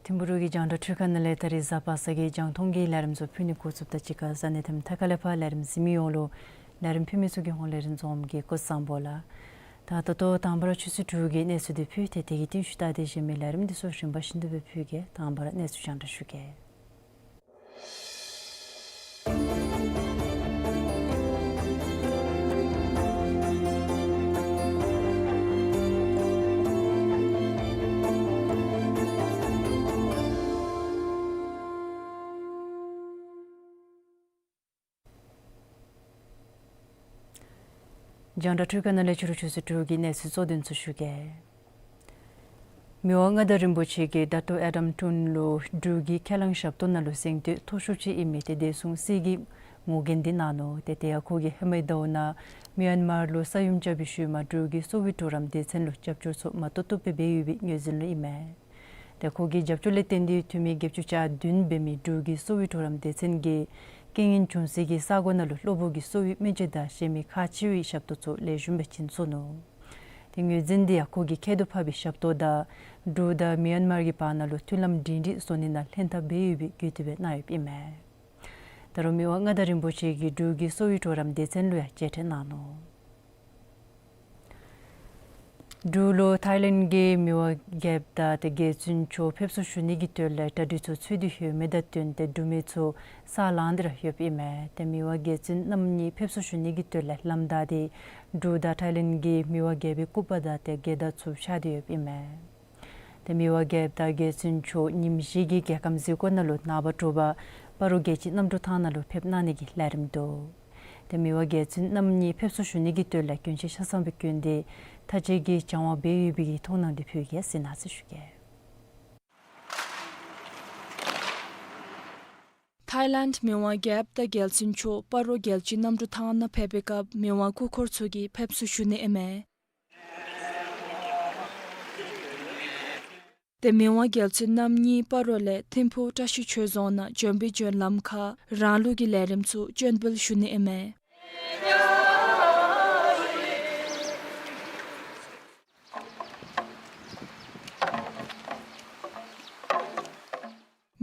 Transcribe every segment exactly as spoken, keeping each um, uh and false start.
ཐིམ་ཕུ་རུ་གི་རྒྱང་བསྒྲགས་འཕྲུལ་ཁང་ནང་ལས་ད་རིས་གཟའ་པ་སངས་ཀྱི་རྒྱང་མཐོང་གི་ལས་རིམ་ཚུ་ཕུལ་ནི་འགོ་བཙུགསཔ་ད་གཅིག་ཁར་ས་གནས་དེ་མཐའ་ཁ་ལས་ཕར་ལས་རིམ་གཟིགས་མི་ཡོངས་ལུ་ལས་རིམ་ཕུལ་མི་ཚུ་གི་ཧོངས་ལས་རིན་འཛོམས་ཀྱིས་སྐུ་གཟུགས་བཟང་པོ་ལགས། ད་ད་ལྟོ་དང་པ་ར་ཆུ་ཚོད་དྲུག་གི་གནས་ཚུལ་འདི་ཕུལ་ཏེ་དེ་གི་རྟིང་ཤུལ་ད་དེ་གཞན་མི་ལས་རིམ་འདི་ཚུ་རིམ་པ་བཞིན་དུ་སྦེ་ཕུལ་གེ། དང་པ་ར་གནས་ཚུལ་རྒྱང་བསྒྲགས་ཞུ་གེ། རྒྱང་བསྒྲགས་འཕྲུལ་ཁང་ནང་ལས་ཕྱི་རུ་ཆུ་ཚོད་དྲུག་གི་གནས་ཚུལ་གཙོ་དོན་ཚུ་ཞུ་གེ། མི་དབང་མངའ་བདག་རིན་པོ་ཆེ་གིས་ད་ལྟོ་ཨེ་དམ་ཀྲུན་ལུ་འབྲུག་གི་ཁས་བླངས་ཞབས་ཏོག་ནང་ལུ་གཟེངས་བསྟོད་མཐོ་ཤོས་ཅིག་ཨིན་མི་དེ་བདེ་སྲུང་སྲིད་ཀྱི་ངོ་རྒོལ་འདི་གནང་ནུག། ཏེ་དེ་ཡང་ཁོ་གིས་ཧེ་མའི་ཟླཝ་ནང་མི་ཡན་མར་ལུ་ས་ཡོམ་རྐྱབ་པའི་ཤུལ་མ་འབྲུག་གི་གསོ་བའི་གྲོགས་རམ་སྡེ་ཚན་ལུ་རྒྱབ་སྐྱོར་ཚུ་མ་ཏོག་ཏོ་སྦེ་འབད་ཡོད་པའི་ངོས་འཛིན་ལུ་ཨིན་མས། ཏེ་ཁོ་གི་རྒྱབ་སྐྱོར་ལས་བརྟེན་ཏེ་འཐུས་མི་བརྒྱད་ཅུ་གྱ་བདུན་འབད་མི་འབྲུག་གི་གསོ་བའི་གྲོགས་རམ་སྡེ་ཚན་གྱིས་རྐྱེན་ངན་བྱུང་སའི་གི་ས་གོ་ནང་ལུ་གློ་བུར་གྱི་གསོ་བའི་སྨན་བཅོས་དང་གཞན་མི་ཁག་ཆེ་བའི་ཞབས་ཏོག་ཚུ་ལེགས་ཤོམ་སྦེ་བྱིན་ཚུགས་ནུག། ཏེ་ངོས་འཛིན་འདི་ཡང་ཁོ་གིས་ཁྱད་དུ་འཕགས་པའི་ཞབས་ཏོག་དང་འབྲུག་དང་མི་ཡན་མར་གྱི་བར་ན་ལུ་མཐུན་ལམ་སྒྲིང་སྒྲིང་བཟོ་ནི་ནང་ལྷན་ཐབས་འབད་ཡོད་པའི་བརྒྱུད་དེ་སྦེ་གནང་ཡོདཔ་ཨིན་མས། ད་རུང་མི་དབང་མངའ་བདག་རིན་པོ་ཆེ་གིས་འབྲུག་གི་གསོ་བའི་གྲོགས་རམ་སྡེ་ཚན་ལུ་ཡང་མཇལ་འཕྲད་གནང་ནུག། འབྲུག་ལུ་ཐའི་ལེནཌ་གི་མི་དབང་རྒྱལཔོ་དང་ཏེ་རྒྱལ་བཙུན་མཆོག་ཕེབས་བསུ་ཞུ་ནི་གི་དོན་ལས་གྲ་སྒྲིག་ཚུ་ཚུད་དེ་ཡོད་མི་དང་བསྟུན་ཏེ་འབྲུག་མི་ཚུ་ས་ལངས་ཏེ་ར་ཡོདཔ་ཨིན་མས། ཏེ་མི་དབང་རྒྱལ་བཙུན་རྣམ་གཉིས་ཕེབས་བསུ་ཞུ་ནི་གི་དོན་ལས་ལམ་བདའ་སྟེ་འབྲུག་དང་ཐའི་ལེནཌ་གི་མི་དབང་རྒྱལ་པོའི་སྐུ་པར་དང་ཏེ་རྒྱལ་དར་ཚུ་འཕྱར་ཏེ་ཡོདཔ་ཨིན་མས། ཏེ་མི་དབང་རྒྱལཔོ་དང་རྒྱལ་བཙུན་མཆོག་ཉིནམ་བཞི་གི་རྒྱལ་ཁམས་གཟིགས་སྐོར་ནང་ལུ་ནངས་པ་དྲོ་པ་སྤ་རོ་རྒྱལ་སྤྱི་གནམ་གྲུ་ཐང་ནང་ལུ་ཕེབས་གནང་ནི་གི་ལས་རིམ་འདུག། ཏེ་མི་དབང་རྒྱལ་བཙུན་རྣམ་གཉིས་ཕེབས་བསུ་ཞུ་ནི་གི་དོན་ལས་གྱོན་ཆས་ཆ་ཚང་སྦེ་གྱོན་ཏེ་མཐའ་དཔྱད་ཀྱི་སྦྱང་བ་འབད་ཡོད་པའི་གི་མཐོང་སྣང་འདི་ཕུལ་གེ། གཟིགས་གནང་ཟེར་ཞུ་གེ། ཐའི་ལེནཌ་མི་དབང་རྒྱལཔོ་དང་རྒྱལ་བཙུན་མཆོག་སྤ་རོ་རྒྱལ་སྤྱི་གནམ་གྲུ་ཐང་ནང་ཕེབས་པའི་སྐབས་མི་དབང་སྐུ་འཁོར་ཚུ་གིས་ཕེབས་བསུ་ཞུ་ནི་ཨིན་མས། ཏེ་མི་དབང་རྒྱལ་བཙུན་རྣམ་གཉིས་སྤ་རོ་ལས་ཐིམ་ཕུ་བཀྲ་ཤིས་ཆོས་རྫོང་ནང་བྱོན་པའི་བྱོན་ལམ་ཁར་རང་ལུགས་ཀྱི་ལས་རིམ་ཚུ་སྤྱན་འབུལ་ཞུ་ནི་ཨིན་མས།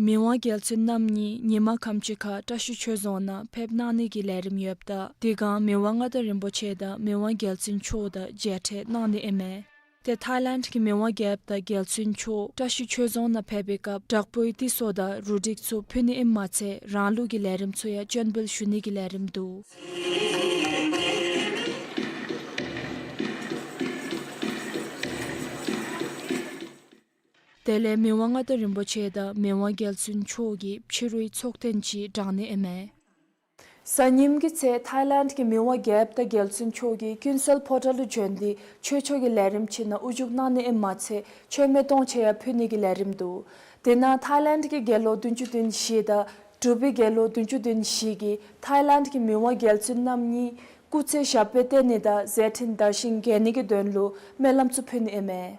མི་དབང་རྒྱལ་བཙུན་རྣམ་གཉིས་ཉིན་མ་ཁམས་ཅིག་ཁར་བཀྲ་ཤིས་ཆོས་རྫོང་ནང་ཕེབས་གནང་ནི་གི་ལས་རིམ་ཡོདཔ་ད་དེ་སྒང་མི་དབང་མངའ་བདག་རིན་པོ་ཆེ་དང་མི་དབང་རྒྱལ་བཙུན་མཆོག་དང་མཇལ་འཕྲད་གནང་ནི་ཨིན་མས། ཏེ་ཐའི་ལེནཌ་གི་མི་དབང་རྒྱལཔོ་དང་རྒྱལ་བཙུན་མཆོག་བཀྲ་ཤིས་ཆོས་རྫོང་ནང་ཕེབས་པའི་སྐབས་དྲག་པོའི་ཏི་སོ་དང་རུ་སྒྲིག་ཚུ་ཕུལ་ནི་ཨིནམ་མ་ཚད་རང་ལུགས་ཀྱི་ལས་རིམ་ཚུ་ཡང་སྤྱན་འབུལ་ཞུ་ནི་གི་ལས་རིམ་འདུག། དེ་ལས་མི་དབང་མངའ་བདག་རིན་པོ་ཆེ་དང་མི་དབང་རྒྱལ་བཙུན་མཆོག་གིས་ཕྱི་རུའི་ཚོགས་ཐེངས་ཅིག་དྲང་ནི་ཨིན་མས། གཟའ་ཉིམ་གི་ཚེ་ཐའི་ལེནཌ་གི་མི་དབང་རྒྱལཔོ་དང་རྒྱལ་བཙུན་མཆོག་གིས་ཀུན་གསལ་ཕོ་བྲང་ལུ་བྱོན་ཏེ་ཆོས་ཕྱོགས་ཀྱི་ལས་རིམ་ཅིག་ནང་དབུ་བཞུགས་གནང་ནི་ཨིནམ་མ་ཚད་མཆོད་མེ་སྟོང་མཆོད་ཡང་ཕུལ་ནི་གི་ལས་རིམ་འདུག། དེ་ནང་ཐའི་ལེནཌ་གི་དགེ་སློང་བདུན་ཅུ་དོན་བཞི་དང་འབྲུག་པའི་དགེ་སློང་བདུན་ཅུ་དོན་བཞི་གིས་ཐའི་ལེནཌ་གི་མི་དབང་རྒྱལ་བཙུན་རྣམ་གཉིས་ སྐུ་ཚེ་ཞབས་པད་བརྟན་ནི་དང་མཛད་འཕྲིན་དར་ཞིང་རྒྱས་ནི་གི་དོན་ལུ་སྨོན་ལམ་ཚུ་ཕུལ་ནི་ཨིན་མས།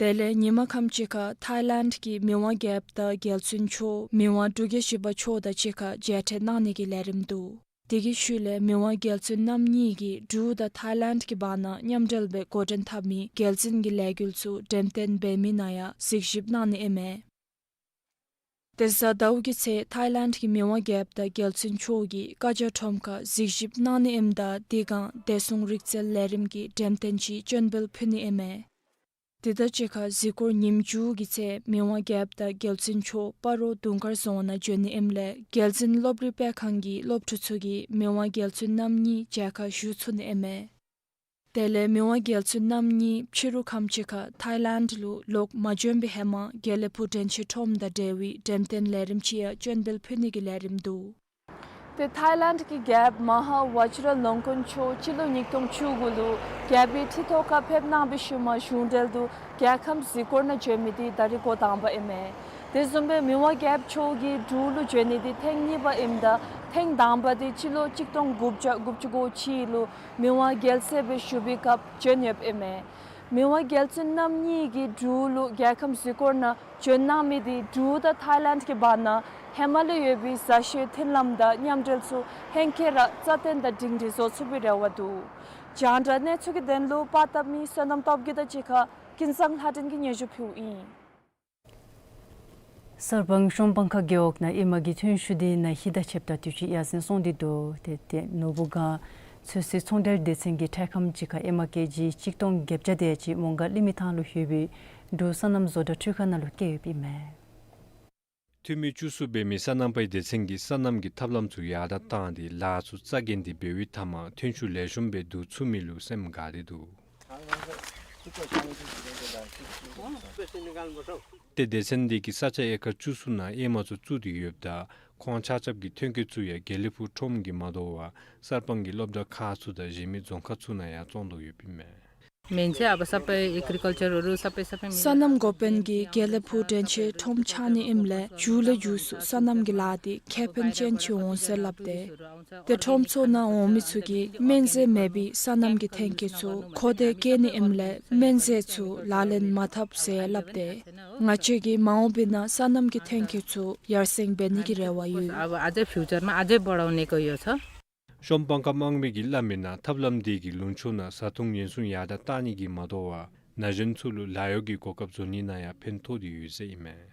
དེ་ལས་ཉིན་མ་ཁམས་ཅིག་ཁར་ཐའི་ལེནཌ་གི་མི་དབང་རྒྱལཔོ་དང་རྒྱལ་བཙུན་མཆོག་མི་དབང་འབྲུག་རྒྱལ་བཞི་པ་མཆོག་དང་གཅིག་ཁར་མཇལ་འཕྲད་གནང་ནི་གི་ལས་རིམ་འདུག། དེ་གི་ཤུལ་ལས་མི་དབང་རྒྱལ་བཙུན་རྣམ་གཉིས་ཀྱིས་འབྲུག་དང་ཐའི་ལེནཌ་གི་བར་ན་མཉམ་འབྲེལ་སྦེ་འགོ་འདྲེན་འཐབ་མི་རྒྱལ་འཛིན་གྱི་ལས་འགུལ་ཚུ་འགྲེམས་སྟོན་འབད་མི་ནང་ཡང་གཟིགས་ཞིབ་གནང་ནི་ཨིན་མས། དེ་གཟའ་ཟླཝ་གི་ཚེ་ཐའི་ལེནཌ་གི་མི་དབང་རྒྱལཔོ་དང་རྒྱལ་བཙུན་མཆོག་གིས་ཀ་ཇོ་ཁྲོམ་ཁར་གཟིགས་ཞིབ་གནང་ནི་ཨིནམ་ད་དེ་སྒང་བདེ་སྲུང་རིག་རྩལ་ལས་རིམ་གྱི་འགྲེམས་སྟོན་ཅིག་སྤྱན་འབུལ་ཕུལ་ནི་ཨིན་མས། དེ་དང་གཅིག་ཁར་གཟིགས་སྐོར་ཉིནམ་མཇུག་གི་ཚེ་མི་དབང་རྒྱལཔོ་དང་རྒྱལ་བཙུན་མཆོག་སྤ་རོ་དུང་དཀར་རྫོང་ནང་བྱོན་ནི་ཨིནམ་ལས་རྒྱལ་འཛིན་སློབ་རིམ་སྤེལ་ཁང་གི་སློབ་ཕྲུག་ཚུ་གིས་མི་དབང་རྒྱལ་བཙུན་རྣམ་གཉིས་མཇལ་ཁ་ཞུ་ཚུགས་ནི་ཨིན་མས། དེ་ལས་མི་དབང་རྒྱལ་བཙུན་རྣམ་གཉིས་ཕྱི་རུ་ཁམས་ཅིག་ཁར་ཐའི་ལེནཌ་ལུ་ལོག་མ་བྱོན་པའི་ཧེ་མ་དགེ་ལེགས་ཕུག་དྲན་ཤེས་ཁྲོམ་དང་འབྲེལ་བའི་འགྲེམས་སྟོན་ལས་རིམ་ཅིག་ཡང་སྤྱན་འབུལ་ཕུལ་ནི་གི་ལས་རིམ་འདུག། ཏེ་ཐའི་ལེནཌ་གི་རྒྱལཔོ་མ་ཧཱ་ཝ་ཇི་ར་ལོང་ཀོན་མཆོག་སྤྱི་ལོ་ཉིས་སྟོང་བཅུ་དགུ་ལུ་རྒྱལ་པོའི་ཁྲི་ཐོག་ཁར་ཕེབས་གནང་བའི་ཤུལ་མ་གཞུང་འབྲེལ་དུ་རྒྱལ་ཁམས་གཟིགས་སྐོར་ནང་བྱོན་མི་འདི་ད་རིས་འགོ་དང་པ་ཨིན་མས། དེ་བཟུམ་སྦེ་མི་དབང་རྒྱལཔོ་མཆོག་གིས་འབྲུག་ལུ་བྱོན་ནི་འདི་ཐེངས་གཉིས་པ་ཨིནམ་ད་ཐེངས་དང་པ་འདི་སྤྱི་ལོ་ཆིག་སྟོང་དགུ་བརྒྱ་དགུ་བཅུ་གོ་གཅིག་ལུ་མི་དབང་རྒྱལ་སྲས་སྦེ་བཞུགས་པའི་སྐབས་བྱོན་ཡོདཔ་ཨིན་མས། མི་དབང་རྒྱལ་བཙུན་རྣམ་གཉིས་ཀྱིས་འབྲུག་ལུ་རྒྱལ་ཁམས་གཟིགས་སྐོར་ནང་བྱོན་གནང་མི་འདི་འབྲུག་དང་ཐའི་ལེནཌ་གི་བར་ན་ཧེ་མ་ལས་ཡོད་པའི་མཛའ་བཤེས་མཐུན་ལམ་དང་མཉམ་འབྲེལ་ཚུ་ཧེང་སྐལ་ར་རྩ་བརྟན་དང་སྒྲིང་སྒྲི་བཟོ་ཚུགས་པའི་རེ་བ་འདུག། རྒྱང་བསྒྲགས་གནས་ཚུལ་གྱི་དོན་ལུ་པར་བཏབ་མི་བསོད་ནམས་སྟོབས་རྒྱས་དང་གཅིག་ཁར་ཀུན་བཟང་ལྷ་སྒྲོན་གྱིས་སྙན་ཞུ་ཕུལཝ་ཨིན། གསར་སྤང་ཤོམ་སྤང་ཁ་རྒེད་འོག་ནང་ཨེ་མ་གི་ཐོན་ཤུགས་འདི་ན་ཧིང་དང་ཕྱདཔ་ད་དུས་ཅི་ཡར་སེང་སོང་སྟེ་འདུག། ཏེ་ཏེ་ནོར་བུ་སྒང་ཚོད་བསྲེ་ཚོང་འབྲེལ་སྡེ་ཚན་གྱི་ཁྲལ་ཁང་ཅིག་ཁར་ཨེ་མ་ཀེ་ཇི་གཅིག་སྟོང་བརྒྱད་བརྒྱ་དེ་ཅིག་མོང་སྒར་ཀླུ་མི་ཐང་ལུ་ཡོད་པའི་འབྲུག་སོ་ནམ་བཟོ་གྲྭ་འཕྲུལ་ཁང་ནང་ལུ་བསྐྱལ་ཡོདཔ་ཨིན་མས། འཐུས་མི་བཅུ་གསུམ་འབད་མི་སོ་ནམ་པའི་སྡེ་ཚན་གྱིས་སོ་ནམ་གྱི་ཐབས་ལམ་ཚུ་ཡར་དྲགས་བཏང་སྟེ་ལཱ་ཚུ་རྩ་འགེངས་ཏེ་འབད་བའི་མཐའ་མར་ཐོན་ཤུགས་ལེགས་ཤོམ་སྦེ་བསྡུ་ཚུགས་མི་ལུ་སེམས་དགའ་སྟེ་འདུག། ཏེ་སྡེ་ཚན་འདི་གིས་ས་ཆ་ཨེ་ཀར་བཅུ་གསུམ་ནང་ཨེ་མ་ཚུ་བཙུགས་ཏེ་ཡོདཔ་ད་ཁོང་ཆ་ཁྱབ་ཀྱི་ཐོན་སྐྱེད་ཚུ་ཡང་དགེ་ལེགས་ཕུག་ཁྲོམ་གྱིས་མ་དོ་བར་གསར་སྤང་གི་སློབ་གྲྭ་ཁག་ཚུ་དང་གཞན་མི་རྫོང་ཁག་ཚུ་ནང་ཡང་བཙོང་དོ་ཡོདཔ་ཨིན་མས། मान्छे अब सबै एग्रिकल्चरहरू सबै सबै मिलेर སོ་ནམ་འགོ་དཔོན་གྱིས་དགེ་ལེགས་ཕུག་དྲན་ཤེས་ཁྲོམ་ཆགས་ནི་ཨིནམ་ལས་མཇུག་ལས་མཇུག་སུ་སོ་ནམ་གྱི་ལཱ་འདི་ཁེ་ཕན་ཅན་ཅིག་འོང་ཟེར་སླབ་སྟེ། ཏེ་ཁྲོམ་ཚུ་ནང་འོང་མི་ཚུ་གིས་སྨན་རྫས་མེད་པའི་སོ་ནམ་གྱི་ཐོན་སྐྱེད་ཚུ་མཁོ་འདོད་བསྐྱེད་ནི་ཨིནམ་ལས་སྨན་རྫས་ཚུ་ལག་ལེན་མ་འཐབ་ཟེར་སླབ་སྟེ། ང་བཅས་ཀྱིས་མ་འོངས་པའི་ནང་སོ་ནམ་གྱི་ཐོན་སྐྱེད་ཚུ་ཡར་སེང་འབད་ནི་གི་རེ་བ་ཡོད། अब अझै फ्युचरमा अझै बढाउनेको यो छ। ཤོམ་སྤང་ཁ་དམངས་མི་གིས་སླབ་མིའི་ནང་ཐབས་ལམ་འདི་གིས་ལུང་ཕྱོགས་ནང་བཟའ་འཐུང་ཉེན་སྲུང་ཡར་དྲགས་བཏང་ནི་གིས་མ་དོ་བར་ན་གཞོན་ཚུ་ལུ་ལཱ་གཡོག་གི་གོ་སྐབས་བཟོ་ནི་ནང་ཡང་ཕན་ཐོགས་ཏེ་ཡོད་ཟེར་ཨིན་མས།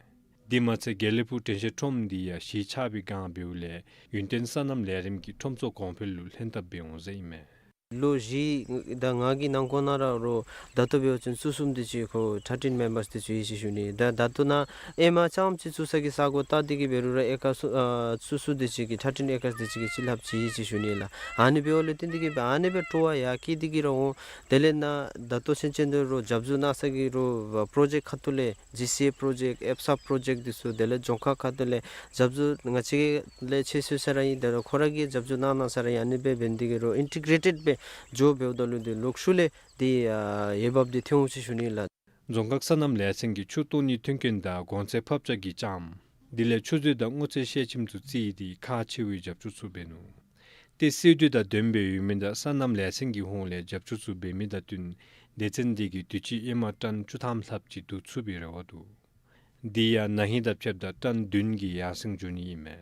དེ་མ་ཚད་དགེ་ལེགས་ཕུག་དྲན་ཤེས་ཁྲོམ་འདི་ཡང་གཞིས་ཆགས་པའི་སྒང་འབདཝ་ལས་ཡུན་བརྟན་སོ་ནམ་ལས་རིམ་གྱི་ཁྲོམ་ཚོགས་གོང་འཕེལ་ལུ་ལྷན་ཐབས་འབད་འོང་ཟེར་ཨིན་མས། ལོ་བཞི་དང་ལྔ་གི་ནང་འཁོད་ནང་ར་རོགས་ད་ལྟོ་འབད་བ་ཅིན་བཅུ་གསུམ་དེ་ཅིག་ཁོ་ཐར་ཊིན་མེམ་བརསི་དེ་ཅིག་ཡོད་ཅེས་ཞུ་ནི། ད་ད་ལྟོ་ནཱ་ཨེ་མ་རྐྱངམ་ཅིག་བཙུགས་ས་གི་ས་གོ་བལྟ་སྟེ་གིས་འབད་རུང་ར་ཨེ་ཀར་སུ་ཨ་བཅུ་གསུམ་དེ་ཅིག་གི་ཐར་ཊིན་ཨེ་ཀར་སི་དེ་ཅིག་གི་ཅིག་ལྷགཔ་ཅིག་ཡོད་ཅེས་ཞུ་ནི་ལགས། ཨ་ནི་འབདཝ་ལས་བརྟེན་ཏེ་གིས་སྦེ་ཨ་ནི་སྦེ་སྤྲོ་བ་ཡར་བསྐྱེད་དེ་གིས་ར་འོང་། དེ་ལས་ནཱ་ད་ལྟོ་ཚུན་ཚོད་འདི་རོགས་རྒྱབ་སྐྱོར་གནང་ས་གི་རོགས་པྲོ་ཇེཀཊ་ཁ་ཐུག་ལས་ཇི་སི་ཨེ་པྲོ་ཇེཀཊ་ཨེབ་སབ་པྲོ་ཇེཀཊ་འདི་ཚུ་དེ་ལས་རྫོང་ཁག་ཁ་ཐུག་ལས་རྒྱབ་སྐྱོར་ང་བཅས་ལས་ཆེ་ཤོས་ས་ར་ཨིན། དེ་ལས་ཁོ་ར་གིས་རྒྱབ་སྐྱོར་གནང་གནང་ས་ར་ཨིན། ཨ་ནི་སྦེ་འབད་ནི་དེ་གིས་རོགས་ཨིན་ཊི་གྲེ་ཊེཌ་སྦེ་འགྱོ་འབདཝ་ད་ལུ་འདི་ལོག་ཤུལ་ལས་འདི་ཨ་འོས་འབབ་འདི་ཐོན་འོང་ཅེས་ཞུ་ནི་ལགས། རྫོང་ཁག་སོ་ནམ་ལས་ཚན་གྱིས་ཆུ་གཏོར་ནི་མཐུན་རྐྱེན་དང་གོང་ཚད་ཕབ་ཆག་གི་ལྕངམ་དེ་ལས་ཆུ་མཛོད་དང་སྔོ་ཚལ་ཤེལ་ཆེམ་ཚུ་བརྩིས་ཏེ་ཁག་ཆེ་བའི་རྒྱབ་སྐྱོར་ཚུ་འབད་ནུག། ཏེ་སྲིད་དོན་དང་ལྡནམ་སྦེ་ཡོད་མི་དང་སོ་ནམ་ལས་ཚན་གྱི་ཧོངས་ལས་རྒྱབ་སྐྱོར་ཚུ་འབད་མི་དང་བསྟུན་སྡེ་ཚན་འདི་གིས་དུས་ཅི་ཨེ་མ་ཊོན་བཅུ་ཐམ་ལྷགཔ་ཅིག་བསྡུ་ཚུགས་པའི་རེ་བ་འདུག། འདི་ཡང་ན་ཧིང་དང་ཕྱདཔ་ད་ཊོན་བདུན་གྱིས་ཡར་སེང་འགྱོ་ནི་ཨིན་མས།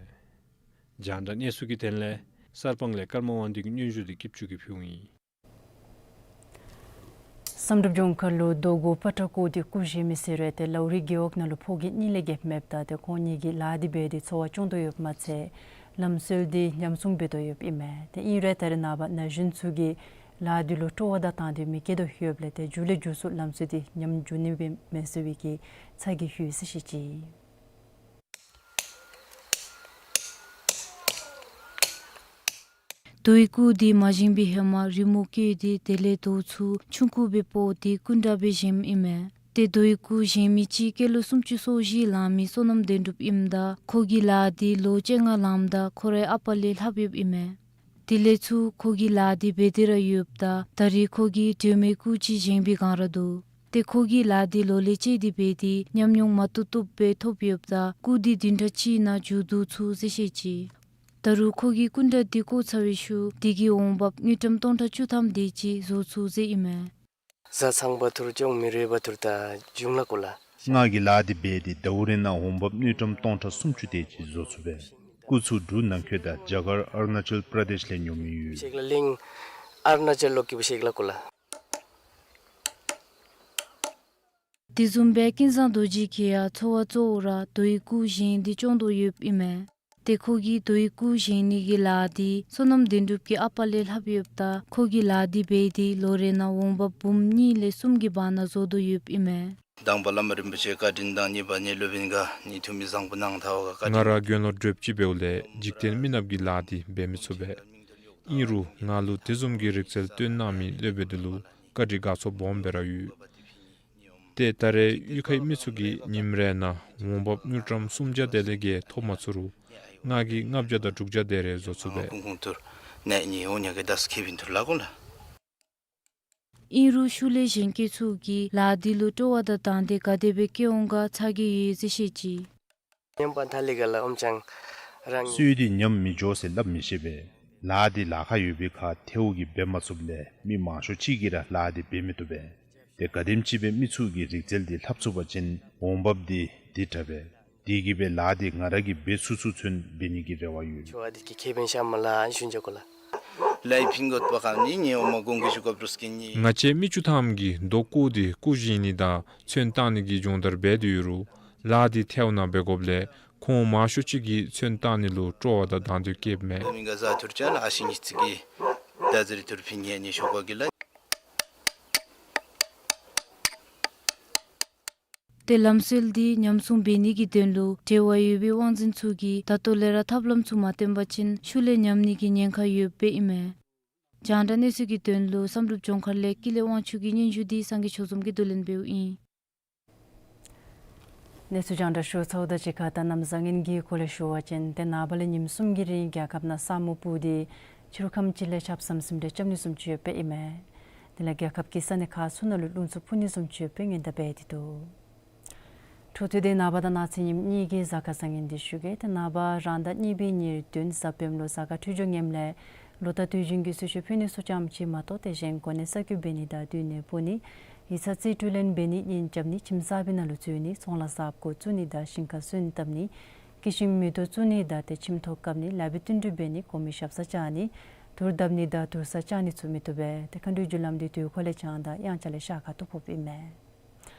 རྒྱང་བསྒྲགས་གནས་ཚུལ་གྱི་དོན་ལས་གསར་སྤང་ལས་ཀརྨ་དབང་འདུས་ཀྱི་སྙན་ཞུ་འདི་སྐྱིད་ཆུ་གིས་ཕུལཝ་ཨིན། བསམ་གྲུབ་ལྗོངས་མཁར་ལུ་རྡོ་སྒོ་པ་ཏྲ་བརྐོ་སྟེ་སྐུ་བཞེངས་མི་ཟེར་རུང་ཏེ་ལའུ་རི་རྒེད་འོག་ནང་ལུ་ཕོ་སྐྱེས་གཉིས་ལས་བརྒལ་མེདཔ་ད་ཏེ་ཁོང་གཉིས་ཀྱིས་ལཱ་འདི་འབད་དེ་འཚོ་བ་སྐྱོང་དོ་ཡོདཔ་མ་ཚད་ལམ་སྲོལ་འདི་ཉམས་སྲུང་འབད་དོ་ཡོདཔ་ཨིན་མས། ཏེ་ཨིན་རུང་ད་རེས་ནངས་པ་ན་གཞོན་ཚུ་གིས་ལཱ་འདི་ལུ་སྤྲོ་བ་དང་བཏང་སྟེ་མི་སྐྱེལ་དོ་ཡོདཔ་ལས་ཏེ་མཇུག་ལས་མཇུག་སུ་ལམ་སྲོལ་འདི་ཉམས་འགྱོ་ནི་སྦེ་མེན་ཟེར་བའི་གི་ཚ་གྱང་ཡོད་ཟེར་བཤད་ཅི། རྡོའི་སྐུ་འདི་མ་བཞེངས་པའི་ཧེ་མ་རི་མོ་བཀོད་དེ་དེ་ལས་རྡོ་ཚུ་ཆུང་ཀུ་སྦེ་དཔོག་སྟེ་སྐུ་འདྲ་སྦེ་བཞེངསམ་ཨིན་མས། ཏེ་རྡོའི་སྐུ་བཞེངས་མི་ཅིག་སྐྱེས་ལོ་སུམ་ཅུ་སོ་བཞི་ལང་མི་བསོད་ནམས་དོན་གྲུབ་ཨིནམ་ད་ཁོ་གི་ལཱ་འདི་ལོ་བཅོ་ལྔ་ལངམ་ད་ཁོ་རའི་ཨ་པ་ལས་ལྷག་ཡོདཔ་ཨིན་མས། དེ་ལས་ཚུར་ཁོ་གིས་ལཱ་འདི་འབད་དེ་ར་ཡོདཔ་ད་ད་རེས་ཁོ་གིས་སྒྲོལ་མའི་སྐུ་ཅིག་བཞེངས་པའི་སྒང་ར་འདུག། ཏེ་ཁོ་གིས་ལཱ་འདི་ལོ་ལས་བཅད་དེ་འབད་དེ་ཉམས་མྱོང་མ་ཏོག་ཏོ་སྦེ་ཐོབ་ཡོདཔ་ད་སྐུ་འདི་བདུན་ཕྲག་གཅིག་ནང་མཇུག་བསྡུ་ཚུགས་ཟེར་བཤད་ཅི། ད་རུང་ཁོ་གིས་སྐུ་འདྲ་འདི་བཀོ་ཚར་བའི་ཤུལ་དེ་གི་འོང་འབབ་དངུལ་ཀྲམ་སྟོང་ཕྲག་བཅུ་ཐམ་དེ་ཅིག་བཟོ་ཚུགས་ཟེར་ཨིན་མས། བཟའ་ཚང་བ་ཐུར་ཅོག་མི་རེ་བ་ཐུར་ད་བྱུང་ལ་གོ་ལ། ང་གིས་ལཱ་འདི་འབད་དེ་ཟླཝ་རེ་ནང་འོང་འབབ་དངུལ་ཀྲམ་སྟོང་ཕྲག་སུམ་ཅུ་དེ་ཅིག་བཟོ་ཚུགས་པས། སྐུ་གཟུགས་འདི་ནང་འཁོད་དང་རྒྱ་གར་ཨ་རུ་ན་ཅལ་པྲ་དེཤ་ལས་ཉོ་མི་ཡོད། ཤེག་ལ་གླིང་ཨ་རུ་ན་ཅལ་ལོ་ཀི་བུ་ཤེག་ལ་གོ་ལ། དེ་བཟུམ་སྦེ་ཀུན་བཟང་རྡོ་རྗེ་གིས་ཡང་འཚོ་བ་གཙོ་བོ་ར་རྡོ་ཡི་སྐུ་བཞེངས་ཏེ་སྐྱོང་དོ་ཡོདཔ་ཨིན་མས། ཏེ་ཁོ་གིས་རྡོ་ཡི་སྐུ་བཞེངས་ནི་གི་ལཱ་འདི་བསོད་ནམས་བདེ་གྲུབ་ཀྱི་ཨ་པ་ལས་ལྷབ་ཡོདཔ་ད་ཁོ་གིས་ལཱ་འདི་འབད་དེ་ལོ་རེ་ནང་འོང་འབབ་འབུམ་གཉིས་ལས་གསུམ་གྱི་བར་ན་བཟོ་དོ་ཡོདཔ་ཨིན་མས། དང་པ་བླ་མ་རིན་པོ་ཆེ་བཀའ་དྲིན་དང་གཉིས་པ་ནི་སློབ་དཔོན་ག་ནི་ཐུ་མི་བཟང་པོ་གནང་ཐལཝ་ག་བཀའ་དྲིན། ང་ར་དགེ་སློང་སྒྲུབ་ཅིག་འབདཝ་ལས་འཇིག་རྟེན་མི་ནགཔ་གི་ལཱ་འདི་འབད་མི་ཚུགས་པས། ཨིན་རུང་ང་ལུ་དེ་བཟུམ་གྱི་རིག་རྩལ་སྟོན་གནང་མི་སློབ་དཔོན་འདི་ལུ་བཀའ་དྲིན་དགའ་ཚོར་སྦོམ་སྦེ་ར་ཡོད། ཏེ་ད་རེས་གཡུས་ཁའི་མི་ཚུ་གིས་ཉིནམ་རེ་ནང་འོང་འབབ་དངུལ་ཀྲམ་སུམ་བརྒྱ་དེ་ལས་བརྒལ་ཐོབ་མ་ཚུགས་རུང་ང་གིས་ལྔ་བརྒྱ་དང་དྲུག་བརྒྱ་དེ་རེ་བཟོ་ཚུགས་པས། ཨིན་རུང་ཤུལ་ལས་གཞན་སྐྱེས་ཚུ་གིས་ལཱ་འདི་ལུ་སྤྲོ་བ་དང་དང་འདོད་ག་དེ་སྦེ་བསྐྱེད་འོང་ག་ཚ་གྱང་ཡོད་ཟེར་བཤད་ཅི། ཉམས་པ་ཐ་ལི་ག་ལ་ཨོམ་ཅང་རང་སོ་ཡོད་དེ་ཉམས་མི་འགྱོ་ཟེར་སླབ་མི་ཤེས་པས། ལཱ་འདི་ལཱ་ཁག་ཡོད་པའི་ཁར་ཐལཝ་གིས་འབད་མ་ཚུགསཔ་ལས་མི་མང་ཤོས་ཅིག་གིས་ར་ལཱ་འདི་འབད་མི་བཏུབ་པས། ཏེ་ག་དེམ་ཅིག་སྦེ་མི་ཚུ་གིས་རིག་རྩལ་འདི་ལྷབ་ཚུགས་པ་ཅིན་འོང་འབབ་འདི་འདི་དྲག་པས། དེ་གིས་སྦེ་ལཱ་འདི་ང་ར་གིས་འབད་ཚུགས་ཚུགས་ཚུན་འབད་ནི་གི་རེ་བ་ཡོད། ང་བཅས་མི་བཅུ་ཐམ་གྱིས་རྡོ་བརྐོ་སྟེ་སྐུ་བཞེངས་ནི་དང་ཚོན་བཏང་ནི་གི་སྦྱོང་བརྡར་འབད་དེ་ཡོད་རུང་ལཱ་འདི་ཐལཝ་ནང་འབད་དགོཔ་ལས་ཁོང་མང་ཤོས་ཅིག་གིས་ཚོན་བཏང་ནི་ལུ་སྤྲོ་བ་དང་དང་འདོད་བསྐྱེདཔ་མས། ཏེ་ལམ་སྲོལ་འདི་ཉམས་སྲུང་འབད་ནི་གི་དོན་ལུ་འབྲེལ་བ་ཡོད་པའི་དབང་འཛིན་ཚུ་གིས་ད་ལྟོ་ལས་ར་ཐབས་ལམ་ཚུ་མ་སྟོན་པ་ཅིན་ཤུལ་ལས་ཉམས་ནི་གི་ཉེན་ཁ་ཡོདཔ་ཨིན་མས། རྒྱང་བསྒྲགས་གནས་ཚུལ་གྱི་དོན་ལུ་བསམ་གྲུབ་ལྗོངས་མཁར་ལས་ཀུན་ལེགས་དབང་ཕྱུག་གི་སྙན་ཞུ་འདི་སངས་རྒྱས་ཆོས་འཛོམས་ཀྱིས་བསྡུ་ལེན་འབདཝ་ཨིན། གནས་ཚུལ་རྒྱང་བསྒྲགས་ཞུ་ཚརཝ་དང་གཅིག་ཁར་ད་གནམ་བཟང་ངན་གྱི་སྐོར་ལས་ཞུ་བ་ཅིན་ཏེ་ནངས་པ་ལས་ཉིནམ་གསུམ་གྱི་རིང་རྒྱལ་ཁབ་ནང་ས་སྨུག་སྤུབས་ཏེ་ཕྱི་རུ་ཁམས་ཅིག་ལས་ཆརཔ་ཟམ་ཟིམ་རེ་རྐྱབ་ནི་བཟུམ་ཅིག་ཡོདཔ་ཨིན་མས། དེ་ལས་རྒྱལ་ཁབ་ཀྱི་ས་གནས་ཁག་ཚུ་ནང་ལུ་རླུང་འཚུབ་འཕུ་ནི་བཟུམ་ཅིག་ཡོདཔ་སྦེ་སྔོན་བརྡ་འབད་དེ་འདུག། འཕྲོ་མཐུད་དེ་ནངས་པ་དང་གནངས་ཚེ་ཉིནམ་གཉིས་ཀྱི་གཟའ་སྐར་བཟང་ངན་འདི་ཞུ་གེ། ཏེ་ནངས་པ་རང་ཟླ་གཉིས་པའི་ཉེར་བདུན་གཟའ་སྤེནམ་ལུ་གཟའ་སྐར་འཕྲོད་སྦྱོར་ངནམ་ལས་ལོ་ཟླ་དུས་རྒྱུན་གྱི་གསོལ་མཆོད་ཕུལ་ནི་ཚུ་ཙམ་ཅིག་མ་གཏོགས་ཏེ་གཞན་གོ་གནས་གསར་བསྐོ་འབད་ནི་དང་སྡོད་གནས་སྤོ་ནི་ཡིག་ཚང་རྩིས་སྤྲོད་ལེན་འབད་ནི་གཉེན་རྐྱབ་ནི་ཁྱིམ་གསར་པའི་ནང་ལུ་འཛུལ་ནི་ཚོང་ལཱ་གསརཔ་འགོ་བཙུགས་ནི་དང་ཞིང་ཁ་སོན་བཏབ་ནི་སྐྱེད་ཤིང་མེ་ཏོག་བཙུགས་ནི་དང་ཏེ་ཁྱིམ་ཐོག་བཀབ་ནི་ལེགས་པའི་བསྟུན་གྲོས་འབད་ནི་གོང་མའི་ཞབས་སར་བཅར་ནི་དུར་བརྡབ་ནི་དང་དུར་སར་བཅར་ནི་ཚུ་མི་བཏུབ་པས། ཏེ་མཁའ་འགྲོའི་རྒྱུ་ལམ་འདི་དུས་འཁོར་ལས་བྱང་དང་དབྱངས་འཆར་ལས་ཤར་ཁ་ཐུག་ཕོགཔ་ཨིན་མས།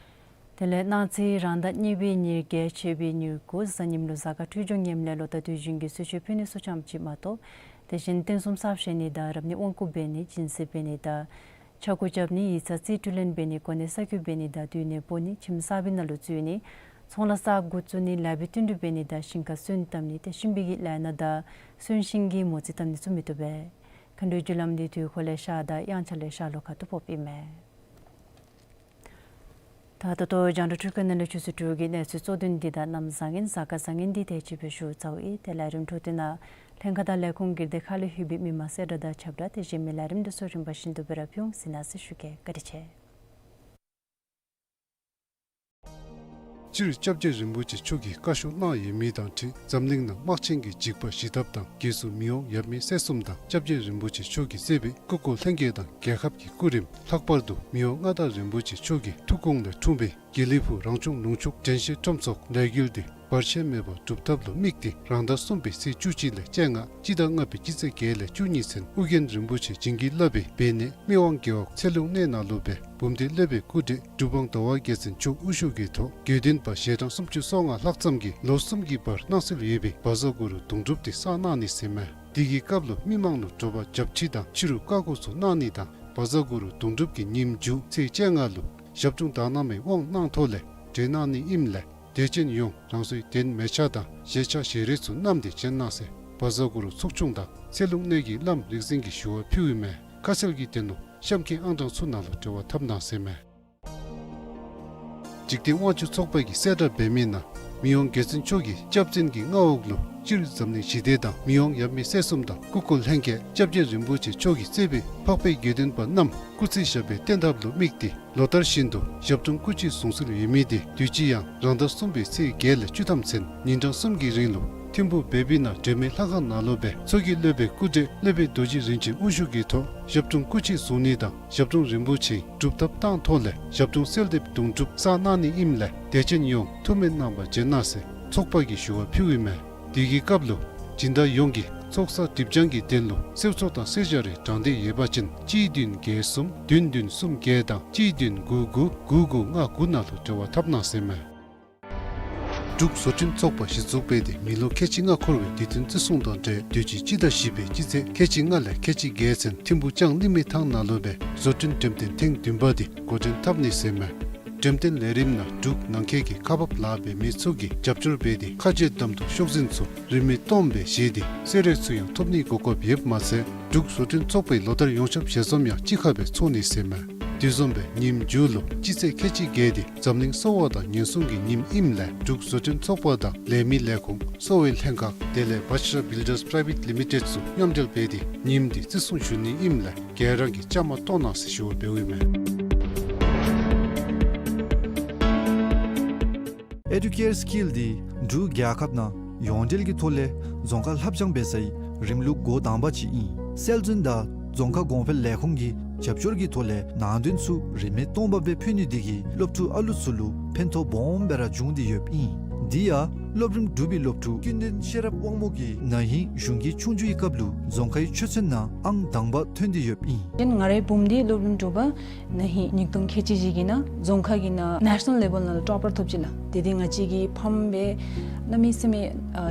དེ་ལས་གནངས་ཚེ་རང་ཟླ་གཉིས་པའི་ཉེར་བརྒྱད་ཆད་པའི་ཉེར་དགུ་གཟའ་ཉིམ་ལུ་གཟའ་སྐར་འཕྲོད་སྦྱོར་ངནམ་ལས་ལོ་ཟླ་དུས་རྒྱུན་གྱི་གསོལ་མཆོད་ཕུལ་ནི་ཚུ་ཙམ་ཅིག་མ་གཏོགས་དེ་བཞིན་རྟེན་གསུམ་གསར་བཞེངས་ནི་དང་རབ་གནས་དབང་བསྐུར་འབད་ནི་སྦྱིན་སྲེག་འབད་ནི་དང་ཕྱག་འགོ་རྐྱབ་ནི་ཡིག་ཚང་རྩིས་སྤྲོད་ལེན་འབད་ནི་གོ་གནས་གསར་བསྐོ་འབད་ནི་དང་སྡོད་གནས་སྤོ་ནི་ཁྱིམ་གསར་པའི་ནང་ལུ་འཛུལ་ནི་ཚོང་ལཱ་གསརཔ་འགོ་བཙུགས་ནི་ལེགས་པའི་བསྟུན་གྲོས་འབད་ནི་དང་ཞིང་ཁ་སོན་བཏབ་ནི་ཏེ་གཤིན་པོའི་གི་ལས་སྣ་དང་གསོན་གཤིན་གྱི་མོ་རྩིས་བཏབ་ནི་ཚུ་མི་བཏུབ་པས། མཁའ་འགྲོའི་རྒྱུ་ལམ་འདི་དུས་འཁོར་ལས་ཤར་དང་དབྱངས་འཆར་ལས་ཤར་ལྷོ་ཁ་ཐུག་ཕོགཔ་ཨིན་མས། ད་ད་ལྟོ་རྒྱང་བསྒྲགས་འཕྲུལ་ཁང་ནང་ལས་ཆུ་ཚོད་དྲུག་གི་གནས་ཚུལ་གཙོ་དོན་འདི་དང་གནམ་བཟང་ངན་གཟའ་སྐར་བཟང་ངན་འདི་དེ་ཅིག་སྦེ་ཞུ་ཚརཝ་ཨིན། ཏེ་ལས་རིམ་འཕྲོ་མཐུད་ནང་ལྷན་ཁག་དང་ལས་ཁུངས་སྒེར་སྡེ་ཁག་ལས་ལྷོད་པའི་མི་མང་གསལ་བསྒྲགས་དང་ཁྱབ་བསྒྲགས་དེ་བཞིན་མི་ལས་རིམ་འདི་ཚུ་རིམ་པ་བཞིན་དུ་སྦེ་ར་ཕུལ་འོང་ཟེར་གནང་ཟེར་ཞུ་གེ། བཀའ་དྲིན་ཆེ། སྤྱིར་སྐྱབས་རྗེ་རིན་པོ་ཆེ་མཆོག་གིས་བཀའ་ཤོག་གནང་ཡོད་མི་དང་འཁྲིལ་འཛམ་གླིང་ནང་དམག་ཆེན་གྱི་འཇིགས་པ་ཞི་ཐབས་དང་རྒྱལ་སྲུང་མི་དབང་ཡབ་མེས་སྲས་གསུམ་དང་སྐྱབས་རྗེ་རིན་པོ་ཆེ་མཆོག་གིས་གཙོས་པའི་སྐུ་འཁོར་ལྷན་རྒྱས་དང་རྒྱལ་ཁབ་ཀྱི་སྐུ་རིམ་ལྷག་པར་དུ་མི་དབང་མངའ་བདག་རིན་པོ་ཆེ་མཆོག་གི་ཐུགས་དགོངས་ལས་འཁྲུངས་པའི་དགེ་ལེགས་ཕུག་རང་བྱུང་ལུང་ཕྱོགས་དྲན་ཤེས་ཁྲོམ་ཚོགས་ལས་འགུལ་འདི་བར་ཆད་མེད་པར་སྒྲུབ་ཐབས་ལུ་དམིགས་ཏེ་རང་ཟླ་གསུམ་པའི་ཚེས་བཅུ་གཅིག་ལས་བཅོ་ལྔ་སྤྱི་ཟླ་ལྔ་པའི་སྤྱི་ཚེས་བརྒྱད་ལས་བཅུ་གཉིས་ཚུན་ཨོ་རྒྱན་རིན་པོ་ཆེ་བྱིན་གྱིས་བརླབས་པའི་སྦས་གནས་སྨད་དབང་རྒེད་འོག་ཚེ་ལུང་གནས་ནང་ལུ་སྦེ་འབུམ་སྡེ་སློབ་དཔོན་སྐུ་བགྲེས་གྲུབ་དབང་ཟླ་བ་རྒྱལ་མཚན་མཆོག་དབུ་བཞུགས་ཀྱི་ཐོག་དགེ་འདུན་པ་ཞལ་གྲངས་སུམ་ཅུ་སོ་ལྔ་ལྷག་ཙམ་གྱིས་ལོ་གསུམ་གྱི་བར་གནང་སྲོལ་ཡོད་པའི་བཛྲ་གུ་རུ་གདུང་སྒྲུབ་འདི་བསགས་གནང་ནི་ཟེར་མས། དེ་གི་སྐབས་ལུ་མི་མང་ལུ་དྲོ་པ་བྱབས་ཁྲི་དང་ཕྱི་རུ་བཀའ་བསྒོ་ཚུ་གནང་ནི་དང་བཛྲ་གུ་རུ་གདུང་སྒྲུབ་ཀྱི་ཉིནམ་མཇུག་ཚེས་བཅོ་ལྔ་ལུ་ཞབས་དྲུང་དག་སྣང་མའི་དབང་གནང་ཐོག་ལས་གྲོལ་གནང་ནི་ཨིནམ་ལས་དད་ཅན་ཡོངས་རང་སོའི་གདན་མལ་ཆ་དང་བཞེས་ཆ་བཞེས་རས་ཚུ་བསྣམས་ཏེ་བྱོན་གནང་ཟེར་བཛྲ་གུ་རུ་ཚོགས་ཆུང་དང་ཚེ་ལུང་གནས་ཀྱི་བླམ་རིག་འཛིན་གྱིས་ཞུ་བ་ཕུལཝ་མས། ཁ་གསལ་གྱི་དོན་ལུ་གཤམ་གྱི་ཨང་གྲངས་ཚུ་ནང་ལུ་འབྲེལ་བ་འཐབ་གནང་ཟེར་མས། འཇིག་རྟེན་དབང་ཕྱུག་ཚོགས་པ་གིས་གསལ་བསྒྲགས་འབད་མི་ནང་མི་དབང་རྒྱལ་བཙུན་མཆོག་གི་སྐྱབས་མགོན་གྱི་མངའ་འོག་ལུ་སྤྱིར་འཛམ་གླིང་ཞི་བདེ་དང་མི་དབང་ཡབ་མེས་སྲས་གསུམ་དང་སྐུ་འཁོར་ལྷན་རྒྱས་སྐྱབས་རྗེ་རིན་པོ་ཆེ་མཆོག་གིས་གཙོས་པའི་འཕགས་པའི་དགེ་འདུན་པ་རྣམས་སྐུ་ཚེ་ཞབས་པད་བརྟན་ཐབས་ལུ་དམིགས་ཏེ་ལོ་ལྟར་བཞིན་དུ་ཞབས་དྲུང་སྐུ་མཆེད་བཟུང་སྲོལ་ཡོད་མི་དེ་དུས་ཅི་ཡང་རང་ཟླ་གསུམ་པའི་ཚེས་བརྒྱད་ལས་བཅུ་ཐམ་ཚུན་ཉིན་གྲངས་གསུམ་གྱི་རིང་ལུ་ ཐིམ་ཕུག་བེ་བི་ན་སྒྲོལ་མའི་ལྷ་ཁང་ནང་ལུ་སྦེ་མཚོ་སྐྱེས་སློབ་དཔོན་སྐུ་བགྲེས་སློབ་དཔོན་རྡོ་རྗེ་རིན་ཆེན་དབུ་བཞུགས་ཀྱི་ཐོག་ཞབས་དྲུང་སྐུ་མཆེད་བཟུང་ནི་དང་ཞབས་དྲུང་རིན་པོ་ཆེ་སྒྲུབ་ཐབས་བཏང་ཐོག་ལས་ཞབས་དྲུང་གསོལ་འདེབས་དུང་སྒྲུབ་བསགས་གནང་ནི་ཨིནམ་ལས་དད་ཅན་ཡོངས་ཐུགས་སྨོན་གནང་བར་བྱོན་གནང་ཟེར་ཚོགས་པ་གིས་ཞུ་བ་ཕུལཝ་ཨིན་མས། དེ་གི་སྐབས་ལུ་སྦྱིན་བདག་ཡོངས་ཀྱིས་ཚོགས་བསགས་སྒྲིབ་སྦྱང་གི་དོན་ལུ་གསོལ་ཚོགས་དང་གསོལ་ཇ་རེ་དྲང་སྟེ་ཡོད་པ་ཅིན་གཅིག་བདུན་བརྒྱད་གསུམ་བདུན་བདུན་གསུམ་བརྒྱད་དང་གཅིག་བདུན་དགུ་དགུ་དགུ་དགུ་ལྔ་དགུ་ནང་ལུ་འབྲེལ་བ་འཐབ་གནང་ཟེར་མས། འབྲུག་བཟོ་སྐྲུན་ཚོགས་པ་གཞི་བཙུགས་འབད་དེ་མི་ལོ་ཁལ་གཅིག་ལྔ་འཁོར་བའི་དུས་སྟོན་བརྩི་སྲུང་དང་འབྲེལ་དུས་ཅི་སྤྱི་ཟླ་བཞི་པའི་སྤྱི་ཚེས་ཁལ་གཅིག་ལྔ་ལས་ཁལ་གཅིག་བརྒྱད་ཚུན་ཐིམ་ཕུག་ལྕང་གླིང་མི་ཐང་ནང་ལུ་སྦེ་བཟོ་སྐྲུན་འགྲེམས་སྟོན་ཐེངས་བདུན་པ་དེ་འགོ་འདྲེན་འཐབ་ནི་ཟེར་མས། འགྲེམས་སྟོན་ལས་རིམ་ནང་འབྲུག་ནང་འཁོད་ཀྱི་ཁག་འབག་ལཱ་འབད་མི་ཚུ་གིས་རྒྱབ་སྐྱོར་འབད་དེ་ཁ་རྗེ་གདམ་འཐུ་ཤོག་འཛིན་ཚུ་རིན་མེད་སྟོངམ་སྦེ་བཞེས་ཏེ་གསོལ་རས་ཚུ་ཡང་ཐོབ་ནིའི་གོ་སྐབས་ཡོདཔ་མ་ཚད་འབྲུག་བཟོ་སྐྲུན་ཚོགས་པའི་ལོ་བསྟར་ཡོངས་ཁྱབ་ཞལ་འཛོམས་ཡང་གཅིག་ཁར་སྦེ་ཚོགས་ནི་ཟེར་མས། དེ་བཟུམ་སྦེ་ཉིནམ་མཇུག་ལུ་སྤྱི་ཚེས་ཁལ་གཅིག་བརྒྱད་དེ་འཛམ་གླིང་གསོ་བ་དང་ཉེན་སྲུང་གི་ཉིནམ་ཨིནམ་ལས་འབྲུག་བཟོ་སྐྲུན་ཚོགས་པ་དང་ལས་མི་ལས་ཁུངས་གསོ་བའི་ལྷན་ཁག་དེ་ལས་བཛྲ་བྷི་ལ་ཌརས་པ་རའི་ཝེཊ་ལི་མི་ཊེཌ་ཚུ་མཉམ་འབྲེལ་འབད་དེ་ཉིནམ་དེ་བརྩི་སྲུང་ཞུ་ནི་ཨིནམ་ལས་ག་ར་གིས་བཅའ་མར་གཏོགས་གནང་ཟེར་ཞུ་བ་འབདཝ་ཨིན་མས། ཨེ་ཌུ་ཀེར་སི་ཀིལ་འདི་འབྲུག་རྒྱལ་ཁབ་ནང་ཡོངས་འབྲེལ་གྱི་ཐོག་ལས་རྫོང་ཁ་ལྷབ་སྦྱང་འབད་སའི་རིམ་ལུགས་འགོ་དང་པ་ཅིག་ཨིན། སྲོལ་འཛིན་དང་རྫོང་ཁ་གོང་འཕེལ་ལས་ཁུངས་ཀྱི་རྒྱབ་སྐྱོར་གྱི་ཐོག་ལས་ནང་དོན་ཚུ་རིན་མེད་སྟོངམ་སྦེ་ཕུལ་ནི་འདི་གིས་སློབ་ཕྲུག་ཨ་ལུ་ཚུ་ལུ་ཕན་ཐོགས་སྦོམ་སྦེ་ར་བྱུང་སྟེ་ཡོདཔ་ཨིན། དེ་ཡང་སློབ་རིམ་དྲུག་པའི་སློབ་ཕྲུག་ཀུན་ལྡན་ཤེས་རབ་དབང་མོ་གིས་ན་ཧིང་གཞུང་གི་ཆོས་རྒྱུགས་ཀྱི་སྐབས་ལུ་རྫོང་ཁའི་ཆོས་ཚན་ནང་ཨང་དང་པ་ཐོན་ཏེ་ཡོདཔ་ཨིན། ང་རའི་བུམོ་འདི་སློབ་རིམ་དྲུག་པ་ན་ཧིང་ཉིས་སྟོང་ཁལ་གཅིག་བཞི་གི་ནང་རྫོང་ཁ་གི་ནང་ནེ་ཤ་ནཱལ་ལེ་བཱལ་ནང་ལུ་ཊོ་པར་ཐོབ་ཅི་ལགས། དེ་དེ་ང་བཅས་ཀྱི་ཕམ་སྦེ་གནམ་མེད་ས་མེད་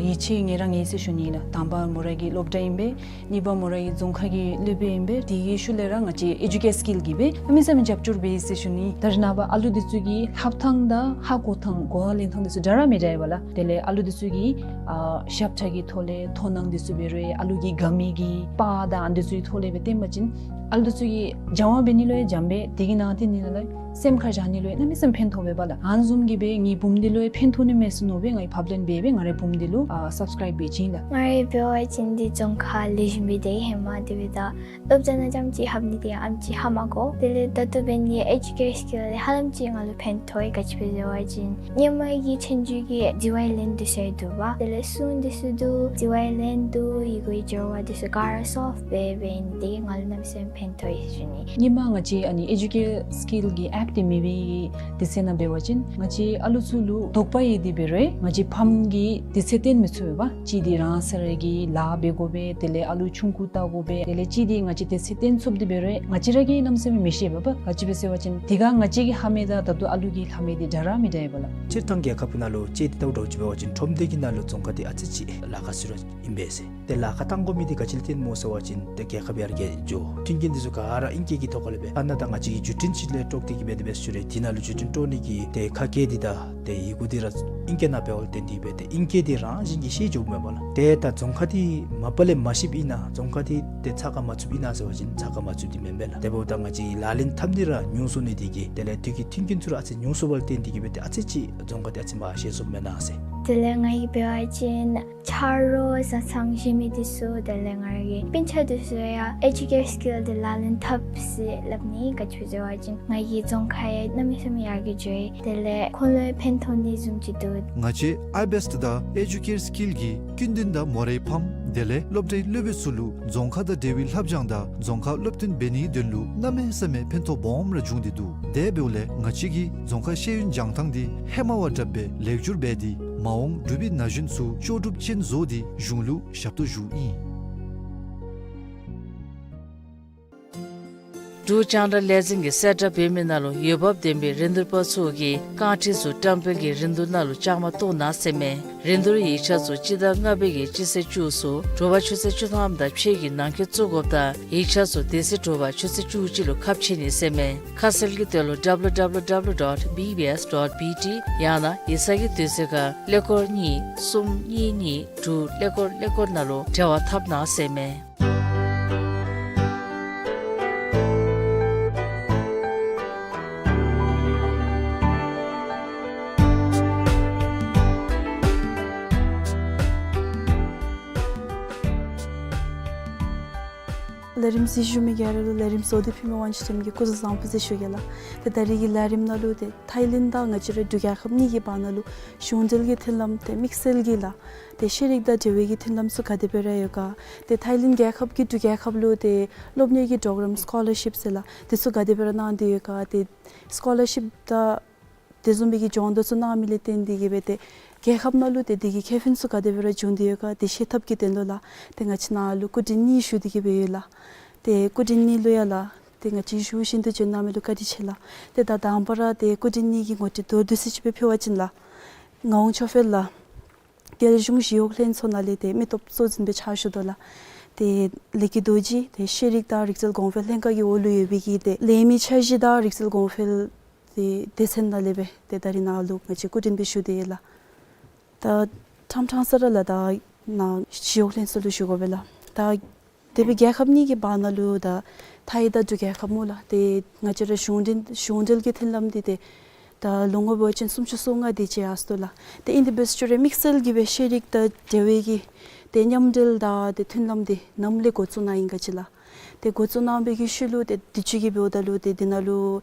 ཡིད་ཆེས་ངེ་ར་ངེ་ཟེར་ཞུ་ནི་ལགས། དང་པ་མོ་ར་གི་སློབ་གྲྭ་ཨིན་པས། གཉིས་པ་མོ་ར་གི་རྫོང་ཁ་གི་སློབ་དཔོན་ཨིན་པས། དེ་གི་ཤུལ་ལས་ར་ང་བཅས་ཨེ་ཌུ་ཀེར་སི་ཀིལ་གྱིས་སྦེ་གནམ་མེད་ས་མེད་རྒྱབ་སྐྱོར་འབད་ཡི་ཟེར་ཞུ་ནི། ད་རེས་ནངས་པ་ཨ་ལུ་འདི་ཚུ་གི་ལྷབ་ཐངས་དང་ཧ་གོ་ཐངས་གོ་བ་ལེན་ཐངས་འདི་ཚུ་འདྲ་ར་མི་འདྲ་ཡོདཔ་ལགས། དེ་ལས་ཨ་ལུ་འདི་ཚུ་གིས་ཨ་ཞབས་ཁྲ་གི་ཐོག་ལས་དོ་སྣང་འདི་ཚུ་འབད་རུང་ཨ་ལུ་གིས་དགའ་མི་གི་པར་དང་ཨ་འདི་ཚུ་གི་ཐོག་ལས་སྦེ་སྟོན་པ་ཅིན་ཨ་ལུ་འདི་ཚུ་གིས་སྦྱང་བ་འབད་ནི་ལུ་ཡང་འཇམ་པས། དེ་གི་ནང་དེ་ནི་ལགས་སེམས་ཁར་བཞག་ནི་ལུ་ཡང་གནམ་མེད་ས་མེད་ཕན་ཐོགས་པས་པ་ལགས། ཨ་ནི་བཟུམ་གྱིས་སྦེ་ངེའི་བུམོ་འདི་ལུ་ཡང་ཕན་ཐོགས་ནི་མས་ཟེར་མནོ་སྦེ་ང་གིས་ཕབ་ལེན་འབད་སྦེ་ང་རའི་བུམོ་འདི་ལུ་ཨ་སབ་སི་ཀརའིབ་འབད་བྱིན་ལགས། ང་རའི་འབད་བ་ཅིན་འདི་རྫོང་ཁ་ལེགས་ཤོམ་སྦེ་ཏེ་ཧེ་མ་དེ་སྦེ་ད་སློབ་གྲྭ་ནང་རྐྱངམ་ཅིག་ལྷབ་ནི་དེ་ཡང་ཨེམ་ཅིག་ཧ་མ་གོ། དེ་ལས་ད་ལྟོ་འབད་ནི་ཨེ་ཌུ་ཀེར་སི་ཀིལ་ལས་ཧ་ལམ་ཅིག་ང་ལུ་ཕན་ཐོགས་ཡི། ག་ཅི་སྦེ་ཟེར་བ་ཅིན་ཧེ་མ་གི་ཆོས་རྒྱུགས་ཀྱི་འདི་བའི་ལན་འདི་ཚུ་ཡང་འདུག་པ། དེ་ལས་སྲུང་འདི་ཚུ་འདུག། འདི་བའི་ལན་འདུག། ཡི་གུའི་སྦྱོར་བ་འདི་ཚུ་ག་ར་སོབཊ་སྦེ་འབད་ནི་དེ་གིས་ང་ལུ་གནམ་མེད་ས་མེད་ཕན་ཐོགས་ཡི་ཟེར་ཞུ་ནི། ཧེ་མ་ང་བཅས་ཨ་ནི་ཨེ་ཌུ་ཀེར་སི་ཀིལ་གྱི་ཨེཔ་འདི་མེད་པའི་དུས་ཚོད་ནང་འབད་བ་ཅིན་ང་བཅས་ཨ་ལུ་ཚུ་ལུ་དོགས་པ་ཡོད་དེ་འབད་རུང་ང་བཅས་ཕམ་གྱིས་དུས་ཚོད་བཏོན་མི་ཚུགས་པས་པ། གཅིག་འདི་རང་སོ་ར་གི་ལཱ་འབད་དགོ་པས། དེ་ལས་ཨ་ལུ་ཆུང་ཀུ་བལྟ་དགོ་པས། དེ་ལས་གཅིག་འདི་ང་བཅས་དུས་ཚོད་བཏོན་ཚུགས་དེ་འབད་རུང་ང་བཅས་ར་གིས་གནམ་མེད་ས་མེད་མི་ཤེས་པས་པ། ག་ཅི་སྦེ་ཟེར་བ་ཅིན་དེ་སྒང་ང་བཅས་ཀྱིས་ལྷབ་མི་དང་ད་ལྟོ་ཨ་ལུ་གིས་ལྷབ་མི་འདི་འདྲ་ར་མི་འདྲ་ཡོདཔ་ལགས། སྤྱིར་བཏང་རྒྱལ་ཁབ་ནང་ལུ་དཔྱེ་སྟེ་བལྟཝ་ད་ཅིག་འབད་བ་ཅིན་ཁྲོམ་སྡེ་གི་ནང་ལུ་རྫོང་ཁ་འདི་ཨ་ཙི་ཅིག་ལཱ་ཁག་ཚུད་ར་ཨིན་པས་ཟེར། ཏེ་ལཱ་ཁག་བཏང་དགོ་མི་འདི་ག་ཅི་ལས་བརྟེན་སྨོ་ཟེར་བ་ཅིན་ཏེ་རྒྱལ་ཁབ་ཡར་རྒྱས་འགྱོ། མཐུན་རྐྱེན་འདི་ཚུ་ག་ར་ཨིང་སྐད་ཀྱི་ཐོག་ཁ་ལས་སྦེ་ཨ་ནཱ་ད་ང་བཅས་ཀྱིས་བརྒྱུད་འཕྲིན་ཅིག་ལས་དཀྲོགས་ཏེ་གི་སྦེ་དེ་སྦེ་ཞུ་རུང་དེ་ནང་ལུ་བརྒྱུད་འཕྲིན་དཀྲོག་ནི་གི་ཏེ་ཁ་སྐད་འདི་དང་ཏེ་ཡི་གུ་འདི་ར་ཨིང་སྐད་ནང་འབདཝ་ལས་བརྟེན་ཏེ་གི་སྦེ་ཏེ་ཨིང་སྐད་འདི་རང་བཞིན་གྱིས་ཤེས་འགྱོཝ་མས་པ་ལགས། ཏེ་ད་རྫོང་ཁ་འདི་མ་པ་ལས་མ་ཤེསཔ་ཨིན་ན་རྫོང་ཁ་འདི་ཏེ་ཚགས་ཁར་མ་ཚུདཔ་ཨིན་ན་ཟེར་བ་ཅིན་ཚགས་ཁར་མ་ཚུདཔ་འདི་མེན་པས་ལགས། དེ་འབདཝ་ད་ང་བཅས་ལག་ལེན་འཐབ་ནི་ར་ཉུང་སོང་ནི་དེ་གིས་དེ་ལས་དུས་ཀྱི་མཐུན་རྐྱེན་ཚུ་ར་ཨ་ཙི་ཉུང་སོང་བ་ལས་བརྟེན་ཏེ་གི་སྦེ་ཏེ་ཨ་ཙི་ཅིག་རྫོང་ཁ་འདི་ཨ་ཙི་མར་ཤེས་སོངམ་མེན་ན་ཟེར། དེ་ལས་ང་གིས་འབད་བ་ཅིན་ཆ་རོགས་བཟའ་ཚང་གཞན་མི་འདི་ཚུ་དེ་ལས་ང་ར་གི་སྤུན་ཆ་འདི་ཚུ་ཡང་ཨེ་ཌུ་ཀེར་སི་ཀིལ་འདི་ལག་ལེན་འཐབ་ཟེར་སླབ་ནི། ག་ཅི་སྦེ་ཟེར་བ་ཅིན་ང་གི་རྫོང་ཁ་ཡང་གནམ་མེད་ས་མེད་ཡར་རྒྱས་འགྱོ་ཡི། དེ་ལས་ཁོང་ལུ་ཡང་ཕན་ཐོགས་ནི་བཟུམ་ཅིག་འདུག། ང་བཅས་ཨའི་བེསཊ་དང་ཨེ་ཌུ་ཀེར་སི་ཀིལ་གྱིས་ཀུན་ལྡན་དང་མོ་རའི་ཕམ་དེ་ལས་སློབ་གྲྭའི་སློབ་དཔོན་ཚུ་ལུ་རྫོང་ཁ་དང་འབྲེལ་བའི་ལྷབ་སྦྱང་དང་རྫོང་ཁ་སློབ་སྟོན་འབད་ནིའི་དོན་ལུ་གནམ་མེད་ས་མེད་ཕན་ཐོགས་སྦོམ་ར་བྱུང་སྟེ་འདུག། དེ་འབདཝ་ལས་ང་བཅས་ཀྱིས་རྫོང་ཁ་ཤེས་ཡོན་སྦྱང་ཐངས་འདི་ཧེ་མ་བ་དྲགཔ་སྦེ་ལེགས་བསྒྱུར་འབད་དེ་མ་འོངས་འབྲུག་པའི་ན་གཞོན་ཚུ་ལྕོགས་གྲུབ་ཅན་བཟོ་སྟེ་གཞུང་ལུ་ཞབས་ཏོག་ཞུཝ་ཨིན། འབྲུག་རྒྱང་བསྒྲགས་ལས་འཛིན་གྱིས་གསལ་བསྒྲགས་འབད་མི་ནང་ལུ་འོས་འབབ་ལྡན་པའི་རིན་བསྡུར་པ་ཚུ་གིས་རྐང་ཁྲི་ཚུ་བཀྲམ་སྤེལ་གྱི་རིན་བསྡུར་ནང་ལུ་བཅའ་མར་གཏོགས་གནང་ཟེར་མས། རིན་བསྡུར་ཡིག་ཆ་ཚུ་སྤྱི་ཟླ་ལྔ་པའི་གི་སྤྱི་ཚེས་བཅུ་ཚུ་དྲོ་པ་ཆུ་ཚོད་བཅུ་ཐམ་དང་ཕྱེད་ཀྱི་ནང་འཁོད་བཙུགས་དགོཔ་དང་ཡིག་ཆ་ཚུ་དེ་ཚེ་དྲོ་པ་ཆུ་ཚོད་བཅུ་གཅིག་ལུ་ཁ་ཕྱེ་ནི་ཟེར་མས། ཁ་གསལ་གྱི་དོན་ལུ་W W W dot B B S dot B T ཡང་ན་ཡིག་ཚང་གི་དུས་ཚོད་ཁར་ཀླད་ཀོར་གཉིས་གསུམ་གཉིས་གཉིས་དྲུག་ཀླད་ཀོར་ཀླད་ཀོར་ནང་ལུ་འབྲེལ་བ་འཐབ་གནང་ཟེར་མས། ལས་རིམ་གཟིགས་བཞུགས་མི་ག་ར་ལུ་ལས་རིམ་གཙོ་དེ་ཕུལ་མི་དབང་ཆེ་ལྕམ་གྱི་སྐུ་གཟུགས་བཟང་པོ་ཟེར་ཞུ་གེ་ལགས། ཏེ་ད་རིས་ཀྱི་ལས་རིམ་ནང་ལུ་ཏེ་ཐའི་ལེནཌ་དང་ང་བཅས་རའི་འབྲུག་རྒྱལ་ཁབ་གཉིས་ཀྱི་བར་ན་ལུ་གཞུང་འབྲེལ་གྱི་མཐུན་ལམ་ཏེ་དམིགས་བསལ་གྱི་ལགས་ཏེ་ཤེས་རིག་དང་འབྲེལ་བའི་གི་མཐུན་ལམ་ཚུ་ག་དེ་སྦེ་ར་ཡོད་ག། ཏེ་ཐའི་ལེནཌ་རྒྱལ་ཁབ་ཀྱིས་འབྲུག་རྒྱལ་ཁབ་ལུ་ཏེ་སློབ་གཉེར་གྱི་གྲོགས་རམ་སི་ཀོ་ལར་ཤིབ་ཟེར་ལགས་དེ་ཚུ་ག་དེ་སྦེ་ར་གནང་སྟེ་ཡོད་ག། ཏེ་སི་ཀོ་ལར་ཤིབ་དང་དེ་བཟུམ་སྦེ་གི་སྦྱོང་བརྡར་ཚུ་གནང་མི་ལས་བརྟེན་ཏེ་གིས་སྦེ་ཏེ་རྒྱལ་ཁབ་ནང་ལུ་ཏེ་དེ་གི་ཁེ་ཕན་ཚུ་ག་དེ་སྦེ་ར་འབྱུང་སྟེ་ཡོད་ག་དེ་ཤེས་ཐབས་ཀྱི་དོན་ལུ་ལགས་ཏེ་ང་བཅས་ནཱ་ལུ་སྐུ་མགྲོན་གཉིས་ཞུ་སྟེ་གིས་སྦེ་ཡོད་ལགས། ཏེ་སྐུ་མགྲོན་གཉིས་ལུ་ཡང་ལགས་ཏེ་ང་བཅས་ཞུ་བཞིན་དུ་བྱོན་གནང་མི་ལུ་བཀའ་དྲིན་ཆེ་ལགས། ཏེ་ད་དང་པ་ར་ཏེ་སྐུ་མགྲོན་གཉིས་ཀྱི་ངོ་སྤྲོད་མདོར་བསྡུས་ཅིག་སྦེ་ཕུལ་བ་ཅིན་ལགས། ངག་དབང་ཆོས་འཕེལ་ལགས། རྒྱལ་གཞུང་ཞི་གཡོག་ལྷན་ཚོགས་ནང་ལས་ཏེ་མི་སྟོབས་གཙོ་འཛིན་སྦེ་ཕྱག་ཞུ་དོ་ལགས། ཏེ་ལས་ཀྱི་རྡོ་རྗེ་ཏེ་ཤེས་རིག་དང་རིག་རྩལ་གོང་འཕེལ་ལྷན་ཁག་གི་འོག་ལུ་ཡོད་པའི་གི་ཏེ་ལས་མི་འཆར་གཞི་དང་རིག་རྩལ་གོང་འཕེལ་ཏེ་སྡེ་ཚན་ནང་ལས་སྦེ་ཏེ་ད་རིས་ནཱ་ལུ་ང་བཅས་སྐུ་མགྲོན་སྦེ་ཞུ་སྟེ་ཡོད་ལགས། ད་ཕྲང་ཕྲང་ས་ར་ལགས་ད་ནཱ་ཞི་གཡོག་ལྷན་ཚོགས་ལུ་ཞུ་དགོ་པས་ལགས། ད་དེ་སྦེ་རྒྱལ་ཁབ་གཉིས་ཀྱི་བར་ན་ལུ་ད་ཐའི་དང་འབྲུག་རྒྱལ་ཁབ་སྨོ་ལགས་ཏེ་ང་བཅས་ར་གཞུང་འབྲེལ་གཞུང་འབྲེལ་གྱི་མཐུན་ལམ་འདི་ཏེ་ད་ལོ་ངོ་འབད་བ་ཅིན་སུམ་ཅུ་སོ་ལྔ་དེ་ཅིག་ཡར་སོ་ལགས། ཏེ་ཨིན་ཏེ་འབད་ས་ཅིག་ར་དམིགས་བསལ་གྱིས་སྦེ་ཤེས་རིག་དང་འབྲེལ་བའི་གི་ཏེ་མཉམ་འབྲེལ་དང་ཏེ་མཐུན་ལམ་འདི་ནམ་ལས་འགོ་བཙུགས་གནང་ཡི་ག་ཅིག་ལགས། ཏེ་འགོ་བཙུགས་གནང་བའི་གི་ཤུལ་ལུ་ཏེ་དུས་ཅི་གི་འབདཝ་ད་ལུ་ཏེ་འདི་ནང་ལུ་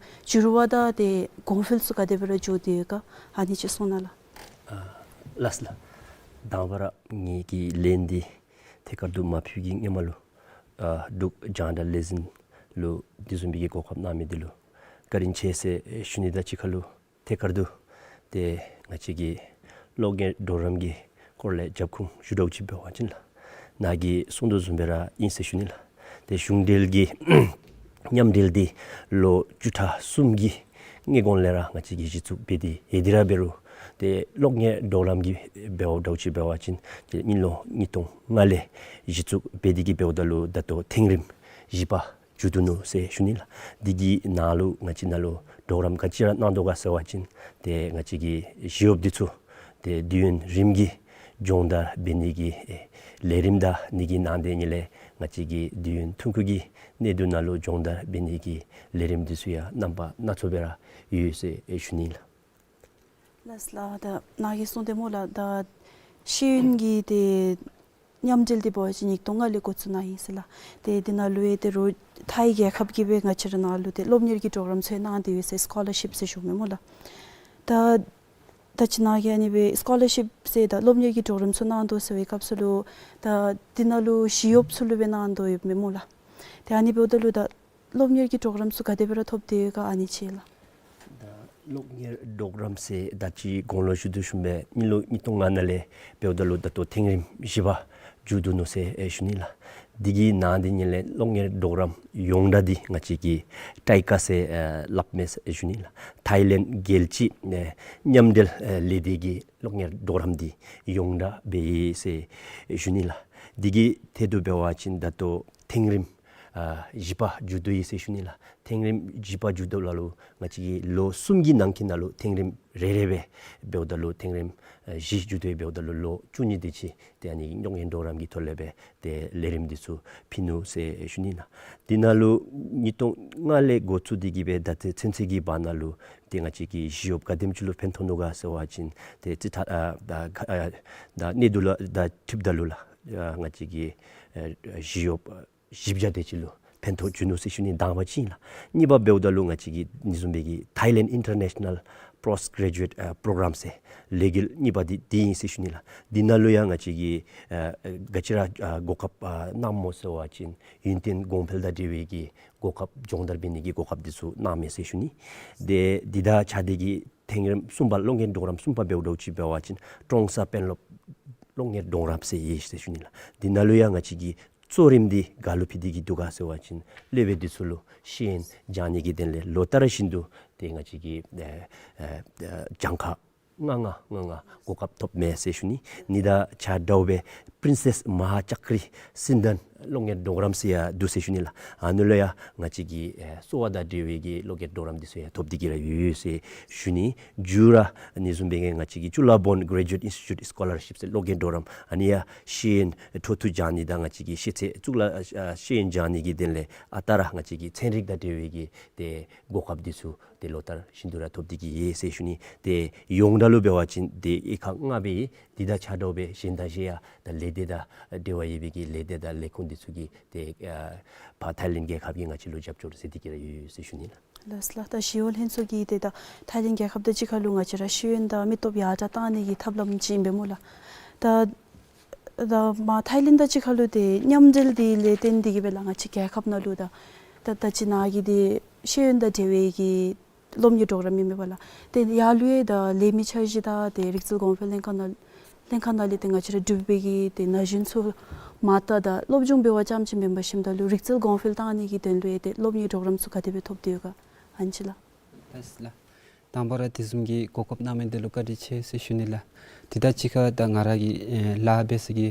འགྱུར་བ་དང་ཏེ་གོང་འཕེལ་ཚུ་ག་དེ་སྦེ་ར་འགྱོ་སྟེ་ཡོད་ག་ཨ་ནི་ཅིག་གསུང་གནང་ལགས། ཨ་ལགས་ལགས། དང་པ་ར་ངེ་གི་ལན་འདི་ཐད་ཀར་དུ་མ་ཕུལ་གྱི་སྔོན་མ་ལུ་ཨ་འབྲུག་རྒྱང་བསྒྲགས་ལས་འཛིན་ལུ་དེ་བཟུམ་སྦེ་གི་གོ་སྐབས་གནང་མི་འདི་ལུ་བཀའ་དྲིན་ཆེ་ཟེར་ཞུ་ནི་དང་གཅིག་ཁར་ལུ་ཐད་ཀར་དུ་ཏེ་ང་བཅས་ཀྱི་གློག་བརྙན་གྲོགས་རམ་གྱི་སྐོར་ལས་རྒྱབ་ཁུངས་ཞུ་དོ་ཅིག་འབད་བ་ཅིན་ལགས་ནཱ་གིས་གསུང་དོ་བཟུམ་སྦེ་ར་ཨིན་ཟེར་ཞུ་ནི་ལགས། ཏེ་གཞུང་འབྲེལ་གྱི་མཉམ་འབྲེལ་འདི་ལོ་བཅུ་ཕྲག་གསུམ་གྱི་སྔོན་གོང་ལས་ར་ང་བཅས་ཀྱིས་གཞི་བཙུགས་འབད་དེ་ཡོད། དེ་ར་འབད་རུང་ཏེ་གློག་བརྙན་གྲོགས་རམ་གྱི་འབདཝ་འདྲཝ་ཅིག་འབད་བ་ཅིན་ཏེ་དངུལ་ལོ་ཉིས་སྟོང་ལྔ་ལས་གཞི་བཙུགས་འབད་དེ་གིས་འབདཝ་ད་ལུ་ད་ལྟོ་ཐེངས་རིམ་བཞི་པ་མཇུག་བསྡུ་ནུག་ཟེར་ཞུ་ནི་ལགས། འདི་གི་ནང་ལུ་ང་བཅས་ནང་ལུ་གྲོགས་རམ་ག་ཅི་ར་གནང་དོ་ག་ཟེར་བ་ཅིན་ཏེ་ང་བཅས་ཀྱི་ཞི་གཡོགཔ་འདི་ཚུ་ཏེ་དུས་ཡུན་རིངམོ་གི་སྦྱོང་བརྡར་འབད་ནི་གི་ཨེ་ལས་རིམ་དང་འདི་གི་ནང་དེ་ཉིད་ལས་ང་བཅས་ཀྱི་དུས་ཡུན་ཐུང་ཀུ་གི་གནད་དོན་ནང་ལུ་སྦྱོང་བརྡར་འབད་ནི་གི་ལས་རིམ་འདི་ཚུ་ཡང་རྣམ་པ་སྣ་ཚོགས་སྦེ་ར་ཡོད་ཟེར་ཨེ་ཞུ་ནི་ལགས། ལགས་ལགས། ད་ནཱ་གིས་གསུངས་ཏེ་སྨོ་ལགས། ད་ཤེས་ཡོན་གྱི་ཏེ་མཉམ་འབྲེལ་འདི་འབད་བ་ཅིན་ཉིས་སྟོང་ལྔ་ལས་འགོ་བཙུགས་གནང་ཡི་ཟེར་ལགས། ཏེ་འདི་ནང་ལུ་ཡང་ཏེ་རོགས་ཐའི་རྒྱལ་ཁབ་ཀྱིས་སྦེ་ང་བཅས་ར་ནཱ་ལུ་ཏེ་སློབ་གཉེར་གྱི་གྲོགས་རམ་ཚུ་གནང་སྟེ་ཡོད་ཟེར་སི་ཀོ་ལར་ཤིབ་ཟེར་ཞུཝ་མས་སྨོ་ལགས། ད་ད་ཅི་ནཱ་གིས་ཨ་ནི་སྦེ་སི་ཀོ་ལར་ཤིབ་ཟེར་ད་སློབ་གཉེར་གྱི་གྲོགས་རམ་ཚུ་གནང་དོ་ཟེར་བའི་སྐབས་སུ་ལུ་ད་འདི་ནང་ལུ་ཞི་གཡོགཔ་ཚུ་ལུ་སྦེ་གནང་དོ་ཡོདཔ་མས་སྨོ་ལགས། ཏེ་ཨ་ནི་འབདཝ་ད་ལུ་ད་སློབ་གཉེར་གྱི་གྲོགས་རམ་ཚུ་ག་དེ་སྦེ་ར་ཐོབ་སྟེ་ཡོད་ག་ཨ་ནི་ཅིག་ལགས། ད་སློབ་གཉེར་གྲོགས་རམ་ཟེར་ད་ཅི་གོང་ལུ་ཞུ་དོ་བཟུམ་སྦེ་དངུལ་ལོ་ཉིས་སྟོང་ལྔ་ནང་ལས་འབདཝ་ད་ལུ་ད་ལྟོ་ཐེངས་རིམ་བཞི་པ་མཇུག་བསྡུ་ནུག་ཟེར་ཨེ་ཞུ་ནི་ལགས། འདི་གི་ནང་དེ་ཉིད་ལས་སློབ་གཉེར་གྲོགས་རམ་ཡོངས་གྲགས་འདི་ང་བཅས་ཀྱིས་ཊའི་ཀ་ཟེར་ཨེ་སླབ་མས་ཟེར་ཨེ་ཞུ་ནི་ལགས། ཐའི་ལེནཌ་རྒྱལ་སྤྱི་ཨེ་མཉམ་འབྲེལ་ཨེ་ལས་སྡེ་གི་སློབ་གཉེར་གྲོགས་རམ་འདི་ཡོངས་གྲགས་འབད་ཡི་ཟེར་ཨེ་ཞུ་ནི་ལགས། འདི་གི་ཐད་དུ་འབད་བ་ཅིན་ད་ལྟོ་ཐེངས་རིམ་ཨ་བཞི་པ་མཇུག་བསྡུ་ཡི་ཟེར་ཞུ་ནི་ལགས། ཐེངས་རིམ་བཞི་པ་མཇུག་བསྡུཝ་ད་ལུ་ང་བཅས་ཀྱིས་ལོ་གསུམ་གྱི་ནང་འཁོད་ནང་ལུ་ཐེངས་རིམ་རེ་རེ་སྦེ་འབདཝ་ད་ལུ་ཐེངས་རིམ་ཨ་བཞི་མཇུག་བསྡུ་འབདཝ་ད་ལུ་ལོ་བཅུ་གཉིས་དེ་ཅིག་ཏེ་ཨ་ནི་སློབ་གཉེར་གྲོགས་རམ་གྱི་ཐོག་ལས་སྦེ་ཏེ་ལས་རིམ་འདི་ཚུ་ཕུལ་ནུག་ཟེར་ཞུ་ནི་ལགས། འདི་ནང་ལུ་ཉིས་སྟོང་ལྔ་ལས་འགོ་བཙུགས་ཏེ་གིས་སྦེ་ད་ལྟོ་ཚུན་ཚོད་ཀྱི་བར་ན་ལུ་ཏེ་ང་བཅས་ཀྱི་ཞི་གཡོགཔ་ག་དེམ་ཅིག་ལུ་ཕན་ཐོགས་ནུག་ག་ཟེར་བ་ཅིན་ཏེ་ཅི་ད་ཨ་ད་ཨ་ད་གནས་ཚུལ་ལུ་ད་འཁྲིལཝ་ད་ལུ་ལགས་ཨ་ང་བཅས་ཀྱི་ཨ་ཞི་གཡོགཔ་བཞི་བརྒྱ་དེ་ཅིག་ལུ་ཕན་ཐོགས་བྱུང་ནུག་ཟེར་ཞུ་ནི་དང་པ་ཅིག་ཨིན་ལགས། གཉིས་པ་འབདཝ་ད་ལུ་ང་བཅས་ཀྱི་ཨ་ནི་བཟུམ་སྦེ་གི་Thailand International Postgraduate ཨ་Program ཟེར་ལས་འགུལ་གཉིས་པ་འདི་འདི་ཨིན་ཟེར་ཞུ་ནི་ལགས། འདི་ནང་ལུ་ཡང་ང་བཅས་ཀྱིས་ཨ་ག་ཅི་ར་ཨ་གོ་སྐབས་ཨ་གནངམ་སྨོ་ཟེར་བ་ཅིན་ཡུན་བརྟན་གོང་འཕེལ་དང་འབྲེལ་བའི་གི་གོ་སྐབས་སྦྱོང་བརྡར་འབད་ནི་གི་གོ་སྐབས་འདི་ཚུ་གནངམ་མས་ཟེར་ཞུ་ནི། ཏེ་འདི་དང་ཕྱད་དེ་གིས་ཐེངས་རིམ་གསུམ་པ་སློབ་གཉེར་གྲོགས་རམ་གསུམ་པ་འབདཝ་འདྲཝ་ཅིག་འབད་བ་ཅིན་ཀྲོང་གསར་དཔོན་སློབ་སློབ་གཉེར་གྲོགས་རམ་ཟེར་ཡོད་ཟེར་ཞུ་ནི་ལགས། འདི་ནང་ལུ་ཡང་ང་བཅས་ཀྱིས་གཙོ་རིམ་འདི་ག་ལུ་ཕུལ་ཏེ་གིས་འདུག་ག་ཟེར་བ་ཅིན་སློབ་དཔོན་འདི་ཚུ་ལུ་ཤེས་ཡོན་སྦྱང་ནི་གི་དོན་ལས་ལོ་ལྟར་བཞིན་དུ་ཏེ་ང་བཅས་ཀྱིས་ཨེ་ཨེ་ཨེ་གྱངས་ཁ་ལྔ་ལྔ་ལྔ་ལྔ་གོ་སྐབས་ཐོབ་མས་ཟེར་ཞུ་ནི། ཨ་ནི་དང་ཕྱདཔ་སྦེ་Princess Maha Chakri Sindhan སློབ་གཉེར་གྲོགས་རམ་ཟེར་ཡང་འདུག་ཟེར་ཞུ་ནི་ལགས། ཨ་ནི་ལུ་ཡང་ང་བཅས་ཀྱིས་ཨེ་གསོ་བ་དང་འབྲེལ་བའི་གི་སློབ་གཉེར་གྲོགས་རམ་འདི་ཚུ་ཡང་ཐོབ་སྟེ་གིས་ར་ཡོད་ཟེར་ཞུ་ནི། མཇུག་ར་ཨ་ནི་བཟུམ་སྦེ་གི་ང་བཅས་ཀྱི་Chulabon Graduate Institute Scholarship ཟེར་སློབ་གཉེར་གྲོགས་རམ་ཨ་ནི་ཡང་ཤེས་ཡོན་འཕྲོ་མཐུད་སྦྱང་ནི་དང་ང་བཅས་ཀྱི་ཤེས་ཚད་གཙུག་ལག་ཨ་ཤེས་ཡོན་སྦྱང་ནི་གི་དོན་ལས་ཨ་རྟག་ར་ང་བཅས་ཀྱི་ཚན་རིག་དང་འབྲེལ་བའི་གི་ཏེ་གོ་སྐབས་འདི་ཚུ་ཏེ་ལོ་ལྟར་བཞིན་དུ་ར་ཐོབ་སྟེ་གིས་ཡོད་ཟེར་ཞུ་ནི། ཏེ་ཡོངས་གྲགས་ ལུ་འབད་བ་ཅིན་ཏེ་དབྱེ་ཁག་ལྔ་སྦེ་འདི་དང་ཆ་འདྲཝ་སྦེ་གཞན་དང་གཞན་ཡང་ད་ལས་སྡེ་དང་འབྲེལ་བ་ཡོད་པའི་གི་ལས་སྡེ་དང་ལས་ཁུངས་འདི་ཚུ་གིས་ཏེ་ཨ་ཕར་ཐའི་ལེནཌ་རྒྱལ་ཁབ་ཀྱིས་ང་བཅས་ལུ་རྒྱབ་སྐྱོར་མཛད་དེ་གི་ར་ཡོད་ཡོད་ཟེར་ཞུ་ནི་ལགས། ལགས་ལགས། ད་ཞི་གཡོག་ལྷན་ཚོགས་ཀྱིས་ཏེ་ད་ཐའི་ལེནཌ་རྒྱལ་ཁབ་དང་གཅིག་ཁར་ལུ་ང་བཅས་ར་ཤེས་ཡོན་དང་མི་སྟོབས་ཡར་དྲག་བཏང་ནི་གི་ཐབས་ལམ་ཅིག་ཨིན་པས་སྨོ་ལགས། ད་ད་མར་ཐའི་ལེནཌ་དང་གཅིག་ཁར་ལུ་ཏེ་མཉམ་འབྲེལ་འདི་ལས་བརྟེན་ཏེ་གི་སྦེ་ལགས་ང་བཅས་རྒྱལ་ཁབ་ནང་ལུ་ད་ད་ད་ཅི་ནཱ་གི་ཏེ་ཤེས་ཡོན་དང་འབྲེལ་བའི་གི་སློབ་གཉེར་གྲོགས་རམ་ཨིན་མས་པ་ལགས། ཏེ་ཡར་ལུ་ཡང་ད་ལས་མི་འཆར་གཞི་དང་ཏེ་རིག་རྩལ་གོང་འཕེལ་ལྷན་ཁག་ནང་ལྷན་ཁག་ནང་ལས་ཏེ་ང་བཅས་ར་འབྲུག་པའི་གི་ཏེ་ན་གཞོན་ཚུ་མ་དང་ད་སློབ་སྦྱོང་འབད་བ་ཙམ་ཅིག་མེན་པར་ཞིནམ་ད་ལུ་རིག་རྩལ་གོང་འཕེལ་བཏང་ནི་གི་དོན་ལུ་ཡང་ཏེ་སློབ་གཉེར་གྲོགས་རམ་ཚུ་ག་དེ་སྦེ་ཐོབ་སྟེ་ཡོད་ག་ཨ་ནི་ཅིག་ལགས། ལགས་ལགས། དང་པ་ར་དེ་བཟུམ་གྱི་གོ་སྐབས་གནང་མི་འདི་ལུ་བཀའ་དྲིན་ཆེ་ཟེར་ཞུ་ནི་ལགས། དེ་དང་གཅིག་ཁར་ད་ང་ར་གིས་ཨེ་ལཱ་འབད་ས་གི་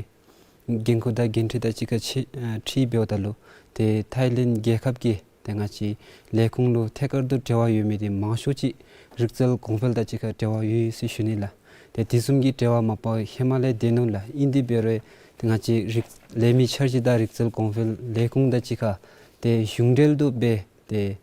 འགན་ཁུར་དང་འགན་འཁྲི་དང་གཅིག་ཁར་ཕྱད་ཨ་འཁྲིལ་འབདཝ་ད་ལུ་ཏེ་ཐའི་ལེནཌ་རྒྱལ་ཁབ་ཀྱི་ཏེ་ང་བཅས་ལས་ཁུངས་ལུ་ཐད་ཀར་དུ་འབྲེལ་བ་ཡོད་མི་འདི་མང་ཤོས་ཅིག་རིག་རྩལ་གོང་འཕེལ་དང་གཅིག་ཁར་འབྲེལ་བ་ཡོད་ཡོད་ཟེར་ཞུ་ནི་ལགས། ཏེ་དེ་བཟུམ་གྱི་འབྲེལ་བ་མ་པ་ཧེ་མ་ལས་ཏེ་ནུག་ལགས། ཨིན་དེ་འབད་རུང་ཏེ་ང་བཅས་རིག་ལས་མི་འཆར་གཞི་དང་རིག་རྩལ་གོང་འཕེལ་ལས་ཁུངས་དང་གཅིག་ཁར་ཏེ་གཞུང་འབྲེལ་དུ་སྦེ་ཏེ་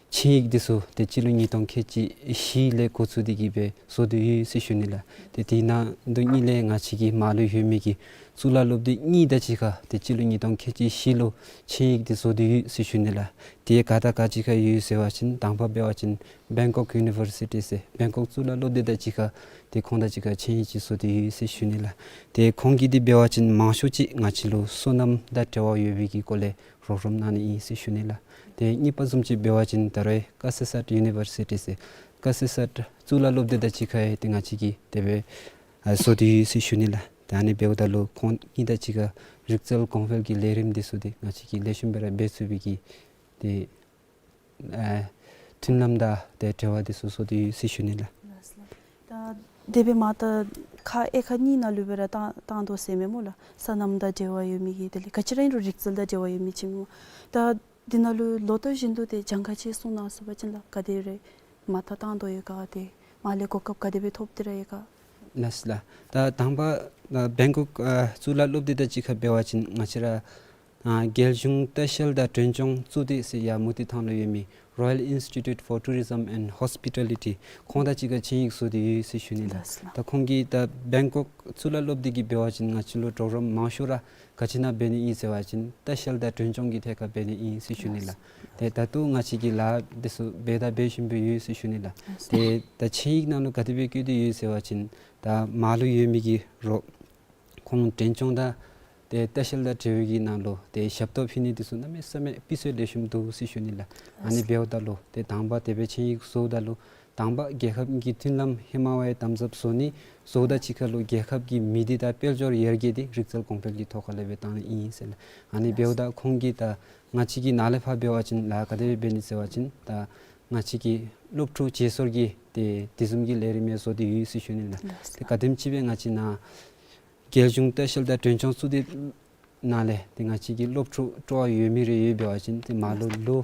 ཆིངས་ཡིག་འདི་ཚུ་ཏེ་སྤྱི་ལོ་ཉིས་སྟོང་ཁལ་གཅིག་བཞི་ལས་འགོ་བཙུགས་ཏེ་གི་སྦེ་བཟོ་སྟེ་ཡོད་ཟེར་ཞུ་ནི་ལགས། ཏེ་དེ་ནང་དོན་གཉིས་ལས་ང་བཅས་ཀྱི་མར་ལུ་ཡོད་མི་གི་གཙུག་ལག་སློབ་སྡེ་གཉིས་དང་གཅིག་ཁར་ཏེ་སྤྱི་ལོ་ཉིས་སྟོང་ཁལ་གཅིག་བཞི་ལུ་ཆིངས་ཡིག་འདི་བཟོ་སྟེ་ཡོད་ཟེར་ཞུ་ནི་ལགས། དེ་ག་དང་ག་གཅིག་ཁར་ཡོད་ཟེར་བ་ཅིན་དང་པ་འབད་བ་ཅིན་བེང་ཀོག་ཡུ་ནི་ཝར་སི་ཊི་ཟེར་བེང་ཀོག་གཙུག་ལག་སློབ་སྡེ་དང་གཅིག་ཁར་ཏེ་ཁོང་དང་གཅིག་ཁར་ཆིངས་ཡིག་ཅིག་བཟོ་སྟེ་ཡོད་ཟེར་ཞུ་ནི་ལགས། ཏེ་ཁོང་གིས་འདི་འབད་བ་ཅིན་མང་ཤོས་ཅིག་ང་བཅས་ལུ་སོ་ནམ་དང་འབྲེལ་བ་ཡོད་པའི་གི་སྐོར་ལས་རོགས་རམ་གནང་ནི་ཨིན་ཟེར་ཞུ་ནི་ལགས། ཏེ་གཉིས་པ་བཟུམ་ཅིག་འབད་བ་ཅིན་ད་རུང་ཀ་ས་སཊ་ཡུ་ནི་ཝར་སི་ཊི་ཟེར་ཀ་ས་སཊ་གཙུག་ལག་སློབ་སྡེ་དང་གཅིག་ཁར་ཡང་ཏེ་ང་བཅས་ཀྱིས་དེ་སྦེ་ཨ་བཟོ་སྟེ་ཡོད་ཟེར་ཞུ་ནི་ལགས། ཏེ་ཨ་ནི་འབདཝ་ད་ལུ་ཁོང་གཉིས་དང་གཅིག་ཁར་རིག་རྩལ་གོང་འཕེལ་གྱི་ལས་རིམ་འདི་ཚུ་ཏེ་ང་བཅས་ཀྱིས་ལེགས་ཤོམ་སྦེ་ར་འབད་ཚུགས་པའི་གི་ཏེ་ཨ་མཐུན་ལམ་དང་ཏེ་འབྲེལ་བ་འདི་ཚུ་བཟོ་སྟེ་ཡོད་ཟེར་ཞུ་ནི་ལགས། ལགས་ལགས། ད་དེ་སྦེ་མར་ད་ཁག་ཨེ་ཁག་གཉིས་ནང་ལུ་སྦེ་ར་བཏང་བཏང་དོ་ཟེར་མས་སྨོ་ལགས། སོ་ནམ་དང་འབྲེལ་བ་ཡོད་མི་གི་དེ་ལས་ག་ཅི་ར་ཨིན་རུང་རིག་རྩལ་དང་འབྲེལ་བ་ཡོད་མི་ཅིག་སྨོ། ད་འདི་ནང་ལུ་ལོ་ལྟར་བཞིན་དུ་ཏེ་གྱངས་ཁ་ཅིག་གསུང་གནང་ཟེར་བ་ཅིན་ལགས་ག་དེ་རེ་མར་ད་བཏང་དོ་ཡོད་ག་ཏེ་མར་ལས་གོ་སྐབས་ག་དེ་སྦེ་ཐོབ་སྟེ་ར་ཡོད་ག། ལགས་ལགས། ད་དང་པ་ཨ་བེང་ཀོག་ཨ་གཙུག་ལག་སློབ་སྡེ་དང་གཅིག་ཁར་འབད་བ་ཅིན་ང་བཅས་ར་ཨ་རྒྱལ་གཞུང་ལྟ་བཤལ་དང་མགྲོན་སྐྱོང་གཙུག་སྡེ་ཟེར་ཡར་མུ་ཏིག་ཐང་ལུ་ཡོད་མི་Royal Institute for Tourism and Hospitality ཁོང་དང་གཅིག་ཁར་ཆིངས་ཡིག་བཟོ་སྟེ་ཡོད་ཟེར་ཞུ་ནི་ལགས། ལགས་ལགས། ད་ཁོང་གིས་ད་བེང་ཀོག་གཙུག་ལག་སློབ་སྡེ་གིས་འབད་བ་ཅིན་ང་བཅས་ལུ་གྲོགས་རམ་མང་ཤོས་ར་ག་ཅི་ནང་འབད་ནི་ཨིན་ཟེར་བ་ཅིན་ལྟ་བཤལ་དང་མགྲོན་སྐྱོང་གི་ཐད་ཁར་འབད་ནི་ཨིན་ཟེར་ཞུ་ནི་ལགས། ལགས་ལགས། ཏེ་ད་ལྟོ་ང་བཅས་ཀྱིས་ལཱ་འདི་ཚུ་འབད་དང་འབད་བཞིན་སྦེ་ཡོད་ཟེར་ཞུ་ནི་ལགས། ལགས་ལགས། ཏེ་ད་ཆིངས་ཡིག་ནང་ལུ་ག་དེ་སྦེ་བཀོད་དེ་ཡོད་ཟེར་བ་ཅིན་ད་མར་ལུ་ཡོད་མི་གི་རོགས་ཁོང་མགྲོན་སྐྱོང་དང་ཏེ་ལྟ་བཤལ་དང་འབྲེལ་བའི་གི་ནང་ལུ་ཏེ་ཞབས་ཏོག་ཕུལ་ནི་འདི་ཚུ་གནམ་མེད་ས་མེད་སྤུས་ཚད་ལེགས་ཤོམ་འདུག་ཟེར་ཞུ་ནི་ལགས། ཨ་ནི་འབདཝ་ད་ལུ་ཏེ་དང་པ་དེ་སྦེ་ཆིངས་ཡིག་བཟོཝ་ད་ལུ་དང་པ་རྒྱལ་ཁབ་ཀྱི་མཐུན་ལམ་ཧེ་མ་བ་ཡང་དམ་ཟབ་བཟོ་ནི་བཟོཝ་དང་གཅིག་ཁར་ལུ་རྒྱལ་ཁབ་ཀྱི་མི་སྡེ་དང་དཔལ་འབྱོར་ཡར་རྒྱས་འདི་རིག་རྩལ་གོང་འཕེལ་གྱི་ཐོག་ཁ་ལས་སྦེ་བཏང་ནི་ཨིན་ཟེར་ལགས། ཨ་ནི་འབདཝ་ད་ཁོང་གིས་ད་ང་བཅས་ཀྱིས་ནཱ་ལས་ཕར་འབད་བ་ཅིན་ལཱ་ག་དེ་སྦེ་འབད་ནི་ཟེར་བ་ཅིན་ད་ང་བཅས་ཀྱིས་སློབ་ཕྲུག་བརྗེ་སོར་གྱི་ཏེ་དེ་བཟུམ་གྱི་ལས་རིམ་ཡང་བཟོ་སྟེ་ཡོད་ཟེར་ཞུ་ནི་ལགས། ལགས་ལགས། ཏེ་ག་དེམ་ཅིག་སྦེ་ང་བཅས་ནཱ་རྒྱལ་གཞུང་ལྟ་བཤལ་དང་མགྲོན་སྐྱོང་གཙུག་སྡེ་ནང་ལས་ཏེ་ང་བཅས་ཀྱི་སློབ་ཕྲུག་སྤྲོ་བ་ཡོད་མི་རེ་ཡོད་འབད་བ་ཅིན་ཏེ་མར་ལུ་ལོ་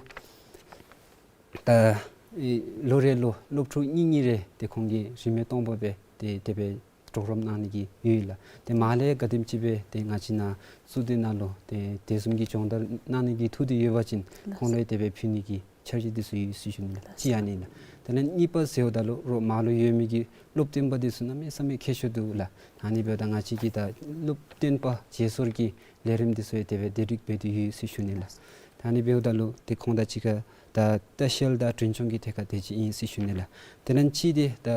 ད་ཨེ་ལོ་རེ་ལུ་སློབ་ཕྲུག་གཉིས་གཉིས་རེ་ཏེ་ཁོང་གིས་རིན་མེད་སྟོང་པ་སྦེ་ཏེ་དེ་སྦེ་གྲོགས་རམ་གནང་ནི་གི་ཡོད་ལགས། ཏེ་མར་ལས་ག་དེམ་ཅིག་སྦེ་ཏེ་ང་བཅས་ནཱ་གཙུག་སྡེ་ནང་ལུ་ཏེ་དེ་བཟུམ་གྱི་སྦྱོང་བརྡར་གནང་ནི་གི་ཐུགས་འདོད་ཡོད་པ་ཅིན་ལགས་ཁོང་ལུ་ཡང་དེ་སྦེ་ཕུལ་ནི་གི་འཆར་གཞི་འདི་ཚུ་ཡོད་ཟེར་ཞུ་ནི་ལགས། ལགས་གཅིག་ཨ་ནི་ལགས། དེ་ལས་གཉིས་པ་ཟེརཝ་ད་ལུ་རོགས་མར་ལུ་ཡོད་མི་གི་སློབ་སྟོན་པ་འདི་ཚུ་གནམ་མེད་ས་མེད་མཁས་ཤོས་འདུག་ལགས། ཨ་ནི་འབདཝ་ད་ང་བཅས་ཀྱིས་ད་སློབ་སྟོན་པ་བརྗེ་སོར་གྱི་ལས་རིམ་འདི་ཚུ་ཡང་དེ་སྦེ་དེ་སྒྲིག་འབད་དེ་ཡོད་ཟེར་ཞུ་ནི་ལགས། ད་ཨ་ནི་འབདཝ་ད་ལུ་ཏེ་ཁོང་དང་གཅིག་ཁར་ད་ལྟ་བཤལ་དང་མགྲོན་སྐྱོང་གི་ཐད་ཁར་དེ་ཅིག་ཨིན་ཟེར་ཞུ་ནི་ལགས། དེ་ལས་གཅིག་འདི་ད་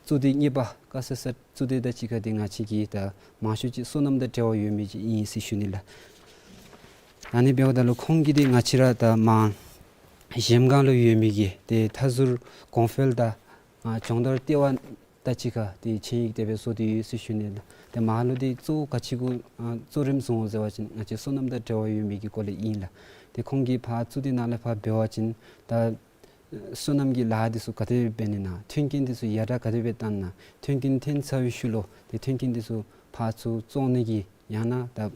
གཙུག་སྡེ་གཉིས་པ་ཀ་ས་སཊ་གཙུག་སྡེ་དང་གཅིག་ཁར་འདི་ང་བཅས་ཀྱིས་ད་མང་ཤོས་ཅིག་སོ་ནམ་དང་འབྲེལ་བ་ཡོད་མི་ཅིག་ཨིན་ཟེར་ཞུ་ནི་ལགས། ཨ་ནི་འབདཝ་ད་ལུ་ཁོང་གིས་འདི་ང་བཅས་ར་ད་མར་གཞལམ་སྒང་ལུ་ཡོད་མི་གི་ཏེ་མཐའ་ཟུར་གོང་འཕེལ་དང་ཨ་སྦྱོང་བརྡར་ལྟེ་བ་དང་གཅིག་ཁར་ཏེ་ཆིངས་ཡིག་དེ་སྦེ་བཟོ་སྟེ་ཡོད་ཟེར་ཞུ་ནི་ལགས། ཏེ་མར་ལུ་འདི་གཙོ་བོ་ག་ཅི་གུ་ཨ་གཙོ་རིམ་བཟུང་འོང་ཟེར་བ་ཅིན་ང་བཅས་སོ་ནམ་དང་འབྲེལ་བ་ཡོད་མི་གི་སྐོར་ལས་ཨིན་ལགས། ཏེ་ཁོང་གིས་ཕར་གཙུག་སྡེ་ནང་ལས་ཕར་འབད་བ་ཅིན་ད་སོ་ནམ་གྱི་ལཱ་འདི་ཚུ་ག་དེ་སྦེ་འབད་ནི་ན་མཐུན་རྐྱེན་འདི་ཚུ་ཡར་དྲག་ག་དེ་སྦེ་བཏང་ན་མཐུན་རྐྱེན་ཐོན་ཚར་བའི་ཤུལ་ལུ་ཏེ་མཐུན་རྐྱེན་འདི་ཚུ་ཕར་ཚུར་བཙོང་ནི་གི་ཡང་ན་ད་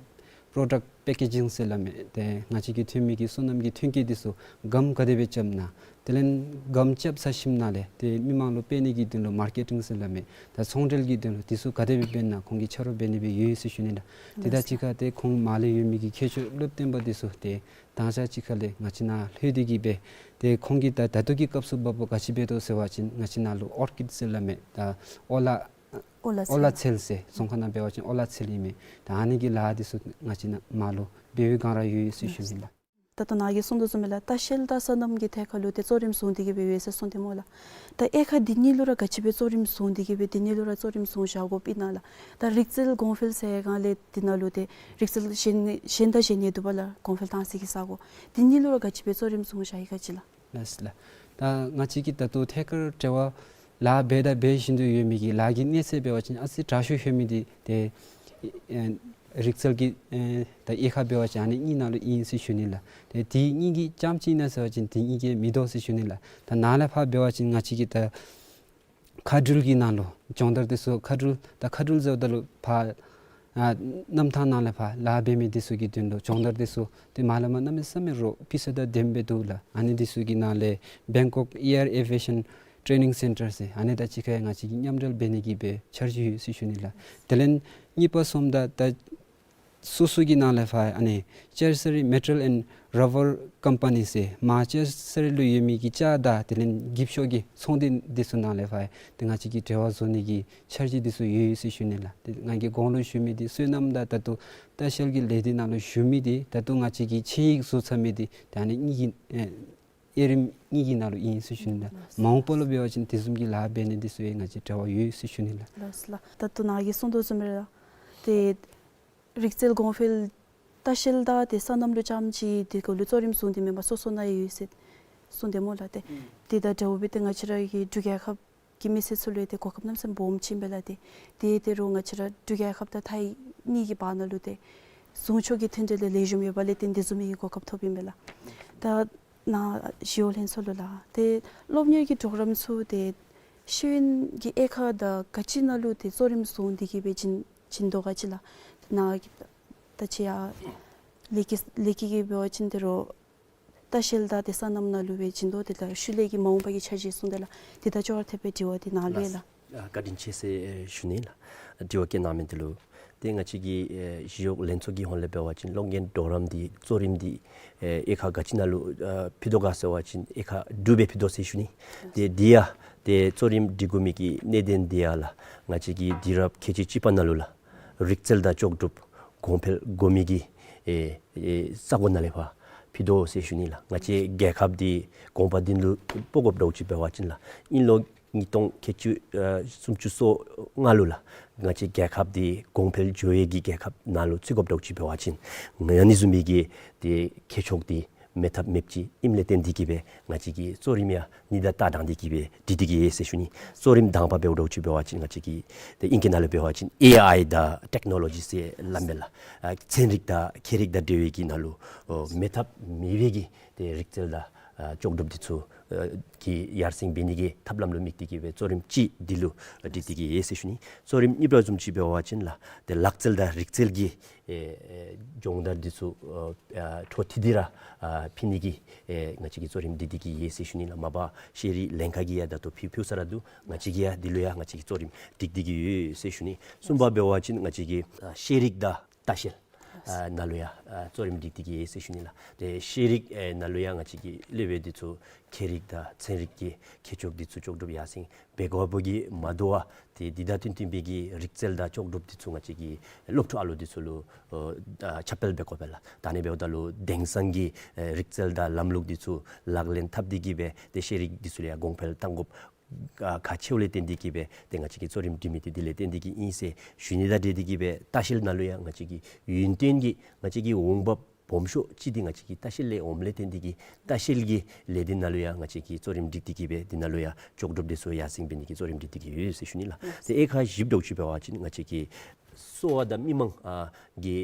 པོརོ་ཌཀཊ་པེ་ཀེ་ཇིང་ཟེར་སླབ་མི་ཏེ་ང་བཅས་ཀྱིས་ཐོན་མི་གི་སོ་ནམ་གྱི་ཐོན་སྐྱེད་འདི་ཚུ་སྒམ་ག་དེ་སྦེ་རྐྱབ་ན་ དེ་ལས་སྒམ་རྐྱབ་ཚར་ཞིནམ་ལས་ཏེ་མི་མང་ལུ་སྤེལ་ནི་གི་དོན་ལུ་མར་ཀེ་ཊིང་ཟེར་སླབ་མི་ད་ཚོང་འབྲེལ་གྱི་དོན་ལུ་དེ་ཚུ་ག་དེ་སྦེ་འབད་ན་ཁོང་གིས་ཆ་རོགས་འབད་ནི་སྦེ་ཡོད་ཟེར་ཞུ་ནི་ལགས། དེ་དང་གཅིག་ཁར་ཏེ་ཁོང་མར་ལས་ཡོད་མི་གི་མཁས་མཆོག་སློབ་སྟོན་པ་དེ་ཚུ་ཏེ་དང་ཞག་གཅིག་ཁར་ལས་ང་བཅས་ནང་ལྷོད་དེ་གི་སྦེ་ཏེ་ཁོང་གིས་ད་ད་ལྟོ་གི་སྐབས་སུ་བབ་པ་ག་ཅི་འབད་དོ་ཟེར་བ་ཅིན་ང་བཅས་ནང་ལུ་ཨོར་ཀིཌ་ཟེར་སླབ་མི་ད་ཨོ་ལ་ཨོ་ལ་ཨོ་ལ་ཚལ་ཚལ་ཟེར་ཚོང་ཁང་ནང་འབད་བ་ཅིན་ཨོ་ལ་ཚལ་ཨིན་མས། ད་ཨ་ནི་གི་ལཱ་དེ་ཚུ་ང་བཅས་ནང་མར་ལུ་འབད་བའི་སྒང་ར་ཡོད་ཟེར་ཞུ་ནི་ལགས། ད་ལྟོ་ནཱ་གིས་གསུངས་དོ་བཟུམ་སྦེ་ལགས་ལྟ་བཤལ་དང་སོ་ནམ་གྱི་ཐད་ཁར་ལུ་ཏེ་གཙོ་རིམ་བཟུང་སྟེ་གི་སྦེ་ཡོད་ཟེར་གསུངས་ཏེ་སྨོ་ལགས། ད་དབྱེ་ཁག་འདི་གཉིས་ལུ་ར་ག་ཅི་སྦེ་གཙོ་རིམ་བཟུང་སྟེ་གི་སྦེ་འདི་གཉིས་ལུ་ར་གཙོ་རིམ་བཟུང་བཞག་དགོཔ་ཨིན་ན་ལགས། ད་རིག་རྩལ་གོང་འཕེལ་ཟེར་སྒང་ལས་འདི་ནང་ལུ་ཏེ་རིག་རྩལ་གཞན་གཞན་དང་གཞན་ཡང་འདུག་པ་ལགས། གོང་འཕེལ་བཏང་སའི་གི་ས་གོ་འདི་གཉིས་ལུ་ར་ག་ཅི་སྦེ་གཙོ་རིམ་བཟུང་བཞག་ཡི་ག་ཅི་ལགས། ལགས་སོ་ལགས། ད་ང་བཅས་ཀྱིས་ད་ལྟོ་ཐད་ཀར་འབྲེལ་བ་ལཱ་འབད་དང་འབད་བཞིན་དུ་ཡོད་མི་གི་ལཱ་གི་གནས་ཚད་འབད་བ་ཅིན་ཨ་ཙི་དྲག་ཤོས་ཡོད་མི་འདི་ཏེ་ཨེ་རིག་རྩལ་གྱི་ཨེ་ད་དབྱེ་ཁག་འབད་བ་ཅིན་ཨ་ནི་གཉིས་ནང་ལུ་ཨིན་ཟེར་ཞུ་ནི་ལགས། ཏེ་དེ་གཉིས་ཀྱི་རྐྱངམ་ཅིག་ཨིན་ན་ཟེར་བ་ཅིན་དེ་གཉིས་ཀྱིས་མི་དོ་ཟེར་ཞུ་ནི་ལགས། ད་ནཱ་ལས་ཕར་འབད་བ་ཅིན་ང་བཅས་ཀྱིས་ད་མཁའ་འགྲུལ་གྱི་ནང་ལུ་སྦྱོང་བརྡར་དེ་ཚུ་མཁའ་འགྲུལ་ད་མཁའ་འགྲུལ་ཟེརཝ་ད་ལུ་ཕར་ཨ་གནམ་ཐང་ནང་ལས་ཕར་ལཱ་འབད་མི་དེ་ཚུ་གི་དོན་ལུ་སྦྱོང་བརྡར་དེ་ཚུ་ཏེ་མ་ལས་མར་གནམ་མེད་ས་མེད་རོགས་སྤུས་ཚད་དང་ལྡནམ་སྦེ་འདུག་ལགས། ཨ་ནི་དེ་ཚུ་གི་ནང་ལས་Bangkok Air Aviation Training Centre ཟེར་ཨ་ནི་དང་གཅིག་ཁར་ང་བཅས་ཀྱིས་མཉམ་འབྲེལ་འབད་ནི་གི་སྦེ་འཆར་གཞི་ཡོད་ཟེར་ཞུ་ནི་ལགས། དེ་ལས་གཉིས་པ་སོངམ་ད་ད་སོ་སོ་གི་ནང་ལས་ཕར་ཨ་ནི་ལྕགས་སི་རི་མེ་ཊལ་ཨེནཌ་རབ་བར་ཀམ་པ་ནི་ཟེར་མར་ལྕགས་སི་རི་ལུ་ཡོད་མི་གི་ལྕགས་དང་དེ་ལས་འགྱིབ་ཤོག་གི་ཚོང་སྡེ་དེ་ཚུ་ནང་ལས་ཕར་ཏེ་ང་བཅས་ཀྱིས་འབྲེལ་བ་བཟོ་ནི་གི་འཆར་གཞི་དེ་ཚུ་ཡོད་ཡོད་ཟེར་ཞུ་ནི་ལགས། ཏེ་ང་གིས་གོང་ལུ་ཞུ་མི་དེ་སོ་ནམ་དང་ད་ལྟོ་ལྟ་བཤལ་གྱི་ལས་སྡེ་ནང་ལུ་ཞུ་མི་དེ་ད་ལྟོ་ང་བཅས་ཀྱིས་ཆེ་ཡིག་བཟོ་ཚར་མི་དེ་ད་ཨ་ནི་གཉིས་ཀྱི་ཨེ་དབྱེ་རིམ་གཉིས་ཀྱི་ནང་ལུ་ཨིན་ཟེར་ཞུ་ནི་ལགས། ལགས་སོ། མ་འོངས་པ་ལུ་འབད་བ་ཅིན་དེ་བཟུམ་གྱི་ལཱ་འབད་ནི་དེ་ཚུ་ཡང་ང་བཅས་འབྲེལ་བ་ཡོད་ཟེར་ཞུ་ནི་ལགས། ལགས་སོ་ལགས། ད་ལྟོ་ནཱ་གིས་གསུངས་དོ་བཟུམ་སྦེ་ར་ཏེ་རིག་རྩལ་གོང་འཕེལ་ལྟ་བཤལ་དང་ཏེ་སོ་ནམ་ལུ་རྐྱངམ་ཅིག་དེ་གུ་ལུ་གཙོ་རིམ་བཟུང་སྟེ་མེན་པར་སོ་སོ་ནང་ཡང་ཡོད་ཟེར་གསུངས་ཏེ་སྨོ་ལགས། ཏེ་ཨུམ་དེ་དང་འདྲཝ་སྦེ་ཏེ་ང་བཅས་ར་གི་འབྲུག་རྒྱལ་ཁབ་ཀྱི་མི་སེར་ཚུ་ལུ་ཏེ་གོ་སྐབས་གནམ་མེད་ས་མེད་སྦོམ་ཅིག་ཨིན་པས་ལགས། ཏེ་དེ་ཏེ་རོགས་ང་བཅས་ར་འབྲུག་རྒྱལ་ཁབ་དང་ཐའི་གཉིས་ཀྱི་བར་ན་ལུ་ཏེ་ཟུང་ཕྱོགས་ཀྱི་མཐུན་འབྲེལ་ལེགས་ཤོམ་ཡོདཔ་ལས་བརྟེན་དེ་བཟུམ་མའི་གོ་སྐབས་ཐོབ་ཨིན་པས་ལགས། ད་ནཱ་ཞི་གཡོག་ལྷན་ཚོགས་ལུ་ལགས་ཏེ་སློབ་གཉེར་གྱི་གྲོགས་རམ་ཚུ་ཏེ་ཤེས་ཡོན་གྱི་དབྱེ་ཁག་དང་ག་ཅི་ནང་ལུ་ཏེ་གཙོ་རིམ་བཟུང་སྟེ་གི་སྦེ་བྱིན་བྱིན་དོ་ག་ཅི་ལགས། ནཱ་ད་ཅི་ཡང་ལས་ཀྱི་ལས་ཀྱི་གི་འབད་བ་ཅིན་ཏེ་རོགས་ལྟ་བཤལ་དང་ཏེ་སོ་ནམ་ནང་ལུ་སྦེ་བྱིན་དོ། དེ་ལས་ཤུལ་ལས་ཀྱི་མ་འོངས་པ་གི་འཆར་གཞི་གསུངས་ཏེ་ལགས། དེ་དང་ཅོག་ར་འཐདཔ་སྦེ་དྲི་བ་འདི་ནཱ་ལུ་ཡོད་ལགས། ལགས། ཨ་བཀའ་དྲིན་ཆེ་ཟེར་ཞུ་ནི་ལགས། དྲི་བ་བཀོད་གནང་མི་འདི་ལུ། ཏེ་ང་བཅས་ཀྱི་ཨེ་ཞི་གཡོག་ལྷན་ཚོགས་ཀྱི་ཧོང་ལས་འབད་བ་ཅིན་སློབ་གཉེར་གྲོགས་རམ་འདི་གཙོ་རིམ་འདི་ཨེ་དབྱེ་ཁག་ག་ཅི་ནང་ལུ་ཨ་ཕུལ་དོ་ག་ཟེར་བ་ཅིན་དབྱེ་ཁག་དྲུག་སྦེ་ཕུལ་དོ་ཟེར་ཞུ་ནི། ཏེ་འདི་ཡང་ཏེ་གཙོ་རིམ་སྒྲིག་དགོ་མི་གི་གནད་དོན་འདི་ཡང་ལགས་ང་བཅས་ཀྱི་དུས་རབས་ཁལ་གཅིག་གཅིག་པ་ནང་ལུ་ལགས་རིག་རྩལ་དང་ལྕོགས་གྲུབ་གོང་འཕེལ་དགོ་མི་གི་ཨེ་ཨེ་ས་གོ་ནང་ལས་ཕར་ཕུལ་དོ་ཟེར་ཞུ་ནི་ལགས། ང་བཅས་རྒྱལ་ཁབ་འདི་གོང་འཕེལ་འདི་ལུ་སྤོ་དགོཔ་འདྲཝ་ཅིག་འབད་བ་ཅིན་ལགས་དབྱིན་ལོ་ཉིས་སྟོང་ཁལ་གཅིག་ཨ་སུམ་ཅུ་སོ་ལྔ་ལུ་ལགས་ང་བཅས་རྒྱལ་ཁབ་འདི་གོང་འཕེལ་འགྱོ་བའི་གི་རྒྱལ་ཁབ་ནང་ལུ་བརྩི་དགོཔ་འདྲཝ་ཅིག་འབད་བ་ཅིན་ང་ཨ་ནི་བཟུམ་མའི་གི་ཏེ་ཁྱད་ཆོས་འདི་མེད་ཐབས་མེདཔ་ཅིག་ཨིནམ་ལས་བརྟེན་ཏེ་གི་སྦེ་ང་བཅས་ཀྱིས་གཙོ་རིམ་ཡང་ཨ་ནི་དང་བསྟུན་ཏེ་གི་སྦེ་སྒྲིག་སྟེ་གི་ཡོད་ཟེར་ཞུ་ནི། གཙོ་རིམ་དང་པ་འབདཝ་འདྲཝ་ཅིག་འབད་བ་ཅིན་ང་བཅས་ཀྱི་ཏེ་ཨིང་སྐད་ནང་ལུ་འབད་བ་ཅིན་ཨེ་ཨའི་དང་ཊེཀ་ནོ་ལོ་ཇི་ཟེར་སླབ་མས་ལགས། ཨ་ཚན་རིག་དང་ཁྱད་རིག་དང་འབྲེལ་བའི་གི་ནང་ལུ་ཨོ་མེད་ཐབས་མེད་པའི་གི་ཏེ་རིག་རྩལ་དང་ཨ་ལྕོགས་གྲུབ་འདི་ཚུ་ཨ་གི་ཡར་སེང་འབད་ནི་གི་ཐབས་ལམ་ལུ་དམིགས་ཏེ་གི་སྦེ་གཙོ་རིམ་གཅིག་འདི་ལུ་སྒྲིག་སྟེ་གི་ཡོད་ཟེར་ཞུ་ནི། གཙོ་རིམ་གཉིས་པ་བཟུམ་ཅིག་འབད་བ་ཅིན་ལགས་ཏེ་ལག་རྩལ་དང་རིག་རྩལ་གྱི་ཨེ་ཨེ་སྦྱོང་བརྡར་འདི་ཚུ་ཨ་ཨ་འཕྲོ་མཐུད་དེ་ར་ཨ་ཕུལ་ནི་གི་ཨེ་ང་བཅས་ཀྱིས་གཙོ་རིམ་སྒྲིག་སྟེ་གི་ཡོད་ཟེར་ཞུ་ནི་ལགས། མ་པ་ཤེས་རིག་ལྷན་ཁག་གིས་ཡང་ད་ལྟོ་ཕུལ་ཕུལ་ས་ར་འདུག། ང་བཅས་ཀྱིས་ཡང་འདི་ལུ་ཡང་ང་བཅས་ཀྱིས་གཙོ་རིམ་སྒྲིག་སྟེ་གི་ཡོད་ཟེར་ཞུ་ནི། གསུམ་པ་འབད་བ་ཅིན་ང་བཅས་ཀྱིས་ཨ་ཤེས་རིག་དང་ལྟ་བཤལ་ཨ་ནང་ལུ་ཡང་ཨ་གཙོ་རིམ་སྒྲིག་སྟེ་གི་ཡོད་ཟེར་ཞུ་ནི་ལགས། ཏེ་ཤེས་རིག་ཨེ་ནང་ལུ་ཡང་ང་བཅས་ཀྱི་སློབ་དཔོན་འདི་ཚུ་ཁྱད་རིག་དང་ཚན་རིག་གི་ཁྱད་ཆོས་འདི་ཚུ་ལྕོགས་གྲུབ་ཡར་སེང་འབད་དགོ་པའི་གི་མ་དོ་བར་ཏེ་འདི་དང་བསྟུན་བསྟུན་པའི་གི་རིག་རྩལ་དང་ལྕོགས་གྲུབ་འདི་ཚུ་ང་བཅས་ཀྱི་སློབ་ཕྲུག་ཨ་ལུ་འདི་ཚུ་ལུ་ཨ་ཁྱབ་སྤེལ་འབད་དགོ་པས་ལགས། ད་ཨ་ནི་འབདཝ་ད་ལུ་དེང་སང་གི་ཨེ་རིག་རྩལ་དང་ལམ་ལུགས་འདི་ཚུ་ལག་ལེན་འཐབ་སྟེ་གི་སྦེ་ཏེ་ཤེས་རིག་འདི་ཚུ་ལུ་ཡང་གོང་འཕེལ་གཏང་དགོཔ་ཨ་ཁག་ཆེཝ་ལས་བརྟེན་ཏེ་གི་སྦེ་ཏེ་ང་བཅས་ཀྱིས་གཙོ་རིམ་སྒྲིག་མི་འདི་དེ་ལས་བརྟེན་ཏེ་གི་ཨིན་ཟེར་ཞུ་ནི་དང་འབྲེལ་ཏེ་གི་སྦེ་ལྟ་བཤལ་ནང་ལུ་ཡང་ང་བཅས་ཀྱི་ཡུན་བརྟན་གྱི་ང་བཅས་ཀྱི་འོང་འབབ་སྦོམ་ཤོས་ཅིག་འདི་ང་བཅས་ཀྱི་ལྟ་བཤལ་ལས་འོངམ་ལས་བརྟེན་ཏེ་གི་ལྟ་བཤལ་གྱི་ལས་སྡེ་ནང་ལུ་ཡང་ང་བཅས་ཀྱིས་གཙོ་རིམ་སྒྲིག་སྟེ་གི་སྦེ་འདི་ནང་ལུ་ཡང་ལྕོགས་གྲུབ་འདི་ཚུ་ཡར་སེང་འབད་ནི་གི་གཙོ་རིམ་སྒྲིག་སྟེ་གི་ཡོད་ཟེར་ཞུ་ནི་ལགས། ཏེ་དབྱེ་ཁག་བཞི་འདྲཝ་ཅིག་འབད་བ་ཅིན་ང་བཅས་ཀྱི་ གསོ་བ་དང་མི་མང་ཨ་གི་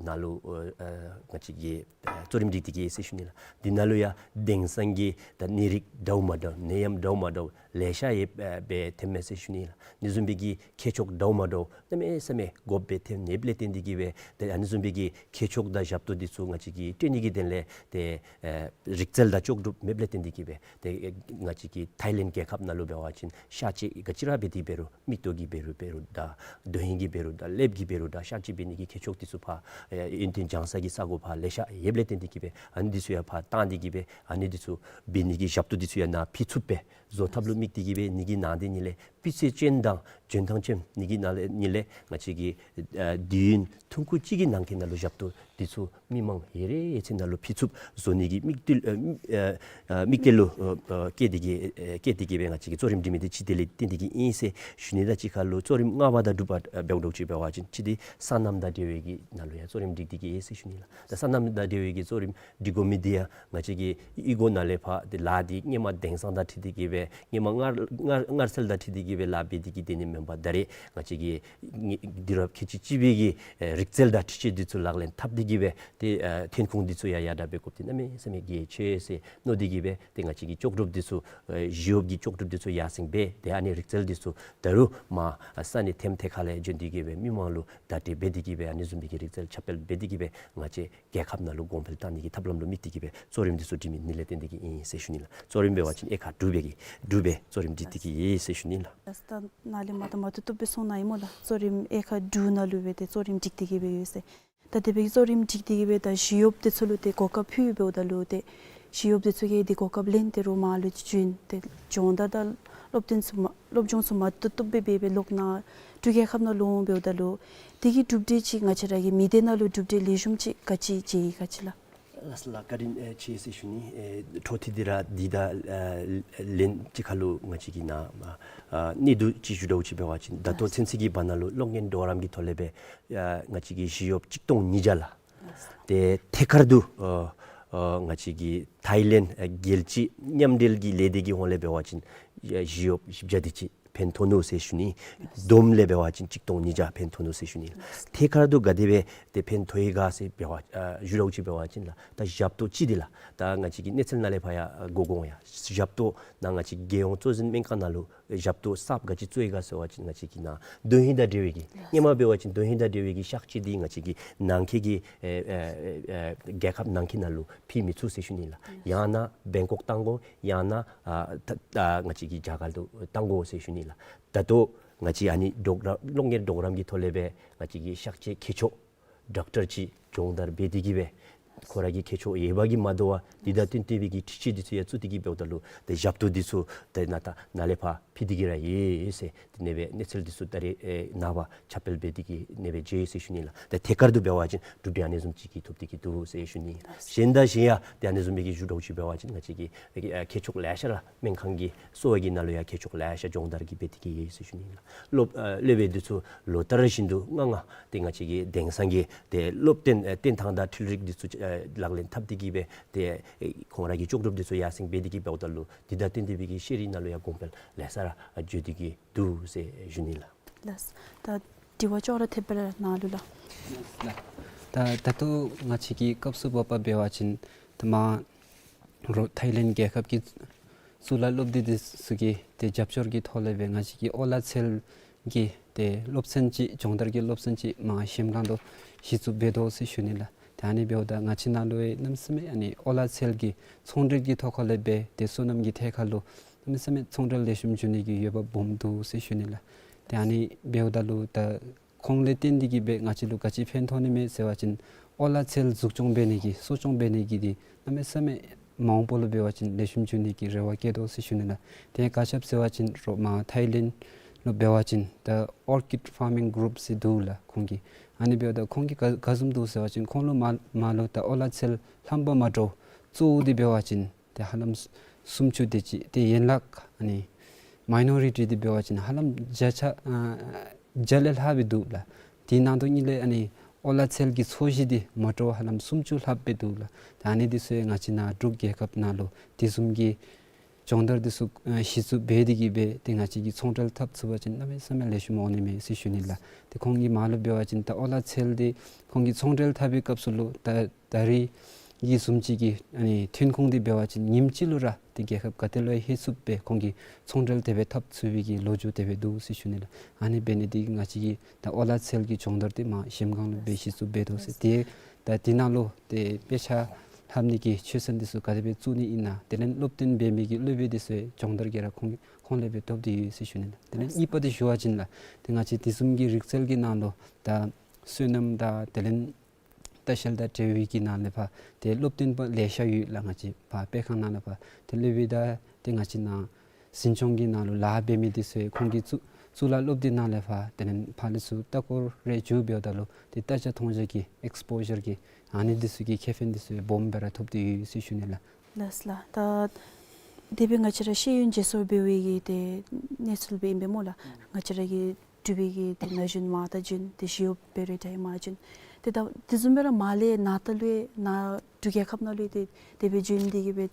ནང་ལུ་ཨ་ང་བཅས་ཀྱིས་ཨ་གཙོ་རིམ་སྒྲིག་སྟེ་གི་ཟེར་ཞུ་ནི་ལགས། དེ་ནང་ལུ་ཡང་དེང་སང་གི་ད་ནད་རིགས་འདྲཝ་མ་འདྲཝ་ནད་ཡམས་འདྲཝ་མ་འདྲཝ་ལེ་ཤ་ཡོདཔ་སྦེ་ཐོནམ་མས་ཟེར་ཞུ་ནི་ལགས། ཨ་ནི་བཟུམ་སྦེ་གི་ཁྱད་ཆོས་འདྲཝ་མ་འདྲཝ་གནམ་མེད་ས་མེད་དགོཔ་སྦེ་ཐོན་ནི་ལས་བརྟེན་ཏེ་གི་སྦེ་ཏེ་ཨ་ནི་བཟུམ་སྦེ་གི་ཁྱད་ཆོས་དང་ཞབས་ཏོག་འདི་ཚུ་ང་བཅས་ཀྱིས་སྤྲོད་ནི་གི་དོན་ལས་ཏེ་ཨེ་རིག་རྩལ་དང་ལྕོགས་གྲུབ་མེདཔ་ལས་བརྟེན་ཏེ་གི་སྦེ་ཏེ་ཨེ་ང་བཅས་ཀྱི་ཐའི་ལེནཌ་རྒྱལ་ཁབ་ནང་ལུ་འབད་བ་ཅིན་གཤག་བཅོས་ག་ཅི་ར་འབད་དེ་འབད་རུང་མིག་ཏོ་གིས་འབད་རུང་འབད་རུང་དང་དོན་ཧིང་གིས་འབད་རུང་དང་ལེབ་ཀྱིས་འབད་རུང་དང་གཤག་བཅོས་འབད་ནི་གི་ཁྱད་ཆོས་འདི་ཚུ་ཕར་ཨེ་ཡུན་བརྟན་སྦྱང་ས་གི་ས་གོ་ཕར་ལེ་ཤ་ཡོདཔ་ལས་བརྟེན་ཏེ་གི་སྦེ་ཨ་ནི་འདི་ཚུ་ཡང་ཕར་བཏང་སྟེ་གི་སྦེ་ཨ་ནི་འདི་ཚུ་འབད་ནི་གི་ཞབས་ཏོག་འདི་ཚུ་ཡང་ནཱ་ཕུལ་ཚུགསཔ་སྦེ་བཟོ་ཐབས་ལུ་དམིགས་ཏེ་གི་སྦེ་ནི་གི་ནང་དེ་ཉིད་ལས་སྤུས་ཚད་ཅན་དང་འཇོན་ཐང་ཅན་ནི་གི་ནང་ལས་ཉིད་ལས་ང་བཅས་ཀྱིས་ཨ་དུས་ཡུན་ཐུང་ཀུ་ཅིག་གི་ནང་འཁོད་ནང་ལུ་ཞབས་ཏོག་འདི་ཚུ་མི་མང་ཡོད་རེ་ཡོད་ཚད་ནང་ལུ་ཕུལ་ཚུགསཔ་བཟོ་ནི་གི་དམིགས་གཏད་ཨ་ཨ་དམིགས་གཏད་ལུ་ཨ་ཨ་བསྐྱེད་དེ་གི་ཨ་བསྐྱེད་དེ་གི་སྦེ་ང་བཅས་ཀྱིས་གཙོ་རིམ་སྒྲིག་མི་འདི་ཅིག་དེ་ལས་བརྟེན་ཏེ་གི་ཨིན་ཟེར་ཞུ་ནི། ད་གཅིག་ཁར་ལུ་གཙོ་རིམ་ལྔ་པ་དང་དྲུག་པ་ཨ་འབདཝ་འདྲཝ་ཅིག་འབད་བ་ཅིན་གཅིག་འདི་སོ་ནམ་དང་འབྲེལ་བའི་གི་ནང་ལུ་ཡང་གཙོ་རིམ་སྒྲིག་སྟེ་གི་ཨིན་ཟེར་ཞུ་ནི་ལགས། ད་སོ་ནམ་དང་འབྲེལ་བའི་གི་གཙོ་རིམ་སྒྲིག་དགོ་མི་འདི་ཡང་ང་བཅས་ཀྱིས་གཡུས་སྒོ་ནང་ལས་ཕར་ཏེ་ལཱ་འདི་སྔོན་མ་དེང་སང་དང་འཁྲིལ་ཏེ་གི་སྦེ་སྔོན་མ་སྔར་སྔར་སྔར་སྲོལ་དང་འཁྲིལ་ཏེ་གི་སྦེ་ལཱ་འབད་དེ་གི་སྡོད་ནི་མེན་པར་ད་རེས་ང་བཅས་ཀྱིས་ངེ་དུས་རབས་ཁལ་གཅིག་གཅིག་པའི་གི་ཨེ་རིག་རྩལ་དང་འཕྲུལ་ཆས་འདི་ཚུ་ལག་ལེན་འཐབ་སྟེ་གི་སྦེ་ཏེ་ཨེ་ཐོན་ཁུངས་འདི་ཚུ་ཡང་ཡར་དྲག་འབད་དགོཔ་འདི་གནམ་མེད་ས་མེད་གལ་ཆེ་ཟེར་མནོ་སྟེ་གི་སྦེ་ཏེ་ང་བཅས་ཀྱིས་ལྕོགས་གྲུབ་འདི་ཚུ་ཨེ་ཞི་གཡོགཔ་གི་ལྕོགས་གྲུབ་འདི་ཚུ་ཡར་སེང་འབད་དེ་ཨ་ནི་རིག་རྩལ་འདི་ཚུ་ད་རུང་མར་ས་གནས་ཐེམ་ཐེ་ཁ་ལས་བྱོན་ཏེ་གི་སྦེ་མི་མང་ལུ་བརྡ་སྤྲོད་འབད་དེ་གི་སྦེ་ཨ་ནི་བཟུམ་སྦེ་གི་རིག་རྩལ་ཁྱབ་སྤེལ་འབད་དེ་གི་སྦེ་ང་བཅས་རྒྱལ་ཁབ་ནང་ལུ་གོང་འཕེལ་བཏང་ནི་གི་ཐབས་ལམ་ལུ་དམིགས་ཏེ་གི་སྦེ་གཙོ་རིམ་འདི་ཚུ་སྒྲིག་མི་ནི་ལས་བརྟེན་ཏེ་གི་ཨིན་ཟེར་ཞུ་ནི་ལགས། གཙོ་རིམ་འབད་བ་ཅིན་དབྱེ་ཁག་དྲུག་སྦེ་གི་དྲུག་སྦེ་གཙོ་རིམ་སྒྲིག་སྟེ་གི་ཨིན་ཟེར་ཞུ་ནི་ལགས། ད་ནཱ་ལས་མར་ད་མ་བཏུབ་བཏུབ་སྦེ་གསུངས་གནང་ཡི་སྨོ་ལགས། གཙོ་རིམ་དབྱེ་ཁག་དྲུག་ནང་ལུ་སྦེ་ཏེ་གཙོ་རིམ་སྒྲིག་སྟེ་གི་སྦེ་ཡོད་ཟེར། ད་དེ་སྦེ་གི་གཙོ་རིམ་སྒྲིག་སྟེ་གི་སྦེ་ད་ཞི་གཡོགཔ་འདི་ཚུ་ལུ་ཏེ་གོ་སྐབས་ཕུལ་འབདཝ་ད་ལུ་ཏེ་ཞི་གཡོགཔ་འདི་ཚུ་གིས་ཏེ་གོ་སྐབས་ལེན་ཏེ་རུང་མར་ལུ་བྱོན་ཏེ་སྦྱོང་བརྡར་དང་སློབ་སྟོན་ཚུ་མ་སློབ་སྦྱོང་ཚུ་མ་བཏུབ་བཏུབ་སྦེ་འབད་སྦེ་ལོག་ནཱ་འབྲུག་རྒྱལ་ཁབ་ནང་ལུ་འོང་འབདཝ་ད་ལུ་དེ་གི་གྲུབ་འབྲས་ཅིག་ང་བཅས་ར་གི་མི་སྡེ་ནང་ལུ་གྲུབ་འབྲས་ལེགས་ཤོམ་ཅིག་ག་ཅི་མཇལ་ཡི་ག་ཅི་ལགས། ལགས་སོ་ལགས། བཀའ་དྲིན་ཨེ་ཆེ་ཟེར་ཞུ་ནི། ཨེ་འཕྲོ་མཐུད་དེ་ར་འདི་དང་ཨེ་ལན་གཅིག་ཁར་ལུ་ང་བཅས་ཀྱིས་ནཱ་ཨ་གནས་སྟངས་ཅིག་ཞུ་འདྲཝ་ཅིག་འབད་བ་ཅིན་ད་ལྟོ་ཚུན་ཚོད་ཀྱི་བར་ན་ལུ་གློག་བརྙན་གྲོགས་རམ་གྱི་ཐོག་ལས་སྦེ་ཨ་ང་བཅས་ཀྱི་ཞི་གཡོགཔ་གཅིག་སྟོང་ཉིས་བརྒྱ་ལགས། ཏེ་ཐད་ཀར་དུ་ཨ་ཨ་ང་བཅས་ཀྱི་ཐའི་ལེནཌ་ཨ་རྒྱལ་སྤྱི་མཉམ་འབྲེལ་གྱི་ལས་སྡེ་གི་ཧོང་ལས་འབད་བ་ཅིན་ཨ་ཞི་གཡོགཔ་བཞི་བརྒྱ་དེ་ཅིག་ཕན་ཐོགས་ནུག་ཟེར་ཞུ་ནི། བསྡོམས་ལས་འབད་བ་ཅིན་གཅིག་སྟོང་ཉིས་བརྒྱ་ཕན་ཐོགས་ནུག་ཟེར་ཞུ་ནི་ལགས། ཐད་ཀར་དུ་ག་དེ་སྦེ་ཏེ་ཕན་ཐོགས་ཡི་ག་ཟེར་འབད་བ་ཨ་ཞུ་འདྲཝ་ཅིག་འབད་བ་ཅིན་ལགས། ད་ཞབས་ཏོག་ཅིག་འདི་ལགས། ད་ང་བཅས་ཀྱི་གནས་ཚུལ་ནང་ལས་ཕར་ཡང་ཨ་གོ་གོ་འོང་ཡ། ཞབས་ཏོག་ནཱ་ང་བཅས་རྒྱལ་ཡོངས་གཙོ་འཛིན་སྨན་ཁང་ནང་ལུ་ཞབས་ཏོག་གསརཔ་ག་ཅི་བཙུགས་ཡི་ག་ཟེར་བ་ཅིན་ང་བཅས་ཀྱིས་ནཱ་དོན་ཧིང་དང་འབྲེལ་བའི་གི་སྔོན་མ་འབད་བ་ཅིན་དོན་ཧིང་དང་འབྲེལ་བའི་གི་གཤག་བཅོས་འདི་ང་བཅས་ཀྱི་ནང་འཁོད་ཀྱི་ཨེ་ཨེ་ཨེ་རྒྱལ་ཁབ་ནང་འཁོད་ནང་ལུ་ཕུལ་མི་ཚུགས་ཟེར་ཞུ་ནི་ལགས། ཡང་ན་བེང་ཀོག་བཏང་དགོ། ཡང་ན་ཨ་ད་ད་ང་བཅས་ཀྱི་རྒྱ་གར་ལུ་བཏང་དགོ་ཟེར་ཞུ་ནི་ལགས། ད་ལྟོ་ང་བཅས་ཨ་ནི་གྲོགས་རམ་གློག་བརྙན་གྲོགས་རམ་གྱི་ཐོག་ལས་སྦེ་ང་བཅས་ཀྱི་གཤག་བཅོས་མཁས་མཆོག་ཌོག་ཊར་ཅིག་སྦྱོང་བརྡར་འབད་དེ་གི་སྦེ་ཁོ་ར་གི་མཁས་མཆོག་ཡོད་པ་གིས་མ་དོ་བར་འདི་དང་བསྟུན་ཏེ་སྦེ་གི་འཕྲུལ་ཆས་འདི་ཚུ་ཡང་བཙུགས་ཏེ་གི་འབདཝ་ད་ལུ་ཏེ་ཞབས་ཏོག་འདི་ཚུ་ཏེ་ནཱ་ད་ནཱ་ལས་ཕར་ཕུལ་ཏེ་གི་ར་ཡོད་ཟེར་ཏེ་ཨ་ནི་སྦེ་གནས་ཚུལ་འདི་ཚུ་ད་རེས་ཨེ་ནངས་པ་ཁྱབ་སྤེལ་འབད་དེ་གི་ཨ་ནི་སྦེ་མཇལ་ཡི་ཟེར་ཞུ་ནི་ལགས། ཏེ་ཐད་ཀར་དུ་འབད་བ་ཅིན་གྲུབ་འབྲས་ཨ་ནི་བཟུམ་ཅིག་གིས་ཐོབ་སྟེ་གི་འདུག་ཟེར་ཞུ་ནི། གཞན་དང་གཞན་ཡང་ཏེ་ཨ་ནི་བཟུམ་སྦེ་གི་ཞུ་འདྲཝ་ཅིག་འབད་བ་ཅིན་ང་བཅས་ཀྱི་ཨེ་མཁས་མཆོག་ལེ་ཤ་ར་སྨན་ཁང་གི་གསོ་བ་གི་ནང་ལུ་ཡང་མཁས་མཆོག་ལེ་ཤ་སྦྱོང་བརྡར་གྱི་འབད་དེ་གི་ཡོད་ཟེར་ཞུ་ནི་ལགས། སློབ་ཨ་སློབ་དཔོན་འདི་ཚུ་ལོ་ལྟར་བཞིན་དུ་ལྔ་ལྔ་ཏེ་ང་བཅས་ཀྱི་དེང་སང་གི་ཏེ་སློབ་སྟོན་ཨེ་སྟོན་ཐངས་དང་འཕྲུལ་རིག་འདི་ཚུ་ཨེ་ལག་ལེན་འཐབ་སྟེ་གི་སྦེ་ཏེ་ཨེ་ཁོང་ར་གི་ལྕོགས་གྲུབ་འདི་ཚུ་ཡར་སེང་འབད་དེ་གི་འབདཝ་ད་ལུ་འདི་དང་བསྟུན་ཏེ་སྦེ་གི་ཤེས་རིག་ནང་ལུ་ཡང་གོང་འཕེལ་ལེ་ཤ་ར་ཨ་འགྱོ་སྟེ་གི་འདུག་ཟེར་ཞུ་ནི་ལགས། ལགས། ད་དྲི་བ་ཅོག་ར་འཐདཔ་སྦེ་ར་གནང་ལུ་ལགས། ལགས། ད་ད་ལྟོ་ང་བཅས་ཀྱི་སྐབས་སུ་བབ་པ་འབད་བ་ཅིན་ད་མ་རོགས་ཐའི་ལེནཌ་རྒྱལ་ཁབ་ཀྱི་གཙུག་ལག་སློབ་སྡེ་འདི་ཚུ་གི་ཏེ་རྒྱབ་སྐྱོར་གྱི་ཐོག་ལས་སྦེ་ང་བཅས་ཀྱི་ཨོ་ལ་ཚལ་གྱི་ཏེ་སློབ་ཚན་ཅིག་སྦྱོང་བརྡར་གྱི་སློབ་ཚན་ཅིག་མ་གཞི་རྐྱང་དུ་གཞི་བཙུགས་འབད་དོ་ཟེར་ཞུ་ནི་ལགས། ཏེ་ཨ་ནི་འབདཝ་ད་ང་བཅས་ནང་ལུ་ཡང་གནམ་མེད་ས་མེད་ཨ་ནི་ཨོ་ལ་ཚལ་གྱི་ཚོང་འབྲེལ་གྱི་ཐོག་ཁ་ལས་སྦེ་ཏེ་སོ་ནམ་གྱི་ཐད་ཁ་ལུ་གནམ་མེད་ས་མེད་ཚོང་འབྲེལ་ལེགས་ཤོམ་འགྱོ་ནི་གི་འོས་འབབ་སྦོམ་འདུག་ཟེར་ཞུ་ནི་ལགས། ཏེ་ཨ་ནི་འབདཝ་ད་ལུ་ད་ཁོང་ལས་བརྟེན་ཏེ་གི་སྦེ་ང་བཅས་ལུ་ག་ཅི་ཕན་ཐོགས་ནི་མས་ཟེར་བ་ཅིན་ཨོ་ལ་ཚལ་འཛུགས་སྐྱོང་འབད་ནི་གི་གསོ་སྐྱོང་འབད་ནི་གི་འདི་གནམ་མེད་ས་མེད་མ་འོངས་པ་ལུ་འབད་བ་ཅིན་ལེགས་ཤོམ་འགྱོ་ནི་གི་རེ་བ་བསྐྱེད་དོ་ཟེར་ཞུ་ནི་ལགས། ཏེ་ག་ཅི་སྦེ་ཟེར་བ་ཅིན་རོགས་མ་ཐའི་ལེནཌ་ལུ་འབད་བ་ཅིན་ད་ཨོར་ཀིཌ་ཕཱར་མིང་གུ་རུབ་ཟེར་འདུག་ལགས་ཁོང་གི། ཨ་ནི་འབདཝ་ད་ཁོང་གིས་ག་ག་བཟུམ་འདུག་ཟེར་བ་ཅིན་ཁོང་ལུ་མ་མ་ལུ་ད་ཨོ་ལ་ཚལ་ལྷམ་པ་མ་འདྲཝ་བཙུགས་ཏེ་འབད་བ་ཅིན་ཏེ་ཧ་ལམ་སུམ་ཅུ་དེ་ཅིག་ཏེ་ཡན་ལག་ཨ་ནི་མའི་ནོ་རི་ཊི་འདི་འབད་བ་ཅིན་ཧ་ལམ་བརྒྱ་ཆ་ཨ་བརྒྱ་ལས་ལྷགཔ་སྦེ་འདུག་ལགས། དེ་ནང་དོག་ཉིད་ལས་ཨ་ནི་ཨོ་ལ་ཚལ་གྱི་ཚོས་གཞི་འདི་མ་འདྲཝ་ཧ་ལམ་སུམ་ཅུ་ལྷགཔ་སྦེ་འདུག་ལགས། ད་ཨ་ནི་འདི་ཚུ་ཡང་ང་བཅས་ནཱ་འབྲུག་རྒྱལ་ཁབ་ནང་ལུ་དེ་བཟུམ་གྱི་ སྦྱོང་བརྡར་འདི་ཚུ་ཨ་གཞི་བཙུགས་འབད་དེ་གིས་སྦེ་ཏེ་ང་བཅས་ཀྱིས་ཚོང་འབྲེལ་འཐབ་ཚུགས་པ་ཅིན་གནམ་མེད་ས་མེད་ལེགས་ཤོམ་འོང་ནི་མས་ཟེར་ཞུ་ནི་ལགས། ཏེ་ཁོང་གི་མར་ལུ་འབད་བ་ཅིན་ད་ཨོ་ལ་ཚལ་འདི་ཁོང་གིས་ཚོང་འབྲེལ་འཐབ་པའི་སྐབས་སུ་ལུ་ད་ད་རེས་ཀྱི་བཟུམ་ཅིག་གི་ཨ་ནི་ཐོན་ཁུངས་འདི་འབད་བ་ཅིན་ཉིནམ་གཅིག་ལུ་ར་ཏེ་རྒྱལ་ཁབ་ག་ཏེ་ལུ་ཡང་ལྷོད་ཚུགསཔ་སྦེ་ཁོང་གིས་ཚོང་འབྲེལ་དེ་སྦེ་འཐབ་ཚུགས་པའི་གི་ལོ་རྒྱུས་དེ་སྦེ་འདུག་ཟེར་ཞུ་ནི་ལགས། ཨ་ནི་འབད་ནི་འདི་གིས་ང་བཅས་ཀྱིས་ད་ཨོ་ལ་ཚལ་གྱི་སྦྱོང་བརྡར་འདི་མར་གཞལམ་སྒང་ལུ་སྦེ་གཞི་བཙུགས་འབད་དོ་ཟེར། ཏེ་ད་འདི་ནང་ལུ་ཏེ་དཔེ་ཆ་ལྷབ་ནི་གི་ཆོས་ཚན་འདི་ཚུ་ག་དེ་སྦེ་བཙུགས་ནི་ཨིན་ན། དེ་ལས་སློབ་སྟོན་འབད་མི་གི་སློབ་དཔོན་འདི་ཚུ་ཡང་སྦྱོང་བརྡར་གྱིས་ར་ཁོང་ཁོང་ལས་སྦེ་ཐོབ་སྟེ་ཡོད་ཟེར་ཞུ་ནི་ལགས། དེ་ལས་གཉིས་པ་འདི་ཞུ་བ་ཅིན་ལགས། ཏེ་ང་བཅས་དེ་བཟུམ་གྱི་རིག་རྩལ་གྱི་ནང་ལུ་ད་སོ་ནམ་དང་དེ་ལས་ལྟ་བཤལ་དང་འབྲེལ་བའི་གི་ནང་ལས་ཕར་ཏེ་སློབ་སྟོན་པ་ལེ་ཤ་ཡོད་ལགས། ང་བཅས་ཕར་སྤེལ་ཁང་ནང་ལས་ཕར་ཏེ་སློབ་དཔོན་དང་ཏེ་ང་བཅས་ནཱ་འཛིན་སྐྱོང་གི་ནང་ལུ་ལཱ་འབད་མི་འདི་ཚུ་ཡང་ཁོང་གི་གཙུག་གཙུག་ལག་སློབ་སྡེ་ནང་ལས་ཕར་དེ་ལས་ཕར་ལས་ཚུར་ལྟ་སྐོར་རེ་འགྱོ་འབདཝ་ད་ལུ་ཏེ་ལྟ་རྒྱ་མཐོང་རྒྱ་གི་ཨེགསི་པོ་ཞར་གྱི་ཨ་ནི་འདི་ཚུ་གི་ཁེ་ཕན་འདི་ཚུ་ཡང་སྦོམ་སྦེ་ར་ཐོབ་སྟེ་ཡོད་ཟེར་ཞུ་ནི་ལགས། ལགས་ལགས། ད་དེ་སྦེ་ང་བཅས་ར་ཤེས་ཡོན་བརྗེ་སོར་འབད་བའི་གི་ཏེ་གནས་ཚུལ་སྦེ་ཨིན་པས་སྨོ་ལགས། ང་བཅས་ར་གི་འབྲུག་པའི་གི་ཏེ་ན་གཞོན་མར་ད་བྱོན་ཏེ་ཞི་གཡོགཔ་འབད་རུང་ད་ཡང་མར་བྱོན། ཏེ་ད་དེ་བཟུམ་སྦེ་ར་མར་ལས་ནཱ་ད་ལུ་ཡང་ནཱ་འབྲུག་རྒྱལ་ཁབ་ནང་ལུ་ཡང་ཏེ་དེ་སྦེ་བྱོན་ཏེ་གིས་སྦེ་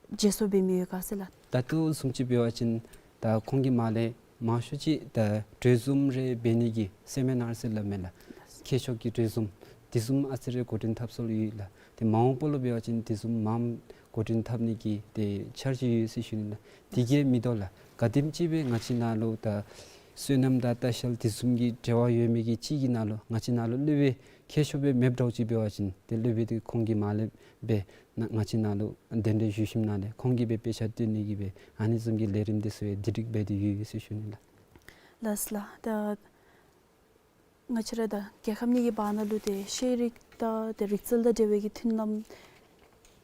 བརྗེ་སོར་འབད་མི་ཡོད་ག་ཟེར་ལགས། ད་ལྟོ་བཟུམ་ཅིག་འབད་བ་ཅིན་ད་ཁོང་གིས་མར་ལས་མང་ཤོས་ཅིག་ད་གྲོས་འཛོམས་རེ་འབད་ནི་གི་སེ་མི་ནར་ཟེར་སླབ་མས་ལགས། ཁྱད་ཆོས་ཀྱི་གྲོས་འཛོམས་དེ་བཟུམ་ཨ་ཙི་རེ་འགོ་འདྲེན་འཐབ་སྲོལ་ཡོད་ལགས། ཏེ་མ་འོངས་པ་ལུ་འབད་བ་ཅིན་དེ་བཟུམ་མངམ་འགོ་འདྲེན་འཐབ་ནི་གི་ཏེ་འཆར་གཞི་ཡོད་ཟེར་ཞུ་ནི་ལགས། དེ་གིས་མི་དོ་ལགས། ག་དེམ་ཅིག་སྦེ་ང་བཅས་ནཱ་ལུ་ད་སོ་ནམ་དང་ལྟ་བཤལ་དེ་བཟུམ་གྱི་འབྲེལ་བ་ཡོད་མི་གི་ཅིག་གི་ནང་ལུ་ང་བཅས་ནཱ་ལུ་སློབ་དཔོན་ཁྱད་ཆོས་སྦེ་མེདཔ་འདྲཝ་ཅིག་འབད་བ་ཅིན་ཏེ་སློབ་དཔོན་འདི་ཁོང་གིས་མར་ལས་སྦེ་ན་ང་བཅས་ནཱ་ལུ་གདན་འདྲེན་ཞུ་ཞིནམ་ལས་ཁོང་གིས་སྦེ་དཔེ་ཆ་སྟོན་ནི་གི་སྦེ་ཨ་ནི་བཟུམ་གྱི་ལས་རིམ་འདི་ཚུ་ཡང་དེ་སྒྲིག་འབད་དེ་ཡོད་ཟེར་ཞུ་ནི་ལགས། ལགས་ལགས། ད་ང་བཅས་ར་ད་རྒྱལ་ཁབ་གཉིས་ཀྱི་བར་ན་ལུ་ཏེ་ཤེས་རིག་དང་ཏེ་རིག་རྩལ་དང་འབྲེལ་བའི་གི་མཐུན་ལམ་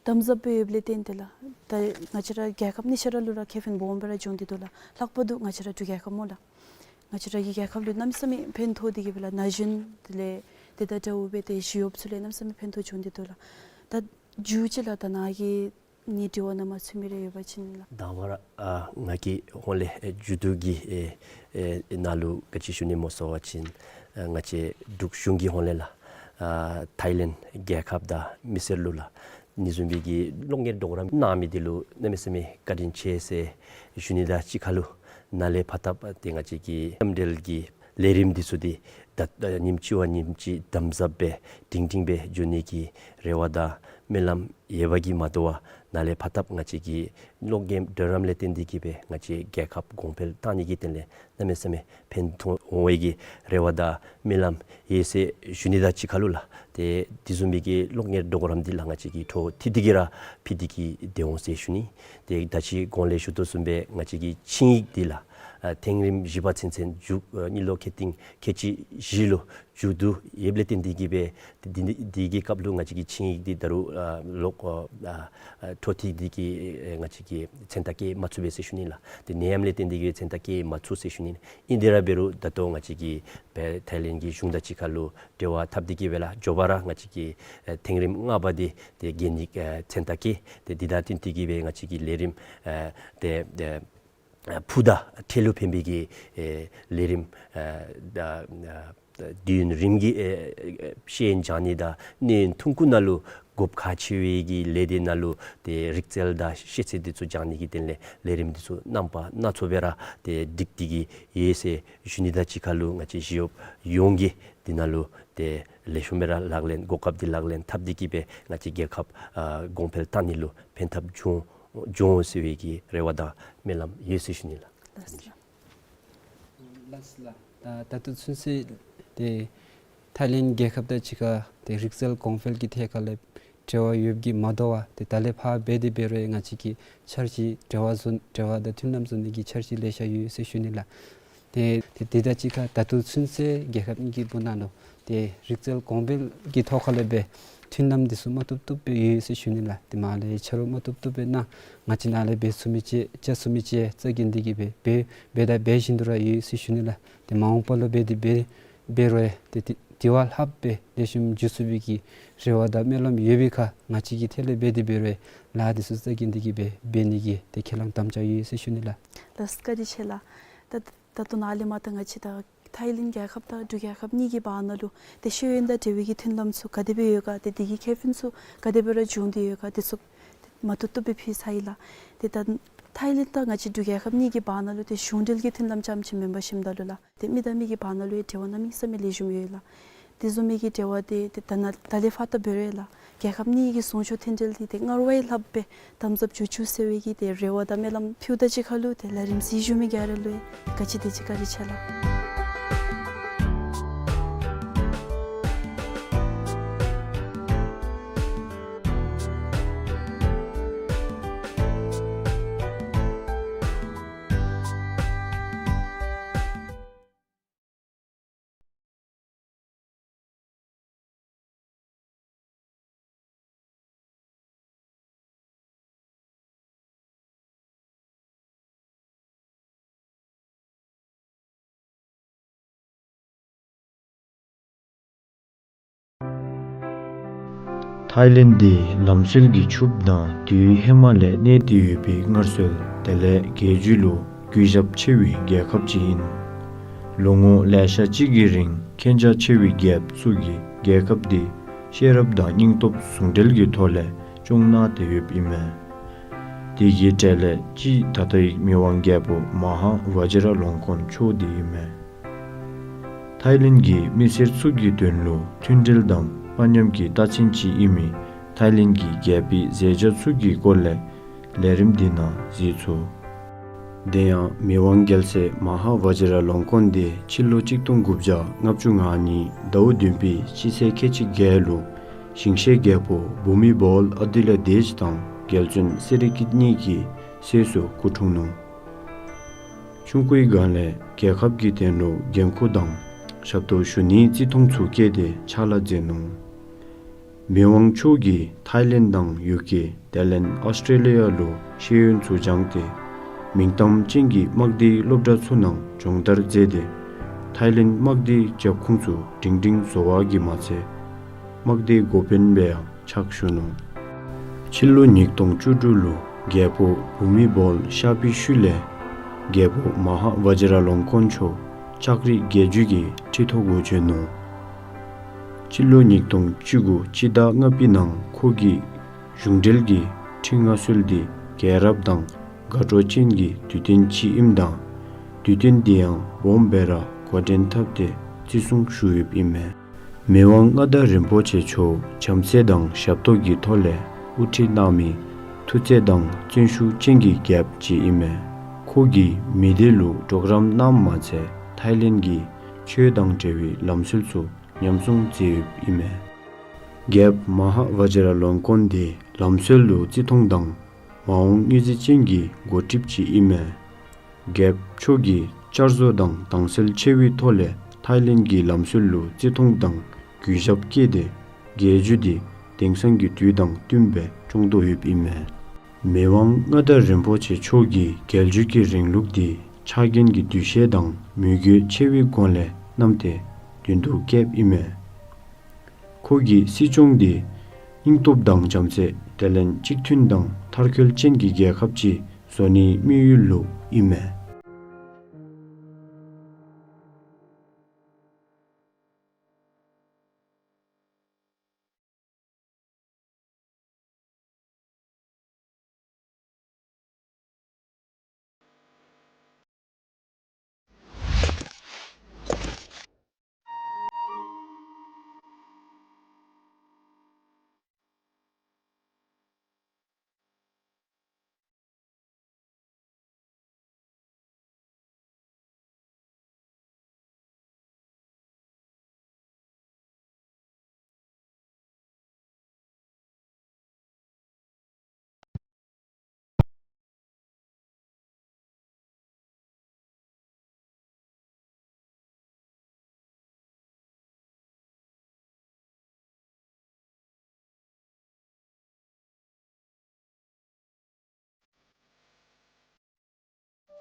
དམ་ཟབ་སྦེ་ཡོདཔ་ལས་བརྟེན་ཏེ་ལགས། ད་ང་བཅས་ར་རྒྱལ་ཁབ་གཉིས་ཆ་ར་ལུ་ར་ཁེ་ཕན་སྦོམ་སྦེ་ར་བྱུང་སྟེ་འདུག་ལགས། ལྷག་པར་དུ་ང་བཅས་ར་འབྲུག་རྒྱལ་ཁབ་སྨོ་ལགས། ང་བཅས་ར་གི་རྒྱལ་ཁབ་ལུ་གནམ་མེད་ས་མེད་ཕན་ཐོགས་ཏེ་གིས་སྦེ་ལགས། ན་གཞོན་དེ་ལས་ཏེ་ད་འདྲཝ་སྦེ་ཏེ་ཞི་གཡོགཔ་ཚུ་ལུ་གནམ་མེད་ས་མེད་ཕན་ཐོགས་བྱུང་སྟེ་འདུག་ལགས། ད་མཇུག་ཅིག་ལགས་ད་ནཱ་གིས་ངེའི་དྲི་བ་ནང་མ་ཚུད་མི་རེ་ཡོད་པ་ཅིན་ལགས། དང་པ་ར་ཨ་ང་གི་ཧོངས་ལས་ཨེ་མཇུག་བསྡུ་གི་ཨེ་ཨེ་ནང་ལུ་ག་ཅི་ཞུ་ནི་སྨོ་ཟེར་བ་ཅིན་ཨ་ང་བཅས་འབྲུག་གཞུང་གི་ཧོངས་ལས་ལགས་ཨ་ཐའི་ལེནཌ་རྒྱལ་ཁབ་དང་མི་སེར་ལུ་ལགས་ཨ་ནི་བཟུམ་སྦེ་གི་གློག་བརྙན་གྲོགས་རམ་གནང་མི་འདི་ལུ་གནམ་མེད་ས་མེད་བཀའ་དྲིན་ཆེ་ཟེར་ཞུ་ནི་དང་གཅིག་ཁར་ལུ་ནཱ་ལས་ཕར་ད་ཏེ་ང་བཅས་ཀྱི་མཉམ་འབྲེལ་གྱི་ལས་རིམ་འདི་ཚུ་འདི་ད་ཉིནམ་གཅིག་བ་ཉིནམ་གཅིག་དམ་ཟབ་སྦེ་སྒྲིང་སྒྲིང་སྦེ་འགྱོ་ནི་གི་རེ་བ་དང་སྨོན་ལམ་ཡོད་པ་གིས་མ་དོ་བར་ནཱ་ལས་ཕར་ད་ང་བཅས་ཀྱི་གློག་བརྙན་གྲོགས་རམ་ལས་བརྟེན་ཏེ་གིས་སྦེ་ང་བཅས་རྒྱལ་ཁབ་གོང་འཕེལ་བཏང་ནི་གི་དོན་ལས་གནམ་མེད་ས་མེད་ཕན་ཐོགས་འོང་བའི་གི་རེ་བ་དང་སྨོན་ལམ་ཡོད་ཟེར་ཞུ་ནི་དང་གཅིག་ཁར་ལུ་ལགས་ཏེ་དེ་བཟུམ་མའི་གི་གློག་བརྙན་གྲོགས་རམ་འདི་ལགས་ང་བཅས་ཀྱིས་འཕྲོ་མཐུད་དེ་གིས་ར་ཕུལ་ཏེ་གིས་སྡོད་འོང་ཟེར་ཞུ་ནི། ཏེ་ད་ཅི་གོང་ལས་ཞུ་དོ་བཟུམ་སྦེ་ང་བཅས་ཀྱི་ཆིངས་ཡིག་འདི་ལགས་ཨ་ཐེངས་རིམ་བཞི་པ་ཚུན་ཚོད་མཇུག་ཨ་གཉིད་ལོག་ཁེ་ཏིང་ཁལ་གཅིག་བཞི་ལུ་མཇུག་བསྡུ་ཡོདཔ་ལས་བརྟེན་ཏེ་གིས་སྦེ་ཏེ་འདི་འདི་གི་སྐབས་ལུ་ང་བཅས་ཀྱི་ཆིངས་ཡིག་འདི་ད་རུང་ཨ་ལོག་ཨ་ཨ་འཕྲོ་མཐུད་དེ་གིས་ཨེ་ང་བཅས་ཀྱིས་མཚན་རྟགས་བཀོད་མ་ཚུགས་པས་ཟེར་ཞུ་ནི་ལགས། ཏེ་ནད་ཡམས་ལས་བརྟེན་ཏེ་གིས་མཚན་རྟགས་བཀོད་མ་ཚུགས་ཟེར་ཞུ་ནི། ཨིན་དེ་ར་འབད་རུང་ད་ལྟོ་ང་བཅས་ཀྱིས་སྦེ་ཐའི་ལེནཌ་གི་གཞུང་དང་གཅིག་ཁར་ལུ་འབྲེལ་བ་འཐབ་སྟེ་གིས་སྦེ་ལགས་མགྱོགས་པ་ར་ང་བཅས་ཀྱི་ཨེ་ཐེངས་རིམ་ལྔ་པ་འདི་ཏེ་གྱེས་ནི་ཨེ་མཚན་རྟགས་བཀོད། ཏེ་འདི་དང་བསྟུན་ཏེ་གིས་སྦེ་ང་བཅས་ཀྱི་ལས་རིམ་ཨེ་ཏེ་ཨེ་ཨ་ཕུགས་དང་འཕྲལ་ལུ་ཕན་པའི་གི་ཨེ་ལས་རིམ་ཨེ་ད་ཨ་དུས་ཡུན་རིངམོ་གི་ཨེ་ཨེ་ཤེས་ཡོན་སྦྱང་ནི་དང་གནས་ཡུན་ཐུང་ཀུ་ནང་ལུ་དགོཔ་ཁག་ཆེ་བའི་གི་ལས་སྡེ་ནང་ལུ་ཏེ་རིག་རྩལ་དང་ཤེས་ཚད་འདི་ཚུ་སྦྱང་ནི་གི་དོན་ལས་ལས་རིམ་འདི་ཚུ་རྣམ་པ་སྣ་ཚོགས་སྦེ་ར་ཏེ་སྒྲིག་སྟེ་གིས་ཡོད་ཟེར་ཞུ་ནི་དང་གཅིག་ཁར་ལུ་ང་བཅས་ཞི་གཡོགཔ་ཡོངས་ཀྱིས་འདི་ནང་ལུ་ཏེ་ལེགས་ཤོམ་སྦེ་ར་ལག་ལེན་གོ་སྐབས་འདི་ལག་ལེན་འཐབ་སྟེ་གིས་སྦེ་ང་བཅས་རྒྱལ་ཁབ་ཨ་གོང་འཕེལ་བཏང་ནི་ལུ་ཕན་ཐབས་འབྱུང་འབྱུང་ཟེར་བའི་གི་རེ་བ་དང་སྨོན་ལམ་ཡོད་ཟེར་ཞུ་ནི་ལགས། ལགས་སོ། ལགས་སོ་ལགས། ད་ད་ལྟོ་ཚུན་ཚོད་ཏེ་ཐའི་ལེནཌ་རྒྱལ་ཁབ་དང་གཅིག་ཁར་ཏེ་རིག་རྩལ་གོང་འཕེལ་གྱི་ཐད་ཁར་ལས་འབྲེལ་བ་ཡོདཔ་གིས་མ་དོ་བར་ཏེ་ད་ལས་ཕར་འབད་དེ་འབད་རུང་ང་བཅས་ཀྱིས་འཆར་གཞི་འབྲེལ་བ་བཟོ་འབྲེལ་བ་དང་མཐུན་ལམ་བཟོ་ནི་གི་འཆར་གཞི་ལེ་ཤ་ཡོད་ཟེར་ཞུ་ནི་ལགས། ཏེ་ཏེ་དེ་དང་གཅིག་ཁར་ད་ལྟོ་ཚུན་ཚོད་རྒྱལ་ཁབ་གཉིས་ཀྱི་བར་ན་ལུ་ཏེ་རིག་རྩལ་གོང་འཕེལ་གྱི་ཐོག་ཁར་ལས་སྦེ་མཐུན་ལམ་འདི་ཚུ་མ་བཏུབ་བཏུབ་སྦེ་ཡོད་ཟེར་ཞུ་ནི་ལགས། ཏེ་མར་ལས་ཕྱི་རུ་མ་བཏུབ་བཏུབ་སྦེ་གནང་ང་བཅས་ནཱ་ལས་འབད་ཚུགས་མི་ཅིག་བཅའ་ཚུགས་མི་ཅིག་རྩ་འགེངས་ཏེ་གིས་སྦེ་འབད་འབད་དང་འབད་བཞིན་དུ་ར་ཡོད་ཟེར་ཞུ་ནི་ལགས། ཏེ་མ་འོངས་པ་ལུ་འབད་དེ་འབད་འབད་རུང་ཏེ་དེ་དེ་བ་ལྷགཔ་སྦེ་ལེགས་ཤོམ་འགྱོ་ཚུགས་པའི་གི་རེ་བ་དང་སྨོན་ལམ་ཡོད་པའི་ཁར་ང་བཅས་ཀྱིས་ཐད་ལས་འབད་དེ་འབད་རུང་ལཱ་འདི་ཚུ་རྩ་འགེངས་ཏེ་གིས་སྦེ་འབད་ནི་གི་ཏེ་ཁས་བླངས་དམ་བཅའ་ཡོད་ཟེར་ཞུ་ནི་ལགས། ལགས་སོ་བཀའ་དྲིན་ཆེ་ལགས། ད་ད་ལྟོ་ནཱ་ལས་མར་ད་ང་བཅས་ད་ཐའི་ལེནཌ་རྒྱལ་ཁབ་དང་འབྲུག་རྒྱལ་ཁབ་གཉིས་ཀྱི་བར་ན་ལུ་ཏེ་ཤེས་ཡོན་དང་འབྲེལ་བའི་གི་མཐུན་ལམ་ཚུ་ག་དེ་སྦེ་ཡོད་ག་ཏེ་དེ་གི་ཁེ་ཕན་ཚུ་ག་དེ་སྦེ་ར་བྱུང་སྟེ་ཡོད་ག་དེ་ཚུ་མ་བཏུབ་བཏུབ་སྦེ་ཕུལ་ཚར་ཡི་ལགས། ཏེ་ད་ ཐའི་ལེནཌ་དང་ང་བཅས་འབྲུག་རྒྱལ་ཁབ་གཉིས་ཀྱི་བར་ན་ལུ་ཏེ་གཞུང་འབྲེལ་གྱི་མཐུན་ལམ་རྐྱངམ་ཅིག་མེན་པར་ཞིནམ་ད་ལུ་ལགས། ཏེ་མི་དང་མི་གི་བར་ན་ལུ་ཡང་འབྲེལ་བ་གནམ་མེད་ས་མེད་ལེགས་ཤོམ་ཡོད་ལགས། དེ་བཟུམ་མའི་གི་འབྲེལ་བ་དེ་ཏེ་ད་ནཱ་ད་ལས་ཕར་ད་འབད་རུང་ཡང་ལགས། རྒྱལ་ཁབ་གཉིས་ཀྱི་ཟུང་འཇུག་མཐུན་འབྲེལ་འདི་ཏེ་སྔར་བས་ལྷགཔ་སྦེ་དམ་ཟབ་འགྱོ་བཅུག་ཟེར་བའི་གི་ཏེ་རེ་བ་དང་སྨོན་ལམ་ཕུལཝ་ད་གཅིག་ཁར་ལུ་ཏེ་ལས་རིམ་གཟིགས་བཞུགས་མི་ག་ར་ལུ་ཡང་ག་ཅི་དེ་ཅིག་བཀའ་དྲིན་ཆེ་ལགས། ཐའི་ལེནཌ་འདི་ལམ་སྲོལ་གྱི་ཕྱུགཔོ་དང་དུས་ཧེ་མ་ལས་གནས་ཏེ་ཡོད་པའི་སྔར་སྲོལ་དེ་ལས་རྒྱལ་རྒྱུད་ལུ་གུས་ཞབས་ཆེ་བའི་རྒྱལ་ཁབ་ཅིག་ཨིན། ལོ་ངོ་ལེ་ཤ་ཅིག་གི་རིང་མཁྱེན་རྒྱ་ཆེ་བའི་རྒྱལཔོ་ཚུ་གིས་རྒྱལ་ཁབ་འདི་ཤེས་རབ་དང་སྙིང་སྟོབས་ཟུང་འབྲེལ་གྱི་ཐོག་ལས་སྐྱོང་གནང་སྟེ་ཡོདཔ་ཨིན་མས། དེ་གི་གྲས་ལས་གཅིག་ད་ལྟོའི་མི་དབང་རྒྱལ་པོ་མ་ཧཱ་ཝ་ཇི་ར་ལོང་ཀོན་མཆོག་འདི་ཨིན་མས། ཐའི་ལེནཌ་གི་མི་སེར་ཚུ་གི་དོན་ལུ་མཐུན་འབྲེལ་དང་དཔའ་ཉམས་ཀྱི་རྟགས་མཚན་ཅིག་ཨིན་མི་ཐའི་ལེནཌ་གི་རྒྱལ་པོའི་མཛད་བྱ་ཚུ་གི་སྐོར་ལས་ལས་རིམ་འདི་ནང་གཟིགས་ཚུགས། དེ་ཡང་མི་དབང་རྒྱལ་སྲས་མ་ཧཱ་ཝ་ཇི་ར་ལོང་ཀོན་འདི་སྤྱི་ལོ་གཅིག་སྟོང་དགུ་བརྒྱ་ལྔ་བཅུ་ང་གཉིས་ཟླཝ་བདུན་པའི་སྤྱི་ཚེས་ཁལ་གཅིག་བརྒྱད་ལུ་ཞིང་གཤེགས་རྒྱལ་པོ་བྷུ་མི་བཱོལ་ཨ་ཏི་ལ་དེཤ་དང་རྒྱལ་བཙུན་སེ་རི་ཀིཊ་གཉིས་ཀྱི་སྲས་སུ་སྐུ་འཁྲུངས་ནུག། ཆུང་ཀུའི་སྒང་ལས་རྒྱལ་ཁབ་ཀྱི་དོན་ལུ་འགན་ཁུར་དང་ཞབས་ཏོག་ཞུ་ནིའི་བརྩི་མཐོང་ཚུ་བསྐྱེད་དེ་ཕྱག་ལཱ་མཛད་ནུག། མི་དབང་མཆོག་གིས་ཐའི་ལེནཌ་དང་ཡུ་ཀེ་དེ་ལས་ཨཱོས་ཊྲེ་ལི་ཡ་ལུ་ཤེས་ཡོན་ཚུ་སྦྱངས་ཏེ་མིང་གཏམ་ཅན་གྱི་དམག་སྡེའི་སློབ་གྲྭ་ཚུ་ནང་སྦྱོང་བརྡར་མཛད་དེ་ཐའི་ལེནཌ་དམག་སྡེའི་རྒྱབ་ཁུངས་ཚུ་སྒྲིང་སྒྲིང་བཟོ་བ་གིས་མ་ཚད་དམག་སྡེའི་འགོ་དཔོན་སྦེ་ཡང་ཕྱག་ཞུ་ནུག། སྤྱི་ལོ་ཉིས་སྟོང་བཅུ་དྲུག་ལུ་རྒྱལ་པོ་བྷུ་མི་བཱོལ་གཤགས་པའི་ཤུལ་ལས་རྒྱལ་པོ་མ་ཧཱ་ཝ་ཇི་ར་ལོང་ཀོན་མཆོག་ལྕགས་རི་རྒྱལ་རྒྱུད་ཀྱི་ཁྲི་ཐོག་གུ་བྱོན་ནུག། སྤྱི་ལོ་ཉིས་སྟོང་བཅུ་དགུ་སྤྱི་ཟླ་ལྔ་པའི་ནང་ཁོ་གིས་གཞུང་འབྲེལ་གྱི་ཁྲི་མངའ་གསོལ་འདི་རྒྱལ་རབས་དང་དགའ་སྤྲོ་ཅན་གྱི་དུས་སྟོན་ཅིག་ཨིནམ་ད་དུས་སྟོན་འདི་ཡང་སྦོམ་སྦེ་ར་འགོ་འདྲེན་འཐབ་སྟེ་བརྩི་སྲུང་ཞུ་ཡོདཔ་ཨིན་མས། མི་དབང་མངའ་བདག་རིན་པོ་ཆེ་མཆོག་བྱམས་བརྩེ་དང་ཞབས་ཏོག་གི་ཐོག་ལས་དབུ་ཁྲིད་གནང་མི་མཐུ་རྩལ་དང་བརྩོན་ཤུགས་ཅན་གྱི་རྒྱལཔོ་ཅིག་ཨིན་མས། ཁོ་གིས་མི་སྡེ་ལུ་གྲོགས་རམ་གནངམ་མ་ཚད་ཐའི་ལེནཌ་གི་ཆོས་དང་འབྲེལ་བའི་ལམ་སྲོལ་ཚུ་ཉམས་སྲུང་མཛད་ཡོདཔ་ཨིན་མས། རྒྱལཔོ་མ་ཧཱ་ཝ་ཇི་ར་ལོང་ཀོན་འདི་ལམ་སྲོལ་ལུ་བརྩི་མཐོང་དང་མ་འོངས་མངོན་གཟིགས་ཅན་གྱི་འགོ་ཁྲིདཔ་ཅིག་ཨིན་མས། རྒྱལཔོ་མཆོག་གིས་བསྐྱར་བཟོ་དང་དྭངས་གསལ་ཆེ་བའི་ཐོག་ལས་ཐའི་ལེནཌ་གི་ལམ་སྲོལ་ལུ་བརྩི་མཐོང་དང་གུས་ཞབས་བསྐྱེད་དེ་རྒྱལ་རྒྱུད་འདི་དེང་སང་གི་དུས་དང་བསྟུན་པའི་སྐྱོང་དོ་ཡོདཔ་ཨིན་མས། མི་དབང་མངའ་བདག་རིན་པོ་ཆེ་མཆོག་གིས་རྒྱལ་རྒྱུད་ཀྱི་རིང་ལུགས་འདི་ཕྱག་འགན་གྱི་འདུ་ཤེས་དང་མོས་གུས་ཆེ་བའི་སྒོ་ལས་བསྣམས་ཏེ་མདུན་དུ་བསྐྱལཝ་ཨིན་མས། ཁོ་གིས་སྲིད་སྐྱོང་འདི་སྙིང་སྟོབས་དང་བྱམས་བརྩེ་དེ་ལས་གཅིག་མཐུན་དང་མཐར་འཁྱོལ་ཅན་གྱི་རྒྱལ་ཁབ་ཅིག་བཟོ་ནིའི་དམིགས་ཡུལ་ལུ་ཨིན་མས།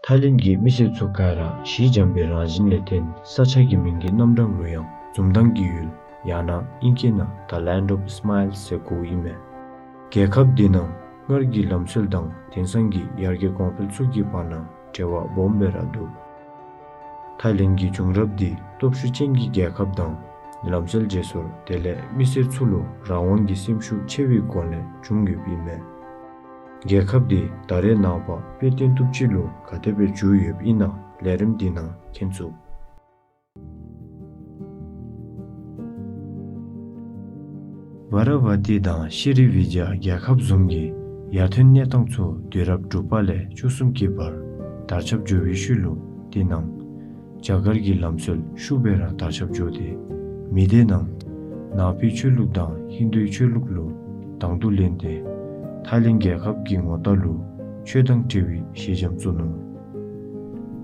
ཐའི་ལེནཌ་གི་མི་སེར་ཚུ་ག་ར་ཞི་འཇམ་པའི་རང་བཞིན་ལས་བརྟེན་ས་ཆ་གི་མིང་གི་རྣམ་གྲངས་ལུ་ཡང་འཛུམ་མདངས་ཀྱི་ཡུལ་ཡང་ན་ཨིང་སྐད་ནང་The Land of Smiles ཟེར་གོཝ་ཨིན་མས། རྒྱལ་ཁབ་འདི་ནང་སྔར་གྱི་ལམ་སྲོལ་དང་དེང་སང་གི་ཡར་རྒྱས་གོང་འཕེལ་ཚུ་གི་བར་ན་འབྲེལ་བ་སྦོམ་སྦེ་ར་འདུག། ཐའི་ལེནཌ་གི་བྱུང་རབས་འདི་སྟོབས་ཤུགས་ཅན་གྱི་རྒྱལ་ཁབ་དང་ལམ་སྲོལ་བརྗེ་སོར་དེ་ལས་མི་སེར་ཚུ་ལུ་རང་དབང་གི་སེམས་ཤུགས་ཆེ་བའི་སྒོ་ལས་བྱུང་ཡོདཔ་ཨིན་མས། རྒྱལ་ཁབ་འདི་ད་རེས་ནངས་པ་དཔེ་སྟོན་ཐུབ་ཅིག་ལུ་ག་དེ་སྦེ་འགྱུར་ཡོདཔ་ཨིན་ན་ལས་རིམ་འདི་ནང་མཁྱེན་ཚུགས། བ་ར་ཝ་ཏི་དང་ཤི་རི་བི་ཇ་རྒྱལ་ཁབ་བཟུམ་གྱི་ཡར་ཐོན་གནས་སྟངས་ཚུ་དུས་རབས་དྲུག་པ་ལས་བཅུ་གསུམ་གྱི་བར་དར་ཁྱབ་འགྱོ་བའི་ཤུལ་ལུ་དེ་ནང་རྒྱ་གར་གྱི་ལམ་སྲོལ་ཤུགས་སྦེ་ར་དར་ཁྱབ་འགྱོ་སྟེ་མི་སྡེ་རྣམས་ནང་པའི་ཆོས་ལུགས་དང་ཧིན་དུའི་ཆོས་ལུགས་ལུ་དང་དུ་ལེན་ཏེ་ཐའི་ལེནཌ་རྒྱལ་ཁབ་ཀྱི་ངོ་རྟགས་ལུ་ཆོས་དང་འབྲེལ་བའི་ཞལ་འཇམ་བཙུགས་ནུག།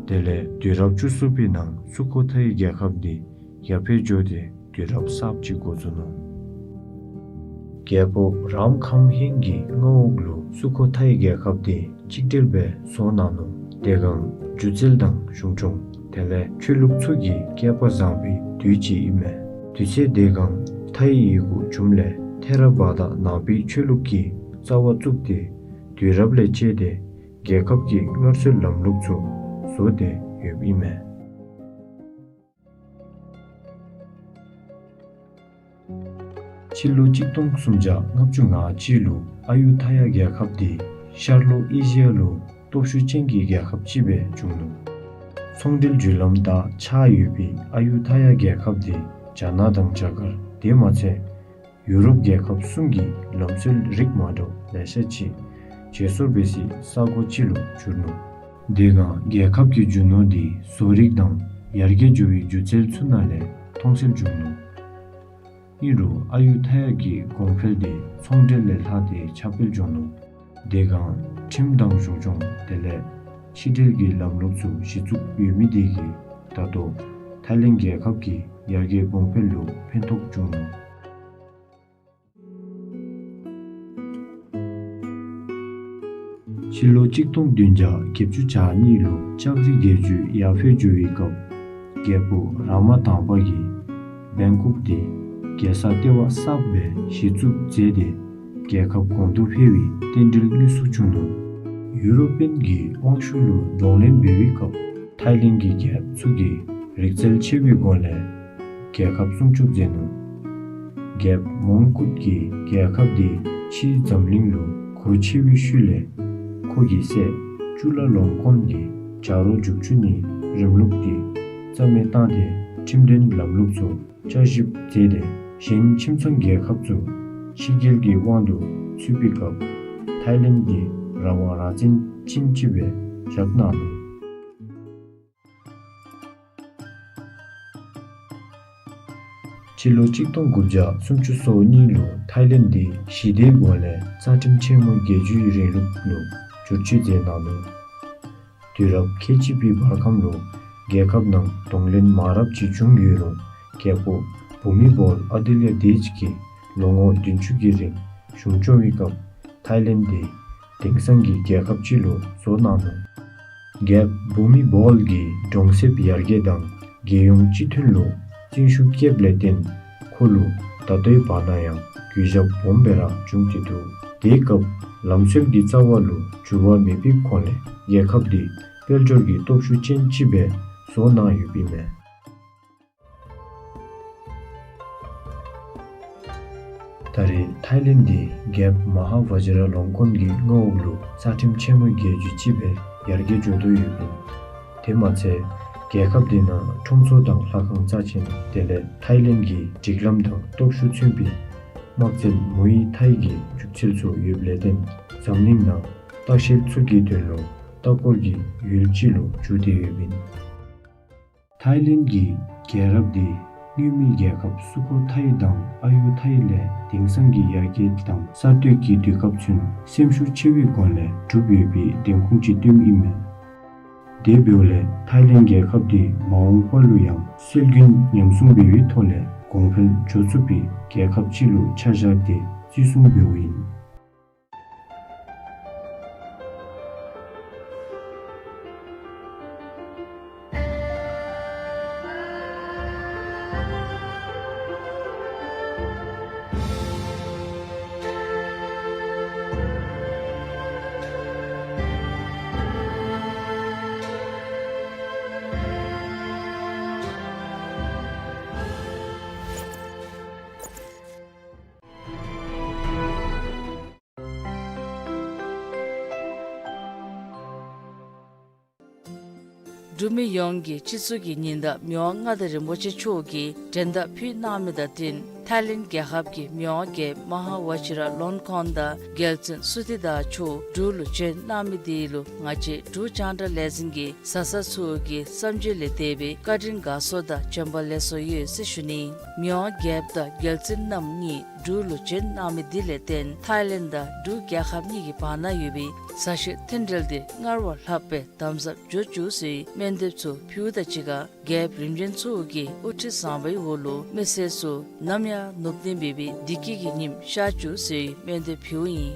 དེ་ལས་དུས་རབས་བཅུ་གསུམ་པའི་ནང་སུ་ཁོ་ཐའི་རྒྱལ་ཁབ་འདི་ཡར་འཕེལ་འགྱོ་སྟེ་དུས་རབས་གསརཔ་ཅིག་འགོ་བཙུགས་ནུག། རྒྱལ་པོ་རམ་ཁམ་ཧིང་གི་མངའ་འོག་ལུ་སུ་ཁོ་ཐའི་རྒྱལ་ཁབ་འདི་གཅིག་སྒྲིལ་སྦེ་བཟོ་གནང་ནུག། དེ་སྒང་སྒྱུ་རྩལ་དང་གཞུང་སྐྱོང་དེ་ལས་ཆོས་ལུགས་ཚུ་གི་བསྐལ་པ་བཟང་པའི་དུས་ཅིག་ཨིན་མས། དུས་ཚོད་དེ་སྒང་ཐའི་ཡི་གུ་བྱུམ་ལས་ཐེ་ར་བ་ད་ནང་པའི་ཆོས་ལུགས་ཀྱི་རྩ་བ་བཙུགས་ཏེ་དུས་རབས་ལས་བཅད་དེ་རྒྱལ་ཁབ་ཀྱི་སྔར་སྲོལ་ལམ་ལུགས་ཚུ་བཟོ་སྟེ་ཡོདཔ་ཨིན་མས། སྤྱི་ལོ་གཅིག་སྟོང་སུམ་བརྒྱ་ལྔ་བཅུ་ང་གཅིག་ལུ་ཨ་ཡུ་ཐ་ཡ་རྒྱལ་ཁབ་འདི་ཤར་ལྷོ་ཨེ་ཤི་ཡ་ལུ་སྟོབས་ཤུགས་ཅན་གྱི་རྒྱལ་ཁབ་ཅིག་སྦེ་བྱུང་ནུག། ཚོང་འབྲེལ་བརྒྱུད་ལམ་དར་ཁྱབ་ཡོད་པའི་ཨ་ཡུ་ཐ་ཡ་རྒྱལ་ཁབ་འདི་རྒྱ་ནག་དང་རྒྱ་གར་དེ་མ་ཚད་ཡུ་རོབ་རྒྱལ་ཁབ་གསུམ་གྱི་ལམ་སྲོལ་རིགས་མ་འདྲཝ་ལེ་ཤ་ཅིག་བརྗེ་སོར་འབད་སའི་ས་གོ་ཅིག་ལུ་གྱུར་ནུག། དེ་སྒང་རྒྱལ་ཁབ་ཀྱི་རྒྱུ་ནོར་འདི་བཟོ་རིག་དང་ཡར་རྒྱས་འགྱོ་བའི་སྒྱུ་རྩལ་ཚུ་ནང་ལས་མཐོང་གསལ་བྱུང་ནུག། ཨིན་རུང་ཨ་ཡུ་ཐ་ཡ་གི་གོང་འཕེལ་འདི་ཚོང་འབྲེལ་ལས་ལྷག་སྟེ་ཁྱབ་སྤེལ་འགྱོ་ནུག། དེ་སྒང་ཁྲིམས་དང་གཞུང་སྐྱོང་དེ་ལས་ཕྱི་འབྲེལ་གྱི་ལམ་ལུགས་ཚུ་གཞི་བཙུགས་ཡོད་མི་དེ་གིས་ད་ལྟོ་ཐའི་ལེནཌ་རྒྱལ་ཁབ་ཀྱི་ཡར་རྒྱས་གོང་འཕེལ་ལུ་ཕན་ཐོགས་བྱུང་ནུག། སྤྱི་ལོ་གཅིག་སྟོང་བདུན་བརྒྱ་བརྒྱད་ཅུ་གྱ་གཉིས་ལུ་ལྕགས་རི་རྒྱལ་རྒྱུད་ཡར་འཕེལ་འགྱོ་བའི་སྐབས་རྒྱལ་པོ་རཱ་མ་དང་པ་གིས་བེང་ཀོག་འདི་རྒྱལ་ས་ལྟེ་བ་གསརཔ་སྦེ་གཞི་བཙུགས་མཛད་དེ་རྒྱལ་ཁབ་གོང་དུ་འཕེལ་བའི་རྟེན་འབྲེལ་དངོས་སུ་བྱུང་ནུག། ཡུ་རོ་པིའན་གྱི་དབང་ཤུགས་ལུ་གདོང་ལེན་འབད་བའི་སྐབས་ཐའི་ལེནཌ་གི་རྒྱལཔོ་ཚུ་གིས་རིག་རྩལ་ཆེ་བའི་སྒོ་ལས་རྒྱལ་ཁབ་སྲུང་སྐྱོབ་མཛད་ནུག། རྒྱལཔོ་མོང་ཀུཊ་ཀྱིས་རྒྱལ་ཁབ་འདི་ཕྱིའི་འཛམ་གླིང་ལུ་གུ་ཕྱེ་བའི་ཤུལ་ལས་ཁོ་གི་སྲས་ཅུ་ལ་ལོང་ཀོན་གྱིས་བྱ་རོག་རྒྱུག་ཆུ་ནིའི་རིམ་ལུགས་འདི་རྩ་མེད་བཏང་སྟེ་ཁྲིམས་དོན་ལམ་ལུགས་ཚུ་བསྐྱར་ཞིབ་མཛད་དེ་གཞན་ཁྱིམ་ཚང་རྒྱལ་ཁབ་ཚུ་ཕྱི་རྒྱལ་གྱི་དབང་དུ་ཚུད་པའི་སྐབས་ཐའི་ལེནཌ་འདི་རང་དབང་རང་བཙན་ཅན་ཅིག་སྦེ་བཞག་གནང་ནུག། སྤྱི་ལོ་གཅིག་སྟོང་དགུ་བརྒྱ་སུམ་ཅུ་སོ་གཉིས་ལུ་ཐའི་ལེནཌ་འདི་ཞི་བདེའི་སྒོ་ལས་རྩ་ཁྲིམས་ཆེན་མོ་རྒྱལ་བརྒྱུད་རིང་ལུགས་ལུ་བསྒྱུར་བཅོས་མཛད་གནང་ནུག། དུས་རབས་ཁལ་གཅིག་པའི་བར་ཁམས་ལུ་རྒྱལ་ཁབ་ནང་གདོང་ལེན་མང་རབས་ཅིག་བྱུང་ཡོད་རུང་རྒྱལ་པོ་བྷུ་མི་བྷོལ་ཨ་དི་ལྱ་དྷེཇ་གིས་ལོ་ངོ་བདུན་ཅུ་གི་རིང་གཞུང་སྐྱོང་བའི་སྐབས་ཐའི་ལེནཌ་འདི་དེང་སང་གི་རྒྱལ་ཁབ་ཅིག་ལུ་བཟོ་གནང་ནུག། རྒྱལཔོ་བྷུ་མི་བྷོལ་གྱིས་གྲོང་གསེབ་ཡར་རྒྱས་དང་རྒྱལ་ཡོངས་སྤྱི་མཐུན་ལུ་བརྩོན་ཤུགས་བསྐྱེདཔ་ལས་བརྟེན་ཁོ་ལུ་ད་ལྟོའི་བར་ན་ཡང་གུས་ཞབས་སྦོམ་སྦེ་ར་བྱུང་སྟེ་འདུག། དེའི་སྐབས་ལམ་སྲོལ་གྱི་རྩ་བ་ལུ་འགྱུར་བ་མེད་པའི་སྒོ་ལས་རྒྱལ་ཁབ་འདི་དཔལ་འབྱོར་གྱི་སྟོབས་ཤུགས་ཅན་ཅིག་སྦེ་བཟོ་གནང་ཡོདཔ་ཨིན་མས། ད་རེས་ཐའི་ལེནཌ་འདི་རྒྱལཔོ་མ་ཧཱ་ཝ་ཇི་ར་ལོང་ཀོན་གྱི་མངའ་འོག་ལུ་རྩ་ཁྲིམས་ཆེན་མོའི་རྒྱལ་རྒྱུད་ཅིག་སྦེ་ཡར་རྒྱས་འགྱོ་དོ་ཡོདཔ་ཨིན། དེ་མ་ཚད་རྒྱལ་ཁབ་འདི་ནང་ཁྲོམ་ཚོགས་དང་ལྷ་ཁང་རྩ་ཆེན་དེ་ལས་ཐའི་ལེནཌ་གི་སྒྲིག་ལམ་དང་སྟོབས་ཤུགས་མཚོན་པའི་དམག་རྩལ་མུའེ་ཐའི་གི་སྒྱུ་རྩལ་ཚུ་ཡོདཔ་ལས་བརྟེན་འཛམ་གླིང་ནང་ལྟ་བཤལ་ཚུ་གི་དོན་ལུ་ལྟ་སྐོར་གྱི་ཡུལ་ཅིག་ལུ་གྱུར་ཏེ་ཡོདཔ་ཨིན། ཐའི་ལེནཌ་གི་རྒྱལ་རབས་འདི་སྔོན་མའི་རྒྱལ་ཁབ་སུ་ཁོ་ཐའི་དང་ཨ་ཡུ་ཐའི་ལས་དེང་སང་གི་ཡར་རྒྱས་དང་གསར་གཏོད་ཀྱི་དུས་སྐབས་ཚུན་སེམས་ཤུགས་ཆེ་བའི་སྒོ་ལས་གྲུབ་ཡོད་པའི་བདེན་ཁུངས་ཅིག་སྟོནམ་ཨིན་མས། དེ་འབདཝ་ལས་ཐའི་ལེནཌ་རྒྱལ་ཁབ་འདི་མ་འོངས་པ་ལུ་ཡང་སྲོལ་རྒྱུན་ཉམས་སྲུང་འབད་བའི་ཐོག་ལས་གོང་འཕེལ་འགྱོ་ཚུགས་པའི་རྒྱལ་ཁབ་ཅིག་ལུ་ཆ་བཞག་སྟེ་བརྩི་སྲུང་འབདཝ་ཨིན། འབྲུག་མི་ཡོངས་ཀྱི་སྤྱི་གཙུག་གི་ཉིན་བདག་མི་དབང་མངའ་བདག་རིན་པོ་ཆེ་མཆོག་གིས་མགྲོན་བརྡ་ཕུལ་གནང་མི་དང་བསྟུན་ཐའི་ལེནཌ་རྒྱལ་ཁབ་ཀྱི་མི་དབང་རྒྱལཔོ་མ་ཧཱ་ཝ་ཅི་ར་ལོན་ཁོན་དང་རྒྱལ་བཙུན་སུ་ཏི་དཱ་མཆོག་འབྲུག་ལུ་བྱོན་གནང་མི་དེ་ལུ་ང་བཅས་འབྲུག་རྒྱང་བསྒྲགས་ལས་འཛིན་གྱིས་གཟའ་ཚང་ཚུ་གི་བསམ་བརྗོད་ལས་འདས་པའི་བཀའ་དྲིན་དགའ་ཚོར་དང་བྱོན་པ་ལེགས་སོ་ཡོད་ཟེར་ཞུ་ནི། མི་དབང་རྒྱལཔོ་དང་རྒྱལ་བཙུན་རྣམ་གཉིས་འབྲུག་ལུ་བྱོན་གནང་མི་དེ་ལས་བརྟེན་ཐའི་ལེནཌ་དང་འབྲུག་རྒྱལ་ཁབ་གཉིས་ཀྱི་བར་ན་ཡོད་པའི་མཛའ་བཤེས་མཐུན་འབྲེལ་དེ་སྔར་བ་ལྷག་པའི་དམ་ཟབ་འགྱོ་བཅུག་ཟེར་སྨོན་འདེབས་ཚུ་ཕུལཝ་དང་གཅིག་ཁར་རྒྱལཔོ་རིམ་བྱོན་ཚུ་གི་དབུ་ཁྲིད་བཟང་པོའི་འོག་ལུ་མི་སེར་ཚུ་ནམ་ཡང་ནུབ་ནི་མེད་པའི་བདེ་སྐྱིད་ཀྱི་ཉིམ་ཤར་བཅུག་ཟེར་སྨོན་འདེབས་ཕུལཝ་ཨིན།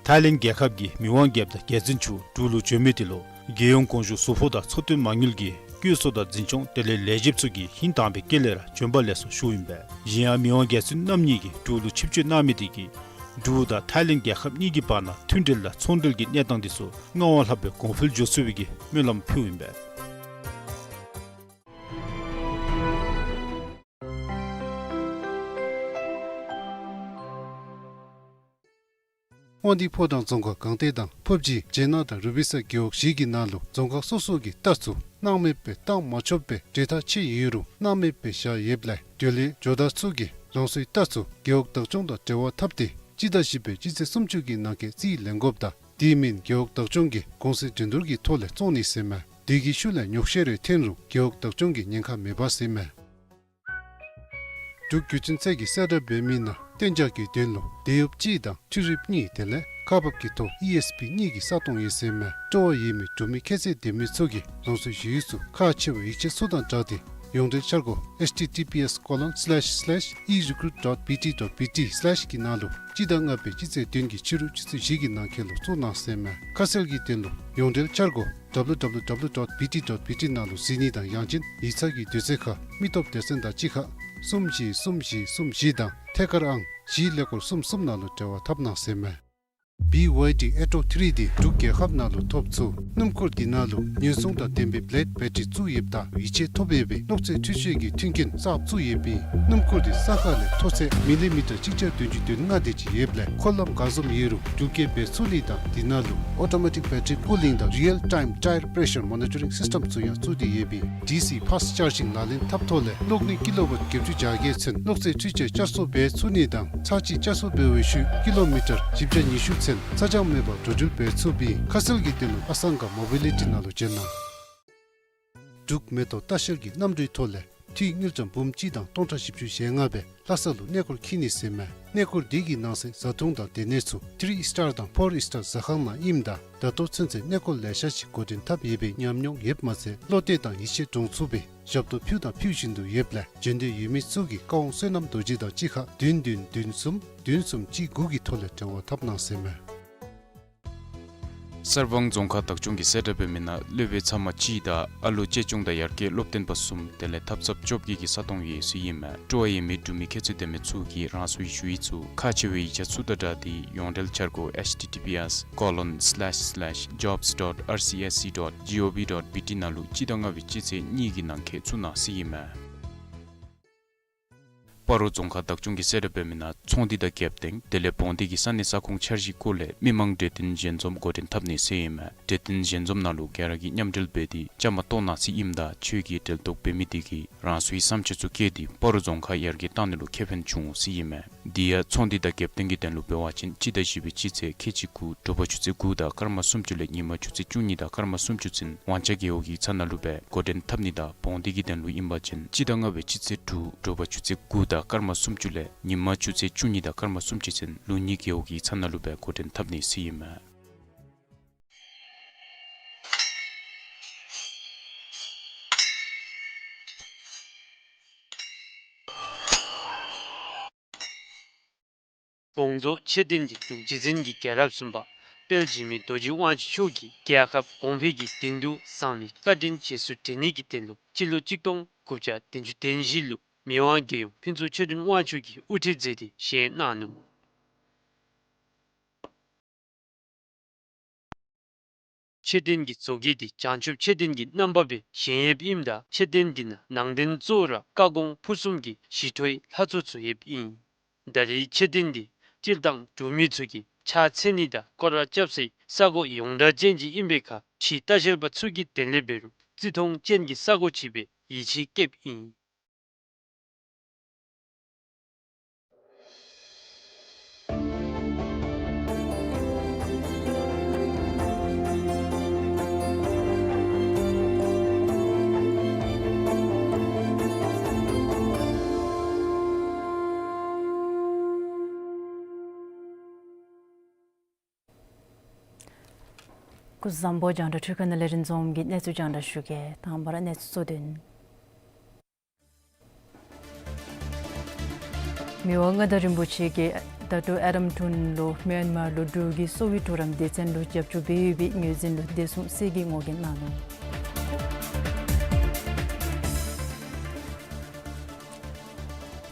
ཐའི་ལེནཌ་རྒྱལ་ཁབ་ཀྱི་མི་དབང་རྒྱལཔོ་དང་རྒྱལ་བཙུན་མཆོག་འབྲུག་ལུ་བྱོན་མི་དེ་ལུ་རྒྱལ་ཡོངས་དགོངས་ཞུ་ཟུར་ཕོགས་དང་ཚོགས་ཐུན་མ་དངུལ་གྱི་བཀོད་ཚོགས་དང་འཛིན་སྐྱོང་དེ་ལས་ལས་བྱེདཔ་ཚུ་གིས་ཧིང་དྭངས་པའི་དཀྱིལ་ལས་ར་བྱོན་པ་ལེགས་སོ་ཞུཝ་ཨིན་པས། གཞན་ཡང་མི་དབང་རྒྱལ་བཙུན་རྣམ་གཉིས་ཀྱིས་འབྲུག་ལུ་ཆིབས་བསྒྱུར་གནང་མི་དེ་གིས་འབྲུག་དང་ཐའི་ལེནཌ་རྒྱལ་ཁབ་གཉིས་ཀྱི་བར་ན་མཐུན་འབྲེལ་དང་ཚོང་འབྲེལ་གྱི་གནས་སྟངས་དེ་ཚུ་སྔར་བ་ལྷག་པའི་གོང་འཕེལ་འགྱོ་ཚུགས་པའི་གི་སྨོན་ལམ་ཕུལཝ་ཨིན་པས། དབང་འདུས་ཕོ་བྲང་རྫོང་ཁག་སྒང་སྟེང་དང་ཕབ་སྦྱིས་བྱེ་ནག་དང་རུ་སྦིས་ས་རྒེད་འོག་བཞི་གི་ནང་ལུ་རྫོང་ཁག་སོ་སོ་གི་ལྟ་ཚུ་སྣང་མེད་སྦེ་བཏང་མ་ཆོགཔ་སྦེ་འབྲེལ་ཐག་ཆད་ཡོད་རུང་སྣང་མེད་སྦེ་བཞག་ཡོདཔ་ལས་འབྲེལ་ཡོད་ཇོ་བདག་ཚུ་གིས་རང་སོའི་ལྟ་ཚུ་རྒེད་འོག་བདག་སྐྱོང་དང་འབྲེལ་བ་འཐབ་སྟེ་སྤྱི་ཟླ་བཞི་པའི་སྤྱི་ཚེས་སུམ་ཅུ་གི་ནང་འཁོད་རྩིས་ལེན་དགོཔ་དང་དེ་མིན་རྒེད་འོག་བདག་སྐྱོང་གིས་གོང་ཚད་འགྲན་བསྡུར་གྱི་ཐོག་ལས་བཙོང་ནི་ཟེར་མས། དེ་གི་ཤུལ་ལས་ཉོག་བཤད་རེ་ཐོན་རུང་རྒེད་འོག་བདག་སྐྱོང་གི་ཉེན་ཁ་མེདཔ་ཟེར་མས། འབྲུག་བརྒྱུད་འཕྲིན་ཚད་ཀྱི་གསལ་བསྒྲགས་འབད་མི་ནང་གཏན་འཇགས་ཀྱི་དོན་ལུ་དེད་གཡོགཔ་གཅིག་དང་འཕྲུལ་རིགཔ་གཉིས་དེ་ལས་ཁག་འབག་གི་ཐོག་ཨི་ཨེསི་པི་གཉིས་ཀྱི་ས་སྟོང་ཡོད་ཟེར་མས། སྤྲོ་བ་ཡོད་མི་འབྲུག་མི་ཁྱད་ཚད་ལྡན་མི་ཚུ་གིས་རང་སོའི་ཞུ་ཡིག་ཚུ་ཁག་ཆེ་བའི་ཡིག་ཆ་ཚུ་དང་སྦྲགས་ཏེ་ཡོངས་འབྲེལ་འཆར་སྒོ་H T T P S colon slash slash e recruit dot B T dot B T slash གི་ནང་ལུ་སྤྱི་ཟླ་ལྔ་པའི་སྤྱི་ཚེས་བདུན་གྱི་ཕྱི་རུ་ཆུ་ཚོད་བཞི་གི་ནང་འཁོད་ལུ་བཙུགས་གནང་ཟེར་མས། ཁ་གསལ་གྱི་དོན་ལུ་ཡོངས་འབྲེལ་འཆར་སྒོ W W W dot B T dot B T ནང་ལུ་གཟིགས་ནི་དང་ཡང་ཅིན་ཡིག་ཚང་གི་དུས་ཚོད་ཁར་མི་སྟོབས་སྡེ་ཚན་དང་གཅིག་ཁར་གསུམ་བཞི་གསུམ་བཞི་གསུམ་བཞི་དང་ཐད་ཀར་ཨང་བཞི་ཀླད་ཀོར་གསུམ་གསུམ་ནང་ལུ་འབྲེལ་བ་འཐབ་གནང་ཟེར་མས། B Y D Atto three འདི་འབྲུག་རྒྱལ་ཁབ་ནང་ལུ་ཐོབ་ཚུགས། སྣུམ་འཁོར་འདི་ནང་ལུ་ཉེན་སྲུང་དང་ལྡན་པའི་བླེཌ་བེ་ཊི་རི་བཙུགས་ཡོདཔ་ད་ཡིད་ཆེས་ཐོབ་ཡོད་པའི་གློག་རྩེད་འཕྲུལ་ཆས་ཀྱི་མཐུན་རྐྱེན་གསརཔ་བཙུགས་ཡོདཔ་ཨིན། སྣུམ་འཁོར་འདི་ས་ཁ་ལས་མཐོ་ཚད་མི་ལི་མི་ཊར་གཅིག་བརྒྱ་བདུན་ཅུ་དོན་ལྔ་དེ་ཅིག་ཡོདཔ་ལས་འཁོར་ལམ་ག་བཟུམ་ཡོད་རུང་འགྲུལ་སྐྱེལ་འབད་ཚུགས་ནི་དང་དེ་ནང་ལུ་ཨོ་ཊོ་མེ་ཊིཀ་བེ་ཊི་རི་ཀུ་ལིང་དང་རི་ཡལ་ཊའིམ་ཊའི་རི་པེ་རེ་ཤར་མོ་ནི་ཊ་རིང་སིསི་ཊེམ་ཚུ་ཡང་བཙུགས་ཏེ་ཡོདཔ་ཨིན། ཌི་སི་ཕཱསི་ཅར་ཇིང་ལག་ལེན་འཐབ་ཐོག་ལས་གློག་ནུས་ཀི་ལོ་ཝཊ་བརྒྱད་ཅུ་གྱ་བརྒྱད་ཚུན་གློག་རྩེད་འཕྲུལ་ཆས་བསྐྱར་གསོ་འབད་ཚུགས་ནི་དང་ཚར་གཅིག་བསྐྱར་གསོ་འབད་བའི་ཤུལ་ཀི་ལོ་མི་ཊར་བཞི་བརྒྱ་ཉི་ཤུ་ཚུན་ཚ་གྱང་མེད་པར་འགྲོ་འགྲུལ་འབད་ཚུགསཔ་ཨིན། ཁ་གསལ་གྱི་དོན་ལུ་ཨ་སང་ག་མོ་བི་ལི་ཊི་ནང་ལུ་བྱོན་གནང་། འབྲུག་མེ་ཏོག་ལྟ་བཤལ་གྱི་གནམ་གྲུའི་ཐོག་ལས་འཐུས་དངུལ་ཀྲམ་འབུམ་གཅིག་དང་སྟོང་ཕྲག་བཞི་བཅུ་ཞེ་ལྔ་སྦེ་ལྷ་ས་ལུ་གནས་སྐོར་འཁྱིད་ནི་ཟེར་མས། གནས་སྐོར་འདི་གི་ནང་གསེས་བཟའ་འཐུང་དང་སྡོད་གནས་ཚུ་ཐི་རི་སི་ཊར་དང་ཕོར་སི་ཊར་ཟ་ཁང་ནང་ཨིནམ་ད་ད་ལྟོ་ཚུན་ཚོད་གནས་སྐོར་ལེ་ཤ་ཅིག་འགོ་འདྲེན་འཐབ་ཡོད་པའི་ཉམས་མྱོང་ཡོདཔ་མ་ཚད་བློ་གཏད་དང་ཡིད་ཆེས་འདྲོངས་ཚུགས་པའི་ཞབས་ཏོག་ཕུལ་དང་ཕུལ་བཞིན་དུ་ཡོདཔ་ལས་འབྱོན་འདོད་ཡོད་མི་ཚུ་གིས་བཀའ་དབང་བསོད་ནམས་རྡོ་རྗེ་དང་གཅིག་ཁར་བདུན་བདུན་བདུན་གསུམ་བདུན་གསུམ་གཅིག་དགུ་གི་ཐོག་ལས་འབྲེལ་བ་འཐབ་གནང་ཟེར་མས། གསར་སྤང་རྫོང་ཁག་བདག་སྐྱོང་གིས་གསལ་བསྒྲགས་འབད་མི་ནང་སློབ་དཔོན་ཚབ་མ་གཅིག་དང་ཨ་ལོ་གཅེས་སྐྱོང་དང་ཡར་རྒྱས་སློབ་སྟོན་པ་གསུམ་དེ་ལས་ཐབ་ཚངཔ་བཅོ་བརྒྱད་ཀྱི་ས་སྟོང་ཡོད་ཟེར་ཨིན་མས། སྤྲོ་བ་ཡོད་མི་འབྲུག་མི་ཁྱད་ཚད་ལྡན་མི་ཚུ་གིས་རང་སོའི་ཞུ་ཡིག་ཚུ་ཁག་ཆེ་བའི་ཡིག་ཆ་ཚུ་དང་སྦྲགས་ཏེ་ཡོངས་འབྲེལ་འཆར་སྒོ་H T T P S colon slash slash jobs dot R C S C dot G O V dot B T ནང་ལུ་སྤྱི་ཟླ་ལྔ་པའི་སྤྱི་ཚེས་གཉིས་ཀྱི་ནང་འཁོད་བཙུགས་གནང་ཟེར་ཨིན་མས། སྤ་རོ་རྫོང་ཁག་བདག་སྐྱོང་གིས་གསལ་བསྒྲགས་འབད་མི་ནང་ཚོང་འདུས་དང་རྒྱབ་རྟེན་དེ་ལས་བོང་སྡེ་གི་ས་གནས་ས་ཁོངས་འཆར་གཞིའི་སྐོར་ལས་མི་མང་གྲོས་བསྟུན་ཞལ་འཛོམས་འགོ་འདྲེན་འཐབ་ནི་ཟེར་ཨིན་མས། གྲོས་བསྟུན་ཞལ་འཛོམས་ནང་ལུ་ག་ར་གིས་མཉམ་འབྲེལ་འབད་དེ་བཅའ་མར་གཏོགས་གནང་ཟེར་ཨིནམ་ད་ཆོས་ཀྱི་འབྲེལ་གཏོགས་འབད་མི་དེ་གིས་རང་སོའི་བསམ་སྤྱོད་ཚུ་བཀོད་དེ་སྤ་རོ་རྫོང་ཁག་ཡར་རྒྱས་གཏང་ནི་ལུ་ཁེ་ཕན་འབྱུང་འོང་ཟེར་ཨིན་མས། དེ་ཡང་ཚོང་འདུས་དང་རྒྱབ་རྟེན་གྱི་དོན་ལུ་འབད་བ་ཅིན་སྤྱི་ཟླ་བཞི་པའི་སྤྱི་ཚེས་ཁལ་གཅིག་དགུ་དྲོ་པ་ཆུ་ཚོད་དགུ་དང་སྐར་མ་སུམ་ཅུ་ལས་ཉིན་མ་ཆུ་ཚོད་བཅུ་གཉིས་དང་སྐར་མ་སུམ་ཅུ་ཚུན་དབང་ཆ་རྒེད་འོག་ཡིག་ཚང་ནང་ལུ་སྦེ་འགོ་འདྲེན་འཐབ་ནི་དང་བོང་སྡེ་གི་དོན་ལུ་ཨིན་པ་ཅིན་སྤྱི་ཟླ་ལྔ་པའི་སྤྱི་ཚེས་དྲུག་དྲོ་པ་ཆུ་ཚོད་དགུ་དང་སྐར་མ་སུམ་ཅུ་ལས་ཉིན་མ་ཆུ་ཚོད་བཅུ་གཉིས་དང་སྐར་མ་སུམ་ཅུ་ཚུན་ལུང་གཉིས་རྒེད་འོག་ཡིག་ཚང་ནང་ལུ་སྦེ་འགོ་འདྲེན་འཐབ་ནི་ཟེར་ཨིན་མས། བོང་རྫོང་མཆོད་རྟེན་གྱི་འབྲུག་རྗེ་བཙུན་གྱི་རྒྱལ་རབས་གསུམ་པ་དཔལ་འཇིགས་མེད་རྡོ་རྗེ་དབང་ཕྱུག་མཆོག་གིས་རྒྱལ་ཁབ་གོང་འཕེལ་གྱི་དོན་དུ་བསམ་པའི་བཀའ་དྲིན་རྗེས་སུ་དྲན་ནི་གི་དོན་ལུ་སྤྱི་ལོ་གཅིག་སྟོང་དགུ་བརྒྱ་བདུན་ཅུ་དོན་བཞི་ལུ་མི་དབང་རྒྱལ་ཡུམ་ཕུན་ཚོགས་ཆོས་སྒྲོན་དབང་ཕྱུག་གིས་དབུ་ཁྲིད་མཛད་དེ་བཞེངས་གནང་ནུག། མཆོད་རྟེན་གྱི་བཟོ་བཀོད་འདི་བྱང་ཆུབ་མཆོད་རྟེན་གྱི་རྣམ་པ་སྦེ་བཞེངས་ཡོདཔ་ཨིནམ་ད་མཆོད་རྟེན་འདི་ནང་ནང་རྟེན་གཙོ་བོ་ར་བཀའ་དགོངས་ཕུར་གསུམ་གྱི་ཞི་ཁྲོའི་ལྷ་ཚོགས་ཚུ་ཡོདཔ་ཨིན། ད་རེས་མཆོད་རྟེན་འདི་སྤྱིར་བཏང་འབྲུག་མི་ཚུ་གིས་ཕྱག་འཚལ་ནི་དང་སྐོར་ར་རྐྱབ་སའི་ས་གོ་ཡོངས་གྲགས་ཅན་ཅིག་ཨིན་པའི་ཁར་ ཕྱིའི་ལྟ་བཤལ་པ་ཚུ་གིས་དེ་ལས་འབད་རུང་བརྩི་མཐོང་ཅན་གྱི་ས་གོ་ཅིག་སྦེ་ཡིད་ཆེས་བསྐྱེདཔ་ཨིན། སྐུ་གཟུགས་བཟང་པོ། རྒྱང་བསྒྲགས་འཕྲུལ་ཁང་ནང་ལས་རིན་འཛོམས་ཀྱིས་གནས་ཚུལ་རྒྱང་བསྒྲགས་ཞུ་གེ། དང་པ་ར་གནས་ཚུལ་གཙོ་དོན། མི་དབང་མངའ་བདག་རིན་པོ་ཆེ་གིས་ད་ལྟོ་ཨ་རམ་ཀྲུན་ལུ་མིའན་མར་ལུ་འབྲུག་གི་གསོ་བའི་གྲོགས་རམ་སྡེ་ཚན་ལུ་རྒྱབ་སྐྱོར་འབད་ཡོད་པའི་ངོས་འཛིན་ལུ་བདེ་སྲུང་སྲིད་ཀྱིས་ངོ་རྒོལ་གནང་ནུག།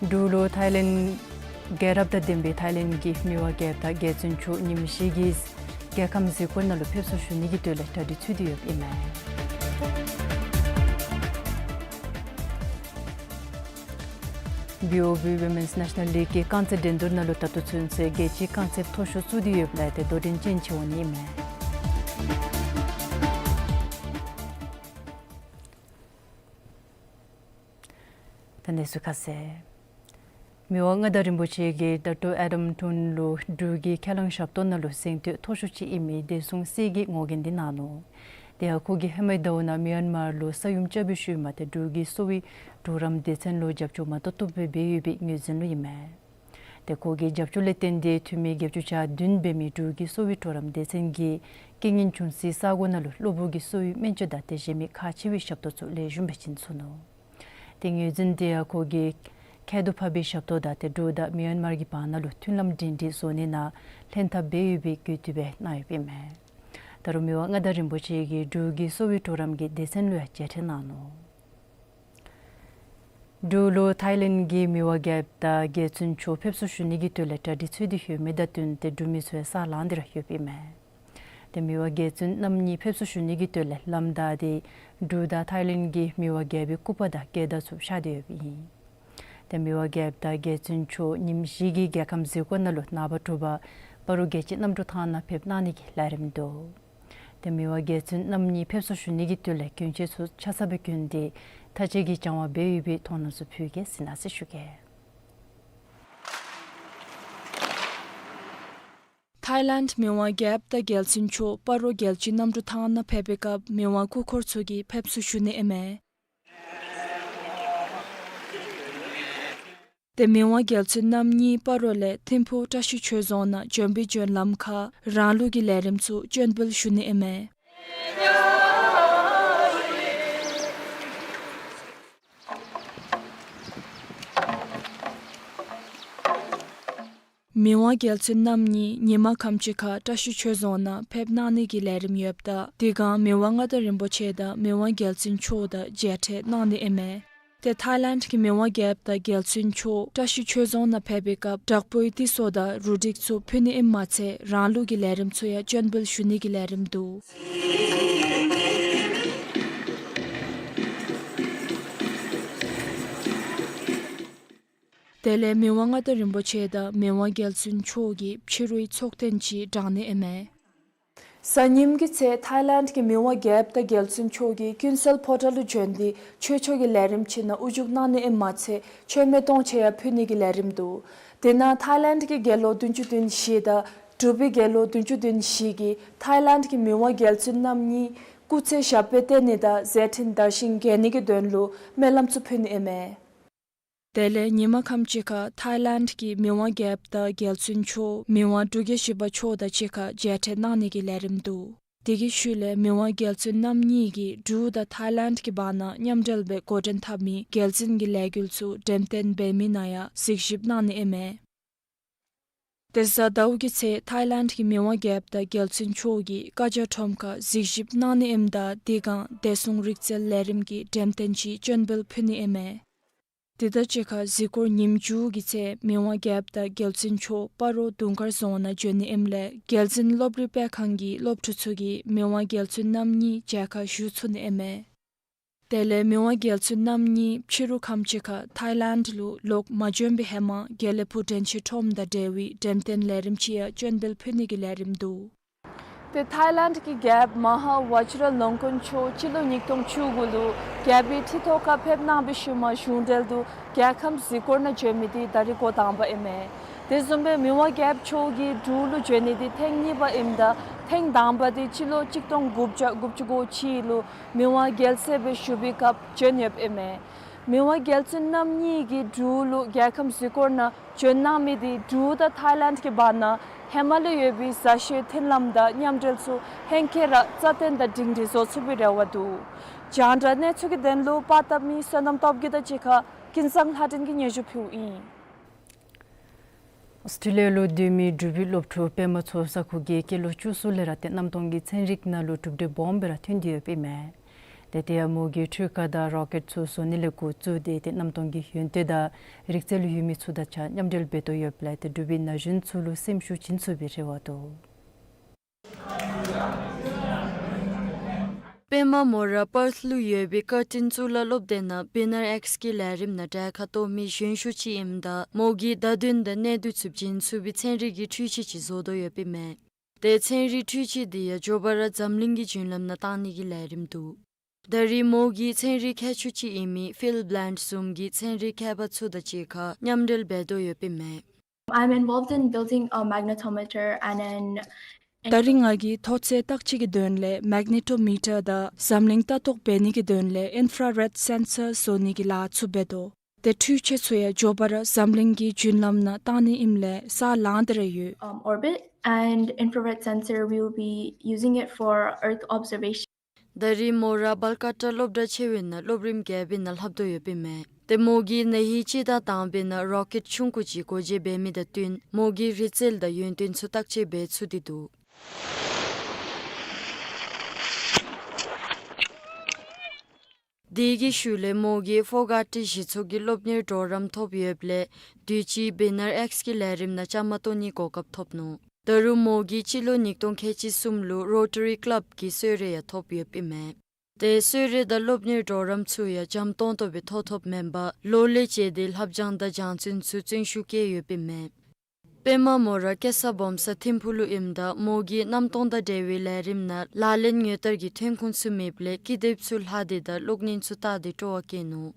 འབྲུག་ལུ་ཐའི་ལེནཌ་རྒྱལ་རབས་དང་ལྡན་པའི་ཐའི་ལེནཌ་གི་མི་དབང་རྒྱལཔོ་དང་རྒྱལ་བཙུན་མཆོག་ཉིནམ་བཞི་གི་རྒྱལ་ཁམས་གཟིགས་སྐོར་ནང་ལུ་ཕེབས་བསུ་ཞུ་ནི་གི་དོན་ལས་གྲ་སྒྲིག་ཚུད་དེ་ཡོདཔ་ཨིན་མས། བི་ཨོ་བི་Women's National League གི་རྐང་རྩེད་འགྲན་བསྡུར་ནང་ལུ་ད་ལྟོ་ཚུན་ཚོད་རྒྱལ་སྤྱིའི་རྐང་རྩེད་མཐོ་ཤོས་བཙུགས་ཏེ་ཡོདཔ་ལས་ཏེ་དོ་འགྲན་ཅན་ཅིག་འོང་ནི་ཨིན་མས། ད་གནས་ཚུལ་ཁ་གསལ། མི་དབང་མངའ་བདག་རིན་པོ་ཆེ་གིས་ད་ལྟོ་ཨ་རམ་ཀྲུན་ལུ་འབྲུག་གི་ཁས་བླངས་ཞབས་ཏོག་ནང་ལུ་གཟེངས་བསྟོད་མཐོ་ཤོས་ཅིག་ཨིན་མི་བདེ་སྲུང་སྲིད་ཀྱིས་ངོ་རྒོལ་འདི་གནང་ནུག། དེ་ཡང་ཁོ་གིས་ཧེ་མའི་ཟླཝ་ནང་མིའན་མར་ལུ་ས་ཡོམ་རྐྱབ་པའི་ཤུལ་མ་ཏེ་འབྲུག་གི་གསོ་བའི་གྲོགས་རམ་སྡེ་ཚན་ལུ་རྒྱབ་སྐྱོར་མ་ཏོག་ཏོ་སྦེ་འབད་ཡོད་པའི་ངོས་འཛིན་ལུ་ཨིན་མས། ཏེ་ཁོ་གི་རྒྱབ་སྐྱོར་ལས་བརྟེན་ཏེ་འཐུས་མི་བརྒྱད་ཅུ་གྱ་བདུན་འབད་མི་འབྲུག་གི་གསོ་བའི་གྲོགས་རམ་སྡེ་ཚན་གྱིས་རྐྱེན་ངན་བྱུང་སའི་ས་གོ་ནང་ལུ་གློ་བུར་གྱི་གསོ་བའི་སྨན་བཅོས་དང་ཏེ་གཞན་མི་ཁག་ཆེ་བའི་ཞབས་ཏོག་ཚུ་ལེགས་ཤོམ་སྦེ་བྱིན་ཚུགས་ནུག། ཏེ་ངོས་འཛིན་འདི་ཡང་ཁོ་གིས་ཁྱད་དུ་འཕགས་པའི་ཞབས་ཏོག་དང་ཏེ་འབྲུག་དང་མིའན་མར་གྱི་བར་ན་ལུ་མཐུན་ལམ་སྒྲིང་སྒྲི་བཟོ་ནི་ནང་ལྷན་ཐབས་འབད་ཡོད་པའི་གུས་བཏུད་སྦེ་གནང་ཡོདཔ་ཨིན་མས། ད་རུང་མི་དབང་མངའ་བདག་རིན་པོ་ཆེ་གིས་འབྲུག་གི་གསོ་བའི་གྲོགས་རམ་གྱི་སྡེ་ཚན་ལུ་ཡང་མཇལ་འཕྲད་གནང་ནུག། འབྲུག་ལུ་ཐའི་ལེནཌ་གི་མི་དབང་རྒྱལཔོ་དང་རྒྱལ་བཙུན་མཆོག་ཕེབས་བསུ་ཞུ་ནི་གི་དོན་ལས་གྲ་སྒྲིག་ཚུད་དེ་ཡོད་མི་དང་བསྟུན་ཏེ་འབྲུག་མི་ཚུ་ཡང་ས་ལངས་ཏེ་ར་ཡོདཔ་ཨིན་མས། ཏེ་མི་དབང་རྒྱལ་བཙུན་རྣམ་གཉིས་ཕེབས་བསུ་ཞུ་ནི་གི་དོན་ལས་ལམ་བདའ་སྟེ་འབྲུག་དང་ཐའི་ལེནཌ་གི་མི་དབང་རྒྱལ་པོའི་སྐུ་པར་དང་སྐད་བརྡ་ཚུ་ཤར་ཏེ་ཡོདཔ་ཨིན། ཏེ་མི་དབང་རྒྱལཔོ་དང་རྒྱལ་བཙུན་མཆོག་ཉིནམ་བཞི་གི་རྒྱལ་ཁམས་གཟིགས་སྐོར་ནང་ལུ་ནངས་པ་དྲོ་པ་སྤ་རོ་རྒྱལ་སྤྱི་གནམ་གྲུ་ཐང་ནང་ཕེབས་གནང་ནི་གི་ལས་རིམ་འདུག། ཏེ་མི་དབང་རྒྱལ་བཙུན་རྣམ་གཉིས་ཕེབས་བསུ་ཞུ་ནི་གི་དོན་ལས་གྱོན་ཆས་ཚུ་ཆ་ཚང་སྦེ་གྱོན་ཏེ་མཐའ་དཔྱད་ཀྱི་སྦྱང་བ་འབད་ཡོད་པའི་མཐོང་སྣང་ཚུ་ཕུལ་གེ་ཟེར་གནང་ཟེར་ཞུ་གེ། ཐའི་ལེནཌ་མི་དབང་རྒྱལཔོ་དང་རྒྱལ་བཙུན་མཆོག་སྤ་རོ་རྒྱལ་སྤྱི་གནམ་གྲུ་ཐང་ནང་ཕེབས་པའི་སྐབས་མི་དབང་སྐུ་འཁོར་ཚུ་གིས་ཕེབས་བསུ་ཞུ་ནི་ཨིན་མས། ཏེ་མི་དབང་རྒྱལ་བཙུན་རྣམ་གཉིས་སྤ་རོ་ལས་ཐིམ་ཕུག་བཀྲ་ཤིས་ཆོས་རྫོང་ནང་བྱོན་པའི་བྱོན་ལམ་ཁར་རང་ལུགས་ཀྱི་ལས་རིམ་ཚུ་སྤྱན་འབུལ་ཞུ་ནི་ཨིན་མས། མི་དབང་རྒྱལ་བཙུན་རྣམ་གཉིས་ཉིན་མ་ཁམས་ཅིག་ཁར་བཀྲ་ཤིས་ཆོས་རྫོང་ནང་ཕེབས་གནང་ནི་གི་ལས་རིམ་ཡོདཔ་ད་དེ་སྒང་མི་དབང་མངའ་བདག་རིན་པོ་ཆེ་དང་མི་དབང་རྒྱལ་བཙུན་མཆོག་དང་མཇལ་འཕྲད་གནང་ནི་ཨིན་མས། ཏེ་ཐའི་ལེནཌ་གི་མི་དབང་རྒྱལཔོ་དང་རྒྱལ་བཙུན་མཆོག་བཀྲ་ཤིས་ཆོས་རྫོང་ནང་ཕེབས་པའི་སྐབས་དྲག་པོའི་ཏི་སོ་དང་རུ་སྒྲིག་ཚུ་ཕུལ་ནི་ཨིནམ་མ་ཚད་རང་ལུགས་ཀྱི་ལས་རིམ་ཚུ་ཡང་སྤྱན་འབུལ་ཞུ་ནི་གི་ལས་རིམ་འདུག། དེ་ལས་མི་དབང་མངའ་བདག་རིན་པོ་ཆེ་དང་མི་དབང་རྒྱལ་བཙུན་མཆོག་གིས་ཕྱི་རུའི་ཚོགས་ཐེངས་ཅིག་དྲང་ནི་ཨིན་མས། གཟའ་ཉིམ་གི་ཚེ་ཐའི་ལེནཌ་གི་མི་དབང་རྒྱལཔོ་དང་རྒྱལ་བཙུན་མཆོག་གིས་ཀུན་གསལ་ཕོ་བྲང་ལུ་བྱོན་ཏེ་ཆོས་ཕྱོགས་ཀྱི་ལས་རིམ་ཅིག་ནང་དབུ་བཞུགས་གནང་ནི་ཨིནམ་མ་ཚད་མཆོད་མེ་སྟོང་ཕྲག་ཡང་ཕུལ་ནི་གི་ལས་རིམ་འདུག། དེ་ནང་ཐའི་ལེནཌ་གི་དགེ་སློང་བདུན་ཅུ་དོན་བཞི་དང་འབྲུག་པའི་དགེ་སློང་བདུན་ཅུ་དོན་བཞི་གིས་ཐའི་ལེནཌ་གི་མི་དབང་རྒྱལ་བཙུན་རྣམ་གཉིས་སྐུ་ཚེ་ཞབས་པད་བརྟན་ནི་དང་མཛད་འཕྲིན་དར་ཞིང་རྒྱས་ནི་གི་དོན་ལུ་སྨོན་ལམ་ཚུ་ཕུལ་ནི་ཨིན་མས། དེ་ལས་ཉིན་མ་ཁམས་ཅིག་ཁར་ཐའི་ལེནཌ་གི་མི་དབང་རྒྱལཔོ་དང་རྒྱལ་བཙུན་མཆོག་མི་དབང་འབྲུག་རྒྱལ་བཞི་པ་མཆོག་དང་གཅིག་ཁར་མཇལ་འཕྲད་གནང་ནི་གི་ལས་རིམ་འདུག། དེ་གི་ཤུལ་ལས་མི་དབང་རྒྱལ་བཙུན་རྣམ་གཉིས་ཀྱིས་འབྲུག་དང་ཐའི་ལེནཌ་གི་བར་ན་མཉམ་འབྲེལ་སྦེ་འགོ་འདྲེན་འཐབ་མི་རྒྱལ་འཛིན་གྱི་ལས་འགུལ་ཚུ་འགྲེམས་སྟོན་འབད་མི་ནང་ཡང་གཟིགས་ཞིབ་གནང་ནི་ཨིན་མས། དེ་གཟའ་ཟླཝ་གི་ཚེ་ཐའི་ལེནཌ་གི་མི་དབང་རྒྱལཔོ་དང་རྒྱལ་བཙུན་མཆོག་གིས་བཀའ་རྒྱ་ཁྲོམ་ཁར་གཟིགས་ཞིབ་གནང་ནི་ཨིནམ་ད་དེ་སྒང་བདེ་སྲུང་རིག་རྩལ་ལས་རིམ་གྱི་འགྲེམས་སྟོན་ཅིག་སྤྱན་འབུལ་ཕུལ་ནི་ཨིན་མས། དེ་དང་གཅིག་ཁར་གཟིགས་སྐོར་ཉིནམ་མཇུག་གི་ཚེ་མི་དབང་རྒྱལཔོ་དང་རྒྱལ་བཙུན་མཆོག་སྤ་རོ་དུང་དཀར་རྫོང་ནང་བྱོན་ནི་ཨིནམ་ལས་རྒྱལ་འཛིན་སློབ་རིམ་སྤེལ་ཁང་གི་སློབ་ཕྲུག་ཚུ་གིས་མི་དབང་རྒྱལ་བཙུན་རྣམ་གཉིས་མཇལ་ཁ་ཞུ་ཚུགས་ནི་ཨིན་མས། དེ་ལས་མི་དབང་རྒྱལ་བཙུན་རྣམ་གཉིས་ཕྱི་རུ་ཁམས་ཅིག་ཁར་ཐའི་ལེནཌ་ལུ་ལོག་མ་བྱོན་པའི་ཧེ་མ་དགེ་ལེགས་ཕུག་དྲན་ཤེས་ཁྲོམ་དང་འབྲེལ་བའི་འགྲེམས་སྟོན་ལས་རིམ་ཅིག་ཡང་སྤྱན་འབུལ་ཕུལ་ནི་གི་ལས་རིམ་འདུག། ཏེ་ཐཱའི་ལེནཌ་གི་རྒྱལཔོ་མ་ཧཱ་ཝ་ཅི་ར་ལོང་ཀོན་མཆོག་སྤྱི་ལོ་ཉིས་སྟོང་བཅུ་དགུ་ལུ་རྒྱལ་པོའི་ཁྲི་ཐོག་ཁར་ཕེབས་གནང་བའི་ཤུལ་མ་གཞུང་འབྲེལ་དུ་རྒྱལ་ཁམས་གཟིགས་སྐོར་ནང་བྱོན་མི་འདི་ད་རིས་འགོ་དང་པ་ཨིན་མས། དེ་བཟུམ་སྦེ་མི་དབང་རྒྱལཔོ་མཆོག་གིས་འབྲུག་ལུ་བྱོན་ནི་འདི་ཐེངས་གཉིས་པ་ཨིནམ་ད་ཐེངས་དང་པ་འདི་སྤྱི་ལོ་གཅིག་སྟོང་དགུ་བརྒྱ་དགུ་བཅུ་གོ་གཅིག་ལུ་མི་དབང་རྒྱལ་སྲས་སྦེ་བཞུགས་པའི་སྐབས་བྱོན་ཡོདཔ་ཨིན་མས། མི་དབང་རྒྱལ་བཙུན་རྣམ་གཉིས་ཀྱིས་འབྲུག་ལུ་རྒྱལ་ཁམས་གཟིགས་སྐོར་ནང་བྱོན་གནང་མི་འདི་འབྲུག་དང་ཐཱའི་ལེནཌ་གི་བར་ན་ཧེ་མ་ལས་ཡོད་པའི་མཛའ་བཤེས་མཐུན་ལམ་དང་མཉམ་འབྲེལ་ཚུ་ཧེང་སྐལ་ར་རྩ་བརྟན་དང་སྒྲིང་སྒྲི་བཟོ་ཚུགས་པའི་རེ་བ་འདུག། རྒྱང་བསྒྲགས་གནས་ཚུལ་གྱི་དོན་ལུ་པར་བཏབ་མི་བསོད་ནམས་སྟོབས་རྒྱས་དང་གཅིག་ཁར་ཀུན་བཟང་ལྷ་སྒྲོན་གྱིས་སྙན་ཞུ་ཕུལཝ་ཨིན། ཨོསི་ཊྲེ་ལི་ཡ་ལུ་སྡོད་མི་འབྲུག་པའི་སློབ་ཕྲུག་པདྨ་མཚོ་ས་ཁུག་གིས་སྐྱེས་ལོ་བཅུ་གསུམ་ལས་ར་ཏེ་གནམ་སྟོང་གི་ཚན་རིག་ནང་ལུ་གྲུབ་འབྲས་སྦོམ་སྦེ་ར་ཐོན་ཏེ་ཡོདཔ་ཨིན་མས། ཏེ་དེ་ཡང་མོ་གིས་འཕྲུལ་ཁང་དང་རོ་ཀེཊ་ཚུ་བཟོ་ནི་ལས་འགོ་བཙུགས་ཏེ་ཏེ་གནམ་སྟོང་གི་ཡོན་ཏན་དང་རིག་རྩལ་ལུ་ཡོད་མི་ཚུ་དང་གཅིག་ཁར་མཉམ་འབྲེལ་འབད་དོ་ཡོདཔ་ལས་ཏེ་འབྲུག་པའི་ན་གཞོན་ཚུ་ལུ་སེམས་ཤུགས་བྱིན་ཚུགས་པའི་རེ་བ་འདུག། པདྨ་མོ་ར་པརཐ་ལུ་ཡོད་པའི་ཀར་ཊིན་གཙུག་ལག་སློབ་སྡེ་ནང་བི་ནར་ཨེཀསི་གི་ལས་རིམ་ནང་གྲལ་ཁར་གཏོགས་མི་གཞོན་ཤོས་ཅིག་ཨིནམ་ད་མོ་གིས་བརྡ་དོན་དང་གནད་བསྡུས་ཚུ་བྱིན་ཚུགས་པའི་ཚན་རིག་གི་འཕྲུལ་ཆས་ཅིག་བཟོ་དོ་ཡོདཔ་ཨིན་མས། ཏེ་ཚན་རིག་འཕྲུལ་ཆས་འདི་ཡང་མགྱོགས་པ་ར་འཛམ་གླིང་གི་བརྒྱུད་ལམ་ནང་བཏང་ནི་གི་ལས་རིམ་འདུག། ད་རིས་མོ་གིས་ཚན་རིག་མཁས་མཆོག་ཅིག་ཨིན་མི་ཕིལ་བླེནཌ་བཟུམ་གྱི་ཚན་རིག་མཁས་པ་ཚུ་དང་གཅིག་ཁར་མཉམ་འབྲེལ་འབད་དོ་ཡོདཔ་ཨིན་མས། I'm involved in building a magnetometer and an ད་རིས་ང་གིས་མཐོ་ཚད་བརྟག་དཔྱད་ཀྱི་དོན་ལས་མེག་ནེ་ཊོ་མི་ཊར་དང་འཛམ་གླིང་ལྟ་རྟོག་འབད་ནི་གི་དོན་ལས་ཨིན་ཕ་རེཌ་སེན་སར་བཟོ་ནི་གི་ལཱ་ཚུ་འབད་དོ། ཏེ་འཕྲུལ་ཆས་ཚུ་ཡང་མགྱོགས་པ་ར་འཛམ་གླིང་གི་བརྒྱུད་ལམ་ནང་བཏང་ནི་ཨིནམ་ལས་ས་ལངས་ཏེ་ར་ཡོད། Um, orbit and infrared sensor, we will be using it for Earth observation. ད་རིས་མོ་ར་བཱལ་ཀ་ཊ་སློབ་གྲྭ་ཆེ་བའི་ནང་སློབ་རིམ་བརྒྱད་པའི་ནང་ལྷབ་དོ་ཡོདཔ་ཨིན་མས། ཏེ་མོ་གིས་ན་ཧིང་སྤྱི་ཟླ་དང་པའི་ནང་རོ་ཀེཊ་ཆུང་ཀུ་ཅིག་སྒོ་འབྱེད་འབད་མི་དང་བསྟུན་མོ་གིས་རིག་རྩལ་དང་ཡོན་ཏན་ཚུ་བརྟག་དཔྱད་འབད་ཚུགས་ཏེ་འདུག། དེ་གི་ཤུལ་ལས་མོ་གིས་ཕོ་གྷ་ཊི་གཞི་ཚོགས་ཀྱི་སློབ་གཉེར་གྲོགས་རམ་ཐོབ་ཡོདཔ་ལས་དུས་ཅི་བི་ནར་ཨེཀསི་གི་ལས་རིམ་ནང་བཅའ་མར་གཏོགས་ནིའི་གོ་སྐབས་ཐོབ་ནུག། ད་རུང་མོ་གིས་སྤྱི་ལོ་ཉིས་སྟོང་ཁལ་གཅིག་གསུམ་ལུ་རོ་ཊ་རི་ཀི་ལབ་ཀྱི་གསོལ་རས་ཡང་ཐོབ་ཡོདཔ་ཨིན་མས། ཏེ་གསོལ་རས་དང་སློབ་གཉེར་གྲོགས་རམ་ཚུ་ཡང་འཇམ་ཏོང་ཏོ་སྦེ་ཐོབ་ཐོབཔ་མེན་པར་ལོ་ལས་བཅད་དེ་ལྷབ་སྦྱང་དང་སྦྱང་བརྩོན་ཚུ་བརྩོན་ཤུགས་བསྐྱེད་ཡོདཔ་ཨིན་མས། པདྨ་མོ་ར་སྐྱེས་ས་སྦོམ་ས་ཐིམ་ཕུག་ལུ་ཨིནམ་ད་མོ་གིས་གནམ་སྟོང་དང་འབྲེལ་བའི་ལས་རིམ་ནང་ལག་ལེན་དངོས་བསྟར་གྱི་ཐོན་ཁུངས་ཚུ་མེདཔ་ལས་ཀི་དེབ་ཚུ་ལྷག་སྟེ་དང་གློག་བརྙན་ཚུ་བལྟ་སྟེ་སྤྲོ་བ་བསྐྱེད་ནུག།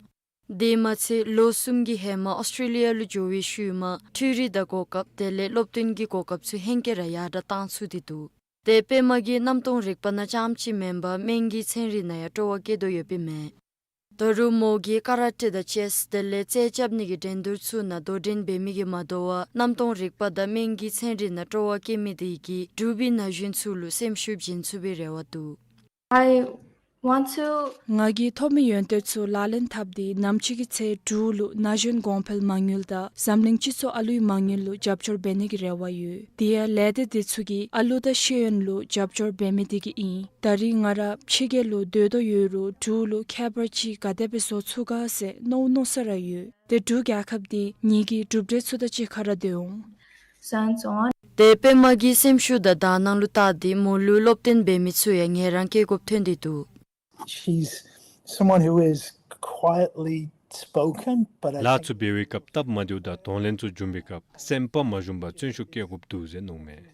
དེ་མ་ཚད་ལོ་གསུམ་གྱི་ཧེ་མ་ཨོསི་ཊྲེ་ལི་ཡ་ལུ་འགྱོ་བའི་ཤུལ་མ་འཕྲུལ་རིག་དང་གོ་སྐབས་དེ་ལས་སློབ་སྟོན་གྱི་གོ་སྐབས་ཚུ་ཧེང་སྐལ་ར་ཡར་དྲག་བཏང་ཚུགས་ཏེ་འདུག། ཏེ་པདྨ་གིས་གནམ་སྟོང་རིག་པ་ནང་རྐྱངམ་ཅིག་མེན་པར་སྨན་གྱི་ཚན་རིག་ནང་ཡང་སྤྲོ་བ་བསྐྱེད་དོ་ཡོདཔ་ཨིན་མས། ད་རུང་མོ་གིས་ཀ་ར་ཊེ་དང་ཅེསི་དེ་ལས་རྩལ་རྐྱབ་ནི་གི་འགྲན་བསྡུར་ཚུ་ནང་དོ་འགྲན་འབད་མི་གིས་མ་དོ་བར་གནམ་སྟོང་རིག་པ་དང་སྨན་གྱི་ཚན་རིག་ནང་སྤྲོ་བ་བསྐྱེད་མི་དེ་གིས་འབྲུག་པའི་ན་གཞོན་ཚུ་ལུ་སེམས་ཤུགས་བྱིན་ཚུགས་པའི་རེ་བ་འདུག། I want to ང་གིས་ཐོབ་མི་ཡོན་ཏན་ཚུ་ལག་ལེན་འཐབ་སྟེ་ནམ་ཕྱེད་ཀྱི་ཚེ་འབྲུག་ལུ་ན་གཞོན་གོང་འཕེལ་མ་དངུལ་དང་འཛམ་གླིང་སྤྱི་ཚོགས་ཨ་ལུའི་མ་དངུལ་ལུ་རྒྱབ་སྐྱོར་འབད་ནི་གི་རེ་བ་ཡོད། དེ་ཡང་ལས་སྡེ་དེ་ཚུ་གིས་ཨ་ལུ་དང་ཤེས་ཡོན་ལུ་རྒྱབ་སྐྱོར་འབད་མི་དེ་གིས་ཨིན། ད་རིས་ང་ར་ཕྱི་རྒྱལ་ལུ་སྡོད་དོ་ཡོད་རུང་འབྲུག་ལུ་ཁྱད་པར་ཅིག་ག་དེ་སྦེ་བཟོ་ཚུགས་ག་ཟེར་མནོ་མནོ་ས་ར་ཡོད། ཏེ་འབྲུག་རྒྱལ་ཁབ་འདི་ངེ་གི་གྲུབ་འབྲས་ཚུ་དང་གཅིག་ཁར་ར་སྡོད་འོང་། ཏེ་པདྨ་གི་སེམས་ཤུགས་དང་དག་སྣང་ལུ་བལྟ་སྟེ་མོ་ལུ་སློབ་སྟོན་འབད་མི་ཚུ་ཡང་ངལ་རངས་སྐྱེ་དགོཔ་ཐོན་ཏེ་འདུག། She's someone who is quietly spoken, but I ལཱ་ཚུ་འབད་བའི་སྐབས་སྟབས་མ་བདེཝ་དང་གདོང་ལེན་ཚུ་འབྱུང་བའི་སྐབས་སེམས་པ་མ་ཞུམ་པར་བརྩོན་ཤུགས་བསྐྱེད་དགོཔ་འདུག་ཟེར་མནོཝ་མས།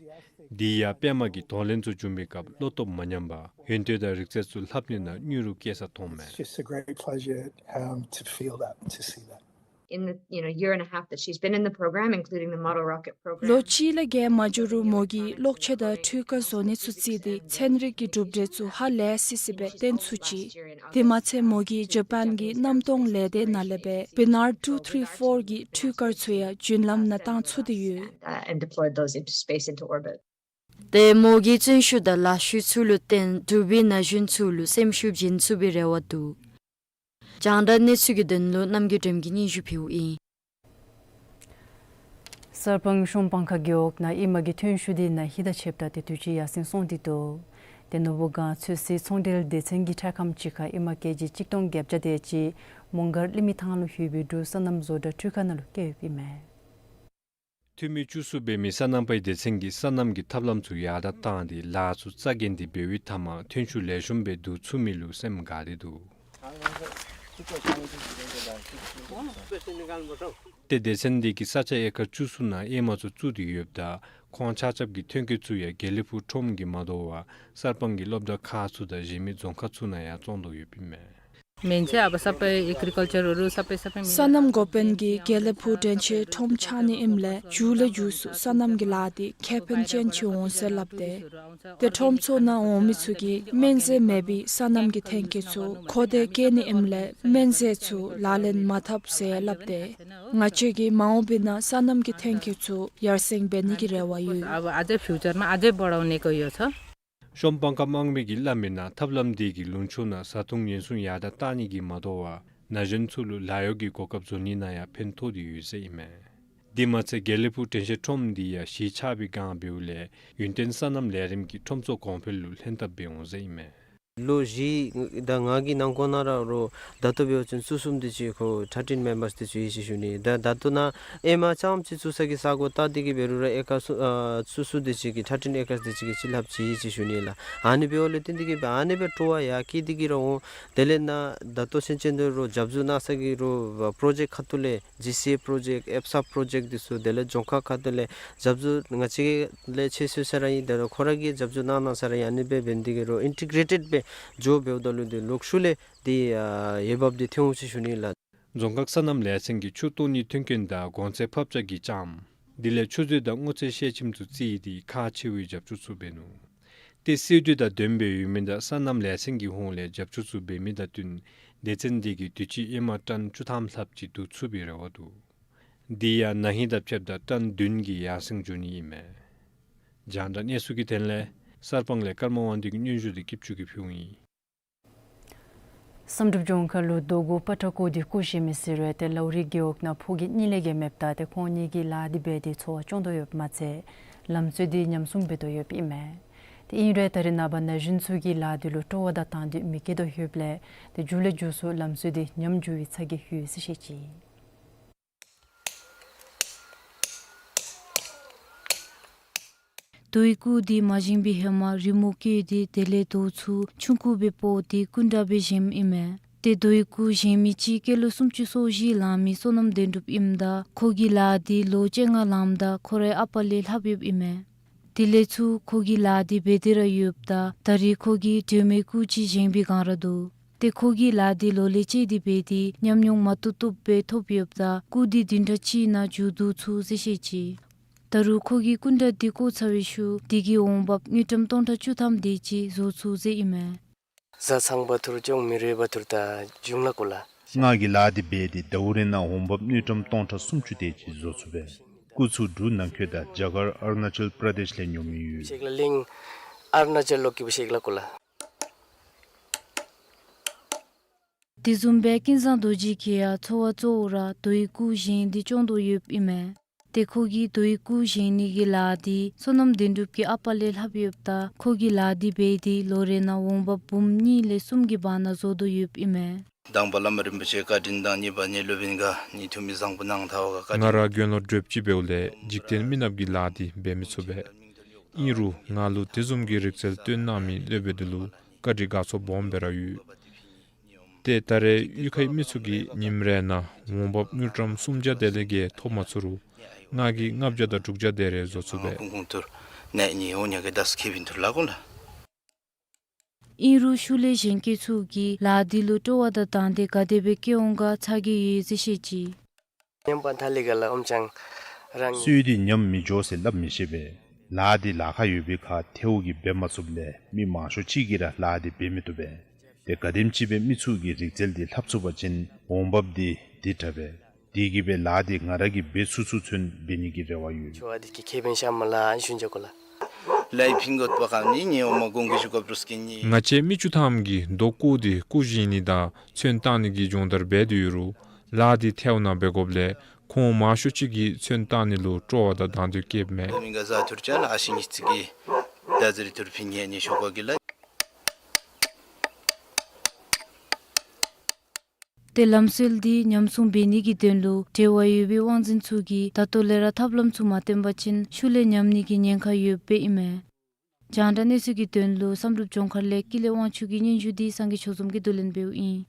དེ་ཡང་པདྨ་གིས་གདོང་ལེན་ཚུ་འབྱུང་བའི་སྐབས་བློ་སྟོབས་མ་ཉམས་པར་ཡོན་ཏན་དང་རིག་རྩལ་ཚུ་ལྷབ་ནི་ནང་མྱུར་རུ་སྐྱེལ་ས་མཐོངམ་མས། It's just a great pleasure, um, to feel that, to see that. In the, you know, year and a half that she's been in the program, including the model rocket program. ལོ་གཅིག་ལས་བརྒལ་མ་འགྱོ་རུང་མོ་གིས་གློག་ཆས་དང་འཕྲུལ་ཁང་བཟོ་ནི་ཚུ་བརྩིས་ཏེ་ཚན་རིག་གི་གྲུབ་འབྲས་ཚུ་ཧ་ལས་སི་སི་སྦེ་སྟོན་ཚུགས་ཅི། དེ་མ་ཚད་མོ་གིས་ཇ་པཱན་གྱི་གནམ་སྟོང་ལས་སྡེ་ནང་ལས་སྦེ་བི་ནར་ཊུ་ཐི་རི་ཕོར་གྱི་འཕྲུལ་ཁང་ཚུ་ཡང་བརྒྱུད་ལམ་ནང་བཏང་ཚུགས་ཏེ་ཡོད། Uh, and deployed those into space, into orbit. ཏེ་མོ་གི་བརྩོན་ཤུགས་དང་ལཱ་ཤུལ་ཚུ་ལུ་བརྟེན་འབྲུག་པའི་ན་གཞོན་ཚུ་ལུ་སེམས་ཤུགས་བྱིན་ཚུགས་པའི་རེ་བ་འདུག། རྒྱང་བསྒྲགས་གནས་ཚུལ་གྱི་དོན་ལུ་རྣམ་རྒྱལ་སྒྲོལམ་གྱིས་སྙན་ཞུ་ཕུལཝ་ཨིན། གསར་སྤང་གཞུང་སྤང་ཁ་རྒེད་འོག་ནང་ཨིན་མ་གི་ཐོན་ཤུགས་འདི་ན་ཧིང་དང་ཕྱདཔ་ད་ཏེ་དུས་ཅི་ཡར་སེང་སོང་སྟེ་འདུག། ཏེ་ནོར་བུ་སྒང་ཚོད་བསྲེ་ཚོང་འབྲེལ་སྡེ་ཚན་གྱི་འཕྲལ་ཁམས་ཅིག་ཁར་ཨིན་མ་ཀེ་ཇི་གཅིག་སྟོང་བརྒྱད་བརྒྱ་དེ་ཅིག་མོང་སྒར་གླིང་མི་ཐང་ལུ་ཡོད་པའི་འབྲུག་སོ་ནམ་བཟོ་གྲྭ་འཕྲུལ་ཁང་ནང་ལུ་བསྐྱལ་ཡོདཔ་ཨིན་མས། འཐུས་མི་བཅུ་གསུམ་འབད་མི་སོ་ནམ་པའི་སྡེ་ཚན་གྱིས་སོ་ནམ་གྱི་ཐབས་ལམ་ཚུ་ཡར་དྲག་བཏང་སྟེ་ལཱ་ཚུ་རྩ་འགེངས་ཏེ་འབད་བའི་མཐའ་མར་ཐོན་ཤུགས་ལེགས་ཤོམ་སྦེ་བསྡུ་ཚུགས་མི་ལུ་སེམས་དགའ་སྟེ་འདུག། ཏེ་སྡེ་ཚན་འདི་གིས་ས་ཆ་ཨེ་ཀར་བཅུ་གསུམ་ནང་ཨེ་མ་ཚུ་བཙུགས་ཏེ་ཡོདཔ་ད་ཁོང་ཆ་ཁྱབ་ཀྱི་ཐོན་སྐྱེད་ཚུ་ཡང་དགེ་ལེགས་ཕུག་ཁྲོམ་གྱིས་མ་དོ་བར་གསར་སྤང་གི་སློབ་གྲྭ་ཁག་ཚུ་དང་གཞན་མི་རྫོང་ཁག་ཚུ་ནང་ཡང་བཙོང་དོ་ཡོདཔ་ཨིན་མས། མེན་ཆེ་ཨ་བ་ས་པའི་ཨེག་རི་ཀལ་ཅར་རུ་ས་པའི་ས་པའི་མི་སོ་ནམ་འགོ་དཔོན་གྱིས་དགེ་ལེགས་ཕུག་དྲན་ཤེས་ཁྲོམ་ཆགས་ནི་ཨིནམ་ལས་མཇུག་ལས་མཇུག་སུ་སོ་ནམ་གྱི་ལཱ་འདི་ཁེ་ཕན་ཅན་ཅིག་འོང་ཟེར་སླབ་སྟེ། ཏེ་ཁྲོམ་ཚུ་ནང་འོང་མི་ཚུ་གིས་སྨན་རྫས་མེད་པའི་སོ་ནམ་གྱི་ཐོན་སྐྱེད་ཚུ་མཁོ་འདོད་བསྐྱེད་ནི་ཨིནམ་ལས་སྨན་རྫས་ཚུ་ལག་ལེན་མ་འཐབ་ཟེར་སླབ་སྟེ། ང་བཅས་ཀྱིས་མ་འོངས་པའི་ནང་སོ་ནམ་གྱི་ཐོན་སྐྱེད་ཚུ་ཡར་སེང་འབད་ནི་གི་རེ་བ་ཡོད། अब अझै फ्युचरमा अझै बढाउने को यो छ। གཞོན་སྤང་ཁ་དམངས་མི་གིས་སླབ་མིའི་ནང་ཐབས་ལམ་འདི་གིས་ལུང་ཕྱོགས་ནང་བཟའ་འཐུང་ཉེན་སྲུང་ཡར་དྲག་གཏང་ནི་གིས་མ་དོ་བར་ན་གཞོན་ཚུ་ལུ་ལཱ་གཡོག་གི་གོ་སྐབས་བཟོ་ནི་ནང་ཡང་ཕན་ཐོགས་ཏེ་ཡོད་ཟེར་ཨིན་མས། དེ་མ་ཚད་དགེ་ལེགས་ཕུག་དྲན་ཤེས་ཁྲོམ་འདི་ཡང་གཞིས་ཆགས་པའི་སྒང་འབདཝ་ལས་ཡུན་བརྟན་སོ་ནམ་ལས་རིམ་གྱི་ཁྲོམ་ཚོགས་གོང་འཕེལ་ལུ་ལྷན་ཐབས་འབད་འོང་ཟེར་ཨིན་མས། ལོ་བཞི་དང་ལྔ་གི་ནང་འཁོད་ནང་ར་རོ་ད་ལྟོ་འབད་བ་ཅིན་བཅུ་གསུམ་དེ་ཅིག་ཁོ་ཐར་ཊིན་མེམ་བརསི་དེ་ཅིག་ཡོད་ཟེར་ཞུ་ནི། ད་ད་ལྟོ་ནཱ་ཨེ་མ་རྐྱངམ་ཅིག་བཙུགས་ས་གི་ས་གོ་བལྟ་སྟེ་གི་འབད་རུང་ར་ཨེ་ཀར་བཅུ་གསུམ་དེ་ཅིག་གི་ཐར་ཊིན་ཨེ་ཀར་དེ་ཅིག་གི་ཅིག་ལྷགཔ་ཅིག་ཡོད་ཟེར་ཞུ་ནི་ལགས། ཨ་ནི་འབདཝ་ལས་བརྟེན་ཏེ་གི་སྦེ་ཨ་ནི་སྦེ་སྤྲོ་བ་ཡར་བསྐྱེད་དེ་གི་ར་འོང་། དེ་ལས་ནཱ་ད་ལྟོ་ཚུན་ཚོད་འདི་རོ་རྒྱབ་སྐྱོར་གནང་ས་གི་རོ་པྲོ་ཇེཀཊ་ཁ་ཐུག་ལས་ཇི་སི་ཨེ་པྲོ་ཇེཀཊ་ཨེཔ་སབ་པྲོ་ཇེཀཊ་དེ་ཚུ་དེ་ལས་རྫོང་ཁག་ཁ་ཐུག་ལས་རྒྱབ་སྐྱོར་ང་བཅས་ལས་ཆེ་ཤོས་ས་ར་ཨིན། དེ་ལས་ཁོང་ར་གིས་རྒྱབ་སྐྱོར་གནང་གནང་ས་ར་ཨ་ནི་སྦེ་འབད་དེ་གི་རོ་ཨིན་ཊི་གྲེ་ཊེཌ་སྦེ་འགྱོ་འབདཝ་ད་ལུ་འདི་ལོག་ཤུལ་ལས་འདི་འོས་འབབ་འདི་ཐོན་འོང་ཟེར་ཞུ་ནི་ལགས། རྫོང་ཁག་སོ་ནམ་ལས་ཚན་གྱིས་ཆུ་བཏོན་ནིའི་མཐུན་རྐྱེན་དང་གོང་ཚད་ཕབ་ཆག་གི་ལྕངམ་དེ་ལས་ཆུ་མཛོད་དང་སྔོ་ཚལ་ཤེལ་ཁྱིམ་ཚུ་བརྩིས་ཏེ་ཁག་ཆེ་བའི་རྒྱབ་སྐྱོར་ཚུ་འབད་ནུག། ཏེ་སེལ་འདེབས་དང་ལྡནམ་སྦེ་ཡོད་མི་དང་སོ་ནམ་ལས་ཚན་གྱི་ཧོངས་ལས་རྒྱབ་སྐྱོར་ཚུ་འབད་མི་དང་བསྟུན་སྡེ་ཚན་འདི་གིས་དུས་ཅི་ཨེ་མ་ཊོན་བཅུ་ཐམ་ལྷགཔ་ཅིག་བསྡུ་ཚུགས་པའི་རེ་བ་འདུག། འདི་ཡང་ན་ཧིང་དང་ཕྱདཔ་ད་ཊོན་བདུན་གྱི་ཡར་སེང་འགྱོ་ནི་ཨིན་མས། རྒྱང་བསྒྲགས་གནས་ཚུལ་གྱི་དོན་ལས་གསར་སྤང་ལས་ཀརྨ་དབང་འདུས་ཀྱི་སྙན་ཞུ་འདི་སྐྱིད་ཆུ་གིས་ཕུལཝ་ཨིན། བསམ་གྲུབ་ལྗོངས་མཁར་ལུ་རྡོ་སྒོ་པ་ཏྲ་བརྐོ་སྟེ་བརྐོ་བཞེས་མི་ཟེར་རུང་ཏེ་ལའུ་རི་རྒེད་འོག་ནང་ཕོ་སྐྱེས་གཉིས་ལས་བརྒལ་མེདཔ་ད་ཏེ་ཁོང་གཉིས་ཀྱིས་ལཱ་འདི་འབད་དེ་འཚོ་བ་སྐྱོང་དོ་ཡོདཔ་མ་ཚད་ལམ་སྲོལ་འདི་ཉམས་སྲུང་འབད་དོ་ཡོདཔ་ཨིན་མས། ཏེ་ཨིན་རུང་ད་རེས་ནངས་པ་ན་གཞོན་ཚུ་གིས་ལཱ་འདི་ལུ་སྤྲོ་བ་དང་དང་འདོད་མི་བསྐྱེད་དོ་ཡོདཔ་ལས་ཏེ་མཇུག་ལས་མཇུག་སུ་ལམ་སྲོལ་འདི་ཉམས་འགྱོ་བའི་ཚ་གྱང་ཡོད་ཟེར་བཤད་ཅི། རྡོའི་སྐུ་འདི་མ་བཞེངས་པའི་ཧེ་མ་རི་མོ་བཀོད་དེ་དེ་ལས་རྡོ་ཚུ་ཆུང་ཀུ་སྦེ་སྤོ་སྟེ་སྐུ་འདྲ་སྦེ་བཞེངམ་ཨིན་མས། ཏེ་རྡོའི་སྐུ་བཞེངས་མི་ཅིག་སྐྱེས་ལོ་སུམ་ཅུ་སོ་བཞི་ལང་མི་བསོད་ནམས་དོན་གྲུབ་ཨིནམ་ད་ཁོ་གིས་ལཱ་འདི་ལོ་བཅོ་ལྔ་ལངམ་ད་ཁོ་རའི་ཨ་པ་ལས་ལྷག་ཡོདཔ་ཨིན་མས། དེ་ལས་ཚུར་ཁོ་གིས་ལཱ་འདི་འབད་དེ་ར་ཡོདཔ་ད་ད་རེས་ཁོ་གིས་སྒྲོལ་མའི་སྐུ་ཅིག་བཞེངས་པའི་བསྒང་ར་འདུག། ཏེ་ཁོ་གིས་ལཱ་འདི་ལོ་ལས་བཅད་དེ་འབད་དེ་ཉམས་མྱོང་མ་ཏོག་ཏོ་སྦེ་ཐོབ་ཡོདཔ་ད་སྐུ་འདི་བདུན་ཕྲག་གཅིག་ནང་མཇུག་བསྡུ་ཚུགས་ཟེར་བཤད་ཅི། ད་རུང་ཁོ་གིས་སྐུ་འདྲ་འདི་བརྐོ་ཚར་བའི་ཤུལ་འདི་གི་འོང་འབབ་དངུལ་ཀྲམ་སྟོང་ཕྲག་བཅུ་ཐམ་དེ་ཅིག་བཟོ་ཚུགས་ཟེར་ཨིན་མས། བཟའ་ཚང་བ་ཐུར་ཅོང་མི་རེ་བ་ཐུར་ད་འབྱུང་ལ་གོ་ལ། ང་གིས་ལཱ་འདི་འབད་དེ་ཟླཝ་རེ་ནང་འོང་འབབ་དངུལ་ཀྲམ་སྟོང་ཕྲག་སུམ་ཅུ་དེ་ཅིག་བཟོ་ཚུགས་པས། སྐུ་ཚུ་འབྲུག་ནང་འཁོད་དང་རྒྱ་གར་ཨ་རུ་ན་ཅལ་པྲ་དེཤ་ལས་ཉོ་མི་ཡོད། ཤེག་ལ་གླིང་ཨ་རུ་ན་ཅལ་ལུ་སྐྱིད་པོ་ཤེག་ལ་གོ་ལ། དེ་བཟུམ་སྦེ་ཀུན་བཟང་རྡོ་རྗེ་གིས་ཡང་འཚོ་བ་གཙོ་བོ་ར་རྡོའི་སྐུ་བཞེངས་ཏེ་སྐྱོང་དོ་ཡོདཔ་ཨིན་མས། ཏེ་ཁོ་གིས་རྡོའི་སྐུ་བཞེངས་ནི་གི་ལཱ་འདི་བསོད་ནམས་དོན་གྲུབ་ཀྱི་ཨ་པ་ལས་ལྷག་ཡོདཔ་ད་ཁོ་གིས་ལཱ་འདི་འབད་དེ་ལོ་རེ་ནང་འོང་འབབ་འབུམ་གཉིས་ལས་གསུམ་གྱི་བར་ན་བཟོ་དོ་ཡོདཔ་ཨིན་མས། དང་པ་བླམ་རིན་པོ་ཆེ་བཀའ་དྲིན་དང་གཉིས་པ་ནི་སློབ་དཔོན་ག་ནི་ཐུགས་མི་བཟང་པོ་གནང་ཐལཝ་ག་བཀའ་དྲིན། ང་ར་དགེ་སློང་སྒྲུབ་ཅིག་འབདཝ་ལས་འཇིག་རྟེན་མི་ནགཔ་གི་ལཱ་འདི་འབད་མི་ཚུགས་པས། ཨིན་རུང་ང་ལུ་དེ་བཟུམ་གྱི་རིག་རྩལ་སྟོན་གནང་མི་སློབ་དཔོན་འདི་ལུ་བཀའ་དྲིན་དགའ་ཚོར་སྦོམ་སྦེ་ར་ཡོད། ཏེ་ད་རེས་གཡུས་ཁའི་མི་ཚུ་གིས་ཉིནམ་རེ་ནང་འོང་འབབ་དངུལ་ཀྲམ་སུམ་བརྒྱ་དེ་ལས་བརྒལ་ཐོབ་མ་ཚུགས་རུང་ང་གིས་ལྔ་བརྒྱ་དང་དྲུག་བརྒྱ་དེ་རེ་བཟོ་ཚུགས་པས། ཨིན་རུང་ཤུལ་ལས་གཞོན་སྐྱེས་ཚུ་གིས་ལཱ་འདི་ལུ་སྤྲོ་བ་དང་དང་འདོད་ག་དེ་སྦེ་བསྐྱེད་འོང་ག་ཚ་གྱང་ཡོད་ཟེར་བཤད་ཅི། སོས་ཏེ་ཉམས་མི་འགྱོ་ཟེར་སླབ་མི་ཤེས་པས། ལཱ་འདི་ལཱ་ཁག་ཡོད་པའི་ཁར་ཐལཝ་གིས་འབད་མ་ཚུགསཔ་ལས་མི་མང་ཤོས་ཅིག་གིས་ར་ལཱ་འདི་འབད་མི་བཏུབ་པས། ཏེ་ག་དེམ་ཅིག་སྦེ་མི་ཚུ་གིས་རིག་རྩལ་འདི་ལྷབ་ཚུགས་པ་ཅིན་འོང་འབབ་འདི་འདི་དྲག་པས། དེ་གིས་སྦེ་ལཱ་འདི་ང་ར་གིས་འབད་ཚུགས་ཚུགས་ཚུན་འབད་ནི་གི་རེ་བ་ཡོད། ང་བཅས་མི་བཅུ་ཐམ་གྱིས་རྡོ་བརྐོ་སྟེ་སྐུ་བཞེངས་ནི་དང་ཚོན་བཏང་ནི་གི་སྦྱོང་བརྡར་འབད་དེ་ཡོད་རུང་ལཱ་འདི་ཐལཝ་ནང་འབད་དགོཔ་ལས་ཁོང་མང་ཤོས་ཅིག་གིས་ཚོན་བཏང་ནི་ལུ་སྤྲོ་བ་དང་དང་འདོད་བསྐྱེདཔ་མས། ཏེ་ལམ་སྲོལ་འདི་ཉམས་སྲུང་འབད་ནི་གི་དོན་ལུ་འབྲེལ་བ་ཡོད་པའི་དབང་འཛིན་ཚུ་གིས་ད་ལྟོ་ལས་ར་ཐབས་ལམ་ཚུ་མ་བཏོན་པ་ཅིན་ཤུལ་ལས་ཉམས་ནི་གི་ཉེན་ཁ་ཡོདཔ་ཨིན་མས། རྒྱང་བསྒྲགས་གནས་ཚུལ་གྱི་དོན་ལུ་བསམ་གྲུབ་ལྗོངས་མཁར་ལས་ཀུན་ལེགས་དབང་ཕྱུག་གི་སྙན་ཞུ་འདི་སངས་རྒྱས་ཆོས་འཛོམས་ཀྱིས་བསྡུ་ལེན་འབདཝ་ཨིན།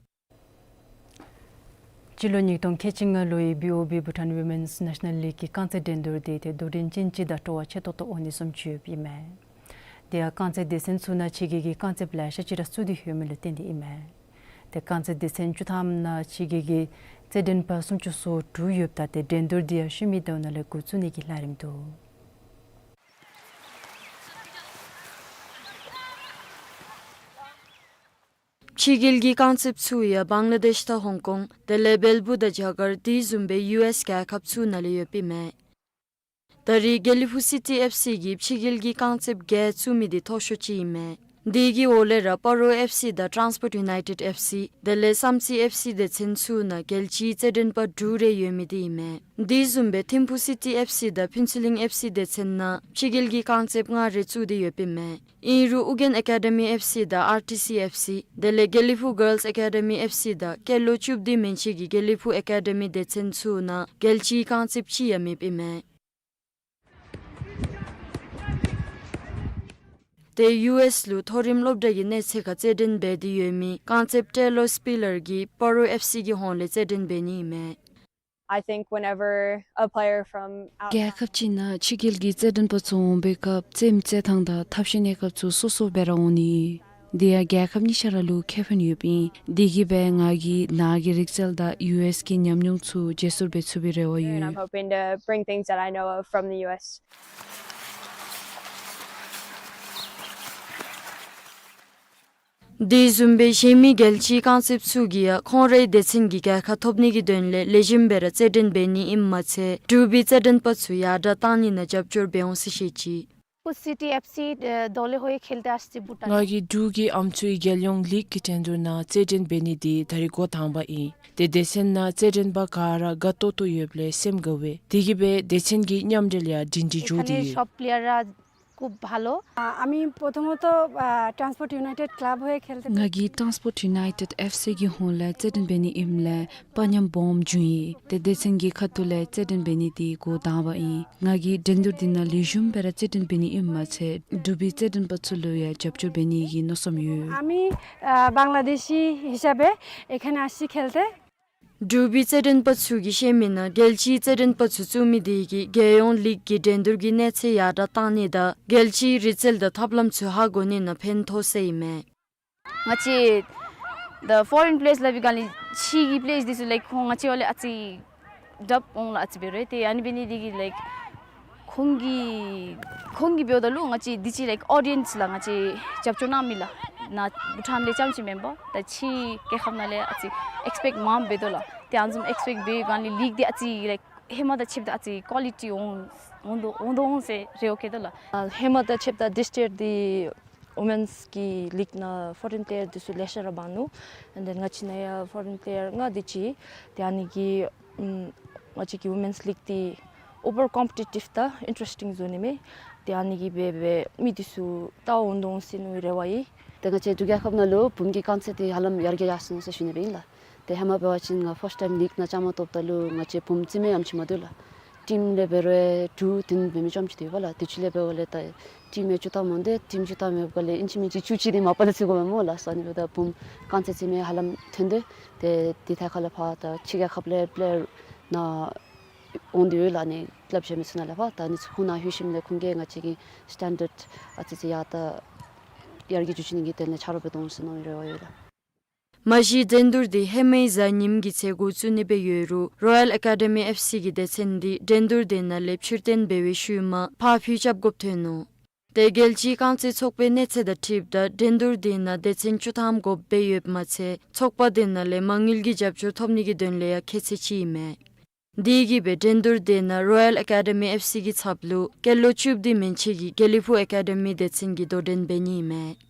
སྤྱི་ལོ་ཉིས་སྟོང་ཁལ་གཅིག་ལྔ་ལོའི་བི་ཨོ་བི་Bhutan Women's National League གི་རྐང་རྩེད་འགྲན་བསྡུར་དེ་ཏེ་དོ་འགྲན་ཅན་ཅིག་དང་སྤྲོ་བ་ཆེ་ཏོག་ཏོ་འོང་ནི་བཟུམ་ཅིག་ཡོདཔ་ཨིན་མས། དེ་ཡང་རྐང་རྩེད་སྡེ་ཚན་ཚུ་ནང་ཕྱི་རྒྱལ་གྱི་རྐང་རྩེདཔ་ལེ་ཤ་ཅིག་ར་བཙུགས་ཏེ་ཡོད་མི་ལུ་བརྟེན་ཏེ་ཨིན་མས། ཏེ་རྐང་རྩེད་སྡེ་ཚན་བཅུ་ཐམ་ནང་ཕྱི་རྒྱལ་གྱི་རྩེད་འགྲན་པ་སུམ་ཅུ་སོ་དྲུག་ཡོདཔ་ད་ཏེ་འགྲན་བསྡུར་དེ་ཡང་ཤུལ་མའི་ཟླཝ་ནང་ལས་འགོ་བཙུགས་ནི་གི་ལས་རིམ་འདུག། ཕྱི་རྒྱལ་གྱི་རྐང་རྩེདཔ་ཚུ་ཡང་བང་ལ་དེཤ་དང་ཧོང་ཀོང་དེ་ལས་བལ་པོ་དང་རྒྱ་གར་དེ་བཟུམ་སྦེ་ཡུ་ཨེསི་རྒྱལ་ཁབ་ཚུ་ནང་ལས་ཡོདཔ་ཨིན་མས། ད་རེས་དགེ་ལེགས་ཕུག་སི་ཊི་ཨེཕ་སི་གིས་ཕྱི་རྒྱལ་གྱི་རྐང་རྩེདཔ་བརྒྱད་བཙུགས་མི་དེ་མཐོ་ཤོས་ཅིག་ཨིན་མས། དེ་གི་འོག་ལས་ར་སྤ་རོ་ཨེཕ་སི་དང་ཊཱནསི་པོརཊ་ཡུ་ནའི་ཊེཌ་ཨེཕ་སི་དེ་ལས་བསམ་རྩེ་ཨེཕ་སི་སྡེ་ཚན་ཚུ་ནང་རྒྱལ་སྤྱིའི་རྩེད་འགྲན་པ་དྲུག་རེ་ཡོད་མི་དེ་ཨིན་མས། དེ་བཟུམ་སྦེ་ཐིམ་ཕུག་སི་ཊི་ཨེཕ་སི་དང་ཕུན་ཚོགས་གླིང་ཨེཕ་སི་སྡེ་ཚན་ནང་ཕྱི་རྒྱལ་གྱི་རྐང་རྩེདཔ་ལྔ་རེ་བཙུགས་ཏེ་ཡོདཔ་ཨིན་མས། ཨིན་རུང་ཨུ་རྒྱན་ཨེ་ཀ་ཌི་མི་ཨེཕ་སི་དང་ཨར་ཊི་སི་ཨེཕ་སི་དེ་ལས་དགེ་ལེགས་ཕུག་གཱརལསི་ཨེ་ཀ་ཌི་མི་ཨེཕ་སི་དང་སྐྱེས་ལོ་བཅུ་བདུན་མན་ཆད་ཀྱི་དགེ་ལེགས་ཕུག་ཨེ་ཀ་ཌི་མི་སྡེ་ཚན་ཚུ་ནང་རྒྱལ་སྤྱིའི་རྐང་རྩེདཔ་གཅིག་ཡང་མེདཔ་ཨིན་མས། ཏེ་ཡུ་ཨེསི་ལུ་མཐོ་རིམ་སློབ་གྲྭ་གི་གནས་ཚད་ཁར་རྩེད་འགྲན་འབད་དེ་ཡོད་མི་རྐང་རྩེདཔ་ཊེ་ལོར་སྤི་ལར་གྱིས་སྤ་རོ་ཨེཕ་སི་གི་ཧོངས་ལས་རྩེད་འགྲན་འབད་ནི་ཨིན་མས། I think whenever a player from outside རྒྱལ་ཁབ་ཅིག་ནང་ཕྱི་རྒྱལ་གྱི་རྩེད་འགྲན་པ་ཚུ་འོང་པའི་སྐབས་རྩེདམོ་རྩེད་ཐངས་དང་ཐབས་ཤེས་གནས་སྐབས་ཚུ་སོ་སོ་སྦེ་ར་འོང་ནི། དེ་ཡང་རྒྱལ་ཁབ་གཉིས་ཆ་ར་ལུ་ཁེ་ཕན་ཡོདཔ་ཨིན། དེ་གིས་སྦེ་ང་གིས་ནཱ་གི་རིག་རྩལ་དང་ཡུ་ཨེསི་གི་ཉམས་མྱོང་ཚུ་བརྗེ་སོར་འབད་ཚུགས་པའི་རེ་བ་ཡོད། And I'm hoping to bring things that I know of from the U S. དེ་བཟུམ་སྦེ་གཞན་མི་རྒྱལ་སྤྱིའི་རྐང་རྩེདཔ་ཚུ་གིས་ཡང་ཁོང་རའི་སྡེ་ཚན་གྱི་རྒྱལ་ཁ་ཐོབ་ནི་གི་དོན་ལས་ལེགས་ཤོམ་སྦེ་ར་རྩེད་འགྲན་འབད་ནི་ཨིནམ་མ་ཚད་འབྲུག་པའི་རྩེད་འགྲན་པ་ཚུ་ཡར་དྲག་གཏང་ནི་ནང་རྒྱབ་སྐྱོར་འབད་འོང་ཟེར་བཤད་ཅི། city FC, এ, দলে হয়ে খেলতে আসছি ভুটান। ང་གིས་འབྲུག་གི་ཨམ་སྲུའི་རྒྱལ་ཡོངས་ལིག་གི་འགྲན་བསྡུར་ནང་རྩེད་འགྲན་འབད་ནི་འདི་ད་རེས་འགོ་དང་པ་ཨིན། ཏེ་སྡེ་ཚན་ནང་རྩེད་འགྲན་པ་ག་ར་དགའ་ཏོག་ཏོ་ཡོདཔ་ལས་སེམས་དགའ་བས། དེ་གིས་སྦེ་སྡེ་ཚན་གྱི་མཉམ་འབྲེལ་ཡང་སྒྲིང་སྒྲི་འགྱོ་སྟེ་এখানে ཡོད། সব প্লেয়াররা খুব ভালো। আ, আমি প্রথমত, আ, ট্রান্সপোর্ট ইউনাইটেড ক্লাব হয়ে খেলতে ང་གིས་ཊཱནསི་པོརཊ་ཡུ་ནའི་ཊེཌ་ཨེཕ་སི་གི་ཧོངས་ལས་རྩེད་འགྲན་འབད་ནི་ཨིནམ་ལས་དཔའ་ཉམས་སྦོམ་བྱུང་ཡི། ཏེ་སྡེ་ཚན་གྱི་ཁ་ཐུག་ལས་རྩེད་འགྲན་འབད་ནི་འདི་འགོ་དང་པ་ཨིན། ང་གིས་འགྲན་བསྡུར་འདི་ནང་ལེགས་ཤོམ་སྦེ་ར་རྩེད་འགྲན་འབད་ནི་ཨིནམ་མ་ཚད་འབྲུག་པའི་རྩེད་འགྲན་པ་ཚུ་ལུ་ཡང་རྒྱབ་སྐྱོར་འབད་ནི་གི་མནོ་བསམ་ཡོད། আমি, আ, বাংলাদেশি হিসাবে এখানে আসছি খেলতে। འབྲུག་པའི་རྩེད་འགྲན་པ་ཚུ་གིས་བཤད་མི་ནང་རྒྱལ་སྤྱིའི་རྩེད་འགྲན་པ་ཚུ་བཙུགས་མི་དེ་གིས་རྒྱལ་ཡོངས་ལིག་གི་འགྲན་བསྡུར་གྱི་གནས་ཚད་ཡར་དྲག་གཏང་ནི་དང་རྒྱལ་སྤྱིའི་རིག་རྩལ་དང་ཐབས་ལམ་ཚུ་ཧ་གོ་ནི་ནང་ཕན་ཐོགས་ཟེར་ཨིན་མས། ང་བཅས་the foreign players སླབ་པའི་སྒང་ལས་ཕྱི་གི་པི་ལེ་ཡརསི་འདི་ཚུ་ལའིཀ་ཁོང་ང་བཅས་བ་ལས་ཨ་ཙི་དྲགཔ་འོང་ལགས། ཨ་ཙི་འབད་རུང་ཏེ་ཨ་ནི་འབད་ནི་འདི་གིས་ལའིཀ་ཁོང་གིས་ཁོང་གིས་འབདཝ་ད་ལུ་ང་བཅས་འདི་ཅིག་ལའིཀ་ཨོ་ཌི་ཡེནསི་ལུ་ང་བཅས་རྒྱབ་སྐྱོར་གནང་མི་ལགས། ནཱ་བྷུ་ཊཱན་ལས་རྐྱངམ་ཅིག་མེན་པར་ད་ཕྱི་རྒྱལ་ཁབ་ནང་ལས་ཨ་ཙི་ཨེགསི་པེཀཊ་མངམ་འབད་དོ་ལགས། ཏེ་ཨ་ནི་བཟུམ་ཨེགསི་པེཀཊ་འབད་བའི་སྒང་ལས་ལིག་འདི་ཨ་ཙི་ལའིཀ་ཧེ་མ་དང་ཕྱདཔ་ད་ཨ་ཙི་ཀོ་ལི་ཊི་འོང་འོང་དོ་འོང་དོ་འོང་ཟེར་རེ་བ་བསྐྱེད་དོ་ལགས། ཨ་ཧེ་མ་དང་ཕྱདཔ་ད་this year འདི་ཝོ་མེནསི་གི་ལིག་ནང་ཕོ་རེན་པི་ལེ་ཡར་འདི་ཚུ་ལེ་ཤ་ར་འབག་ནུག། ཨེནཌ་དེན་ང་བཅས་ནང་ཡང་ཕོ་རེན་པི་ལེ་ཡར་ལྔ་དེ་ཅིག། ཏེ་ཨ་ནི་གིས་ཨམ་ང་བཅས་ཀྱི་ཝོ་མེནསི་ལིག་འདི་ཨོ་བར་ཀོམ་པི་ཊི་ཊིབ་དང་ཨིན་ཊ་རེསི་ཊིང་བཟོ་ནི་མས། ཏེ་ཨ་ནི་གིས་འབད་འབད་མི་འདི་ཚུ་ལྟ་བར་འོང་དོ་འོང་ཟེར་མནོ་བའི་རེ་བ་ཡོད། ཏེ་ང་བཅས་འབྲུག་རྒྱལ་ཁབ་ནང་ལུ་བུམོ་གི་རྐང་རྩེད་འདི་ཧ་ལམ་ཡར་རྒྱས་ཡར་སོང་ཟེར་ཞུ་ནི་སྦེ་ཨིན་ལགས། ཏེ་ཧེ་མ་འབད་བ་ཅིན་ང་ཕརསཊ་ཊའིམ་ལིག་ནང་བཅའ་མར་གཏོགསཔ་ད་ལུ་ང་བཅས་བུམོ་རྩེད་མི་ཡང་ཨ་ནེམ་ཅིག་མ་འདུག་ལགས། ཊིམ་ལས་འབད་རུང་དྲུག་བདུན་འབད་མི་ཙམ་ཅིག་འདུག་པ་ལགས། དུས་ཅི་ལས་འབདཝ་ལས་ད་ཊིམ་ཡང་བཅུ་ཐམ་མ་འདུག། ཊིམ་བཅུ་ཐམ་ཡོདཔ་ལས་ཨིན་ཅི་མིན་ཅི་བཅུ་གཅིག་དེ་མ་པ་ལས་ཚུད་དགོ་པས་སྨོ་ལགས། ཨ་ནི་འབདཝ་ད་བུམོ་རྐང་རྩེད་རྩེད་མི་ཧ་ལམ་ཐོན་ཏེ་ཏེ་དེ་ཐད་ཁར་ལས་ཕར་ད་ཕྱི་རྒྱལ་ཁབ་ལས་པི་ལེ་ཡར་ནཱ་འོང་སྟེ་ཡོད་ལགས། ཨ་ནི་ཀི་ལབ་གཞན་མི་ཚུ་ནང་ལས་ཕར་ད་ཨ་ནི་ཚུ་ཁོང་ནང་ལྷོད་ཞིནམ་ལས་ཁོང་གིས་ང་བཅས་ཀྱི་སི་ཊེན་ཌརཌ་ཨ་ཙི་ཙི་ཡར་ད་ཡར་རྒྱས་འགྱོ་བཅུག་ནི་གི་དོན་ལས་ཆ་རོགས་འབད་དོ་འོང་ཟེར་མནོ་བའི་རེ་བ་ཡོད་ལགས། མ་གཞི་འགྲན་བསྡུར་འདི་ཧེ་མའི་གཟའ་ཉིམ་གྱི་ཚེ་འགོ་བཙུགས་ནི་སྦེ་ཡོད་རུང་རོ་ཡལ་ཨེ་ཀ་ཌི་མི་ཨེཕ་སི་གི་སྡེ་ཚན་འདི་འགྲན་བསྡུར་དེ་ནང་ལས་ཕྱིར་འཐེན་འབད་བའི་ཤུལ་མ་ཕར་འཕུལ་རྐྱབ་དགོཔ་ཐོན་ནུག། ཏེ་རྒྱལ་སྤྱིའི་རྐང་རྩེད་ཚོགས་པའི་གནས་ཚད་དང་འཁྲིལཝ་ད་འགྲན་བསྡུར་དེ་ནང་སྡེ་ཚན་བཅུ་ཐམ་དགོཔ་སྦེ་ཡོདཔ་མ་ཚད་ཚོགས་པ་དེ་ནང་ལས་མ་དངུལ་གྱི་རྒྱབ་སྐྱོར་ཐོབ་ནི་གི་དོན་ལས་ཡང་ཁྱད་ཚད་ཅིག་ཨིན་མས། དེ་གིས་སྦེ་འགྲན་བསྡུར་དེ་ནང་རོ་ཡལ་ཨེ་ཀ་ཌི་མི་ཨེཕ་སི་གི་ཚབ་ལུ་སྐྱེས་ལོ་བཅུ་བདུན་མན་ཆད་ཀྱི་དགེ་ལེགས་ཕུག་ཨེ་ཀ་ཌི་མི་སྡེ་ཚན་གྱིས་དོ་འགྲན་འབད་ནི་ཨིན་མས།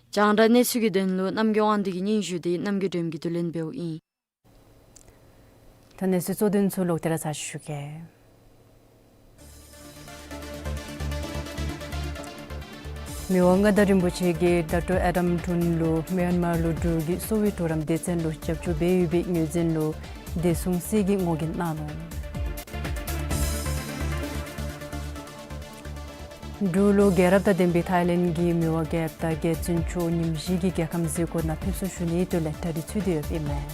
རྒྱང་བསྒྲགས་གནས་ཚུལ་གྱི་དོན་ལུ་རྣམ་རྒྱལ་དབང་འདུས་ཀྱི་སྙན་ཞུ་འདི་རྣམ་རྒྱལ་སྒྲོལམ་གྱིས་བསྡུ་ལེན་འབདཝ་ཨིན། ད་གནས་ཚུལ་གཙོ་དོན་ཚུ་ལོག་སྟེ་ར་ཚར་ཞུ་གེ། མི་དབང་མངའ་བདག་རིན་པོ་ཆེ་གིས་ཌོག་ཊར་ཨེ་ཌམ་ཊུན་ལུ་མིའན་མར་ལུ་འབྲུག་གི་གསོ་བའི་གྲོགས་རམ་སྡེ་ཚན་ལུ་རྒྱབ་སྐྱོར་འབད་ཡོད་པའི་ངོས་འཛིན་ལུ་བདེ་སྲུང་སྲིད་ཀྱིས་ངོ་རྒོལ་གནང་ནུག། འབྲུག་ལུ་རྒྱལ་རབས་དང་ལྡན་པའི་ཐའི་ལེནཌ་གི་མི་དབང་རྒྱལཔོ་དང་རྒྱལ་བཙུན་མཆོག་ཉིནམ་བཞི་གི་རྒྱལ་ཁམས་གཟིགས་སྐོར་ནང་ཕེབས་བསུ་ཞུ་ནིའི་དོན་ལས་གྲ་སྒྲིག་ཚུད་དེ་ཡོདཔ་ཨིན་མས།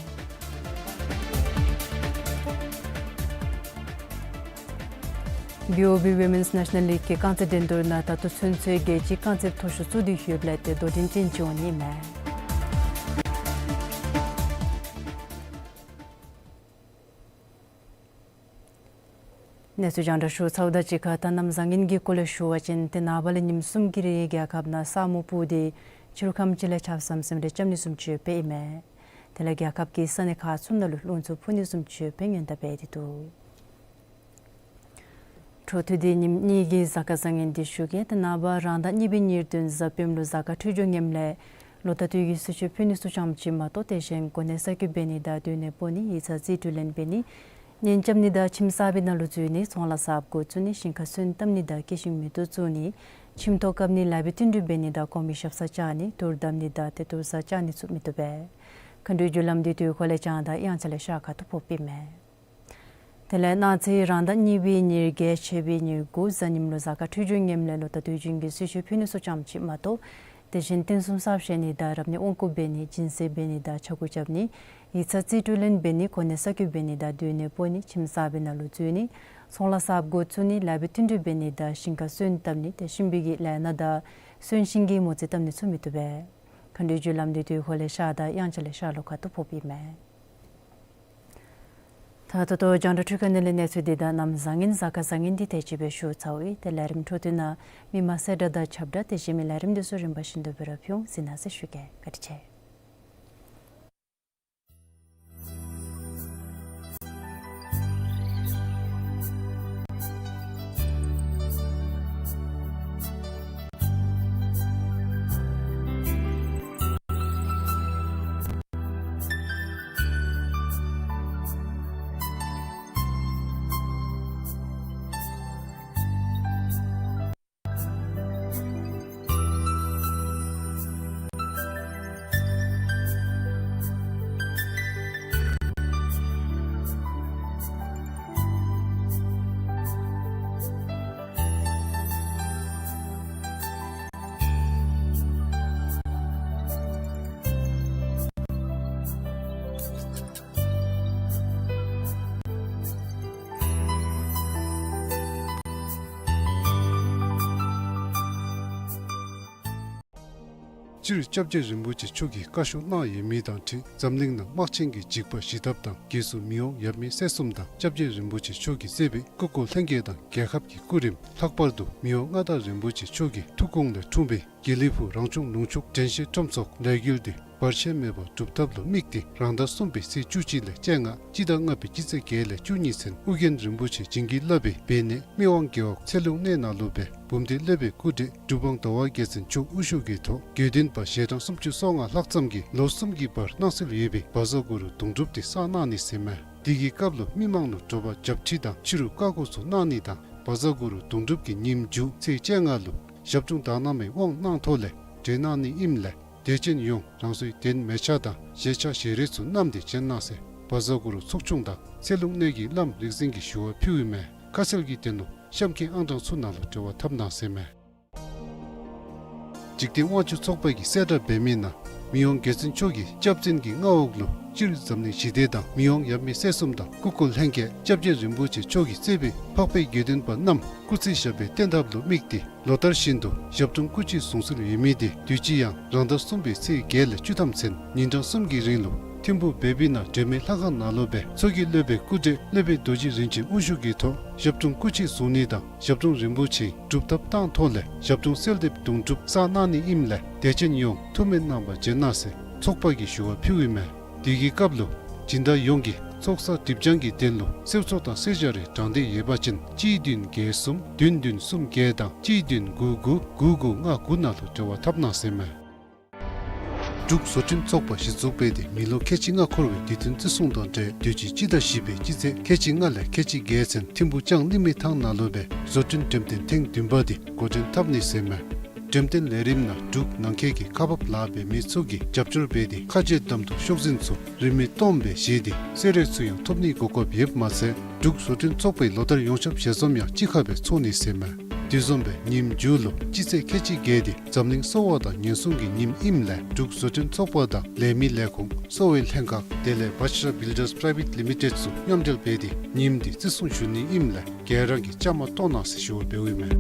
བི་ཨོ་བི་Women's National League གི་རྐང་རྩེད་འགྲན་བསྡུར་ནང་ད་ལྟོ་ཚུན་ཚོད་རྒྱལ་སྤྱིའི་རྐང་རྩེད་མཐོ་ཤོས་བཙུགས་ཏེ་ཡོདཔ་ལས་ཏེ་དོ་འགྲན་ཅན་ཅིག་འོང་ནི་མས། གནས་ཚུལ་རྒྱང་བསྒྲགས་ཞུ་ཚརཝ་དང་གཅིག་ཁར་ད་གནམ་བཟང་ངན་གྱི་སྐོར་ལས་ཞུ་བ་ཅིན་ཏེ་ནངས་པ་ལས་ཉིནམ་གསུམ་གྱི་རིང་རྒྱལ་ཁབ་ནང་ས་སྨུག་སྤུབས་ཏེ་ཕྱི་རུ་ཁམས་ཅིག་ལས་ཆརཔ་ཟམ་ཟིམ་རེ་རྐྱབ་ནི་བཟུམ་ཅིག་ཡོདཔ་ཨིན་མས། དེ་ལས་རྒྱལ་ཁབ་ཀྱི་ས་གནས་ཁག་ཚུ་ནང་ལུ་རླུང་འཚུབ་འཕུ་ནི་བཟུམ་ཅིག་ཡོདཔ་སྔོན་བརྡ་འབད་དེ་འདུག། འཕྲོ་མཐུད་དེ་ཉིནམ་གཉིས་ཀྱི་གཟའ་སྐར་བཟང་ངན་འདི་ཞུ་གེ། ཏེ་ནངས་པ་རང་ཟླ་གཉིས་པའི་ཉེར་བདུན་གཟའ་སྤེནམ་ལུ་གཟའ་སྐར་འཕྲོད་སྦྱོར་ངནམ་ལས་ལོ་ཟླ་དུས་ཀྱི་གསོལ་མཆོད་ཕུལ་ནི་ཚུ་ཙམ་ཅིག་མ་གཏོགས་དེ་བཞིན་གོ་གནས་གསར་བསྐོ་འབད་ནི་དང་སྡོད་གནས་སྤོ་ནི་ཡིག་ཚང་རྩིས་སྤྲོད་ལེན་འབད་ནི་གཉེན་རྐྱབ་ནི་དང་ཁྱིམ་གསར་པའི་ནང་ལུ་འཛུལ་ནི་ཚོང་ལཱ་གསརཔ་འགོ་བཙུགས་ནི་ཞིང་ཁ་སོན་བཏབ་ནི་དང་སྐྱེད་ཤིང་མེ་ཏོག་བཙུགས་ནི་ཁྱིམ་ཐོག་བཀབ་ནི་ལཱ་འབད་བསྟུན་གྲོས་འབད་ནི་དང་གོང་མའི་ཞབས་སར་བཅར་ནི་དུར་བསྡམ་ནི་དང་ཏེ་དུར་སར་བཅར་ནི་ཚུ་མི་བཏུབ་པས། མཁའ་འགྲོའི་རྒྱུ་ལམ་འདི་དུས་འཁོར་ལས་བྱང་དང་དབྱངས་འཆར་ལས་ཤར་ཁ་ཐུག་ཕོགཔ་ཨིན་མས། དེ་ལས་གནངས་ཚེ་རང་ཟླ་གཉིས་པའི་ཉེར་བརྒྱད་ཕྱེད་པའི་ཉེར་དགུ་གཟའ་ཉིམ་ལུ་གཟའ་སྐར་འཕྲོད་སྦྱོར་ངནམ་ལས་ལོ་ཟླ་དུས་རྒྱུན་གྱི་གསོལ་མཆོད་ཕུལ་ནི་ཚུ་ཙམ་ཅིག་མ་གཏོགས་དེ་བཞིན་རྟེན་གསུམ་གསར་བཞེངས་ནི་དང་རབ་གནས་དབང་བསྐུར་འབད་ནི་སྦྱིན་སྲེག་འབད་ནི་དང་ཕྱྭ་འགུགས་རྐྱབ་ནི་ཡིག་ཚང་རྩིས་སྤྲོད་ལེན་འབད་ནི་གོ་གནས་གསར་བསྐོ་འབད་ནི་དང་སྡོད་གནས་སྤོ་ནི་ཁྱིམ་གསར་པའི་ནང་ལུ་འཛུལ་ནི་ཚོང་ལཱ་གསརཔ་འགོ་བཙུགས་ནི་ལཱ་འབད་བསྟུན་གྲོས་འབད་ནི་དང་ཞིང་ཁ་སོན་བཏབ་ནི་ཏེ་གཤིན་པོའི་གི་ལས་སྣ་དང་གསོན་གཤིན་གྱི་མོ་རྩིས་བཏབ་ནི་ཚུ་མི་བཏུབ་པས། མཁའ་འགྲོའི་རྒྱུ་ལམ་འདི་དུས་འཁོར་ལས་ཤར་དང་དབྱངས་འཆར་ལས་ཤར་ལྷོ་ཁ་ཐུག་ཕོགཔ་ཨིན་མས། ད་ད་ལྟོ་རྒྱང་བསྒྲགས་འཕྲུལ་ཁང་ནང་ལས་གནས་ཚུལ་འདི་དང་གནམ་བཟང་ངན་གཟའ་སྐར་བཟང་ངན་འདི་དེ་ཅིག་སྦེ་ཞུ་ཚརཝ་ཨིན། ཏེ་ལས་རིམ་འཕྲོ་མཐུད་ནང་མི་མང་གསལ་བསྒྲགས་དང་ཁྱབ་བསྒྲགས་དེ་བཞིན་མི་ལས་རིམ་འདི་ཚུ་རིམ་པ་བཞིན་དུ་སྦེ་ར་ཕུལ་འོང་། གཟིགས་གནང་ཟེར་ཞུ་གེ། བཀའ་དྲིན་ཆེ། སྤྱིར་སྐྱབས་རྗེ་རིན་པོ་ཆེ་མཆོག་གིས་བཀའ་ཤོག་གནང་ཡོད་མི་དང་འཁྲིལ་འཛམ་གླིང་ནང་དམག་ཆེན་གྱི་འཇིགས་པ་ཞི་ཐབས་དང་། རྒྱལ་སྲུང་མི་དབང་ཡབ་མེས་སྲས་གསུམ་དང་སྐྱབས་རྗེ་རིན་པོ་ཆེ་མཆོག་གིས་གཙོས་པའི་སྐུ་འཁོར་ལྷན་རྒྱས་དང་རྒྱལ་ཁབ་ཀྱི་སྐུ་རིམ། ལྷག་པར་དུ་མི་དབང་མངའ་བདག་རིན་པོ་ཆེ་མཆོག་གི་ཐུགས་དགོངས་ལས་འཁྲུངས་པའི་དགེ་ལེགས་ཕུག་རང་སྐྱོང་ལུང་ཕྱོགས་དྲན་ཤེས་ཁྲོམ་ཚོགས་ལས་འགུལ་འདི་བར་ཆད་མེད་པར་སྒྲུབ་ཐབས་ལུ་དམིགས་ཏེ་རང་ཟླ་གསུམ་པའི་ཚེས་བཅུ་གཅིག་ལས་བཅོ་ལྔ། སྤྱི་ཟླ་ལྔ་པའི་སྤྱི་ཚེས་བརྒྱད་ལས་བཅུ་གཉིས་ཚུན་ཨོ་རྒྱན་རིན་པོ་ཆེ་བྱིན་གྱིས་བརླབས་པའི་སྦས་གནས་སྨད་དབང་རྒེད་འོག་ཚེ་ལུང་གནས་ནང་ལུ་སྦེ་འབུམ་སྡེ་སློབ་དཔོན་སྐུ་བགྲེས་གྲུབ་དབང་ཟླ་བ་རྒྱལ་མཚན་མཆོག་དབུ་བཞུགས་ཀྱི་ཐོག་དགེ་འདུན་པ་ཞལ་གྲངས་སུམ་ཅུ་སོ་ལྔ་ལྷག་ཙམ་གྱིས་ལོ་གསུམ་གྱི་བར་གནང་སྲོལ་ཡོད་པའི་བཛྲ་གུ་རུ་གདུང་སྒྲུབ་འདི་བསགས་གནང་ནི་ཟེར་མས། དེ་གི་སྐབས་ལུ་མི་མང་ལུ་དྲོ་པ་རྒྱབ་ཁྲིད་དང་ཕྱི་རུ་བཀའ་བསྒོ་ཚུ་གནང་ནི་དང་བཛྲ་གུ་རུ་གདུང་སྒྲུབ་ཀྱི་ཉིནམ་མཇུག་ཚེས་བཅོ་ལྔ་ལུ་ཞབས་དྲུང་དག་སྣང་མའི་དབང་གནང་ཐོག་ལས་གྲོལ་གནང་ནི་ཨིནམ་ལས་དད་ཅན་ཡོངས་རང་སོའི་གདན་མལ་ཆ་དང་བཞེས་ཆ་བཞེས་རས་ཚུ་བསྣམས་ཏེ་བྱོན་གནང་ཟེར་བཛྲ་གུ་རུ་ཚོགས་ཆུང་དང་ཚེ་ལུང་གནས་ཀྱི་བླམ་རིག་འཛིན་གྱིས་ཞུ་བ་ཕུལཝ་ཨིན་མས། ཁ་གསལ་གྱི་དོན་ལུ་གཤམ་གྱི་ཨང་གྲངས་ཚུ་ནང་ལུ་འབྲེལ་བ་འཐབ་གནང་ཟེར་མས། འཇིག་རྟེན་དབང་ཕྱུག་ཚོགས་པ་གིས་གསལ་བསྒྲགས་འབད་མི་ནང་མི་དབང་རྒྱལ་བཙུན་མཆོག་གི་སྐྱབས་འཛིན་གྱི་མངའ་འོག་ལུ་སྤྱིར་འཛམ་གླིང་ཞི་བདེ་དང་མི་དབང་ཡབ་མེས་སྲས་གསུམ་དང་སྐུ་འཁོར་ལྷན་རྒྱས་སྐྱབས་རྗེ་རིན་པོ་ཆེ་མཆོག་གིས་གཙོས་པའི་འཕགས་པའི་དགེ་འདུན་པ་རྣམས་སྐུ་ཚེ་ཞབས་པད་བརྟན་ཐབས་ལུ་དམིགས་ཏེ་ལོ་ལྟར་བཞིན་དུ་ཞབས་དྲུང་སྐུ་མཆེད་བཟུང་སྲོལ་ཡོད་མི་དེ་དུས་ཅི་ཡང་རང་ཟླ་གསུམ་པའི་ཚེས་བརྒྱད་ལས་བཅུ་ཐམ་ཚུན་ཉིན་གྲངས་གསུམ་གྱི་རིང་ལུ་ཐིམ་ཕུག་བེ་བི་ན་སྒྲོལ་མའི་ལྷ་ཁང་ནང་ལུ་སྦེ་མཚོ་སྐྱེས་སློབ་དཔོན་སྐུ་བགྲེས་སློབ་དཔོན་རྡོ་རྗེ་རིན་ཆེན་དབུ་བཞུགས་ཀྱི་ཐོག་ཞབས་དྲུང་སྐུ་མཆེད་བཟུང་ནི་དང་ཞབས་དྲུང་རིན་པོ་ཆེའི་སྒྲུབ་ཐབས་བཏང་ཐོག་ལས་ཞབས་དྲུང་གསོལ་འདེབས་གདུང་སྒྲུབ་བསགས་གནང་ནི་ཨིནམ་ལས་དད་ཅན་ཡོངས་ཐུགས་སྨོན་གནང་བར་བྱོན་གནང་ཟེར་ཚོགས་པ་གིས་ཞུ་བ་ཕུལཝ་ཨིན་མས། དེ་གི་སྐབས་ལུ་སྦྱིན་བདག་ཡོངས་ཀྱིས་ཚོགས་བསགས་སྒྲིབ་སྦྱང་གི་དོན་ལུ་གསོལ་ཚོགས་དང་གསོལ་ཇ་རེ་དྲང་འདོད་ཡོད་པ་ཅིན་གཅིག་བདུན་བརྒྱད་གསུམ་བདུན་བདུན་གསུམ་བརྒྱད་དང་གཅིག་བདུན་དགུ་དགུ་དགུ་དགུ་ལྔ་དགུ་ནང་ལུ་འབྲེལ་བ་འཐབ་གནང་ཟེར་མས། འབྲུག་བཟོ་སྐྲུན་ཚོགས་པ་གཞི་བཙུགས་འབད་དེ་མི་ལོ་ཁལ་གཅིག་ལྔ་འཁོར་བའི་དུས་སྟོན་བརྩི་སྲུང་དང་འབྲེལ་དུས་ཅི་སྤྱི་ཟླ་བཞི་པའི་སྤྱི་ཚེས་ཁལ་གཅིག་ལྔ་ལས་ཁལ་གཅིག་བརྒྱད་ཚུན་ཐིམ་ཕུག་ལྕང་གླིང་མི་ཐང་ནང་ལུ་སྦེ་བཟོ་སྐྲུན་འགྲེམས་སྟོན་ཐེངས་བདུན་པ་དེ་འགོ་འདྲེན་འཐབ་ནི་ཟེར་མས། འགྲེམས་སྟོན་ལས་རིམ་ནང་འབྲུག་ནང་འཁོད་ཀྱི་ཁག་འབག་ལཱ་འབད་མི་ཚུ་གིས་རྒྱབ་སྐྱོར་འབད་དེ་ཁ་རྗེ་གདམ་འཐུ་ཤོག་འཛིན་ཚུ་རིན་མེད་སྟོངམ་སྦེ་བཞེས་ཏེ་གསོལ་རས་ཚུ་ཡང་ཐོབ་ནིའི་གོ་སྐབས་ཡོདཔ་མ་ཚད་འབྲུག་བཟོ་སྐྲུན་ཚོགས་པའི་ལོ་ལྟར་ཡོངས་ཁྱབ་ཞལ་འཛོམས་ཡང་གཅིག་ཁར་སྦེ་ཚོགས་ནི་ཟེར་མས། དེ་བཟུམ་སྦེ་ཉིནམ་མཇུག་ལུ་སྤྱི་ཚེས་ཁལ་གཅིག་བརྒྱད་དེ་འཛམ་གླིང་གསོ་བ་དང་ཉེན་སྲུང་གི་ཉིནམ་ཨིནམ་ལས་འབྲུག་བཟོ་སྐྲུན་ཚོགས་པ་དང་ལས་མི་ལས་ཁུངས་གསོ་བའི་ལྷན་ཁག་དེ་ལས་བཛྲ་བིལ་ཌརས་པ་རའི་ཝེཊ་ལི་མི་ཊེཌ་ཚུ་མཉམ་འབྲེལ་འབད་དེ་ཉིནམ་དེ་བརྩི་སྲུང་ཞུ་ནི་ཨིནམ་ལས་ག་ར་གིས་བཅའ་མར་གཏོགས་གནང་ཟེར་ཞུ་བ་འབདཝ་ཨིན་མས།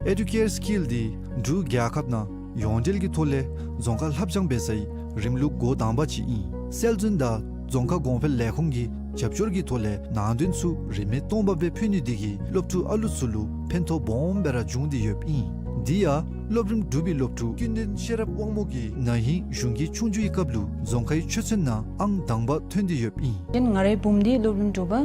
ཨེ་ཌུ་ཀེར་སི་ཀིལ་འདི་འབྲུག་རྒྱལ་ཁབ་ནང་ཡོངས་འབྲེལ་གྱི་ཐོག་ལས་རྫོང་ཁ་ལྷབ་སྦྱང་འབད་སའི་རིམ་ལུགས་འགོ་དང་པ་ཅིག་ཨིན། སྲོལ་འཛིན་དང་རྫོང་ཁ་གོང་འཕེལ་ལས་ཁུངས་ཀྱི་རྒྱབ་སྐྱོར་གྱི་ཐོག་ལས་ནང་དོན་ཚུ་རིན་མེད་སྟོང་པ་སྦེ་ཕུལ་ནི་དེ་གིས་སློབ་ཕྲུག་ཨ་ལུ་ཚུ་ལུ་ཕན་ཐོགས་སྦོམ་སྦེ་ར་བྱུང་སྟེ་ཡོདཔ་ཨིན། དེ་ཡང་སློབ་རིམ་དྲུག་པའི་སློབ་ཕྲུག་ཀུན་ལྡན་ཤེས་རབ་དབང་མོ་གིས་ན་ཧིང་གཞུང་གི་ཆོས་རྒྱུགས་ཀྱི་སྐབས་ལུ་རྫོང་ཁའི་ཆོས་ཚན་ནང་ཨང་དང་པ་ཐོན་ཏེ་ཡོདཔ་ཨིན། ཏེ་ང་རའི་བུམོ་འདི་སློབ་རིམ་དྲུག་པ་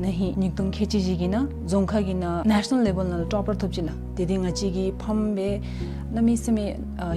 ན་ཧིང་ཉིས་སྟོང་ཁལ་གཅིག་བཞི་གི་ནང་རྫོང་ཁ་གི་ནང་ནེ་ཤ་ནཱལ་ལེ་བཱལ་ནང་ལུ་ཊོ་པར་ཐོབ་ཅི་ལགས། དེ་འདི་ང་བཅས་ཀྱི་ཕམ་སྦེ་གནམ་མེད་ས་མེད་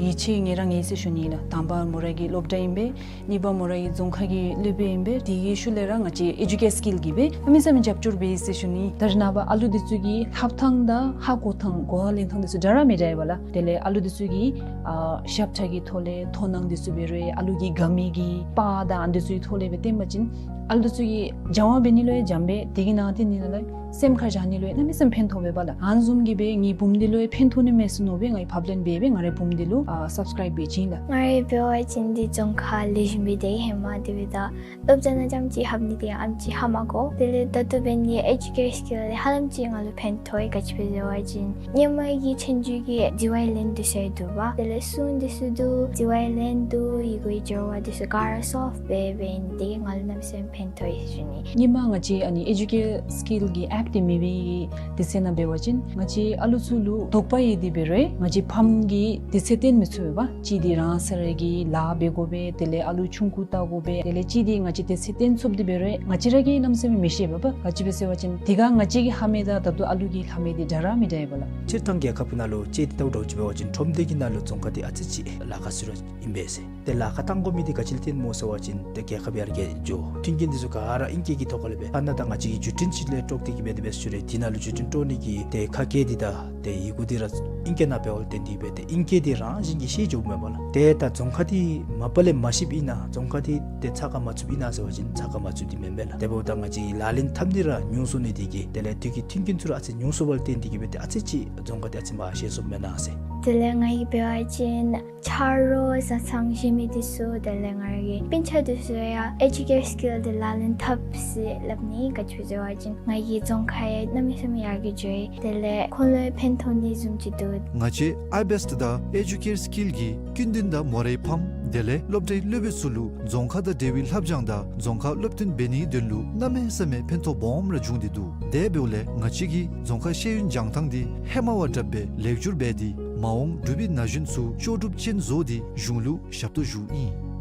ཡིད་ཆེས་ངེ་ར་ངེ་ཟེར་ཞུ་ནི་ལགས། དང་པ་མོ་རའི་གི་སློབ་གྲྭ་ཨིན་པས། གཉིས་པ་མོ་རའི་རྫོང་ཁ་གི་སློབ་དཔོན་ཨིན་པས། དེ་གི་ཤུལ་ལས་ར་ང་བཅས་ཨེ་ཌུ་ཀེར་སི་ཀིལ་གྱིས་སྦེ་གནམ་མེད་ས་མེད་རྒྱབ་སྐྱོར་འབད་ཡི་ཟེར་ཞུ་ནི། ད་རེས་ནངས་པ་ཨ་ལུ་འདི་ཚུ་གི་ལྷབ་ཐངས་དང་ཧ་གོ་ཐངས་གོ་བ་ལེན་ཐངས་འདི་ཚུ་འདྲ་ར་མི་འདྲ་བས་ལགས། དེ་ལས་ཨ་ལུ་འདི་ཚུ་གི་ཨ་ཞབས་ཁྲ་གི་ཐོག་ལས་མཐོང་སྣང་འདི་ཚུ་འབད་རུང་ཨ་ལུ་གི་དགའ་མི་གི་པར་དང་ཨ་འདི་ཚུ་གི་ཐོག་ལས་སྦེ་སྟོན་པ་ཅིན་ཨ་ལུ་འདི་ཚུ་གིས་སྦྱང་བ་འབད་ནི་ལུ་ཡང་འཇམ་པས། དེ་གི་ནང་དེ་ནི་ལགས་སེམས་ཁར་བཞག་ནི་ལུ་ཡང་གནམ་མེད་ས་མེད་ཕན་ཐོགས་པས་པ་ལགས། ཨ་ནི་བཟུམ་གྱི་སྦེ་ངེའི་བུམོ་འདི་ལུ་ཡང་ཕན་ཐོགས་ནི་མས་ཟེར་མནོ་སྦེ་ངེའི་ཕབ་ལེན་འབད་སྦེ་ང་རའི་བུམོ་འདི་ལུ་ཨ་སབ་སི་ཀརའིབ་འབད་བྱིན་ལགས། ང་རའི་འབད་བ་ཅིན་འདི་རྫོང་ཁ་ལེགས་ཤོམ་སྦེ་སྡོད་ཧེ་མ་དེ་སྦེ་ད་སློབ་གྲྭ་ནང་རྐྱངམ་ཅིག་ལྷབ་ནི་དེ་ཡང་ཨེམ་ཅིག་ཧ་མ་གོ། དེ་ལས་ད་ལྟོ་འབད་ནི་ཨེ་ཌུ་ཀེར་སི་ཀིལ་ལས་ཧ་ལམ་ཅིག་ང་ལུ་ཕན་ཐོགས་ཡི། ག་ཅི་སྦེ་ཟེར་བ་ཅིན་སྔོན་མ་གི་ཆོས་རྒྱུགས་ཀྱི་ཌི་ཝའི་ལེན་འདི་ཚུ་ཡང་འདུག་པ། དེ་ལས་སྲུང་འདི་ཚུ་འདུག། ཌི་ཝའི་ལེན་འདུག། ཡི་གུའི་སྦྱོར་བ་འདི་ཚུ་ག་ར་སོལབ་འབད་འབད་ནི་དེ་གིས་ང་ལུ་གནམ་མེད་ས་མེད་ཕན་ཐོགས་ཡི་ཟེར་ཞུ་ནི། སྔོན་མ་ང་བཅས་ཨ་ནི་ཨེ་ཌུ་ཀེར་སི་ཀིལ་གྱི་ཨེཔ་འདི་མེད་པའི་དུས་ཚོད་ནང་འབད་བ་ཅིན་ང་བཅས་ཨ་ལུ་ཚུ་ལུ་དོགས་པ་ཡོད་དེ་འབད་རུང་ང་བཅས་ཕམ་གྱིས་དུས་ཚོད་བཏོན་མི་ཚུགས་པས་པ། གཅིག་འདི་རང་སོ་ར་གི་ལཱ་འབད་དགོ་པས། དེ་ལས་ཨ་ལུ་ཆུང་ཀུ་བལྟ་དགོ་པས། དེ་ལས་གཅིག་འདི་ང་བཅས་དུས་ཚོད་བཏོན་ཚུགསཔ་དེ་འབད་རུང་ང་བཅས་ར་གིས་གནམ་མེད་ས་མེད་མི་ཤེས་པས་པ། ག་ཅི་སྦེ་ཟེར་བ་ཅིན་དེ་སྒང་ང་བཅས་ཀྱིས་ལྷབ་མི་དང་ད་ལྟོ་ཨ་ལུ་གིས་ལྷབ་མི་འདི་འདྲ་ར་མི་འདྲ་བས་པ་ལགས། སྤྱིར་བཏང་རྒྱལ་ཁབ་ནང་ལུ་དཔྱེ་འདི་བལྟཝ་འདྲཝ་ཅིག་འབད་བ་ཅིན་ཁྲོམ་སྡེ་གི་ནང་ལུ་རྫོང་ཁ་འདི་ཨ་ཙི་ཅིག་ལཱ་ཁག་ཚུ་ར་ཨིན་པས་ཟེར། ཏེ་ལཱ་ཁག་བཏང་དགོ་མི་འདི་ག་ཅི་ལས་བརྟེན་སྨོ་ཟེར་བ་ཅིན་ཏེ་རྒྱལ་ཁབ་ཡར་རྒྱས་འགྱོ། མཐུན་རྐྱེན་འདི་ཚུ་ག་ར་ཨིང་སྐད་ཀྱི་ཐོག་ཁ་ལས་སྦེ་ཨ་ནཱ་ད་ང་བཅས་ཀྱི་བརྒྱུད་འཕྲིན་ཅིག་ལས་དཀྲོགས་ཏེ་གི་སྦེ་དེ་སྦེ་ཞུ་རུང་དེ་ནང་ལུ་བརྒྱུད་འཕྲིན་དཀྲོག་ནི་གི་ཏེ་ཁ་སྐད་འདི་དང་ཏེ་ཡི་གུ་འདི་ར་ཨིང་སྐད་ནང་འབདཝ་ལས་བརྟེན་ཏེ་སྦེ་ཏེ་ཨིང་སྐད་འདི་རང་བཞིན་གྱིས་ཤེས་འགྱོཝ་མས་པ་ལགས། ཏེ་ད་རྫོང་ཁ་འདི་མ་པ་ལས་མ་ཤེསཔ་ཨིན་ན་རྫོང་ཁ་འདི་ཏེ་ཚ་ཁ་མ་ཚུདཔ་ཨིན་ན་ཟེར་བ་ཅིན་ཚ་ཁ་མ་ཚུདཔ་འདི་མེན་པས་ལགས། དེ་འབདཝ་ད་ང་བཅས་ཀྱི་ལག་ལེན་འཐབ་ནི་ར་ཉུང་སོང་ནི་དེ་གིས་དེ་ལས་དུས་ཀྱི་མཐུན་རྐྱེན་ཚུ་ར་ཨ་ཙི་ཉུང་སོང་བ་ལས་བརྟེན་ཏེ་གི་སྦེ་ཏེ་ཨ་ཙི་ཅིག་རྫོང་ཁ་འདི་ཨ་ཙི་མ་ཤེས་སོངམ་མེན་ན་ཟེར། དེ་ལས་ང་གིས་འབད་བ་ཅིན་ཆ་རོགས་བཟའ་ཚང་བཞེས་མི་འདི་ཚུ་དེ་ལས་ང་ར་གི་སྤུན་ཆ་འདི་ཚུ་ཡང་ཨེ་ཌུ་ཀེར་སི་ཀིལ་འདི་ལག་ལེན་འཐབ་ཟེར་སླབ་ནི། ག་ཅི་སྦེ་ཟེར་བ་ཅིན་ང་གི་རྫོང་ཁ་ཡང་གནམ་མེད་ས་མེད་ཡར་རྒྱས་འགྱོ་ཡི། དེ་ལས་ཁོང་ལུ་ཡང་ཕན་ཐོགས་ནི་བཟུམ་ཅིག་འདུག། ང་བཅས་ཨའི་བེསཊ་དང་ཨེ་ཌུ་ཀེར་སི་ཀིལ་གྱིས་ཀུན་ལྡན་དང་མོ་རའི་ཕམ་དེ་ལས་སློབ་གྲྭའི་སློབ་དཔོན་ཚུ་ལུ་རྫོང་ཁ་དང་འབྲེལ་བའི་ལྷབ་སྦྱང་དང་རྫོང་ཁ་སློབ་སྟོན་འབད་ནིའི་དོན་ལུ་གནམ་མེད་ས་མེད་ཕན་ཐོགས་སྦོམ་ར་བྱུང་སྟེ་འདུག། དེ་འབདཝ་ལས་ང་བཅས་ཀྱིས་རྫོང་ཁ་ཤེས་ཡོན་སྦྱང་ཐངས་འདི་ཧེ་མ་བ་དྲགཔ་སྦེ་ལེགས་བསྒྱུར་འབད་དེ་མ་འོངས་འབྲུག་པའི་ན་གཞོན་ཚུ་ལྕོགས་གྲུབ་ཅན་བཟོ་སྟེ་གཞུང་ལུ་ཞབས་ཏོག་ཞུཝ་ཨིན།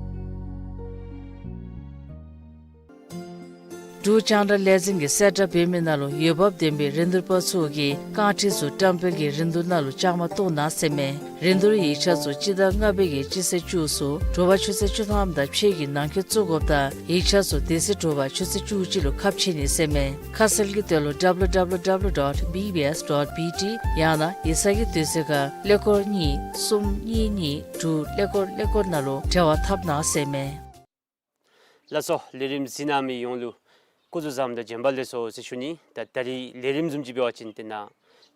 འབྲུག་རྒྱང་བསྒྲགས་ལས་འཛིན་གྱིས་གསལ་བསྒྲགས་འབད་མི་ནང་ལུ་འོས་འབབ་ལྡན་པའི་རིན་བསྡུར་པ་ཚུ་གིས་རྐང་ཁྲི་ཚུ་བཀྲམ་སྤེལ་གྱི་རིན་བསྡུར་ནང་ལུ་བཅའ་མར་གཏོགས་གནང་ཟེར་མས། རིན་བསྡུར་ཡིག་ཆ་ཚུ་སྤྱི་ཟླ་ལྔ་པའི་གི་སྤྱི་ཚེས་བཅུ་ཚུ་དྲོ་པ་ཆུ་ཚོད་བཅུ་ཐམ་དང་ཕྱེད་ཀྱི་ནང་འཁོད་བཙུགས་དགོཔ་དང་ཡིག་ཆ་ཚུ་དེ་ཚེ་དྲོ་པ་ཆུ་ཚོད་བཅུ་གཅིག་ལུ་ཁ་ཕྱེ་ནི་ཟེར་མས། ཁ་གསལ་གྱི་དོན་ལུ་W W W dot B B S dot B T ཡང་ན་ཡིག་ཚང་གི་དུས་ཚོད་ཁར་ཀླད་ཀོར་གཉིས་གསུམ་གཉིས་གཉིས་དྲུག་ཀླད་ཀོར་ཀླད་ཀོར་ནང་ལུ་འབྲེལ་བ་འཐབ་གནང་ཟེར་མས། ལགས་སོ། ལས་རིམ་གཟིགས་གནང་མི་ཡོངས་ལུ་སྐུ་གཟུགས་བཟང་དང་བྱོན་པ་ལེགས་སོ་ཟེར་ཞུ་ནི། ད་ད་རིས་ལས་རིམ་བཟུམ་ཅིག་འབད་བ་ཅིན་ཏེ་ནཱ་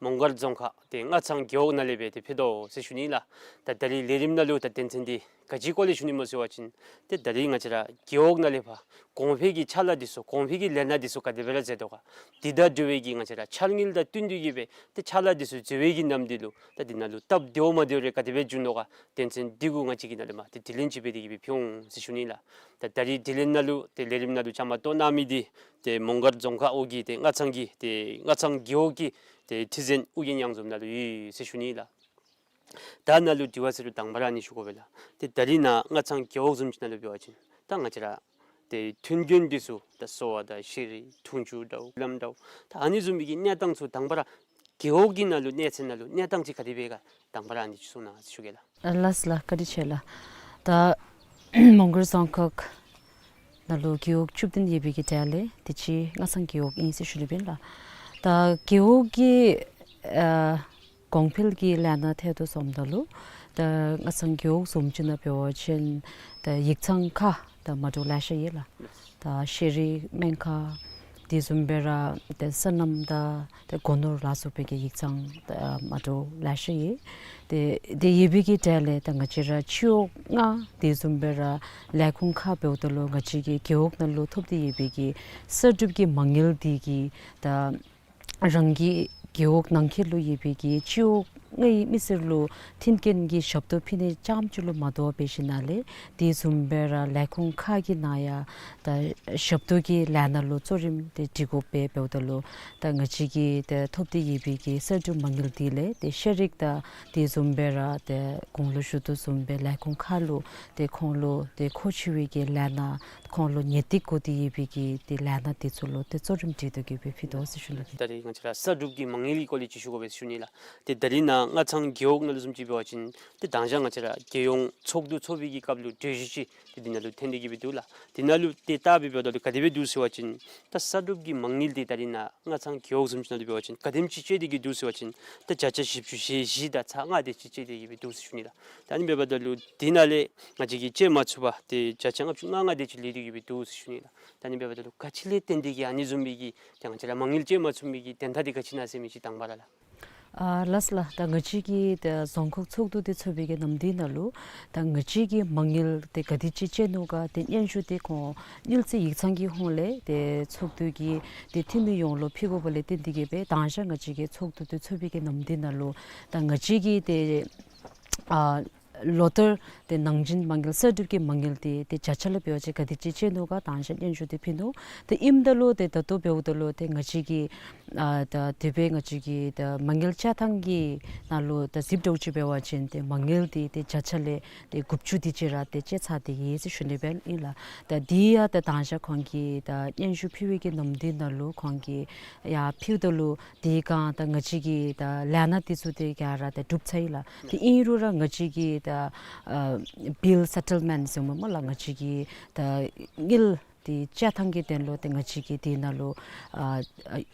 མོང་སྒར་རྫོང་ཁག་ཏེ་སྔ་ཚང་རྒེད་འོག་ནང་ལས་སྦེ་ཏེ་ཕུལ་དོ་ཟེར་ཞུ་ནི་ལགས། ད་ད་རིས་ལས་རིམ་ནང་ལུ་ད་དོན་ཚན་འདི་ག་ཅིའི་སྐོར་ལས་ཞུ་ནི་སྨོ་ཟེར་བ་ཅིན་ཏེ་ད་རིས་ང་བཅས་ར་རྒེད་འོག་ནང་ལས་ཕར་གོང་འཕེལ་གྱི་ཕྱག་ལཱ་འདི་ཚུ་གོང་འཕེལ་གྱི་ལས་སྣ་འདི་ཚུ་ག་དེ་སྦེ་ར་མཛད་དོ་ག། དེ་དང་འབྲེལ་བའི་གི་ང་བཅས་ར་འཆར་དངུལ་དང་བསྟུན་ཏེ་གི་སྦེ་ཏེ་ཕྱག་ལཱ་འདི་ཚུ་མཛད་པའི་གི་ནམ་དུས་ལུ་ད་འདི་ནང་ལུ་སྟབས་བདེཝ་མ་བདེཝ་རེ་ག་དེ་སྦེ་འབྱུང་དོ་ག། དོན་ཚན་འདི་གུ་ང་བཅས་ཀྱིས་ནཱ་ལས་མར་ཏེ་དྲི་ལན་ཅིག་འབད་དེ་གི་སྦེ་ཕུལ་འོང་ཟེར་ཞུ་ནི་ལགས། ད་ད་རིས་དྲི་ལན་ནང་ལུ་ཏེ་ལས་རིམ་ནང་ལུ་བཅའ་མར་གཏོགས་གནང་མི་འདི་ཏེ་མོང་སྒར་རྫོང་ཁག་འོག་གི་ཏེ་སྔ་ཚང་གི་ཏེ་སྔ་ཚང་རྒེད་འོག་གི་ཏེ་ཁྲི་འཛིན་ཨོ་རྒྱན་གཡང་འཛོམས་ནཱ་ལུ་ཡོད་ཟེར་ཞུ་ནི་ལགས། ད་ནཱ་ལུ་དྲི་བ་ཟེར་རུང་དང་པ་ར་ཨ་ནི་ཞུ་དགོ་པས་ལགས། ཏེ་ད་རིས་ནཱ་སྔ་ཚང་རྒེད་འོག་བཟུམ་ཅིག་ནང་ལུ་འབད་བ་ཅིན་ད་ང་བཅས་ར་ཏེ་མཐུན་རྐྱེན་འདི་ཚུ་ད་གསོ་བ་དང་ཤེས་རིག་འཐུང་ཆུ་འདྲཝ་ལམ་འདྲཝ་ད་ཨ་ནི་བཟུམ་མའི་གི་གནས་སྟངས་ཚུ་དང་པ་ར་རྒེད་འོག་གི་ནང་ལུ་གནས་ཚད་ནང་ལུ་གནས་སྟངས་ཅིག་ག་དེ་སྦེ་ག་དང་པ་ར་ཨ་ནི་ཅིག་གསུང་གནང་ཟེར་ཞུ་གེ་ལགས། ལགས་ལགས། བཀའ་དྲིན་ཆེ་ལགས། ད་མོང་སྒར་རྫོང་ཁག་ནང་ལུ་རྒེད་འོག་བཅུ་བདུན་ཡོད་པའི་གི་གྲས་ལས་དེ་ཅིག་སྔ་ཚང་རྒེད་འོག་ཨིན་ཟེར་ཞུ་ནི་ཨིན་ལགས། ད་རྒེད་འོག་གི་ཨ་གོང་འཕེལ་གྱི་ལས་སྣ་ཐད་དུ་བཟུམ་ད་ལུ་ད་སྔ་ཚང་རྒེད་འོག་བཟུམ་ཅིག་ནང་འབད་བ་ཅིན་ད་ཡིག་ཚང་ཁག་ད་མ་འདྲཝ་ལེ་ཤ་ཡོད་ལགས། ད་ཤེས་རིག་སྨན་ཁང་ དེ་བཟུམ་སྦེ་ར་ཏེ་སོ་ནམ་དང་ཏེ་སྒོ་ནོར་ལ་སོགས་པའི་གི་ཡིག་ཚང་ད་མ་འདྲཝ་ལེ་ཤ་ཡོད། ཏེ་དེ་ཡོད་པའི་གི་གྲས་ལས་ད་ང་བཅས་ར་ཕྱི་འོག་ལྔ་དེ་བཟུམ་སྦེ་ར་ལས་ཁུངས་ཁག་འབདཝ་ད་ལུ་ང་བཅས་ཀྱི་རྒེད་འོག་ནང་ལུ་ཐོབ་སྟེ་ཡོད་པའི་གི་གསར་སྒྲུབ་ཀྱི་མ་དངུལ་འདི་གིས་ད་རང་གི་རྒེད་འོག་ནང་འཁོད་ལུ་ཡོད་པའི་གི་ཕྱི་འོག་ལྔའི་མི་སེར་ལུ་མཐུན་རྐྱེན་གྱི་ཞབས་ཏོག་ཕུལ་ནི་རྐྱངམ་ཅིག་ལུ་མ་དོ་བར་འབད་ཞིནམ་ལས་དེ་བཟུམ་སྦེ་ར་ལས་ཁུངས་ཁག་གི་ནང་ཡང་ད་ཞབས་ཏོག་གི་ལས་སྣ་ལུ་གཙོ་རིམ་དེ་སྒྲིག་དགོཔ་སྦེ་འབདཝ་ད་ལུ་ད་ང་བཅས་ཀྱིས་ད་ཐོབ་སྟེ་ཡོད་པའི་གི་གསར་སྒྲུབ་མ་དངུལ་འདི་ལས་ཏེ་ཤེས་རིག་དང་དེ་བཟུམ་སྦེ་ར་ཏེ་གོང་ལུ་ཞུ་དོ་བཟུམ་སྦེ་ལས་ཁུངས་ཁག་ལུ་ཏེ་ཁོང་ལུ་ཏེ་མཁོ་ཆེ་བའི་གི་ལས་སྣ་ཁོང་ལུ་ངེས་ཏིག་དགོ་སྟེ་ཡོད་པའི་གི་ཏེ་ལས་སྣ་དེ་ཚུ་ལུ་ཏེ་གཙོ་རིམ་སྒྲིག་སྟེ་གི་སྦེ་ཕུལ་དོ་ཟེར་ཞུ་ནི། ད་རེས་ང་བཅས་ར་གསར་སྒྲུབ་ཀྱི་མ་དངུལ་གྱི་སྐོར་ལས་ཅིག་ཞུ་དགོ་པས་ཟེར་ཞུ་ནི་ལགས། ཏེ་ད་རེས་ནཱ་སྔ་ཚང་རྒེད་འོག་ནང་ལུ་བཟུམ་ཅིག་འབད་བ་ཅིན་ཏེ་དང་ཞག་ང་བཅས་ར་རྒྱལ་ཡོངས་ཚོགས་འདུ་ཚོགས་པའི་གི་སྐབས་ལུ་གྲོས་གཞི་ཅིག་ཏེ་འདི་ནང་ལུ་ཐོན་ཏེ་གི་སྦེ་འདུག་ལགས། འདི་ནང་ལུ་ཏེ་བལྟ་སྦེ་འབདཝ་ད་ལུ་ག་དེ་སྦེ་འདུག་ཟེར་བ་ཅིན་ད་གསར་སྒྲུབ་ཀྱི་མ་དངུལ་འདི་ད་རེས་ནཱ་སྔ་ཚང་རྒེད་འོག་བཟུམ་ཅིག་ནང་ལུ་འབད་བ་ཅིན་ག་དེམ་ཅིག་བཅད་དེ་གི་འདུག་ཟེར་བ་ཅིན་ད་བརྒྱ་ཆ་བཞི་བཅུ་ཞེ་བཞི་དང་ཚག་ལྔ་དེ་ཅིག་བཅད་དེ་གི་སྦེ་འདུག་ཟེར་ཞུ་ནི་ལགས། ད་ཨ་ནི་འབདཝ་ད་ལུ་འདི་ནང་ལས་ང་བཅས་ཀྱིས་བཅད་མ་ཚུགས་པར་ཏེ་བརྒྱ་ཆ་ལྔ་བཅུ་ང་ལྔ་དེ་ཅིག་ལུས་ཏེ་གི་སྦེ་འདུག་ཟེར་ཞུ་ནི་ལགས། ད་ཨ་ནི་འབདཝ་ད་ལུ་ག་ཅི་ལས་བརྟེན་ཏེ་གི་ཨ་ནི་བཟུམ་མའི་གི་ཏེ་ང་བཅས་ར་མ་དངུལ་བཅད་མ་ཚུགས་མི་གི་དོན་དག་འདི་ག་ཅི་ཨིན་ན་ཟེར་མི་ཅིག་དང་པ་ར་ལགས། ཨ་ལགས་ལགས། ད་ང་བཅས་ཀྱིས་ད་རྫོང་ཁག་ཚོགས་འདུ་འདི་ཚོགས་པའི་གི་ནམ་དུས་ནང་ལུ་ད་ང་བཅས་ཀྱིས་མ་དངུལ་འདི་ག་དེ་ཅིག་བཅད་ནུག་ག་ཏེ་སྙན་ཞུ་འདི་ཁོང་དངུལ་རྩིས་ཡིག་ཚང་གི་ཧོངས་ལས་ཏེ་ཚོགས་འདུ་གི་ཏེ་འཐུས་མི་ཡོངས་ལུ་ཕུལ་དགོཔ་ལས་བརྟེན་ཏེ་གི་སྦེ་དང་ཞག་ང་བཅས་ཀྱིས་ཚོགས་འདུ་འདི་ཚོགས་པའི་གི་ནམ་དུས་ནང་ལུ་ད་ང་བཅས་ཀྱིས་ཏེ་ཨ་ལོ་ལྟར་ཏེ་ནང་འཛིན་མ་དངུལ་གསར་སྒྲུབ་ཀྱི་མ་དངུལ་འདི་ཏེ་བརྒྱ་ཆ་ལུ་འབད་བ་ཅིན་ག་དེ་ཅིག་བཅད་ནུག་ག་དང་ཞག་སྙན་ཞུ་འདི་ཕུལ་ནུག། ཏེ་ཨིནམ་ད་ལུ་ཏེ་ད་ལྟོ་འབདཝ་ད་ལུ་ཏེ་ང་བཅས་ཀྱི་ཨ་ད་དེ་སྦེ་ང་བཅས་ཀྱི་ད་མ་དངུལ་བཅད་ཐངས་ཀྱི་ནང་ལུ་ད་གཟིགས་འདྲཝ་ཅིག་འབད་བ་ཅིན་ཏེ་མ་དངུལ་འདི་ཏེ་བརྒྱ་ཆ་ལས་ཏེ་དགུ་བཅུ་དེ་ཅིག་ར་ཏེ་བཅད་ཚར་ཏེ་ཡོད་ཟེར་ཞུ་ནི་སྦེ་ཨིན་ལགས། ད་འདི་ཡང་ད་དང་ཞག་ཁོང་གིས་ད་སྙན་ཞུ་ཕུལ་བའི་གི་ནམ་དུས་ནང་ལུ་ཁོང་གིས་ཡར་ཕུལཝ་ད་ལུ་དེ་སྒང་ད་ང་བཅས་ཀྱི་ད་ལས་སྣ་དེ་ཚུ་ཏེ་ག་ར་ད་གྲུབ་ཚར་ཡི་ལགས། ཏེ་ཨིན་རུང་ར་ང་བཅས་ཀྱི་ད་ཨ་བིལ་སེ་ཊལ་མེནཊ་ཟེར་སྨོ་ལགས། ང་བཅས་ཀྱི་ད་དངུལ་འདི་བཅད་ཐངས་ཀྱི་དོན་ལུ་ཏེ་ང་བཅས་ཀྱིས་དེ་ནང་ལུ་ཨ་ཨ་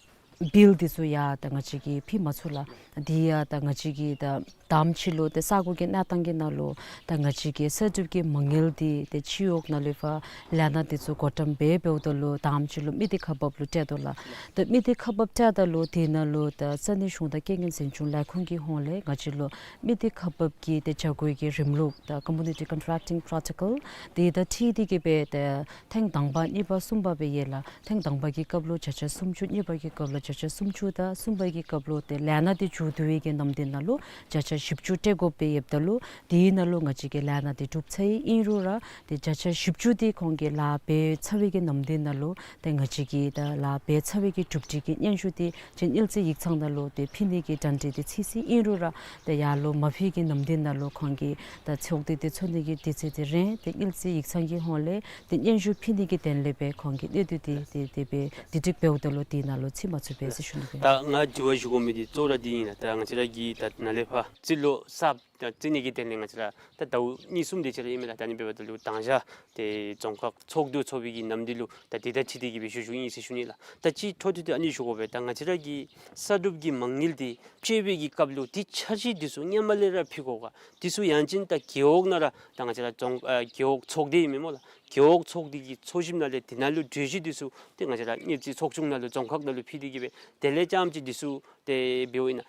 བིལ་དེ་ཚུ་ཡང་ད་ང་བཅས་ཀྱིས་ཕུལ་མ་ཚུགས་ལགས། དེ་ཡང་ད་ང་བཅས་ཀྱིས་ད་དང་པ་ཅིག་ལུ་ཏེ་ས་གོ་གི་གནས་སྟངས་ཀྱི་ནང་ལུ་ད་ང་བཅས་ཀྱི་གསར་སྒྲུབ་ཀྱི་མ་དངུལ་འདི་ཏེ་ཕྱི་འོག་ནང་ལུ་ཕར་ལས་སྣ་དེ་ཚུ་བགོ་བཀྲམ་འབད་འབདཝ་ད་ལུ་དང་པ་ཅིག་ལུ་དམིགས་གཏད་ཁག་འབགཔ་ལུ་སྤྲོད་དོ་ལགས། ད་དམིགས་གཏད་ཁག་འབགཔ་སྤྲོད་ད་ལུ་དེ་ནང་ལུ་ད་ས་གནས་གཞུང་དང་རྐྱེན་ངན་འཛིན་སྐྱོང་ལས་ཁུངས་ཀྱི་ཧོངས་ལས་ང་བཅས་ལུ་དམིགས་གཏད་ཁག་འབགཔ་ཀྱི་ཏེ་བྱ་སྒོ་གི་རིམ་ལུགས་ད་Community Contracting Protocol དེ་དང་འཁྲིལ་ཏེ་གི་སྦེ་ཏེ་ཐེངས་དང་པ་གཉིས་པ་གསུམ་པ་སྦེ་ཡོད་ལགས། ཐེངས་དང་པ་གི་སྐབས་ལུ་བརྒྱ་ཆ་སུམ་ཅུ། གཉིས་པ་གི་སྐབས་ལུ་བརྒྱ་ཆ་སུམ་ཅུ་དང་གསུམ་པ་གི་སྐབས་ལུ་ཏེ་ལས་སྣ་དེ་མཇུག་བསྡུ་བའི་གི་ནམ་དུས་ནང་ལུ་བརྒྱ་ཆ་བཞི་བཅུ་སྤྲོད་དགོཔ་སྦེ་ཡོདཔ་ད་ལུ་དེ་ནང་ལུ་ང་བཅས་ཀྱི་ལས་སྣ་དེ་གྲུབ་ཚར་ཡི། ཨིན་རུང་ར་ཏེ་བརྒྱ་ཆ་བཞི་བཅུ་དེ་ཁོང་གིས་ལཱ་འབད་ཚར་བའི་གི་ནམ་དུས་ནང་ལུ་ཏེ་ང་བཅས་ཀྱིས་ད་ལཱ་འབད་ཚར་བའི་གི་གྲུབ་འབྲས་ཀྱི་སྙན་ཞུ་དེ་ཅིག་དངུལ་རྩིས་ཡིག་ཚང་ནང་ལུ་ཏེ་ཕུལ་ནི་གི་གྲ་སྒྲིག་དེ་ཚར་ཡི། ཨིན་རུང་ར་ཏེ་ཡར་ལུ་མ་ཕུལ་གི་ནམ་དུས་ནང་ལུ་ཁོང་གིས་ད་ཚོགས་སྡེ་དེ་ཚོགས་ནི་གི་དུས་ཚོད་དེ་རན། ཏེ་དངུལ་རྩིས་ཡིག་ཚང་གི་ཧོངས་ལས་ཏེ་སྙན་ཞུ་ཕུལ་ནི་གི་དོན་ལས་སྦེ་ཁོང་གིས་གནད་དོན་དེ་དེ་དེ་སྦེ་དེ་སྒྲིག་འབདཝ་ད་ལུ་དེ་ནང་ལུ་ཚུད་མ་ཚུགས་པས་ཟེར་ཞུ་ནི་སྦེ། ད་ང་དྲི་བ་ཞུ་དགོ་མི་དེ་གཙོ་བོ་ར་དེ་ཨིན་ལགས། ད་ང་བཅས་ར་གིས་ད་ནཱ་ལས་ཕར་རྩིས་ལོ་གསརཔ་ད་རྩིས་ནི་གི་དོན་ལས་ང་བཅས་ར་ད་ཟླཝ་གཉིས་གསུམ་དེ་ཅིག་ར་ཨིན་མས་ལགས། ད་ཨ་ནི་འབདཝ་ད་ལུ་དང་ཞག་ཏེ་རྫོང་ཁག་ཚོགས་འདུ་ཚོགས་པའི་གི་ནམ་དུས་ལུ་ད་དེ་དང་འཁྲིལ་ཏེ་གི་སྦེ་ཞུ་ཞུཝ་ཨིན་ཟེར་ཞུ་ནི་ལགས། ད་ཅིག་འཕྲོ་མཐུད་དེ་ཨ་ནི་ཞུ་དགོ་པས། ད་ང་བཅས་ར་གི་གསར་སྒྲུབ་ཀྱི་མ་དངུལ་དེ་སྤྲོད་པའི་གི་སྐབས་ལུ་དེ་འཆར་གཞི་དེ་ཚུ་སྔོན་མ་ལས་ར་ཕུལ་དགོ་ག། དེ་ཚུ་ཡང་ཅིན་ད་རྒེད་འོག་ནང་ར་ད་ང་བཅས་ར་རྫོང་ཨ་རྒེད་འོག་ཚོགས་སྡེ་ཨིན་མས་སྨོ་ལགས། རྒེད་འོག་ཚོགས་སྡེ་གི་ཚོགས་ཞིབ་ནང་ལས་དེ་ནང་ལུ་གྲོས་གཞི་དེ་ཚུ་ཏེ་ང་བཅས་ར་དངུལ་རྩིས་ཚོགས་ཆུང་ནང་ལུ་རྫོང་ཁག་ནང་ལུ་ཕུལ་ཏེ་གི་སྦེ་དེ་ལས་རྐྱངམ་ཅིག་དེ་ཚུ་ཏེ་འབདཝ་ཨིན་ན།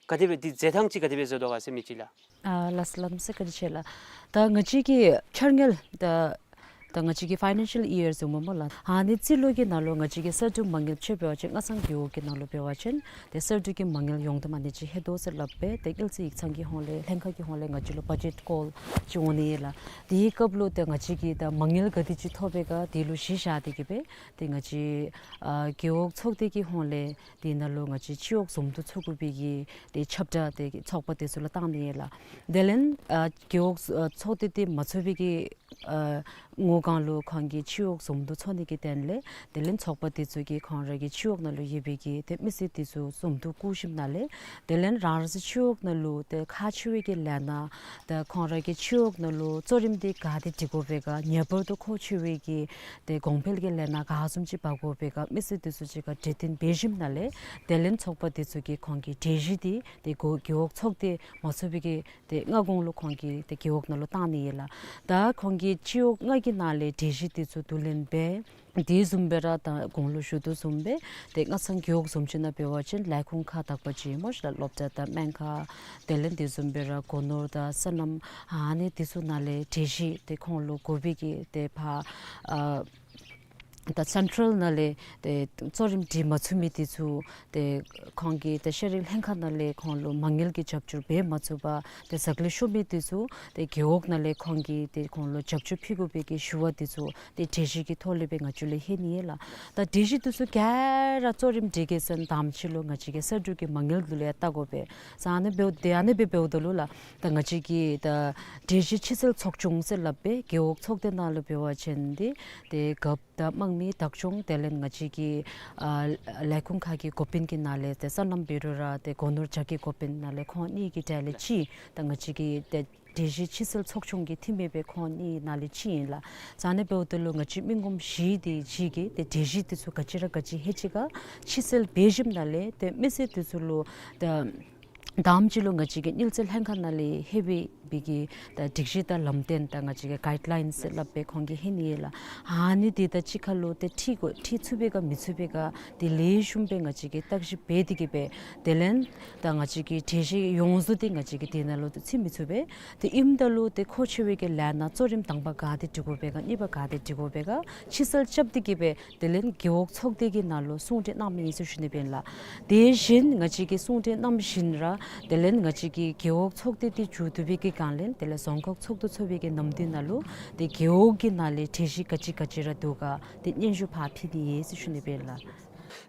ག་དེ་སྦེ་དེ་མཛད་ཐངས་ཅིག་ག་དེ་སྦེ་མཛད་དོ་ག་ཟེར་མི་ཅིག་ལགས། ཨ་ལགས་ལགས་སོ། བཀའ་དྲིན་ཆེ་ལགས། ད་ང་བཅས་ཀྱི་འཆར་དངུལ་ད་ད་ང་བཅས་ཀྱི་ཕའི་ནན་ཤལ་ཡི་ཡར་ཟེར་སྨོ་སྨོ་ལགས། ཨ་ནི་རྩིས་ལོ་གི་ནང་ལུ་ང་བཅས་ཀྱི་གསར་སྒྲུབ་མ་དངུལ་ཕྱེ་འབད་བ་ཅིན་སྔ་ཚང་རྒེད་འོག་གི་ནང་ལུ་འབད་བ་ཅིན་ཏེ་གསར་སྒྲུབ་ཀྱི་མ་དངུལ་ཡོངས་བསྡོམས་ཨ་ནི་ཅིག་ལྷོད་དོ་ཟེར་སླབ་སྦེ་ཏེ་དངུལ་རྩིས་ཡིག་ཚང་གི་ཧོངས་ལས་ལྷན་ཁག་གི་ཧོངས་ལས་ང་བཅས་ལུ་བ་ཇེཊ་ཀོལ་ཅིག་འོང་ནི་ཨིན་ལགས། དེའི་སྐབས་ལུ་ཏེ་ང་བཅས་ཀྱིས་ད་མ་དངུལ་ག་དེ་ཅིག་ཐོབ་པས་ག་དེ་ལུ་གཞི་བཞག་སྟེ་གི་སྦེ་ཏེ་ང་བཅས་ཨ་རྒེད་འོག་ཚོགས་སྡེ་གི་ཧོངས་ལས་དེ་ནང་ལུ་ང་བཅས་ཕྱི་འོག་འཛོམས་འདུ་ཚོགས་དགོ་པའི་གི་ཏེ་ཁྱབ་བསྒྲགས་དེ་ཚོགས་པ་དེ་ཚུ་ལུ་བཏང་ནི་ཨིན་ལགས། དེ་ལས་ཨ་རྒེད་འོག་ཨ་ཚོགས་སྡེ་དེ་མ་ཚོགས་པའི་གི་ཨ་སྔོན་སྒང་ལུ་ཁོང་གིས་ཕྱི་འོག་འཛོམས་འདུ་ཚོགས་ནི་གི་དོན་ལས་དེ་ལས་ཚོགས་པ་དེ་ཚུ་གིས་ཁོང་ར་གི་ཕྱི་འོག་ནང་ལུ་ཡོད་པའི་གི་ཏེ་མི་སེར་དེ་ཚུ་འཛོམས་འདུ་བསྐུལ་ཞིནམ་ལས་དེ་ལས་རང་རང་སོའི་ཕྱི་འོག་ནང་ལུ་ཏེ་ཁག་ཆེ་བའི་གི་ལས་སྣ་ད་ཁོང་ར་གི་ཕྱི་འོག་ནང་ལུ་གཙོ་རིམ་དེ་ག་དེ་སྒྲིག་དགོ་པས་ག། ངེས་པར་དུ་མཁོ་ཆེ་བའི་གི་ཏེ་གོང་འཕེལ་གྱི་ལས་སྣ་ག་བཟུམ་ཅིག་འབག་དགོ་པས་ག། མི་སེར་དེ་ཚུ་གཅིག་ཁར་གྲོས་བསྟུན་འབད་ཞིནམ་ལས་དེ་ལས་ཚོགས་པ་དེ་ཚུ་གིས་ཁོང་གི་གྲོས་གཞི་དེ་ཏེ་རྒེད་རྒེད་འོག་ཚོགས་སྡེ་མ་ཚོགས་པའི་གི་ཏེ་སྔ་གོང་ལུ་ཁོང་གིས་ཏེ་རྒེད་འོག་ནང་ལུ་བཏང་ནི་ཨིན་ལགས། ད་ཁོང་གིས་ཕྱི་འོག་ལྔ་ གི་ནང་ལས་གྲོས་གཞི་འདི་ཚུ་བསྡུ་ལེན་འབད། དེ་བཟུམ་སྦེ་ར་ད་གོང་ལུ་ཞུ་དོ་བཟུམ་སྦེ་ཏེ་སྔ་ཚང་རྒེད་འོག་བཟུམ་ཅིག་ནང་འབད་བ་ཅིན་ལས་ཁུངས་ཁག་དག་པ་ཅིག་སྨོ་ཤ་ལགས། སློབ་གྲྭ་དང་སྨན་ཁང་དེ་ལས་དེ་བཟུམ་སྦེ་ར་སྒོ་ནོར་དང་སོ་ནམ་ཨ་ནི་འདི་ཚུ་ནང་ལས་གྲོས་གཞི་ཏེ་ཁོང་ལུ་དགོ་པའི་གི་ཏེ་ཕར་ཨ་ད་སེན་ཊཱལ་ནང་ལས་ཏེ་གཙོ་རིམ་སྒྲིག་མ་ཚུགས་མི་འདི་ཚུ་ཏེ་ཁོང་གི་ཏེ་ཤེས་རིག་ལྷན་ཁག་ནང་ལས་ཁོང་ལུ་མ་དངུལ་གྱི་རྒྱབ་སྐྱོར་འབད་མ་ཚུགས་པར་ཏེ་ཟད་འགྲོ་ཤོར་མི་འདི་ཚུ་ཏེ་རྒེད་འོག་ནང་ལས་ཁོང་གིས་ཏེ་ཁོང་ལུ་རྒྱབ་སྐྱོར་ཕུལ་དགོ་པའི་གི་ཞུ་བ་འདི་ཚུ་ཏེ་གྲོས་གཞི་གི་ཐོག་ལས་སྦེ་ང་བཅས་ལུ་ལྷོད་ནི་ཨིན་ལགས། ད་གྲོས་གཞི་འདི་ཚུ་ག་ར་གཙོ་རིམ་སྒྲིག་གེ་ཟེར་ན་དང་པ་ཅིག་ལུ་ང་བཅས་ཀྱི་ས་འབྲུག་གི་མ་དངུལ་འདི་ལུ་ཡང་བལྟ་དགོ་པས། ཟེར་ཨ་ནི་འབདཝ་ད་ཨ་ནི་སྦེ་འབདཝ་ད་ལུ་ལགས། ད་ང་བཅས་ཀྱི་ད་གྲོས་གཞི་ཕྱི་སེལ་ཚོགས་ཆུང་ཟེར་སླབ་པའི་རྒེད་འོག་ཚོགས་སྡེ་ནང་ལུ་འབད་བ་ཅིན་འདི་ཏེ་རྒཔོ་དང་དམངས་མི་བདག་སྐྱོང་དེ་ལས་ང་བཅས་ཀྱི་ཨ་ལས་ཁུངས་ཁག་གི་འགོ་དཔོན་གྱི་ནང་ལས་ཏེ་སོ་ནམ་འབད་རུང་ར་ཏེ་སྒོ་ནོར་བྱ་དགའི་འགོ་དཔོན་ནང་ལས་ཁོང་གཉིས་ཀྱི་གྲས་ལས་གཅིག། ད་ང་བཅས་ཀྱི་ཏེ་གྲོས་གཞི་ཕྱི་སེལ་ཚོགས་ཆུང་གི་འཐུས་མི་སྦེ་ཁོང་གཉིས་ནང་ལས་གཅིག་ཨིན་ལགས། ཟེར་ཨ་ནི་འབདཝ་ད་ལུ་ང་བཅས་མི་ངོམ་བཞི་འདི་གཅིག་གིས་ཏེ་གྲོས་གཞི་འདི་ཚུ་ག་ཅི་ར་ག་ཅི་ལྷོད་ཅི་ག་ཕྱི་སེལ་འབད་ཞིནམ་ལས་ཏེ་མི་སེར་འདི་ཚུ་ལུ་ད་དང་པ་ཅིག་ལུ་ང་བཅས་ཀྱི་དངུལ་རྩིས་ལྷན་ཁག་ནང་ལས་ལྷོད་པའི་པའི་གི་ད་སྒྲིག་གཞི་དང་ལམ་སྟོན་དང་ང་བཅས་ཀྱི་གའིཌ་ལའིནསི་ཟེར་སླབ་པའི་ཁོང་གིས་ལྷོད་ནི་ཨིན་ལགས། ཨ་ནི་འདི་དང་གཅིག་ཁར་ལུ་ཏེ་འཁྲིལ་དགོ་འཁྲིལ་ཚུགས་པས་ག་མི་ཚུགས་པས་ག་འདི་ལེགས་ཤོམ་སྦེ་ང་བཅས་ཀྱིས་བརྟག་ཞིབ་འབད་དེ་གི་སྦེ་དེ་ལས་ད་ང་བཅས་ཀྱི་གྲོས་གཞི་ཡོངས་རྫོགས་འདི་ང་བཅས་ཀྱིས་དེ་ནང་ལུ་ཏེ་ཚུད་མི་ཚུགས་པས། ཏེ་ཨིནམ་ད་ལུ་ཏེ་མཁོ་ཆེ་བའི་གི་ལས་སྣ་གཙོ་རིམ་དང་པ་ག་ཏེ་སྒྲིག་དགོ་པས་ག་གཉིས་པ་ག་ཏེ་སྒྲིག་དགོ་པས་ག་ཕྱི་སེལ་རྐྱབ་སྟེ་གི་སྦེ་དེ་ལས་རྒེད་འོག་ཚོགས་སྡེ་གི་ནང་ལུ་གསུང་གྲོས་གནང་མི་ཨིན་ཟེར་ཞུ་ནི་སྦེ་ཨིན་ལགས། དེ་བཞིན་ང་བཅས་ཀྱིས་གསུང་གྲོས་གནང་བཞིན་ར་དེ་ལས་ང་བཅས་ཀྱི་རྒེད་འོག་ཚོགས་སྡེ་འདི་མཇུག་བསྡུ་བའི་གི་སྒང་ལས་དེ་ལས་རྫོང་ཁག་ཚོགས་འདུ་ཚོགས་པའི་གི་ནམ་དུས་ནང་ལུ་ཏེ་རྒེད་འོག་གི་ནང་ལས་གྲོས་གཞི་ག་ཅི་ག་ཅི་ར་འདུག་ག་ཏེ་སྙན་ཞུ་ཕར་ཕུལ་ནི་ཨིན་ཟེར་ཞུ་ནི་སྦེ་ཨིན་ལགས།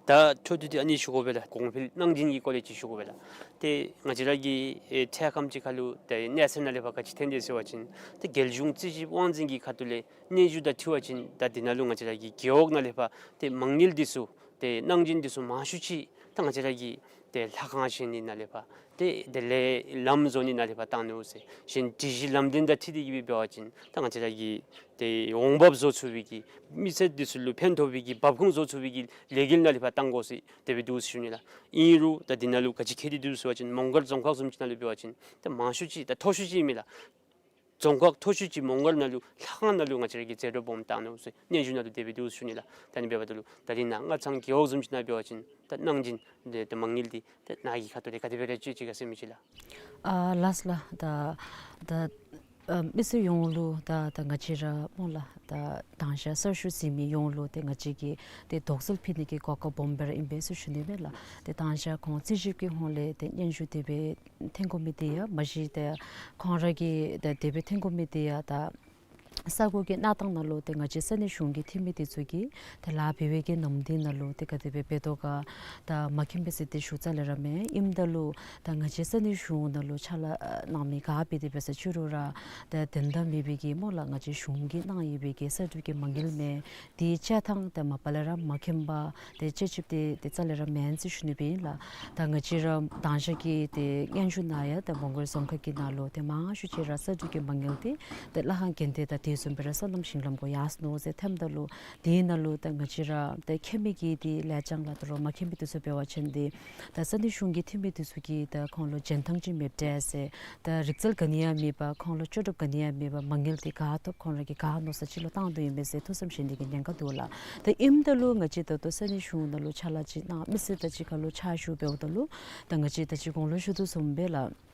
ད་འཕྲོ་མཐུད་དེ་ཨ་ནི་ཞུ་དགོ་པས་ལགས། གོང་འཕེལ་གནང་སྦྱིན་གྱི་སྐོར་ལས་ཅིག་ཞུ་དགོ་པས་ལགས། ཏེ་ང་བཅས་ར་གི་ཨེ་འཕྲལ་ཁམས་ཅིག་ཁར་ལུ་ཏེ་གནས་ཚུལ་ནང་ལས་ཕར་ག་ཅི་ཐོན་དེས་ཟེར་བ་ཅིན་ཏེ་རྒྱལ་གཞུང་རྩིས་ཞིབ་དབང་འཛིན་གྱི་ཁ་ཐུག་ལས་སྙན་ཞུ་དང་འཁྲིལ་བ་ཅིན་ད་འདི་ནང་ལུ་ང་བཅས་ར་གི་རྒེད་འོག་ནང་ལས་ཕར་ཏེ་མ་དངུལ་འདི་ཚུ་ཏེ་གནང་སྦྱིན་འདི་ཚུ་མང་ཤོས་ཅིག་ད་ང་བཅས་ར་གི་ཏེ་ལྷ་ཁང་བཞེངས་ནི་ནང་ལས་ཕར་ཏེ་དེ་ལས་ལམ་བཟོ་ནི་ནང་ལས་ཕར་བཏང་ནུག་ཟེར། གཞན་སྒྲིག་གཞི་ལམ་སྟོན་དང་འཁྲིལ་ཏེ་གི་སྦེ་འབད་བ་ཅིན་ད་ང་བཅས་ར་གི་ཏེ་འོང་འབབ་བཟོ་ཚུགས་པའི་གི་མི་སེར་འདི་ཚུ་ལུ་ཕན་ཐོགས་པའི་གི་འབབ་ཁུངས་བཟོ་ཚུགས་པའི་གི་ལས་འགུལ་ནང་ལས་ཕར་བཏང་དགོ་ཟེར་དེ་སྦེ་འདུག་ཟེར་ཞུ་ནི་ལགས། ཨིན་རུང་ད་འདི་ནང་ལུ་ག་ཅི་ཁྱད་དེ་འདུག་ཟེར་བ་ཅིན་མོང་སྒར་རྫོང་ཁག་བཟུམ་ཅིག་ནང་ལུ་འབད་བ་ཅིན་ད་མང་ཤོས་ཅིག་ད་མཐོ་ཤོས་ཅིག་ཨིན་མས་ལགས། རྫོང་ཁག་མཐོ་ཤོས་ཅིག་མོང་སྒར་ནང་ལུ་ལྷ་ཁང་ནང་ལུ་ང་བཅས་ར་གིས་རྫས་སྒྲོམ་སྦོམ་བཏང་ནུག་ཟེར་སྙན་ཞུ་ནང་ལུ་དེ་སྦེ་འདུག་ཟེར་ཞུ་ནི་ལགས། ད་ཨ་ནི་འབདཝ་ད་ལུ་ད་རིས་ནཱ་སྔ་ཚང་རྒེད་འོག་བཟུམ་ཅིག་ནང་འབད་བ་ཅིན་ད་གནང་སྦྱིན་འདི་ད་མ་དངུལ་འདི་ད་ནཱ་གི་ཁ་ཐུག་ལས་ག་དེ་སྦེ་ར་སྤྱོད་ཅི་ག་ཟེར་མི་ཅིག་ལགས། ཨ་ལགས་ལགས། ད་ད་ཨ་མི་སེར་ཡོངས་ལུ་ད་ད་ང་བཅས་ར་སྨོ་ལགས། ད་དང་ཞག་གསར་ཞུགས་ཟེར་མི་ཡོངས་ལུ་ཏེ་ང་བཅས་ཀྱིས་ཏེ་དོགས་སེལ་ཕུལ་ནི་གི་གོ་སྐབས་སྦོམ་སྦེ་ར་ཨིན་པས་ཟེར་ཞུ་ནི་མས་ལགས། ཏེ་དང་ཞག་ཁོང་རྩིས་ཞིབ་ཀྱི་ཧོངས་ལས་ཏེ་སྙན་ཞུ་དེ་སྦེ་ཐོན་དགོ་མི་དེ་ཡང་མ་གཞི་ཏེ་ཁོང་ར་གིས་ཏེ་དེ་སྦེ་ཐོན་དགོ་མི་དེ་ཡང་ད་ས་གོ་གི་གནས་སྟངས་ནང་ལུ་ཏེ་ང་བཅས་ས་གནས་གཞུང་གི་འཐུས་མི་དེ་ཚུ་གིས་ཏེ་ལཱ་འབད་བའི་གི་ནམ་དུས་ནང་ལུ་ཏེ་ག་དེ་སྦེ་འབད་དོ་ག་ད་མ་མཁྱེན་པས་ཟེར་ཏེ་ཞུ་རྩ་ལས་ར་མེད། ཨིནམ་ད་ལུ་ད་ང་བཅས་ས་གནས་གཞུང་ནང་ལུ་ཕྱག་ལཱ་གནང་མི་ག་འབད་དེ་འབད་ས་ཅི་རུང་ར་ཏེ་དོན་དག་མེད་པའི་གི་སྨོ་ལགས། ང་བཅས་གཞུང་གིས་གནང་ཡོད་པའི་གི་གསར་སྒྲུབ་ཀྱི་མ་དངུལ་མས། དེ་སྤྱོད་ཐངས་དེ་མ་པ་ལས་ར་མ་མཁྱེན་པར་ཏེ་སྤྱོད་ཚུགསཔ་དེ་ཏེ་རྩ་ལས་ར་མེན་ཟེར་ཞུ་ནི་སྦེ་ཨིན་ལགས། ད་ང་བཅས་ར་དང་ཞག་གི་ཏེ་སྙན་ཞུ་ནང་ཡང་ད་མོང་སྒར་རྫོང་ཁག་གི་ནང་ལུ་ཏེ་མང་ཤོས་ཅིག་ར་གསར་སྒྲུབ་ཀྱི་མ་དངུལ་དེ་ཏེ་ལྷ་ཁང་དགོན་སྡེ་དང་དེ་བཟུམ་སྦེ་ར་སོ་ནམ་ཞིང་ལམ་གུ་ཡར་སོ་ནུག་ཟེར་ཐོནམ་ད་ལུ་དེ་ནང་ལུ་ད་ང་བཅས་ར་ད་མཁྱེན་མི་གི་དེ་ལས་བྱང་ལགས་ད་རུང་མ་མཁྱེན་མི་དེ་ཚུ་འབད་བ་ཅིན་དེ་ད་ས་གནས་གཞུང་གི་འཐུས་མི་དེ་ཚུ་གིས་ད་ཁོང་ལུ་འཇོན་ཐང་ཅིག་མེདཔ་འདྲས་ཟེར། ད་རིག་རྩལ་ག་ནི་ཡང་མེད་པར་ཁོང་ལུ་ལྕོགས་གྲུབ་ག་ནི་ཡང་མེད་པར་མ་དངུལ་དེ་ག་ཐོབ་ཁོང་ར་གིས་ག་མནོ་ས་ཅིག་ལུ་བཏང་དོ་ཨིན་མས་ཟེར་ཐུགས་བསམ་བཞེས་ནི་གི་ཉེན་ཁ་འདུག་ལགས། ད་ཨིནམ་ད་ལུ་ང་བཅས་ད་ལྟོ་ས་གནས་གཞུང་ནང་ལུ་ཕྱག་ལཱ་ཅིག་གནང་མི་སེར་དང་གཅིག་ཁར་ལུ་ཕྱག་ཞུ་འབདཝ་ད་ལུ་ད་ང་བཅས་ད་ཅི་གོང་ལུ་ཞུ་དོ་བཟུམ་སྦེ་ལགས།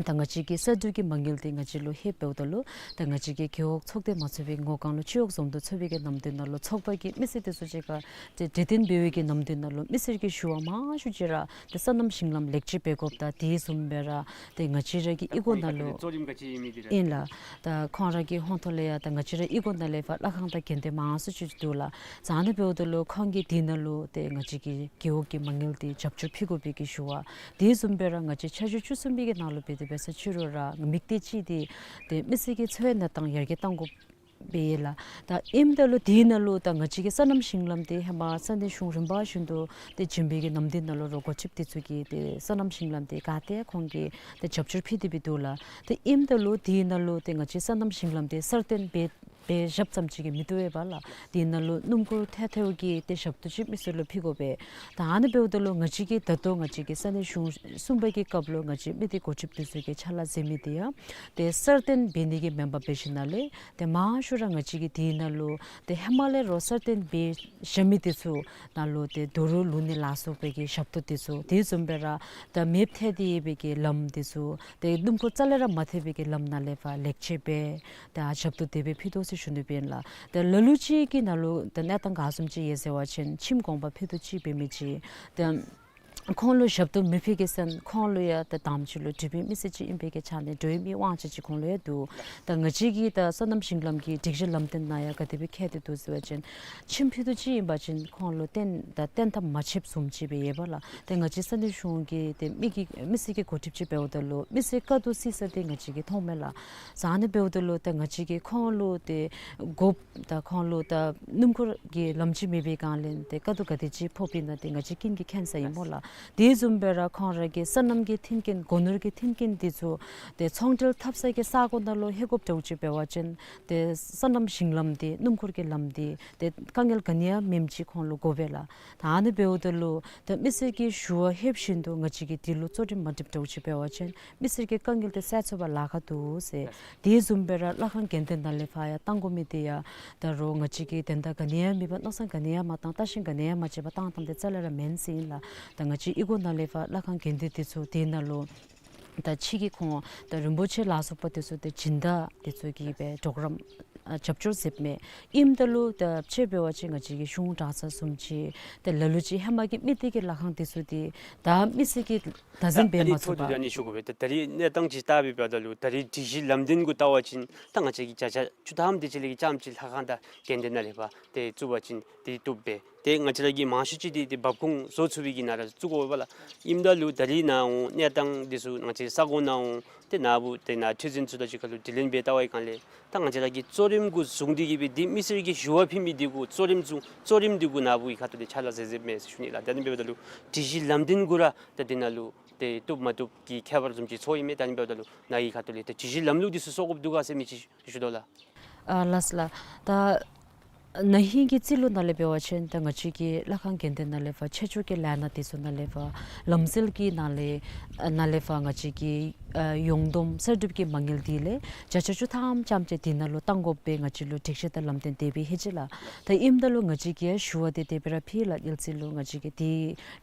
ད་ང་བཅས་ཀྱི་གསར་སྒྲུབ་ཀྱི་མ་དངུལ་དེ་ང་བཅས་ལུ་ལྷོདཔ་འབདཝ་ད་ལུ་ད་ང་བཅས་ཀྱི་རྒེད་འོག་ཚོགས་སྡེ་མ་ཚུད་པའི་སྔོན་ཁར་ལུ་སྤྱི་འོག་འཛོམས་འདུ་ཚོགས་པའི་གི་ནམ་དུས་ནང་ལུ་ཚོགས་པ་གི་མི་སེར་དེ་ཚུ་གཅིག་ཁར་ཏེ་གྲོས་བསྟུན་འབད་བའི་གི་ནམ་དུས་ནང་ལུ་མི་སེར་གྱི་ཞུ་བ་མང་ཤོས་ཅིག་ར་ཏེ་སོ་ནམ་ཞིང་ལམ་ལེགས་བཅོས་འབད་དགོཔ་དང་དེ་བཟུམ་སྦེ་ར་ཏེ་ང་བཅས་ར་གི་གཡུས་སྒོ་ནང་ལུ་ཨིན་ལགས། ད་ཁོང་ར་གི་ཧོངས་ཐོག་ལས་ཡང་ད་ང་བཅས་ར་གཡུས་སྒོ་ནང་ལས་ཕར་ལྷ་ཁང་དང་དགོན་སྡེ་མང་སུ་ཅིག་འདུག་ལགས། ཟེར་ཨ་ནི་འབདཝ་ད་ལུ་ཁོང་གིས་དེ་ནང་ལུ་ཏེ་ང་བཅས་ཀྱི་རྒེད་འོག་གི་མ་དངུལ་དེ་རྒྱབ་སྐྱོར་ཕུལ་དགོ་པའི་གི་ཞུ་བ། དེ་བཟུམ་སྦེ་ར་ང་བཅས་ཆར་ཞོ་བཅུ་གསུམ་པའི་གི་ནང་ལུ་འབད་དེ་འབད་ས་ཅི་རུང་ར་དམིགས་གཏད་ཅིག་དེ་ཏེ་མི་སེར་གྱི་འཚོ་བའི་གནས་སྟངས་ཡར་རྒྱས་གཏང་དགོཔ་སྦེ་ཨིན་ལགས། ད་ཨིནམ་ད་ལུ་དེ་ནང་ལུ་ད་ང་བཅས་ཀྱི་སོ་ནམ་ཞིང་ལམ་དེ་ཧེ་མ་ས་གནས་གཞུང་རིམ་པ་བཞིན་དུ་ཏེ་བྱིན་པའི་གི་ནམ་དུས་ནང་ལུ་རོགས་འགོ་ཁྲིདཔ་དེ་ཚུ་གིས་ཏེ་སོ་ནམ་ཞིང་ལམ་དེ་ག་ཏེ་ཁོང་གིས་ཏེ་རྒྱབ་སྐྱོར་ཕུལ་ཏེ་སྦེ་འདུག་ལགས། ད་ཨིནམ་ད་ལུ་དེ་ནང་ལུ་ཏེ་ང་བཅས་སོ་ནམ་ཞིང་ལམ་དེ་གསར་བཏོན་འབད་ ཏེ་ཞབས་ཙམ་ཅིག་གིས་མི་བཏུབ་པས་ལགས། དེ་ནང་ལུ་སྣུམ་འཁོར་ཐད་ཐད་ཀྱི་ཏེ་ཞབས་ཏོག་ཅིག་མི་སེར་ལུ་ཕུལ་དགོ་པས། ད་ཨ་ནི་འབདཝ་ད་ལུ་ང་བཅས་ཀྱིས་ད་ལྟོ་ང་བཅས་ཀྱི་ས་གནས་གཞུང་གསུམ་པ་གི་སྐབས་ལུ་ང་བཅས་མི་སྡེ་འགོ་ཁྲིདཔ་དེ་ཚུ་གིས་ཕྱག་ལཱ་མཛད་མི་དེ་ཡང་ཏེ་གསར་བཏོན་འབད་ནི་གི་མེན་པར་འབད་ཞིནམ་ལས་ཏེ་མང་ཤོས་ར་ང་བཅས་ཀྱིས་དེ་ནང་ལུ་ཏེ་ཧེ་མ་ལས་ར་གསར་བཏོན་འབད་བཞག་མི་དེ་ཚུ་ནང་ལུ་ཏེ་རྡོ་རུག་བླུག་ནི་ལ་སོགས་པའི་གི་ཞབས་ཏོག་དེ་ཚུ། དེ་བཟུམ་སྦེ་ར་ད་མེ་ཐལ་ཏེ་ཡོད་པའི་གི་ལམ་དེ་ཚུ། ཏེ་སྣུམ་འཁོར་རྩ་ལས་ར་མ་ཐལ་བའི་གི་ལམ་ནང་ལས་ཕར་ལེགས་བཅོས་འབད། ད་ཞབས་ཏོག་དེ་སྦེ་ཕུལ་དོ་ཟེར་ཞུ་ནི་སྦེ་ཨིན་ལགས། ད་ལ་ལུ་ཅིག་གི་ནང་ལུ་ད་གནས་སྟངས་ག་བཟུམ་ཅིག་ཡོད་ཟེར་བ་ཅིན་ཁྱིམ་གུང་པ་ཕུད་རྡོག་ཅིག་འབད་མི་ཅིག་ད་ཁོང་ལུ་ཞབས་ཏོག་མི་ཕུལ་གེ་ཟེར་ཁོང་ལུ་ཡང་ད་དམ་ཅིག་ལུ་སྒྲིག་པའི་མི་སེར་ཅིག་ཨིན་པའི་གི་ཆ་ནས་འགྲོ་བའི་མི་དབང་ཆ་ཅིག་ཁོང་ལུ་ཡང་འདུག། ད་ང་བཅས་ཀྱི་ད་སོ་ནམ་ཞིང་ལམ་གྱི་སྒྲིག་གཞི་ལམ་སྟོན་ནང་ཡང་ག་དེ་སྦེ་བཀོད་དེ་འདུག་ཟེར་བ་ཅིན་ཁྱིམ་ཕུད་རྡོག་ཅིག་ཨིན་པ་ཅིན་ཁོང་ལུ་བཏོན་ད་བཏོན་ཐབས་མ་ཆོགཔ་བཟུམ་ཅིག་སྦེ་ཡོདཔ་ལགས། ཏེ་ང་བཅས་ས་གནས་གཞུང་གི་ཏེ་མི་གི་མི་སེར་གྱི་འགོ་ཁྲིདཔ་ཅིག་འབདཝ་ད་ལུ་མི་སེར་དཀའ་སྡུག་བརྩི་ས་དེ་ང་བཅས་ཀྱིས་མཐོངམ་མས་ལགས། ཨ་ནི་འབདཝ་ད་ལུ་ད་ང་བཅས་ཀྱིས་ཁོང་ལུ་ཏེ་དགོཔ་ད་ཁོང་ལུ་ད་སྣུམ་འཁོར་གྱི་ལམ་ཅིག་མེད་པའི་སྒང་ལས་ཏེ་དཀའ་སྡུག་ག་དེ་ཅིག་ཕོགཔ་ཨིན་ན་ཏེ་ང་བཅས་ཀུན་གྱིས་མཁྱེན་ས་ཨིན་སྨོ་ལགས། དེ་བཟུམ་སྦེ་ར་ཁོང་ར་གི་སོ་ནམ་གྱི་མཐུན་རྐྱེན་སྒོ་ནོར་གྱི་མཐུན་རྐྱེན་དེ་ཚུ་ཏེ་ཚོང་འབྲེལ་འཐབ་ས་གི་ས་གོ་ནང་ལུ་ལྷོད་དགོཔ་འདྲཝ་ཅིག་འབད་བ་ཅིན་ཏེ་སོ་ནམ་ཞིང་ལམ་དེ་སྣུམ་འཁོར་གྱི་ལམ་དེ་ཏེ་དཀའ་ངལ་ག་ནི་ཡང་མེནམ་ཅིག་ཁོང་ལུ་དགོ་པས་ལགས། ད་ཨ་ནི་འབདཝ་ད་ལུ་ད་མི་སེར་གྱི་ཞུ་བ་ལྷོདཔ་བཞིན་དུ་ང་བཅས་ཀྱིས་དེ་ལུ་གཙོ་རིམ་མ་སྒྲུབ་འདྲཝ་ཅིག་འབད་བ་ཅིན་མི་སེར་གྱི་དཀའ་ངལ་དེ་སེལ་ཚུགས་པར་ལཱ་ཁག་འདུག་ཟེར། དེ་བཟུམ་སྦེ་ར་ལྷ་ཁང་དགོན་སྡེ་ནང་ལས་ཕར་ཡང་བཏང་དགོ་མི་དེ་ཡང་ད་རུང་ང་བཅས་ཀྱིས་དོན་དག་ག་ནི་ཡང་མེད་པར་མནོ་བསམ་ག་ནི་ཡང་མ་བཏང་བརྟག་ཞིབ་ག་ནི་ཡང་མ་བྱས་པར་བཏང་བཏངམ་དེ་རྩ་ལས་ར་མེན་ཟེར་ཨིན་ལགས། ད་ང་བཅས་གཡུས་སྒོ་ནང་ལས་ཕར་ལྷ་ཁང་དགོན་སྡེ་དེ་ཚུ་དེ་ནང་ལུ་ད་ཕྱི་གི་ཁོང་ད་རིན་པོ་ཆེ་ལ་སོགས་པ་དེ་ཚུ་ཏེ་སྦྱིན་བདག་དེ་ཚུ་གིས་སྦེ་གྲོགས་རམ་ཨ་རྒྱབ་སྐྱོར་མཛདཔ་མས། ཨིནམ་ད་ལུ་ད་ཕྱེ་འབད་བ་ཅིན་ང་བཅས་ཀྱི་གཞུང་གྲྭ་ཚང་བཟུམ་ཅིག་ཏེ་ལ་ལུ་ཅིག་ཧེ་མ་གི་མི་སྡེ་གི་ལྷ་ཁང་དེ་ཚུ་དེ་ད་མི་སེར་གྱིས་ད་ད་ཟིན་འབད་ཨ་མ་ནི་ཚུགས་པར་ད་ནི་ཞུ་དགོ་པས། ད་ད་རིས་གནས་སྟངས་ཅིག་བལྟ་བའི་བར་ད་ལུ་ད་རིས་སྒྲིག་གཞི་ལམ་སྟོན་གུ་བལྟ་བ་ཅིན་ད་ང་བཅས་ཀྱི་བརྒྱ་ཆ་བཅུ་ཐམ་དེ་ཅིག་ལས་ཀྱི་རྐྱངམ་ཅིག་ལྷ་ཁང་དང་དགོན་སྡེ་ནང་ལས་ཕར་ཏེ་བཙུགས་པ་ཅིན་དེ་བཏུབ་པས། ཏེ་ང་བཅས་ར་གི་མང་ཤོས་ཅིག་དེ་ཏེ་འབབ་ཁུངས་བཟོ་ཚུགས་པའི་གི་ནང་ར་བཙུགས་དགོ་པས་ལགས། ཨིནམ་ད་ལུ་ད་རིས་ནཱ་འོང་གནས་སྟངས་དེ་ཚུ་ང་བཅས་ས་གོ་ནང་འོང་ཏེ་ནཱ་བུ་ཏེ་ནཱ་ཁྲི་འཛིན་ཚུ་དང་གཅིག་ཁར་ལུ་དྲི་ལན་འབད་བལྟ་བའི་སྒང་ལས་ད་ང་བཅས་ར་གི་གཙོ་རིམ་གུ་བཟུང་སྟེ་གི་སྦེ་འདི་མི་སེར་གྱི་ཞུ་བ་ཕུལ་མི་འདི་གུ་གཙོ་རིམ་བཟུང་གཙོ་རིམ་འདི་གུ་ནཱ་བུ་གི་ཁ་ཐུག་ལས་ཕྱག་ལཱ་མཛད་མཛདཔ་མས་ཟེར་ཞུ་ནི་ལགས། ད་ནི་འབདཝ་ད་ལུ་སྒྲིག་གཞི་ལམ་སྟོན་གུ་ར་ད་འདི་ནང་ལུ་ཏེ་བཏུབ་མ་བཏུབ་ཀྱི་ཁྱད་པར་བཟུམ་ཅིག་ཚོར་ཡི་མས། ད་ནི་འབདཝ་ད་ལུ་ནཱ་གི་ཁ་ཐུག་ལས་ཏེ་སྒྲིག་གཞི་ལམ་ལུགས་འདི་ཚུ་བཟོ་དགོཔ་འདུག་ག་ཟེར་མི་ཅིག་ཞུ་དོ་ལགས། ཨ་ལགས་ལགས། ད་ན་ཧིང་གི་རྩིས་ལོ་ནང་ལས་འབད་བ་ཅིན་ད་ང་བཅས་ཀྱི་ལྷ་ཁང་དགོན་སྡེ་ནང་ལས་ཕར་ཆེད་སྦྱོར་གྱི་ལས་སྣ་དེ་ཚུ་ནང་ལས་ཕར་ལམ་སྲོལ་གྱི་ནང་ལས་ཨ་ནང་ལས་ཕར་ང་བཅས་ཀྱི་ཨ་ཡོངས་བསྡོམས་གསར་སྒྲུབ་ཀྱི་མ་དངུལ་དེ་ལས་བརྒྱ་ཆ་བཅུ་ཐམ་ཙམ་ཅིག་དེ་ནང་ལུ་བཏང་དགོ་པའི་ང་བཅས་ལུ་སྒྲིག་གཞི་དང་ལམ་སྟོན་དེ་སྦེ་ལྷོད་ཅི་ལགས། ད་ཨིནམ་ད་ལུ་ང་བཅས་ཀྱིས་ཞུ་བ་དེ་དེ་སྦེ་ར་ཕུལ་ལགས། གནས་ཚུལ་ལུ་ང་བཅས་ཀྱིས་དེ་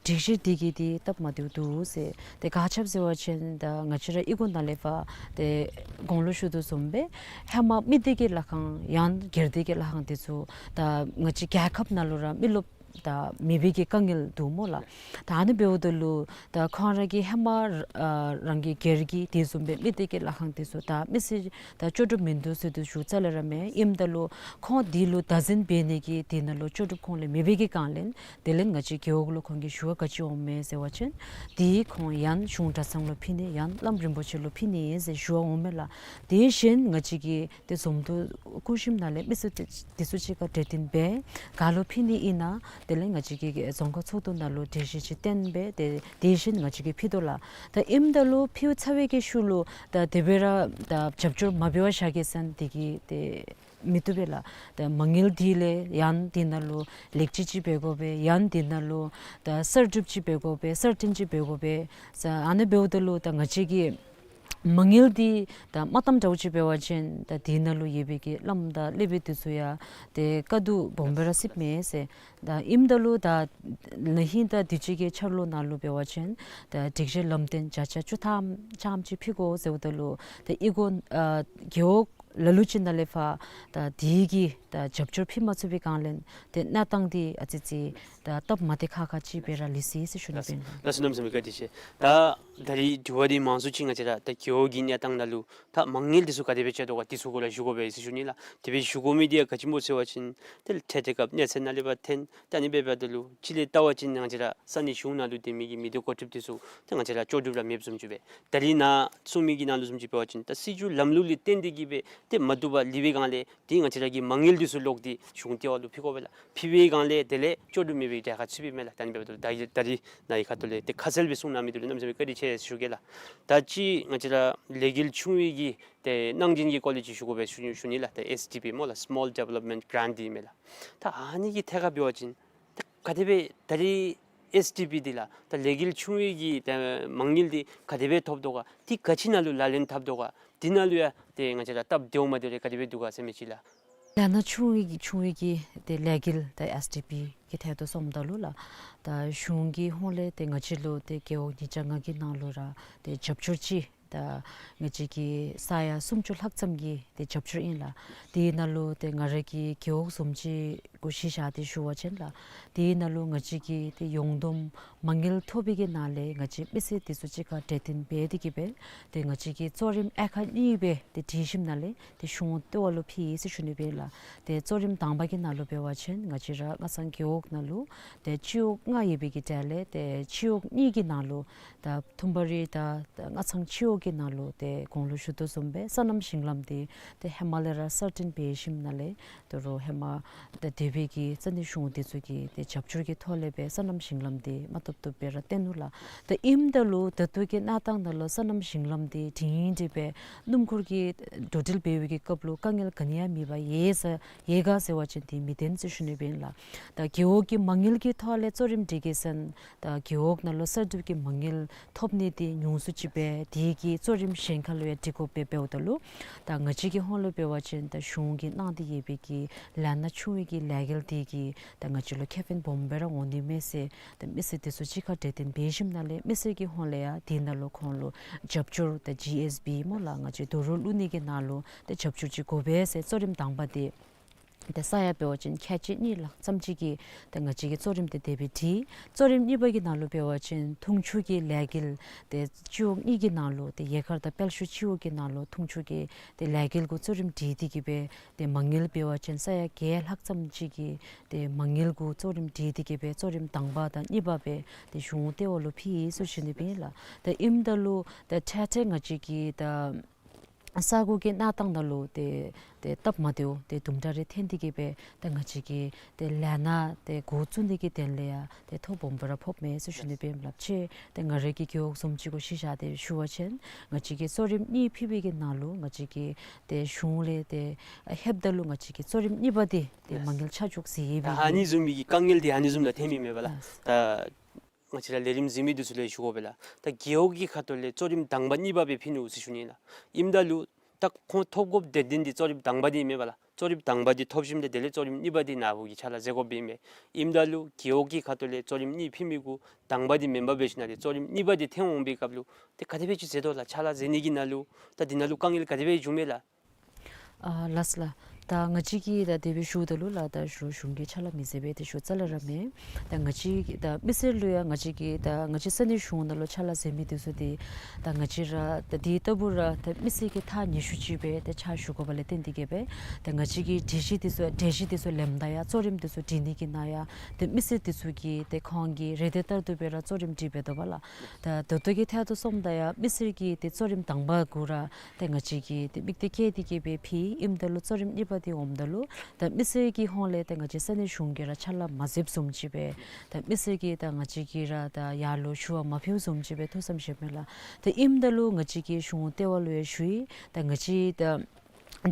སྒྲིག་གཞི་དེ་གིས་དེ་སྟབས་མ་བདེཝ་འདུག་ཟེར། ཏེ་ག་ཅི་སྦེ་ཟེར་བ་ཅིན་ད་ང་བཅས་ར་གཡུས་སྒོ་ནང་ལས་ཕར་ཏེ་གོང་ལུ་ཞུ་དོ་བཟུམ་སྦེ་ཧེ་མ་མི་སྡེ་གི་ལྷ་ཁང་ཡང་སྒེར་སྡེ་གི་ལྷ་ཁང་དེ་ཚུ་ད་ང་བཅས་རྒྱལ་ཁབ་ནང་ལུ་ར་མི་རློབས་ད་མེད་པའི་གི་དཀའ་ངལ་འདུག་སྨོ་ལགས། ད་ཨ་ནི་འབདཝ་ད་ལུ་ད་ཁོང་ར་གིས་ཧེ་མ་ཨ་རང་གི་སྒེར་གྱི་དེ་བཟུམ་སྦེ་མི་སྡེ་གི་ལྷ་ཁང་དེ་ཚུ་ད་མི་སེར་ད་ལྕོགས་གྲུབ་མིན་འདུག་ཟེར་དེ་ཞུ་རྩ་ལས་ར་མེད། ཨིནམ་ད་ལུ་ཁོང་དེ་ལུ་བདག་འཛིན་འབད་ནི་གི་དེ་ནང་ལུ་ལྕོགས་གྲུབ་ཁོང་ལས་མེད་པའི་གི་སྒང་ལས་དེ་ལས་ང་བཅས་རྒེད་འོག་ལུ་ཁོང་གི་ཞུ་བ་ག་ཅི་འོང་མས་ཟེར་བ་ཅིན་དེ་ཁོང་ཡང་གཞུང་གྲྭ་ཚང་ལུ་ཕུལ་ནི་ཡང་བླམ་རིན་པོ་ཆེ་ལུ་ཕུལ་ནི་ཟེར་ཞུ་བ་འོང་མས་ལགས། དེ་བཞིན་ང་བཅས་ཀྱི་ཏེ་འཛོམས་འདུ་སྐུ་གཤིམ་ནང་ལས་མི་སེར་དེ་དེ་ཚུ་གཅིག་ཁར་གྲོས་བསྟུན་འབད་ག་ལུ་ཕུལ་ནི་ཨིན་ན་དེ་ལས་ང་བཅས་ཀྱི་རྫོང་ཁག་ཚོགས་འདུ་ནང་ལུ་གྲོས་གཞི་ཅིག་བཏོན་སྦེ་ཏེ་དེ་བཞིན་ང་བཅས་ཀྱིས་ཕུལ་དོ་ལགས། ད་ཨིནམ་ད་ལུ་ཕུལ་ཚར་བའི་གི་ཤུལ་ལུ་ད་དེ་སྦེ་ར་ད་རྒྱབ་སྐྱོར་མ་འབད་བར་བཞག་གེ་ཟེར་ན་དེ་གིས་ཏེ་མི་བཏུབ་པས་ལགས། ད་མ་དངུལ་དེ་ལས་ཡང་དེ་ནང་ལུ་ལེགས་བཅོས་ཅིག་འབད་དགོ་པས། ཡང་དེ་ནང་ལུ་ད་གསར་སྒྲུབ་ཅིག་འབད་དགོ་པས། གསར་བཏོན་ཅིག་འབད་དགོ་པས། ཨ་ནི་འབདཝ་ད་ལུ་ད་ང་བཅས་ཀྱི་མ་དངུལ་འདི་ད་མ་བཏངམ་འདྲཝ་ཅིག་འབད་བ་ཅིན་ད་དེ་ནང་ལུ་ཡོད་པའི་གི་བླམ་དང་སློབ་དཔོན་དེ་ཚུ་ཡང་ཏེ་དཀའ་སྡུག་སྦོམ་སྦེ་ར་སྲིདཔ་མས་ཟེར། ད་ཨིནམ་ད་ལུ་ད་ན་ཧིང་ད་དུས་ཅི་གི་འཆར་ལོ་ནང་ལུ་འབད་བ་ཅིན་ད་སྒྲིག་གཞི་ལམ་སྟོན་བརྒྱ་ཆ་བཅུ་ཐམ་ཙམ་ཅིག་ཕུལ་དགོ་ཟེརཝ་ད་ལུ་ད་གཡུས་སྒོ་ཨ་རྒེད་འོག་ལ་ལུ་ཅིག་ནང་ལས་ཕར་ད་དེ་གིས་ད་རྒྱབ་སྐྱོར་ཕུལ་མ་ཚུགས་པའི་སྒང་ལས་ཏེ་གནས་སྟངས་འདི་ཨ་ཙི་ཅིག་ད་སྟབས་མ་བདེ་ཁག་ཁ་ཅིག་སྦེ་ར་ལུས་སོ་ཡི་ཟེར་ཞུ་ནི་ཨིན། ལགས་སོ། གནམ་མེད་ས་མེད་བཀའ་དྲིན་ཆེ། ད་ད་རིས་དྲི་བ་འདི་མང་སུ་ཅིག་ང་བཅས་ར་ད་རྒེད་འོག་གི་གནས་སྟངས་ནང་ལུ་ད་མ་དངུལ་འདི་ཚུ་ག་དེ་སྦེ་སྤྱོད་དོ་ག་འདི་ཚུ་གུ་ར་ཞུ་དགོ་པས་ཟེར་ཞུ་ནི་ལགས། དེ་སྦེ་ཞུ་དགོ་མི་འདི་ཡང་ག་ཅི་སྨོ་ཟེར་བ་ཅིན་ཏེ་འཕྲལ་འཕྲལ་སྐབས་གནས་ཚད་ནང་ལས་ཕར་འཐོན། ད་ཨ་ནི་འབདཝ་ད་ལུ་སྤྱིར་ལས་བལྟ་བ་ཅིན་ང་བཅས་ར་ས་གནས་གཞུང་ནང་ལུ་སྡོད་མི་གི་མི་སྡེ་འགོ་ཁྲིདཔ་འདི་ཚུ་ཏེ་ང་བཅས་ར་ལྕོགས་གྲུབ་ར་མེདཔ་བཟུམ་ཅིག་སྦེ། ད་རིས་ནཱ་གསུང་མི་གི་ནང་ལུ་བཟུམ་ཅིག་འབད་བ་ཅིན་ད་སྲིད་བྱུས་ལམ་ལུགས་ལས་བརྟེན་ཏེ་གི་སྦེ་ཏེ་མ་བཏུབ་པར་ལུས་པའི་སྒང་ལས་ཏེ་ང་བཅས་ར་གི་མ་དངུལ་ འདི་ཚུ་ལོག་སྟེ་གཞུང་ལྟེ་བ་ལུ་ཕུལ་དགོ་པས་ལགས། ཕུལ་བའི་སྒང་ལས་དེ་ལས་ལྕོགས་གྲུབ་མེད་པའི་གྲལ་ཁར་ཚུད་པས་མས་ལགས། ད་ཨ་ནི་འབདཝ་ད་ད་རིས་ད་རིས་ནཱ་གི་ཁ་ཐུག་ལས་ཏེ་ཁ་གསལ་སྦེ་གསུང་གནང་མི་འདི་ལུ་གནམ་མེད་ས་མེད་བཀའ་དྲིན་ཆེ་ཟེར་ཞུ་གེ་ལགས། ད་ཅི་ང་བཅས་ར་ལས་འགུལ་ཆུང་བའི་གི་ཏེ་གནང་སྦྱིན་གྱི་སྐོར་ལས་ཅིག་ཞུ་དགོ་པས་ཞུ་ཞུ་ནི་ལགས། ཏེ་ཨེསི་ཌི་པི་སྨོ་ལགས། Small Development Grant འདི་མས་ལགས། ད་ཨ་ནི་གི་ཐད་ཁར་འབད་བ་ཅིན་ད་ག་དེ་སྦེ་ད་རིས་ཨེསི་ཌི་པི་འདི་ལགས་ད་ལས་འགུལ་ཆུང་བའི་གི་ཏེ་མ་དངུལ་འདི་ག་དེ་སྦེ་ཐོབ་དོ་ག། འདི་ག་ཅི་ནང་ལུ་ལག་ལེན་འཐབ་དོ་ག། འདི་ནང་ལུ་ཡང་ཏེ་ང་བཅས་ར་སྟབས་བདེཝ་མ་བདེཝ་རེ་ག་དེ་སྦེ་འདུག་ག་ཟེར་མི་ཅིག་ལགས། ལག་ན་ཆུང་བའི་གི་ཆུང་བའི་གི་ཏེ་ལས་འགུལ་ཏེ་ཨེསི་ཌི་པི་གི་ཐད་དུ་སོངམ་ད་ལུ་ལགས། ད་གཞུང་གི་ཧོངས་ལས་ཏེ་ང་བཅས་ལུ་ཏེ་རྒེད་འོག་ཉིས་བརྒྱ་ལྔ་གི་ནང་ལུ་ར་ཏེ་རྒྱབ་སྐྱོར་ཅིག་ད་ང་བཅས་ཀྱི་ས་ཡ་སུམ་ཅུ་ལྷག་ཙམ་གྱི་ཏེ་རྒྱབ་སྐྱོར་ཨིན་ལགས། དེའི་ནང་ལུ་ཏེ་ང་ར་གི་རྒེད་འོག་བཟུམ་ཅིག་གུ་གཞི་བཞག་སྟེ་ཞུ་བ་ཅིན་ལགས། དེའི་ནང་ལུ་ང་བཅས་ཀྱི་ཏེ་ཡོངས་བསྡོམས་མ་དངུལ་ཐོབ་པའི་གི་ནང་ལས་ང་བཅས་མི་སེར་འདི་ཚུ་གཅིག་ཁར་གྲོས་བསྟུན་འབད་དེ་གི་སྦེ་ཏེ་ང་བཅས་ཀྱིས་གཙོ་རིམ་དབྱེ་ཁག་གཉིས་སྦེ་ཏེ་སྒྲིག་ཞིནམ་ལས་ཏེ་གཞུང་ལྟེ་བ་ལུ་ཕུལ་ཡི་ཟེར་ཞུ་ནི་སྦེ་ལགས། ཏེ་གཙོ་རིམ་དང་པ་གི་ནང་ལུ་འབད་བ་ཅིན་ང་བཅས་ར་སྔ་ཚང་རྒེད་འོག་ནང་ལུ་ཏེ་སྤྱི་འོག་ལྔ་ཡོད་པའི་གི་གྲས་ལས་ཏེ་སྤྱི་འོག་གཉིས་ཀྱི་ནང་ལུ་ད་ཐུམ་པ་རི་དང་ད་སྔ་ཚང་སྤྱི་འོག་གི་ནང་ལུ་ཏེ་གོང་ལུ་ཞུ་དོ་བཟུམ་སྦེ་སོ་ནམ་ཞིང་ལམ་འདི་ཏེ་ཧེ་མ་ལས་ར་གསར་སྐྲུན་འབད་ཞིནམ་ལས་ད་རུང་ཧེ་མ་ད་འདས་པའི་གི་ས་གནས་གཞུང་འདི་ཚུ་གི་ཏེ་རྒྱབ་སྐྱོར་གྱི་ཐོག་ལས་སྦེ་སོ་ནམ་ཞིང་ལམ་འདི་མ་བཏུབ་བཏུབ་སྦེ་ར་བཏོན་ནུག་ལགས། ད་ཨིནམ་ད་ལུ་ད་ལྟོ་གི་གནས་སྟངས་ནང་ལུ་སོ་ནམ་ཞིང་ལམ་འདི་སྒྲིང་སྒྲིང་སྦེ་སྣུམ་འཁོར་གྱི་འགྲོ་འགྲུལ་འབད་བའི་གི་སྐབས་ལུ་དཀའ་ངལ་ག་ནི་ཡང་མེད་པར་ཡལ་ས་ཡལ་ག་ཟེར་བ་ཅིན་འདི་མི་བདེན་ཟེར་ཞུ་ནི་སྦེ་ཨིན་ལགས། ད་རྒེད་འོག་གི་མ་དངུལ་གྱི་ཐོག་ལས་གཙོ་རིམ་སྒྲིག་གེ་ཟེར་ན་ད་རྒེད་འོག་ནང་ལུ་གསར་སྒྲུབ་ཀྱི་མ་དངུལ་ཐོབ་ནི་འདི་ཉུང་སུ་ཅིག་སྦེ་དེ་གིས་གཙོ་རིམ་གཞན་ཁར་ལུ་ཡང་སྒྲིག་དགོཔ་སྦེ་འབདཝ་ད་ལུ་ད་ང་བཅས་ཀྱི་ཧོངས་ལུ་འབད་བ་ཅིན་ད་གཞུང་གིས་གནང་སྟེ་ཡོད་པའི་གི་ལག་ན་ཆུང་བའི་གི་ལས་འགུལ་འདི་གིས་ད་ང་བཅས་ལུ་ཁེ་ཕན་སྦོམ་སྦེ་ར་འོང་ནི་མས་ཟེར་ད་མི་སེར་འདི་ཚུ་གཅིག་ཁར་གྲོས་བསྟུན་འབད་ཞིནམ་ལས་མི་སེར་གྱི་ཧོངས་ལས་ཡང་དེ་ནང་ལུ་ཁོང་ལུ་རྒྱབ་སྐྱོར་ད་ཇི་ཨེསི་བི་སྨོ་ལགས། ང་བཅས་རྡོ་རུག་བླུག་ནི་གི་ནང་ལུ་ད་རྒྱབ་སྐྱོར་ཅིག་དགོ་པས་ཟེར་གཙོ་རིམ་དང་པ་འདི་ཏེ་ས་ཡ་འབད་བ་ཅིན་ཁལ་གཅིག་གཉིས་ལྷག་ཙམ་ཅིག་གི་ཏེ་ང་བཅས་ཀྱིས་གཙོ་རིམ་འདི་དེ་སྦེ་སྒྲིག། གཙོ་རིམ་གཉིས་པ་གི་ནང་ལུ་འབད་བ་ཅིན་འཐུང་ཆུ་གི་ལས་འགུལ་ཏེ་སྤྱི་འོག་གཉིས་ཀྱི་ནང་ལུ་ཏེ་ཡུལ་དཀར་དང་དཔལ་ཤུལ་སྤྱི་འོག་གི་ནང་ལུ་འཐུང་ཆུ་གི་ཏེ་ལས་འགུལ་གུ་གཙོ་རིམ་སྒྲིག་སྟེ་གི་སྦེ་ཏེ་མ་དངུལ་འབད་བ་ཅིན་ས་ཡ་བརྒྱད་ལྷག་ཙམ་ཅིག་གི་ཏེ་མ་དངུལ་གུ་གཙོ་རིམ་སྒྲིག་སྟེ་གི་སྦེ་གཙོ་རིམ་དང་པ་དང་གཉིས་པ་སྦེ་ཏེ་གཞུང་ལྟེ་བ་ལུ་ཕུལ་ཡི་ཟེར་ཞུ་ནི་སྦེ་ཨིན་ལགས། ད་ཨིནམ་ད་ལུ་ད་ཐད་ཐད་ང་བཅས་ཀྱི་ད་ས་གོ་གི་གནས་སྟངས་ནང་ལུ་ཏེ་ཏེ་སྟབས་མ་བདེཝ་ཏེ་དུམ་གྲ་རེ་ཐོན་ཏེ་གི་སྦེ་ད་ང་བཅས་ཀྱིས་ཏེ་ལས་སྣ་ཏེ་འགོ་བཙུགས་ནི་གི་དོན་ལས་ཡང་ཏེ་ཐོ་སྦོམ་སྦེ་ར་ཕོགཔ་མས་ཟེར་ཞུ་ནི་སྦེ་ཨིན་ལགས། ཅིག་ཏེ་ང་རའི་གི་རྒེད་འོག་བཟུམ་ཅིག་གུ་གཞི་བཞག་སྟེ་ཞུ་བ་ཅིན་ང་བཅས་ཀྱིས་གཙོ་རིམ་གཉིས་ཕུལ་བའི་གི་ནང་ལུ་ང་བཅས་ཀྱིས་ཏེ་གཞུང་ལས་ཏེ་ལྷོདཔ་ད་ལུ་ང་བཅས་ཀྱིས་གཙོ་རིམ་གཉིས་པ་འདི་ཏེ་མ་དངུལ་ཆ་འཇོག་ཟེར་ཡོད་པའི་ཨ་ནི་བཟུམ་མའི་གི་དཀའ་ངལ་འདི་ཨ་ནི་བཟུམ་ལུ་ཐོན་མི་མས་པ་ལགས། ད་ང་བཅས་ར་ལས་རིམ་གཟིགས་མི་འདི་ཚུ་ལུ་ཞུ་དགོ་པས་ལགས། ད་རྒེད་འོག་གི་ཁ་ཐུག་ལས་གཙོ་རིམ་དང་པ་གཉིས་པ་སྦེ་ཕུལ་ནུག་ཟེར་ཞུ་ནི་ལགས། ཨིནམ་ད་ལུ་ད་ཁོང་ཐོབ་དགོཔ་དེ་འདི་གཙོ་རིམ་དང་པ་འདི་མས་པ་ལགས། གཙོ་རིམ་དང་པ་འདི་ཐོབ་ཞིནམ་ད་དེ་ལས་གཙོ་རིམ་གཉིས་པ་འདི་ནཱ་བུ་གིས་ཕྱག་ལཱ་མཛད་དགོཔ་ཨིན་མས། ཨིནམ་ད་ལུ་རྒེད་འོག་གི་ཁ་ཐུག་ལས་གཙོ་རིམ་གཉིས་ཕུལ་མི་གུ་དང་པ་འདི་མེན་པར་འབད་ཞིནམ་ལས་གཙོ་རིམ་གཉིས་པ་འདི་ཐོན་འོང་པའི་སྐབས་ལུ་ཏེ་ག་དེ་སྦེ་ཅིག་མཛད་དོ་ལགས། ཕྱག་ལཱ་མཛད་ནི་གི་ནང་ལུ་ད་འདི་ནང་ལུ་དཀའ་ངལ་ག་དེ་སྦེ་བྱུངམ་མས་ལགས། ཨ་ལགས་སོ་ལགས། ད་ང་བཅས་ཀྱིས་ད་དེ་སྦེ་ཞུཝ་ད་ལུ་ལགས་ད་གཞུང་གཞུང་གིས་ཕྱག་ལཱ་མི་མཛད་པས་ཏེ་ཞུ་རྩ་ལས་ར་མེན། ད་ང་བཅས་ཀྱིས་ད་མི་སེར་ལུ་ཡང་ང་བཅས་ཀྱིས་ད་ང་བཅས་ས་གནས་གཞུང་ནང་ལུ་ཕྱག་ལཱ་མཛད་མི་འདི་ཚུ་འདི་ད་ང་བཅས་ར་ད་འདི་ལྟ་བུ་ར་ད་མི་སེར་གྱི་ཐག་ཉེ་ཤོས་ཅིག་སྦེ་ད་ཕྱག་ཞུ་དགོཔ་ལས་བརྟེན་ཏེ་གི་སྦེ་ད་ང་བཅས་ཀྱིས་སྒྲིག་གཞི་འདི་ཚུ་གྲོས་གཞི་འདི་ཚུ་ལེནམ་ད་ཡང་གཙོ་རིམ་འདི་ཚུ་སྒྲིག་ནི་གི་ནང་ཡང་ད་མི་སེར་འདི་ཚུ་གིས་ད་ཁོང་གི་རེ་འདོད་ལྟར་དུ་སྦེ་ར་གཙོ་རིམ་སྒྲིག་འབད་དོ་བ་ལགས། ད་ད་ལྟོ་གི་ཐད་དུ་སོངམ་ད་ཡང་མི་སེར་གྱིས་ཏེ་གཙོ་རིམ་དང་པ་གུ་ར་ཏེ་ང་བཅས་ཀྱིས་ཏེ་དམིགས་གཏད་བསྐྱེད་དེ་གི་སྦེ་ཕུལ་ཨིནམ་ད་ལུ་གཙོ་རིམ་གཉིས་པ་འདི་འོངམ་ད་ལུ་ད་མི་སེར་གྱི་ཧོངས་ལས་ཏེ་ང་བཅས་ས་གནས་གཞུང་གིས་ར་ཕྱག་ལཱ་མ་མཛདཔ་བཟུམ་ཅིག་སྦེ་ད་མི་སེར་གྱིས་ད་ང་བཅས་ཀྱིས་ར་ད་ཡར་ལུ་ཞུ་བ་མ་ཕུལཝ་བཟུམ་ཅིག་སྦེ་ཐུགས་བསམ་བཞེསཔ་མས་ལགས། ཏེ་ཨིནམ་ད་ལུ་ང་བཅས་ཀྱིས་གཞུང་ལྟེ་བ་ལུ་ཡང་ཞུ་ཡི། ད་ང་བཅས་ད་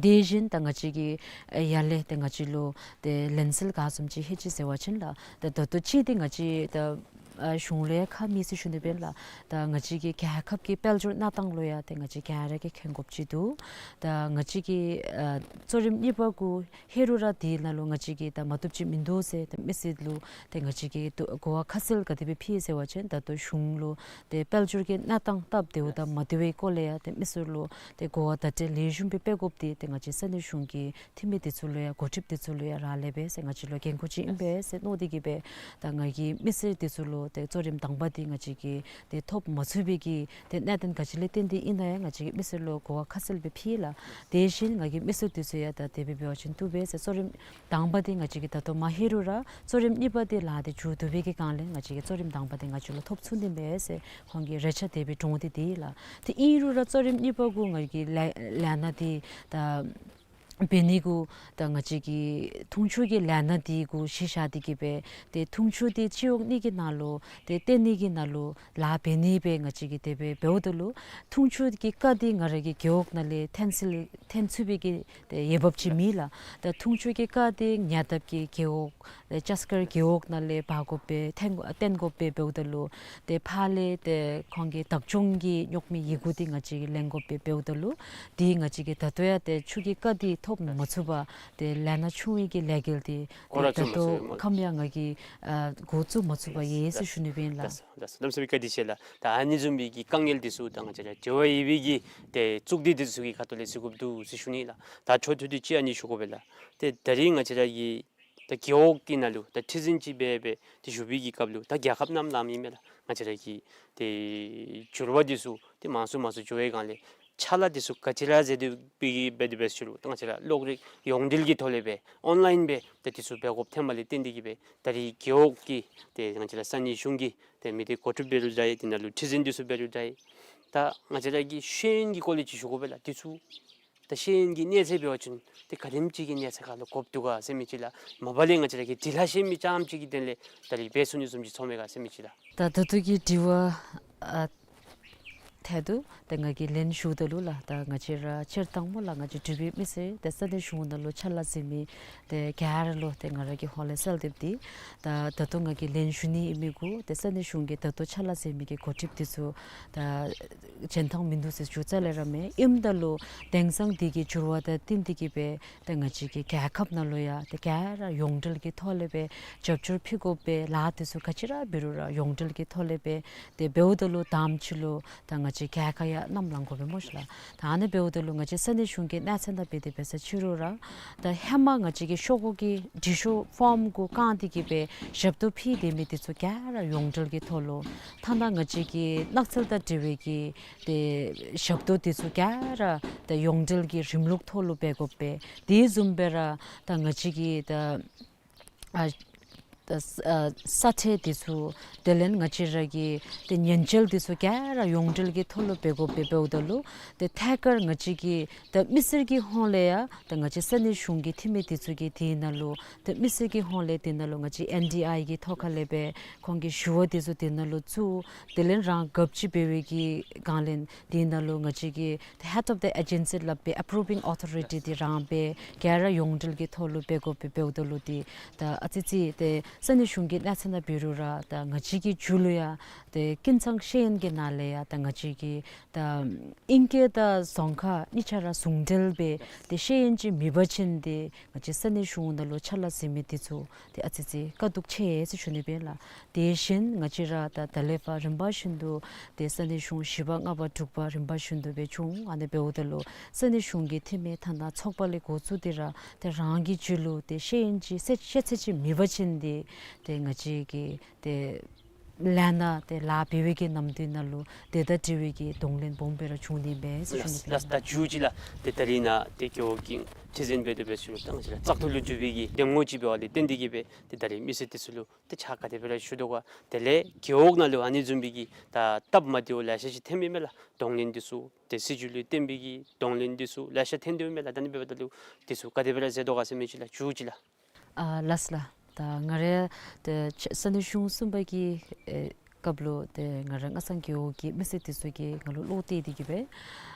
དེ་བཞིན་ད་ང་བཅས་ཀྱིས་ཨེ་ཡར་ལས་ཏེ་ང་བཅས་ལུ་ཏེ་ལན་གསལ་ག་བཟུམ་ཅིག་ལྷོད་ཅི་ཟེར་བ་ཅིན་ལགས། ད་ད་ལྟོ་ཅིག་འདི་ང་བཅས་ད་ཨ་གཞུང་ལས་ཁ་མེད་ཟེར་ཞུ་ནི་སྦེ་ལགས། ད་ང་བཅས་ཀྱི་རྒྱལ་ཁབ་ཀྱི་དཔལ་འབྱོར་གནས་སྟངས་ལུ་ཡང་ཏེ་ང་བཅས་ག་ར་གིས་མཁྱེན་དགོཔ་ཅིག་འདུག། ད་ང་བཅས་ཀྱི་ཨ་གཙོ་རིམ་གཉིས་པ་གུ་ལྷོད་རུང་ར་དེ་ནང་ལུ་ང་བཅས་ཀྱིས་ད་མ་བཏུབ་ཅིག་མིན་འདུག་ཟེར་ད་མི་སེར་ལུ་ཏེ་ང་བཅས་ཀྱིས་ཏེ་གོ་བ་ཁ་གསལ་ག་དེ་སྦེ་ཕུལ་ཟེར་བ་ཅིན་ད་ལྟོ་གཞུང་ལུ་ཏེ་དཔལ་འབྱོར་གྱི་གནས་སྟངས་སྟབས་བདེཝ་དང་མ་བདེ་བའི་སྐོར་ལས་ཡང་ཏེ་མི་སེར་ལུ་ཏེ་གོ་བ་བརྡ་སྤྲོད་ལེགས་ཤོམ་སྦེ་སྤེལ་དགོཔ་འདི་ཏེ་ང་བཅས་ས་གནས་གཞུང་གི་འཐུས་མི་འདི་ཚུ་ལུ་ཡང་འགོ་ཁྲིདཔ་འདི་ཚུ་ལུ་ཡང་རག་ལས་པས་ཟེར་ང་བཅས་ལུ་འགན་ཁུར་ཅིག་ཨིན་པས་ཟེར་མནོ་སྟེ་གི་སྦེ་ད་ང་གིས་མི་སེར་འདི་ཚུ་ལུ་ཏེ་གཙོ་རིམ་དང་པ་འདི་ང་བཅས་ཀྱིས་ཏེ་ཐོབ་མ་ཚུགས་པའི་གི་ཏེ་གནད་དོན་ག་ཅི་ལས་བརྟེན་ཏེ་ཨིན་ན་ཡང་ང་བཅས་ཀྱིས་མི་སེར་ལུ་གོ་བ་ཁ་གསལ་སྦེ་ཕུལ་ལགས། དེ་བཞིན་ང་གིས་མི་སེར་འདི་ཚུ་ཡང་ད་དེ་སྦེ་འབད་བ་ཅིན་བཏུབ་པས་ཟེར། གཙོ་རིམ་དང་པ་འདི་ང་བཅས་ཀྱིས་ད་ལྟོ་མ་ལྷོད་རུང་ར་གཙོ་རིམ་གཉིས་པ་འདི་ལཱ་འདི་མཇུག་བསྡུ་བའི་གི་སྒང་ལས་ང་བཅས་ཀྱིས་གཙོ་རིམ་དང་པ་འདི་ང་བཅས་ལུ་ཐོབ་ཚུགས་ནི་མས་ཟེར་ཁོང་གིས་རེ་ཆ་དེ་སྦེ་བསྐྱེད་དེ་འདི་ལགས། ཏེ་ཨིན་རུང་ར་གཙོ་རིམ་གཉིས་པ་གུ་ང་གིས་ལས་ལས་སྣ་འདི་ད་ འབད་ནི་གུ་ད་ང་བཅས་ཀྱི་འཐུང་ཆུ་གི་ལས་སྣ་འདི་གུ་གཞི་བཞག་སྟེ་གི་སྦེ་ཏེ་འཐུང་ཆུ་འདི་སྤྱི་འོག་གཉིས་ཀྱི་ནང་ལུ་ཏེ་བཏོན་ནི་གི་ནང་ལུ་ལཱ་འབད་ནི་སྦེ་ང་བཅས་ཀྱིས་དེ་སྦེ་འབདཝ་ད་ལུ་འཐུང་ཆུ་གི་རྐ་འདི་ང་ར་གི་རྒེད་འོག་ནང་ལས་འཐོན་སྲིད་འཐོན་ཚུགས་པའི་གི་ཏེ་འོས་འབབ་ཅིག་མེད་ལགས། ད་འཐུང་ཆུ་གི་རྐ་འདི་ཉེ་འདབས་ཀྱི་རྒེད་འོག་ལས་ལྕགས་མཁར་རྒེད་འོག་ནང་ལས་འབག་དགོ་པས་འཐོན་དགོ་བཏོན་དགོ་པས་འབདཝ་ད་ལུ་ཏེ་ཕར་ལས་ཏེ་ཁོང་གི་བདག་སྐྱོང་གི་རྙོག་མི་ཡི་གུ་འདི་ང་བཅས་ཀྱིས་ལེན་དགོ་པས་འབདཝ་ད་ལུ་ཏེ་ང་བཅས་ཀྱིས་ད་ལྟོ་ཡང་ཏེ་ཆུ་གི་རྐ་འདི་ཐོབ་མ་ཚུགས་པར་ཏེ་ལས་སྣ་ཆུང་བའི་གི་ལས་འགུལ་འདི་འགོ་ཏེ་ར་ད་བཙུགས་མ་ལྟོ་ཚུགས་པས་སྨོ། ཁམས་ཡང་ང་གིས་ཨ་འགོ་བཙུགས་མ་ཚུགས་པར་ཡོད་ཟེར་ཞུ་ནི་ཨིན་ལགས། ལགས་སོ། ལགས་སོ། གནམ་མེད་ས་མེད་བཀའ་དྲིན་ཆེ་ལགས། ད་ཨ་ནི་བཟུམ་མའི་གི་དཀའ་ངལ་འདི་ཚུ་ད་ང་བཅས་ར་འབྲེལ་བ་ཡོད་པའི་གི་ཏེ་གཙུག་སྡེ་འདི་ཚུ་གི་ཁ་ཐུག་ལས་གཟིགས་དགོཔ་འདུག་ཟེར་ཞུ་ནི་ལགས། ད་ཆོ་ཐུ་དུ་ཅིག་ཨ་ནི་ཞུ་དགོ་པས་ལགས། ཏེ་ད་རིས་ང་བཅས་ར་གི་ད་རྒེད་འོག་གི་ནང་ལུ་ད་ཁྲི་འཛིན་ཅིག་འབད་སྦེ་ཏེ་བཞུགས་པའི་གི་སྐབས་ལུ་ད་རྒྱལ་ཁབ་ནང་ལུ་ཨིན་མས་ལགས། ང་བཅས་ར་གི་ཏེ་འགྱུར་བ་འདི་ཚུ་ཏེ་མང་སུ་མང་སུ་འགྱོ་བའི་སྒང་ལས་ཕྱག་ལཱ་འདི་ཚུ་ག་ཅི་ར་མཛད་དེ་འབད་གི་འབད་དེ་འབད་ཞུ་རུང་ད་ང་བཅས་ར་གློག་རིག་ཡོངས་འབྲེལ་གྱི་ཐོག་ལས་སྦེ་ཨོན་ལཱའིན་སྦེ་ཏེ་འདི་ཚུ་འབད་དགོཔ་ཐོནམ་ལས་བརྟེན་ཏེ་གི་སྦེ་ད་རིས་རྒེད་འོག་གི་ཏེ་ང་བཅས་ར་ས་གནས་གཞུང་གི་ཏེ་མི་སྡེ་འགོ་ཁྲིདཔ་འབད་རུང་འདྲ་ཡི། དེ་ནང་ལུ་ཁྲི་འཛིན་འདི་ཚུ་འབད་རུང་འདྲ་ཡི། ད་ང་བཅས་ར་གི་ཤེས་ཡོན་གྱི་སྐོར་ལས་ཅིག་ཞུ་དགོ་པས་ལགས། འདི་ཚུ་ད་ཤེས་ཡོན་གྱི་གནས་ཚད་འབད་བ་ཅིན་ཏེ་ག་དེམ་ཅིག་གི་གནས་ཚད་ཁར་ལུ་དགོཔ་འདུག་ག་ཟེར་མི་ཅིག་ལགས། མ་པ་ལས་ང་བཅས་ར་གི་འབྲི་ལྷག་ཤེས་མི་རྐྱངམ་ཅིག་གི་དོན་ལས་ད་རིས་འབད་ཚུགས་ནི་བཟུམ་ཅིག་ཚོརཝ་མས་ག་ཟེར་མི་ཅིག་ལགས། ད་ད་ལྟོ་གི་དྲི་བ་ཨ་ཐད་དུ་ཏེ་ང་གིས་ལན་ཞུཝ་ད་ལུ་ལགས། ད་ང་བཅས་ར་སྤྱིར་བཏང་སྨོ་ལགས། ང་བཅས་འབྲུག་པའི་མི་སེར་ཏེ་ས་གནས་གཞུང་ནང་ལུ་ཕྱག་ལཱ་མཛད་མི་ཏེ་ག་ར་ལུ་ཏེ་ང་ར་གིས་ཧོན་ལས་གསལ་འདེབས་འདི་ད་ད་ལྟོ་ང་གིས་ལན་ཞུ་ནི་ཨིན་མི་གུ་ཏེ་ས་གནས་གཞུང་གི་ད་ལྟོ་ཕྱག་ལཱ་མཛད་མི་གི་འགོ་ཁྲིདཔ་འདི་ཚུ་ད་འཇོན་ཐང་མིན་འདུག་ཟེར་ཞུ་རྩ་ལས་ར་མེད། ཨིནམ་ད་ལུ་དེང་སང་འདི་གི་འགྱུར་བ་དང་བསྟུན་ཏེ་གི་སྦེ་ཏེ་ང་བཅས་ཀྱི་རྒྱལ་ཁབ་ནང་ལུ་ཡང་ཏེ་ག་ར་ཡོངས་འབྲེལ་གྱི་ཐོག་ལས་སྦེ་རྒྱབ་སྐྱོར་ཕུལ་དགོ་པས། ལཱ་འདི་ཚུ་ག་ཅི་ར་འབད་རུང་ར་ཡོངས་འབྲེལ་གྱི་ཐོག་ལས་སྦེ་ཏེ་འབདཝ་ད་ལུ་དང་པ་ཅིག་ལུ་ད་ང་བཅས་རྒྱལ་ཁ་ཡང་བསྣམས་ལང་དགོ་པས་སྨོ་ཤི་ལགས། ད་ཨ་ནི་འབདཝ་ད་ལུ་ང་བཅས་ས་གནས་གཞུང་གི་གནས་ཚད་ནང་འབད་དེ་འབད་ས་ཅིག་རུང་ར་ད་ཧེ་མ་ང་བཅས་ཀྱི་ཤོག་གུ་གི་འབྲི་ཤོག་ཕོརམ་གུ་བཀང་སྟེ་གི་སྦེ་ཞབས་ཏོག་ཕུལ་སྡོད་མི་འདི་ཚུ་ག་ར་ཡོངས་འབྲེལ་གྱི་ཐོག་ལུ་ཐ་ན་ང་བཅས་ཀྱི་ནགས་ཚལ་དང་འབྲེལ་བའི་གི་ཏེ་ཞབས་ཏོག་འདི་ཚུ་ག་ར་ད་ཡོངས་འབྲེལ་གྱི་རིམ་ལུགས་ཐོག་ལུ་འབད་དགོ་པས། དེ་བཟུམ་སྦེ་ར་ད་ང་བཅས་ཀྱི་ད་ཨ་ད་ས་ཨ་ས་ཁྲལ་འདི་ཚུ་དེ་ལས་ང་བཅས་ར་གི་ཏེ་ཉེན་བཅོལ་འདི་ཚུ་ག་ར་ཡོངས་འབྲེལ་གྱི་ཐོག་ལུ་འབད་དགོ་པས། འབདཝ་ད་ལུ་ཏེ་ཐད་ཀར་ང་བཅས་ཀྱི་ད་མི་སེར་གྱི་ཧོངས་ལས་ཡང་ད་ང་བཅས་ས་གནས་གཞུང་གི་འཐུས་མི་འདི་ཚུ་གིས་དེ་ནང་ལུ་ཏེ་མི་སེར་གྱི་ཧོངས་ལས་དེ་ནང་ལུ་ང་བཅས་ཨེན་ཌི་ཨའི་གི་ཐོག་ཁ་ལས་སྦེ་ཁོང་གི་ཞུ་བ་འདི་ཚུ་དེ་ནང་ལུ་བཙུགས། དེ་ལས་རང་གབ་ཅིག་འབད་བའི་གི་སྒང་ལས་དེ་ནང་ལུ་ང་བཅས་ཀྱི་ད་head of the agency སླབ་པའི་approving authority འདི་རང་འབད་ག་ར་ཡོངས་འབྲེལ་གྱི་ཐོག་ལུ་འབད་དགོ་པས། འབདཝ་ད་ལུ་ཏེ་ད་ཨ་ཙི་ཅིག་ཏེ་ས་གནས་གཞུང་གི་གནས་ཚད་ནང་འབད་རུང་ར་ད་ང་བཅས་ཀྱི་མཇུག་ལུ་ཡང་ཏེ་ཀུན་ཚང་ཤེས་ཡོན་གྱི་ནང་ལས་ཡང་ད་ང་བཅས་ཀྱི་ད་ཨིང་སྐད་དང་རྫོང་ཁ་གཉིས་ཆ་ར་ཟུང་འབྲེལ་སྦེ་ཏེ་ཤེས་ཡོན་ཅིག་མེད་པ་ཅིན་ཏེ་ང་བཅས་ས་གནས་གཞུང་ནང་ལུ་ཕྱག་ལཱ་མཛད་མི་འདི་ཚུ་ཏེ་ཨ་ཙི་ཅིག་དཀའ་སྡུག་ཆེ་ཟེར་ཞུ་ནི་ཨིན་ལགས། དེ་བཞིན་ང་བཅས་ར་ད་ད་ལས་ཕར་རིམ་པ་བཞིན་དུ་ཏེ་ས་གནས་གཞུང་བཞི་པ་ལྔ་པ་དྲུག་པ་རིམ་པ་བཞིན་དུ་སྦེ་བྱུང་། ཨ་ནི་འབདཝ་ད་ལུ་ས་གནས་གཞུང་གི་འཐུས་མི་ཐ་ན་ཚོགས་པ་ལས་འགོ་བཙུགས་ཏེ་ར་ཏེ་རང་གི་རྒྱུད་ལུ་ཏེ་ཤེས་ཡོན་ཅིག་ཤེས་ཤེས་ཚད་ཅིག་མེད་པ་ཅིན་ཏེ་ཏེ་ང་བཅས་ཀྱི་ཏེ་ལས་སྣ་ཏེ་ལཱ་འབད་བའི་གི་ནམ་དུས་ནང་ལུ་དེ་དང་འབྲེལ་བའི་གི་གདོང་ལེན་སྦོམ་སྦེ་ར་བྱུང་ནི་ཨིན་པས་ཟེར་ཞུ་ནི་ཨིན། ལགས་ལགས། ད་མཇུག་ཅིག་ལགས། ཏེ་ད་རིས་ནཱ་ཏེ་རྒེད་འོག་གི་ཁྲི་འཛིན་འབད་དེ་འབད་ཞུ་རུང་ད་ང་བཅས་ར་བཙག་འཐུ་ལུ་འགྱུར་བའི་གི་འདེམས་ངོ་ཅིག་འབདཝ་ལས་བརྟེན་ཏེ་གི་སྦེ་ཏེ་ད་རིས་མི་སེར་འདི་ཚུ་ལུ་ཏེ་ཕྱག་ག་དེ་སྦེ་ར་ཞུ་དོ་ག། དེ་ལས་རྒེད་འོག་ནང་ལུ་ཨ་ནི་བཟུམ་མའི་གི་ད་སྟབས་མ་བདེཝ་ལེ་ཤ་ཅིག་ཐོནམ་ཨིན་མས་ལགས། གདོང་ལེན་འདི་ཚུ་ཏེ་སྲིད་བྱུས་ལུ་བརྟེན་པའི་གི་གདོང་ལེན་འདི་ཚུ་ལེ་ཤ་ཐོན་དོ་ཨིན་མས་ལགས། ད་ཨ་ནི་འབདཝ་ད་ལུ་འདི་ཚུ་ག་དེ་སྦེ་ར་མཛད་དོ་ག་ཟེར་མི་ཅིག་ལགས། མཇུག་ཅིག་ལགས། ཨ་ལགས་ལགས། ད་ང་ར་ཏེ་ས་གནས་གཞུང་གསུམ་པ་གི་ཨེ་སྐབས་ལུ་ཏེ་ང་ར་སྔ་ཚང་རྒེད་འོག་གི་མི་སེར་འདི་ཚུ་གིས་ང་ལུ་བློ་གཏད་དེ་གི་སྦེ་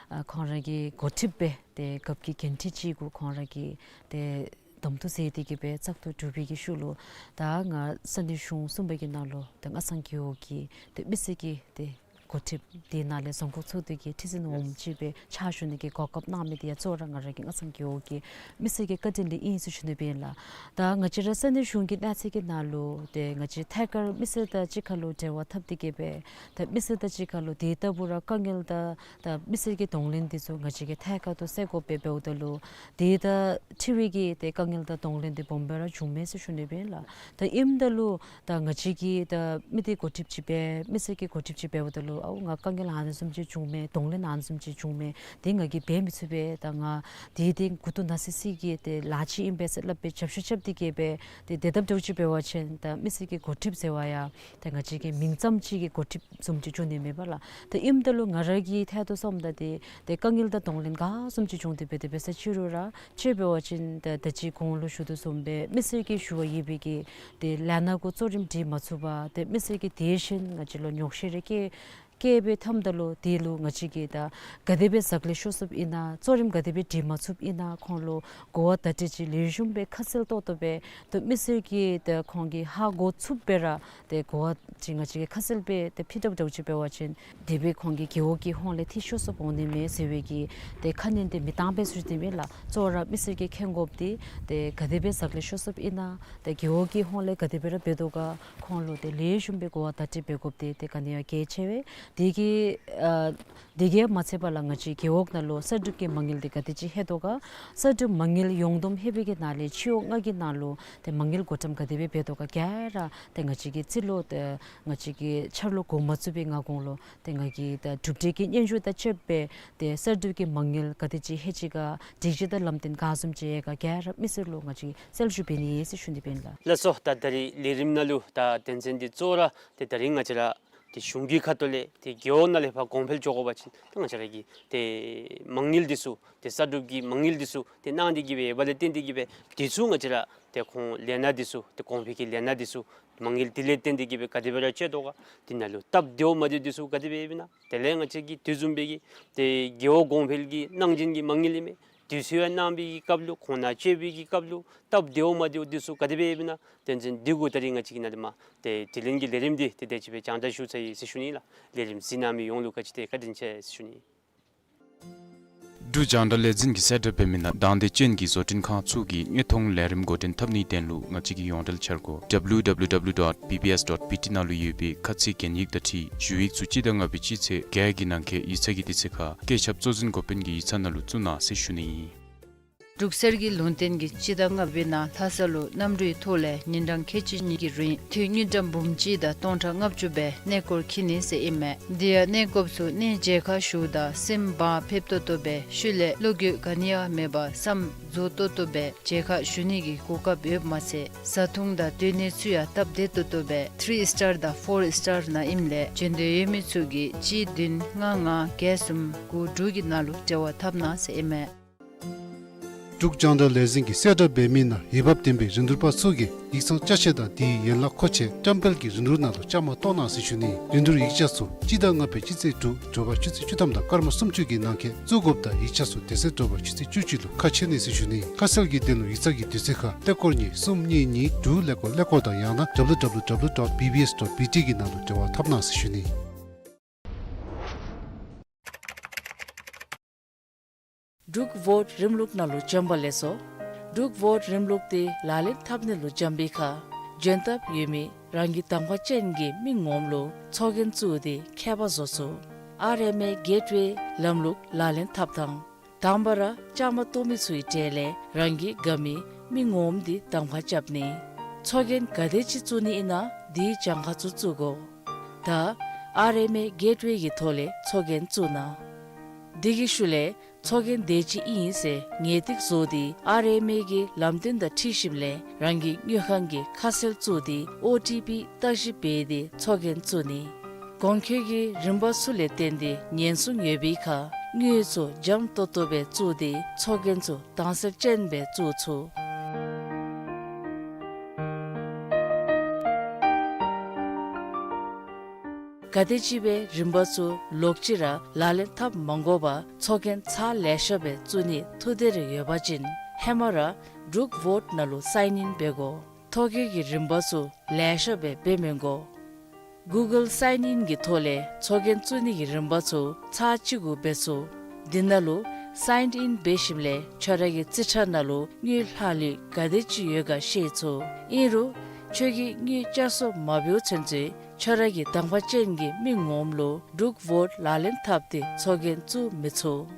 ཨ་ཁོང་ར་གི་འགོ་ཁྲིདཔ་སྦེ་ཏེ་རྒཔོ་གི་འགན་འཁྲི་ཅིག་གུ་ཁོང་ར་གིས་ཏེ་གདམ་འཐུ་མཛད་དེ་གི་སྦེ་བཙག་འཐུ་གྲུབ་པའི་གི་ཤུལ་ལུ་ད་ང་ས་གནས་གཞུང་གསུམ་པ་གི་ནང་ལུ་ཏེ་སྔ་ཚང་རྒེད་འོག་གི་ཏེ་མི་སེར་གྱི་ཏེ་འགོ་ཁྲིདཔ་དེ་ནང་ལས་རྫོང་ཁག་ཚོགས་འདུ་གི་ཁྲི་འཛིན་འོགམ་ཅིག་སྦེ་ཕྱག་ཞུ་ནི་གི་གོ་སྐབས་གནང་མི་དེ་ཡང་གཙོ་བོ་ར་ང་ར་གི་སྔ་ཚང་རྒེད་འོག་གི་མི་སེར་གྱི་བཀའ་དྲིན་ལས་ཨིན་ཟེར་ཞུ་ནི་ཨིན་ལགས། ད་ང་བཅས་ར་ས་གནས་གཞུང་གི་གནས་ཚད་ཀྱི་ནང་ལུ་ཏེ་ང་བཅས་ཐད་ཀར་མི་སེར་དང་གཅིག་ཁར་ལུ་འབྲེལ་བ་འཐབ་སྟེ་གི་སྦེ་ད་མི་སེར་དང་གཅིག་ཁར་ལུ་དེ་ལྟ་བུ་ར་དཀའ་ངལ་དང་ད་མི་སེར་གྱི་གདོང་ལེན་འདི་ཚུ་ང་བཅས་ཀྱིས་ཐད་ཀར་དུ་སེལ་དགོ་པས། འབདཝ་ད་ལུ་དེ་དང་འཁྲིལ་བའི་གི་ཏེ་དཀའ་ངལ་དང་གདོང་ལེན་འདི་སྦོམ་སྦེ་ར་བྱུངམ་མས་ཟེར་ཞུ་ནི་ཨིན་ལགས། ད་ཨིནམ་ད་ལུ་ད་ང་བཅས་ཀྱིས་ད་མི་སྡེ་འགོ་ཁྲིདཔ་ཅིག་སྦེ་མི་སེར་གྱི་འགོ་ཁྲིདཔ་ཅིག་འབདཝ་ད་ལུ་ པའོ་ང་དཀའ་ངལ་ཨ་ནི་བཟུམ་ཅིག་བྱུང་མས། གདོང་ལེན་ཨ་ནི་བཟུམ་ཅིག་བྱུང་མས། དེ་ང་གིས་འབད་མི་ཚུགས་པས། ད་ང་དེ་དེ་མགུ་ཏོ་ན་སི་སི་གི་དེ་ལཱ་ཅིག་ཨིན་པས་ཟེར་སླབ་སྦེ་ཞབས་ཞུ་རྐྱབ་སྟེ་གི་སྦེ་དེ་དེ་སླབ་འདྲཝ་ཅིག་འབད་བ་ཅིན་ད་མི་སེར་གྱི་འགོ་ཁྲིདཔ་ཟེར་བ་ཡང་ད་ང་བཅས་ཀྱི་མིང་ཙམ་ཅིག་གི་འགོ་ཁྲིདཔ་བཟུམ་ཅིག་འགྱོ་ནི་མས་པ་ལགས། ད་ཨིནམ་ད་ལུ་ང་ར་གི་ཐད་དུ་སོངམ་ད་དེ་དེ་དཀའ་ངལ་དང་གདོང་ལེན་ག་བཟུམ་ཅིག་བྱུང་སྟེ་འབད་དེ་འབད་ས་ཅིག་རུང་ར་ཅིག་འབད་བ་ཅིན་ད་ད་ཅི་གོང་ལུ་ཞུ་དོ་བཟུམ་སྦེ་མི་སེར་གྱིས་ཞུ་བ་ཡོད་པའི་གི་དེ་ལས་སྣ་གུ་གཙོ་རིམ་སྒྲིག་མ་ཚུགས་པར་དེ་མི་སེར་གྱིས་དེ་བཞིན་ང་བཅས་ལུ་ཉོགས་བཤད་རེ་བཀལ་བཀལ་སྦེ་འཐབ་ད་ལུ་དེ་ལུ་ང་བཅས་ཀྱིས་ད་ག་དེ་སྦེ་ཟག་ལས་ཤོར་སོཔ་ཨིན་ན་གཙོ་རིམ་ག་དེ་སྦེ་སྒྲིག་མ་ཚུགསཔ་ཨིན་ན་ཁོང་ལུ་གོ་བ་བརྡ་སྤྲོད་ཅིག་ལེགས་ཤོམ་སྦེ་ཁ་གསལ་ཏོག་ཏོ་སྦེ་ད་མི་སེར་གྱིས་ད་ཁོང་གིས་ཧ་གོ་ཚུགསཔ་སྦེ་ར་དེ་གོ་བ་ཅིག་ང་བཅས་ཀྱིས་ཁ་གསལ་སྦེ་དེ་ཕུལ་དགོཔ་འདྲཝ་ཅིག་འབད་བ་ཅིན་དེ་སྦེ་ཁོང་གི་རྒེད་འོག་གི་ཧོངས་ལས་ཏེ་ཤོར་སོཔ་འོང་ནི་མས་ཟེར་བའི་གི་དེ་ཁ་ཉན་དེ་མི་བཏང་པས་ཟེར་ཞུ་ནི་མས་ལགས། གཙོ་བོ་ར་མི་སེར་གྱིས་མཁྱེན་དགོཔ་དེ་དེ་ག་དེ་སྦེ་ཟག་ལས་ཤོར་སོཔ་ཨིན་ན་དེ་རྒེད་འོག་གི་ཧོངས་ལས་ག་དེ་སྦེ་ར་འབད་དོ་ག་ཁོང་ལུ་དེ་ལེགས་ཤོམ་སྦེ་གོ་བ་བརྡ་སྤྲོད་འབད་དགོཔ་དེ་དེ་ག་ནི་ཡང་གལ་ཆེ་བས། དེ་གིས་ཨ་དེ་གིས་མ་ཚད་པ་ལགས་ང་བཅས་རྒེད་འོག་ནང་ལུ་གསར་སྒྲུབ་ཀྱི་མ་དངུལ་དེ་ག་དེ་ཅིག་ལྷོད་དོ་ག། གསར་སྒྲུབ་མ་དངུལ་ཡོངས་བསྡོམས་ལྷོད་པའི་གི་ནང་ལས་སྤྱི་འོག་ལྔ་གི་ནང་ལུ་དེ་མ་དངུལ་བགོ་བཀྲམ་ག་དེ་སྦེ་འབད་དོ་ག་ག་ར་དེ་ང་བཅས་ཀྱིས་རྩིས་ལོ་དེ་ང་བཅས་ཀྱིས་འཆར་ལོ་འགོ་མ་བཙུགས་པའི་སྔ་གོང་ལུ་དེ་ང་གིས་ད་གྲུབ་འབྲས་ཀྱི་སྙན་ཞུ་དང་བཅསཔ་སྦེ་དེ་གསར་སྒྲུབ་ཀྱི་མ་དངུལ་ག་དེ་ཅིག་ལྷོད་ཅི་ག་སྒྲིག་གཞི་དང་ལམ་སྟོན་ག་བཟུམ་ཅིག་ཡོད་ག་ག་ར་མི་སེར་ལུ་ང་བཅས་ཀྱིས་གསལ་ཞུ་འབད་ནི་ཨིན་ཟེར་ཞུ་ནི་ཨིན་ལགས། ལགས་སོ། ད་ད་རིས་ལས་རིམ་ནང་ལུ་ད་དོན་ཚན་འདི་གཙོ་བོ་ར་དེ་ད་རིས་ང་བཅས་ར་དེ་གཞུང་གི་ཁ་ཐུག་ལས་དེ་རྒེད་འོག་ནང་ལས་ཕར་གོང་འཕེལ་འགྱོ་དགོ་པ་ཅིན་ད་ང་བཅས་ར་གི་དེ་མ་དངུལ་འདི་ཚུ་དེ་གསར་སྒྲུབ་ཀྱི་མ་དངུལ་འདི་ཚུ་དེ་གནང་སྟེ་གི་སྦེ་ཡོདཔ་ལས་བརྟེན་ཏེ་གི་སྦེ་དེ་ཚུ་ང་བཅས་ར་དེ་ཁོང་ལས་སྣ་འདི་ཚུ་དེ་གོང་འཕེལ་གྱི་ལས་སྣ་འདི་ཚུ་མ་དངུལ་དེ་ལས་བརྟེན་ཏེ་གི་སྦེ་ག་དེ་སྦེ་ར་སྤྱོད་དོ་ག། དེ་ནང་ལུ་སྟབས་བདེཝ་མ་བདེཝ་འདི་ཚུ་ག་དེ་སྦེ་ཡོདཔ་ཨིན་ན། དེ་ལས་ང་བཅས་ཀྱིས་དུས་བཟུམ་སྦེ་གི་དེ་རྒེད་འོག་གོང་འཕེལ་གྱི་གནང་སྦྱིན་གྱི་མ་དངུལ་ཨིན་མས། དུས་ཚོད་ཡང་གནང་བའི་གི་སྐབས་ལུ་ཁོང་ནཱ་སྤྱོད་པའི་གི་སྐབས་ལུ་སྟབས་བདེཝ་མ་བདེཝ་འདི་ཚུ་ག་དེ་སྦེ་ཡོདཔ་ཨིན་ན། དོན་ཚན་འདི་གུ་ད་རིས་ང་བཅས་ཀྱིས་ནཱ་ལས་མར་དེ་དྲི་ལན་གྱི་ལས་རིམ་འདི་དེ་དེ་ཅིག་སྦེ་རྒྱང་བསྒྲགས་ཞུ་ཚར་ཡི་ཟེར་ཞུ་ནི་ལགས། ལས་རིམ་གཟིགས་གནང་མི་ཡོངས་ལུ་ག་ཅི་དེ་བཀའ་དྲིན་ཆེ་ཟེར་ཞུ་ནི། འབྲུག་རྒྱང་བསྒྲགས་ལས་འཛིན་གྱིས་གསལ་བསྒྲགས་འབད་མི་ནང་དང་འདོད་ཅན་གྱི་བཟོ་སྐྲུན་ཁང་ཚུ་གིས་དངོས་མཐོང་ལས་རིམ་འགོ་འདྲེན་འཐབ་ནིའི་དོན་ལུ་ང་བཅས་ཀྱིས་ཡོངས་འབྲེལ་འཆར་སྒོ་W W W dot B B S dot B T ནང་ལུ་ཡོད་པའི་ཁ་ཚིག་གན་ཡིག་དང་འཁྲིལ་ཞུ་ཡིག་ཚུ་སྤྱི་ཟླ་ལྔ་པའི་སྤྱི་ཚེས་བརྒྱད་ཀྱི་ནང་འཁོད་ཡིག་ཚང་གི་དུས་ཚོད་ཁར་བཀོད་ཁྱབ་གཙོ་འཛིན་འགོ་དཔོན་གྱི་ཡིག་ཚང་ནང་ལུ་བཙུགས་གནང་ཟེར་ཞུ་ནི་ཨིན། འབྲུག་གསེར་གྱི་ལུང་བསྟན་གྱིས་སྤྱི་ཟླ་ལྔ་པའི་ནང་ལྷ་ས་ལུ་གནམ་གྲུའི་ཐོག་ལས་ཉིན་གྲངས་ཁལ་གཅིག་གཉིས་ཀྱི་རིང་དངུལ་ཀྲམ་འབུམ་གཅིག་དང་སྟོང་ཕྲག་ལྔ་བཅུ་སྦེ་གནས་སྐོར་འཁྱིད་ནི་ཟེར་ཨིན་མས། དེ་ཡང་གནས་སྐོརཔ་ཚུ་གནས་མཇལ་ཁ་ཞུཝ་ད་སེམས་བག་ཕེབས་ཏོག་ཏོ་སྦེ་ཤུལ་ལས་བློ་འགྱོད་ག་ནི་ཡང་མེད་པར་བསམ་རྫོགས་ཏོག་ཏོ་སྦེ་མཇལ་ཁ་ཞུ་ནི་གི་གོ་སྐབས་ཡོདཔ་མ་ཚད་བཟའ་འཐུང་དང་སྡོད་གནས་ཚུ་ཡང་སྟབས་བདེ་ཏོག་ཏོ་སྦེ་ཐི་རི་སི་ཊར་དང་ཕོར་སི་ཊར་ནང་ཨིནམ་ལས་འབྱོན་འདོད་ཡོད་མི་ཚུ་གིས་གཅིག་བདུན་ལྔ་ལྔ་བརྒྱད་གསུམ་དགུ་དྲུག་གི་ནང་ལུ་འབྲེལ་བ་འཐབ་གནང་ཟེར་ཨིན་མས། འབྲུག་རྒྱང་བསྒྲགས་ལས་འཛིན་གྱིས་གསལ་བསྒྲགས་འབད་མི་ནང་འོས་འབབ་ལྡན་པའི་རིན་བསྡུར་པ་ཚུ་གིས་ཡིག་ཚང་ཅ་ཆས་དང་དེའི་ཡན་ལག་མཁོ་ཆས་བཀྲམ་སྤེལ་གྱི་རིན་བསྡུར་ནང་ལུ་བཅའ་མར་གཏོགས་གནང་ཟེར་ཞུ་ནི། རིན་བསྡུར་ཡིག་ཆ་ཚུ་སྤྱི་ཟླ་ལྔ་པའི་སྤྱི་ཚེས་དྲུག་དྲོ་པ་ཆུ་ཚོད་བཅུ་ཐམ་དང་སྐར་མ་སུམ་ཅུ་གི་ནང་འཁོད་བཙུགས་དགོཔ་དང་ཡིག་ཆ་ཚུ་དེ་ཚེ་དྲོ་པ་ཆུ་ཚོད་བཅུ་གཅིག་ལུ་ཁ་ཕྱེ་ནི་ཟེར་ཞུ་ནི། ཁ་གསལ་གྱི་དོན་ལུ་ཡིག་ཚང་གི་དུས་ཚོད་ཁར་ཀླད་ཀོར་གཉིས་གསུམ་གཉིས་གཉིས་དྲུག་ཀླད་ཀོར་ཀླད་ཀོར་དང་ཡང་ན་W W W dot B B S dot B T གི་ནང་ལུ་འབྲེལ་བ་འཐབ་གནང་ཟེར་ཞུ་ནི། འབྲུག་བོཊ་རིམ་ལུགས་ནང་ལུ་བྱོན་པ་ལེགས་སོ། འབྲུག་བོཊ་རིམ་ལུགས་འདི་ལག་ལེན་འཐབ་ནི་ལུ་བྱོན་པའི་ཁར་འབྱོན་ཐབས་ཡོད་མི་རང་གི་གདམ་ཁ་ཅན་གྱི་མི་ངོམ་ལུ་ཚོགས་རྒྱན་བཙུགས་ཏེ་ཁྱད་པར་བཟོ་ཚུགས། ཨར་ཨེམ་ཨེ་གེཊ་ཝེ་ལམ་ལུགས་ལག་ལེན་འཐབ་ཐངས། དང་པ་ར་བཅའ་མར་གཏོགས་མི་ཚུའི་གྲས་ལས་རང་གི་དགའ་མི་མི་ངོམ་འདི་གདམ་ཁ་རྐྱབ་ནི། ཚོགས་རྒྱན་ག་དེ་ཅིག་བཙུགས་ནི་ཨིན་ན་དེའི་གྱངས་ཁ་ཚུ་བཙུགས་དགོ། ད་ཨར་ཨེམ་ཨེ་གེཊ་ཝེ་གི་ཐོག་ལས་ཚོགས་རྒྱན་བཙུགས་གནང་། དེ་གི་ཤུལ་ལས་ཚོགས་རྒྱན་དེ་ཅིག་ཨིན་ཟེར་ངེས་ཏིག་བཟོ་སྟེ་ཨར་ཨེམ་ཨེ་གི་ལམ་སྟོན་དང་འཁྲིལ་ཞིནམ་ལས་རང་གི་དངུལ་ཁང་གི་ཁ་གསལ་བཙུགས་ཏེ་ཨོ་ཊི་པི་བརྟག་ཞིབ་འབད་དེ་ཚོགས་རྒྱན་བཙུགས་ནི། གོང་འཁོད་ཀྱི་རིམ་པ་ཚུ་ལས་བརྟེན་ཏེ་ཉེན་སྲུང་ཡོད་པའི་ཁར་དངུལ་ཚུ་འཇམ་ཏོག་ཏོ་སྦེ་བཙུགས་ཏེ་ཚོགས་རྒྱན་ཚུ་དྭངས་གསལ་ཅན་སྦེ་བཙུགས་ཚུགས། ག་དེ་ཅིག་སྦེ་རིམ་པ་ཚུ་ལོག་ཅི་ར་ལག་ལེན་འཐབ་མ་དགོ་པར་ཚོགས་རྒྱན་ཚར་ལེ་ཤ་སྦེ་བཙུགས་ནིའི་ཐུགས་འདོད་རེ་ཡོད་པ་ཅིན་ཧེ་མ་ར་འབྲུག་བོཊ་ནང་ལུ་སའིན་ཨིན་འབད་དགོ། ཐོ་བཀོད་ཀྱི་རིམ་པ་ཚུ་ལེ་ཤ་སྦེ་འབད་མི་དགོ། གུ་གཱལ་སའིན་ཨིན་གྱི་ཐོག་ལས་ཚོགས་རྒྱན་བཙུགས་ནི་གི་རིམ་པ་ཚུ་ཚར་གཅིག་གུ་འབད་ཚུགས། དེ་ནང་ལུ་སའིན་ཨིན་འབད་ཞིནམ་ལས་ཁྱོད་ར་གི་རྩིས་ཁྲ་ནང་ལུ་དངུལ་ལྷག་ལུས་ག་དེ་ཅིག་ཡོད་ག་ཤེས་ཚུགས། ཨིན་རུང་ཁྱོད་ཀྱིས་དངུལ་བསྐྱར་གསོ་མ་འབདཝ་ཚུན་ཚོད་ཁྱོད་ར་གི་གདམ་ཁ་ཅན་གྱི་མི་ངོམ་ལུ་འབྲུག་བོཊ་ལག་ལེན་འཐབ་སྟེ་ཚོགས་རྒྱན་བཙུགས་མི་ཚུགས།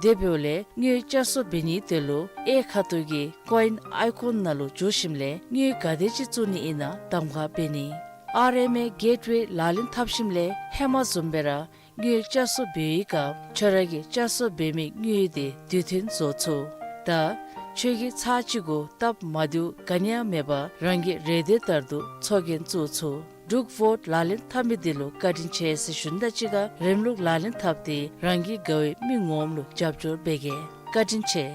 དེ་འབདཝ་ལས་དངུལ་བསྐྱར་གསོ་འབད་ནིའི་དོན་ལུ་གཡས་ཁ་ཐུག་གི་ཀོ་ཨིན་ཨའི་ཀོན་ནང་ལུ་འཛུལ་ཞིནམ་ལས་དངུལ་ག་དེ་ཅིག་བཙུགས་ནི་ཨིན་ན་གདམ་ཁ་འབད་ནི། ཨར་ཨེམ་ཨེ་གེཊ་ཝེ་ལག་ལེན་འཐབ་ཞིནམ་ལས་ཧེ་མ་བཟུམ་སྦེ་ར་དངུལ་བསྐྱར་གསོ་འབད་བའི་སྐབས་ཁྱོད་ར་གིས་བསྐྱར་གསོ་འབད་མི་དངུལ་དེ་དུས་མཐུན་བཟོ་ཚུགས། ད་ཁྱོད་ཀྱིས་ཚར་གཅིག་གུ་སྟབས་མ་བདེཝ་ག་ནི་ཡང་མེད་པར་རང་གི་རེ་འདོད་ལྟར་དུ་ཚོགས་རྒྱན་བཙུགས་ཚུགས། འབྲུག་ཝོཊ་ལག་ལེན་འཐབ་མི་འདི་ལུ་བཀའ་དྲིན་ཆེ་ཟེར་ཞུ་ནི་དང་གཅིག་ཁར་རིམ་ལུགས་ལག་ལེན་འཐབ་སྟེ་རང་གི་དགའ་བའི་མི་ངོམ་ལུ་རྒྱབ་སྐྱོར་འབད་གེ། བཀའ་དྲིན་ཆེ།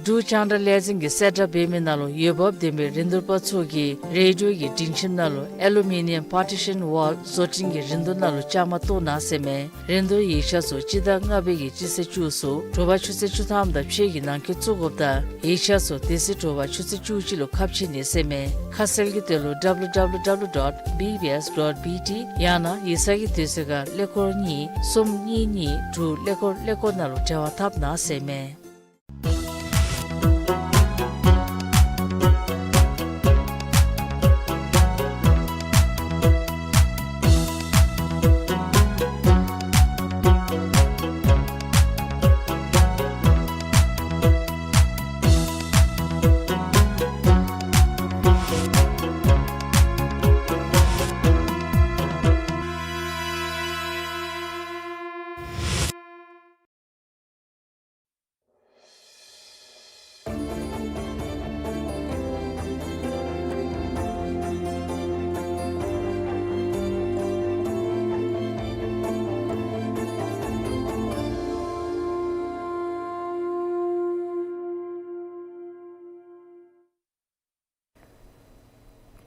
འབྲུག་རྒྱང་བསྒྲགས་ལས་འཛིན་གྱིས་གསལ་བསྒྲགས་འབད་མི་ནང་ལུ་འོས་འབབ་ལྡན་པའི་རིན་བསྡུར་པ་ཚུ་གིས་རེ་ཌི་ཡོ་གི་སྒྲིང་ཁྱིམ་ནང་ལུ་ཨེ་ལུ་མི་ནི་ཡམ་པར་ཊི་ཤཱན་ཝཱལ་བཟོ་སྐྲུན་གྱི་རིན་བསྡུར་ནང་ལུ་བཅའ་མར་གཏོགས་གནང་ཟེར་མས། རིན་བསྡུར་ཡིག་ཆ་ཚུ་སྤྱི་ཟླ་ལྔ་པའི་གི་སྤྱི་ཚེས་བཅུ་གསུམ་དྲོ་པ་ཆུ་ཚོད་བཅུ་ཐམ་དང་ཕྱེད་ཀྱི་ནང་འཁོད་བཙུགས་དགོཔ་དང་ཡིག་ཆ་ཚུ་དེ་ཚེ་དྲོ་པ་ཆུ་ཚོད་བཅུ་གཅིག་ལུ་ཁ་ཕྱེ་ནི་ཟེར་མས། ཁ་གསལ་གྱི་དོན་ལུ་W W W dot B B S dot B T ཡང་ན་ཡིག་ཚང་གི་དུས་ཚོད་ཁར་ཀླད་ཀོར་གཉིས་གསུམ་གཉིས་གཉིས་དྲུག་ཀླད་ཀོར་ཀླད་ཀོར་ནང་ལུ་འབྲེལ་བ་འཐབ་གནང་ཟེར་མས།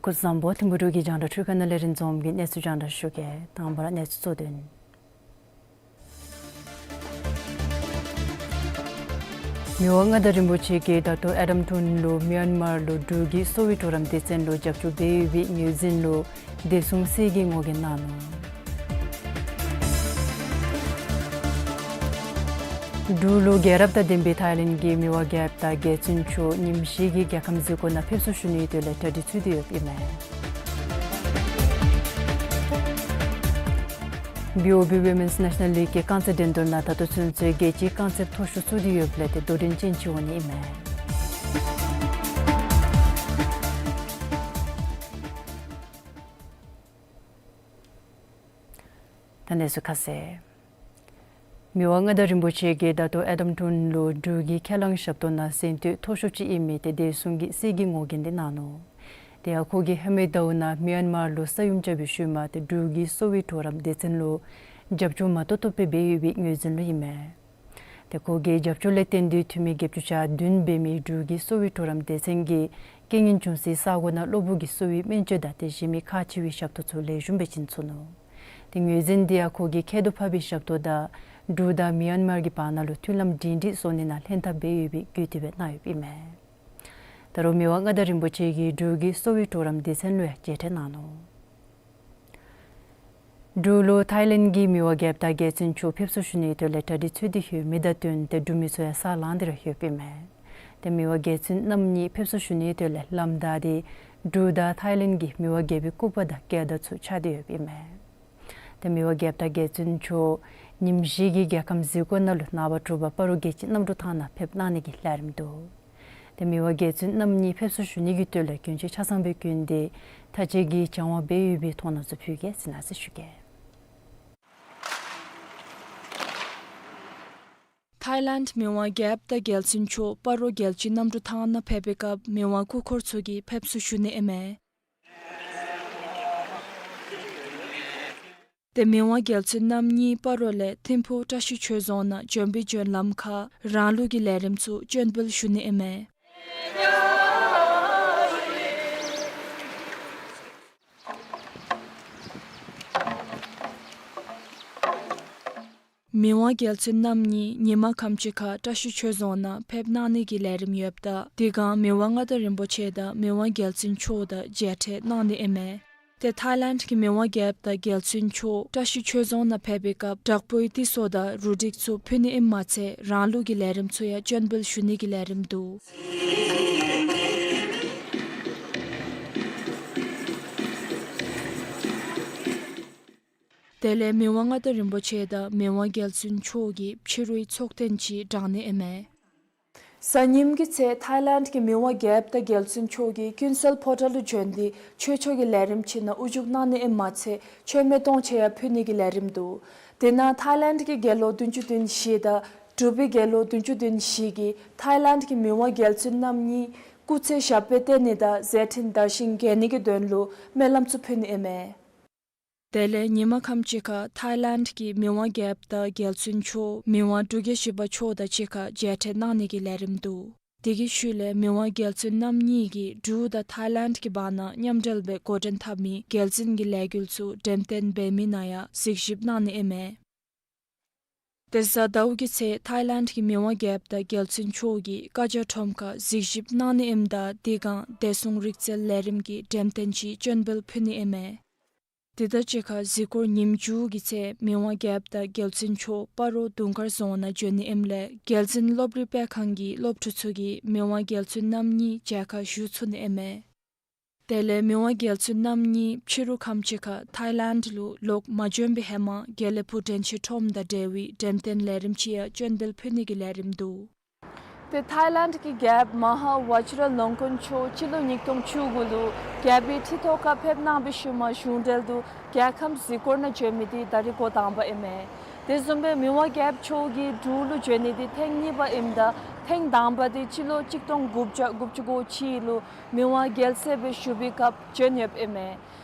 སྐུ་གཟུགས་བཟང་པོ། ཐིམ་ཕུག་འབྲུག་གི་རྒྱང་བསྒྲགས་འཕྲུལ་ཁང་ནང་ལས་རིན་འཛོམས་ཀྱིས་གནས་ཚུལ་རྒྱང་བསྒྲགས་ཞུ་གེ། དང་པ་ར་གནས་ཚུལ་གཙོ་དོན། མི་དབང་མངའ་བདག་རིན་པོ་ཆེ་གིས་ད་ལྟོ་ཨེ་ཌམ་ཀྲུན་ལུ་མིའན་མར་ལུ་འབྲུག་གི་གསོ་བའི་གྲོགས་རམ་སྡེ་ཚན་ལུ་རྒྱབ་སྐྱོར་འབད་ཡོད་པའི་ངོས་འཛིན་ལུ་བདེ་སྲུང་གསེར་གྱི་ངོ་རྒོལ་གནང་ནུག། འབྲུག་ལུ་རྒྱལ་རབས་དང་ལྡན་པའི་ཐའི་ལེནཌ་གི་མི་དབང་རྒྱལཔོ་དང་རྒྱལ་བཙུན་མཆོག་ཉིནམ་བཞི་གི་རྒྱལ་ཁམས་གཟིགས་སྐོར་ནང་ཕེབས་བསུ་ཞུ་ནིའི་དོན་ལས་གྲ་སྒྲིག་ཚུད་དེ་ཡོདཔ་ཨིན་མས། བི་ཨོ་བི་Women's National League གི་རྐང་རྩེད་འགྲན་བསྡུར་ནང་ད་ལྟོ་ཚུན་ཚོད་རྒྱལ་སྤྱིའི་རྐང་རྩེདཔ་མཐོ་ཤོས་ཚུད་དེ་ཡོདཔ་ལས་ཏེ་དོ་འགྲན་ཅན་ཅིག་འོང་ནི་ཨིན་མས། ད་གནས་ཚུལ་ཁ་གསལ། མི་དབང་མངའ་བདག་རིན་པོ་ཆེ་གིས་ད་ལྟོ་ཨེ་ཌམ་ཀྲུན་ལུ་འབྲུག་གི་ཁས་བླངས་ཞབས་ཏོག་ནང་གཟེངས་བསྟོད་མཐོ་ཤོས་ཅིག་ཨིན་མི་ཏེ་བདེ་སྲུང་གི་གསེར་གྱི་ངོ་རྒོལ་འདི་གནང་ནུག། དེ་ཡང་ཁོ་གིས་ཧེ་མའི་ཟླཝ་ནང་མིའན་མར་ལུ་ས་ཡོམ་རྐྱབ་པའི་ཤུལ་མ་ཏེ་འབྲུག་གི་གསོ་བའི་གྲོགས་རམ་སྡེ་ཚན་ལུ་རྒྱབ་སྐྱོར་མ་ཏོག་ཏོ་སྦེ་འབད་ཡོད་པའི་ངོས་འཛིན་ལུ་ཨིན་མས། ཏེ་ཁོ་གི་རྒྱབ་སྐྱོར་ལས་བརྟེན་ཏེ་འཐུས་མི་བརྒྱད་ཅུ་གྱ་བདུན་འབད་མི་འབྲུག་གི་གསོ་བའི་གྲོགས་རམ་སྡེ་ཚན་གྱིས་རྐྱེན་ངན་བྱུང་སའི་ས་གོ་ནང་གློ་བུར་གྱི་གསོ་བའི་སྨན་བཅོས་དང་དེ་བཞིན་མི་ཁག་ཆེ་བའི་ཞབས་ཏོག་ཚུ་ལེགས་ཤོམ་སྦེ་བྱིན་ཚུགས་ནུག། ཏེ་ངོས་འཛིན་འདི་ཡང་ཁོ་གིས་ཁྱད་དུ་འཕགས་པའི་ཞབས་ཏོག་དང་འབྲུག་དང་མིའན་མར་གྱི་བར་ན་ལུ་མཐུན་ལམ་སྒྲིང་སྒྲིང་བཟོ་ནི་ནང་ལྷན་ཐབས་འབད་ཡོད་པའི་བཀོད་དེ་སྦེ་གནང་ཡོདཔ་ཨིན་མས། ད་རུང་མི་དབང་མངའ་བདག་རིན་པོ་ཆེ་གིས་འབྲུག་གི་གསོ་བའི་གྲོགས་རམ་སྡེ་ཚན་ལུ་ཡང་མཇལ་འཕྲད་གནང་ནུག། འབྲུག་ལུ་ཐའི་ལེནཌ་གི་མི་དབང་རྒྱལཔོ་དང་རྒྱལ་བཙུན་མཆོག་ཕེབས་བསུ་ཞུ་ནིའི་དོན་ལས་གྲ་སྒྲིག་ཚུད་དེ་ཡོད་མི་དང་བསྟུན་ཏེ་འབྲུག་མི་ཚུ་ཡང་ས་ལངས་ཏེ་ར་ཡོདཔ་ཨིན་མས། ཏེ་མི་དབང་རྒྱལ་བཙུན་རྣམ་གཉིས་ཕེབས་བསུ་ཞུ་ནིའི་དོན་ལས་ལམ་བདའ་སྟེ་འབྲུག་དང་ཐའི་ལེནཌ་གི་མི་དབང་རྒྱལ་པོའི་སྐུ་པར་དང་སྐད་བརྡ་ཚུ་འཕྱར་ཏེ་ཡོདཔ་ཨིན་མས། ཏེ་མི་དབང་རྒྱལཔོ་དང་རྒྱལ་བཙུན་མཆོག་ཉིནམ་བཞི་གི་རྒྱལ་ཁམས་གཟིགས་སྐོར་ནང་ལུ་ནངས་པ་དྲོ་པ་སྤ་རོ་རྒྱལ་སྤྱི་གནམ་གྲུ་ཐང་ནང་ཕེབས་གནང་ནི་གི་ལས་རིམ་འདུག། ཏེ་མི་དབང་རྒྱལ་བཙུན་རྣམ་གཉིས་ཕེབས་བསུ་ཞུ་ནི་གི་དོན་ལས་གྱོན་ཆས་ཆ་ཚང་སྦེ་གྱོན་ཏེ་ཐ་ཆད་ཀྱི་སྦྱང་བ་འབད་ཡོད་པའི་མཐོང་སྣང་ཚུ་ཕུལ་གེ་ཟེར་ནཱ་ཟེར་ཞུ་གེ། ཐའི་ལེནཌ་མི་དབང་རྒྱལཔོ་དང་རྒྱལ་བཙུན་མཆོག་སྤ་རོ་རྒྱལ་སྤྱི་གནམ་གྲུ་ཐང་ནང་ཕེབས་པའི་སྐབས་མི་དབང་སྐུ་འཁོར་ཚུ་གིས་ཕེབས་བསུ་ཞུ་ནི་ཨིན་མས། ཏེ་མི་དབང་རྒྱལ་བཙུན་རྣམ་གཉིས་སྤ་རོ་ལས་ཐིམ་ཕུག་བཀྲ་ཤིས་ཆོས་རྫོང་ནང་བྱོན་པའི་བྱོན་ལམ་ཁར་རང་ལུགས་ཀྱི་ལས་རིམ་ཚུ་སྤྱན་འབུལ་ཞུ་ནི་ཨིན་མས། མི་དབང་རྒྱལ་བཙུན་རྣམ་གཉིས་ཉིན་མ་ཁམས་ཅིག་ཁར་བཀྲ་ཤིས་ཆོས་རྫོང་ནང་ཕེབས་གནང་ནི་གི་ལས་རིམ་ཡོདཔ་ད་དེ་སྒང་མི་དབང་མངའ་བདག་རིན་པོ་ཆེ་དང་མི་དབང་རྒྱལ་བཙུན་མཆོག་དང་མཇལ་འཕྲད་གནང་ནི་ཨིན་མས། ཏེ་ཐའི་ལེནཌ་གི་མི་དབང་རྒྱལཔོ་དང་རྒྱལ་བཙུན་མཆོག་བཀྲ་ཤིས་ཆོས་རྫོང་ནང་ཕེབས་པའི་སྐབས་དྲག་པོའི་ཏི་སོ་དང་རུ་སྒྲིག་ཚུ་ཕུལ་ནི་ཨིནམ་མ་ཚད་རང་ལུགས་ཀྱི་ལས་རིམ་ཚུ་ཡང་སྤྱན་འབུལ་ཞུ་ནི་གི་ལས་རིམ་འདུག། དེ་ལས་མི་དབང་མངའ་བདག་རིན་པོ་ཆེ་དང་མི་དབང་རྒྱལ་བཙུན་མཆོག་གིས་ཕྱི་རུའི་ཚོགས་ཐེངས་ཅིག་དྲང་ནི་ཨིན་མས། གཟའ་ཉིམ་གི་ཚེ་ཐའི་ལེནཌ་གི་མི་དབང་རྒྱལཔོ་དང་རྒྱལ་བཙུན་མཆོག་གིས་ཀུན་གསལ་ཕོ་བྲང་ལུ་བྱོན་ཏེ་ཆོས་ཕྱོགས་ཀྱི་ལས་རིམ་ཅིག་ནང་དབུ་བཞུགས་གནང་ནི་ཨིནམ་མ་ཚད་མཆོད་མེ་སྟོང་ཕྲག་ཡང་ཕུལ་ནི་གི་ལས་རིམ་འདུག། དེ་ནང་ཐའི་ལེནཌ་གི་དགེ་སློང་བདུན་ཅུ་དོན་བཞི་དང་འབྲུག་པའི་དགེ་སློང་བདུན་ཅུ་དོན་བཞི་གིས་ཐའི་ལེནཌ་གི་མི་དབང་རྒྱལ་བཙུན་རྣམ་གཉིས་སྐུ་ཚེ་ཞབས་པད་བརྟན་ནི་དང་མཛད་འཕྲིན་དར་ཞིང་རྒྱས་ནི་གི་དོན་ལུ་སྨོན་ལམ་ཚུ་ཕུལ་ནི་ཨིན་མས། དེ་ལས་ཉིན་མ་ཁམས་ཅིག་ཁར་ཐའི་ལེནཌ་གི་མི་དབང་རྒྱལཔོ་དང་རྒྱལ་བཙུན་མཆོག་མི་དབང་འབྲུག་རྒྱལ་བཞི་པ་མཆོག་དང་གཅིག་ཁར་མཇལ་འཕྲད་གནང་ནི་གི་ལས་རིམ་འདུག། དེ་གི་ཤུལ་ལས་མི་དབང་རྒྱལ་བཙུན་རྣམ་གཉིས་ཀྱིས་འབྲུག་དང་ཐའི་ལེནཌ་གི་བར་ན་མཉམ་འབྲེལ་སྦེ་འགོ་འདྲེན་འཐབ་མི་རྒྱལ་འཛིན་གྱི་ལས་འགུལ་ཚུ་འགྲེམས་སྟོན་འབད་མི་ནང་ཡང་གཟིགས་ཞིབ་གནང་ནི་ཨིན་མས། དེ་གཟའ་ཟླཝ་གི་ཚེ་ཐའི་ལེནཌ་གི་མི་དབང་རྒྱལཔོ་དང་རྒྱལ་བཙུན་མཆོག་གིས་བཀའ་རྒྱ་ཁྲོམ་ཁར་གཟིགས་ཞིབ་གནང་ནི་ཨིནམ་ད་དེ་སྒང་བདེ་སྲུང་རིག་རྩལ་ལས་རིམ་གྱི་འགྲེམས་སྟོན་ཅིག་སྤྱན་འབུལ་ཕུལ་ནི་ཨིན་མས། དེ་དང་གཅིག་ཁར་གཟིགས་སྐོར་ཉིནམ་མཇུག་གི་ཚེ་མི་དབང་རྒྱལཔོ་དང་རྒྱལ་བཙུན་མཆོག་སྤ་རོ་དུང་དཀར་རྫོང་ནང་བྱོན་ནི་ཨིནམ་ལས་རྒྱལ་འཛིན་སློབ་རིམ་སྤེལ་ཁང་གི་སློབ་ཕྲུག་ཚུ་གིས་མི་དབང་རྒྱལ་བཙུན་རྣམ་གཉིས་མཇལ་ཁར་ཞུ་ཚུགས་ནི་ཨིན་མས། དེ་ལས་མི་དབང་རྒྱལ་བཙུན་རྣམ་གཉིས་ཕྱི་རུ་ཁམས་ཅིག་ཁར་ཐའི་ལེནཌ་ལུ་ལོག་མ་བྱོན་པའི་ཧེ་མ་དགེ་ལེགས་ཕུག་དྲན་ཤེས་ཁྲོམ་དང་འབྲེལ་བའི་འགྲེམས་སྟོན་ལས་རིམ་ཅིག་ཡང་སྤྱན་འབུལ་ཕུལ་ནི་གི་ལས་རིམ་འདུག། དེ་ཐའི་ལེནཌ་གི་རྒྱལཔོ་མ་ཧཱ་ཝ་ཅི་ར་ལོང་ཀོན་མཆོག་སྤྱི་ལོ་ཉིས་སྟོང་བཅུ་དགུ་ལུ་རྒྱལ་པོའི་ཁྲི་ཐོག་ཁར་ཕེབས་གནང་བའི་ཤུལ་མ་གཞུང་འབྲེལ་དུ་རྒྱལ་ཁམས་གཟིགས་སྐོར་ནང་བྱོན་མི་དེ་ད་རིས་འགོ་དང་པ་ཨིན་མས། དེ་བཟུམ་སྦེ་མི་དབང་རྒྱལཔོ་མཆོག་གིས་འབྲུག་ལུ་བྱོན་ནི་དེ་ཐེངས་གཉིས་པ་ཨིནམ་ད་ཐེངས་དང་པ་དེ་སྤྱི་ལོ་གཅིག་སྟོང་དགུ་བརྒྱ་དགུ་བཅུ་གོ་གཅིག་ལུ་མི་དབང་རྒྱལ་སྲས་སྦེ་བཞུགས་པའི་སྐབས་བྱོན་ཡོདཔ་ཨིན་མས།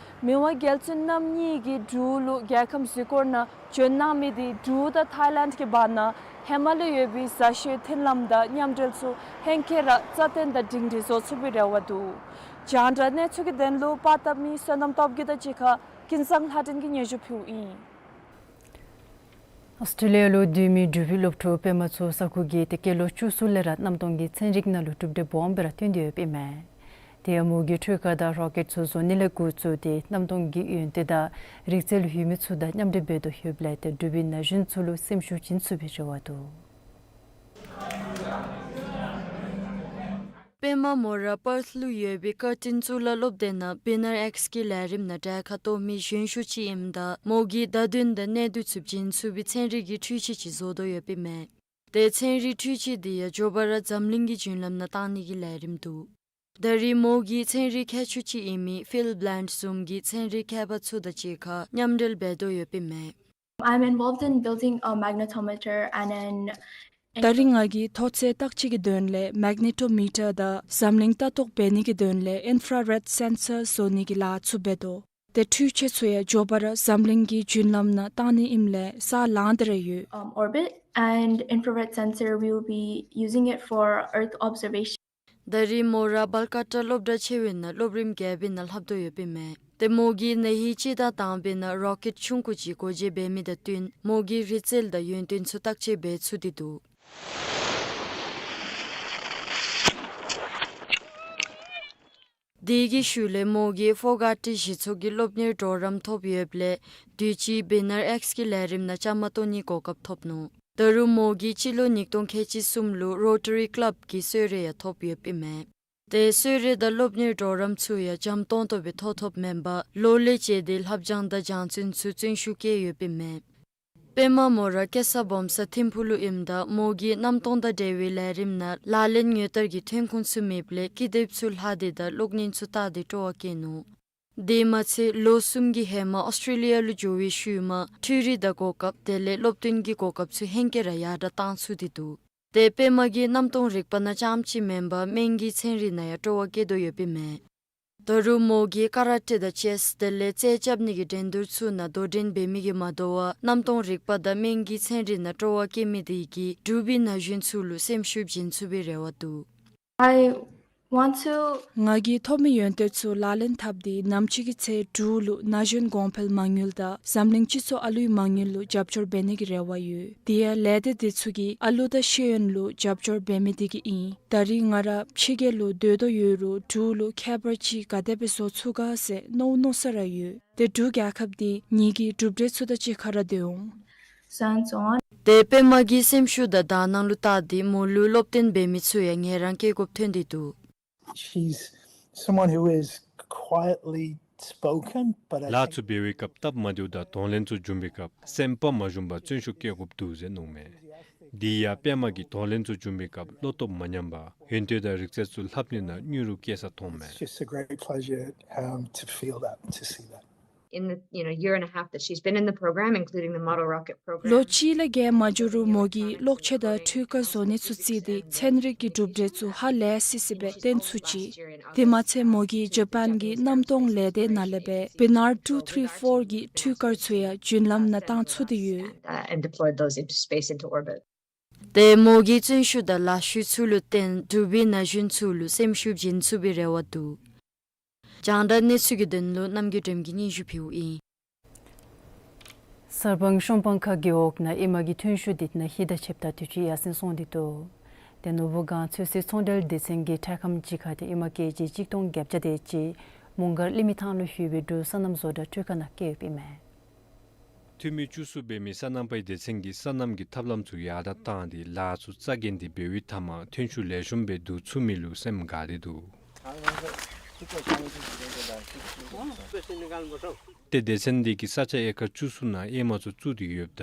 མི་དབང་རྒྱལ་བཙུན་རྣམ་གཉིས་ཀྱིས་འབྲུག་ལུ་རྒྱལ་ཁམས་གཟིགས་སྐོར་ནང་བྱོན་གནང་མི་དེ་འབྲུག་དང་ཐའི་ལེནཌ་གི་བར་ན་ཧེ་མ་ལས་ཡོད་པའི་མཛའ་བཤེས་མཐུན་ལམ་དང་མཉམ་འབྲེལ་ཚུ་ཧེང་སྐལ་ར་རྩ་བརྟན་དང་སྒྲིང་སྒྲི་བཟོ་ཚུགས་པའི་རེ་བ་འདུག། རྒྱང་བསྒྲགས་གནས་ཚུལ་གྱི་དོན་ལུ་པར་བཏབ་མི་བསོད་ནམས་སྟོབས་རྒྱས་དང་གཅིག་ཁར་ཀུན་བཟང་ལྷ་སྒྲོན་གྱིས་སྙན་ཞུ་ཕུལཝ་ཨིན། ཨོསི་ཊེ་ལི་ཡ་ལུ་སྡོད་མི་འབྲུག་པའི་སློབ་ཕྲུག་པདྨ་མཚོ་ས་ཁུག་གིས་ཏེ་སྐྱེས་ལོ་བཅུ་གསུམ་ལས་ར་གནམ་སྟོང་གི་ཚན་རིག་ནང་ལུ་གྲུབ་འབྲས་སྦོམ་སྦེ་ར་ཐོན་ཏེ་ཡོདཔ་ཨིན་མས། དེ་ཡང་མོ་གིས་འཕྲུལ་ཁང་དང་རོ་ཀེཊ་ཚུ་བཟོ་ནི་ལས་འགོ་བཙུགས་ཏེ་གནམ་སྟོང་གི་ཡོན་ཏན་དང་རིག་རྩལ་ལུ་ཡོད་མི་ཚུ་དང་མཉམ་འབྲེལ་འབད་དོ་ཡོདཔ་ལས་ཏེ་འབྲུག་པའི་ན་གཞོན་ཚུ་ལུ་སེམས་ཤུགས་སྦྱིན་ཚུགས་པའི་རེ་བ་འདུག། པདྨ་མོ་ར་པརཐ་ལུ་ཡོད་པའི་ཀར་ཊིན་གཙུག་ལག་སློབ་སྡེ་ནང་བི་ནར་ཨེཀསི་གི་ལས་རིམ་ནང་གྲལ་ཁར་གཏོགས་མི་གཞོན་ཤོས་ཅིག་ཨིནམ་ད་མོ་གིས་བརྡ་དོན་དང་གནད་བསྡུས་ཚུ་བྱིན་ཚུགས་པའི་ཚན་རིག་གི་འཕྲུལ་ཆས་ཅིག་བཟོ་དོ་ཡོདཔ་ཨིན་མས། ཏེ་ཚན་རིག་འཕྲུལ་ཆས་འདི་ཡང་མགྱོགས་པ་ར་འཛམ་གླིང་གི་བརྒྱུད་ལམ་ནང་བཏང་ནི་གི་ལས་རིམ་འདུག། ད་རིས་མོ་གིས་ཚན་རིག་མཁས་མཆོག་ཅིག་ཨིན་མི་ཕིལ་བླེནཌ་བཟུམ་གྱི་ཚན་རིག་མཁས་པ་ཚུ་དང་གཅིག་ཁར་མཉམ་འབྲེལ་འབད་དོ་ཡོདཔ་ཨིན་མས། I'm involved in building a magnetometer and an ད་རིས་ང་གིས་མཐོ་ཚད་བརྟག་དཔྱད་ཀྱི་དོན་ལས་མེག་ནེ་ཊོ་མི་ཊར་དང་འཛམ་གླིང་ལྟ་རྟོག་འབད་ནི་གི་དོན་ལས་ཨིན་ཕ་ར་རེཌ་སེན་སར་བཟོ་ནི་གི་ལཱ་ཚུ་འབད་དོ། ཏེ་འཕྲུལ་ཆས་ཚུ་ཡང་མགྱོགས་པ་ར་འཛམ་གླིང་གི་བརྒྱུད་ལམ་ནང་བཏང་ནི་ཨིནམ་ལས་ས་ལངས་ཏེ་ར་ཡོད། Um, orbit and infrared sensor, we will be using it for Earth observation. ད་རིས་མོ་ར་བཱལ་ཀ་ཊ་སློབ་གྲྭ་ཆེ་བའི་ནང་སློབ་རིམ་བརྒྱད་པའི་ནང་ལྷབ་དོ་ཡོདཔ་ཨིན་མས། ཏེ་མོ་གིས་ན་ཧིང་སྤྱི་ཟླ་དང་པའི་ནང་རོ་ཀེཊ་ཆུང་ཀུ་ཅིག་སྒོ་འབྱེད་འབད་མི་དང་བསྟུན་མོ་གིས་རིག་རྩལ་དང་ཡོན་ཏན་ཚུ་བརྟག་དཔྱད་འབད་ཚུགས་ཏེ་འདུག། དེ་གི་ཤུལ་ལས་མོ་གིས་ཕོ་ག་ཊི་གཞི་ཚོགས་ཀྱི་སློབ་གཉེར་གྲོགས་རམ་ཐོབ་ཡོདཔ་ལས་དུས་ཅི་བི་ནར་ཨེཀསི་གི་ལས་རིམ་ནང་བཅའ་མར་གཏོགས་ནིའི་གོ་སྐབས་ཐོབ་ནུག། ད་རུང་མོ་གིས་སྤྱི་ལོ་ཉིས་སྟོང་ཁལ་གཅིག་གསུམ་ལུ་རོ་ཊ་རི་ཀི་ལབ་ཀྱི་གསོལ་རས་ཡང་ཐོབ་ཡོདཔ་ཨིན་མས། ཏེ་གསོལ་རས་དང་སློབ་གཉེར་གྲོགས་རམ་ཚུ་ཡང་འཇམ་ཏོང་ཏོ་སྦེ་ཐོབ་ཐོབ་མེན་པར་ལོ་ལས་བཅད་དེ་ལྷབ་སྦྱང་དང་སྦྱང་བརྩོན་ཚུ་བརྩོན་ཤུགས་བསྐྱེད་ཡོདཔ་ཨིན་མས། པདྨ་མོ་ར་སྐྱེས་ས་སྦོམ་ས་ཐིམ་ཕུག་ལུ་ཨིནམ་ད་མོ་གིས་གནམ་སྟོང་དང་འབྲེལ་བའི་ལས་རིམ་ནང་ལག་ལེན་དངོས་བསྟར་གྱི་ཐོན་ཁུངས་ཚུ་མེདཔ་ལས་ཀི་དེབ་ཚུ་ལྷག་སྟེ་དང་གློག་བརྙན་ཚུ་བལྟ་སྟེ་སྤྲོ་བ་བསྐྱེད་ནུག། དེ་མ་ཚད་ལོ་གསུམ་གྱི་ཧེ་མ་ཨོསི་ཊེ་ལི་ཡ་ལུ་འགྱོ་བའི་ཤུལ་མ་འཕྲུལ་རིག་དང་གོ་སྐབས་དེ་ལས་སློབ་སྟོན་གྱི་གོ་སྐབས་ཚུ་ཧེང་སྐལ་ར་ཡར་དྲགས་བཏང་ཚུགས་ཏེ་འདུག། ཏེ་པདྨ་གིས་གནམ་སྟོང་རིག་པ་ནང་རྐྱངམ་ཅིག་མེན་པར་སྨན་གྱི་ཚན་རིག་ནང་ཡང་སྤྲོ་བ་བསྐྱེད་དོ་ཡོདཔ་ཨིན་མས། ད་རུང་མོ་གིས་ཀ་ར་ཊེ་དང་ཅེསི་དེ་ལས་རྩལ་རྐྱབ་ནི་གི་འགྲན་བསྡུར་ཚུ་ནང་དོ་འགྲན་འབད་མི་གིས་མ་དོ་བར་གནམ་སྟོང་རིག་པ་དང་སྨན་གྱི་ཚན་རིག་ནང་སྤྲོ་བ་བསྐྱེད་མི་དེ་གིས་འབྲུག་པའི་ན་གཞོན་ཚུ་ལུ་སེམས་ཤུགས་སྦྱིན་ཚུགས་པའི་རེ་བ་འདུག། I want to ང་གིས་ཐོབ་མི་ཡོན་ཏན་ཚུ་ལག་ལེན་འཐབ་སྟེ་ནམ་ཅིག་གི་ཚེ་འབྲུག་ལུ་ན་གཞོན་གོང་འཕེལ་མ་དངུལ་དང་འཛམ་གླིང་སྤྱི་ཚོགས་ཨ་ལུའི་མ་དངུལ་ལུ་རྒྱབ་སྐྱོར་འབད་ནི་གི་རེ་བ་ཡོད། དེ་ཡང་ལས་སྡེ་དེ་ཚུ་གིས་ཨ་ལུ་དང་ཤེས་ཡོན་ལུ་རྒྱབ་སྐྱོར་འབད་མི་དེ་གིས་ཨིན། ད་རིས་ང་ར་ཕྱི་རྒྱལ་ལུ་སྡོད་དོ་ཡོད་རུང་འབྲུག་ལུ་ཁྱད་པར་ཅིག་ག་དེ་སྦེ་བཟོ་ཚུགས་ག་ཟེར་མནོ་མནོ་ས་ར་ཡོད། ཏེ་འབྲུག་རྒྱལ་ཁབ་འདི་ངེ་གི་གྲུབ་འབྲས་ཚུ་དང་གཅིག་ཁར་ར་སྡོད་འོང་། ཏེ་པདྨ་གི་སེམས་ཤུགས་དང་དག་སྣང་ལུ་བལྟ་སྟེ་མོ་ལུ་སློབ་སྟོན་འབད་མི་ཚུ་ཡང་ངལ་རངས་སྐྱེ་དགོཔ་ཐོན་ཏེ་འདུག། She's someone who is quietly spoken, but I ལཱ་ཚུ་འབད་བའི་སྐབས་སྟབས་མ་བདེཝ་དང་གདོང་ལེན་ཚུ་འབྱུང་བའི་སྐབས་སེམས་པ་མ་ཞུམ་པར་བརྩོན་ཤུགས་བསྐྱེད་དགོཔ་འདུག་ཟེར་མནོཝ་མས། འདི་ཡང་པདྨ་གིས་དོ་ལན་ཚུ་འབྱོན་པའི་སྐབས་བློ་སྟོབས་མ་ཉམས་པར་ཡོན་ཏན་དང་རིག་རྩལ་ཚུ་ལྷབ་ནི་ནང་དངོས་སུ་སྐྱེ་ས་མཐོངམ་མས། It's just a great pleasure, um, to feel that, to see that. In the, you know, year and a half that she's been in the program, including the model rocket program. ལོ་གཅིག་ལས་བརྒལ་མ་འགྱོ་རུང་མོ་གིས་གློག་ཆས་དང་འཕྲུལ་ཁང་བཟོ་ནི་ཚུ་རྩིས་ཏེ་ཚན་རིག་གི་གྲུབ་འབྲས་ཚུ་ཧ་ལས་སི་སི་སྦེ་སྟོན་ཚུགས་ཅི། དེ་མ་ཚད་མོ་གིས་ཇ་པཱན་གྱི་གནམ་སྟོང་ལས་སྡེ་ནང་ལས་སྦེ་བི་ནར་ཊུ་ཐི་རི་ཕོར་གྱི་འཕྲུལ་ཀར་ཚུ་ཡང་རྒྱུན་ལམ་ནང་བཏང་ཚུགས་ཏེ་ཡོད། Uh, and deployed those into space, into orbit. ཏེ་མོ་གི་བརྩོན་ཤུགས་དང་ལཱ་ཤུལ་ཚུ་ལུ་བརྟེན་འབྲུག་པའི་ན་གཞོན་ཚུ་ལུ་སེམས་ཤུགས་སྦྱིན་ཚུགས་པའི་རེ་བ་འདུག། རྒྱང་བསྒྲགས་གནས་ཚུལ་གྱི་དོན་ལུ་རྣམ་རྒྱལ་སྒྲོལམ་གྱིས་སྙན་ཞུ་ཕུལཝ་ཨིན། གསར་སྤང་གཞོང་སྤང་ཁ་རྒེད་འོག་ནང་ཨེ་མ་གི་ཐོན་ཤུགས་འདི་ན་ཧིང་དང་ཕྱདཔ་ད་དུས་ཅི་ཡར་སེང་སོང་སྟེ་འདུག། ཏེ་ནོར་བུ་སྒང་ཚོད་བསྲེ་ཚོང་འབྲེལ་སྡེ་ཚན་གྱི་ཁྲལ་ཁང་གཅིག་ཁར་ཏེ་ཨེ་མ་ཀེ་ཇི་གཅིག་སྟོང་བརྒྱད་བརྒྱ་དེ་ཅིག་མོང་སྒར་ལི་མི་ཐང་ལུ་ལྷོད་པའི་འབྲུག་སོ་ནམ་བཟོ་གྲྭ་སྤྲོད་ཁང་ནང་བསྐྱལ་ཡོདཔ་ཨིན་མས། འཐུས་མི་བཅུ་གསུམ་འབད་མི་སོ་ནམ་པའི་སྡེ་ཚན་གྱིས་སོ་ནམ་གྱི་ཐབས་ལམ་ཚུ་ཡར་དྲག་བཏང་སྟེ་ལཱ་ཚུ་རྩ་འགེངས་ཏེ་འབད་བའི་མཐའ་མར་ཐོན་ཤུགས་ལེགས་ཤོམ་སྦེ་བསྡུ་ཚུགས་མི་ལུ་སེམས་དགའ་སྟེ་འདུག། ཏེ་སྡེ་ཚན་འདི་གིས་ས་ཆ་ཨེ་ཀར་བཅུ་གསུམ་ནང་ཨེ་མ་ཚུ་བཙུགས་ཏེ་ཡོདཔ་ད་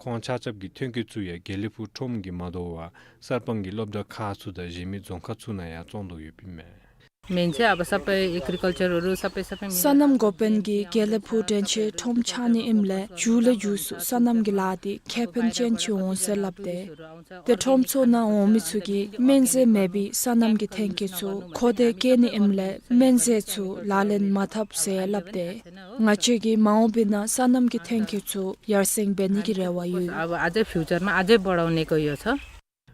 ཁོང་ཆ་ཁྱབ་ཀྱི་ཐོན་སྐྱེད་ཚུ་ཡང་དགེ་ལེགས་ཕུག་ཁྲོམ་གྱིས་མ་དོ་བར་གསར་སྤང་གི་སློབ་གྲྭ་ཁག་ཚུ་དང་གཞན་མི་རྫོང་ཁག་ཚུ་ནང་ཡང་བཙོང་དོ་ཡོདཔ་ཨིན་མས། मान्छे अब सबै एग्रिकल्चरहरू सबै सबै मिलेर। སོ་ནམ་འགོ་དཔོན་གྱིས་དགེ་ལེགས་ཕུག་དྲན་ཤེས་ཁྲོམ་ཆགས་ནི་ཨིནམ་ལས་མཇུག་ལས་མཇུག་སུ་སོ་ནམ་གྱི་ལཱ་འདི་ཁེ་ཕན་ཅན་ཅིག་འོང་ཟེར་སླབ་སྟེ། ཏེ་ཁྲོམ་ཚུ་ནང་འོང་མི་ཚུ་གིས་སྨན་རྫས་མེད་པའི་སོ་ནམ་གྱི་ཐོན་སྐྱེད་ཚུ་མཁོ་འདོད་བསྐྱེད་ནི་ཨིནམ་ལས་སྨན་རྫས་ཚུ་ལག་ལེན་མ་འཐབ་ཟེར་སླབ་སྟེ། ང་བཅས་ཀྱིས་མ་འོངས་པའི་ནང་སོ་ནམ་གྱི་ཐོན་སྐྱེད་ཚུ་ཡར་སེང་འབད་ནི་གི་རེ་བ་ཡོད། अब अझै फ्युचरमा अझै बढाउनेको यो छ।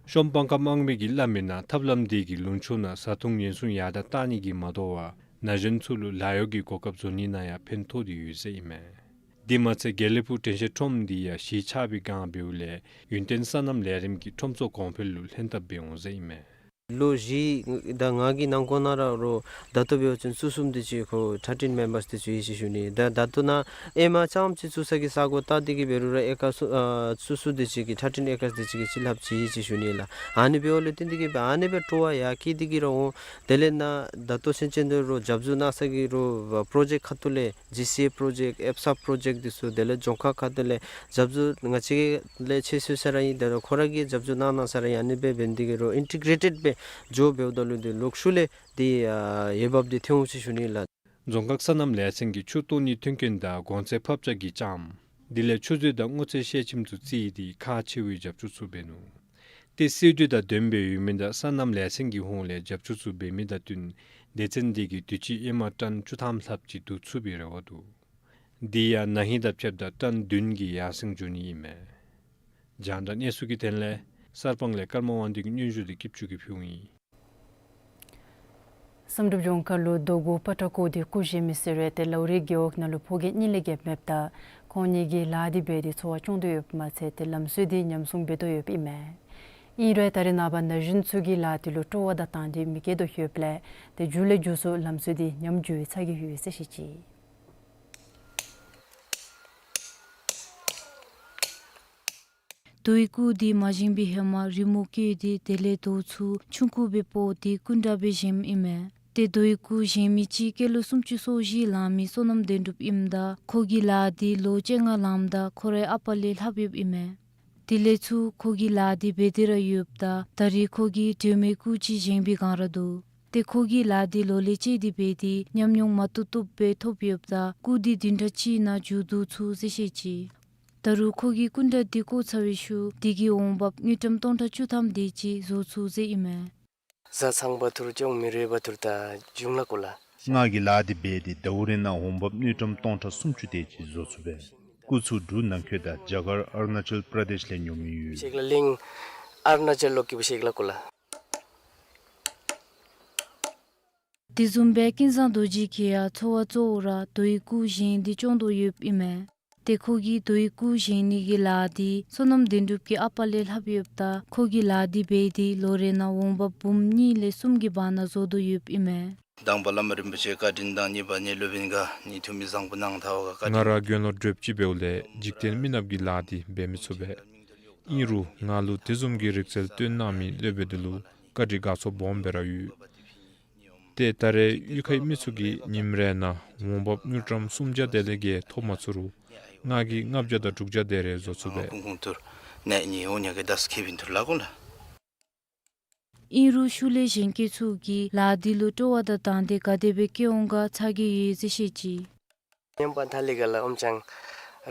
གཞོང་སྤང་ཁ་དམངས་མི་གིས་སླབ་མིའི་ནང་ཐབས་ལམ་འདི་གིས་ལུང་ཕྱོགས་ནང་བཟའ་འཐུང་ཉེན་སྲུང་ཡར་དྲག་བཏང་ནི་གིས་མ་དོ་བར་ན་གཞོན་ཚུ་ལུ་ལཱ་གཡོག་གི་གོ་སྐབས་བཟོ་ནི་ནང་ཡང་ཕན་ཐོགས་ཏེ་ཡོད་ཟེར་ཨིན་མས། དེ་མ་ཚད་དགེ་ལེགས་ཕུག་དྲན་ཤེས་ཁྲོམ་འདི་ཡང་གཞིས་ཆགས་པའི་སྒང་འབདཝ་ལས་ཡུན་བརྟན་སོ་ནམ་ལས་རིམ་གྱིས་ཁྲོམ་ཚོགས་གོང་འཕེལ་ལུ་ལྷན་ཐབས་འབད་འོང་ཟེར་ཨིན་མས། ལོ་བཞི་དང་ལྔ་གི་ནང་འཁོད་ནང་ར་རོགས་ད་ལྟོ་འབད་བ་ཅིན་བཅུ་གསུམ་དེ་ཅིག་ཁོ་ཐར་ཊིན་མེམ་བརསི་དེ་ཅིག་ཡོད་ཅེས་ཞུ་ནི། ད་ད་ལྟོ་ནཱ་ཨེ་མ་རྐྱངམ་ཅིག་བཙུགས་ས་གི་ས་གོ་བལྟ་སྟེ་གིས་འབད་རུང་ར་ཨེ་ཀར་སུ་ཨ་བཅུ་གསུམ་དེ་ཅིག་གི་ཐར་ཊིན་ཨེ་ཀར་སི་དེ་ཅིག་གི་ཅིག་ལྷགཔ་ཅིག་ཡོད་ཅེས་ཞུ་ནི་ལགས། ཨ་ནི་འབདཝ་ལས་བརྟེན་ཏེ་གིས་སྦེ་ཨ་ནི་སྦེ་སྤྲོ་བ་ཡར་བསྐྱེད་དེ་གིས་ར་འོང་། དེ་ལས་ནཱ་ད་ལྟོ་ཚུན་ཚོད་འདི་རོགས་རྒྱབ་སྐྱོར་གནང་ས་གི་རོགས་པྲོ་ཇེཀཊ་ཁ་ཐུག་ལས་ཇི་སི་ཨེ་པྲོ་ཇེཀཊ་ཨེབ་སབ་པྲོ་ཇེཀཊ་འདི་ཚུ་དེ་ལས་རྫོང་ཁག་ཁ་ཐུག་ལས་རྒྱབ་སྐྱོར་ང་བཅས་ལས་ཆེ་སུ་ས་ར་ཨིན། དེ་ལས་ཁོ་ར་གིས་རྒྱབ་སྐྱོར་གནང་གནང་ས་ར་ཨིན། ཨ་ནི་སྦེ་འབད་ནི་དེ་གིས་རོགས་ཨིན་ཊི་གྲེ་ཊེཌ་སྦེ་འགྱོ་འབདཝ་ད་ལུ་འདི་ལོག་ཤུལ་ལས་འདི་ཨ་འོས་འབབ་འདི་ཐོན་འོང་ཅེས་ཞུ་ནི་ལགས། རྫོང་ཁག་སོ་ནམ་ལས་ཚན་གྱིས་ཆུ་བཏོག་ནི་མཐུན་རྐྱེན་དང་གོང་ཚད་ཕབ་ཆག་གི་ལྕངམ་དེ་ལས་ཆུ་མཛོད་དང་སྔོ་ཚལ་ཤེལ་ཁྱིམ་ཚུ་བརྩིས་ཏེ་ཁག་ཆེ་བའི་རྒྱབ་སྐྱོར་ཚུ་འབད་ནུག། ཏེ་སྲིད་དོན་དང་ལྡནམ་སྦེ་ཡོད་མི་དང་སོ་ནམ་ལས་ཚན་གྱི་ཧོངས་ལས་རྒྱབ་སྐྱོར་ཚུ་འབད་མི་དང་བསྟུན་སྡེ་ཚན་འདི་གིས་དུས་ཅི་ཨེ་མ་ཊོན་བཅུ་ཐམ་ལྷགཔ་ཅིག་བསྡུ་ཚུགས་པའི་རེ་བ་འདུག། འདི་ཡང་ན་ཧིང་དང་ཕྱདཔ་ད་ཊོན་བདུན་གྱིས་ཡར་སེང་འགྱོ་ནི་ཨིན་མས། རྒྱང་བསྒྲགས་གནས་ཚུལ་གྱི་དོན་ལས་གསར་སྤང་ལས་ཀརྨ་དབང་འདུས་ཀྱི་སྙན་ཞུ་འདི་སྐྱིདཔ་ཆུ་གིས་ཕུལཝ་ཨིན། བསམ་གྲུབ་ལྗོངས་མཁར་ལུ་རྡོ་གུ་པ་ཏྲ་བརྐོ་སྟེ་སྐུ་བཞེངས་མི་ཟེར་བའི་ཏེ་ལའུ་རི་རྒེད་འོག་ནང་ལུ་ཕོ་རྒས་གཉིས་ལས་བརྒལཝ་མེདཔ་ད་ཁོང་གཉིས་ཀྱིས་ལཱ་འདི་འབད་དེ་འཚོ་བ་སྐྱོང་དོ་ཡོདཔ་མ་ཚད་ཏེ་ལམ་སྲོལ་འདི་ཉམས་སྲུང་འབད་དོ་ཡོདཔ་ཨིན་མས། ཨིན་རུང་ད་རེས་ནངས་པ་ན་གཞོན་ཚུ་གིས་ལཱ་འདི་ལུ་སྤྲོ་བ་དང་དང་འདོད་མི་བསྐྱེད་དོ་ཡོདཔ་ལས་ཏེ་མཇུག་ལས་མཇུག་སུ་ལམ་སྲོལ་འདི་ཉམས་འགྱོ་བའི་ཚ་གྱང་ཡོད་ཟེར་བཤད་ཅི། རྡོའི་སྐུ་འདི་མ་བཞེངས་པའི་ཧེ་མ་རི་མོ་བཀོད་དེ་དེ་ལས་རྡོ་ཚུ་ཆུང་ཀུ་སྦེ་དཔོག་སྟེ་སྐུ་འདྲ་སྦེ་བཞེངསམ་ཨིན་མས། ཏེ་རྡོའི་སྐུ་བཞེངས་མི་ཅིག་སྐྱེས་ལོ་སུམ་ཅུ་སོ་བཞི་ལང་མི་བསོད་ནམས་དོན་གྲུབ་ཨིནམ་ད་ཁོ་གིས་ལཱ་འདི་ལོ་བཅོ་ལྔ་ལངམ་ད་ཁོ་རའི་ཨ་པ་ལས་ལྷག་ཡོདཔ་ཨིན་མས། དེ་ལས་ཚུར་ཁོ་གིས་ལཱ་འདི་འབད་དེ་ར་ཡོདཔ་ད་ད་རེས་ཁོ་གིས་སྒྲོལ་མའི་སྐུ་ཅིག་བཞེངས་པའི་བསྒང་ར་འདུག། ཏེ་ཁོ་གིས་ལཱ་འདི་ལོ་ལས་བཅད་དེ་འབད་དེ་ཉམས་མྱོང་མ་ཏོག་ཏོ་སྦེ་ཐོབ་ཡོདཔ་ད་སྐུ་འདི་བདུན་ཕྲག་གཅིག་ནང་མཇུག་བསྡུ་ཚུགས་ཟེར་བཤད་ཅི། ད་རུང་ཁོ་གིས་སྐུ་འདྲ་འདི་བརྐོ་ཚར་བའི་ཤུལ་འདི་གི་འོང་འབབ་དངུལ་ཀྲམ་སྟོང་ཕྲག་བཅུ་ཐམ་དེ་ཅིག་བཟོ་ཚུགས་ཟེར་ཨིན་མས། བཟའ་ཚང་བ་ཐུར་ཅོང་མི་རེ་བ་ཐུར་ད་གཞུང་ལ་བཀོད་ལ། ང་གིས་ལཱ་འདི་འབད་དེ་ཟླཝ་རེ་ནང་འོང་འབབ་དངུལ་ཀྲམ་སྟོང་ཕྲག་སུམ་ཅུ་དེ་ཅིག་བཟོ་ཚུགས་པས། སྐུ་ཚུ་འབྲུག་ནང་འཁོད་དང་རྒྱ་གར་ཨ་རུ་ན་ཅལ་པྲ་དེཤ་ལས་ཉོ་མི་ཡོད། བཤེགས་ལ་གླིང་ཨ་རུ་ན་ཅལ་ལོག་གི་བཤེགས་ལ་བཀོད་ལ། དེ་བཟུམ་སྦེ་ཀུན་བཟང་རྡོ་རྗེ་གིས་ཡང་འཚོ་བ་གཙོ་བོ་ར་རྡོའི་སྐུ་བཞེངས་ཏེ་སྐྱོང་དོ་ཡོདཔ་ཨིན་མས། ཏེ་ཁོ་གིས་རྡོའི་སྐུ་བཞེངས་ནི་གི་ལཱ་འདི་བསོད་ནམས་དོན་གྲུབ་ཀྱི་ཨ་པ་ལས་ལྷག་ཡོདཔ་ད་ཁོ་གིས་ལཱ་འདི་འབད་དེ་ལོ་རེ་ནང་འོང་འབབ་འབུམ་གཉིས་ལས་གསུམ་གྱི་བར་ན་བཟོ་དོ་ཡོདཔ་ཨིན་མས། དང་པ་བླ་མ་རིན་པོ་ཆེ་བཀའ་དྲིན་དང་གཉིས་པ་ནི་སློབ་དཔོན་ག་ནི་འཐུས་མི་བཟང་པོ་གནང་ཐལཝ་ག་བཀའ་དྲིན། ང་ར་དགེ་སློང་སྒྲུབ་ཅིག་འབདཝ་ལས་འཇིག་རྟེན་མི་ནགཔ་གི་ལཱ་འདི་འབད་མི་ཚུགས་པས། ཨིན་རུང་ང་ལུ་དེ་བཟུམ་གྱི་རིག་རྩལ་སྟོན་གནང་མི་སློབ་དཔོན་འདི་ལུ་བཀའ་དྲིན་དགའ་ཚོར་སྦོམ་སྦེ་ར་ཡོད། ཏེ་ད་རེས་གཡུས་ཁའི་མི་ཚུ་གིས་ཉིནམ་རེ་ནང་འོང་འབབ་དངུལ་ཀྲམ་སུམ་བརྒྱ་དེ་ལས་བརྒལ་ཐོབ་མ་ཚུགས་རུང་ང་གིས་ལྔ་བརྒྱ་དང་དྲུག་བརྒྱ་དེ་རེ་བཟོ་ཚུགས་པས། ཁུང་ཁུང་ཐུར། ནད་ནི་འོང་ཉ་གི་དཱས་ཁེ་བིན་ཐུར་ལ་གོ་ལ། ཨིན་རུང་ཤུལ་ལས་གཞན་སྐྱེས་ཚུ་གིས་ལཱ་འདི་ལུ་སྤྲོ་བ་དང་དང་འདོད་ག་དེ་སྦེ་བསྐྱེད་འོང་ག་ཚ་གྱང་ཡོད་ཟེར་བཤད་ཅི། ཉམས་པ་ཐ་ལི་ག་ལ་ཨོམ་ཅང་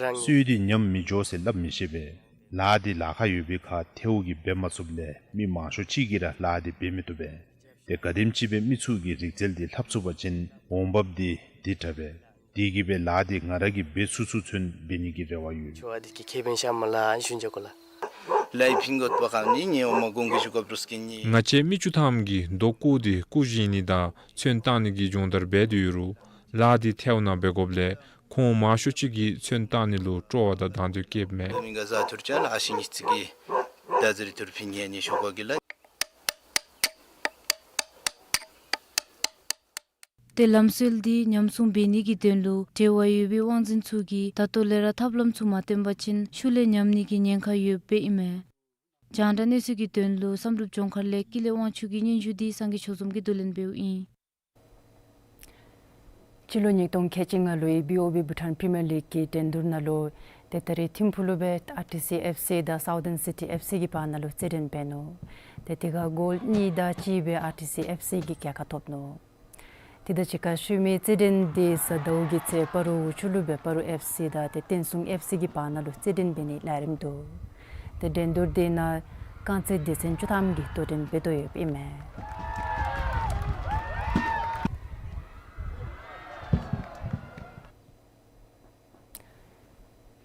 རང་སུ་དེ་ཉམས་མི་འགྱོ་ཟེར་སླབ་མི་ཤེས་པས། ལཱ་འདི་ལཱ་ཁག་ཡོད་པའི་ཁར་ཐལཝ་གིས་འབད་མ་ཚུགསཔ་ལས་མི་མང་ཤོས་ཅིག་གིས་ར་ལཱ་འདི་འབད་མི་བཏུབ་པས། ཏེ་ག་དེམ་ཅིག་སྦེ་མི་ཚུ་གིས་རིག་རྩལ་འདི་ལྷབ་ཚུགས་པ་ཅིན་འོང་འབབ་འདི་འདི་དྲག་པས། དེ་གིས་སྦེ་ལཱ་འདི་ང་ར་གིས་འབད་ཚུགས་ཚུགས་ཚུན་འབད་ནི་གི་རེ་བ་ཡོད། ཆོ་བ་འདི་གི་ཁེ་ཕན་ཤ་མ་ལ་ཨན་ཤུན་ཇ་གོ་ལ། ལའི་ཕིང་གོད་པ་ཁམ་ནི་ཉེ་འོ་མ་གོང་གི་ཞུ་སྐབས་རུས་ཀྱི་ནི། ང་བཅས་མི་བཅུ་ཐམ་གྱིས་རྡོ་བརྐོ་སྟེ་བརྐོ་བཞེས་ནི་དང་ཚོན་བཏང་ནི་གི་སྦྱོང་བརྡར་འབད་དེ་ཡོད་རུང་ལཱ་འདི་ཐལཝ་ནང་འབད་དགོཔ་ལས་ཁོང་མང་ཤོས་ཅིག་གིས་ཚོན་བཏང་ནི་ལུ་སྤྲོ་བ་དང་དང་འདོད་བསྐྱེདཔ་མས། མི་འགའ་བཟའ་ཐུར་ཅ་ལ་ཨ་ཤི་ཉིས་ཅིག་གིས་ད་ཟེར་ཐུར་ཕིན་ཉེ་ནི་ཤོ་ག་གི་ལ། ཏེ་ལམ་སྲོལ་འདི་ཉམས་སྲུང་འབད་ནི་གི་དོན་ལུ་འབྲེལ་བ་ཡོད་པའི་དབང་འཛིན་ཚུ་གིས་ད་ལྟོ་ལས་ར་ཐབས་ལམ་ཚུ་མ་བཏོན་པ་ཅིན་ཤུལ་ལས་ཉམས་ནི་གི་ཉེན་ཁ་ཡོདཔ་ཨིན་མས། རྒྱང་བསྒྲགས་གནས་ཚུལ་གྱི་དོན་ལུ་བསམ་གྲུབ་ལྗོངས་མཁར་ལས་ཀུན་ལེགས་དབང་ཕྱུག་གི་སྙན་ཞུ་འདི་སངས་རྒྱས་ཆོས་འཛོམས་ཀྱིས་བསྡུ་ལེན་འབདཝ་ཨིན། སྤྱི་ལོ་ཉིས་སྟོང་ཁལ་གཅིག་ལྔ་ལོའི་བི་ཨོ་བི་བྷུ་ཊཱན་པི་རི་མི་ཡར་ལིག་གི་འགྲན་བསྡུར་ནང་ལུ་ཏེ་ད་རེས་ཐིམ་ཕུག་ལུ་སྦེ་ཨར་ཊི་སི་ཨེཕ་སི་དང་སའུ་དཱན་སི་ཊི་ཨེཕ་སི་གི་བར་ན་ལུ་རྩེད་འགྲན་འབད་ནུག། ཏེ་དེ་ཁར་གོལ་གཉིས་དང་གཅིག་སྦེ་ཨར་ཊི་སི་ཨེཕ་སི་གིས་རྒྱལ་ཁ་ཐོབ་ནུག། དེ་དང་གཅིག་ཁར་ཤུལ་མའི་རྩེད་འགྲན་འདི་གཟའ་ཟླཝ་གི་ཚེ་སྤ་རོ་འོག་ཆུ་ལུ་སྦེ་སྤ་རོ་ཨེཕ་སི་དང་ཏེ་བསྟན་སྲུང་ཨེཕ་སི་གི་བར་ན་ལུ་རྩེད་འགྲན་འབད་ནིའི་ལས་རིམ་འདུག། ཏེ་འགྲན་བསྡུར་འདི་ནང་རྐང་རྩེད་སྡེ་ཚན་བཅུ་ཐམ་གྱིས་དོ་འགྲན་འབད་དོ་ཡོདཔ་ཨིན་མས།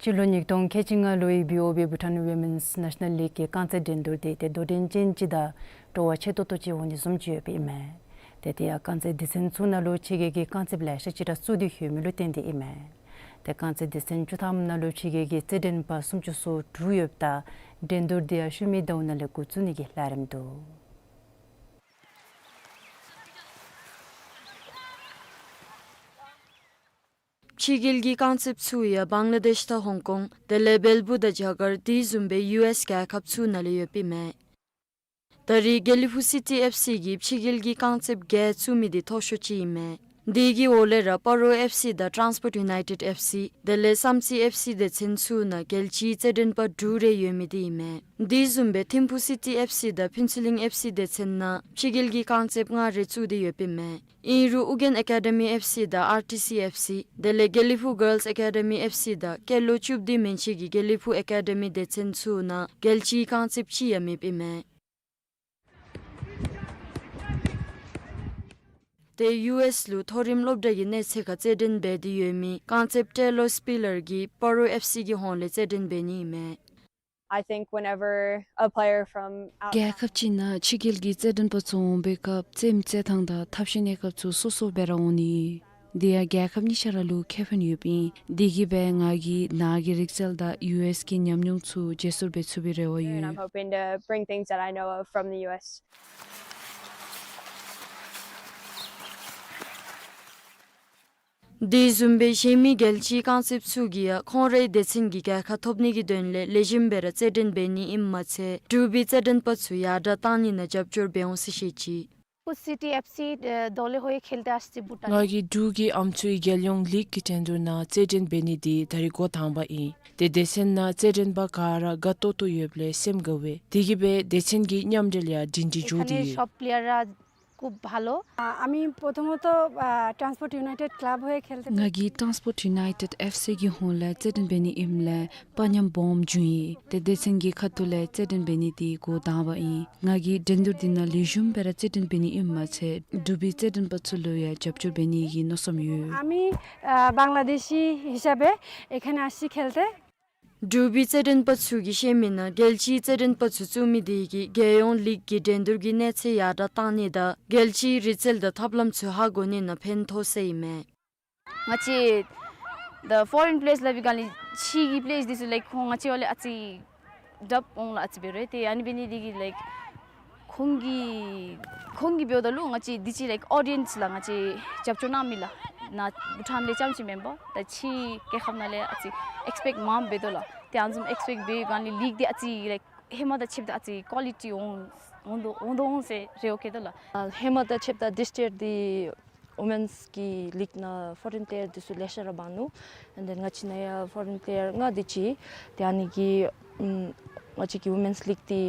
སྤྱི་ལོ་ཉིས་སྟོང་ཁལ་གཅིག་ལྔ་ལོའི་བི་ཨོ་བི་བྷུ་ཊཱན་ཝི་མེནསི་ནེ་ཤ་ནཱལ་ལིག་གི་རྐང་རྩེད་འགྲན་བསྡུར་འདི་ཏེ་དོ་འགྲན་ཅན་ཅིག་དང་སྤྲོ་བ་ཆེ་ཏོག་ཏོ་ཅིག་འོང་ནི་བཟུམ་ཅིག་ཡོདཔ་ཨིན་མས། ཏེ་དེ་ཡང་རྐང་རྩེད་སྡེ་ཚན་ཚུ་ནང་ལུ་ཕྱི་རྒྱལ་གྱི་རྐང་རྩེདཔ་ལེ་ཤ་ཅིག་ར་བཙུགས་ཏེ་ཡོད་མི་ལུ་བརྟེན་ཏེ་ཨིན་མས། ཏེ་རྐང་རྩེད་སྡེ་ཚན་བཅུ་ཐམ་ནང་ལུ་ཕྱི་རྒྱལ་གྱི་རྩེད་འགྲན་པ་སུམ་ཅུ་སོ་དྲུག་ཡོདཔ་ད་འགྲན་བསྡུར་འདི་ཡང་ཤུལ་མའི་ཟླཝ་ནང་ལས་འགོ་བཙུགས་ནི་གི་ལས་རིམ་འདུག། ཕྱི་རྒྱལ་གྱི་རྐང་རྩེདཔ་ཚུ་ཡང་བང་ལ་དེཤ་དང་ཧོང་ཀོང་དེ་ལས་བལ་པོ་དང་རྒྱ་གར་དེ་བཟུམ་སྦེ་ཡུ་ཨེསི་རྒྱལ་ཁབ་ཚུ་ནང་ལས་ཡོདཔ་ཨིན་མས། ད་རེས་དགེ་ལེགས་ཕུག་སི་ཊི་ཨེཕ་སི་གིས་ཕྱི་རྒྱལ་གྱི་རྐང་རྩེདཔ་བརྒྱད་བཙུགས་མི་འདི་མཐོ་ཤོས་ཅིག་ཨིན་མས། དེ་གི་འོག་ལས་ར་སྤ་རོ་ཨེཕ་སི་དང་ཊཱན་སི་པོརཊ་ཡུ་ནའི་ཊེཌ་ཨེཕ་སི་དེ་ལས་བསམ་རྩེ་ཨེཕ་སི་སྡེ་ཚན་ཚུ་ནང་རྒྱལ་སྤྱིའི་རྩེད་འགྲན་པ་དྲུག་རེ་ཡོད་མི་འདི་ཨིན་མས། དེ་བཟུམ་སྦེ་ཐིམ་ཕུག་སི་ཊི་ཨེཕ་སི་དང་ཕུན་ཚོགས་གླིང་ཨེཕ་སི་སྡེ་ཚན་ནང་ཕྱི་རྒྱལ་གྱི་རྐང་རྩེདཔ་ལྔ་རེ་བཙུགས་ཏེ་ཡོདཔ་ཨིན་མས། ཨིན་རུང་ཨུ་རྒྱན་ཨེ་ཀ་ཌི་མི་ཨེཕ་སི་དང་ཨར་ཊི་སི་ཨེཕ་སི་དེ་ལས་དགེ་ལེགས་ཕུག་གཱརལསི་ཨེ་ཀ་ཌི་མི་ཨེཕ་སི་དང་སྐྱེས་ལོ་བཅུ་བདུན་མན་ཆད་ཀྱི་དགེ་ལེགས་ཕུག་ཨེ་ཀ་ཌི་མི་སྡེ་ཚན་ཚུ་ནང་རྒྱལ་སྤྱིའི་རྐང་རྩེདཔ་ཅིག་ཡང་མེདཔ་ཨིན་མས། ཏེ་ཡུ་ཨེསི་ལུ་མཐོ་རིམ་སློབ་གྲྭ་གི་གནས་ཚད་ཁར་རྩེད་འགྲན་འབད་དེ་ཡོད་མི་རྐང་རྩེདཔ་ཊེ་ལོར་སྤི་ལར་གྱིས་སྤ་རོ་ཨེཕ་སི་གི་ཧོངས་ལས་རྩེད་འགྲན་འབད་ནི་ཨིན་མས། I think whenever a player from outside རྒྱལ་ཁབ་ཅིག་ནང་ཕྱི་རྒྱལ་གྱི་རྩེད་འགྲན་པ་ཚུ་འོང་པའི་སྐབས་རྩེདམོ་རྩེད་ཐངས་དང་ཐབས་ཤེས་གནས་སྐབས་ཚུ་སོ་སོ་སྦེ་ར་འོང་ནི། དེ་ཡང་རྒྱལ་ཁབ་གཉིས་ཆ་ར་ལུ་ཁེ་ཕན་ཡོདཔ་ཨིན། དེ་གིས་སྦེ་ང་གིས་ནཱ་གི་རིག་རྩལ་དང་ཡུ་ཨེསི་གི་ཉམས་མྱོང་ཚུ་བརྗེ་སོར་འབད་ཚུགས་པའི་རེ་བ་And I'm ཡོད། hoping to bring things that I know of from the U S. དེ་བཟུམ་སྦེ་གཞན་མི་རྒྱལ་སྤྱིའི་རྐང་རྩེདཔ་ཚུ་གིས་ཡང་ཁོང་རའི་སྡེ་ཚན་གྱི་རྒྱལ་ཁ་ཐོབ་ནི་གི་དོན་ལས་ལེགས་ཤོམ་སྦེ་ར་རྩེད་འགྲན་འབད་ནི་ཨིནམ་མ་ཚད་འབྲུག་པའི་རྩེད་འགྲན་པ་ཚུ་ཡར་དྲག་གཏང་ནི་ནང་རྒྱབ་སྐྱོར་འབད་འོང་ཟེར་བཤད་ཅི། ཕུག་སི་ཊི་ཨེཕ་སི་ཨེ་དོ་ལེ་ཧོ་ཡེ་ཁེལ་ཏེ་ཨ་སི་བྷུ་ཊཱན། ང་གིས་འབྲུག་གི་ཨམ་སྲུའི་རྒྱལ་ཡོངས་ལིག་གི་འགྲན་བསྡུར་ནང་རྩེད་འགྲན་འབད་ནི་འདི་ད་རིས་འགོ་དང་པ་ཨིན། ཏེ་སྡེ་ཚན་ནང་རྩེད་འགྲན་པ་ག་ར་དགའ་ཏོག་ཏོ་ཡོདཔ་ལས་སེམས་དགའ་བས། དེ་གིས་སྦེ་སྡེ་ཚན་གྱི་མཉམ་འབྲེལ་ཡང་སྒྲིང་སྒྲིང་འགྱོ་དེས། ཤོབ་པི་ལེ་ཡར་ར་ཁུབ་བྷ་ལོ། ཨ་ཨ་མི་པོ་ཐོ་མོ་ཐོ་ཨ་ཊཱན་སི་པོརཊ་ཡུ་ནའི་ཊེཌ་ཀ་ལབ་ཧོ་ཡེ་ཁེལ་ཏེ། ང་གིས་ཊཱན་སི་པོརཊ་ཡུ་ནའི་ཊེཌ་ཨེཕ་སི་གི་ཧོངས་ལས་རྩེད་འགྲན་འབད་ནི་ཨིནམ་ལས་དཔའ་ཉམས་སྦོམ་བྱུང་ཡི། ཏེ་སྡེ་ཚན་གྱི་ཁ་ཐུག་ལས་རྩེད་འགྲན་འབད་ནི་འདི་འགོ་དང་པ་ཨིན། ང་གིས་འགྲན་བསྡུར་འདི་ནང་ལེགས་ཤོམ་སྦེ་ར་རྩེད་འགྲན་འབད་ནི་ཨིནམ་མ་ཚད་འབྲུག་པའི་རྩེད་འགྲན་པ་ཚུ་ལུ་ཡང་རྒྱབ་སྐྱོར་འབད་ནི་གི་མནོ་བསམ་ཡོད། ཨ་མི་ཨ་བང་ལ་དེ་ཤི་ཧི་ཤབ་ཨེ་ཁ་ནེ་ཨ་ཤི་ཁེལ་ཏེ། འབྲུག་པའི་རྩེད་འགྲན་པ་ཚུ་གིས་བཤད་མི་ནང་རྒྱལ་སྤྱིའི་རྩེད་འགྲན་པ་ཚུ་བཙུགས་མི་དེ་གིས་རྒྱལ་ཡོངས་ལིག་གི་འགྲན་བསྡུར་གྱི་གནས་ཚད་ཡར་དྲག་གཏང་ནི་དང་རྒྱལ་སྤྱིའི་རིག་རྩལ་དང་ཐབས་ལམ་ཚུ་ཧ་གོ་ནི་ནང་ཕན་ཐོགས་ཟེར་ཨིན་མས། ང་བཅས་the foreign players སླབ་པའི་སྒང་ལས་ཕྱི་གི་པི་ལེ་ཡརསི་འདི་ཚུ་ལའིཀ་ཁོང་ང་བཅས་བ་ལས་ཨ་ཙི་དྲགཔ་འོང་ལགས། ཨ་ཙི་འབད་རུང་ཏེ་ཨ་ནི་འབད་ནི་འདི་གིས་ལའིཀ་ཁོང་གིས་ཁོང་གིས་འབདཝ་ད་ལུ་ང་བཅས་འདི་ཅིག་ལའིཀ་ཨོ་ཌི་ཡེནསི་ལུ་ང་བཅས་རྒྱབ་སྐྱོར་གནང་མི་ལགས། ནཱ་བྷུ་ཊཱན་ལས་རྐྱངམ་ཅིག་མེན་པར་ད་ཕྱི་རྒྱལ་ཁབ་ནང་ལས་ཨ་ཙི་ཨེགསི་པེཀཊ་མངམ་འབད་དོ་ལགས། ཏེ་ཨ་ནི་བཟུམ་ཨེགསི་པེཀཊ་འབད་བའི་སྒང་ལས་ལིག་འདི་ཨ་ཙི་ལའིཀ་ཧེ་མ་དང་ཕྱདཔ་ད་ཨ་ཙི་ཀོ་ལི་ཊི་འོང་འོང་དོ་འོང་དོ་འོང་ཟེར་རེ་བ་བསྐྱེད་དོ་ལགས། ཨ་ཧེ་མ་དང་ཕྱདཔ་ད་this year འདི་ཝི་མེནསི་གི་ལིག་ནང་ཕོ་རེན་པི་ལེ་ཡར་འདི་ཚུ་ལེ་ཤ་ར་འབག་ནུག། And then ང་བཅས་ནང་ཡང་ཕོ་རེན་པི་ལེ་ཡར་ལྔ་དེ་ཅིག། ཏེ་ཨ་ནི་གིས་ཨམ་ ང་བཅས་ཀྱི་ཝོ་མེནསི་ལིག་འདི་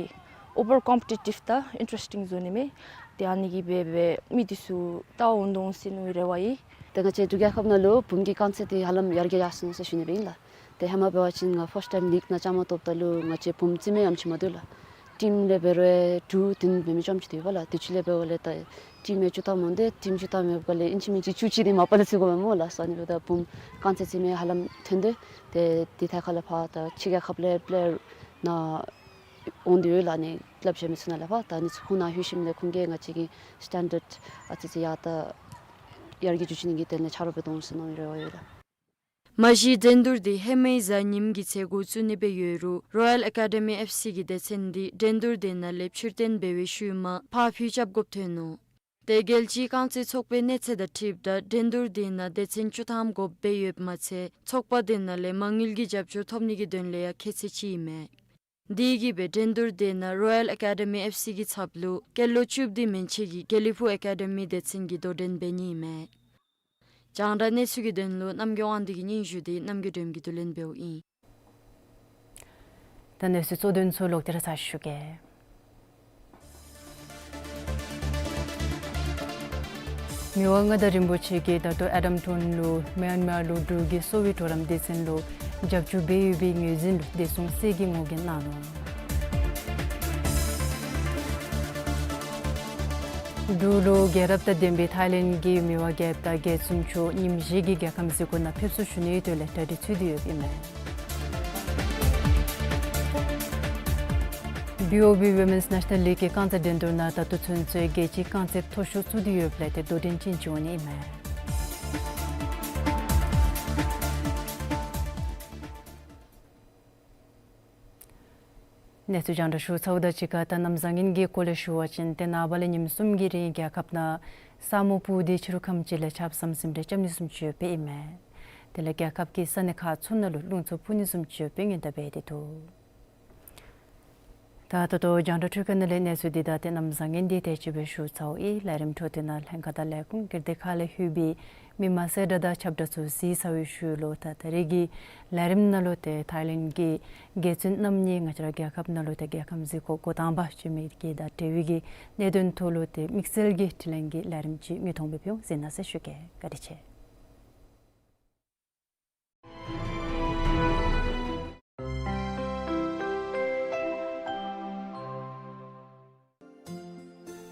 ཨོ་བར་ཀོམ་པི་ཊི་ཊིབ་དང་ཨིན་ཊ་རེསི་ཊིང་བཟོ་ནི་མས། ཏེ་ཨ་ནི་གིས་འབད་འབད་མི་འདི་ཚུ་ལྟ་འོང་འོང་ཟེར་མནོ་བའི་རེ་བ་ཡོད། ཏེ་ང་བཅས་འབྲུག་རྒྱལ་ཁབ་ནང་ལུ་བུམོ་གི་རྐང་རྩེད་འདི་ཧ་ལམ་ཡར་རྒྱས་ཡར་སོང་ཟེར་ཞུ་ནི་སྦེ་ཨིན་ལགས། ཏེ་ཧེ་མ་འབད་བ་ཅིན་ང་ཕརསཊ་ཊའིམ་ལིག་ནང་བཅའ་མར་གཏོགསཔ་ད་ལུ་ང་བཅས་བུམོ་རྩེད་མི་ཡང་ཅིག་མ་འདུག་ལགས། ཊིམ་ལས་འབད་རུང་དྲུག་བདུན་འབད་མི་ཙམ་ཅིག་འདུག་པ་ལགས། དུས་ཅི་ལས་འབདཝ་ལས་ད་ཊིམ་ཡང་བཅུ་ཐམ་འོང་སྟེ་ཊིམ་བཅུ་ཐམ་ཡོདཔ་ལས་ཨིན་ཅི་མིན་ཅི་བཅུ་གཅིག་འདི་མ་པ་ལས་ཚུད་དགོ་པས་སྨོ་ལགས། ཨ་ནི་འབདཝ་ད་བུམོ་རྐང་རྩེད་རྩེད་མི་ཧ་ལམ་ཐོན་ཏེ་ཏེ་འདི་ཐད་ཁར་ལས་ཕར་ད་ཕྱི་རྒྱལ་ཁབ་ལས་པེ་ལེ་ཡར་ནཱ་འོང་སྟེ་ཡོད་ལགས། ཨ་ནི་ཀི་ལབ་གཞན་མི་ཚུ་ནང་ལས་ཕར་ད་ཨ་ནི་ཚུ་ཁོང་ནཱ་ལྷོད་ཞིནམ་ལས་ཁོང་གིས་ང་བཅས་ཀྱི་སི་ཊེན་ཌརཌ་ཨ་ཙི་ཙི་ཡར་ད་ཡར་རྒྱས་འགྱོ་བཅུག་ནི་གི་དོན་ལས་ཆ་རོགས་འབད་དོ་འོང་ཟེར་མནོ་བའི་རེ་བ་ཡོད་ལགས། མ་གཞི་འགྲན་བསྡུར་འདི་ཧེ་མའི་གཟའ་ཉིམ་གྱི་ཚེ་འགོ་བཙུགས་ནི་སྦེ་ཡོད་རུང་རོ་ཡལ་ཨེ་ཀ་ཌི་མི་ཨེཕ་སི་གི་སྡེ་ཚན་འདི་འགྲན་བསྡུར་འདི་ནང་ལས་ཕྱིར་འཐེན་འབད་བའི་ཤུལ་མ་ཕར་འཕུལ་རྐྱབ་དགོཔ་ཐོན་ནུག། ཏེ་རྒྱལ་སྤྱིའི་རྐང་རྩེད་ཚོགས་པའི་གནས་ཚད་དང་འཁྲིལཝ་ད་འགྲན་བསྡུར་འདི་ནང་སྡེ་ཚན་བཅུ་ཐམ་དགོཔ་སྦེ་ཡོདཔ་མ་ཚད་ཚོགས་པ་འདི་ནང་ལས་མ་དངུལ་གྱི་རྒྱབ་སྐྱོར་ཐོབ་ནི་གི་དོན་ལས་ཡང་ཁྱད་ཚད་ཅིག་ཨིན་མས། དེ་གིས་འབད་འགྲན་བསྡུར་འདི་ནང་རོ་ཡལ་ཨེ་ཀ་ཌི་མི་ཨེཕ་སི་གི་ཚབ་ལུ་སྐྱེས་ལོ་བཅུ་བདུན་མན་ཆད་ཀྱི་དགེ་ལེགས་ཕུག་ཨེ་ཀ་ཌི་མི་སྡེ་ཚན་གྱིས་དོ་འགྲན་འབད་ནི་ཨིན་མས། རྒྱང་བསྒྲགས་གནས་ཚུལ་གྱི་དོན་ལུ་རྣམ་རྒྱལ་དབང་འདུས་ཀྱི་སྙན་ཞུ་འདི་རྣམ་རྒྱལ་སྒྲོལམ་གྱིས་བསྡུ་ལེན་འབདཝ་ཨིན། ད་གནས་ཚུལ་གཙོ་དོན་ཚུ་ལོག་སྟེ་ར་ཚར་ཞུ་གེ། མི་དབང་མངའ་བདག་རིན་པོ་ཆེ་གིས་ད་ལྟོ་ཨེ་ཌམ་ཊོན་ལུ་མཱན་མཱར་ལུ་འབྲུག་གི་གསོ་བའི་གྲོགས་རམ་སྡེ་ཚན་ལུ་རྒྱབ་སྐྱོར་འབད་ཡོད་པའི་ངོས་འཛིན་ལུ་བདེ་སྲུང་གསལ་བསྒྲགས་ངོ་རྒོལ་གནང་ནུག། འབྲུག་ལུ་རྒྱལ་རབས་དང་ལྡན་པའི་ཐའི་ལེནཌ་གི་མི་དབང་རྒྱལཔོ་དང་རྒྱལ་བཙུན་མཆོག་ཉིནམ་བཞི་གི་རྒྱལ་ཁམས་གཟིགས་སྐོར་ནང་ཕེབས་བསུ་ཞུ་ནིའི་དོན་ལས་གྲ་སྒྲིག་ཚུད་དེ་ཡོདཔ་ཨིན་མས། བི་ཨོ་བི་ཝི་མེནསི་ནེ་ཤ་ནལ་ལིག་གི་རྐང་རྩེད་འགྲན་བསྡུར་ནང་ད་ལྟོ་ཚུན་ཚོད་རྒྱལ་སྤྱིའི་རྐང་རྩེད་མཐོ་ཤོས་ཚུད་དེ་ཡོདཔ་ལས་ཏེ་དོ་འགྲན་ཅན་ཅིག་འོང་ནི་ཨིན་མས། གནས་ཚུལ་རྒྱང་བསྒྲགས་ཞུ་ཚརཝ་དང་གཅིག་ཁར་ད་གནམ་བཟང་ངན་གྱི་སྐོར་ལས་ཞུ་བ་ཅིན་ཏེ་ནངས་པ་ལས་ཉིནམ་གསུམ་གྱི་རིང་རྒྱལ་ཁབ་ནང་ས་སྨུག་སྤུབས་ཏེ་ཕྱི་རུ་ཁམས་ཅིག་ལས་ཆརཔ་ཟམ་ཟིམ་རེ་རྐྱབ་ནི་བཟུམ་ཅིག་ཡོདཔ་ཨིན་མས། དེ་ལས་རྒྱལ་ཁབ་ཀྱི་ས་གནས་ཁག་ཚུ་ནང་ལུ་རླུང་འཚུབ་འཕུ་ནི་བཟུམ་ཅིག་ཡོདཔ་སྦེ་སྔོན་བརྡ་འབད་དེ་འདུག། ད་ད་ལྟོ་རྒྱང་བསྒྲགས་འཕྲུལ་ཁང་ནང་ལས་གནས་ཚུལ་འདི་དང་ཏེ་གནམ་བཟང་ངན་འདི་དེ་ཅིག་སྦེ་ཞུ་ཚརཝ་ཨིན། ལས་རིམ་འཕྲོ་མཐུད་ནང་ལྷན་ཁག་དང་ལས་ཁུངས་ཀྱི་སྡེ་ཁག་ལས་ལྷོད་པའི་མི་མང་གསལ་བསྒྲགས་དང་ཁྱབ་བསྒྲགས་ཚུ་གཟིགས་ཚར་བའི་ཤུལ་ལུ་ད་ད་རེས་ཀྱི་ལས་རིམ་ནང་ལུ་ཏེ་ཐའི་ལེནཌ་གི་རྒྱལ་བཙུན་རྣམ་གཉིས་ང་བཅས་ར་རྒྱལ་ཁབ་ནང་ལུ་ཏེ་རྒྱལ་ཁམས་གཟིགས་སྐོར་འགོ་དང་པ་བྱོན་མི་གི་དང་འབྲེལ་བའི་གི་གནད་དོན་ཐོག་ལུ་ཏེ་དམིགས་བསལ་གྱི་དྲི་ལན་གྱི་ལས་རིམ་ཅིག་མིག་མཐོང་སྦེ་ཕུལ་འོང་། གཟིགས་གནང་ཟེར་ཞུ་གེ། བཀའ་དྲིན་ཆེ།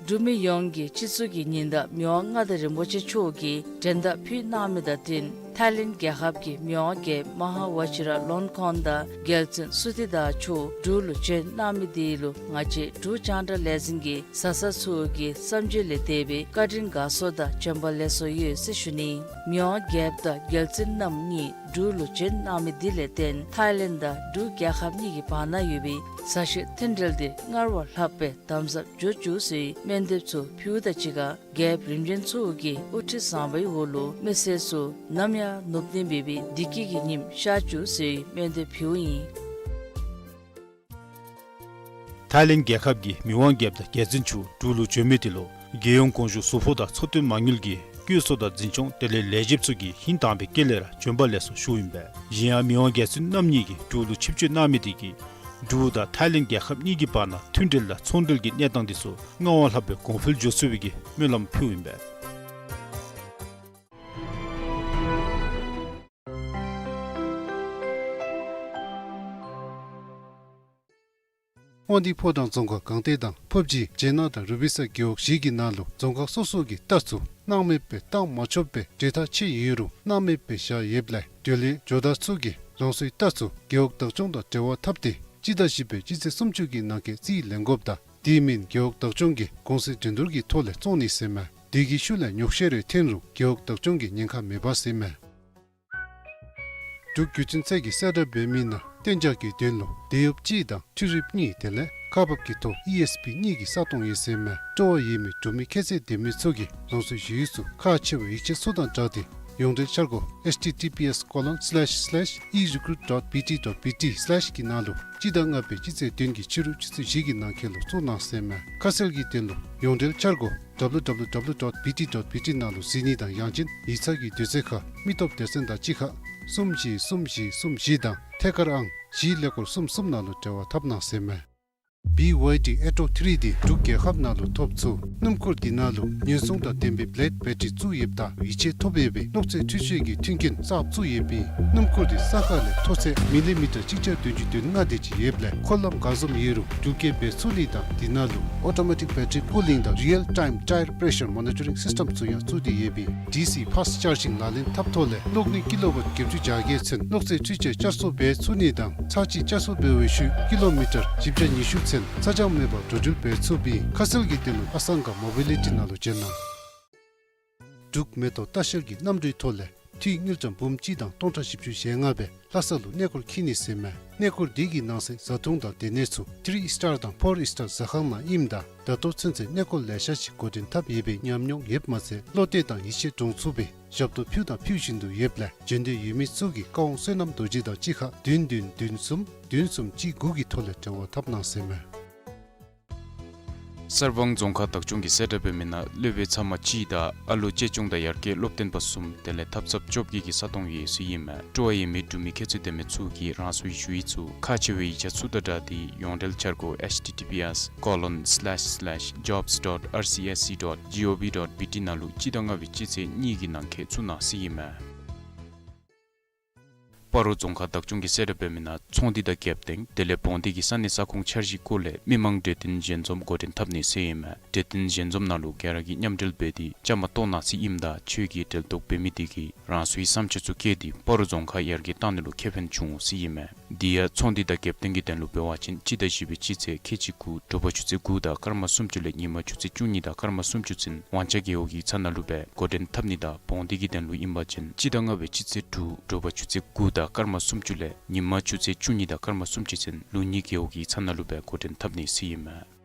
འབྲུག་མི་ཡོངས་ཀྱི་སྤྱི་གཙུག་གི་ཉི་ཟླ་མི་དབང་མངའ་བདག་རིན་པོ་ཆེ་མཆོག་གིས་མགྲོན་བརྡ་ཕུལ་གནང་མི་དང་བསྟུན་ཐའི་ལེནཌ་རྒྱལ་ཁབ་ཀྱི་མི་དབང་རྒྱལཔོ་མ་ཧཱ་ཝ་ཅི་ར་ལོང་ཁོང་དང་རྒྱལ་བཙུན་སུ་ཏི་ཏ་མཆོག་འབྲུག་ལུ་བྱོན་གནང་མི་དེ་ལུ་ང་བཅས་འབྲུག་རྒྱང་བསྒྲགས་ལས་འཛིན་གྱི་བཟའ་ཚང་ཚུ་གི་བསམ་སྤྱོད་ལས་འདས་པའི་བཀའ་དྲིན་དགའ་ཚོར་དང་བྱོན་པ་ལེགས་སོ་ཡོད་ཟེར་ཞུ་ནི། མི་དབང་རྒྱལཔོ་དང་རྒྱལ་བཙུན་རྣམ་གཉིས་འབྲུག་ལུ་བྱོན་གནང་མི་དེ་ལས་བརྟེན་ཐའི་ལེནཌ་དང་འབྲུག་རྒྱལ་ཁབ་གཉིས་ཀྱི་བར་ན་ཡོད་པའི་མཛའ་བཤེས་མཐུན་འབྲེལ་དེ་སྔར་བ་ལྷག་པའི་དམ་ཟབ་འགྱོ་བཅུག་ཟེར་སྨོན་འདེབས་ཚུ་ཕུལཝ་དང་གཅིག་ཁར་རྒྱལཔོ་རིམ་བྱོན་ཚུ་གི་དབུ་ཁྲིད་བཟང་པོའི་འོག་ལུ་མི་སེར་ཚུ་ནམ་ཡང་ནུབ་ནི་མེད་པའི་བདེ་སྐྱིད་ཀྱི་ཉིམ་ཤར་བཅུག་ཟེར་སྨོན་འདེབས་ཕུལཝ་ཨིན། ཐའི་ལེནཌ་རྒྱལ་ཁབ་ཀྱི་མི་དབང་རྒྱལཔོ་དང་རྒྱལ་བཙུན་མཆོག་འབྲུག་ལུ་བྱོན་མི་དེ་ལུ་རྒྱལ་ཡོངས་གོང་ཞུ་གཟུགས་ཕོགས་དང་ཚོགས་འདུ་མ་དངུལ་གྱི་བཀོད་ཚོགས་དང་འཛིན་སྐྱོང་དེ་ལས་ལས་བྱེདཔ་ཚུ་གིས་ཧིང་དྭངས་པའི་དཀྱིལ་ལས་ར་བྱོན་པ་ལེགས་སོ་ཞུཝ་ཨིན་པས། གཞན་ཡང་མི་དབང་རྒྱལ་བཙུན་རྣམ་གཉིས་ཀྱིས་འབྲུག་ལུ་ཆིབས་བསྒྱུར་གནང་མི་དེ་གིས་འབྲུག་དང་ཐའི་ལེནཌ་རྒྱལ་ཁབ་གཉིས་ཀྱི་བར་ན་མཐུན་འབྲེལ་དང་ཚོང་འབྲེལ་གྱི་གནས་སྟངས་དེ་ཚུ་སྔར་བ་ལྷག་པའི་གོང་འཕེལ་འགྱོ་ཚུགས་པའི་གི་སྨོན་ལམ་ཕུལཝ་ཨིན་པས། དབང་འདུས་ཕོ་བྲང་རྫོང་ཁག་སྒང་སྟེང་དང་ཕབ་སྦྱིས་བྱེ་ནག་དང་རུ་སྦིས་ས་རྒེད་འོག་བཞི་གི་ནང་ལུ་རྫོང་ཁག་སོ་སོ་གི་རྟ་ཚུ་སྣང་མེད་སྦེ་བཏང་མ་ཆོགཔ་སྦེ་འབྲེལ་ཐག་ཆད་ཡོད་རུང་སྣང་མེད་སྦེ་བཞག་ཡོདཔ་ལས་འབྲེལ་ཡོད་ཇོ་བདག་ཚུ་གིས་རང་སོའི་རྟ་ཚུ་རྒེད་འོག་བདག་སྐྱོང་དང་འབྲེལ་བ་འཐབ་སྟེ་སྤྱི་ཟླ་བཞི་པའི་སྤྱི་ཚེས་སུམ་ཅུ་གི་ནང་འཁོད་རྩིས་ལེན་དགོཔ་དང་དེ་མིན་རྒེད་འོག་བདག་སྐྱོང་གིས་གོང་ཚད་འགྲན་བསྡུར་གྱི་ཐོག་ལས་བཙོང་ནི་ཟེར་མས། དེ་གི་ཤུལ་ལས་ཉོག་བཤད་རེ་འཐོན་རུང་རྒེད་འོག་བདག་སྐྱོང་གི་ཉེན་ཁ་མེད་པ་ཟེར་མས། འབྲུག་བརྒྱུད་འཕྲིན་ཚད་ཀྱིས་གསལ་བསྒྲགས་འབད་མི་ནང་གཏན་འཇགས་ཀྱི་དོན་ལུ་དེད་གཡོགཔ་གཅིག་དང་འཕྲུལ་རིགཔ་གཉིས་དེ་ལས་ཁག་འབག་གི་ཐོག་ཨི་ཨེསི་པི་གཉིས་ཀྱི་ས་སྟོང་ཡོད་ཟེར་མས། སྤྲོ་བ་ཡོད་མི་འབྲུག་མི་ཁྱད་ཚད་ལྡན་མི་ཚུ་གིས་རང་སོའི་ཞུ་ཡིག་ཚུ་ཁག་ཆེ་བའི་ཡིག་ཆ་ཚུ་དང་སྦྲགས་ཏེ་ཡོངས་འབྲེལ་འཆར་སྒོ་https colon slash slash erecruit dot bt dot bt slash གི་ནང་ལུ་སྤྱི་ཟླ་ལྔ་པའི་སྤྱི་ཚེས་བདུན་གྱི་ཕྱི་རུ་ཆུ་ཚོད་བཞི་གི་ནང་འཁོད་ལུ་བཙུགས་གནང་ཟེར་མས། ཁ་གསལ་གྱི་དོན་ལུ་ཡོངས་འབྲེལ་འཆར་སྒོ་www dot bt dot bt ནང་ལུ་གཟིགས་ནི་དང་ཡང་ཅིན་ཡིག་ཚང་གི་དུས་ཚོད་ཁར་མི་སྟོབས་སྡེ་ཚན་དང་གཅིག་ཁར་གསུམ་བཞི་གསུམ་བཞི་གསུམ་བཞི་དང་ཐད་ཀར་ཨང་ ཇི་ཀླད་ཀོར་གསུམ་གསུམ་ནང་ལུ་འབྲེལ་བ་འཐབ་གནང་ཟེར་མས། བི་ཝའི་ཌི་ཨེ་ཊོ་ཐི་རི་འདི་འབྲུག་རྒྱལ་ཁབ་ནང་ལུ་ཐོབ་ཚུགས། སྣུམ་འཁོར་འདི་ནང་ལུ་ཉེན་སྲུང་དང་ལྡན་པའི་བི་ལེཌ་བེ་ཊ་རི་བཙུགས་ཡོདཔ་ད་ཡིད་ཆེས་ཐོབ་ཡོད་པའི་གློག་རྫས་འཕྲུལ་ཆས་ཀྱི་མཐུན་རྐྱེན་གསརཔ་བཙུགས་ཡོདཔ་ཨིན། སྣུམ་འཁོར་འདི་ས་ཁ་ལས་མཐོ་ཚད་མི་ལི་མི་ཊར་གཅིག་བརྒྱ་བདུན་ཅུ་དོན་ལྔ་དེ་ཅིག་ཡོདཔ་ལས་འཁོར་ལམ་ག་བཟུམ་ཡོད་རུང་འགྲུལ་སྐྱེལ་འབད་ཚུགས་ནི་དང་འདི་ནང་ལུ་ཨོ་ཊོ་མེ་ཊིཀ་བེ་ཊ་རི་ཀུ་ལིང་དང་རི་ཡལ་ཊའིམ་ཊའེར་པེ་རེ་ཤར་མོ་ནི་ཊ་རིང་སིསི་ཊེམ་ཚུ་ཡང་བཙུགས་ཏེ་ཡོདཔ་ཨིན། ཌི་སི་ཕཱསཊ་ཅཱར་ཇིང་ལག་ལེན་འཐབ་ཐོག་ལས་གློག་ནུས་ཀི་ལོ་ཝཊ་བརྒྱད་ཅུ་བརྒྱ་བརྒྱད་ཚུན་གློག་རྫས་འཕྲུལ་ཆས་བསྐྱར་གསོ་འབད་ཚུགས་ནི་དང་ཚར་གཅིག་བསྐྱར་གསོ་འབད་བའི་ཤུལ་ཀི་ལོ་མི་ཊར་བཞི་བརྒྱ་ཉི་ཤུ་ཚུན་ཚ་གྱང་མེད་པར་འགྲོ་འགྲུལ་འབད་ཚུགསཔ་ཨིན། ཁ་གསལ་གྱི་དོན་ལུ་ཨ་སང་ག་མོ་བི་ལི་ཊི་ནང་ལུ་བྱོན་གནང་། འབྲུག་མེ་ཏོག་ལྟ་བཤལ་གྱི་གནམ་གྲུའི་ཐོག་ལས་འཐུས་དངུལ་ཀྲམ་འབུམ་གཅིག་དང་སྟོང་ཕྲག་བཞི་བཅུ་ཞེ་ལྔ་སྦེ་ལྷ་ས་ལུ་གནས་སྐོར་འཁྱིད་ནི་ཟེར་མས། གནས་སྐོར་འདི་གི་ནང་གསེས་བཟའ་འཐུང་དང་སྡོད་གནས་ཚུ་ཐི་རི་སི་ཊར་དང་ཕོར་སི་ཊར་ཟ་ཁང་ནང་ཨིནམ་ད་ད་ལྟོ་ཚུན་ཚོད་གནས་སྐོར་ལེ་ཤ་ཅིག་འགོ་འདྲེན་འཐབ་ཡོད་པའི་ཉམས་མྱོང་ཡོདཔ་མ་ཚད་བློ་གཏད་དང་ཡིད་ཆེས་འདྲོངས་ཚུགས་པའི་ཞབས་ཏོག་ཕུལ་དང་ཕུལ་བཞིན་དུ་ཡོདཔ་ལས་འབྱོན་འདོད་ཡོད་མི་ཚུ་གིས་བཀའ་དབང་བསོད་ནམས་རྡོ་རྗེ་དང་གཅིག་ཁར་བདུན་བདུན་བདུན་གསུམ་བདུན་གསུམ་གཅིག་དགུ་གི་ཐོག་ལས་འབྲེལ་བ་འཐབ་གནང་ཟེར་མས། གསར་སྤང་རྫོང་ཁག་བདག་སྐྱོང་གིས་གསལ་བསྒྲགས་འབད་མི་ནང་སློབ་དཔོན་ཚབ་མ་གཅིག་དང་ཨ་ལོ་གཅེས་སྐྱོང་དང་ཡར་རྒྱས་སློབ་སྟོན་པ་གསུམ་དེ་ལས་ཐབ་ཚངཔ་བཅོ་བརྒྱད་ཀྱི་ས་སྟོང་ཡོད་ཟེར་ཨིན་མས། སྤྲོ་བ་ཡོད་མི་འབྲུག་མི་ཁྱད་ཚུལ་ལྡན་མི་ཚུ་གིས་རང་སོའི་ཞུ་ཡིག་ཚུ་ཁག་ཆེ་བའི་ཡིག་ཆ་ཚུ་དང་སྦྲགས་ཏེ་ཡོངས་འབྲེལ་འཆར་སྒོ་H T T P S colon slash slash jobs dot R C S C dot G O V dot B T ནང་ལུ་སྤྱི་ཟླ་ལྔ་པའི་སྤྱི་ཚེས་གཉིས་ཀྱི་ནང་འཁོད་བཙུགས་གནང་ཟེར་ཨིན་མས། སྤ་རོ་རྫོང་ཁག་བདག་སྐྱོང་གིས་གསལ་བསྒྲགས་འབད་མི་ནང་ཚོང་འདུས་དང་རྒྱབ་རྟེན་དེ་ལས་བོང་སྡེ་གི་ས་གནས་ས་ཁོངས་འཆར་གཞིའི་སྐོར་ལས་མི་མང་གྲོས་བསྟུན་ཞལ་འཛོམས་འགོ་འདྲེན་འཐབ་ནི་ཟེར་ཨིན་མས། གྲོས་བསྟུན་ཞལ་འཛོམས་ནང་ལུ་ག་ར་གིས་མཉམ་འབྲེལ་འབད་དེ་བཅའ་མར་གཏོགས་གནང་ཟེར་ཨིནམ་ད་ཁྱོད་ཀྱིས་འབྲེལ་གཏོགས་འབད་མི་དེ་གིས་རང་སོའི་བསམ་འཆར་ཚུ་བཀོད་དེ་སྤ་རོ་རྫོང་ཁག་ཡར་རྒྱས་གཏང་ནི་ལུ་ཁེ་ཕན་འབྱུང་ཟེར་ཨིན་མས། དེ་ཡང་ཚོང་འདུས་དང་རྒྱབ་རྟེན་གྱི་དོན་ལུ་འབད་བ་ཅིན་སྤྱི་ཟླ་བཞི་པའི་སྤྱི་ཚེས་ཁལ་གཅིག་དགུ་དྲོ་པ་ཆུ་ཚོད་དགུ་དང་སྐར་མ་སུམ་ཅུ་ལས་ཉིན་མ་ཆུ་ཚོད་བཅུ་གཉིས་དང་སྐར་མ་སུམ་ཅུ་ཚུན་དབང་ཆ་རྒེད་འོག་ཡིག་ཚང་ནང་ལུ་སྦེ་འགོ་འདྲེན་འཐབ་ནི་དང་བོང་སྡེ་གི་དོན་ལུ་ཨིན་པ་ཅིན་སྤྱི་ཟླ་ལྔ་པའི་སྤྱི་ཚེས་དྲུག་དྲོ་པ་ཆུ་ཚོད་དགུ་དང་སྐར་མ་སུམ་ཅུ་ལས་ཉིན་མ་ཆུ་ཚོད་བཅུ་གཉིས་དང་སྐར་མ་སུམ་ཅུ་ཚུན་ལུགས་གཉིས་རྒེད་འོག་ཡིག་ཚང་ནང་ལུ་སྦེ་འགོ་འདྲེན་འཐབ་ནི་ཟེར་ཨིན་མས།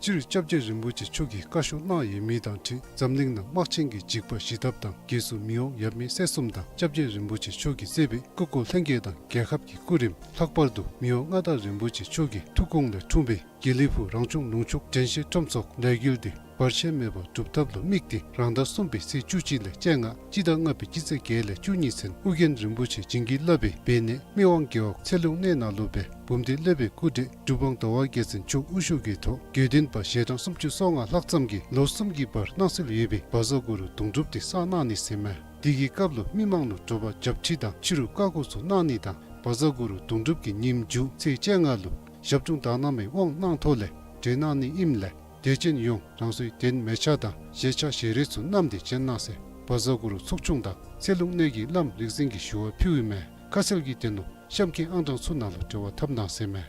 སྤྱིར་སྐྱབས་རྗེ་རིན་པོ་ཆེ་མཆོག་གིས་བཀའ་ཤོག་གནང་ཡོད་མི་དང་འཁྲིལ་འཛམ་གླིང་ནང་དམག་ཆེན་གྱི་འཇིགས་པ་ཞི་ཐབས་དང་རྒྱལ་སྲུང་མི་དབང་ཡབ་མེས་སྲས་གསུམ་དང་སྐྱབས་རྗེ་རིན་པོ་ཆེ་མཆོག་གིས་གཙོས་པའི་སྐུ་འཁོར་ལྷན་རྒྱས་དང་རྒྱལ་ཁབ་ཀྱི་སྐུ་རིམ། ལྷག་པར་དུ་མི་དབང་མངའ་བདག་རིན་པོ་ཆེ་མཆོག་གི་ཐུགས་དགོངས་ལས་འཁྲུངས་པའི་དགེ་ལེགས་ཕུག་རང་སྐྱོང་ལུང་ཕྱོགས་དྲན་ཤེས་ཁྲོམ་ཚོགས་ལས་འགུལ་འདི་བར་ཆད་མེད་པར་སྒྲུབ་ཐབས་ལུ་དམིགས་ཏེ་རང་ཟླ་གསུམ་པའི་ཚེས་བཅུ་གཅིག་ལས་བཅོ་ལྔ། སྤྱི་ཟླ་ལྔ་པའི་སྤྱི་ཚེས་བརྒྱད་ལས་བཅུ་གཉིས་ཚུན་ཨོ་རྒྱན་རིན་པོ་ཆེ་བྱིན་གྱིས་བརླབས་པའི་སྦས་གནས་སྨད་དབང་རྒེད་འོག་ཚེ་ལུང་གནས་ནང་ལུ་སྦེ་འབུམ་སྡེ་སློབ་དཔོན་སྐུ་བགྲེས་གྲུབ་དབང་ཟླ་བ་རྒྱལ་མཚན་མཆོག་དབུ་བཞུགས་ཀྱི་ཐོག་དགེ་འདུན་པ་ཞལ་གྲངས་སུམ་ཅུ་སོ་ལྔ་ལྷག་ཙམ་གྱིས་ལོ་གསུམ་གྱི་བར་སྣང་གསལ་ཡོད་པའི་བཛྲ་གུ་རུ་དུང་སྒྲུབ་འདི་བསགས་གནང་ནི་ཟེར་མས། དེ་གི་སྐབས་ལུ་མི་མང་ལུ་དྲོ་པ་རྒྱབ་ཁྲིད་དང་ཕྱི་རུ་བཀའ་བསྒོ་ཚུ་གནང་ནི་དང་བཛྲ་གུ་རུ་དུང་སྒྲུབ་ཀྱི་ཉིནམ་མཇུག་ཚེས་བཅོ་ལྔ་ལུ་ཞབས་དྲུང་དག་སྣང་མའི་དབང་གནང་ཐོག་ལས་གྲོལ་གནང་ནི་ཨིནམ་ལས་དད་ཅན་ཡོངས་རང་སོའི་གདན་མལ་ཆ་དང་བཞེས་ཆ་བཞེས་རས་ཚུ་བསྣམས་ཏེ་བྱོན་གནང་ཟེར་བཛྲ་གུ་རུ་ཚོགས་ཆུང་དང་ཚེ་ལུང་གནས་ཀྱི་བླམ་རིག་འཛིན་གྱིས་ཞུ་བ་ཕུལཝ་ཨིན་མས། ཁ་གསལ་གྱི་དོན་ལུ་གཤམ་གྱི་ཨང་གྲངས་ཚུ་ནང་ལུ་འབྲེལ་བ་འཐབ་གནང་ཟེར་མས།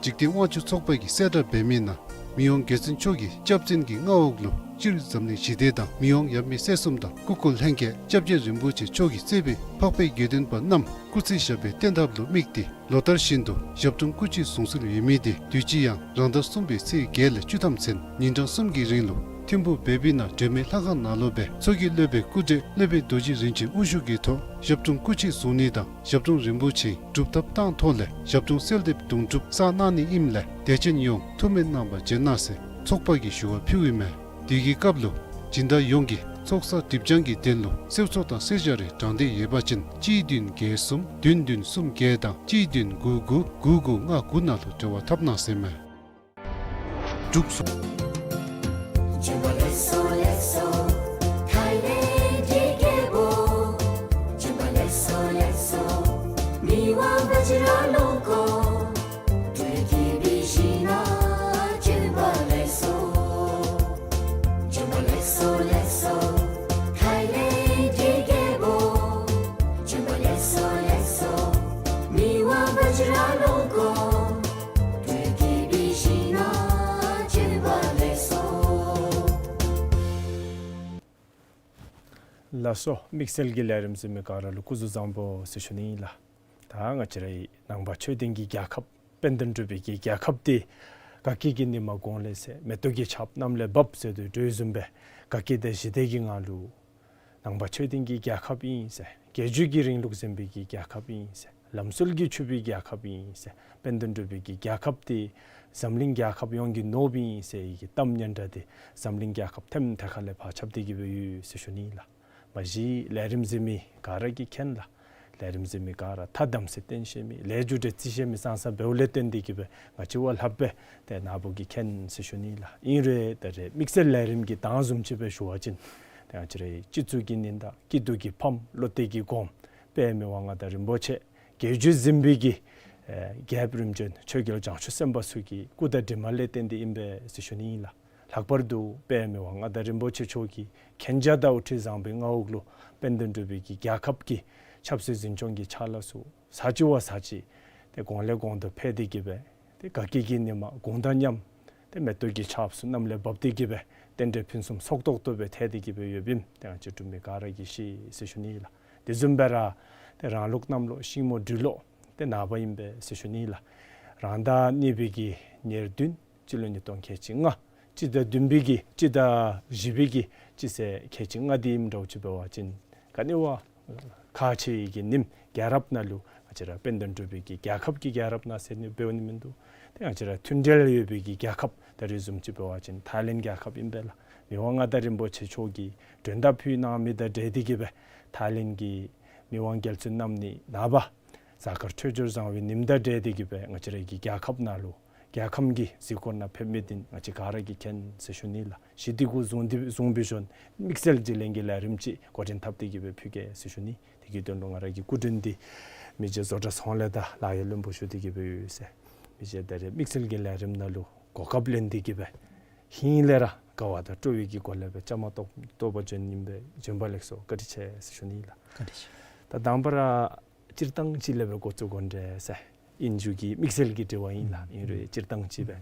འཇིག་རྟེན་དབང་ཕྱུག་ཚོགས་པ་གིས་གསལ་བསྒྲགས་འབད་མི་ནང་མི་དབང་རྒྱལ་བཙུན་མཆོག་གི་སྐྱབས་འཛིན་གྱི་མངའ་འོག་ལུ་སྤྱིར་འཛམ་གླིང་ཞི་བདེ་དང་མི་དབང་ཡབ་མེས་སྲས་གསུམ་དང་སྐུ་འཁོར་ལྷན་རྒྱས་སྐྱབས་རྗེ་རིན་པོ་ཆེ་མཆོག་གིས་གཙོས་པའི་འཕགས་པའི་དགེ་འདུན་པ་རྣམས་སྐུ་ཚེ་ཞབས་པད་བརྟན་ཐབས་ལུ་དམིགས་ཏེ་ལོ་ལྟར་བཞིན་དུ་ཞབས་དྲུང་སྐུ་མཆེད་གཟུངས་གསོལ་ཡོད་མི་དེ་དུས་ཅི་ཡང་རང་ཟླ་གསུམ་པའི་ཚེས་བརྒྱད་ལས་བཅུ་ཐམ་ཚུན་ཉིན་གྲངས་གསུམ་གྱི་རིང་ལུ་ཐིམ་ཕུག་བེ་བི་ན་སྒྲོལ་མའི་ལྷ་ཁང་ནང་ལུ་སྦེ་མཚོ་སྐྱེས་སློབ་དཔོན་སྐུ་བགྲེས་སློབ་དཔོན་རྡོ་རྗེ་རིན་ཆེན་དབུ་བཞུགས་ཀྱི་ཐོག་ཞབས་དྲུང་སྐུ་མཆེད་གཟུང་ནི་དང་ཞབས་དྲུང་རིན་པོ་ཆེའི་སྒྲུབ་ཐབས་བཏང་ཐོག་ལས་ཞབས་དྲུང་གསོལ་འདེབས་དུང་སྒྲུབ་བསགས་གནང་ནི་ཨིནམ་ལས་དད་ཅན་ཡོངས་ཐུགས་སྨོན་གནང་བར་བྱོན་གནང་ཟེར་ཚོགས་པ་གིས་ཞུ་བ་ཕུལཝ་ཨིན་མས། དེ་གི་སྐབས་ལུ་སྦྱིན་བདག་ཡོངས་ཀྱིས་ཚོགས་བསགས་སྒྲིབ་སྦྱང་གི་དོན་ལུ་གསོལ་ཚོགས་དང་གསོལ་ཇ་རེ་དྲང་བདེན་ཡོད་པ་ཅིན་གཅིག་བདུན་བརྒྱད་གསུམ་བདུན་བདུན་གསུམ་བརྒྱད་དང་གཅིག་བདུན་དགུ་དགུ་དགུ་དགུ་ལྔ་དགུ་ནང་ལུ་འབྲེལ་བ་འཐབ་གནང་ཟེར་མས། འབྲུག་སོ། ལགས་སོ། དམིགས་བསལ་གྱི་ལས་རིམ་གཟིགས་མི་ག་ར་ལུ་སྐུ་གཟུགས་བཟང་པོ་ཟེར་ཞུ་ནི་ཨིན་ལགས། ད་ང་བཅས་རའི་ནང་པ་ཆོས་ལྡན་གྱི་རྒྱལ་ཁབ་དཔལ་ལྡན་འབྲུག་པའི་གི་རྒྱལ་ཁབ་འདི་དགའ་སྐྱིད་ཀྱི་ཉི་མ་གུང་ལས་ཟེར་མེ་ཏོག་གི་ཆརཔ་གནམ་ལས་འབབ་ཟེར་དོ་བཟུམ་སྦེ་དགའ་སྐྱིད་དང་ཞི་བདེ་གི་ངང་ལུ་ནང་པ་ཆོས་ལྡན་གྱི་རྒྱལ་ཁབ་ཨིན་ཟེར་རྒྱལ་བརྒྱུད་ཀྱི་རིང་ལུགས་འཛིན་པའི་གི་རྒྱལ་ཁབ་ཨིན་ཟེར་ལམ་སྲོལ་གྱིས་ཕྱུག་པའི་རྒྱལ་ཁབ་ཨིན་ཟེར་དཔལ་ལྡན་འབྲུག་པའི་གི་རྒྱལ་ཁབ་འདི་འཛམ་གླིང་རྒྱལ་ཁབ་ཡོངས་ཀྱི་ནོར་བུ་ཨིན་ཟེར་བའི་གི་གཏམ་སྙན་གྲགས་འདི་འཛམ་གླིང་རྒྱལ་ཁབ་ཐེམ་ཐད་ཁ་ལས་ཕར་ཁྱབ་སྟེ་གི་སྦེ་ཡོད་ཟེར་ཞུ་ནི་ཨིན་ལགས། མ་གཞི་ལས་རིམ་གཟིགས་མི་ག་ར་གིས་མཁྱེན་ལགས། ལས་རིམ་གཟིགས་མི་ག་ར་ཐ་དམ་ཚིག་བརྟན་ཤེས་མི་ལས་རྒྱུ་འབྲས་བརྩི་ཤེས་མི་ཙང་ཙ་འབདཝ་ལས་བརྟེན་ཏེ་གིས་སྦེ་ང་བཅས་བ་ལྷགཔ་སྦེ་ཏེ་ནཱ་བུ་གིས་མཁྱེན་ཟེར་ཞུ་ནི་ལགས། ཨིན་རུང་ད་རེས་དམིགས་བསལ་ལས་རིམ་གྱི་དང་བཟུམ་ཅིག་སྦེ་ཞུ་བ་ཅིན་ཏེ་ང་བཅས་རའི་སྤྱི་གཙུག་གི་ཉི་ཟླ་སྐྱིད་སྡུག་གི་ཕམ་བློ་གཏད་ཀྱི་སྒོམ་དཔལ་མི་དབང་མངའ་བདག་རིན་པོ་ཆེ་རྒྱལ་བརྒྱུད་འཛིན་པའི་གི་ཨེ་རྒྱལཔོ་རིམ་བྱོན་ཆོས་རྒྱལ་བྱང་ཆུབ་སེམས་དཔའ་ཚུ་གི་སྐུ་དང་གྲིབ་མ་ལས་བརྟེན་ཏེ་ཨིན་པས་ཟེར་ཞུ་ནི་ཨིན་ལགས། ལྷག་པར་དུ་དཔལ་མི་དབང་མངའ་བདག་རིན་པོ་ཆེ་མཆོག་གིས་མཁྱེན་རྒྱ་དང་དབུ་ཁྲིད་བཟང་པོའི་མངའ་འོག་ལུ་དཔལ་ལྡན་འབྲུག་པའི་གི་རྒྱལ་ཁབ་ཀྱི་ཆབ་སྲིད་འཛིན་སྐྱོང་གི་ཕྱག་ལཱ་ཚུ་ས་གཅིག་བ་ས་གཅིག་ཏེ་གོང་ལས་གོང་དུ་འཕེལ་ཏེ་གིས་སྦེ་ཏེ་དགའ་སྐྱིད་ཀྱི་ཉི་མ་དགུང་དང་མཉམ་ཏེ་མེ་ཏོག་གི་ཆརཔ་ཚུ་གནམ་ལས་འབབ་སྟེ་གིས་སྦེ་རྟེན་འབྲེལ་ཕུན་སུམ་ཚོགས་ཏོག་ཏོ་སྦེ་འཐད་དེ་གིས་སྦེ་ཡོདཔ་ཨིནམ་ཏེ་ང་བཅས་འབྲུག་མི་ག་ར་གིས་ཤེས་ཟེར་ཞུ་ནི་ལགས། དེ་བཟུམ་སྦེ་ར་ཏེ་རང་ལུགས་གནམ་ལོ་ཤིང་མོ་སྦྲུལ་ལོ་ཏེ་ནངས་པ་ཨིན་པས་ཟེར་ཞུ་ནི་ལགས། རང་ཟླ་གཉིས་པའི་གི་ཉེར་བདུན་སྤྱི་ལོ་ཉིས་སྟོང་ཁལ་གཅིག་ལྔ། སྤྱི་ཟླ་བདུན་པའི་གི་སྤྱི་ཟླ་བཞི་པའི་གི་སྤྱི་ཚེས་ཁལ་གཅིག་ལྔ་འདི་ཨིནམ་འདྲཝ་ཅིག་འབད་བ་ཅིན་ག་ནི་བ་ཁག་ཆེ་གི་ཉིནམ་རྒྱལ་རབས་ནང་ལུ་ང་བཅས་ར་དཔལ་ལྡན་འབྲུག་པའི་གི་རྒྱལ་ཁབ་ཀྱི་རྒྱལ་རབས་ནང་ཟེར་ནི་འབདཝ་ནི་མིན་འདུག། ཏེ་ང་བཅས་ར་མཐུན་འབྲེལ་ཡོད་པའི་གི་རྒྱལ་ཁབ་ད་རེས་བཟུམ་ཅིག་འབད་བ་ཅིན་ཐའི་ལེནཌ་རྒྱལ་ཁབ་ཨིན་པས་ལགས། མི་དབང་མངའ་བདག་རིན་པོ་ཆེ་མཆོག་གིས་མགྲོན་བརྡ་ཕུལ་གནང་མི་དང་འབྲེལ་ཏེ་གིས་སྦེ་ཐའི་ལེནཌ་གི་མི་དབང་རྒྱལ་བཙུན་རྣམ་གཉིས་ནངས་པ་གཟའ་སྐར་འཕྲོད་སྦྱོར་བཟང་བའི་ཉིནམ་དང་འབྲེལ་ཏེ་གིས་སྦེ་ང་བཅས་ར་གི་རྒྱལ་ཁབ་ནང་ལུ་རྒྱལ་ཁམས་ཀྱི་གཟིགས་སྐོར་ནང་ཕེབས་མི་འདི་ང་བཅས་ག་ར་གིས་མཁྱེན་ཟེར་ཞུ་ནི་ལགས། གཞི་འདི་གུ་བཟུང་སྟེ་བཟུང་སྦེ་ཞུ་ནི་དམིགས་བསལ་གྱི་ལས་འགུལ་ལས་རིམ་ཅིག་འགོ་འདྲེན་འཐབ་སྟེ་གིས་སྦེ་ཕུལ་གེ་ཟེར་ཞུ་ནི། དེ་གི་དོན་ལུ་ང་ར་གི་སྐུ་མགྲོན་འདི་མི་རྗེ་བཟོ་གྲྭ་ཚོང་ལས་དང་ལཱ་གཡོག་བློན་པོ་ཞུ་སྟེ་གིས་སྦེ་ཡོད་ཟེར། མི་རྗེ་ད་རེས་དམིགས་བསལ་གྱི་ལས་རིམ་ནང་ལུ་གོ་སྐབས་ལེན་ཏེ་གིས་སྦེ་ཧིང་ལས་ར་དགའ་བ་དང་སྤྲོ་བའི་གི་སྒོ་ལས་སྦེ་བཅའ་མར་གཏོགས་གཏོགས་པར་བྱོན་ནི་ཨིན་པས། བྱོན་པ་ལེགས་སོ། བཀའ་དྲིན་ཆེ་ཟེར་ཞུ་ནི་ལགས། བཀའ་དྲིན་ཆེ། ད་དང་པ་ར་སྤྱིར་བཏང་ཅིག་ལས་སྦེ་འགོ་བཙུགས་དགོ་འདྲས་ཟེར། ཨིན་རུང་གི་དམིགས་བསལ་གྱི་དྲི་བ་ཨིན་ལགས། ཨིན་རུང་སྤྱིར་བཏང་ཅིག་སྦེ་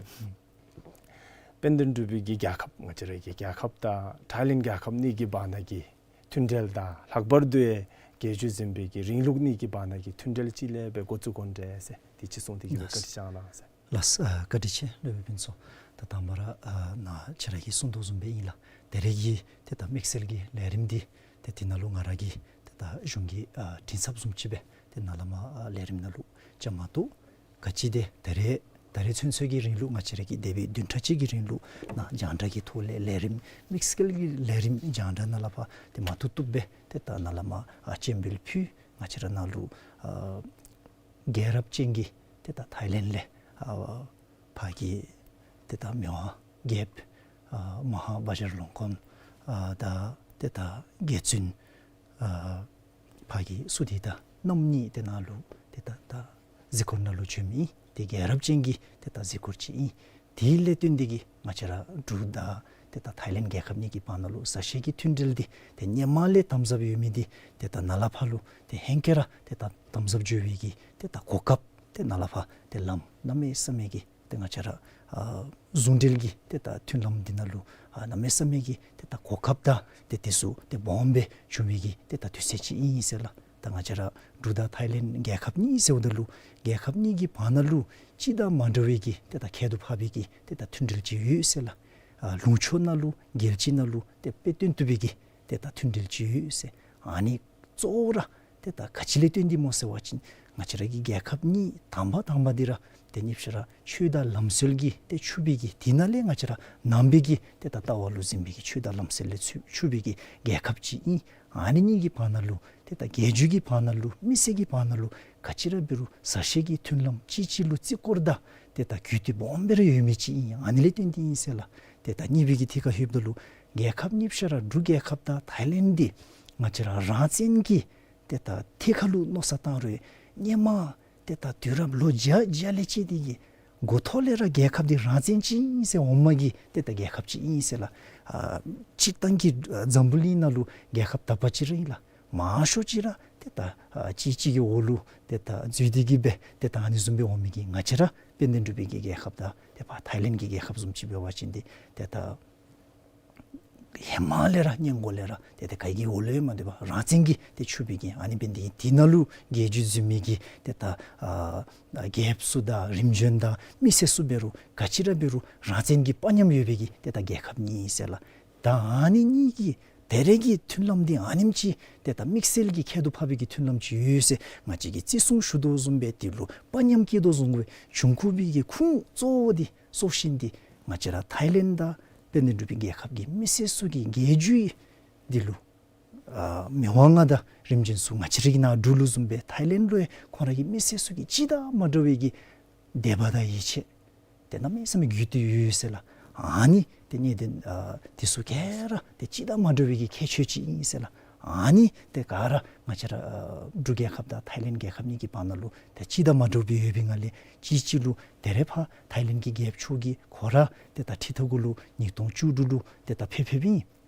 དཔལ་ལྡན་འབྲུག་པའི་གི་རྒྱལ་ཁབ་ང་བཅས་ར་གི་རྒྱལ་ཁབ་དང་ཐའི་ལེནཌ་རྒྱལ་ཁབ་གཉིས་ཀྱི་བར་ན་གི་མཐུན་འབྲེལ་དང་ལྷག་པར་དུ་ཡང་རྒྱལ་བརྒྱུད་འཛིན་པའི་གི་རིང་ལུགས་གཉིས་ཀྱི་བར་ན་གི་མཐུན་འབྲེལ་ཅིག་ལས་སྦེ་འགོ་བཙུགས་དགོ་འདྲས་ཟེར། དེ་ཅིག་གསུངས་ཏེ་གིས་སྦེ་ལགས། བཀའ་དྲིན་བསྐྱང་གནང་ཟེར། ལགས། ཨ་བཀའ་དྲིན་ཆེ་སློབ་དཔོན་ཕུན་ཚོགས། ད་དང་པ་ར་ཨ་ནཱ་ཁྱེད་ར་གིས་གསུངས་དོ་བཟུམ་སྦེ་ཨིན་ལགས། ད་རེས་ཀྱི་ཏེ་ད་དམིགས་བསལ་གྱི་ལས་རིམ་འདི་ཏེ་དེ་ནང་ལུ་ང་ར་གིས་ཏེ་ད་གཞུང་གི་ཨ་མགྲིན་ཚབ་བཟུམ་ཅིག་སྦེ་ཏེ་ནཱ་ལས་མར་ཨ་ལས་རིམ་ནང་ལུ་བཅའ་མར་གཏོགས། ག་ཅི་དེ་ད་རེས་ད་རེས་ཚུན་ཚོད་ཀྱི་རིང་ལུ་ང་བཅས་ར་གིས་འདས་པའི་བདུན་ཕྲག་གཅིག་གི་རིང་ལུ་ནཱ་རྒྱང་བསྒྲགས་ཀྱི་ཐོག་ལས་ལས་རིམ་དམིགས་བསལ་གྱི་ལས་རིམ་རྒྱང་བསྒྲགས་ནང་ལས་ཕར་ཏེ་མ་བཏུབ་བཏུབ་སྦེ་ཏེ་ད་ནཱ་ལས་མར་ཨ་སྤྱན་འབུལ་ཕུལ། ང་བཅས་ར་ནཱ་ལུ་ཨ་རྒྱལ་རབས་ཅན་གྱི་ཏེ་ད་ཐའི་ལེནཌ་ལས་ཨ་ཕར་གྱི་ཏེ་ད་མི་དབང་རྒྱལཔོ་ཨ་མ་ཧཱ་བཛྲ་ལོང་ཀོན་ཨ་དང་ཏེ་ད་རྒྱལ་བཙུན་ཨ་ཕར་གྱི་སུ་དེ་ད་རྣམ་གཉིས་ཏེ་ནཱ་ལུ་ཏེ་ད་ད་གཟིགས་སྐོར་ནང་ལུ་བྱོན་མི་ཏེ་རྒྱལ་རབས་ཅན་གྱི་ཏེ་ད་གཟིགས་སྐོར་ཅིག་ཨིན། དེ་ལས་བརྟེན་ཏེ་གིས་ང་བཅས་ར་འབྲུག་དང་ཏེ་ད་ཐའི་ལེནཌ་རྒྱལ་ཁབ་གཉིས་ཀྱི་བར་ན་ལུ་ཟ་ཤེས་ཀྱི་མཐུན་འབྲེལ་འདི་ཏེ་སྔོན་མ་ལས་དམ་ཟབ་ཡོད་མི་འདི་ཏེ་ད་ནཱ་ལས་ཕར་ལུ་ཏེ་ཧེང་སྐལ་ར་ཏེ་ད་དམ་ཟབ་འགྱོ་བའི་གི་ཏེ་ད་གོ་སྐབས་ཏེ་ནཱ་ལས་ཕར་ཏེ་ལམ་གནམ་མེད་ས་མེད་ཀྱི་ཏེ་ང་བཅས་ར་ཨ་ཟུང་འབྲེལ་གྱི་ཏེ་ད་མཐུན་ལམ་འདི་ནང་ལུ་ཨ་གནམ་མེད་ས་མེད་ཀྱི་ཏེ་ད་གོ་སྐབས་དང་ཏེ་དེ་ཚུ་ཏེ་སྦོམ་སྦེ་བྱུང་བའི་གི་ཏེ་ད་དུས་ཚོད་ཅིག་ཨིན་ཟེར་ལགས། ད་ང་བཅས་ར་འབྲུག་དང་ཐའི་ལེནཌ་རྒྱལ་ཁབ་གཉིས་ཟེརཝ་ད་ལུ་རྒྱལ་ཁབ་གཉིས་ཀྱི་བར་ན་ལུ་སྤྱི་དང་མ་འདྲ་བའི་གི་ཏེ་ད་ཁྱད་དུ་འཕགས་པའི་གི་ཏེ་ད་མཐུན་འབྲེལ་ཅིག་ཡོད་ཟེར་ལགས། ཨ་ལུང་ཕྱོགས་ནང་ལུ་རྒྱལ་སྤྱི་ནང་ལུ་ཏེ་དཔེ་སྟོན་བཏུབ་པའི་གི་ཏེ་ད་མཐུན་འབྲེལ་ཅིག་ཡོད་ཟེར། ཨ་ནི་གཙོ་བོ་ར་ཏེ་ད་ག་ཅི་ལས་བརྟེན་ཏེ་སྨོ་ཟེར་བ་ཅིན་ང་བཅས་ར་གི་རྒྱལ་ཁབ་གཉིས་དང་པ་དང་པ་འདི་ར་ཏེ་གཉིས་ཆ་ར་ཆོས་དང་ལམ་སྲོལ་གྱིས་ཏེ་ཕྱུག་པའི་གི་དེ་ནང་ལས་ང་བཅས་ར་ནང་པའི་གི་ཏེ་ད་ལྟ་བ་ལུ་འཛིན་པའི་གི་ཆོས་དང་ལམ་སྲོལ་ལས་ཕྱུག་ཕྱུག་པའི་གི་རྒྱལ་ཁབ་ཅིག་ཨིན། ཨ་ནི་གཉིས་ཀྱི་བར་ན་ལུ་ཏེ་ད་རྒྱལ་བརྒྱུད་ཀྱི་བར་ན་ལུ་མི་སེར་གྱི་བར་ན་ལུ་ག་ཅི་ར་འབད་རུང་ཟ་ཤེས་ཀྱི་མཐུན་ལམ་གཅིག་གཅིག་ལུ་བརྩི་བཀུར་དང་ཏེ་ད་གུས་བརྩི་སྦོམ་སྦེ་ར་ཡོད་མི་ཅིག་ཨིན། ཨ་ནི་ལས་བརྟེན་ཏེ་ཨིན་ཟེར་ལགས། ཏེ་ད་གཉིས་པའི་གི་ཐད་ཁར་ལྷོདཔ་ད་ལུ་རྒྱལ་ཁབ་གཉིས་ཆ་ར་འབྲུག་རྒྱལ་ཁབ་དང་ཐའི་ལེནཌ་འདི་ང་བཅས་ར་རང་བཙན་གྱི་ཏེ་ད་ཐད་ཁར་ལུ་མནོ་བསམ་བཏང་རུང་སྔོན་མ་ཏེ་ད་དུས་རབས་ལོ་བརྒྱ་བརྒྱ་ལས་བཅད་དེ་གི་འགོ་ཐོག་ལས་ར་རྒྱལ་ཁབ་འདི་རང་བཙན་ཅིག་ཨིན་ཟེར་འོངམ་གི་ཏེ་ད་རྒྱལ་ཁབ་ཅིག་ཨིན་ཟེར་ལགས། ཨ་སྤྱིར་བཏང་གི་ཨ་འཛམ་བུ་གླིང་ནང་ལུ་རྒྱལ་ཁབ་དག་པ་ཅིག་ར་ཨིན་ལགས། མང་ཤོས་ཅིག་ར་ཏེ་ད་ཨ་གཅིག་གཅིག་གི་འོག་ལུ་ཏེ་ད་འཛུལ་ཏེ་གི་སྦེ་ཏེ་ད་ཨ་ནི་བཟུམ་སྦེ་འོང་མི་གི་ང་བཅས་ར་དཔལ་ལྡན་འབྲུག་པའི་གི་རྒྱལ་ཁབ་དང་ཏེ་ཕར་ཐའི་ལེནཌ་གི་རྒྱལ་ཁབ་བཟུམ་ཅིག་འབད་བ་ཅིན་ཏེ་ཏེ་ད་ཧེ་མ་ལས་ར་སྔོན་འགོ་ལས་ར་ཏེ་ཏེ་ག་གི་འོག་ལུ་ཡང་མ་སྡོད་པར་རང་བཙན་གྱིས་ཏེ་ཕྱུག་པའི་གི་ཨ་ནི་འབད་ནི་དེ་ནང་ལུ་རྒྱལ་བརྒྱུད་འཛིན་མི་གི་ཏེ་ད་ཨ་རྒྱལཔོ་ཚུ་དང་རིམ་བྱོན་དང་མི་སེར་ཚུ་འབད་རུང་ག་ཅི་ར་འབད་རུང་རང་བཙན་གྱི་དཔའ་ཉམས་ཡོད་པའི་གི་ཏེ་ད་རྒྱལ་ཁབ་གཉིས་ཨིན་ཟེར་ལགས། ད་ཨ་ནི་གཉིས་ཀྱི་ད་རེས་ཀྱི་མཐུན་ལམ་འདི་ཨ་ནེམ་ཅིག་ཏེ་ད་དམིགས་བསལ་གྱི་ཁྱད་དུ་འཕགས་པའི་གི་མཐུན་ལམ་ཅིག་ཡོད་ཟེར་ང་བཅས་ཀྱིས་བརྩི་སྲུང་ཞུ་དོ་བཟུམ་སྦེ་དེ་ལུ་དཔའ་ཉམས་བསྐྱེད་དོ་བཟུམ་སྦེ་འབྱུང་དགོ་པའི་གི་ཁུངས་གཙོ་བོ་འདི་སྲོག་ཤིང་འདི་ང་བཅས་ར་ཐའི་ལེནཌ་དང་དཔལ་ལྡན་འབྲུག་པའི་རྒྱལ་ཁབ་ཀྱི་མི་སེར་ཚུ་གི་རྒྱལ་བརྒྱུད་འདི་ལུ་ ཨ་མི་དབང་ང་དང་རིམ་བྱོན་ཚུ་ང་བཅས་ར་གི་ནཱ་འབྲུག་ལུ་བཟུམ་སྦེ་ཐའི་ལེནཌ་ལུ་ཡང་ཁོང་ར་གི་མི་སེར་ཚུ་གི་ཅི་དང་མ་འདྲ་བའི་གི་དད་པ་དང་ཡིད་ཆེས་ཏེ་གནམ་མེད་ས་མེད་རྒུད་དེ་ཡོད་ཟེར་ལགས། ཨ་ནི་ཏེ་གནད་དོན་ཨ་དེ་ཚུ་ག་ར་ཏེ་ཅི་དང་མ་འདྲ་བའི་གི་ཁྱད་ཆོས་ཅིག་ཨིན་ཟེར་ལགས། ཨ་ནི་ཏེ་ག་ར་ང་བཅས་ར་ཨ་འབྲུག་རྒྱལ་ཁབ་དང་ཐའི་ལེནཌ་རྒྱལ་ཁབ་གཉིས་ཀྱི་བར་ན་ལུ་ཏེ་ཅི་དང་མ་འདྲ་བའི་ཡོད་པའི་ངང་ལས་གཅིག་གཅིག་ལུ་ད་རེས་ཕར་ཐའི་ལེནཌ་གི་རྒྱལཔོ་མཆོག་གིས་ཁོ་ར་ཏེ་ད་ཁྲི་ཐག་གུ་ལུ་ཉིས་སྟོང་བཅུ་དྲུག་ལུ་ཏེ་ད་ཕེབས་ཕེབསཔ་ཨིན།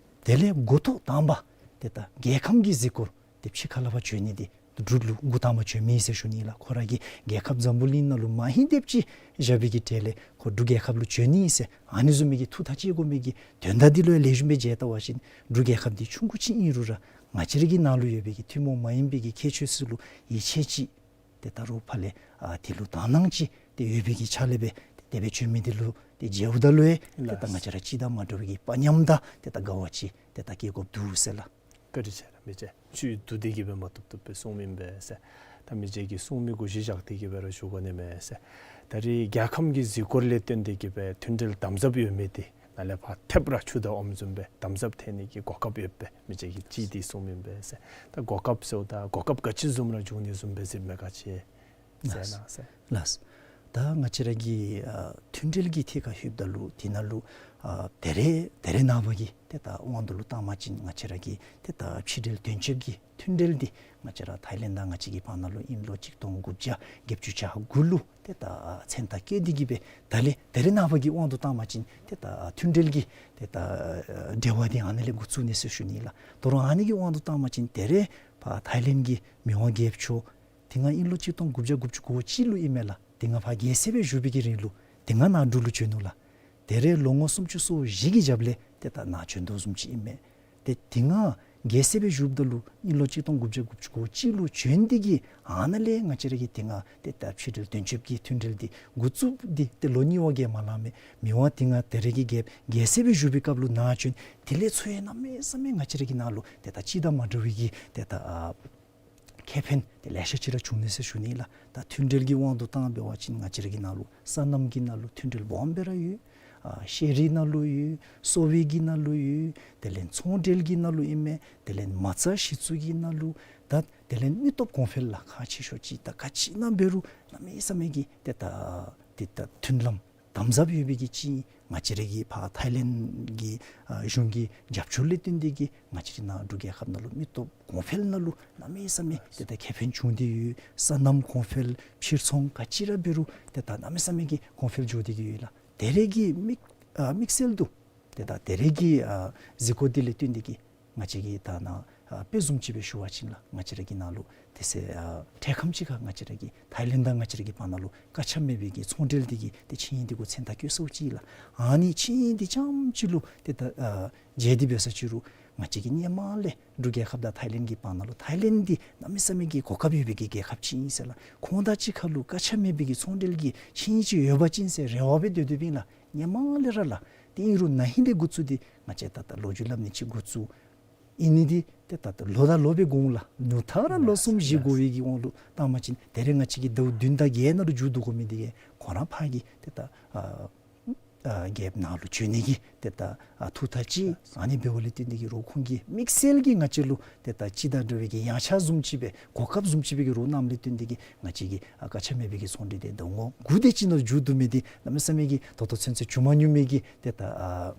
དེ་ལས་འགོ་ཐོག་དང་པ་ཏེ་ད་རྒྱལ་ཁམས་ཀྱི་གཟིགས་སྐོར་ཏེ་ཕྱི་ཁ་ལས་ཕར་བྱོན་ནི་འདི་འབྲུག་ལུ་འགོ་དང་པ་བྱོནམ་ཨིན་ཟེར་ཞུ་ནི་ལགས། ཁོ་ར་གིས་རྒྱལ་ཁབ་འཛམ་བུ་གླིང་ནང་ལུ་མ་ཧིང་རྡེབ་ཅིག་བཞག་པའི་གི་གྲས་ལས་ཁོ་འབྲུག་རྒྱལ་ཁབ་ལུ་བྱོན་ནི་ཨིན་ཟེར། ཨ་ནི་བཟུམ་མའི་གི་ཐུགས་ཐག་བཅད་དགོ་མི་གི་དོན་དག་འདི་ལུ་ཡང་ལེགས་ཤོམ་སྦེ་མཇལ་བལྟ་བ་ཅིན་འབྲུག་རྒྱལ་ཁབ་འདི་ཆུང་ཀུ་ཅིག་ཨིན་རུང་ར་ང་བཅས་ར་གི་ནང་ལུ་ཡོད་པའི་གི་ཐུན་མོང་མ་ཡིན་པའི་གི་ཁྱད་ཆོས་ཚུ་ལུ་ཡིད་ཆེས་ཅིག་ཏེ་ད་རུང་ཕར་ལས་ཨ་དེ་ལུ་དག་སྣང་ཅིག་ཏེ་ཡོད་པའི་གི་ཆ་ལས་སྦེ་ཏེ་དེ་སྦེ་བྱོན་མི་འདི་ལུ་ཏེ་མཇལཝ་ད་ལུ་ཡང་ཏེ་ད་ལགས། ང་བཅས་ར་ཅི་དང་མ་འདྲ་བའི་གི་དཔའ་ཉམས་དང་ཏེ་ད་དགའ་བ་ཅིག་ཏེ་ད་སྐྱེ་དགོཔ་འདུག་ཟེར་ལགས། བཀའ་དྲིན་ཆེ་ལགས། མི་རྗེ་བཅུད་བསྡུ་སྟེ་གི་སྦེ་མ་བཏུབ་བཏུབ་སྦེ་གསུངམ་ཨིན་པས་ཟེར། ད་མི་རྗེ་གིས་གསུང་མི་གུ་གཞི་བཞག་སྟེ་གི་སྦེ་ར་ཞུ་དགོ་ནི་མས་ཟེར། ད་རེས་རྒྱལ་ཁམས་ཀྱི་གཟིགས་སྐོར་ལས་བརྟེན་ཏེ་གི་སྦེ་མཐུན་འབྲེལ་དམ་ཟབ་ཡོད་མི་འདི་ནཱ་ལས་ཕར་ཐེབས་ར་ཆུ་དང་ཨོམ་བཟུམ་སྦེ་དམ་ཟབ་ཐལ་ནི་གི་གོ་སྐབས་ཡོདཔ་སྦེ་མི་རྗེ་གིས་ཅིག་འདི་གསུངམ་ཨིན་པས་ཟེར། ད་གོ་སྐབས་ཟེརཝ་ད་གོ་སྐབས་ག་ཅི་བཟུམ་ར་འབྱུང་ནི་བཟུམ་སྦེ་གཟིགས་མས་ག་ཅི་ཟེར་ན་ཟེར། ལགས། ད་ང་བཅས་ར་གི་ཨ་མཐུན་འབྲེལ་གྱི་ཐད་ཁར་ལྷོདཔ་ད་ལུ་དེ་ནང་ལུ་ཨ་ད་རེས་ད་རེས་ནངས་པ་གི་ཏེ་ད་དབང་དུ་ལུ་བཏང་བ་ཅིན་ང་བཅས་ར་གི་ཏེ་ད་ཕྱི་འབྲེལ་དོན་གཅོད་ཀྱི་མཐུན་འབྲེལ་འདི་ང་བཅས་ར་ཐའི་ལེནཌ་དང་ང་བཅས་ཀྱི་བར་ན་ལུ་དབྱིན་ལོ་གཅིག་སྟོང་དགུ་བརྒྱ་བརྒྱད་ཅུ་གྱ་དགུ་ལུ་ཏེ་ད་མཚན་རྟགས་བཀོད་དེ་གི་སྦེ་ད་ལས་ད་རེས་ནངས་པ་གི་དབང་དུ་བཏང་བ་ཅིན་ཏེ་ད་མཐུན་འབྲེལ་གྱི་ཏེ་ད་འབྲེལ་བ་འདི་ཨ་ནཱ་ལས་འགོ་བཙུགས་ནི་ཟེར་ཞུ་ནི་ལགས། ད་རུང་ཨ་ནི་གི་དབང་དུ་བཏང་བ་ཅིན་ད་རེས་ཕར་ཐའི་ལེནཌ་གི་མི་དབང་རྒྱལཔོ་མཆོག་དེ་སྔ་དབྱིན་ལོ་གཅིག་སྟོང་དགུ་བརྒྱ་དགུ་བཅུ་གོ་གཅིག་ལུ་ཨིན་མས་ལགས། དེ་སྔ་ཕར་རྒྱལ་སྲས་སྦེ་བཞུགས་པའི་གི་རིང་ལུ་དེ་སྔ་ནཱ་འབྲུག་ལུ་བྱོན་ནུག་ལགས། ད་རེས་ལོ་ངོ་སུམ་ཅུ་སོ་བཞི་གི་རྒྱབ་ལས་ཏེ་ད་ནཱ་བྱོན་དོ་བཟུམ་ཅིག་ཨིན་མས། ཏེ་དེ་སྔ་རྒྱལ་སྲས་སྦེ་བཞུགསཔ་ད་ལུ་དབྱིན་ལོ་གཅིག་སྟོང་དགུ་བརྒྱ་དགུ་བཅུ་གོ་གཅིག་ལུ་བྱོན་ཏེ་གི་ཨ་ནཱ་ལས་ང་བཅས་ར་གི་དེ་སྔ་ཏེ་ད་ཕྱི་འབྲེལ་དོན་གཅོད་ཀྱི་མཐུན་འབྲེལ་འདི་འགོ་བཙུགས་ཏེ་ཏེ་ལོ་གཉིས་བ་གིས་མ་ལང་མས། མི་དབང་དེ་སྔ་ད་རེས་ཀྱི་རྒྱལཔོ་རྒྱལ་སྲས་སྦེ་བཞུགས་པའི་སྐབས་ལུ་ནཱ་བྱོན། དེ་ལས་ཚུར་ཡང་གནམ་མེད་ས་མེད་ང་བཅས་ར་གི་ནང་ལུ་ཏེ་ད་ཅི་དང་མ་འདྲ་བའི་གི་ཏེ་ད་ཨ་ཁེ་ཕན་ཏེ་ལེ་ཤ་ཅིག་ར་བྱུང་ནི་ཟེར་ཞུ་ནི་ལགས། ད་མཐུན་འབྲེལ་གྱི་དབང་དུ་བཏང་འབད་བ་ཅིན་ང་བཅས་ར་གི་ནང་ལུ་སོ་ནམ་གྱི་ནང་ལུ་མཐུན་འབྲེལ་སྦོམ་སྦེ་ར་ཡོད། ཨ་ཤེས་རིག་ནང་ལུ་ཡོད། གསོ་བའི་གི་ནང་ལུ་ཡོད། དེ་ལས་ཚོང་འབྲེལ་གྱི་ནང་ལུ་ཨིན་མས། དེ་ལས་མ་རྩ་གཞི་བཙུགས་ཀྱི་ནང་ལུ་ད་དེ་ལས་མི་སྟོབས་གོང་འཕེལ་ལཱ་ཁག་ཆེ་ཤོས་ཅིག་ད་ག་ཅི་ནང་འབད་རུང་གནམ་མེད་ས་མེད་ཀྱི་ཏེ་ད་ཏེ་ད་མཐུན་ལམ་དམ་ཟབ་ཡོད་པའི་གི་ཅིག་ང་བཅས་ར་གི་ཕར་ཐའི་ལེནཌ་གི་ཨ་གཞུང་གི་རྒྱབ་སྐྱོར་ལས་བརྟེན་ཏེ་གི་ང་བཅས་ར་ནཱ་འབྲུག་རྒྱལ་ཁབ་ནང་ལུ་མི་སྟོབས་གོང་འཕེལ་ནང་ལུ་གནམ་མེད་ས་མེད་ཏེ་ད་ཁེ་ཕན་བྱུང་སྟེ་ཡོད། སོ་ནམ་གོང་འཕེལ་ཕྱིར་ཚོང་ག་ཅི་ར་འབད་རུང་ཏེ་ད་གནམ་མེད་ས་མེད་ཀྱི་གོང་འཕེལ་འགྱོ་སྟེ་གི་ཡོད་ལགས། ད་རེས་ཀྱི་དམིགས་ཨ་དམིགས་བསལ་དུ་ཏེ་ད་ད་རེས་ཀྱི་ཨ་གཟིགས་སྐོར་འདི་ལས་བརྟེན་ཏེ་གི་ང་བཅས་ཀྱི་ད་ནཱ་ཨ་དཔེ་བཟུམ་ཅིག་སྦེ་ཞུ་བ་ཅིན་ལགས་ང་བཅས་ར་གི་ནང་ལུ་དེ་ཚེ་ཨ་འཕྲལ་ཁམས་ཅིག་ཁར་ང་བཅས་ར་གི་ཐའི་ལེནཌ་དང་ང་བཅས་ར་གི་བར་ན་ལུ་དཀར་ཆག་མེད་པའི་གི་ཚོང་འབྲེལ་འདི་གི་ཏེ་ཆིངས་ཡིག་འདི་གུ་མཚན་རྟགས་བཀོད་སོང་ཅི་ལགས། ཨ་ནི་ཆིངས་ཡིག་འདི་རྐྱངམ་ཅིག་ལུ་ཏེ་ད་ཨ་མཇལ་ཏེ་འབད་ས་ཅིག་རུང་ང་བཅས་ཀྱིས་སྔོན་མ་ལས་འབྲུག་རྒྱལ་ཁབ་དང་ཐའི་ལེནཌ་གི་བར་ན་ལུ་ཐའི་ལེནཌ་འདི་གནམ་མེད་ས་མེད་ཀྱི་གོ་སྐབས་ཡོད་པའི་གི་རྒྱལ་ཁབ་ཅིག་ཨིན་ཟེར་ལགས། ཁོང་དང་གཅིག་ཁར་ལུ་དཀར་ཆག་མེད་པའི་གི་ཚོང་འབྲེལ་གྱི་ཆིངས་ཡིག་ཅིག་ཡོད་པ་ཅིན་ཟེར་རེ་བ་སྦེ་སྡོད་སྡོདཔ་ཨིན་ལགས། སྔོན་མ་ལས་ར་ལགས། ཏེ་ཨིན་རུང་ན་ཧིང་ལས་འགོ་བཙུགས་ཏེ་ང་བཅས་ད་ལྟ་ལོ་རྒྱུས་སླབ་ནི་ཅིག་འགོ་བཙུགས་ཨིན་ནི་འདི་ཏེ་ད་ལྟ་ལོ་དང་ལོ་སྦེ་འགོར་འོང་ལགས། ཉུང་མཐའ་ར་ལོ་གསུམ་བཞི་འགོར་བའི་གི་དབང་ལུ་བཏང་བ་ཅིན་ད་རེས་ང་བཅས་ཀྱིས་ཟླཝ་བདུན་དང་བརྒྱད་ནང་ལུ་མཇུག་བསྡུ་དགོ་མི་འདི་གིས་ཁོང་ར་ཕར་གྱི་ཏེ་ད་ཨ་ཨ་རྒྱལཔོ་ནཱ་ལུ་བྱོན་ནི་གི་ཏེ་ད་ཨ་ཐུགས་ཐག་བཅད་ཨ་ནི་འབདཝ་ལས་བརྟེན་ཏེ་གི་རོགས་ཁོང་གིས་དམིགས་བསལ་གྱིས་ང་བཅས་ལུ་ཏེ་ད་ཅི་དང་འདྲ་བའི་གི་ཡང་ཆ་བཟུམ་ཅིག་སྦེ་གོ་སྐབས་བཟུམ་ཅིག་སྦེ་གི་རོགས་གནངམ་ལས་བརྟེན་ཏེ་གི་ང་བཅས་ཀྱིས་ཨ་དཀར་ཆག་མེད་པའི་གི་ཚོང་འབྲེལ་འདི་ཟླཝ་ངོ་དགུ་དེ་ཅིག་ནང་ལུ་མཇུག་བསྡུ་མི་འདི་གནམ་མེད་ས་མེད་ཀྱི་ད་ལྟོ་ཚུན་ཚོད་བྱུང་མ་མྱོང་མི་གི་ཏེ་ད་ཨ་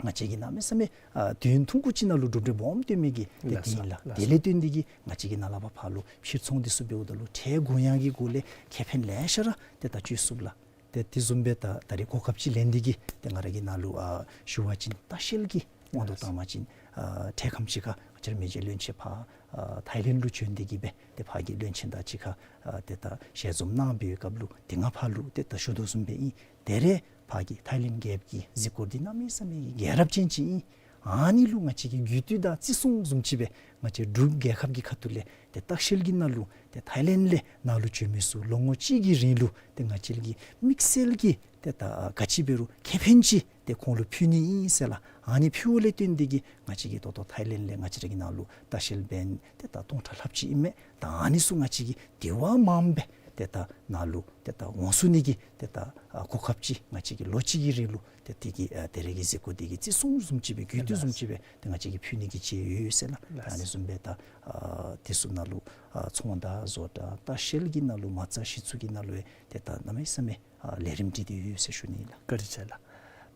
ང་བཅས་ཀྱིས་གནམ་མེད་ས་མེད་ཨ་དུས་ཡུན་ཐུང་ཀུ་ཅིག་ནང་ལུ་གྲུབ་འབྲས་སྦོམ་ཐོན་མི་གི་ཏེ་ལགས་སོ། འདི་ཨིན་ལགས། ལགས་དེ་སོ། ལས་བརྟེན་ཏེ་གི་ང་བཅས་ཀྱིས་ནཱ་ལས་ཕར་ཕར་ལུ་ཕྱིར་ཚོང་འདི་ཚུ་འབདཝ་ད་ལུ་ཁྲལ་དགོངས་ཡངས་ཀྱི་སྒོ་ལས་ཁེ་ཕན་ལེ་ཤ་ར་ཏེ་ད་སྤྱོད་ཚུགས་ལགས། ཏེ་དེ་བཟུམ་སྦེ་ད་ད་རེས་གོ་སྐབས་ཅིག་ལེན་ཏེ་གི་ཏེ་ང་ར་གིས་ནཱ་ལུ་ཨ་ཞུ་བ་ཅིན་ལྟ་བཤལ་གྱི་དབང་དུ་བཏང་བ་ཅིན་ཨ་འཕྲལ་ཁམས་ཅིག་ཁར་ང་བཅས་ར་མི་རྗེ་བློན་ཆེན་ཕར་ཨ་ཐའི་ལེནཌ་ལུ་བྱོན་ཏེ་གི་སྦེ་ཏེ་ཕར་གྱི་བློན་ཆེན་དང་གཅིག་ཁར་ཨ་ཏེ་ད་ཞལ་འཛོམས་གནང་བའི་སྐབས་ལུ་ཏེ་ང་ཕར་ལུ་ཏེ་ད་ཞུ་དོ་བཟུམ་སྦེ་ཨིན། ད་རེས་ཕར་གྱི་ཐའི་ལེནཌ་རྒྱལཔོ་གི་གཟིགས་སྐོར་འདི་གནམ་མེད་ས་མེད་ཀྱི་རྒྱལ་རབས་ཅན་ཅིག་ཨིན། ཨ་ནི་ལུ་ང་བཅས་ཀྱིས་རྒྱུད་སྟོད་དང་བརྩི་སྲུང་བཟུམ་ཅིག་སྦེ་ང་བཅས་འབྲུག་རྒྱལ་ཁབ་ཀྱི་ཁ་ཐུག་ལས་ཏེ་ལྟ་བཤལ་གྱི་ནང་ལུ་ཏེ་ཐའི་ལེནཌ་ལས་ནཱ་ལུ་བྱོན་མི་ཚུ་ལོ་ངོ་གཅིག་གི་རིང་ལུ་ཏེ་ང་བཅས་ཀྱིས་དམིགས་བསལ་གྱིས་ཏེ་ད་ག་ཅི་འབད་རུང་ཁེ་ཕན་ཅིག་ཏེ་ཁོང་ལུ་ཕུལ་ནི་ཨིན་ཟེར་ལགས། ཨ་ནི་ཕུལཝ་ལས་བརྟེན་ཏེ་གི་ང་བཅས་ཀྱིས་ད་ལྟོ་ཐའི་ལེནཌ་ལས་ང་བཅས་ར་གི་ནཱ་ལུ་ལྟ་བཤལ་འབད་མི་ཏེ་ད་སྟོང་ཕྲག་ལྷགཔ་ཅིག་ཨིན་མས། ད་ཨ་ནི་ཚུ་ང་བཅས་ཀྱིས་དེ་བ་མངམ་སྦེ་ ཏེ་ད་ནཱ་ལུ་ཏེ་ད་འོང་ཚུགས་ནི་གི་ཏེ་ད་ཨ་གོ་སྐབས་ཅིག་ང་བཅས་ཀྱིས་ལོ་གཅིག་གི་རིང་ལུ་ཏེ་དེ་གི་ཨ་ད་རེས་ཀྱི་གཟིགས་སྐོར་འདི་གི་བརྩི་སྲུང་བཟུམ་ཅིག་སྦེ་གུས་བཏུད་བཟུམ་ཅིག་སྦེ་ཏེ་ང་བཅས་ཀྱིས་ཕུལ་ནི་གི་ཅིག་ཡོད་ཟེར་ལགས། ལགས། ཨ་ནི་བཟུམ་སྦེ་ད་ཨ་དེ་ཚུ་ནང་ལུ་ཨ་ཚོང་དང་བཟོ་གྲྭ་ལྟ་བཤལ་གྱི་ནང་ལུ་མ་རྩ་གཞི་བཙུགས་ཀྱི་ནང་ལུ་ཡང་ཏེ་ད་གནམ་མེད་ས་མེད་ཨ་ལས་རིམ་སྒྲིག་སྟེ་ཡོད་ཟེར་ཞུ་ནི་ལགས། བཀའ་དྲིན་ཆེ་ལགས།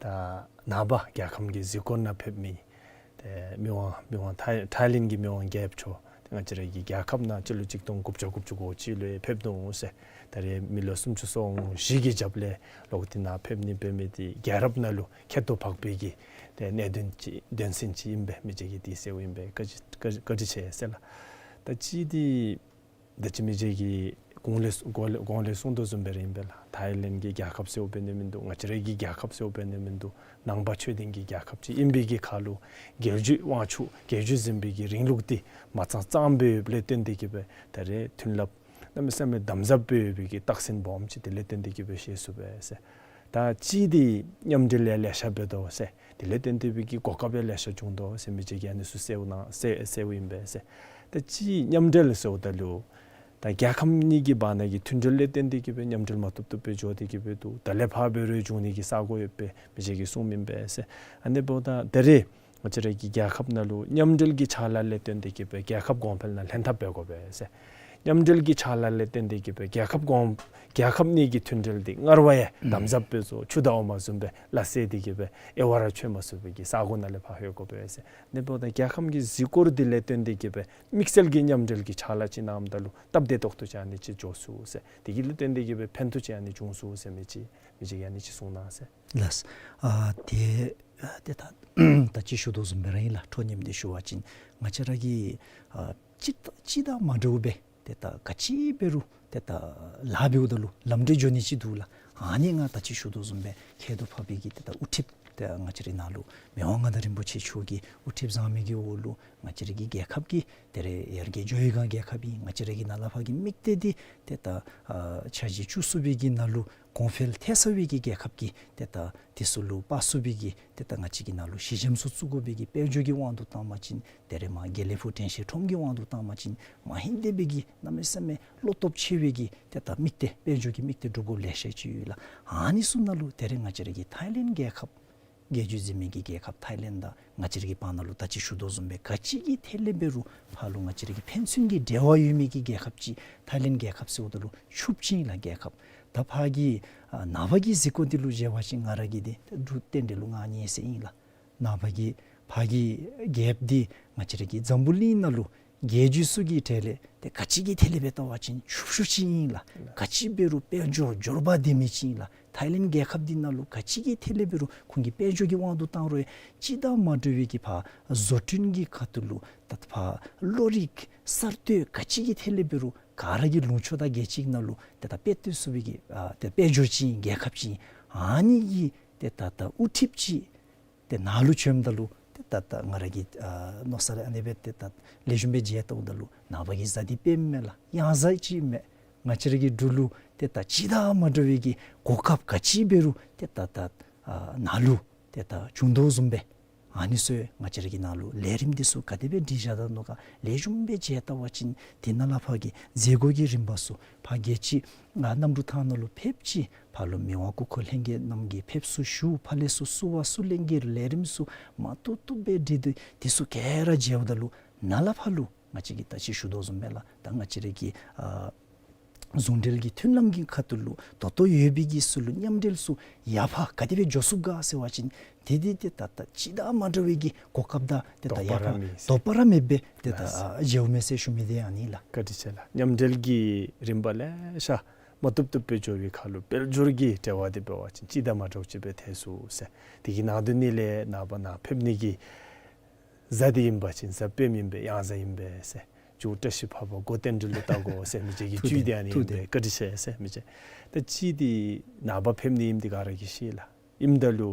ད་ནངས་པ་རྒྱལ་ཁམས་ཀྱི་གཟིགས་སྐོར་ནང་ཕེབས་མི་ཏེ་མི་དབང་མི་དབང་ཐའི་ཐའི་ལེནཌ་གི་མི་དབང་རྒྱལཔོ་མཆོག་ཏེ་ང་བཅས་ར་གི་རྒྱལ་ཁབ་ནང་སྤྱི་ལོ་གཅིག་སྟོང་དགུ་བརྒྱ་དགུ་བཅུ་གོ་གཅིག་ལུ་ཡང་ཕེབས་ནུག་ཟེར། ད་རེས་མི་ལོ་སུམ་ཅུ་སོ་བཞི་གི་རྒྱབ་ལས་ལོག་སྟེ་ནཱ་ཕེབས་ནི་འབད་མི་འདི་རྒྱལ་རབས་ནང་ལུ་ཁྱད་དུ་འཕགས་པའི་གི་ཏེ་གནད་དོན་ཅིག་དོན་ཚན་ཅིག་ཨིན་པས། མི་རྗེ་གིས་འདི་གསལཝ་ཨིན་པས། བཀའ་དྲིན་བཀའ་དྲིན་བཀའ་དྲིན་ཆེ་ཟེར་ལགས། ད་ཅི་འདི་ད་ཅི་མི་རྗེ་གིས་གོང་ལས་གོང་ལས་གོང་ལས་གསུངས་དོ་བཟུམ་སྦེ་ར་ཨིན་པས་ལགས། ཐའི་ལེནཌ་གི་རྒྱལ་ཁབ་ཟེརཝ་འབད་ནི་མིན་འདུག། ང་བཅས་ར་གི་རྒྱལ་ཁབ་ཟེརཝ་འབད་ནི་མིན་འདུག། ནང་པ་ཆོས་ལྡན་གྱི་རྒྱལ་ཁབ་ཅིག་ཨིན་པའི་གི་ཁར་ལུ་རྒྱལ་བརྒྱུད་དབང་ཕྱུག་རྒྱལ་བརྒྱུད་འཛིན་པའི་གི་རིང་ལུགས་འདི་མ་ཚང་གཙང་སྦེ་ཡོདཔ་ལས་བརྟེན་ཏེ་གིས་སྦེ་ད་རེས་མཐུན་ལམ་གནམ་མེད་ས་མེད་དམ་ཟབ་སྦེ་ཡོད་པའི་གི་རྟགས་མཚན་སྦོམ་ཅིག་དེ་ལས་བརྟེན་ཏེ་གིས་སྦེ་ཤེས་ཚུགས་པས་ཟེར། ད་ཅི་འདི་མཉམ་འབྲེལ་ཡང་ལེ་ཤ་འབད་དོ་ཟེར། དེ་ལས་བརྟེན་ཏེ་སྦེ་གི་གོ་སྐབས་ཡང་ལེ་ཤ་བྱུང་དོ་ཟེར་མི་རྗེ་གིས་ཨ་ནི་ཚུ་གསལཝ་ནང་གསལ་གསལཝ་ཨིན་པས་ཟེར། ད་ཅི་མཉམ་འབྲེལ་ཟེརཝ་ད་ལུ་ད་རྒྱལ་ཁབ་གཉིས་ཀྱི་བར་ན་གི་མཐུན་འབྲེལ་ལས་བརྟེན་ཏེ་གིས་སྦེ་མཉམ་འབྲེལ་མ་བཏུབ་བཏུབ་སྦེ་འགྱོ་སྟེ་གིས་སྦེ་འདུག། ད་ལས་ཕར་འབད་རུང་འབྱུང་ནི་གི་ས་གོ་ཡོད་པས་མི་རྗེ་གིས་གསུངམ་ཨིན་པས་ཟེར། ཨ་ནི་འབདཝ་ད་ད་རེས་ང་བཅས་ར་གི་རྒྱལ་ཁབ་ནང་ལུ་མཉམ་འབྲེལ་གྱི་ཕྱག་ལཱ་ལས་བརྟེན་ཏེ་གིས་སྦེ་རྒྱལ་ཁབ་གོང་འཕེལ་ནང་ལྷན་ཐབས་འབད་དགོ་པས་ཟེར། མཉམ་འབྲེལ་གྱི་ཕྱག་ལཱ་ལས་བརྟེན་ཏེ་གིས་སྦེ་རྒྱལ་ཁབ་གོང་རྒྱལ་ཁབ་གཉིས་ཀྱི་མཐུན་འབྲེལ་འདི་སྔར་བ་ཡང་དམ་ཟབ་སྦེ་བཟོ། ཆུ་དང་འོ་མ་བཟུམ་སྦེ་སླ་བསྲེ་སྟེ་གིས་སྦེ་དབྱེ་བ་ར་ཕྱེ་མ་ཚུགས་པའི་གི་ས་གོ་ནང་ལས་ཕར་ལྷོད་དགོ་པས་ཟེར། ཨ་ནི་འབདཝ་ད་རྒྱལ་ཁམས་ཀྱི་གཟིགས་སྐོར་འདི་ལས་བརྟེན་ཏེ་གིས་སྦེ་དམིགས་བསལ་གྱི་མཉམ་འབྲེལ་གྱི་ཕྱག་ལཱ་ཅིག་གནངམ་ད་ལུ་སྟབས་བདེ་ཏོག་ཏོ་ཅིག་ཨ་ནི་ཅིག་འགྱོ་ཚུགས་ཟེར། དེ་གི་ལུ་བརྟེན་ཏེ་གིས་སྦེ་ཕན་ཐོགས་ཅིག་ཨ་ནི་འབྱུང་ཚུགས་ཟེར་མི་ཅིག་མི་ཅིག་གིས་ཨ་ནི་ཅིག་གསུངས་གནང་ཟེར། ལགས། ཨ་ཏེ་ཨ་ཏེ་ད་ད་ཅི་ཞུ་དོ་བཟུམ་སྦེ་ར་ཨིན་ལགས། འཕྲོ་མཉམ་འདི་ཞུ་བ་ཅིན་ང་བཅས་ར་གི་ཨ་སྤྱི་སྤྱི་དང་མ་འདྲཝ་སྦེ་ཏེ་ད་ག་ཅི་འབད་རུང་ཏེ་ད་ལཱ་འབདཝ་ད་ལུ་ལམ་འབྲས་འགྱོ་ནི་ཅིག་འདུག་ལགས། ཨ་ནི་ང་ད་ཅི་ཞུ་དོ་བཟུམ་སྦེ་ཁྱད་དུ་འཕགས་པའི་གི་ཏེ་ད་དབུ་ཁྲིདཔ་ཏེ་ང་བཅས་རའི་ནང་ལུ་མི་དབང་མངའ་བདག་རིན་པོ་ཆེ་མཆོག་གི་དབུ་ཁྲིདཔ་བཟང་མི་གི་འོག་ལུ་ང་བཅས་ར་གི་རྒྱལ་ཁབ་ཀྱི་ད་རེས་ཡར་རྒྱས་འགྱོ་བའི་སྒང་རྒྱལ་ཁབ་ཨིན། ང་བཅས་ར་གི་ནཱ་ལས་ཕར་གྱི་དམིགས་གཏད་འདི་ཏེ་ད་ཨ་འཆར་གཞི་བཅུ་གསུམ་པའི་གི་ནང་ལུ་གོང་འཕེལ་ཐེབས་ཚར་བའི་གི་རྒྱལ་ཁབ་ཀྱི་ཏེ་ད་དེ་ཚུ་ལུ་དཔག་ཚུགས་པའི་གི་ཏེ་ད་ང་བཅས་ཀྱི་ནང་ལུ་གཞི་འགྱམ་ཚུ་བཙུགས་དགོ་པའི་གི་དཔལ་འབྱོར་གྱི་དབང་དུ་བཏང་བ་ཅིན་ད་རེས་མར་དགེ་ལེགས་ཕུག་དྲན་ཤེས་ཁྲོམ་གྱི་དབང་དུ་བཏང་བ་ཅིན་མ་ཧེང་སྟེ་སྦེ་གི་གནམ་མེད་ས་མེད་བློ་སྟོབས་ཆེ་བའི་གི་ཏེ་ད་དམིགས་གཏད་དཔལ་འབྱོར་གྱི་དམིགས་གཏད་འགྲུབ་དགོཔ་ལེ་ཤ་ཅིག་ཡོད་ལགས། ཨ་ནི་ཚུ་ནང་ལུ་ད་རེས་ང་བཅས་ར་གི་ཐའི་ལེནཌ་རྒྱལ་ཁབ་རྒྱལ་བརྒྱུད་འཛིན་མི་གི་རྒྱལ་ཁབ་ཐའི་ལེནཌ་དང་ང་བཅས་ར་གི་བར་ན་ལུ་ད་ཅི་ཞུ་དོ་བཟུམ་སྦེ་ག་ཅི་གི་ཐད་ལས་འབད་རུང་ཕར་ལུ་ང་བཅས་ར་གི་ཕན་ཚུན་གྱི་འབྲེལ་བ་ཡོད་མི་གི་རྒྱལ་ཁབ་ཅིག་ཐའི་ལེནཌ་རྒྱལ་ཁབ་ཟེརཝ་ད་ལུ་ཕྱུགཔོ་ཅིག་ཨིན་ལགས་རྒྱལ་ཁབ། ད་ཕར་གྱི་ཨ་ནངས་པ་གི་གཟིགས་སྐོར་འདི་ལུ་མཇལ་བ་ཅིན་ང་ར་གིས་འདི་འབྲུག་རྟེན་འབྲེལ་ལུ་ང་ཉན་ཟེར་ཨིན་ལགས། ནངས་པ་གི་ཕར་གྱི་རྒྱལཔོ་འདི་ང་བཅས་ར་གི་འཛམ་བུ་གླིང་ནང་ལུ་རྒྱལ་བརྒྱུད་ཚུ་གི་གྲས་ལས་ཏེ་ག་ཅི་གི་ཐད་ལས་འབད་བལྟ་བ་ཅིན་ཕྱུགཔོ་ཕྱུགཔོ་ཅིག་ཨིན་ལགས། ག་ཅི་འབད་རུང་དཔལ་འབྱོར་འབྱོར་པ་ལྡན་མི་ཅིག་ཨིན་ལགས། ཐའི་ལེནཌ་རྒྱལ་ཁབ་འདི་ནང་ལུ་ག་ཅི་གི་ཐད་ལས་འབད་རུང་ཁོང་གི་དཔལ་འབྱོར་གྱི་དབང་དུ་བཏང་རུང་ཡང་སྤྱི་དང་མ་འདྲ་བའི་གི་ཕར་བཟོ་སྐྲུན་གྱི་ཁ་ཐུག་ལུ་ད་ཕར་བློ་རིག་གསར་གཏོད་ག་ཅི་གི་ཐད་ལས་འབད་རུང་ག་ར་གི་ལུང་ཕྱོགས་དང་རྒྱལ་སྤྱི་ནང་ལུ་ཏེ་ད་དཔེ་སྟོན་ཚུགས་པའི་གི་ཨ་ཏེ་དཔལ་འབྱོར་ཅིག་ཨིན་རྒྱལ་ཁབ་ཅིག་ཨིན། ཨ་ནི་གི་ཏེ་ད་ད་དབུ་ཁྲིདཔ་ཅིག་ཏེ་ནཱ་ལུ་བྱོནམ་ད་ལུ་ཏེ་ད་ད་ང་ར་གིས་ཨ་མནོ་ས་ར་ཨ་ནི་སྦེ་ཏེ་ད་ལེགས་ཤོམ་སྦེ་མཇལ་བལྟཝ་ད་ལུ་ནངས་པ་གི་གཟའ་འདི་དཔེ་མེད་ལགས། གཡང་གཟའ་ཅིག་མས། ང་བཅས་ར་གི་འབྲུག་ལུ་ཏེ་ད་སྤྱི་དང་མ་འདྲ་བའི་གི་གོ་སྐབས་ག་ཅི་འབད་རུང་ཏེ་ད་ད་ཨ་ནཱ་ལུ་ཏེ་ད་བྱུང་དོ་བཟུམ་སྦེ་ཨ་ནི་ཚུ་ང་བཅས་ར་གི་ནཱ་ལུ་ལས་རིམ་འདི་ཚུ་ག་དེ་སྦེ་སྒྲིག་བཞག་ད་ནུག་ག་ལེགས་ཤོམ་སྦེ་མཇལ་བལྟ་བ་ཅིན་དེ་ནང་ལས་ཕར་གྱི་མཛད་སྒོ་གི་རིམ་པ་ཚུ་ཕར་རྒྱལ་སྤྱི་ཨ་གནམ་གྲུ་ཐང་ནང་ལུ་ཕེབས་ཅི། ཕར་ལུ་མི་དབང་སྐུ་འཁོར་ལྷན་རྒྱས་རྣམས་ཀྱིས་ཕེབས་བསུ་ཞུ། ཕར་ལས་ཚུར་བསུ་བ་བསུ་ལེན་གྱི་ལས་རིམ་ཚུ་མ་བཏུབ་བཏུབ་སྦེ་སྒྲིག་སྟེ་དེ་ཚུ་ག་ར་མཇལཝ་ད་ལུ་ནཱ་ལས་ཕར་ལུ་ང་བཅས་ཀྱིས་ད་ཅི་ཞུ་དོ་བཟུམ་སྦེ་ལགས། ད་ང་བཅས་ར་གི་ཨ་ཟུང་འབྲེལ་གྱི་མཐུན་ལམ་གྱི་ཁ་ཐུག་ལུ་ད་ལྟོ་ཡོད་པའི་གི་ཚུ་ལུ་མཉམ་འབྲེལ་ཚུ་ཡར་ཕར་ག་དེ་སྦེ་འགྱོ་ཚུགས་ག་ཟེར་བ་ཅིན་དེ་དེ་དེ་ད་ད་སྤྱི་དང་མ་འདྲ་བའི་གི་གོ་སྐབས་དང་ཏེ་ད་ཡར་ཕར་དོགས་པ་ར་མེད་པར་ཏེ་ད་ཨ་མཇལཝ་མས་ཟེར་ཞུ་མི་འདི་ཨ་ནི་ལགས། བཀའ་དྲིན་ཆེ་ལགས། མཉམ་འབྲེལ་གྱི་རིམ་པ་ལེ་ཤ་མ་བཏུབ་བཏུབ་སྦེ་འགྱོ་བའི་ཁར་ལུ་དཔལ་འབྱོར་གྱི་འབྲེལ་བ་འདི་འབད་བ་ཅིན་སྤྱི་དང་མ་འདྲཝ་ཅིག་སྦེ་ཐལ་ཚུགས་ཟེར། དེ་གི་ནང་དོན་འདི་ལས་ནངས་པ་ནཱ་ཕེབས་ནི་གི་གཟའ་འདི་ཨིན་པ་ཅིན་གཟའ་སྤེནམ་ཨིན་པས། གཡང་གཟའ་ཨིན་པས་ཟེར། མཇུག་བཀྲ་ཤིས་འཕགས་པ་མགོ་རྟེན་འབྲེལ་ལུ་བཏགས་དགོ་ཟེར་མི་ཅིག་གི་ཐུགས་བཅུད་འདི་ཨ་ནི་ཨིན་པས། བཀའ་དྲིན་ཆེ་ཟེར་མི་ཅིག། ད་ཅི་འདི་ནངས་པ་ཕེབས་ནི་ཨིནམ་འདི་ག་ར་གིས་ཤེས་ལགས། ཨིནམ་ད་ལུ་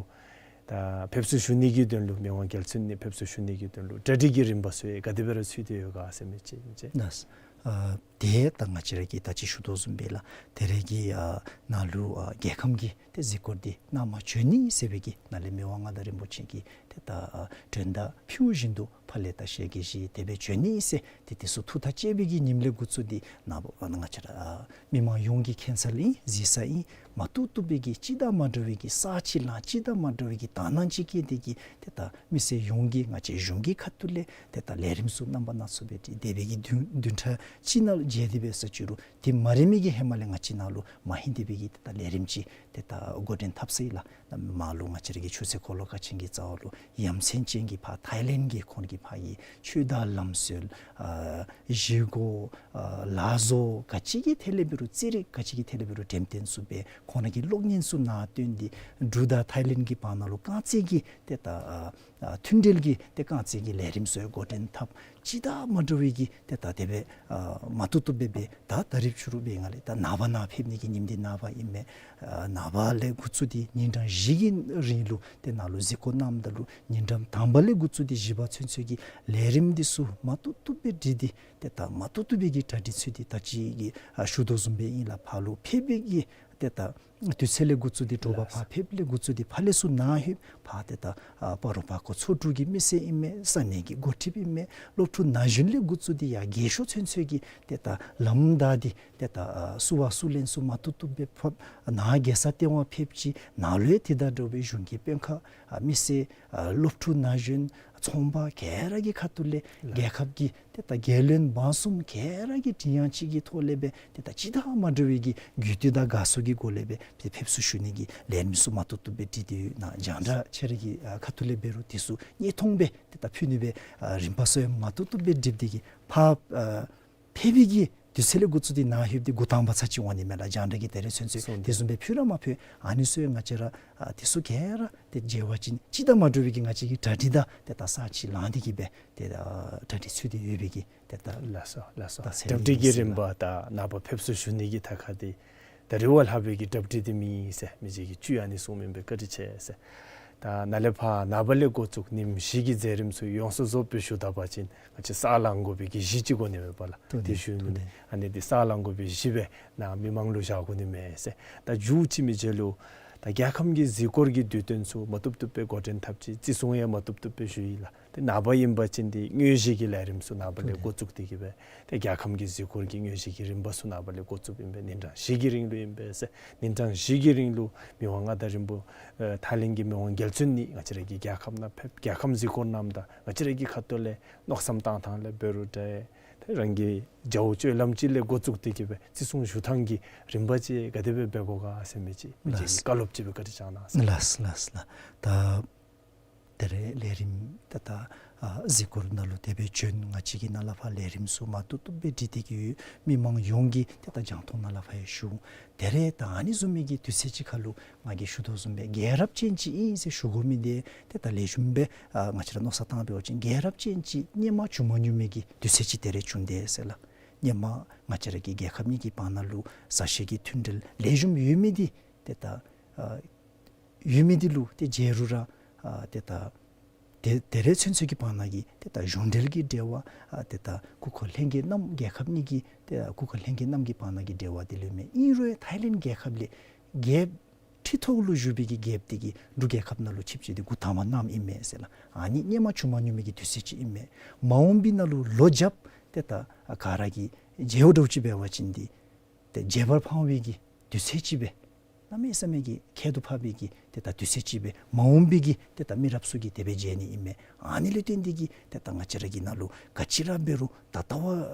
ད་ཕེབས་བསུ་ཞུ་ནི་གི་དོན་ལུ་མི་དབང་རྒྱལ་བཙུན་ནི་ཕེབས་བསུ་ཞུ་ནི་གི་དོན་ལུ་གྲ་སྒྲིག་གི་རིམ་པ་ཚུ་ཡང་ག་དེ་སྦེ་ར་ཚུད་དེ་ཡོད་ག་ཟེར་མི་ཅིག་མི་ཅིག། ལགས། ཨ་ཏེ་ད་ང་བཅས་ར་གིས་ད་ཅི་ཞུ་དོ་བཟུམ་སྦེ་ལགས། ད་རེས་ཀྱི་ཨ་ནཱ་ལུ་ཨ་རྒྱལ་ཁམས་ཀྱི་ཏེ་གཟིགས་སྐོར་འདི་ནཱ་མར་བྱོན་ནི་ཟེར་བའི་གི་ནཱ་ལས་མི་དབང་མངའ་བདག་རིན་པོ་ཆེ་གིས་ཏེ་ད་ཨ་མགྲོན་བརྡ་ཕུལ་བཞིན་དུ་ཕར་ལས་ད་ཞལ་གྱིས་བཞེས་དེ་སྦེ་བྱོན་ནི་ཟེར་ཏེ་དེ་ཚུ་ཐུགས་ཐག་བཅད་པའི་གི་ཉིནམ་ལས་འགོ་བཙུགས་ཏེ་ནཱ་ང་བཅས་ར་ཨ་མི་མང་ཡོངས་ཀྱིས་མཁྱེན་གསལ་ཨིན་གཟིགས་གསལ་ཨིན། མ་བཏུབ་བཏུབ་པའི་གི་ཅི་དང་མ་འདྲ་བའི་གི་ས་ཕྱི་ལང་ཅི་དང་མ་འདྲ་བའི་གི་དག་སྣང་ཅིག་བསྐྱེད་དེ་གིས་ཏེ་ད་མི་སེར་ཡོངས་ཀྱིས་ང་བཅས་གཞུང་གི་ཁ་ཐུག་ལས་ཏེ་ད་ལས་རིམ་ཚུ་རྣམ་པ་སྣ་ཚོགས་སྦེ་འདི་དེ་སྦེ་གི་བདུན་བདུན་ཕྲག་གཅིག་ནང་ལུ་མཇལ་ཏེ་འབད་ས་ཅིག་རུང་དེ་མ་རན་མི་གི་ཧེ་མ་ལས་ང་བཅས་ནཱ་ལུ་མ་ཧིང་དེ་སྦེ་གི་ཏེ་ད་ལས་རིམ་ཅིག་ཏེ་ད་འགོ་འདྲེན་འཐབ་ས་ཨིན་ལགས། མར་ལུ་ང་བཅས་ར་གི་ཆུ་ཚོད་འཁོར་ལོ་ཁ་ཆེན་གྱི་རྩ་བ་ལུ་ཡ་མཚན་ཅན་གྱི་ཕར་ཐའི་ལེནཌ་གི་ཁོང་གི་ཕར་གྱི་ཆོས་དང་ལམ་སྲོལ་ཨ་བཞེས་སྒོ་ཨ་ལག་བཟོ་ག་ཅི་གི་ཐད་ལས་འབད་རུང་རྩེད་རིགས་ག་ཅི་གི་ཐད་ལས་འབད་རུང་འགྲེམས་སྟོན་ཚུ་སྦེ་ཁོང་ར་གི་གློག་བརྙན་ཚུ་ནཱ་སྟོན་ཏེ་འབྲུག་དང་ཐའི་ལེནཌ་གི་བར་ན་ལུ་རྐང་རྩེད་ཀྱི་ཏེ་ད་ཨ་ཨ་མཐུན་འབྲེལ་གྱི་ཏེ་རྐང་རྩེད་ཀྱི་ལས་རིམ་ཚུ་ཡང་འགོ་འདྲེན་འཐབ། ཅི་དང་མ་འདྲ་བའི་གི་ཏེ་ད་དེ་སྦེ་ཨ་མ་བཏུབ་བཏུབ་སྦེ་འབད། ད་ད་རིས་ཕྱི་རུ་འབད་ང་ལས་ད་ནངས་པ་ནཱ་ཕེབས་ནི་གི་ཉིནམ་འདི་ནངས་པ་ཨིན་མས། ཨ་ནངས་པ་ལས་འགོ་བཙུགས་ཏེ་ཉིན་གྲངས་བཞི་གི་རིང་ལུ་ཏེ་ནཱ་ལུ་གཟིགས་སྐོར་གནངམ་ད་ལུ་ཉིན་གྲངས་དང་པ་ལས་འགོ་བཙུགས་ཏེ་བཞི་པ་ཚུན་ཚོད་ཀྱི་ལས་རིམ་འདི་ཚུ་མ་བཏུབ་བཏུབ་སྦེ་སྒྲིག་སྟེ་ཏེ་ད་མ་བཏུབ་བཏུབ་པའི་གི་གྲ་སྒྲིག་ཚུ་འདི་ད་ཅི་གི་ཨ་ཞུ་དོ་བཟུམ་སྦེ་ཨིན་ལགས། ཕར་ལུ་ཕེབས་པའི་གི་ཏེ་ད་དུས་ཚོད་ལས་འགོ་བཙུགས་ཏེ་དྲོ་པ་ཕར་ཕེབས་ལས་འགོ་བཙུགས་ཏེ་ཕར་ལས་ཚུར་ནཱ་ལྷོདཔ་ད་ཏེ་ད་ཨ་སྤ་རོ་པ་ཀོ་ཚོ་དྲུག་གི་མི་སེར་ཨིན་མས། ས་གནས་ཀྱི་འགོ་ཁྲིདཔ་ཨིན་མས། སློབ་ཕྲུག་ན་གཞོན་ལས་འགོ་བཙུགས་ཏེ་ཡར་རྒས་ཤོས་ཚུན་ཚོད་ཀྱི་ཏེ་ད་ལམ་བདའ་སྟེ་ཏེ་ད་ཨ་བསུ་བ་བསུ་ལེན་ཚུ་མ་བཏུབ་བཏུབ་སྦེ་ཕབ། ནཱ་རྒྱལ་ས་ལྟེ་བ་ཕེབས་ཅི། ནཱ་ལུ་ཡང་དེ་དང་འདྲཝ་སྦེ་གཞུང་གི་དཔོན་ཁག་ཨ་མི་སེར་ཨ་སློབ་ཕྲུག་ན་གཞོན་ཚོང་པ་ག་ར་གི་ཁ་ཐུག་ལས་ལགས། རྒྱལ་ཁབ་ཀྱི་ཏེ་ད་རྒྱལ་བློན་འབངས་གསུམ་ག་ར་གི་མགྲིན་དབྱངས་གཅིག་གི་ཐོག་ལས་སྦེ་ཏེ་ད་ཅི་དང་མ་འདྲ་བའི་གི་རྒྱུད་སྟོད་དང་དགའ་ཚོར་གྱི་སྒོ་ལས་སྦེ་ཏེ་ཕེབས་བསུ་ཞུ་ནི་གི་ལས་རིམ་ཚུ་མ་བཏུབ་བཏུབ་སྦེ་སྒྲིག་སྟེ་ཡོད། ནཱ་རྒྱང་བསྒྲགས་ཁྱེད་ར་གི་ཨ་ཁ་ཐུག་ལས་འབད་རུང་དེ་ཚུ་ཉེ་མཐོང་སྦེ་ཏེ་ད་ཕུལ་ནི་སྦེ་ཨ་རིམ་པ་ཚུ་ཡང་མ་བཏུབ་བཏུབ་སྦེ་སྒྲིག་སྟེ་གིས་ཕར་ཨ་ཕེབས་པའི་གི་དུས་ཚོད་ལས་འགོ་བཙུགས་ཏེ་ནཱ་ལྷོདཔ་འདི་འགོ་དང་པ་ཚར་གཅིག་འོང་ནི་མས་ལགས། རྒྱང་བསྒྲགས་ཀྱི་ད་རེས་ཚུན་ཚོད་སོང་དེ་བཟུམ་སྦེ་ཕུལ་ར་མ་ཕུལ། ཨ་ནི་ཚུ་ཡང་ང་བཅས་ར་ཨ་དེ་ཚུ་ག་ར་ཏེ་མཇལ་བ་ཅིན་ཅི་དང་མ་འདྲ་བའི་གི་ང་བཅས་ཀྱི་གྲ་སྒྲིག་དང་ཏེ་ད་ས་ཕྱི་ལང་སྟེ་གིས་སྦེ་ཏེ་ད་གྲ་སྒྲིག་ཚུད་དེ་ཡོད་པའི་གི་ཏེ་ད་ལགས་སོ་ལགས་སོ། ད་ཟེར་གྲ་སྒྲིག་གི་ཨིན་ཟེར་རིམ་ལགས། པ་ད་ནངས་པ་ཕེབས་བསུ་ཞུ་ནི་གི་ཐད་ཁར་འདི་ད་རེས་བ་ལྷག་པའི་གི་གྲ་སྒྲིག་འདི་མེད་ཟེར་མི་རྗེ་གིས་ཅིག་ཨ་ནི་གསུངམ་ཨིན་པས། བཀའ་དྲིན་ཆེ་ཟེར། ད་ནཱ་ལས་ཕར་ནངས་པ་ལས་འགོ་བཙུགས་ཉིནམ་བཞི་གི་མཛད་རིམ་ཚུ་ཡོངས་སུ་རྫོགསཔ་སྦེ་ཞུ་ད་པ་ཅིན་ང་བཅས་ས་ལང་དགོ་པའི་གི་གཞི་ཅིག་དགོ་ནི་མས་པ་ལགས། ཏོ་དེ་ནི་ཞུ་ནི་ཏོ་ནི་ཨ་ནི་འདི་ས་ལང་དགོ་པའི་གཞི་སྦེ་ནཱ་མི་མང་ལུ་བཞག་དགོ་ནི་མས་ཟེར། ད་མཇུག་ཅིག་མི་རྗེ་ལུ་ད་རྒྱལ་ཁམས་ཀྱི་གཟིགས་སྐོར་གྱི་དུས་སྟོན་ཚུ་མ་བཏུབ་བཏུབ་སྦེ་འགོ་འདྲེན་འཐབ་ཅི། བརྩི་སྲུང་ཡང་མ་བཏུབ་བཏུབ་སྦེ་ཞུ་ཡི་ལགས། ཏེ་ནངས་པ་ཨིན་པ་ཅིན་འདི་དངོས་གཞི་གི་ལས་རིམ་ཚུ་ནངས་པ་ལས་འགོ་བཙུགས་ཏེ་གིས་སྦེ་ཏེ་རྒྱལ་ཁམས་ཀྱི་གཟིགས་སྐོར་གྱི་དངོས་གཞི་གི་རིམ་པ་ཚུ་ནངས་པ་ལས་འགོ་བཙུགསཔ་ཨིན་པས། ཉིན་གྲངས་བཞི་གི་རིང་ལུ་ཨིན་པས་ཟེར། ཉིན་གྲངས་བཞི་གི་རིང་ལུ་མི་དབང་མངའ་བདག་རིན་པོ་ཨེ་ཐའི་ལེནཌ་གི་མི་དབང་རྒྱལ་བཙུན་ནི་ང་བཅས་ར་གི་རྒྱལ་ཁབ་ནང་ཕེབས་རྒྱལ་ཁམས་གཟིགས་སྐོར་གནངམ་ད་ང་བཅས་ར་གི་ཁ་ཐུག་ལས་མནོ་བསམ་བཏང་ཐངས་ལས་འབད་རུང་འདྲ། ཏེ་རང་གི་མཇལ་སྤྱོད་ལམ་ཅིག་ལས་འགོ་བཙུགས་ཏེ་གིས་སྦེ་བརྩི་སྲུང་ཞུ་ཐངས་ཀྱི་རིམ་པ་ཅིག་ག་དེ་སྦེ་འབད་དགོ་ག་ཟེར་མི་ཅིག་མི་རྗེ་གིས་ལགས། བཀའ་སློབ་ཅིག་སྦེ་བཀའ་དྲིན་བསྐྱང་གནང་ཟེར། ལགས་ལགས་ལགས། ད་ད་རེས་ལས་རིམ་ད་ད་ཨ་གཟིགས་སྐོར་ནང་ལུ་དེ་སྦེ་བྱོན། ང་བཅས་ཀྱིས་ནཱ་ལས་ཕར་ལས་རིམ་ཚུ་མ་བཏུབ་བཏུབ་སྦེ་སྒྲིག་སྟེ་གིས་ཡོད། མི་མང་ཡོངས་ཀྱིས་ཏེ་ད་རྒྱང་མཐོང་ནང་ལས་ཕར་ཡང་ཞུ། ད་རེས་ད་ཨ་ནི་བཟུམ་མའི་གི་དུས་ཚོད་ཅིག་ཁར་ལུ་ང་གིས་ཞུ་དོ་བཟུམ་སྦེ་རྒྱལ་རབས་ཅན་ཅིག་ཨིན་ཟེར་ཞུ་དགོ་མི་འདི་ཏེ་ད་ལེགས་ཤོམ་སྦེ་ཨ་ང་བཅས་ར་མནོ་བསམ་བཏང་འབད་བ་ཅིན་རྒྱལ་རབས་ཅན་ཅིག་སྔོན་མ་བྱུང་མ་མྱོང་མི་གི་དུས་ཚོད་ཅིག་ད་རེས་བྱུང་དེས་ཟེར་ལགས། སྔོན་མ་ང་བཅས་ར་གི་རྒྱལ་ཁབ་གཉིས་ཀྱི་བར་ན་ལུ་མཛའ་བཤེས་ཀྱི་མཐུན་འབྲེལ་ལེགས་ཤོམ་ཡོད་མི་འདི་ཏེ་ད་ཨ་ཡོད་མི་འདི་ལུ་ཏེ་མཇལ་རུང་ར་ཨ་ཏེ་ད་ཏེ་ད་རེས་ཚུན་ཚོད་ཀྱི་བར་ན་གི་ཏེ་ད་གཞུང་འབྲེལ་གྱི་འབྲེལ་བ་ཨ་ཏེ་ད་སྐུ་འཁོར་ལྷན་རྒྱས་རྣམས་རྒྱལ་ཁབ་གཉིས་ཀྱི་ཏེ་སྐུ་འཁོར་ལྷན་རྒྱས་རྣམས་ཀྱི་བར་ན་གི་འབྲེལ་བ་འདི་ལུ་མས། ཨིན་རུང་ཐའི་ལེནཌ་རྒྱལ་ཁབ་ལས་རྒྱལཔོ་ཁྲི་ཐོག་ལུ་བཞུགས་པའི་གི་རྒྱལཔོ་འདི་གིས་འབྲུག་རྒྱལ་ཁབ་ནང་ལུ་ཆིབས་བསྒྱུར་འདི་འགོ་དང་པ་གནངམ་ཨིན་མས་ཟེར་ལགས། ཨ་ནི་སྔོན་མ་བྱུང་མ་མྱོང་མི་གི་དུས་ཚོད་ཅིག་ཨིན་མས། མ་འོངས་པའི་ནང་ལུ་ལོ་རྒྱབ་ཏེ་ད་ག་ར་གིས་མཇལཝ་འདྲཝ་ཅིག་འབད་བ་ཅིན་འདི་ཏེ་བརྗེད་པར་ཕངས་པའི་གི་དུས་ཚོད་ཅིག་སྦེ་གནམ་མེད་ས་མེད་ཀྱི་ཁྱད་དུ་འཕགས་པའི་གི་ཏེ་ད་དུས་ཚོད་ཅིག་སྦེ་མ་འོངས་པའི་གི་ཏེ་ད་མི་རབས་ཚུ་གིས་དེ་སྦེ་མཇལ་ནི་ཨིན་མས། ཨ་ནི་ལུ་བརྟེན་ཏེ་གིས་ཏེ་ད་ང་བཅས་ར་གི་ནང་ལུ་ག་ཅི་ར་འབད་རུང་ད་ལྟོ་བ་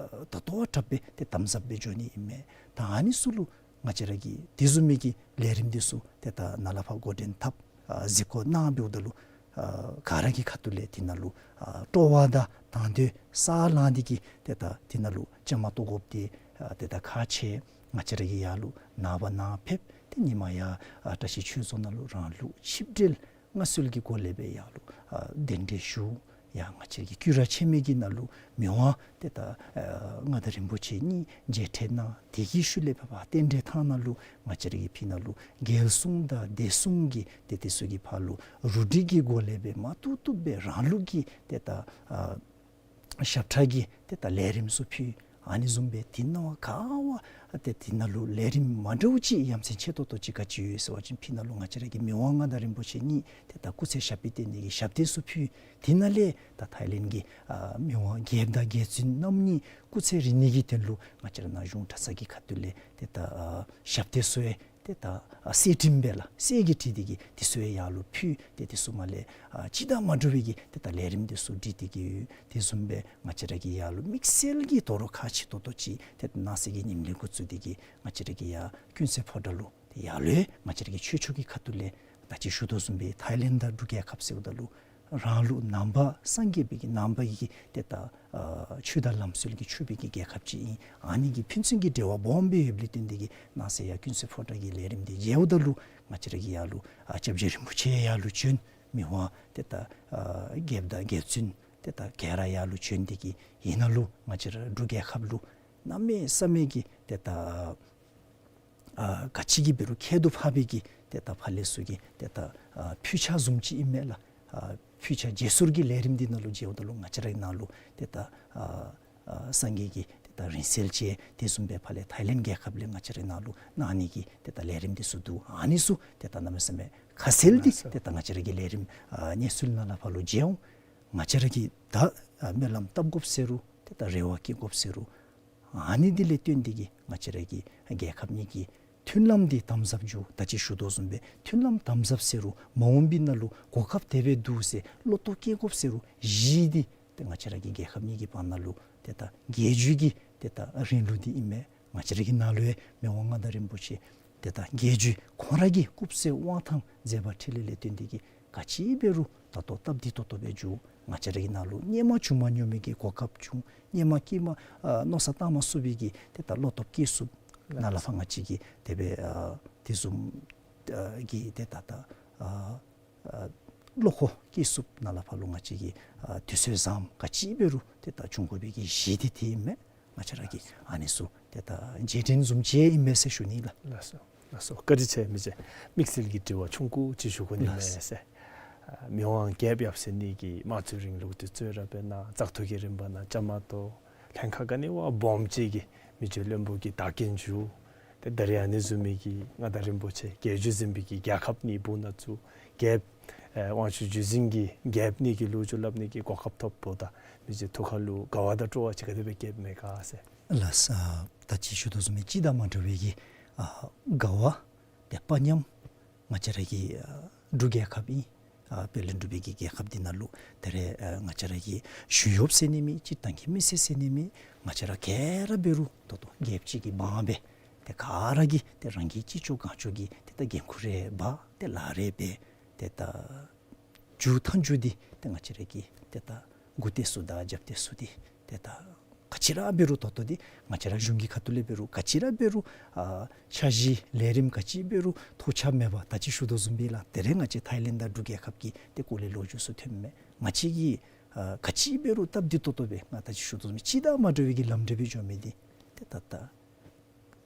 ད་ལྟོ་བ་དྲགཔ་སྦེ་ཏེ་དམ་ཟབ་སྦེ་འགྱོ་ནི་ཨིན་མས། ད་ཨ་ནི་ཚུ་ལུ་ང་བཅས་ར་གིས་དེ་བཟུམ་མའི་གི་ལས་རིམ་འདི་ཚུ་ཏེ་ད་ནཱ་ལས་ཕར་འགོ་འདྲེན་འཐབ་ཨ་གཟིགས་སྐོར་གནང་འབདཝ་ད་ལུ་ཨ་ག་ར་གི་ཁ་ཐུག་ལས་དེ་ནང་ལུ་ཨ་སྤྲོ་བ་དང་དང་དོད་ས་ལང་སྟེ་གིས་ཏེ་ད་དེ་ནང་ལུ་བཅའ་མར་གཏོགས་དགོཔ་འདི་ཨ་ཏེ་ད་ཁག་ཆེ། ང་བཅས་ར་གིས་ཡར་ལུ་ནངས་པ་ནཱ་ཕེབས་ཏེ་ཉིན་མ་ཡར་ཨ་བཀྲ་ཤིས་ཆོས་རྫོང་ནང་ལུ་རང་ལུགས་ཆིབས་གྲལ་མངའ་གསོལ་གྱི་སྒོ་ལས་སྦེ་ཡར་ལུ་ཨ་གདན་འདྲེན་ཞུ། ཡར་ང་བཅས་ཀྱི་སྐུ་ར་ཆེན་མོའི་གི་ནང་ལུ་མི་དབང་ཏེ་ད་ཨ་མངའ་བདག་རིན་པོ་ཆེ་གཉིས་མཇལ་འཕྲད་གནང་། དེ་གི་ཤུལ་ལས་ཕར་ཕར་རྟེན་འབྲེལ་ཐང་ནང་ལུ་ང་བཅས་ར་གི་ཕི་ནང་ལུ་རྒྱལ་སྲུང་དང་སྡེ་སྲུང་གི་ཏེ་དེ་ཚུ་གི་ཕར་ལུ་རུ་སྒྲིག་གི་སྒོ་ལས་སྦེ་མ་བཏུབ་བཏུབ་སྦེ་རང་ལུགས་ཀྱི་ཏེ་ད་ཨ་ཞབས་ཁྲ་གི་ཏེ་ད་ལས་རིམ་ཚུ་ཕུལ། ཨ་ནི་བཟུམ་སྦེ་དེ་ནང་ག་བ་ཏེ་དེ་ནང་ལུ་ལས་རིམ་མ་འདྲཝ་ཅིག་ཡ་མཚན་ཆེ་ཏོག་ཏོ་ཅིག་ག་ཅི་ཡོད་ཟེར་བ་ཅིན་ཕི་ནང་ལུ་ང་བཅས་ར་གི་མི་དབང་མངའ་བདག་རིན་པོ་ཆེ་གཉིས་ཏེ་ད་སྐུ་ཚེ་ཞབས་པད་བརྟན་ནི་གི་ཞབས་བརྟན་ཚུ་ཕུལ། དེ་ནང་ལས་ད་ཐའི་ལེནཌ་གི་ཨ་མི་དབང་རྒྱལཔོ་དང་རྒྱལ་བཙུན་རྣམ་གཉིས་སྐུ་ཚེ་རིང་ནི་གི་དོན་ལུ་ང་བཅས་ར་ནཱ་གཞུང་གྲྭ་ཚང་གི་ཁ་ཐུག་ལས་ཏེ་ད་ཨ་ཞབས་བརྟན་ཚུ་ཡང་ཏེ་ད་ཨ་གསེར་བྲིསམ་སྦེ་ལགས་གསེར་གྱིས་བྲིས་ཏེ་གི་དེ་ཚུ་ཡང་ཡར་ལུ་ཕུལ། ཏེ་དེ་ཚུ་མར་ལས་ཨ་ཅི་དང་མ་འདྲ་བའི་གི་ཏེ་ད་ལས་རིམ་དེ་ཚུ་སྒྲིག་སྟེ་གི་ཡོད། དེ་བཟུམ་སྦེ་ང་བཅས་ར་གི་ཡར་ལུ་དམིགས་བསལ་གྱི་དོ་རུང་ཁག་ཆེ་ཏོག་ཏོ་ཅིག་ཏེ་གནངས་ཚེ་གི་ཉིནམ་ལས་འགོ་བཙུགས་ཏེ་གི་ང་བཅས་ར་གི་ཡར་ཀུན་གསལ་ཕོ་བྲང་ལུ་ཏེ་ཡར་ལུ་ཡང་ང་བཅས་ར་གི་ཆོས་ཕྱོགས་ཀྱི་ཁ་ཐུག་ལས་ད་ཅི་ཞུ་དོ་བཟུམ་སྦེ་ཐའི་ལེནཌ་དང་འབྲུག་རྒྱལ་ཁབ་ཟེརཝ་ད་ལུ་རང་ལུགས་ནང་པ་སངས་རྒྱས་པའི་གི་ནང་པ་གི་ཏེ་ད་ཨ་ཆོས་དང་ལམ་སྲོལ་གྱིས་ཕྱུག་པའི་གི་རྒྱལ་ཁབ་ཅིག་ཨིན། ཨ་ནི་གི་ཕན་ཚུན་གྱི་འབྲེལ་བ་སྦོམ་སྦེ་ཡོདཔ་ལས་བརྟེན་ཏེ་གི་གནངས་ཚེ་ཡར་ཀུན་གསལ་ཕོ་བྲང་གི་ལས་རིམ་དེ་མཇལཝ་ད་ལུ་ང་བཅས་ར་གི་ཡར་ལུ་ཨ་སྐྱབས་རྗེ་རིན་པོ་ཆེ་ཡར་ལུ་བྱོན། མི་དབང་ཏེ་ད་ཨ་རྒྱལཔོ་དང་རྒྱལ་བཙུན་ཏེ་ད་ག་ར་ཡར་ལུ་བྱོན་ཏེ་གི་ཨ་ནཱ་ལུ་ང་བཅས་ར་འབྲུག་རྒྱལ་ཁབ་ལུ་གནམ་མེད་ས་མེད་ཀྱི་ཏེ་ད་ཨ་ག་ཅི་གི་འབད་རུང་ཁྱད་དུ་འཕགས་པའི་གི་ཏེ་ད་ཕར་ལས་ཚུར་གྱི་ཏེ་ད་ཨ་ཕུལ་ཆ་བཟུམ་ཅིག་ཨིན་མས་ལགས། ཨ་ཕུལ་ཆ་བརྗེ་སོར་གྱི་ལས་རིམ་འདི་ནང་ལུ་མཇལཝ་ད་ལུ་ང་བཅས་ར་ནཱ་ལུ་ཏེ་ད་ཨ་ཨ་སངས་རྒྱས་ཀྱི་ཏེ་ད་རིང་བསྲེལ་ཅིག་དེ་བཟུམ་སྦེ་ཕར་ལས་ཐའི་ལེནཌ་རྒྱལ་ཁབ་ལས་ང་བཅས་ར་ནཱ་ལུ་གནང་ནི་གི་ཏེ་ད་ལས་རིམ་འདི་ཚུ་འདུག། ཨ་ནི་ཚུ་ཏེ་ད་གནམ་མེད་ས་མེད་ཁ་གསལ་འདི་ལགས་སོ། ཏེ་ད་ང་བཅས་ར་གི་ལས་རིམ་ཨ་གནས་ཚུལ་ནང་ལས་ཕར་ལུ་མཇལ་འོང་། ང་བཅས་ར་གིས་ད་ཨ་སྨོན་ལམ་བཏབ་དགོཔ་ཟེར་རུང་ཏེ་ད་རེ་བ་བསྐྱེད་དགོཔ་ཟེར་རུང་ཨ་ནི་འདི་ལས་བརྟེན་ཏེ་གི་ང་བཅས་ར་གི་རྒྱལ་ཁབ་གཉིས་ཀྱི་མཐུན་ལམ་འདི་དམ་ཟབ་འགྱོ། ད་ཅི་ཞུ་དོ་བཟུམ་སྦེ་མཐུན་ལམ་དམ་ཟབ་ཟེར་རུང་མ་འོངས་པའི་ནང་ལུ་གོ་སྐབས་དེ་སྦེ་འདུག་ཟེར་བློ་དོ་བསྐྱེད་དགོཔ་ཟེར་རུང་གཞི་འདི་ཏེ་ང་བཅས་ར་གི་རྒྱལ་ཁབ་གཉིས་ཀྱི་བར་ན་ལུ་ཏེ་ད་རྒྱལ་བརྒྱུད་ཀྱི་ཏེ་ད་རིང་ལུགས་འདི་ཨིན་མས། ང་བཅས་ར་གི་ནང་ལུ་ཡང་མི་དབང་མངའ་བདག་རིན་པོ་ཆེ་ཏེ་ད་རྒྱལ་བརྒྱུད་ཁོང་ར་གི་སྐུ་ཚེ་དབང་ཐང་མཛད་པ་འཕྲིན་ལས་ལས་བརྟེན་ཏེ་གི་ག་ཅི་འབད་རུང་ད་ལྟོ་སྟབས་བདེ་ཏོག་ཏོ་སྦེ་འགྱོ། ང་བཅས་ར་གི་ནང་ལུ་སྔོན་མ་བྱུང་མ་མྱོང་མི་གི་གོ་སྐབས་བྱུང་། སྔོན་མ་ཀྱི་མ་ཨ་མནོ་བསམ་བཏང་མ་ཚུགས་པའི་གི་ཏེ་ད་བློ་སྟོབས་བསྐྱེད་ཚུགསཔ་ནང་ལས་ཕར་ང་བཅས་ཀྱིས་དེ་སྦེ་ཨ་དེ་བཟུམ་ཨ་གི་ཏེ་ད་ད་ཨ་ཨ་བློ་ཁོག་བསྐྱེད་ཚུགསཔ་ནང་ལས་ཕར་ལུ་ང་བཅས་ཀྱིས་ཨ་དུས་ཚོད་བཟངམ་ག་ཅི་འབད་རུང་ཏེ་ད་བྱུང་དགོ་པའི་གི་གཞི་འདི་དེ་ཨིན་མས། ང་བཅས་ར་གིས་ཨ་ནི་ཚུ་ཏེ་ད་རྗེས་དྲན་བཟུམ་ཅིག་ཨིན་མས་ཟེར་ཞུ་ནི་ལགས། ལགས་སོ། ལགས་སོ། བཀའ་དྲིན་ཆེ་མི་རྗེ། དམིགས་བསལ་གྱི་དྲི་བ་ཆུང་ཀུ་ཅིག་ཞུ་དགོ་ནི་མས་ཟེར། ཨ་མི་དབང་རྒྱལཔོ་ཡབ་སྲས་གཉིས་ཀྱིས་དམངས་གཙོའི་རིང་ལུགས་འདི་གཙོས་ར་འབད་ན་བཙག་འཐུ་གི་རིམ་པ་ནང་བཅའ་མར་གཏོགས་ལྷན་ཁག་ག་ནི་བ་སྦོམ་ཅིག་གིས་མི་རྗེ་བློན་པོ་གི་བདག་རྐྱེན་ཞུ། ཏེ་ད་རེས་ཨ་ནི་བཟུམ་མའི་གི་མངའ་བདག་རིན་པོ་ཆེ་རྒྱལ་བརྒྱུད་འཛིན་པའི་གི་རྒྱལ་ཁབ་གཉིས་སྦུག་ན་བཙུགས། རྒྱལཔོ་ཨེ་དབང་ཕྱུག་བརྒྱུད་འཛིན་གྱི་རྒྱལཔོ་གཉིས་ཀྱི་ལོ་རྒྱུས་སླབ་ནི་གི་གོ་སྐབས་ཐོབཔ་ད་མི་རྗེ་ཐུགས་ཁ་ལུ་དགའ་བ་དང་སྤྲོ་བ་ཅིག་ག་དེ་སྦེ་སྐྱེཝ་མས་ག་ཟེར། ལགས་སོ། ད་ཅི་ཞུ་དོ་བཟུམ་སྦེ་སྤྱི་དང་མ་འདྲ་བའི་གི་ཨ་དགའ་བ་ཏེ་དཔའ་ཉམས། ང་བཅས་ར་གི་ཨ་འབྲུག་རྒྱལ་ཁབ་ཨིན། ཨ་དཔལ་ལྡན་འབྲུག་པའི་གི་རྒྱལ་ཁབ་འདི་ནང་ལུ་ད་རེས་ཨ་ང་བཅས་ར་གི་གཞུང་གཡོགཔ་ཟེར་ནི་མེད། སྤྱིར་བཏང་གི་མི་སེར་ཟེར་ནི་མེད། ང་བཅས་ར་ག་ར་འབད་རུང་ད་ལྟོ་རྒྱལཔོ་གཅིག་གི་འབངས་སྦེ་ཏེ་ག་ར་གིས་ཏེ་རང་གི་ཅི་ལྕོགས་གང་ལྕོགས་ཀྱིས་ཏེ་ད་འགན་ཁུར་རེ་འབག་ཏེ་ལཱ་རེ་འབད། ཏེ་ད་མཇུག་མཐའ་མཇུག་འདི་ཏེ་ང་བཅས་ར་གི་ཏེ་ད་སྒུག་སྡོད་ས་དང་རྒྱབ་སྡོད་ས་འདི་ཏེ་ད་ག་ཅི་ར་འབད་རུང་ད་ལྟོ་འདི་ང་བཅས་ར་གཞུང་གི་ཁ་ཐུག་ལས་འབད་རུང་ག་ཅི་ར་འབད་རུང་ཨ་འཆར་གཞི་ལས་རིམ་ག་ཅི་འབད་རུང་ཐོགས་ཆགས་མེད་པར་ད་ཅི་ཞུ་དོ་བཟུམ་སྦེ་ལགས། ད་རེས་ང་བཅས་ཐའི་ལེནཌ་དང་འབྲུག་རྒྱལ་ཁབ་ཀྱི་ཏེ་སྐོར་ལས་ལོ་རྒྱུས་ཚུ་ཐོནམ་མས། ང་བཅས་ཀྱིས་ཨ་ག་ཅི་འབད་རུང་སྟབས་བདེ་ཏོག་ཏོ་སྦེ་ང་ད་ཅི་ཞུ་དོ་བཟུམ་སྦེ་སྤྱི་དང་མ་འདྲ་བའི་གི་ལམ་འབྲས་སྦེ་འགྱོ་མི་འདི་ཏེ་ད་ད་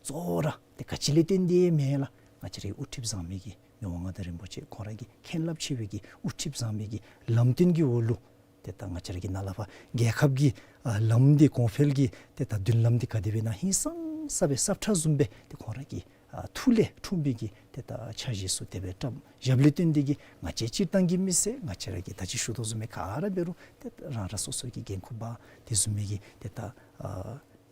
གཙོ་བོ་ར་ཏེ་ག་ཅི་ལས་བརྟེན་ཏེ་མེན་ལགས། ང་བཅས་རའི་དབུ་ཁྲིད་བཟང་མི་གི་མི་དབང་མངའ་བདག་རིན་པོ་ཆེ་ཁོང་ར་གི་མཁྱེན་རླབས་ཆེ་བའི་གི་དབུ་ཁྲིད་བཟང་མི་གི་ལམ་སྟོན་གྱི་འོག་ལུ་ཏེ་ད་ང་བཅས་ར་གི་ནཱ་ལས་ཕར་རྒྱལ་ཁབ་ཀྱི་ཨ་ལམ་འདི་གོང་འཕེལ་གྱི་ཏེ་ད་མདུན་ལམ་འདི་ག་དེ་སྦེ་ཨིན་ན་ཧིང་སངས་ས་སྦེ་སབ་ཁྲ་བཟུམ་སྦེ་ཏེ་ཁོང་ར་གི་ཨ་ཐུགས་ལས་འཁྲུངས་པའི་གི་ཏེ་ད་འཆར་གཞི་ཚུ་དེ་སྦེ་བཀྲམ་བཞགཔ་ལས་བརྟེན་ཏེ་གི་ང་བཅས་སྤྱིར་བཏང་གི་མི་སེར་ང་བཅས་ར་གི་ད་ཅི་ཞུ་དོ་བཟུམ་སྦེ་ག་ར་འབད་རུང་ཏེ་རང་རང་སོ་སོ་གི་འགན་ཁུར་འབག་དེ་བཟུམ་མའི་གི་ཏེ་ད་ཨ་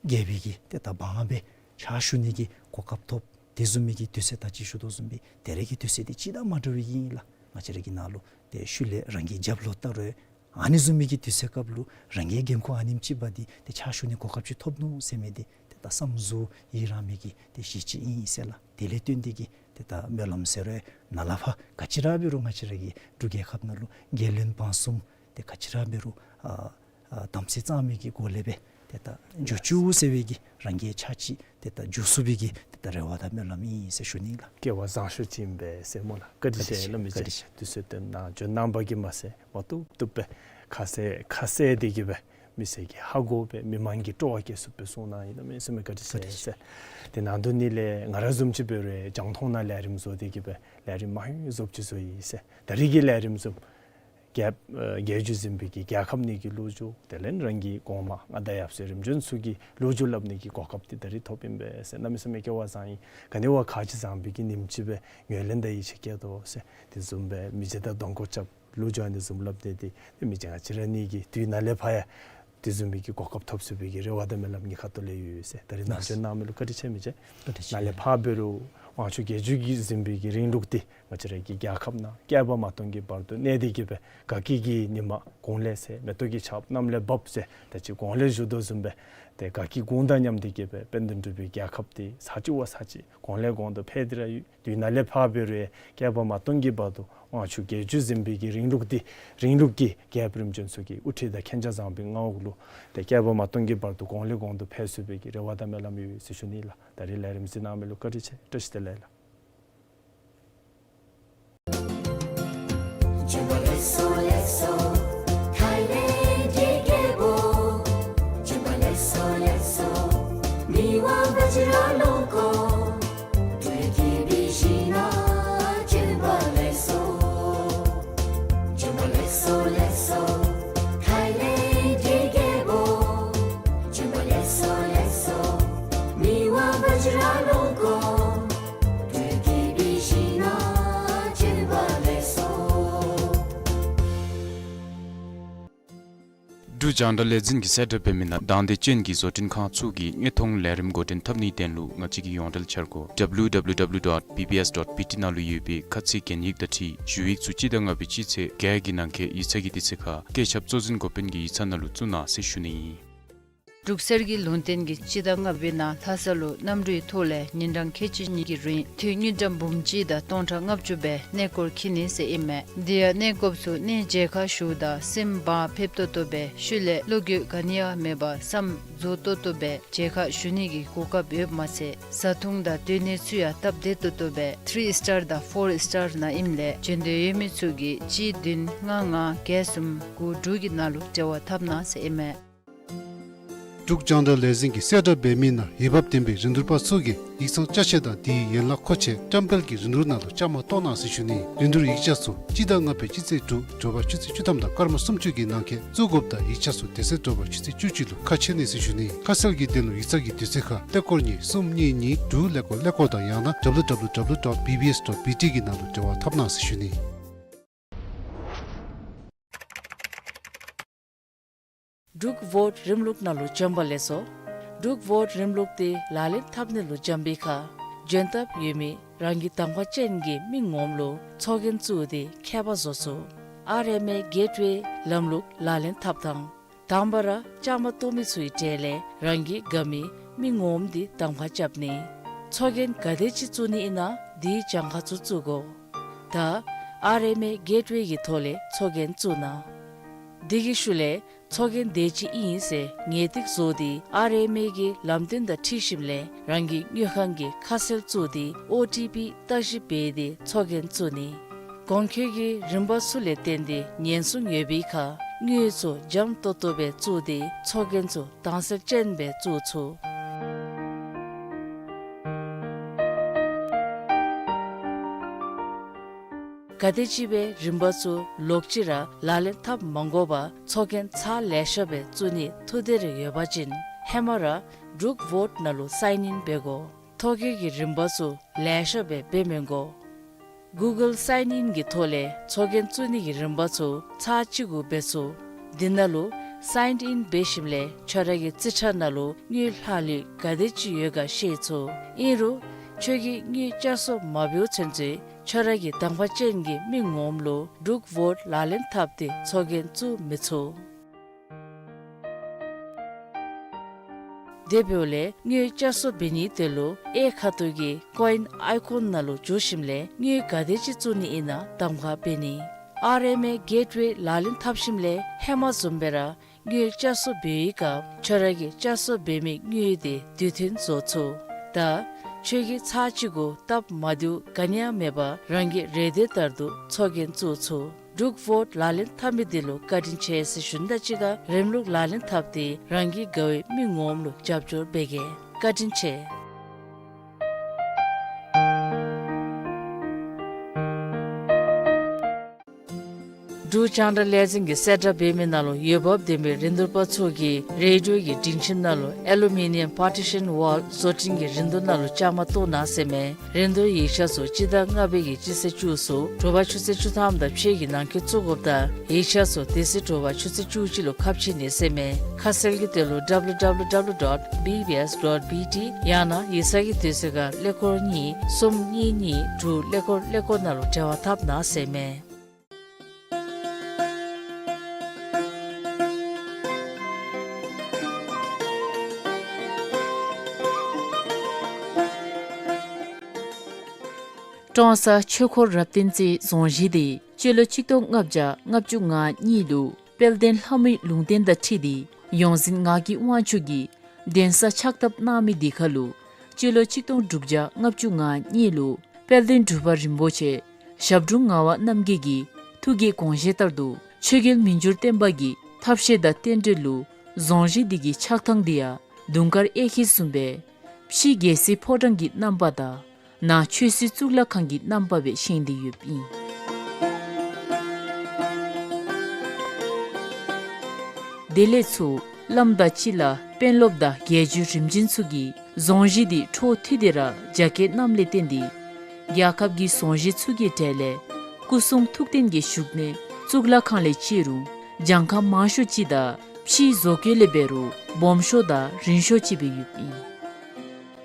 རྒྱལ་པོའི་གི་ཏེ་ད་འབངས་སྦེ་ཕྱག་ཞུ་ནི་གི་གོ་སྐབས་ཐོབ། དེ་བཟུམ་མའི་གི་དུས་ཚོད་ད་ཅི་ཞུ་དོ་བཟུམ་སྦེ་ད་རེས་ཀྱི་དུས་ཚོད་འདི་སྤྱི་དང་མ་འདྲ་བའི་གི་ཨིན་ལགས། ང་བཅས་ར་གི་ནཱ་ལུ་ཏེ་ཤུལ་ལས་རང་གི་རྒྱབ་ལོགས་ལྟ་རུང་ཨ་ནི་བཟུམ་མའི་གི་དུས་ཚོད་སྐབས་ལུ་རང་གི་འགན་ཁུར་ཨ་ནེམ་ཅིག་འབག་སྟེ་ཏེ་ཕྱག་ཞུ་ནི་གོ་སྐབས་ཅིག་ཐོབ་ནུག་ཟེར་མི་འདི་ཏེ་ད་བསམ་གཟིགས་ཡི་རངས་མི་གི་ཏེ་གཞི་ཅིག་ཨིན་ཟེར་ལགས། དེ་ལས་བརྟེན་ཏེ་གི་ཏེ་ད་སྨོན་ལམ་ཟེར་རུང་ནཱ་ལས་ཕར་ག་ཅི་ར་འབད་རུང་ང་བཅས་ར་གི་འབྲུག་རྒྱལ་ཁབ་ནང་ལུ་རྒྱལ་བློན་འབངས་གསུམ་ཏེ་ག་ཅི་ར་འབད་རུང་ཨ་ཨ་དམ་ཚིག་གཙང་མའི་གི་སྒོ་ལས་སྦེ་ཏེ་ད་འགྱོ་བཅུག་ཟེར་བའི་གི་རང་གི་ཕྱག་ཕྱིད་ཏེ་ད་འགྱོ་ཚུགས་པའི་གི་ཏེ་ད་རེ་བ་དང་སྨོན་ལམ་ཨིན་ཟེར་ཞུ་ནི་ལགས། སྐལ་བ་བཟང་ཤོས་ཅིག་ཨིན་པས་ཟེར་སྨོ་ལགས། བཀའ་དྲིན་ཆེ་བཀའ་དྲིན་ཆེ། བླ་མ་མཇལ་བཀའ་དྲིན་ཆེ། དུས་ཚོད་བཏོན་གནང་འབྱོན་གནང་བ་གིས་མ་ཚད་མ་བཏུབ་བཏུབ་སྦེ་ཁ་གསལ་ཁ་གསལ་ཏེ་གི་སྦེ་མི་སེར་གྱིས་ཧ་གོ་སྦེ་མི་མང་གིས་སྤྲོ་བ་སྐྱེ་ཚུགསཔ་སྦེ་གསུངས་གནང་ཡི་ལགས། མི་སེར་མི་བཀའ་དྲིན་ཆེ་བཀའ་དྲིན་ཆེ། ཟེར། དེ་ནང་དོན་ནི་ལས་ང་ར་བཟུམ་ཅིག་འབད་རུང་རྒྱང་མཐོང་ནང་ལས་རིམ་བཟོ་སྟེ་གི་སྦེ་ལས་རིམ་མང་ཡོད་བཟོཔ་ཅིག་བཟོ་ཡི་ཟེར། ད་རེས་ཀྱི་ལས་རིམ་བཟུམ་ རྒྱལཔོ་ཨ་རྒྱལ་བརྒྱུད་འཛིན་པའི་གི་རྒྱལ་ཁབ་ནི་གི་ལོ་རྒྱུས་དེ་ལས་རང་གི་གོང་མ་མངའ་བདག་ཡབ་སྲས་རིམ་བྱོན་ཚུ་གི་ལོ་རྒྱུས་སླབ་ནི་གི་གོ་སྐབས་འདི་ད་རིས་ཐོབ་ཨིན་པས་ཟེར། གནམ་མེད་ས་མེད་སྐལ་བ་བཟང་ཡི། ག་ནི་བ་ཁ་རྗེ་བཟང་པོའི་གི་ཉིནམ་ཅིག་སྦེ་ངོས་ལེན་ད་ཡི་ཆེ་སྐྱེད་དོ་ཟེར། དེ་བཟུམ་སྦེ་མི་རྗེ་དང་གདོང་ཁ་རྐྱབ་ལོ་རྒྱུས་ཨ་ནི་བཟུམ་སླབ་སྟེ་དེ་མི་རྗེ་ང་བཅས་ར་ནི་གི་དུས་ནཱ་ལས་ཕར་ཡང་དེ་བཟུམ་མའི་གི་གོ་སྐབས་ཐོབ་ཚུགས་པའི་གི་རེ་བ་དང་སྨོན་ལམ་ངེའི་ཁ་ཐུག་ལས་ཡོད་ཟེར། ད་རིས་ནཱ་ལགས། བྱོན་གནང་མི་ལུ་བཀའ་དྲིན་ཆེ་མི་རྗེ། བཀའ་དྲིན་ཆེ། ནཱ་ལས་ཕར་འབད་རུང་དབང་ཕྱུག་རྒྱལ་བརྒྱུད་ཀྱིས་འཛིན་པའི་གི་རིང་ལུགས་འདི་ང་བཅས་ར་གི་རྒྱལ་ཁབ་ནང་བསྐལ་པ་མ་སྟོང་གི་བར་དུ་གནས་ཏེ་གི་སྦེ་དགའ་སྐྱིད་ཀྱི་ཉི་མ་གུང་ལས་སད། མེ་ཏོག་གི་ཆརཔ་གནམ་ལས་འབབ་ཟེར་ད་ཅི་གོང་ལས་ཞུ་དོ་བཟུམ་སྦེ་ཏེ་དགའ་སྐྱིད་གུང་དང་མཉམ་སྟེ་གི་སྦེ་དཔལ་ལྡན་འབྲུག་པའི་རྒྱལ་ཁབ་འདི་ས་གཅིག་བ་ས་གཅིག་གོང་ལས་གོང་དུ་འཕེལ་ཏེ་ར་ཡོད། དུས་ནཱ་ལས་ཕར་འབད་རུང་བསྐལ་པ་མ་སྟོང་གི་བར་དུ་དབང་ཕྱུག་རྒྱལ་བརྒྱུད་འཛིན་པའི་གི་རིང་ལུགས་འདི་རིང་ལུགས་ཀྱི་རྒྱལཔོ་རིམ་བྱོན་ཚུ་གི་དབུ་ཁྲིད་དང་མཁྱེན་རྒྱ་བཟང་པོའི་མངའ་འོག་ལུ་ཏེ་བསྐལ་པ་མ་སྟོང་གི་བར་དུ་གོང་ལས་གོང་དུ་འཕེལ་ཚུགས་པའི་གི་རེ་བ་དང་སྨོན་ལམ་ཡོད་ཟེར་ཞུ་ནི་ལགས། ད་རིས་ལས་རིམ་གཟིགས་གནང་མི་ལུ་བཀའ་དྲིན་ཆེ། བཀྲ་ཤིས་བདེ་ལེགས་ལགས། འབྲུག་རྒྱང་བསྒྲགས་ལས་འཛིན་གྱིས་གསལ་བསྒྲགས་འབད་མི་ནང་དང་འདོད་ཅན་གྱི་བཟོ་སྐྲུན་ཁང་ཚུ་གིས་དངོས་མཐོང་ལས་རིམ་འགོ་འདྲེན་འཐབ་ནིའི་དོན་ལུ་ང་བཅས་ཀྱི་ཡོངས་འབྲེལ་འཆར་སྒོ་www dot bbs dot bt ནང་ལུ་ཡོད་པའི་ཁ་ཚིག་གན་ཡིག་དང་འཁྲིལ་ཞུ་ཡིག་ཚུ་སྤྱི་ཟླ་ལྔ་པའི་སྤྱི་ཚེས་བརྒྱད་ཀྱི་ནང་འཁོད་ཡིག་ཚང་གི་དུས་ཚོད་ཁར་བཀོད་ཁྱབ་གཙོ་འཛིན་འགོ་དཔོན་གྱི་ཡིག་ཚང་ནང་ལུ་བཙུགས་གནང་ཟེར་ཞུ་ནི་ཨིན། འབྲུག་གསེར་གྱི་ལུང་བསྟན་གྱིས་སྤྱི་ཟླ་ལྔ་པའི་ནང་ལྷ་ས་ལུ་གནམ་གྲུའི་ཐོག་ལས་ཉིན་གྲངས་ཁལ་གཅིག་གཉིས་ཀྱི་རིང་དངུལ་ཀྲམ་འབུམ་གཅིག་དང་སྟོང་ཕྲག་ལྔ་བཅུ་སྦེ་གནས་སྐོར་འཁྱིད་ནི་ཟེར་ཨིན་མས། དེ་ཡང་གནས་སྐོརཔ་ཚུ་གནས་མཇལ་ཁ་ཞུཝ་ད་སེམས་བག་ཕེབས་ཏོག་ཏོ་སྦེ་ཤུལ་ལས་བློ་འགྱོད་ག་ནི་ཡང་མེད་པར་བསམ་རྫོགས་ཏོག་ཏོ་སྦེ་མཇལ་ཁ་ཞུ་ནི་གི་གོ་སྐབས་ཡོདཔ་མ་ཚད་བཟའ་འཐུང་དང་སྡོད་གནས་ཚུ་ཡང་སྟབས་བདེ་ཏོག་ཏོ་སྦེ་ཐིརི་སི་ཊར་དང་ཕོར་སི་ཊར་ནང་ཨིནམ་ལས་བྱོན་འདོད་ཡོད་མི་ཚུ་གིས་གཅིག་བདུན་ལྔ་ལྔ་བརྒྱད་གསུམ་དགུ་དྲུག་གི་ནང་ལུ་འབྲེལ་བ་འཐབ་གནང་ཟེར་ཨིན་མས། འབྲུག་རྒྱང་བསྒྲགས་ལས་འཛིན་གྱིས་གསལ་བསྒྲགས་འབད་མི་ནང་འོས་འབབ་ལྡན་པའི་རིན་བསྡུར་པ་ཚུ་གིས་ཡིག་ཚང་ཅ་ཆས་དང་དེའི་ཡན་ལག་མཁོ་ཆས་བཀྲམ་སྤེལ་གྱི་རིན་བསྡུར་ནང་ལུ་བཅའ་མར་གཏོགས་གནང་ཟེར་ཞུ་ནི། རིན་བསྡུར་ཡིག་ཆ་ཚུ་སྤྱི་ཟླ་ལྔ་པའི་སྤྱི་ཚེས་དྲུག་དྲོ་པ་ཆུ་ཚོད་བཅུ་ཐམ་དང་སྐར་མ་སུམ་ཅུ་གི་ནང་འཁོད་བཙུགས་དགོཔ་དང་ཡིག་ཆ་ཚུ་དེ་ཚེ་དྲོ་པ་ཆུ་ཚོད་བཅུ་གཅིག་ལུ་ཁ་ཕྱེ་ནི་ཟེར་ཞུ་ནི། ཁ་གསལ་གྱི་དོན་ལུ་ཡིག་ཚང་གི་དུས་ཚོད་ཁར་ཀླད་ཀོར་གཉིས་གསུམ་གཉིས་གཉིས་དྲུག་ཀླད་ཀོར་ཀླད་ཀོར་དང་ཡང་ན་www dot bbs dot bt གི་ནང་ལུ་འབྲེལ་བ་འཐབ་གནང་ཟེར་ཞུ་ནི། འབྲུག་བོཊ་རིམ་ལུགས་ནང་ལུ་བྱོན་པ་ལེགས་སོ། འབྲུག་བོཊ་རིམ་ལུགས་འདི་ལག་ལེན་འཐབ་ནི་ལུ་བྱོན་པའི་ཁར་འབྱོན་ཐབས་ཡོད་མི་རང་གི་གདམ་ཁ་ཅན་གྱི་མི་ངོམ་ལུ་ཚོགས་རྒྱན་བཙུགས་ཏེ་ཁྱད་པར་བཟོ་ཚུགས། ཨར་ཨེམ་ཨེ་གེཊ་ཝེ་ལམ་ལུགས་ལག་ལེན་འཐབ་ཐངས། དང་པ་ར་བཅའ་མར་གཏོགས་མི་ཚུའི་གྲས་ལས་རང་གི་དགའ་མི་མི་ངོམ་འདི་གདམ་ཁ་རྐྱབ་ནི། ཚོགས་རྒྱན་ག་དེ་ཅིག་བཙུགས་ནི་ཨིན་ན་དེའི་གྱངས་ཁ་ཚུ་བཙུགས་དགོ། ད་ཨར་ཨེམ་ཨེ་གེཊ་ཝེ་གི་ཐོག་ལས་ཚོགས་རྒྱན་བཙུགས་གནང་། དེ་གི་ཤུལ་ལས་ཚོགས་རྒྱན་དེ་ཅིག་ཨིན་ཟེར་ངེས་ཏིག་བཟོ་སྟེ་ཨར་ཨེམ་ཨེ་གི་ལམ་སྟོན་དང་འཁྲིལ་ཞིནམ་ལས་རང་གི་དངུལ་ཁང་གི་ཁ་གསལ་བཙུགས་ཏེ་ཨོ་ཊི་པི་བརྟག་ཞིབ་འབད་དེ་ཚོགས་རྒྱན་བཙུགས་ནི། གོང་འཁོད་ཀྱི་རིམ་པ་ཚུ་ལས་བརྟེན་ཏེ་ཉེན་སྲུང་ཡོད་པའི་ཁར་དངུལ་ཚུ་འཇམ་ཏོག་ཏོ་སྦེ་བཙུགས་ཏེ་ཚོགས་རྒྱན་ཚུ་དྭངས་གསལ་ཅན་སྦེ་བཙུགས་ཚུགས། ག་དེམ་ཅིག་སྦེ་རིམ་པ་ཚུ་ལོག་ཅི་ར་ལག་ལེན་འཐབ་མ་དགོ་པར་ཚོགས་རྒྱན་ཚར་ལེ་ཤ་སྦེ་བཙུགས་ནི་ཐུགས་འདོད་རེ་ཡོད་པ་ཅིན་ཧེ་མ་ར་འབྲུག་བོཊ་ནང་ལུ་སའིན་ཨིན་འབད་དགོ། ཐོ་བཀོད་ཀྱི་རིམ་པ་ཚུ་ལེ་ཤ་སྦེ་འབད་མི་དགོ། གུ་གཱལ་སའིན་ཨིན་གྱི་ཐོག་ལས་ཚོགས་རྒྱན་བཙུགས་ནི་གི་རིམ་པ་ཚུ་ཚར་གཅིག་གུ་འབད་ཚུགས། འདི་ནང་ལུ་སའིན་ཨིན་འབད་ཞིནམ་ལས་ཁྱོད་ར་གི་རྩིས་ཁྲ་ནང་ལུ་དངུལ་ལྷག་ལུས་ག་དེ་ཅིག་ཡོད་ག་ཤེས་ཚུགས། ཨིན་རུང་ཁྱོད་ཀྱིས་དངུལ་བསྐྱར་གསོ་མ་འབདཝ་ཚུན་ཚོད་ཁྱོད་ར་གི་གདམ་ཁ་ཅན་གྱི་མི་ངོམ་ལུ་འབྲུག་བོཊ་ལག་ལེན་འཐབ་སྟེ་ཚོགས་རྒྱན་བཙུགས་མི་ཚུགས། དེ་འབདཝ་ལས་དངུལ་བསྐྱར་གསོ་འབད་ནིའི་དོན་ལུ་གཡས་ཁ་ཐུག་གི་ཀོ་ཨིན་ཨའི་ཀོན་ནང་ལུ་འཛུལ་ཞིནམ་ལས་དངུལ་ག་དེ་ཅིག་བཙུགས་ནི་ཨིན་ན་གདམ་ཁ་འབད་ནི། ཨར་ཨེམ་ཨེ་གེཊ་ཝེ་ལག་ལེན་འཐབ་ཞིནམ་ལས་ཧེ་མ་བཟུམ་སྦེ་ར་དངུལ་བསྐྱར་གསོ་འབད་བའི་སྐབས་ཁྱོད་ར་གིས་བསྐྱར་གསོ་འབད་མི་དངུལ་དེ་དུས་མཐུན་བཟོ་ཚུགས། ད་ཁྱོད་ཀྱིས་ཚར་གཅིག་གུ་སྟབས་མ་བདེཝ་ག་ནི་ཡང་མེད་པར་རང་གི་རེ་འདོད་ལྟར་དུ་ཚོགས་རྒྱན་བཙུགས་ཚུགས། འབྲུག་བོཊ་ལག་ལེན་འཐབ་མི་དེ་ལུ་བཀའ་དྲིན་ཆེ་ཟེར་ཞུ་ནི་དང་གཅིག་ཁར་རིམ་ལུགས་ལག་ལེན་འཐབ་སྟེ་རང་གི་དགའ་བའི་མི་ངོམ་ལུ་རྒྱབ་སྐྱོར་འབད་གེ། བཀའ་དྲིན་ཆེ། འབྲུག་རྒྱང་བསྒྲགས་ལས་འཛིན་གྱིས་གསལ་བསྒྲགས་འབད་མི་ནང་ལུ་འོས་འབབ་ལྡན་པའི་རིན་བསྡུར་པ་ཚུ་གིས་རེ་ཌི་ཡོ་གི་སྒྲིང་ཁྱིམ་ནང་ལུ་ཨེ་ལུ་མི་ནི་ཡམ་པར་ཊི་ཤཱན་ཝཱལ་བཟོ་སྐྲུན་གྱི་རིན་བསྡུར་ནང་ལུ་བཅའ་མར་གཏོགས་གནང་ཟེར་མས། རིན་བསྡུར་ཡིག་ཆ་ཚུ་སྤྱི་ཟླ་ལྔ་པའི་གི་སྤྱི་ཚེས་བཅུ་གསུམ་དྲོ་པ་ཆུ་ཚོད་བཅུ་ཐམ་དང་ཕྱེད་ཀྱི་ནང་འཁོད་བཙུགས་དགོཔ་དང་ཡིག་ཆ་ཚུ་དེ་ཚེ་དྲོ་པ་ཆུ་ཚོད་བཅུ་གཅིག་ལུ་ཁ་ཕྱེ་ནི་ཟེར་མས། ཁ་གསལ་གྱི་དོན་ལུ་ཌབ་ལུ་ཌབ་ལུ་ཌོཊ་བི་བི་ཨེསི་ཌོཊ་བི་ཊི་ཡང་ན་ཡིག་ཚང་གི་དུས་ཚོད་ཁར་ཀླད་ཀོར་གཉིས་གསུམ་གཉིས་གཉིས་དྲུག་ཀླད་ཀོར་ཀླད་ཀོར་ནང་ལུ་འབྲེལ་བ་འཐབ་གནང་ཟེར་མས། ཀྲོང་གསར་ཆོས་འཁོར་རབ་བརྟན་རྩེ་རྫོང་གཞིས་དེ་སྤྱི་ལོ་ཆིག་སྟོང་ལྔ་བརྒྱ་ལྔ་བཅུ་ང་གཉིས་ལུ་དཔལ་ལྡན་ལྷ་མོའི་ལུང་བསྟན་དང་འཁྲིལ་ཏེ་ཡོངས་འཛིན་ངག་གི་དབང་ཕྱུག་གིས་གདན་ས་ཕྱག་བཏབ་གནང་མི་དེ་ཁར་ལུ་སྤྱི་ལོ་ཆིག་སྟོང་དྲུག་བརྒྱ་ལྔ་བཅུ་ང་གཉིས་ལུ་དཔལ་ལྡན་འབྲུག་པ་རིན་པོ་ཆེ་ཞབས་དྲུང་ངག་དབང་རྣམ་རྒྱལ་གྱི་ཐུགས་ཀྱི་དགོངས་བཞེད་ལྟར་དུ་ཆོས་རྒྱལ་མི་འགྱུར་བརྟན་པ་གི་ཐབས་ཤེས་དང་རྟེན་འབྲེལ་ལུ་རྫོང་གཞིས་དེ་གི་ཆགས་ཐངས་དེ་ཡང་དུང་དཀར་གཡས་འཁྱིལ་བཟུམ་སྦེ་ཕྱི་རྒྱལ་སྲིད་ཕོ་བྲང་གི་རྣམ་པ་དང་ནང་ཆོས་སྲིད་གཙུག་ལག་ཁང་གི་རྣམ་པ་སྦེ་བཞེངས་ཏེ་ཡོདཔ་ཨིན། དེ་ལས་ཚུར་བླམ་དང་སྤྱི་བླ་དཔོན་སློབ་དང་རྒྱལ་བརྒྱུད་རིམ་བྱོན་ཚུ་གིས་རྫོང་གཞིས་དེ་འཕྲོ་མཐུད་དེ་ར་རྒྱ་སྐྱེད་གནངམ་ལས་བརྟེན་ཏེ་རྒྱལ་ཁབ་ཀྱི་རྫོང་གཞིས་ཚུ་གི་གྲས་ལས་སྐུ་གསུང་ཐུགས་རྟེན་གྱི་བཞུགས་གནས་གཙུག་ལག་ཁང་ལས་བཅད་རུང་གྱངས་ཁ་མང་ཤོས་ཅིག་དང་ཕྱིའི་བཟོ་བཀོད་ལས་འབད་རུང་སྦོམ་ཤོས་དང་རིང་ཤོས་ཅིག་སྦེ་ཡོདཔ་ཨིན།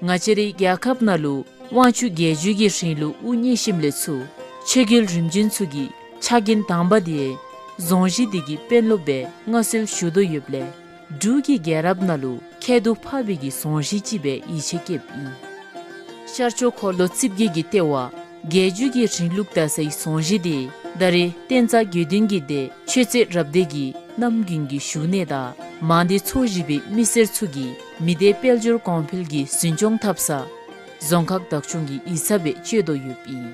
ང་བཅས་རའི་རྒྱལ་ཁབ་ནང་ལུ་དབང་ཕྱུག་རྒྱལ་བརྒྱུད་ཀྱི་རིང་ལུགས་དབུ་བརྙེས་ཞིནམ་ལས་ཚུར་ཆོས་རྒྱལ་རིམ་བྱོན་ཚུ་གི་ཕྱག་འགན་དང་པ་དེ་རྫོང་གཞིས་དེ་གི་དཔོན་སློབ་སྦེ་མངའ་གསོལ་ཞུ་དོ་ཡོདཔ་ལས་འབྲུག་གི་རྒྱལ་རབས་ནང་ལུ་ཁྱད་དུ་འཕགས་པའི་གི་རྫོང་གཞིས་ཅིག་སྦེ་ཡིད་ཆེས་བསྐྱེདཔ་ཨིན། ཤར་ཕྱོགས་འཁོར་ལོ་རྩིབས་བརྒྱད་ཀྱི་ལྟེ་བ་རྒྱལ་བརྒྱུད་ཀྱི་རིང་ལུགས་དར་སའི་རྫོང་གཞིས་དེ་ད་རེས་བསྟན་རྩ་དགེ་འདུན་གྱི་སྡེ་ཆོས་རྩེ་རབ་སྡེ་གི་རྣམ་རྒྱུན་གྱི་བཞུགས་གནས་དང་མང་སྡེ་ཚོ་བཞི་པའི་མི་སེར་ཚུ་གིས་མི་སྡེ་དཔལ་འབྱོར་གོང་འཕེལ་གྱི་འཛིན་སྐྱོང་འཐབ་ས་རྫོང་ཁག་བདག་སྐྱོང་གི་ཡིག་ཚང་སྦེ་སྤྱོད་དོ་ཡོདཔ་ཨིན།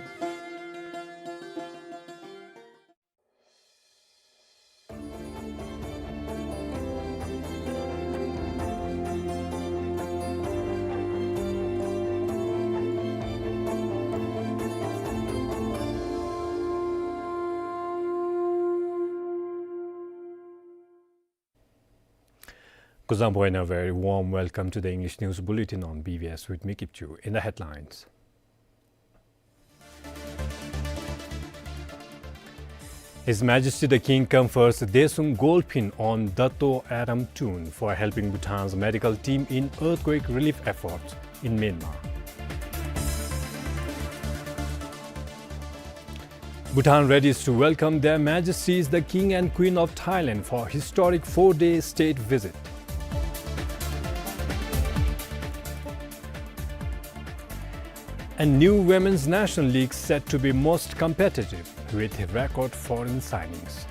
Kuzuzangpo and a very warm welcome to the English News Bulletin on B B S with me, Kipchu. In the headlines. His Majesty the King confers Daesung Gold Pin on Dato Adam Tun for helping Bhutan's medical team in earthquake relief efforts in Myanmar. Bhutan readies to welcome Their Majesties the King and Queen of Thailand for historic four-day state visit. And new Women's National League set to be most competitive with record foreign signings.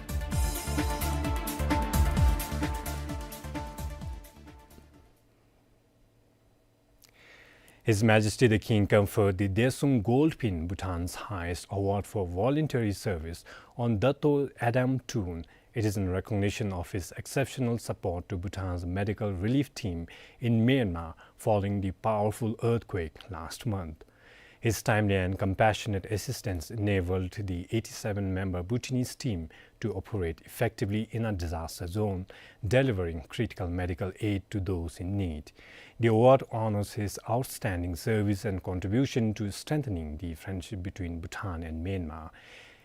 His Majesty the King conferred the Daesung Gold Pin, Bhutan's highest award for voluntary service, on Dato Adam Tun. It is in recognition of his exceptional support to Bhutan's medical relief team in Myanmar following the powerful earthquake last month. His timely and compassionate assistance enabled the eighty-seven member Bhutanese team to operate effectively in a disaster zone, delivering critical medical aid to those in need. The award honors his outstanding service and contribution to strengthening the friendship between Bhutan and Myanmar.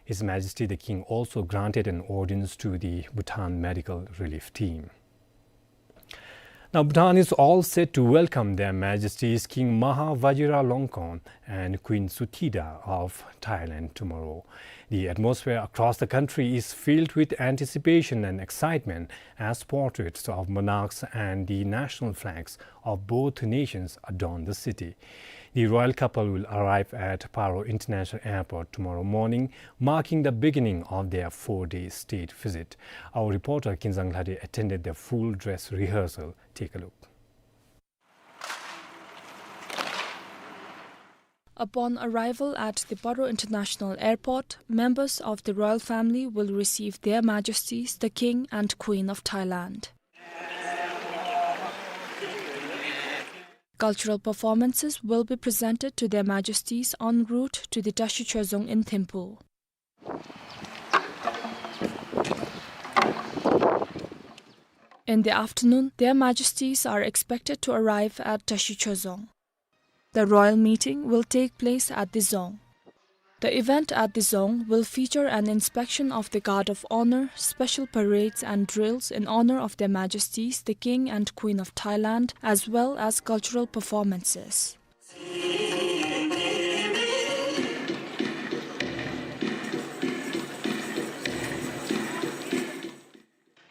His Majesty the King also granted an audience to the Bhutan medical relief team. Now, Bhutan is all set to welcome Their Majesties King Maha Vajiralongkorn and Queen Suthida of Thailand tomorrow. The atmosphere across the country is filled with anticipation and excitement as portraits of monarchs and the national flags of both nations adorn the city. The royal couple will arrive at Paro International Airport tomorrow morning, marking the beginning of their four-day state visit. Our reporter Kinzang Lhade attended the full dress rehearsal. Take a look. Upon arrival at the Paro International Airport, members of the royal family will receive Their Majesties the King and Queen of Thailand. Cultural performances will be presented to Their Majesties en route to the Tashi Choezong in Thimphu. In the afternoon, Their Majesties are expected to arrive at Tashichho Dzong. The royal meeting will take place at the Dzong. The event at the Dzong will feature an inspection of the Guard of Honor, special parades and drills in honor of Their Majesties the King and Queen of Thailand, as well as cultural performances.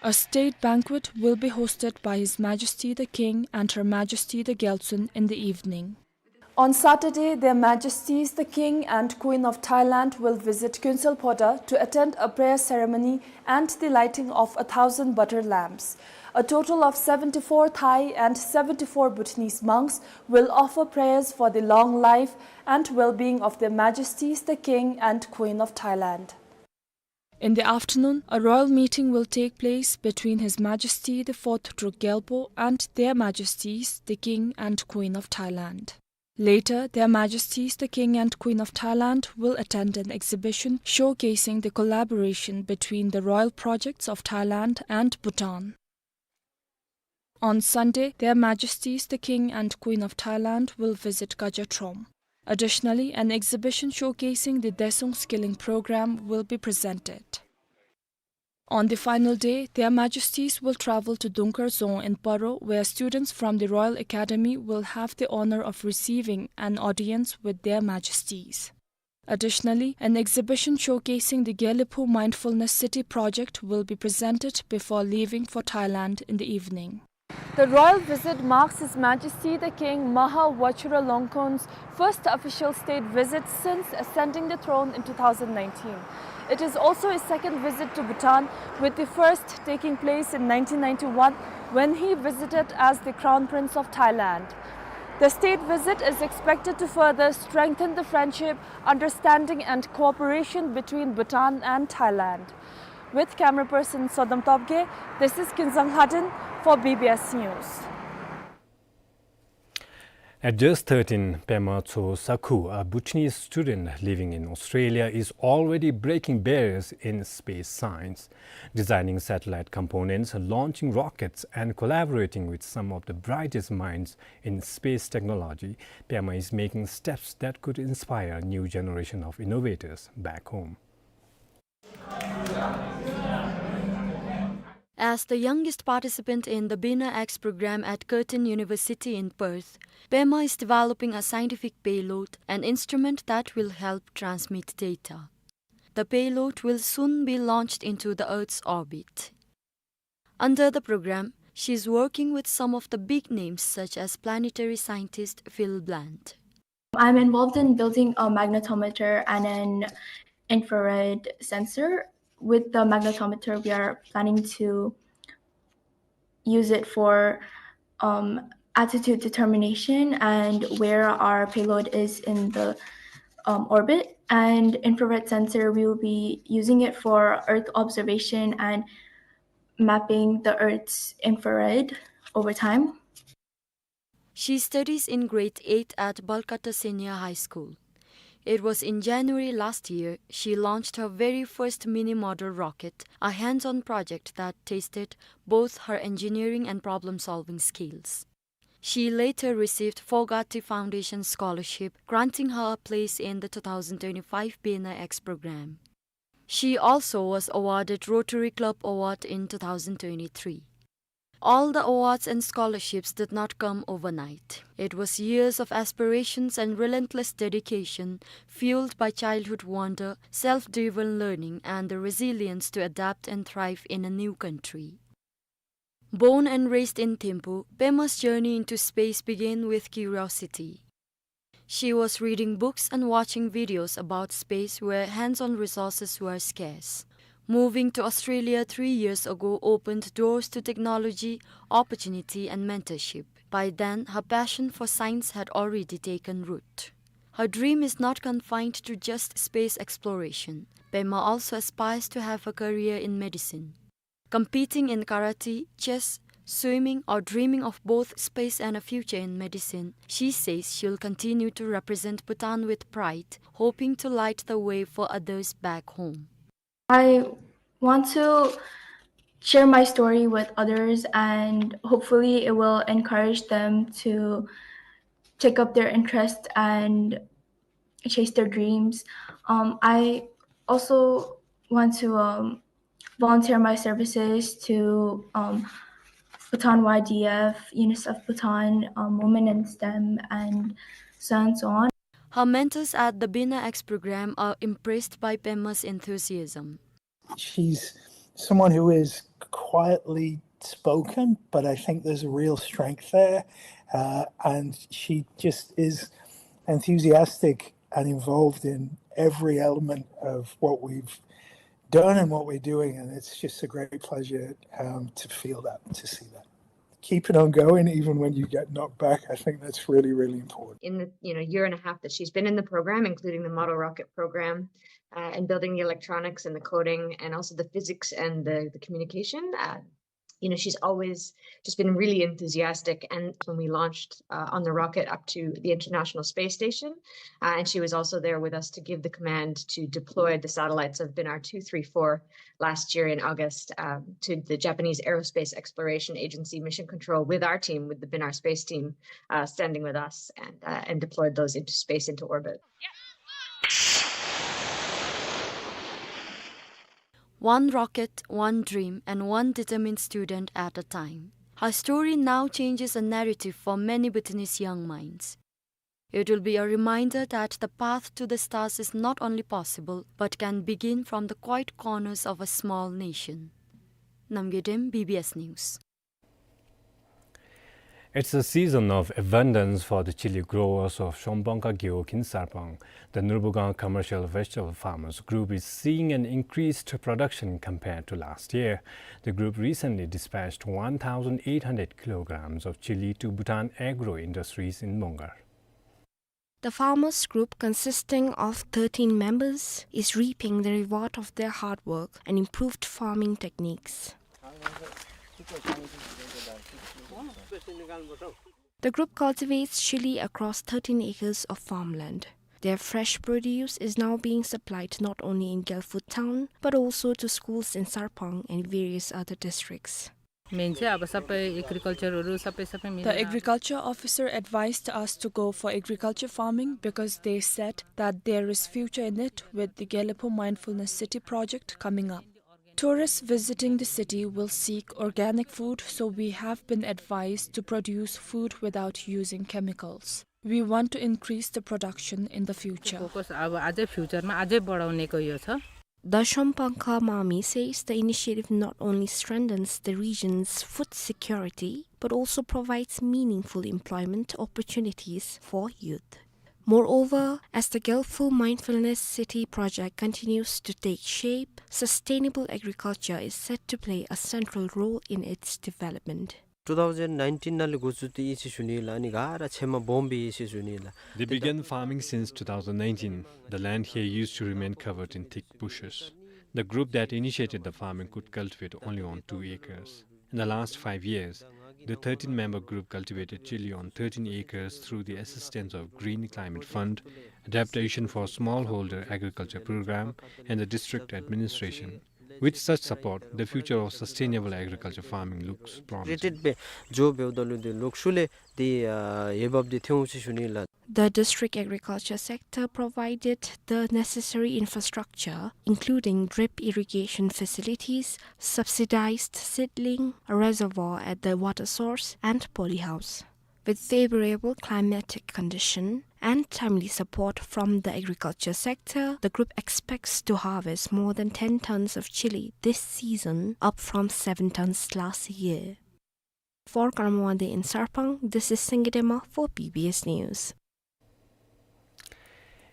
A state banquet will be hosted by His Majesty the King and Her Majesty the Gyaltsuen in the evening. On Saturday, Their Majesties the King and Queen of Thailand will visit Kuensel Phota to attend a prayer ceremony and the lighting of a thousand butter lamps. A total of seventy-four Thai and seventy-four Bhutanese monks will offer prayers for the long life and well-being of Their Majesties the King and Queen of Thailand. In the afternoon, a royal meeting will take place between His Majesty the Fourth Druk Gyalpo and Their Majesties the King and Queen of Thailand. Later, Their Majesties the King and Queen of Thailand will attend an exhibition showcasing the collaboration between the royal projects of Thailand and Bhutan. On Sunday, Their Majesties the King and Queen of Thailand will visit Kaja Trom. Additionally, an exhibition showcasing the Daesung Skilling Program will be presented. On the final day, Their Majesties will travel to Dungkar Dzong in Paro, where students from the Royal Academy will have the honor of receiving an audience with Their Majesties. Additionally, an exhibition showcasing the Gelephu Mindfulness City project will be presented before leaving for Thailand in the evening. The royal visit marks His Majesty the King Maha Vajiralongkorn's first official state visit since ascending the throne in two thousand nineteen. It is also his second visit to Bhutan, with the first taking place in nineteen ninety-one when he visited as the Crown Prince of Thailand. The state visit is expected to further strengthen the friendship, understanding and cooperation between Bhutan and Thailand. With camera person Sodam Topge, this is Kinzang Haden for B B S News. At just thirteen, Pema Tso Sakhu, a Bhutanese student living in Australia, is already breaking barriers in space science, designing satellite components, launching rockets, and collaborating with some of the brightest minds in space technology. Pema is making steps that could inspire a new generation of innovators back home. As the youngest participant in the Bina X program at Curtin University in Perth, Pema is developing a scientific payload, an instrument that will help transmit data. The payload will soon be launched into the Earth's orbit. Under the program, she is working with some of the big names such as planetary scientist Phil Bland. I'm involved in building a magnetometer and an infrared sensor. With the magnetometer, we are planning to use it for, um, attitude determination and where our payload is in the, um, orbit. And infrared sensor, we will be using it for Earth observation and mapping the Earth's infrared over time. She studies in grade eight at Balkata Senior High School. It was in January last year she launched her very first mini model rocket, a hands-on project that tested both her engineering and problem-solving skills. She later received Fogarty Foundation scholarship, granting her a place in the two thousand twenty-five Bina X program. She also was awarded Rotary Club Award in two thousand twenty-three. All the awards and scholarships did not come overnight. It was years of aspirations and relentless dedication, fueled by childhood wonder, self-driven learning, and the resilience to adapt and thrive in a new country. Born and raised in Thimphu, Pema's journey into space began with curiosity. She was reading books and watching videos about space where hands-on resources were scarce. Moving to Australia three years ago opened doors to technology, opportunity, and mentorship. By then, her passion for science had already taken root. Her dream is not confined to just space exploration. Pema also aspires to have a career in medicine. Competing in karate, chess, swimming, or dreaming of both space and a future in medicine, she says she'll continue to represent Bhutan with pride, hoping to light the way for others back home. I want to share my story with others, and hopefully it will encourage them to take up their interest and chase their dreams. Um, I also want to, um, volunteer my services to, um, Bhutan Y D F, UNICEF Bhutan, um, Women in STEM, and so on and so on. Her mentors at the Bina X program are impressed by Pema's enthusiasm. She's someone who is quietly spoken, but I think there's a real strength there. Uh, and she just is enthusiastic and involved in every element of what we've done and what we're doing. And it's just a great pleasure, um, to feel that, to see that. Keep it on going, even when you get knocked back. I think that's really, really important. In the, you know, year and a half that she's been in the program, including the model rocket program, uh, and building the electronics and the coding and also the physics and the, the communication, uh, you know, she's always just been really enthusiastic. And when we launched, uh, on the rocket up to the International Space Station, uh, and she was also there with us to give the command to deploy the satellites of Binar two three four last year in August, um, to the Japanese Aerospace Exploration Agency Mission Control with our team, with the Binar space team, uh, standing with us, and, uh, and deployed those into space, into orbit. One rocket, one dream, and one determined student at a time. Her story now changes a narrative for many Bhutanese young minds. It will be a reminder that the path to the stars is not only possible, but can begin from the quiet corners of a small nation. Namgay Dem, B B S News. It's a season of abundance for the chili growers of Shomphangkha Gewog in Sarpang. The Nurbugong Commercial Vegetable Farmers Group is seeing an increased production compared to last year. The group recently dispatched one thousand eight hundred kilograms of chili to Bhutan Agro Industries in Mongar. The farmers group, consisting of thirteen members, is reaping the reward of their hard work and improved farming techniques. The group cultivates chili across thirteen acres of farmland. Their fresh produce is now being supplied not only in Gyalfu town, but also to schools in Sarpang and various other districts. Main चाहिँ अब सबै एग्रिकल्चरहरू सबै सबै मिलेर। The agriculture officer advised us to go for agriculture farming because they said that there is future in it with the Gyalfu Mindfulness City project coming up. Tourists visiting the city will seek organic food, so we have been advised to produce food without using chemicals. We want to increase the production in the future. Focus अब अझै फ्युचरमा अझै बढाउनेको यो छ। The Shomphangkha Mami says the initiative not only strengthens the region's food security, but also provides meaningful employment opportunities for youth. Moreover, as the Gyalfu Mindfulness City project continues to take shape, sustainable agriculture is set to play a central role in its development. Two thousand nineteen ནང་ལས་འགོ་བཙུགས་ཏེ་ཨིན་ཅི་ཞུ་ནི་ལགས། ཨ་ནི་ག་ར་ཕྱེ་མ་སྦོམ་སྦེ་ཨིན་ཅི་ཞུ་ནི་ལགས། They began farming since two thousand nineteen. The land here used to remain covered in thick bushes. The group that initiated the farming could cultivate only on two acres. In the last five years, the thirteen-member group cultivated chili on thirteen acres through the assistance of Green Climate Fund, Adaptation for Smallholder Agriculture Program, and the district administration. With such support, the future of sustainable agriculture farming looks promising. Created बे जो बेउ दलु दे लोकसुले दे, अ, ये बाब दे थे उ सी सुनी ला। The district agriculture sector provided the necessary infrastructure, including drip irrigation facilities, subsidized seedling, a reservoir at the water source, and polyhouse. With favorable climatic condition and timely support from the agriculture sector, the group expects to harvest more than ten tons of chili this season, up from seven tons last year. For Karma Wangdi in Sarpang, this is Singye Dema for B B S News.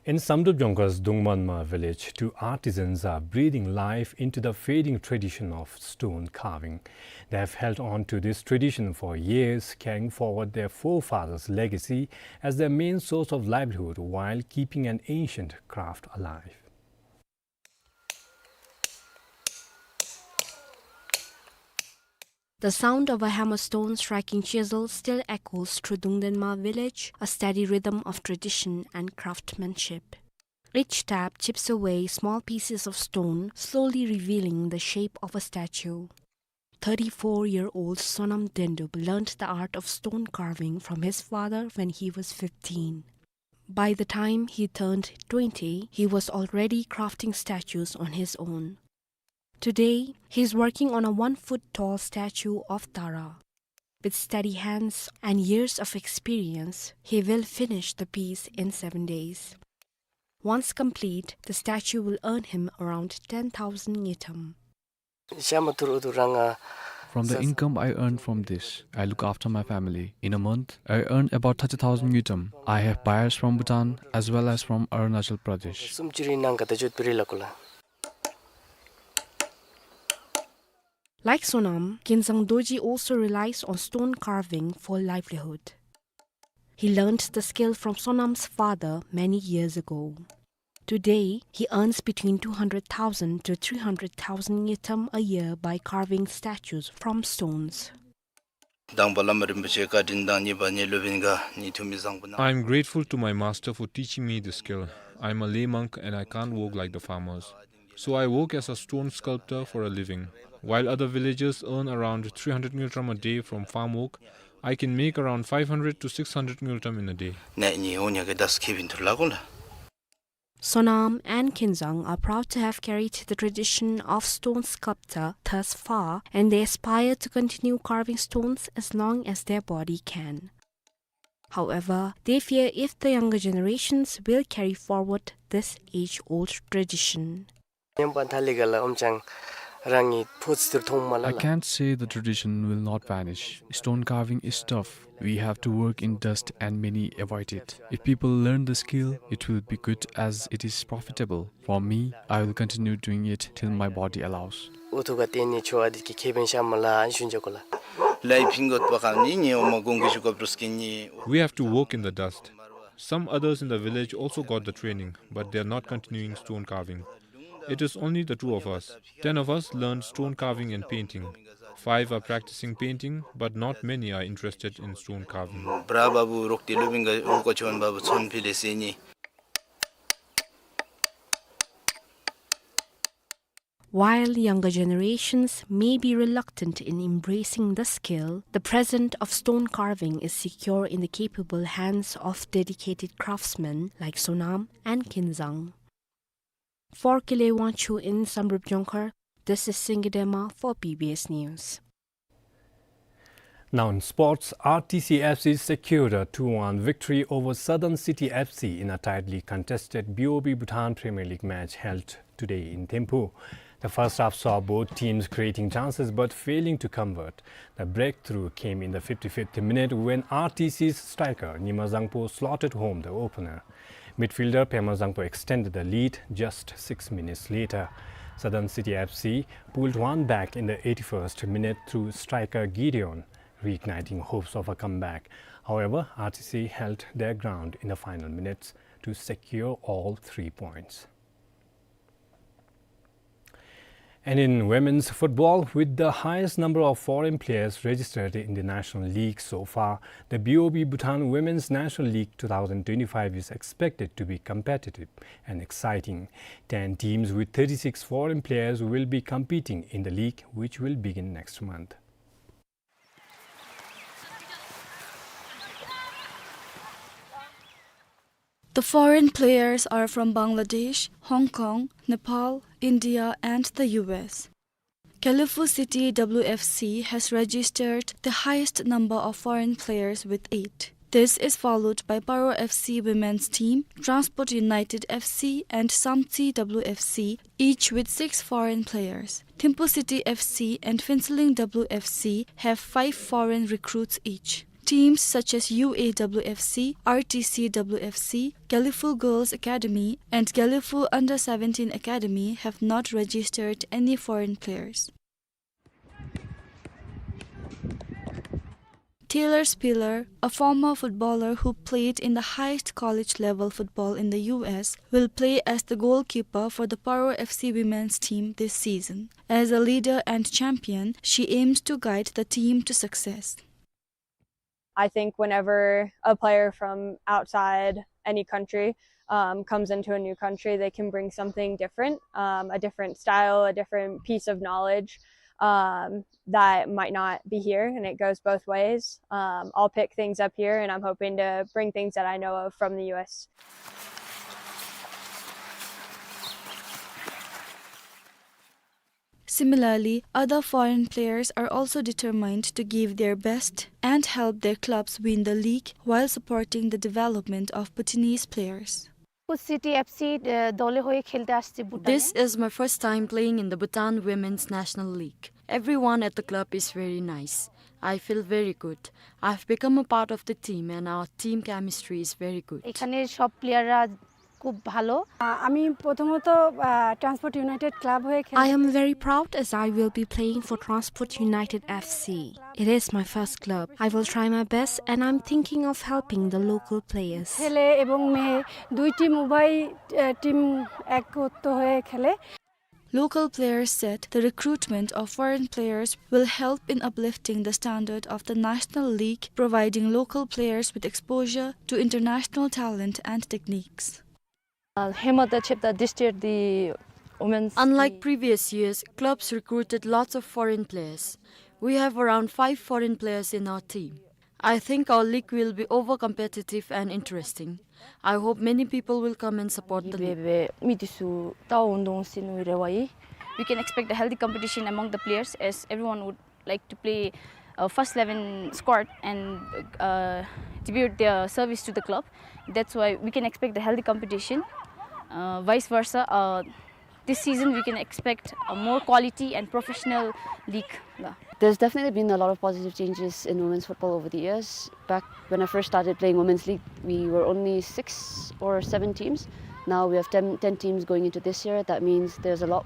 In Samdrup Jongkar's Dungmanma village, two artisans are breathing life into the fading tradition of stone carving. They have held on to this tradition for years, carrying forward their forefathers' legacy as their main source of livelihood while keeping an ancient craft alive. The sound of a hammer stone striking chisel still echoes through Dungdenma village, a steady rhythm of tradition and craftsmanship. Each tap chips away small pieces of stone, slowly revealing the shape of a statue. thirty-four-year-old Sonam Dendup learned the art of stone carving from his father when he was fifteen. By the time he turned twenty, he was already crafting statues on his own. Today, he is working on a one-foot-tall statue of Tara. With steady hands and years of experience, he will finish the piece in seven days. Once complete, the statue will earn him around ten thousand ngultrum. From the income I earn from this, I look after my family. In a month, I earn about thirty thousand ngultrum. I have buyers from Bhutan as well as from Arunachal Pradesh. Like Sonam, Kinzang Dorji also relies on stone carving for livelihood. He learned the skill from Sonam's father many years ago. Today, he earns between two hundred thousand to three hundred thousand ngultrum a year by carving statues from stones. དང་པ་བླ་མ་རིན་པོ་ཆེ་བཀའ་དྲིན་དང་གཉིས་པ་ནི་སློབ་དཔོན་ག་ནི་ཐུགས་མི་བཟང་པོ་གནང་། I am grateful to my master for teaching me the skill. I am a lay monk and I can't work like the farmers. So I work as a stone sculptor for a living. While other villagers earn around three hundred ngultrum a day from farm work, I can make around five hundred to six hundred ngultrum in a day. ནས་ནི་འོ་ཉ་གི་དས་ཁེ་བིན་ཐུར་ལ་གོ་ལ། Sonam and Kinzang are proud to have carried the tradition of stone sculpture thus far, and they aspire to continue carving stones as long as their body can. However, they fear if the younger generations will carry forward this age-old tradition. ཉམས་པ་ཐ་ལི་ག་ལ་ཨོམ་ཅང་རང་གི་ཕོ་ཚི་ཐུར་ཐོང་མ་ལ་ལ། I can't say the tradition will not vanish. Stone carving is tough. We have to work in dust and many avoid it. If people learn the skill, it will be good as it is profitable. For me, I will continue doing it till my body allows. ཨུ་ཐུ་ག་ཏེ་ནི་ཆོ་ཨ་དི་ཀི་ཁེ་བེན་ཤ་མ་ལ་ཨན་ཤུན་ཇ་གོ་ལ། ལའི་ཕིང་གོ་པ་ཁ་ནི་ཉི་ཨོ་མ་གོང་གི་ཤུ་གོ་པྲོ་སྐིན་ནི། We have to work in the dust. Some others in the village also got the training, but they are not continuing stone carving. It is only the two of us. Ten of us learned stone carving and painting. Five are practicing painting, but not many are interested in stone carving. བྲ་བ་བུ་རོག་ཏི་ལུ་བིང་ག་ཨུ་ཀོ་ཆོན་བ་བུ་ཚོན་ཕི་ལེ་སེ་ནི། While younger generations may be reluctant in embracing the skill, the present of stone carving is secure in the capable hands of dedicated craftsmen like Sonam and Kinzang. For Kile Wangchuk in Samdrup Jongkhar, this is Singye Dema for B B S News. Now in sports, R T C F C secured a two one victory over Southern City F C in a tightly contested B O B Bhutan Premier League match held today in Thimphu. The first half saw both teams creating chances but failing to convert. The breakthrough came in the fifty-fifth minute when R T C's striker Nyima Zangpo slotted home the opener. Midfielder Pema Zangpo extended the lead just six minutes later. Southern City F C pulled one back in the eighty-first minute through striker Gideon, reigniting hopes of a comeback. However, R T C held their ground in the final minutes to secure all three points. And in women's football, with the highest number of foreign players registered in the National League so far, the B O B Bhutan Women's National League two thousand twenty-five is expected to be competitive and exciting. Ten teams with thirty-six foreign players will be competing in the league, which will begin next month. The foreign players are from Bangladesh, Hong Kong, Nepal, India, and the U S. Gelephu City W F C has registered the highest number of foreign players with eight. This is followed by Paro F C women's team, Transport United F C, and Samtse W F C, each with six foreign players. Thimphu City F C and Phuentsholing W F C have five foreign recruits each. Teams such as U A W F C, R T C W F C, Gelephu Girls Academy, and Gelephu Under Seventeen Academy have not registered any foreign players. Taylor Spiller, a former footballer who played in the highest college level football in the U S, will play as the goalkeeper for the Paro F C women's team this season. As a leader and champion, she aims to guide the team to success. I think whenever a player from outside any country, um, comes into a new country, they can bring something different, um, a different style, a different piece of knowledge. um, that might not be here, and it goes both ways. Um, I'll pick things up here, and I'm hoping to bring things that I know of from the U S. Similarly, other foreign players are also determined to give their best and help their clubs win the league while supporting the development of Bhutanese players. City F, C, দলে হয়ে খেলতে আসছি ভুটানে। This is my first time playing in the Bhutan Women's National League. Everyone at the club is very nice. I feel very good. I've become a part of the team and our team chemistry is very good. এখানে সব প্লেয়াররা খুব ভালো। আহ, আমি প্রথমত, আহ, transport United club হয়ে খেলতে I am very proud as I will be playing for Transport United F C. It is my first club. I will try my best and I'm thinking of helping the local players. ছেলে এবং মেয়ে দুই টিম উভয়, আহ, টিম একত্র হয়ে খেলে। Local players said the recruitment of foreign players will help in uplifting the standard of the National League, providing local players with exposure to international talent and techniques. Uh, ཧེ་མ་དང་ཕྱདཔ་ད་this year the women's Unlike previous years, clubs recruited lots of foreign players. We have around five foreign players in our team. I think our league will be over competitive and interesting. I hope many people will come and support the league. སྦེ་མི་འདི་ཚུ་ད་འུན་ལྡོང་ཟེར་ནི་རེ་བ་ཡོད། We can expect a healthy competition among the players as everyone would like to play a first eleven squad and, uh, debut their service to the club. That's why we can expect a healthy competition. Uh, vice versa, uh, this season we can expect a more quality and professional league. There's definitely been a lot of positive changes in women's football over the years. Back when I first started playing women's league, we were only six or seven teams. Now we have ten, ten teams going into this year. That means there's a lot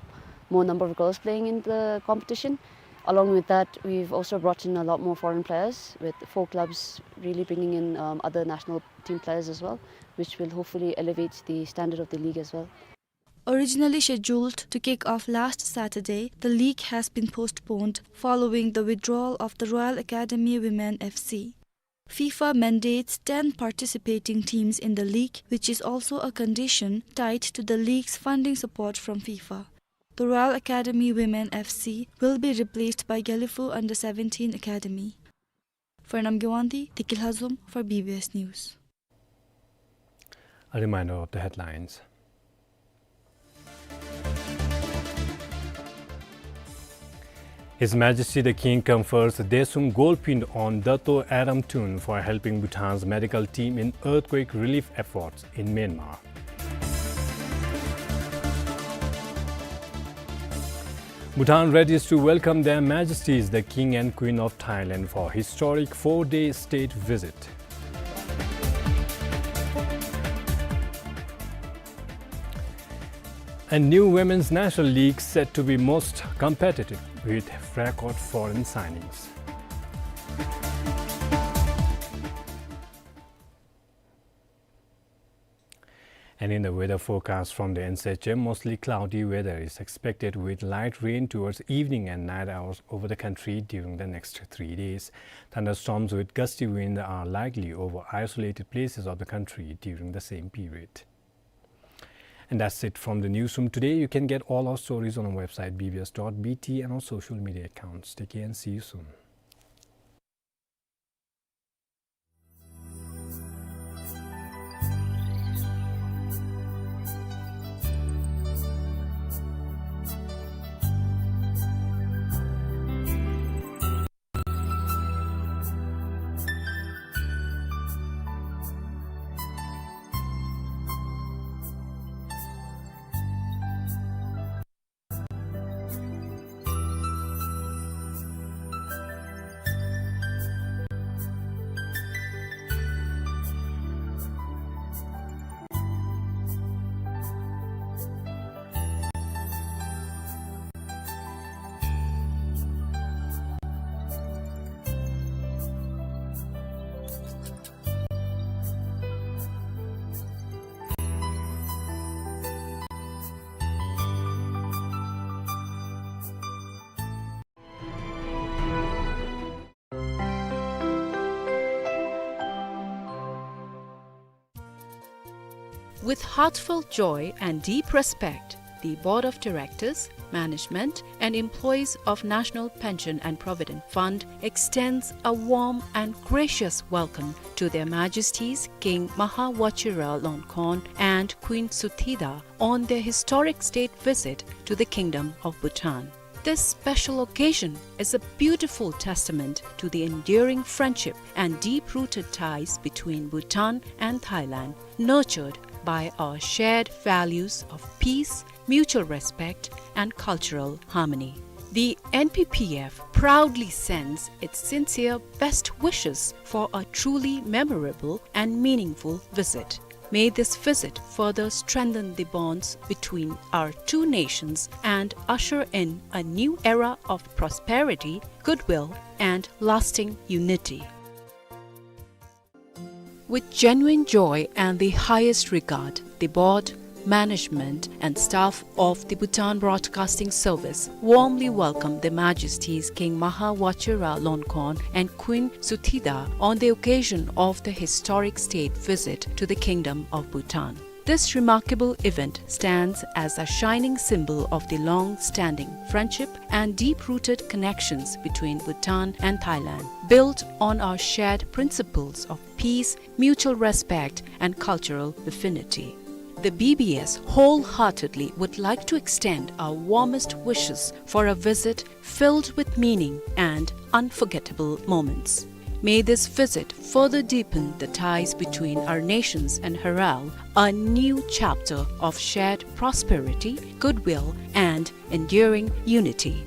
more number of girls playing in the competition. Along with that, we've also brought in a lot more foreign players, with four clubs really bringing in, um, other national team players as well, which will hopefully elevate the standard of the league as well. Originally scheduled to kick off last Saturday, the league has been postponed following the withdrawal of the Royal Academy Women F C. FIFA mandates ten participating teams in the league, which is also a condition tied to the league's funding support from FIFA. The Royal Academy Women F C will be replaced by Gelephu Under seventeen Academy. For Namgay Wangdi, Deki Lhazom for B B S News. A reminder of the headlines. His Majesty the King confers Desum Golpin on Dato Adam Tun for helping Bhutan's medical team in earthquake relief efforts in Myanmar. Bhutan readies to welcome Their Majesties the King and Queen of Thailand for historic four-day state visit. A new Women's National League set to be most competitive with record foreign signings. And in the weather forecast from the N S H M, mostly cloudy weather is expected with light rain towards evening and night hours over the country during the next three days. Thunderstorms with gusty wind are likely over isolated places of the country during the same period. And that's it from the newsroom today. You can get all our stories on our website B B S dot B T and on social media accounts. Take care and see you soon. With heartfelt joy and deep respect, the Board of Directors Management and employees of National Pension and Provident Fund extends a warm and gracious welcome to Their Majesties King Maha Vajiralongkorn and Queen Suthida on their historic state visit to the Kingdom of Bhutan. This special occasion is a beautiful testament to the enduring friendship and deep-rooted ties between Bhutan and Thailand, nurtured by our shared values of peace, mutual respect, and cultural harmony. The N P P F proudly sends its sincere best wishes for a truly memorable and meaningful visit. May this visit further strengthen the bonds between our two nations and usher in a new era of prosperity, goodwill, and lasting unity. With genuine joy and the highest regard, the board, management, and staff of the Bhutan Broadcasting Service warmly welcome Their Majesties King Maha Vajiralongkorn and Queen Suthida on the occasion of the historic state visit to the Kingdom of Bhutan. This remarkable event stands as a shining symbol of the long-standing friendship and deep-rooted connections between Bhutan and Thailand, built on our shared principles of peace, mutual respect, and cultural affinity. The B B S wholeheartedly would like to extend our warmest wishes for a visit filled with meaning and unforgettable moments. May this visit further deepen the ties between our nations and herald a new chapter of shared prosperity, goodwill, and enduring unity.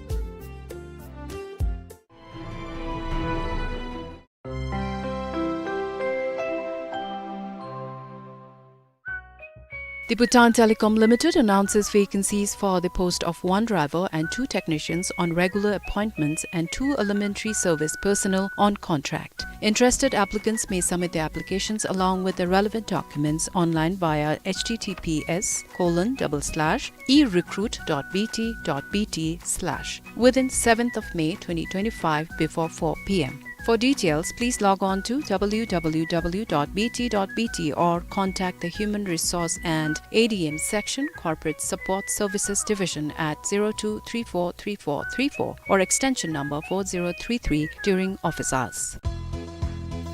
The Bhutan Telecom Limited announces vacancies for the post of one driver and two technicians on regular appointments and two elementary service personnel on contract. Interested applicants may submit their applications along with the relevant documents online via H T T P S colon double slash e recruit dot B T dot B T slash within seventh of May twenty twenty-five before four P M. For details, please log on to W W W dot B T dot B T or contact the Human Resource and A D M Section, Corporate Support Services Division at zero two three four three four three four or extension number four zero three three during office hours.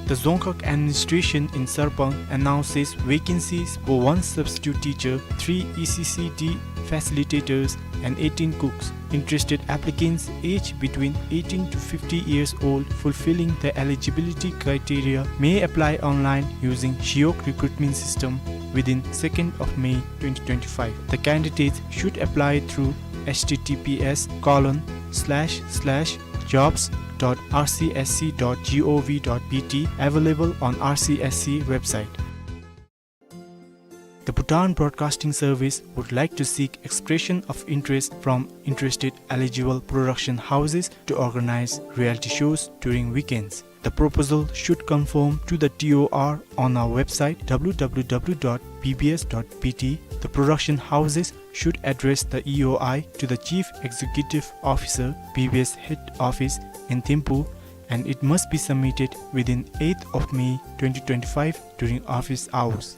The Dzongkhag administration in Sarpang announces vacancies for one substitute teacher, three E C C D facilitators, and eighteen cooks. Interested applicants aged between eighteen to fifty years old fulfilling the eligibility criteria may apply online using Shiok recruitment system within second of May twenty twenty-five. The candidates should apply through H T T P S colon slash slash jobs dot R C S C dot G O V dot B T, available on R C S C website. The Bhutan Broadcasting Service would like to seek expression of interest from interested eligible production houses to organize reality shows during weekends. The proposal should conform to the T O R on our website W W W dot B B S dot B T. The production houses should address the E O I to the Chief Executive Officer, B B S Head Office in Thimphu, and it must be submitted within eighth of May twenty twenty-five during office hours.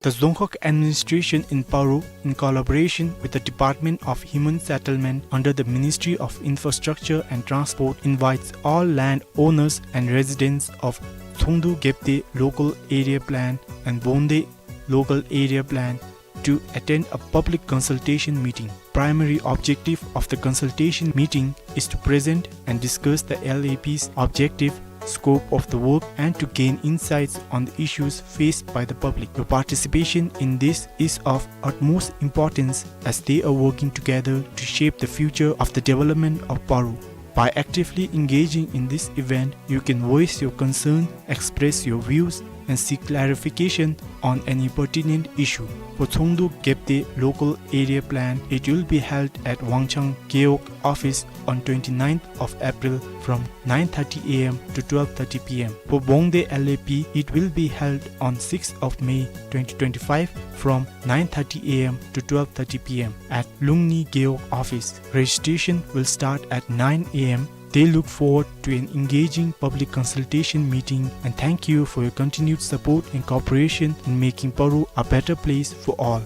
The Dzongkhag administration in Paro, in collaboration with the Department of Human Settlement under the Ministry of Infrastructure and Transport, invites all land owners and residents of Tsongdu Gebde Local Area Plan and Bongde Local Area Plan to attend a public consultation meeting. Primary objective of the consultation meeting is to present and discuss the L A P's objective, scope of the work, and to gain insights on the issues faced by the public. Your participation in this is of utmost importance as they are working together to shape the future of the development of Paro. By actively engaging in this event, you can voice your concern, express your views, and seek clarification on any pertinent issue. For Tsongdu Gebde Local Area Plan, it will be held at Wangchang Gewog office on twenty-ninth of April from nine thirty A M to twelve thirty P M. For Bongde L A P, it will be held on sixth of May twenty twenty-five from nine thirty A M to twelve thirty P M at Lungni Gewog office. Registration will start at nine A M. They look forward to an engaging public consultation meeting and thank you for your continued support and cooperation in making Paro a better place for all.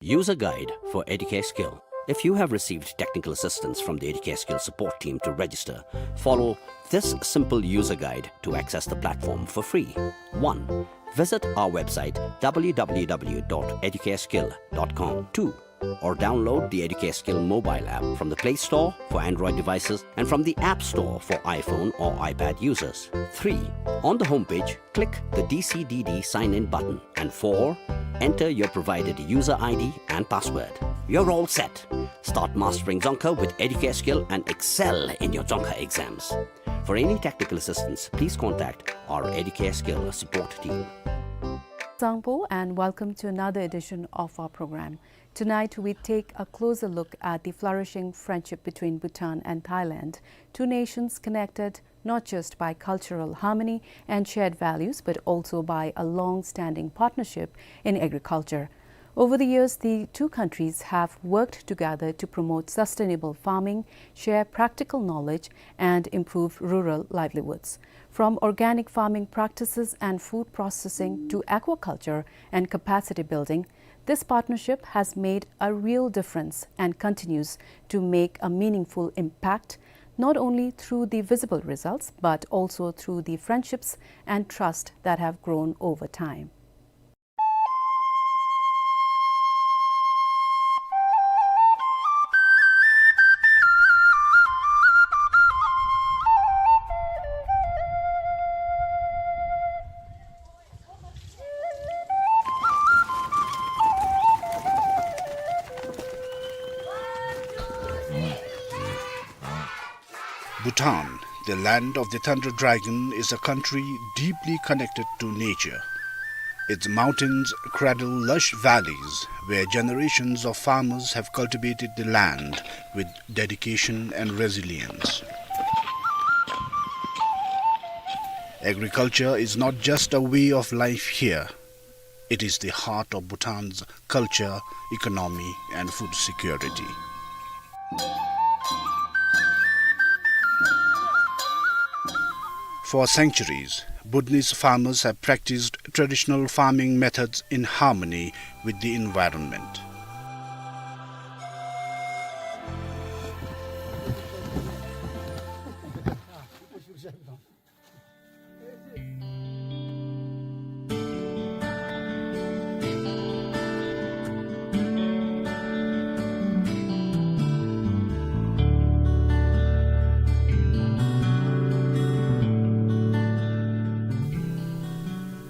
User guide for Educare Skill. If you have received technical assistance from the Educare Skill support team to register, follow this simple user guide to access the platform for free. One, visit our website w w w dot educareskill dot com. Two, or download the Educare Skill mobile app from the Play Store for Android devices and from the App Store for iPhone or iPad users. Three, on the homepage, click the D C D D sign-in button. And four, enter your provided user I D and password. You're all set. Start mastering Dzongkha with Educare Skill and excel in your Dzongkha exams. For any technical assistance, please contact our Educare Skill support team. Sangpo, and welcome to another edition of our program. Tonight, we take a closer look at the flourishing friendship between Bhutan and Thailand, two nations connected not just by cultural harmony and shared values, but also by a long-standing partnership in agriculture. Over the years, the two countries have worked together to promote sustainable farming, share practical knowledge, and improve rural livelihoods. From organic farming practices and food processing to aquaculture and capacity building, this partnership has made a real difference and continues to make a meaningful impact, not only through the visible results, but also through the friendships and trust that have grown over time. Bhutan, the land of the thunder dragon, is a country deeply connected to nature. Its mountains cradle lush valleys where generations of farmers have cultivated the land with dedication and resilience. Agriculture is not just a way of life here, it is the heart of Bhutan's culture, economy, and food security. For centuries, Bhutanese farmers have practiced traditional farming methods in harmony with the environment.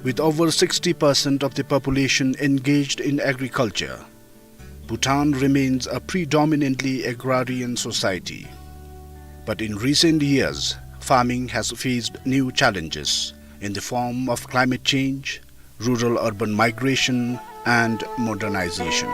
With over sixty percent of the population engaged in agriculture, Bhutan remains a predominantly agrarian society. But in recent years, farming has faced new challenges in the form of climate change, rural-urban migration, and modernization.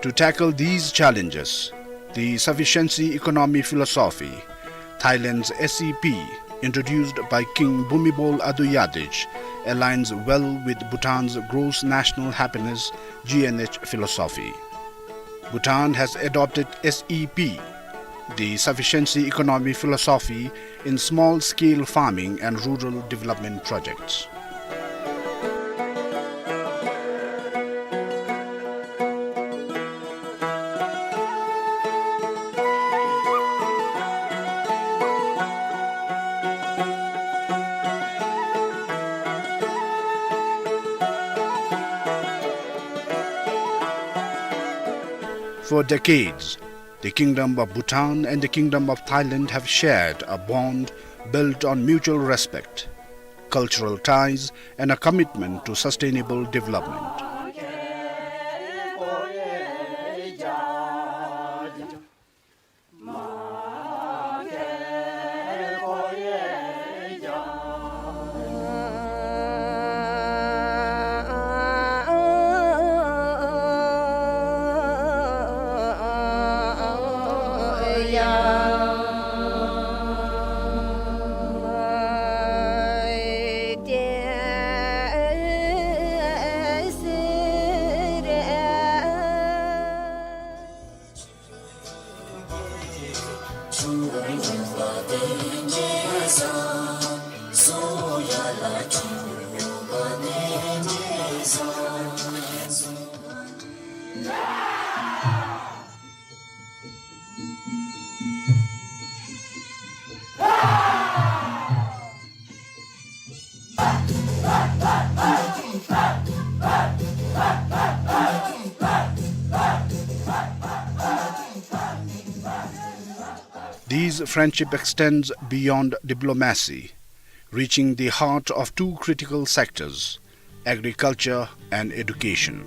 To tackle these challenges, the sufficiency economy philosophy, Thailand's S E P, introduced by King Bhumibol Adulyadej, aligns well with Bhutan's gross national happiness, G N H, philosophy. Bhutan has adopted S E P, the sufficiency economy philosophy, in small-scale farming and rural development projects. For decades, the Kingdom of Bhutan and the Kingdom of Thailand have shared a bond built on mutual respect, cultural ties, and a commitment to sustainable development. This friendship extends beyond diplomacy, reaching the heart of two critical sectors, agriculture and education.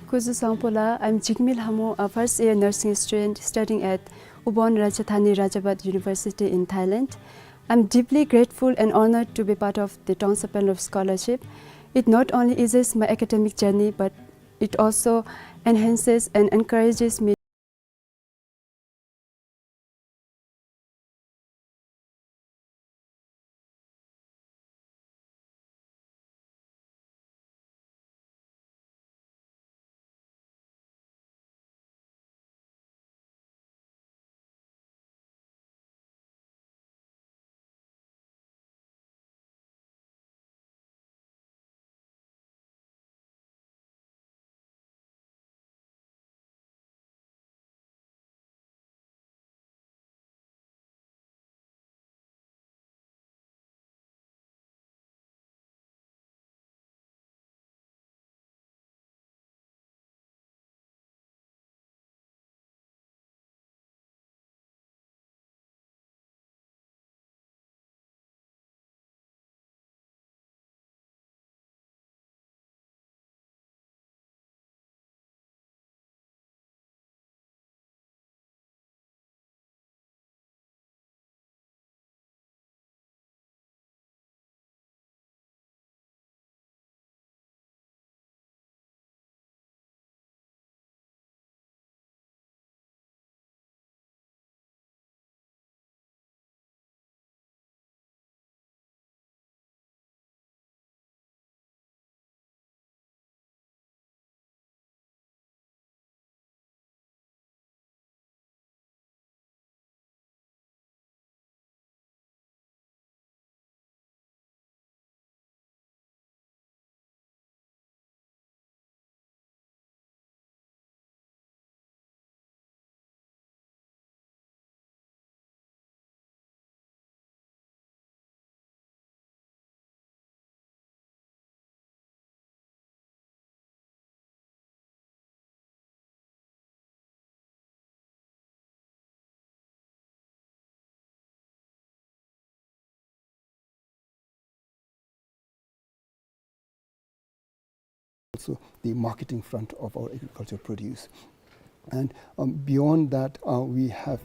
Kuzuzangpo la, I'm Jigme Lhamo, a first year nursing student studying at Ubon Ratchathani Rajabhat University in Thailand. I'm deeply grateful and honored to be part of the Tongsap Panlop Scholarship. It not only eases my academic journey, but it also enhances and encourages me Also the marketing front of our agriculture produce. And, um, beyond that, uh, we have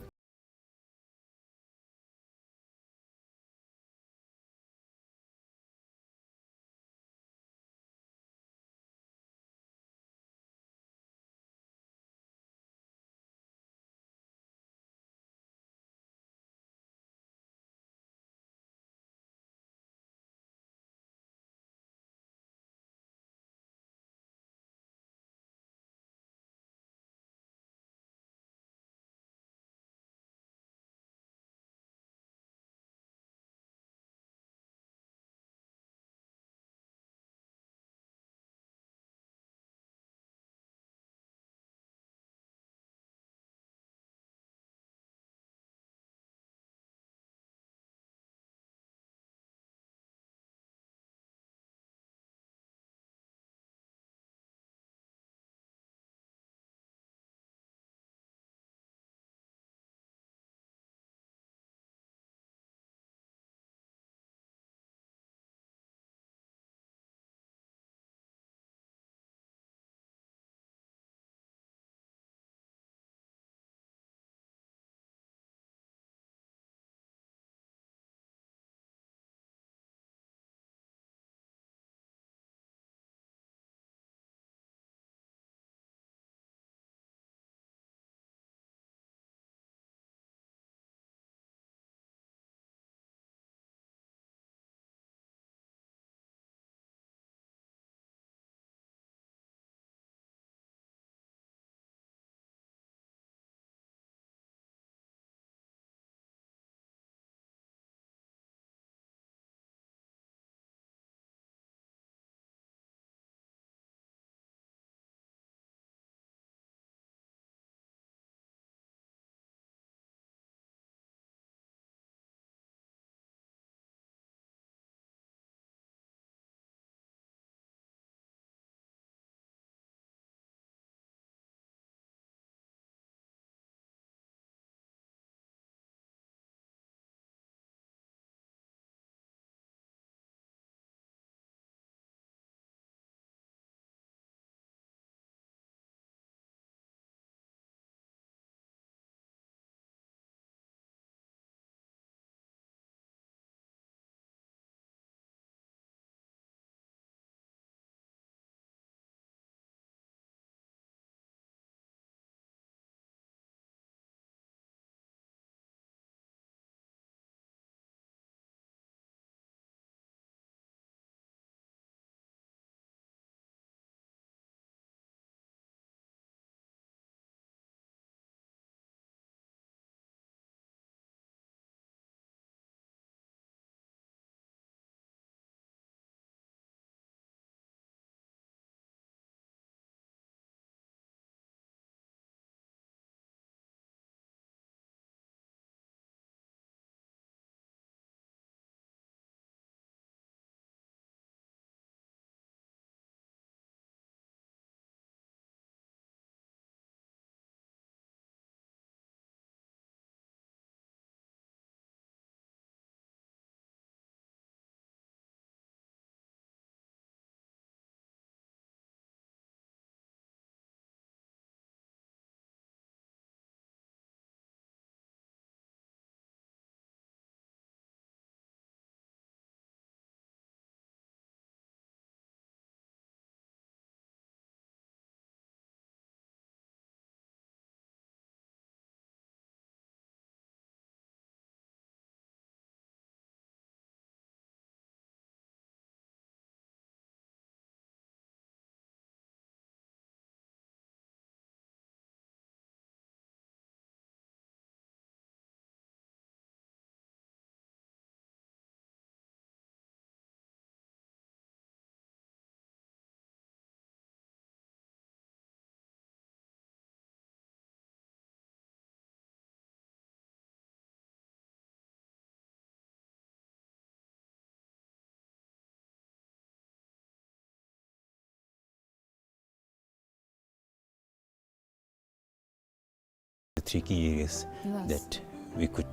three key areas that we could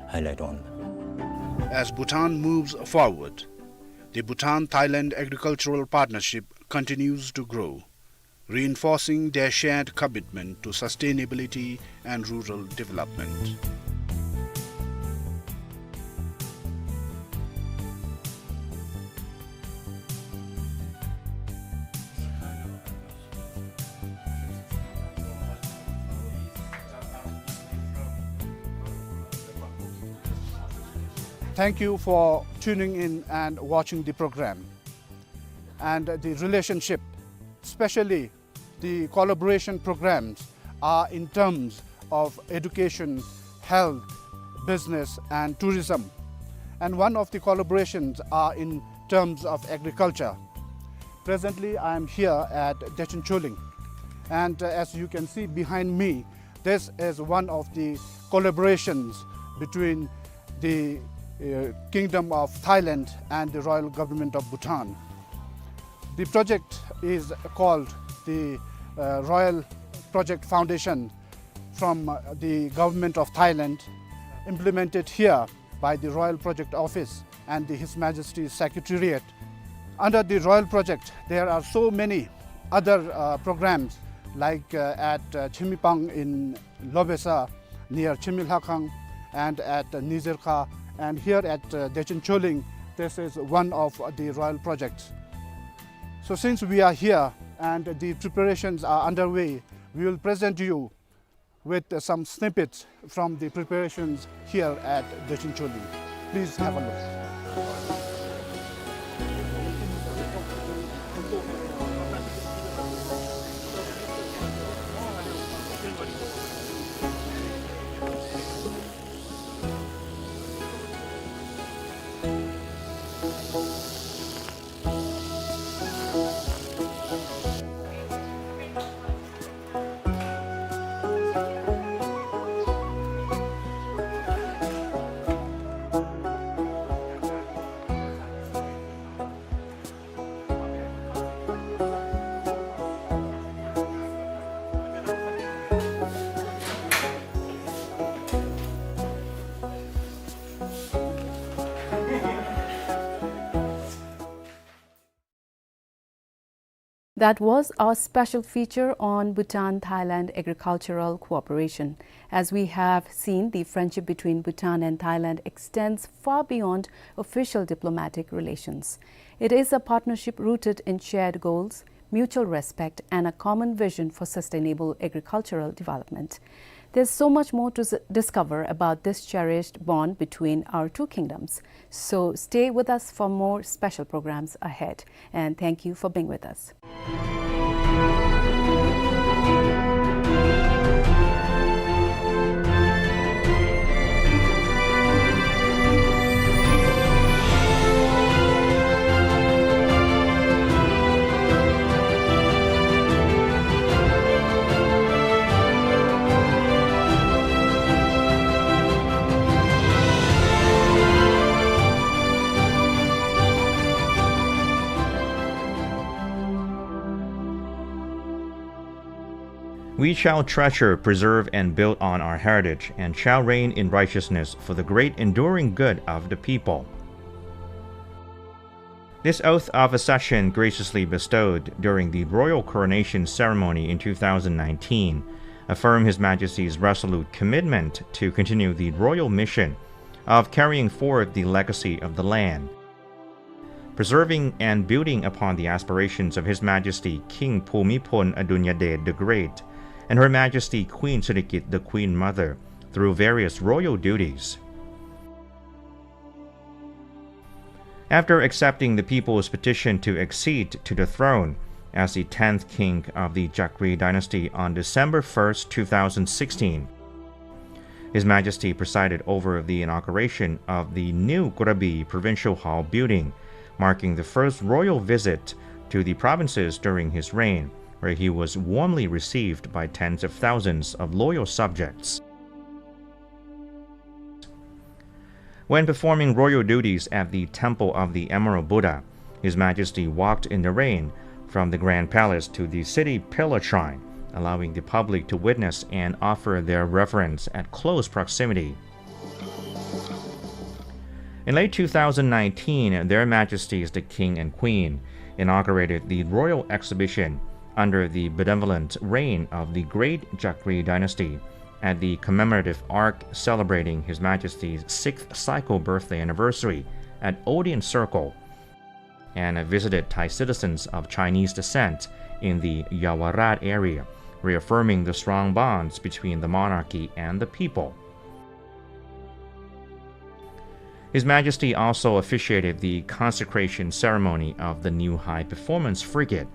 highlight on. As Bhutan moves forward, the Bhutan-Thailand agricultural partnership continues to grow, reinforcing their shared commitment to sustainability and rural development. Thank you for tuning in and watching the program. And the relationship, especially the collaboration programs, are in terms of education, health, business, and tourism. And one of the collaborations are in terms of agriculture. Presently, I am here at Dechen Choling, and, uh, as you can see behind me, this is one of the collaborations between the, uh, Kingdom of Thailand and the Royal Government of Bhutan. The project is called the, uh, Royal Project Foundation from, uh, the Government of Thailand, implemented here by the Royal Project Office and the His Majesty's Secretariat. Under the Royal Project, there are so many other, uh, programs, like, uh, at, uh, Chemipang in Lobesa, near Chemilhakhang, and at, uh, Nizirkha, and here at, uh, Dechen Choling, this is one of the Royal Projects. So since we are here and the preparations are underway, we will present you with, uh, some snippets from the preparations here at Dechen Choling. Please have a look. That was our special feature on Bhutan-Thailand agricultural cooperation. As we have seen, the friendship between Bhutan and Thailand extends far beyond official diplomatic relations. It is a partnership rooted in shared goals, mutual respect, and a common vision for sustainable agricultural development. There's so much more to s-, discover about this cherished bond between our two kingdoms. So stay with us for more special programs ahead. And thank you for being with us. We shall treasure, preserve, and build on our heritage, and shall reign in righteousness for the great enduring good of the people. This oath of accession, graciously bestowed during the royal coronation ceremony in two thousand nineteen, affirm His Majesty's resolute commitment to continue the royal mission of carrying forward the legacy of the land, preserving and building upon the aspirations of His Majesty King Bhumibol Adulyadej the Great and Her Majesty Queen Sirikit, the Queen Mother, through various royal duties. After accepting the people's petition to accede to the throne as the tenth king of the Chakri dynasty on December first, two thousand sixteen, His Majesty presided over the inauguration of the new Krabi Provincial Hall building, marking the first royal visit to the provinces during his reign, where he was warmly received by tens of thousands of loyal subjects. When performing royal duties at the Temple of the Emerald Buddha, His Majesty walked in the rain from the Grand Palace to the city pillar shrine, allowing the public to witness and offer their reverence at close proximity. In late two thousand nineteen, Their Majesties the King and Queen inaugurated the royal exhibition under the benevolent reign of the Great Chakri dynasty at the commemorative arch celebrating His Majesty's sixth cycle birthday anniversary at Odeon Circle, and visited Thai citizens of Chinese descent in the Yaowarat area, reaffirming the strong bonds between the monarchy and the people. His Majesty also officiated the consecration ceremony of the new high-performance frigate,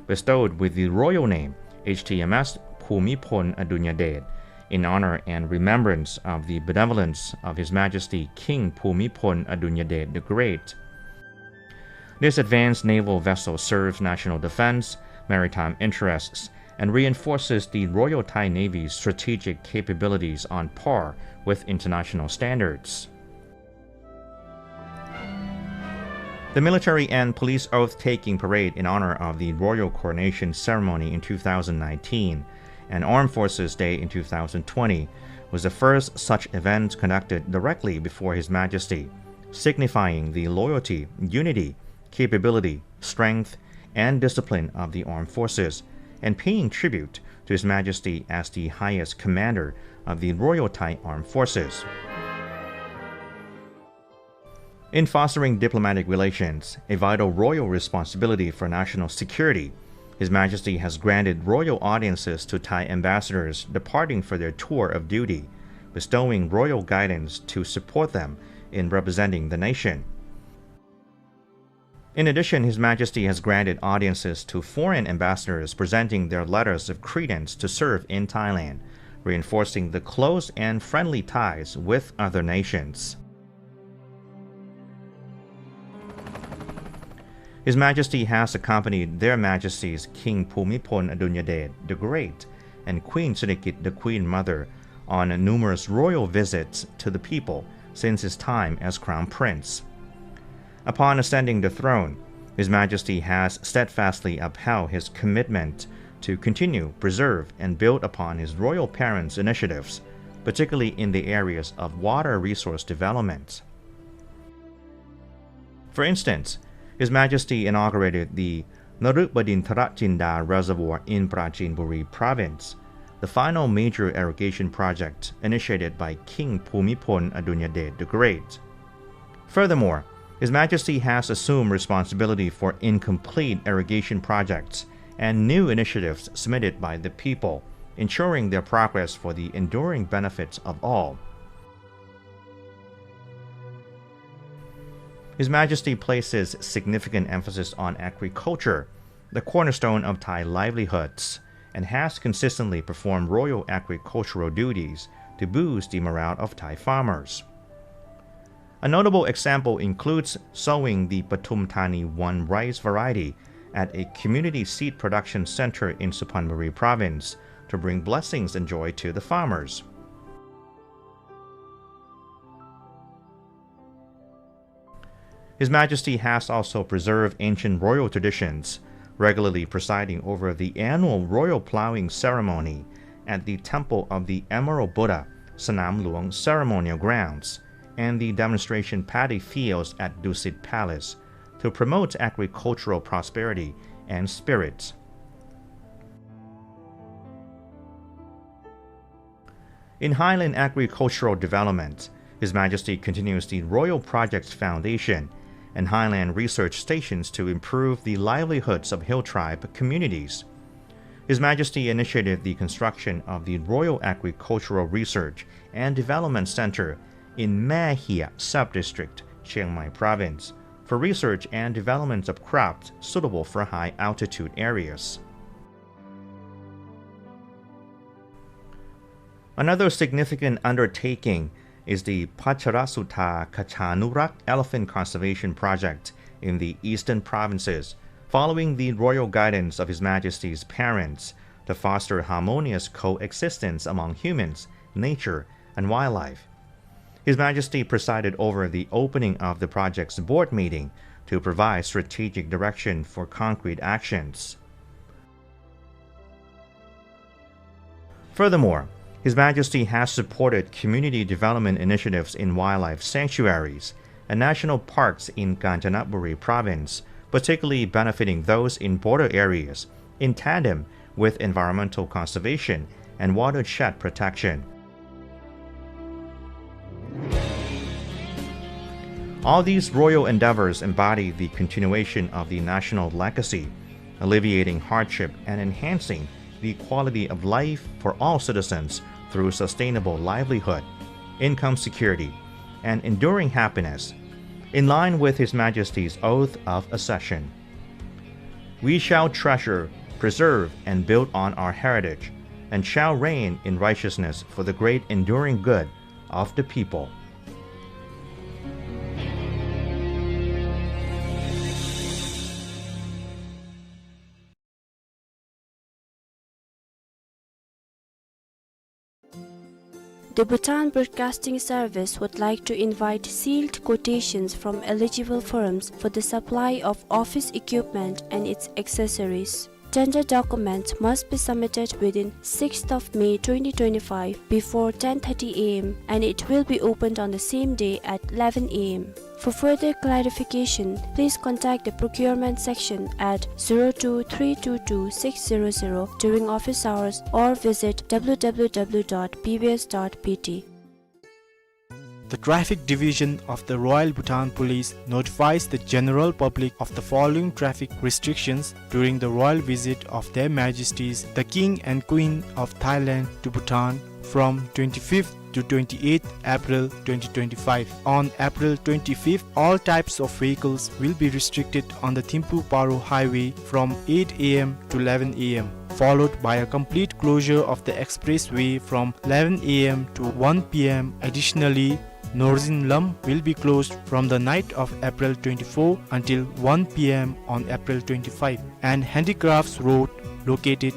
bestowed with the royal name H T M S Bhumibol Adulyadej, in honor and remembrance of the benevolence of His Majesty King Bhumibol Adulyadej the Great. This advanced naval vessel serves national defense, maritime interests, and reinforces the Royal Thai Navy's strategic capabilities on par with international standards. The military and police oath-taking parade in honor of the royal coronation ceremony in two thousand nineteen and Armed Forces Day in two thousand twenty was the first such event conducted directly before His Majesty, signifying the loyalty, unity, capability, strength, and discipline of the armed forces, and paying tribute to His Majesty as the highest commander of the Royal Thai Armed Forces. In fostering diplomatic relations, a vital royal responsibility for national security, His Majesty has granted royal audiences to Thai ambassadors departing for their tour of duty, bestowing royal guidance to support them in representing the nation. In addition, His Majesty has granted audiences to foreign ambassadors presenting their letters of credence to serve in Thailand, reinforcing the close and friendly ties with other nations. His Majesty has accompanied Their Majesties King Bhumibol Adulyadej the Great and Queen Sirikit the Queen Mother on numerous royal visits to the people since his time as Crown Prince. Upon ascending the throne, His Majesty has steadfastly upheld his commitment to continue, preserve, and build upon his royal parents' initiatives, particularly in the areas of water resource development. For instance, His Majesty inaugurated the Narupadinthara Jinda Reservoir in Prachin Buri Province, the final major irrigation project initiated by King Bhumibol Adulyadej the Great. Furthermore, His Majesty has assumed responsibility for incomplete irrigation projects and new initiatives submitted by the people, ensuring their progress for the enduring benefits of all. His Majesty places significant emphasis on agriculture, the cornerstone of Thai livelihoods, and has consistently performed royal agricultural duties to boost the morale of Thai farmers. A notable example includes sowing the Pathum Thani one rice variety at a community seed production center in Suphan Buri province to bring blessings and joy to the farmers. His Majesty has also preserved ancient royal traditions, regularly presiding over the annual royal plowing ceremony at the Temple of the Emerald Buddha, Sanam Luang ceremonial grounds, and the demonstration paddy fields at Dusit Palace to promote agricultural prosperity and spirit. In highland agricultural development, His Majesty continues the Royal Projects Foundation and highland research stations to improve the livelihoods of hill tribe communities. His Majesty initiated the construction of the Royal Agricultural Research and Development Center in Mae Hia Sub-District, Chiang Mai Province, for research and development of crops suitable for high altitude areas. Another significant undertaking is the Pacharasutha Gajanurak Elephant Conservation Project in the eastern provinces, following the royal guidance of His Majesty's parents to foster harmonious coexistence among humans, nature, and wildlife. His Majesty presided over the opening of the project's board meeting to provide strategic direction for concrete actions. Furthermore, His Majesty has supported community development initiatives in wildlife sanctuaries and national parks in Kanchanaburi Province, particularly benefiting those in border areas, in tandem with environmental conservation and watershed protection. All these royal endeavors embody the continuation of the national legacy, alleviating hardship and enhancing the quality of life for all citizens through sustainable livelihood, income security, and enduring happiness, in line with His Majesty's oath of accession. We shall treasure, preserve, and build on our heritage, and shall reign in righteousness for the great enduring good of the people. The Bhutan Broadcasting Service would like to invite sealed quotations from eligible firms for the supply of office equipment and its accessories. Tender documents must be submitted within sixth of May twenty twenty-five before ten thirty A M and it will be opened on the same day at eleven A M. For further clarification, please contact the procurement section at zero two three two two six zero zero during office hours or visit W W W dot B B S dot B T. The Traffic Division of the Royal Bhutan Police notifies the general public of the following traffic restrictions during the royal visit of Their Majesties the King and Queen of Thailand to Bhutan from twenty-fifth to twenty-eighth April twenty twenty-five. On April twenty-fifth, all types of vehicles will be restricted on the Thimphu Paro Highway from eight A M to eleven A M, followed by a complete closure of the expressway from eleven A M to one P M. Additionally, Norzin Lam will be closed from the night of April twenty-four until one P M on April twenty-five, and Handicrafts Road, located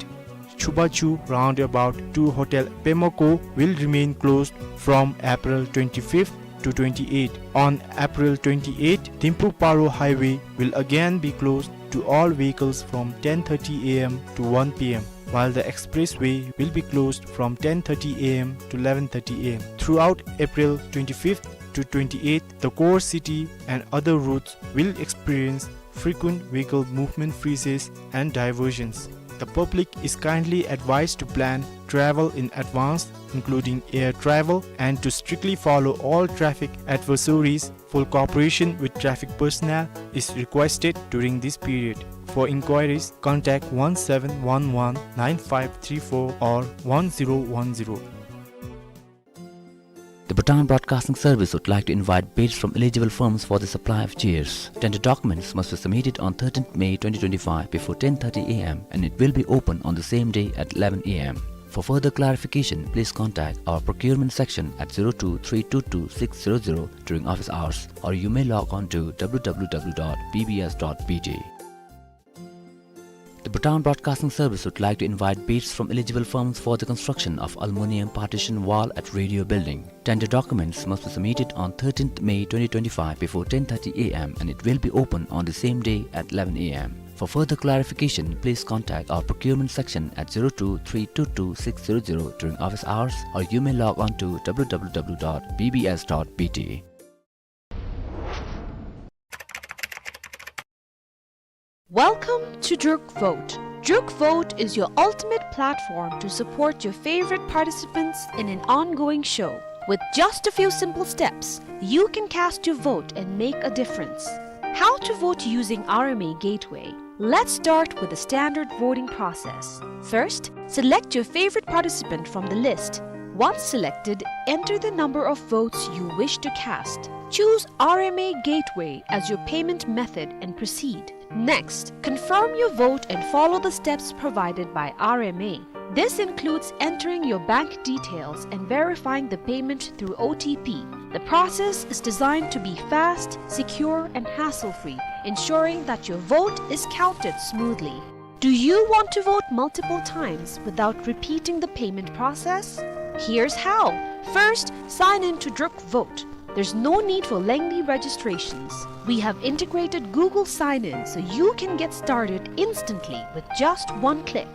Chubachu roundabout to Hotel Pemako, will remain closed from April twenty-fifth to twenty-eighth. On April twenty-eighth, Thimphu Paro Highway will again be closed to all vehicles from ten thirty A M to one P M, while the expressway will be closed from ten thirty A M to eleven thirty A M. Throughout April twenty-fifth to twenty-eighth, the core city and other routes will experience frequent vehicle movement freezes and diversions. The public is kindly advised to plan travel in advance, including air travel, and to strictly follow all traffic advisories. Full cooperation with traffic personnel is requested during this period. For inquiries, contact one seven one one nine five three four or one zero one zero. The Bhutan Broadcasting Service would like to invite bids from eligible firms for the supply of chairs. Tender documents must be submitted on thirteenth May twenty twenty-five before ten thirty A M and it will be open on the same day at eleven A M. For further clarification, please contact our procurement section at zero two three two two six zero zero during office hours, or you may log on to W W W dot B B S dot B T. The Bhutan Broadcasting Service would like to invite bids from eligible firms for the construction of aluminium partition wall at Radio Building. Tender documents must be submitted on thirteenth May twenty twenty-five before ten thirty A M and it will be open on the same day at eleven A M. For further clarification, please contact our procurement section at zero two three two two six zero zero during office hours, or you may log on to W W W dot B B S dot B T. Welcome to Druk Vote. Druk Vote is your ultimate platform to support your favorite participants in an ongoing show. With just a few simple steps, you can cast your vote and make a difference. How to vote using R M A Gateway. Let's start with the standard voting process. First, select your favorite participant from the list. Once selected, enter the number of votes you wish to cast. Choose R M A Gateway as your payment method and proceed. Next, confirm your vote and follow the steps provided by R M A. This includes entering your bank details and verifying the payment through O T P. The process is designed to be fast, secure, and hassle-free, ensuring that your vote is counted smoothly. Do you want to vote multiple times without repeating the payment process? Here's how. First, sign in to Druk Vote. There's no need for lengthy registrations. We have integrated Google Sign-In so you can get started instantly with just one click.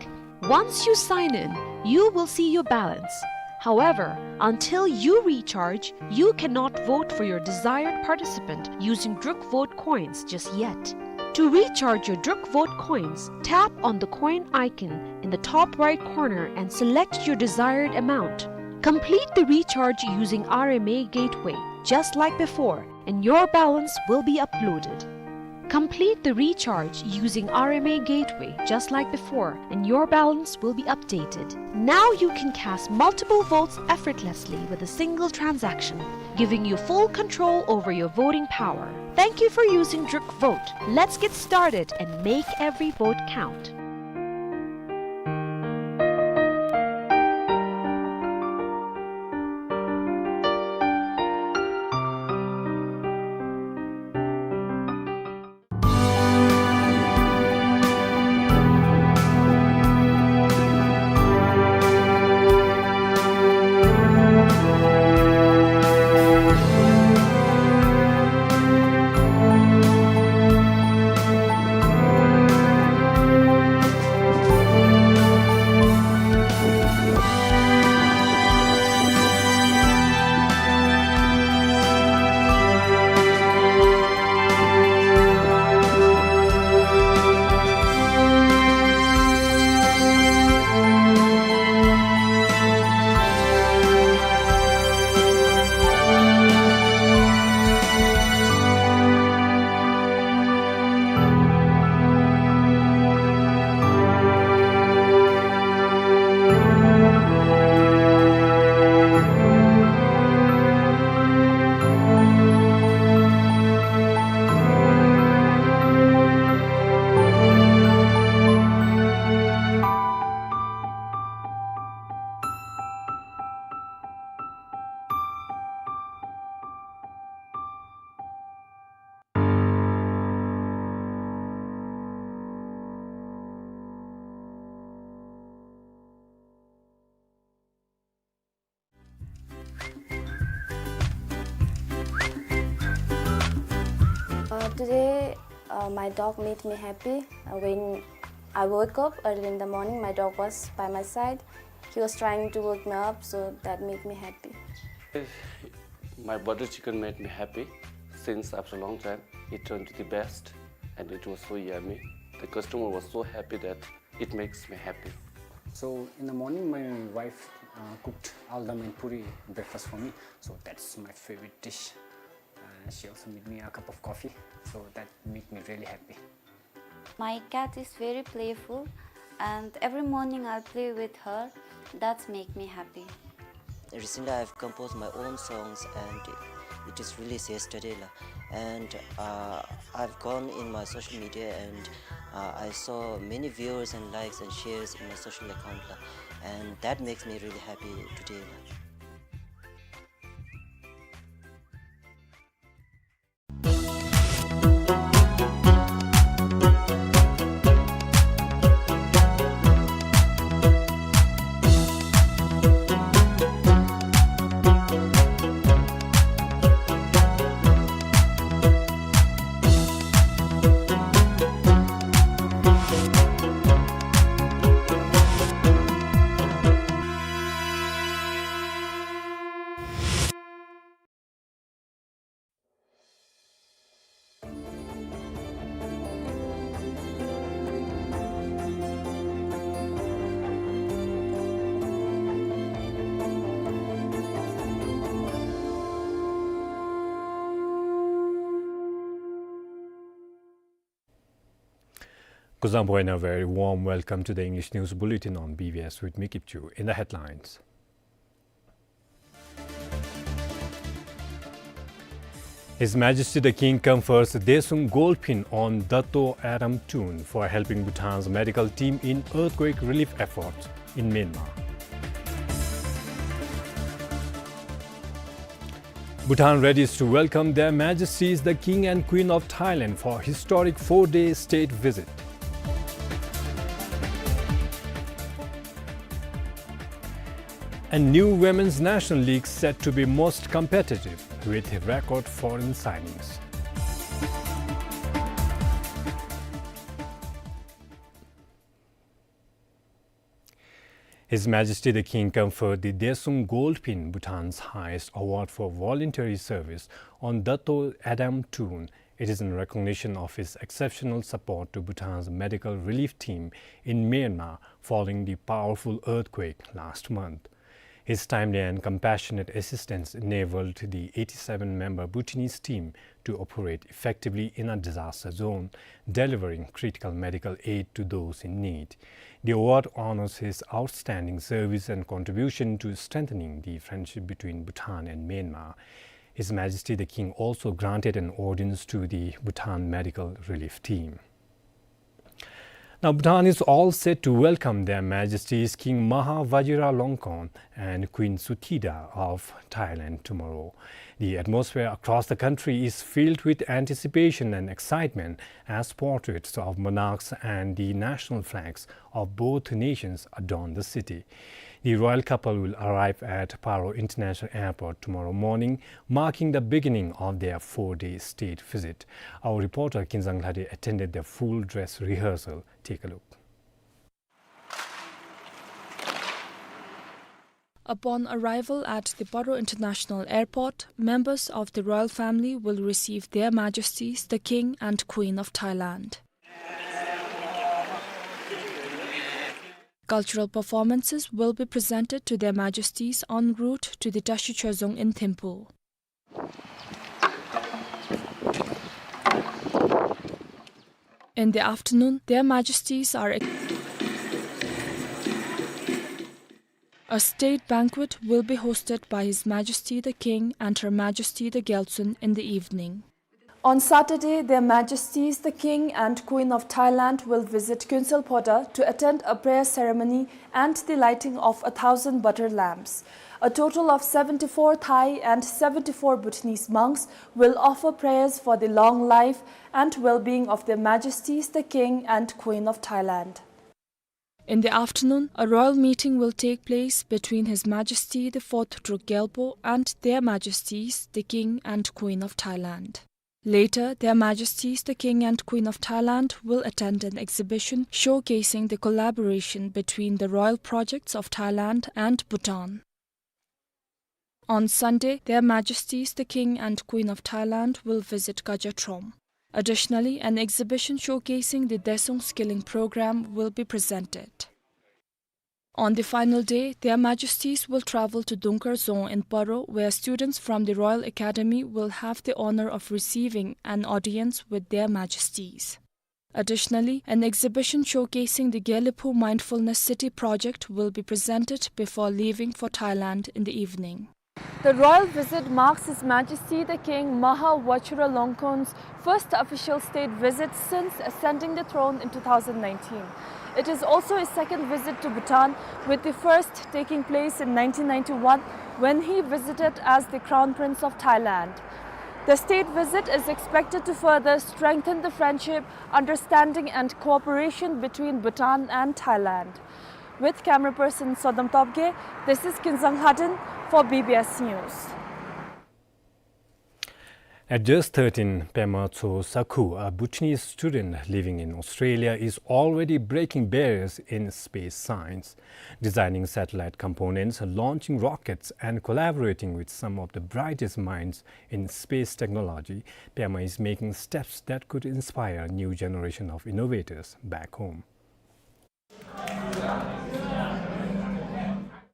Once you sign in, you will see your balance. However, until you recharge, you cannot vote for your desired participant using Druk Vote coins just yet. To recharge your Druk Vote coins, tap on the coin icon in the top right corner and select your desired amount. Complete the recharge using R M A Gateway, just like before, and your balance will be uploaded. Complete the recharge using R M A Gateway, just like before, and your balance will be updated. Now you can cast multiple votes effortlessly with a single transaction, giving you full control over your voting power. Thank you for using Druk Vote. Let's get started and make every vote count. Uh, today, uh, my dog made me happy. Uh, when I woke up early in the morning, my dog was by my side. He was trying to wake me up, so that made me happy. My butter chicken made me happy since after a long time. It turned to the best and it was so yummy. The customer was so happy that it makes me happy. So in the morning, my wife, uh, cooked aldam and puri breakfast for me. So that's my favorite dish. Uh, she also made me a cup of coffee. So that made me really happy. My cat is very playful, and every morning I play with her. That's make me happy. Recently, I've composed my own songs, and it is released yesterday, la. And, uh, I've gone in my social media, and, uh, I saw many viewers and likes and shares in my social account, la. And that makes me really happy today, la. Kuzuzangpo and a very warm welcome to the English News Bulletin on B B S with me, Kipchu. In the headlines. His Majesty the King confers Daesung Golphin on Dato Aram Tun for helping Bhutan's medical team in earthquake relief efforts in Myanmar. Bhutan readies to welcome Their Majesties the King and Queen of Thailand for historic four-day state visit. And new Women's National League set to be most competitive with record foreign signings. His Majesty the King conferred the Daesung Gold Pin, Bhutan's highest award for voluntary service, on Dato Adam Tun. It is in recognition of his exceptional support to Bhutan's medical relief team in Myanmar following the powerful earthquake last month. His timely and compassionate assistance enabled the eighty-seven member Bhutanese team to operate effectively in a disaster zone, delivering critical medical aid to those in need. The award honors his outstanding service and contribution to strengthening the friendship between Bhutan and Myanmar. His Majesty the King also granted an audience to the Bhutan Medical Relief Team. Now, Bhutan is all set to welcome Their Majesties King Maha Vajiralongkorn and Queen Suthida of Thailand tomorrow. The atmosphere across the country is filled with anticipation and excitement as portraits of monarchs and the national flags of both nations adorn the city. The royal couple will arrive at Paro International Airport tomorrow morning, marking the beginning of their four-day state visit. Our reporter Kinzang Lhade attended the full dress rehearsal. Take a look. Upon arrival at the Paro International Airport, members of the royal family will receive Their Majesties the King and Queen of Thailand. Cultural performances will be presented to Their Majesties en route to the Tashi Choezong in Thimphu. In the afternoon, Their Majesties are ex-, a state banquet will be hosted by His Majesty the King and Her Majesty the Gyaltsuen in the evening. On Saturday, Their Majesties the King and Queen of Thailand will visit Kuensel Phota to attend a prayer ceremony and the lighting of a thousand butter lamps. A total of seventy-four Thai and seventy-four Bhutanese monks will offer prayers for the long life and well-being of Their Majesties the King and Queen of Thailand. In the afternoon, a royal meeting will take place between His Majesty the Fourth Druk Gyalpo and Their Majesties the King and Queen of Thailand. Later, Their Majesties the King and Queen of Thailand will attend an exhibition showcasing the collaboration between the royal projects of Thailand and Bhutan. On Sunday, Their Majesties the King and Queen of Thailand will visit Gaja Throm. Additionally, an exhibition showcasing the Daesung Skilling Program will be presented. On the final day, Their Majesties will travel to Dungkar Dzong in Paro, where students from the Royal Academy will have the honor of receiving an audience with Their Majesties. Additionally, an exhibition showcasing the Gelephu Mindfulness City project will be presented before leaving for Thailand in the evening. The royal visit marks His Majesty the King Maha Vajiralongkorn's first official state visit since ascending the throne in two thousand nineteen. It is also his second visit to Bhutan, with the first taking place in nineteen ninety-one when he visited as the Crown Prince of Thailand. The state visit is expected to further strengthen the friendship, understanding and cooperation between Bhutan and Thailand. With camera person Sodom Topge, this is Kinzang Lhaden for B B S News. At just thirteen, Pema Tso Sakhu, a Bhutanese student living in Australia, is already breaking barriers in space science. Designing satellite components, launching rockets, and collaborating with some of the brightest minds in space technology, Pema is making steps that could inspire a new generation of innovators back home.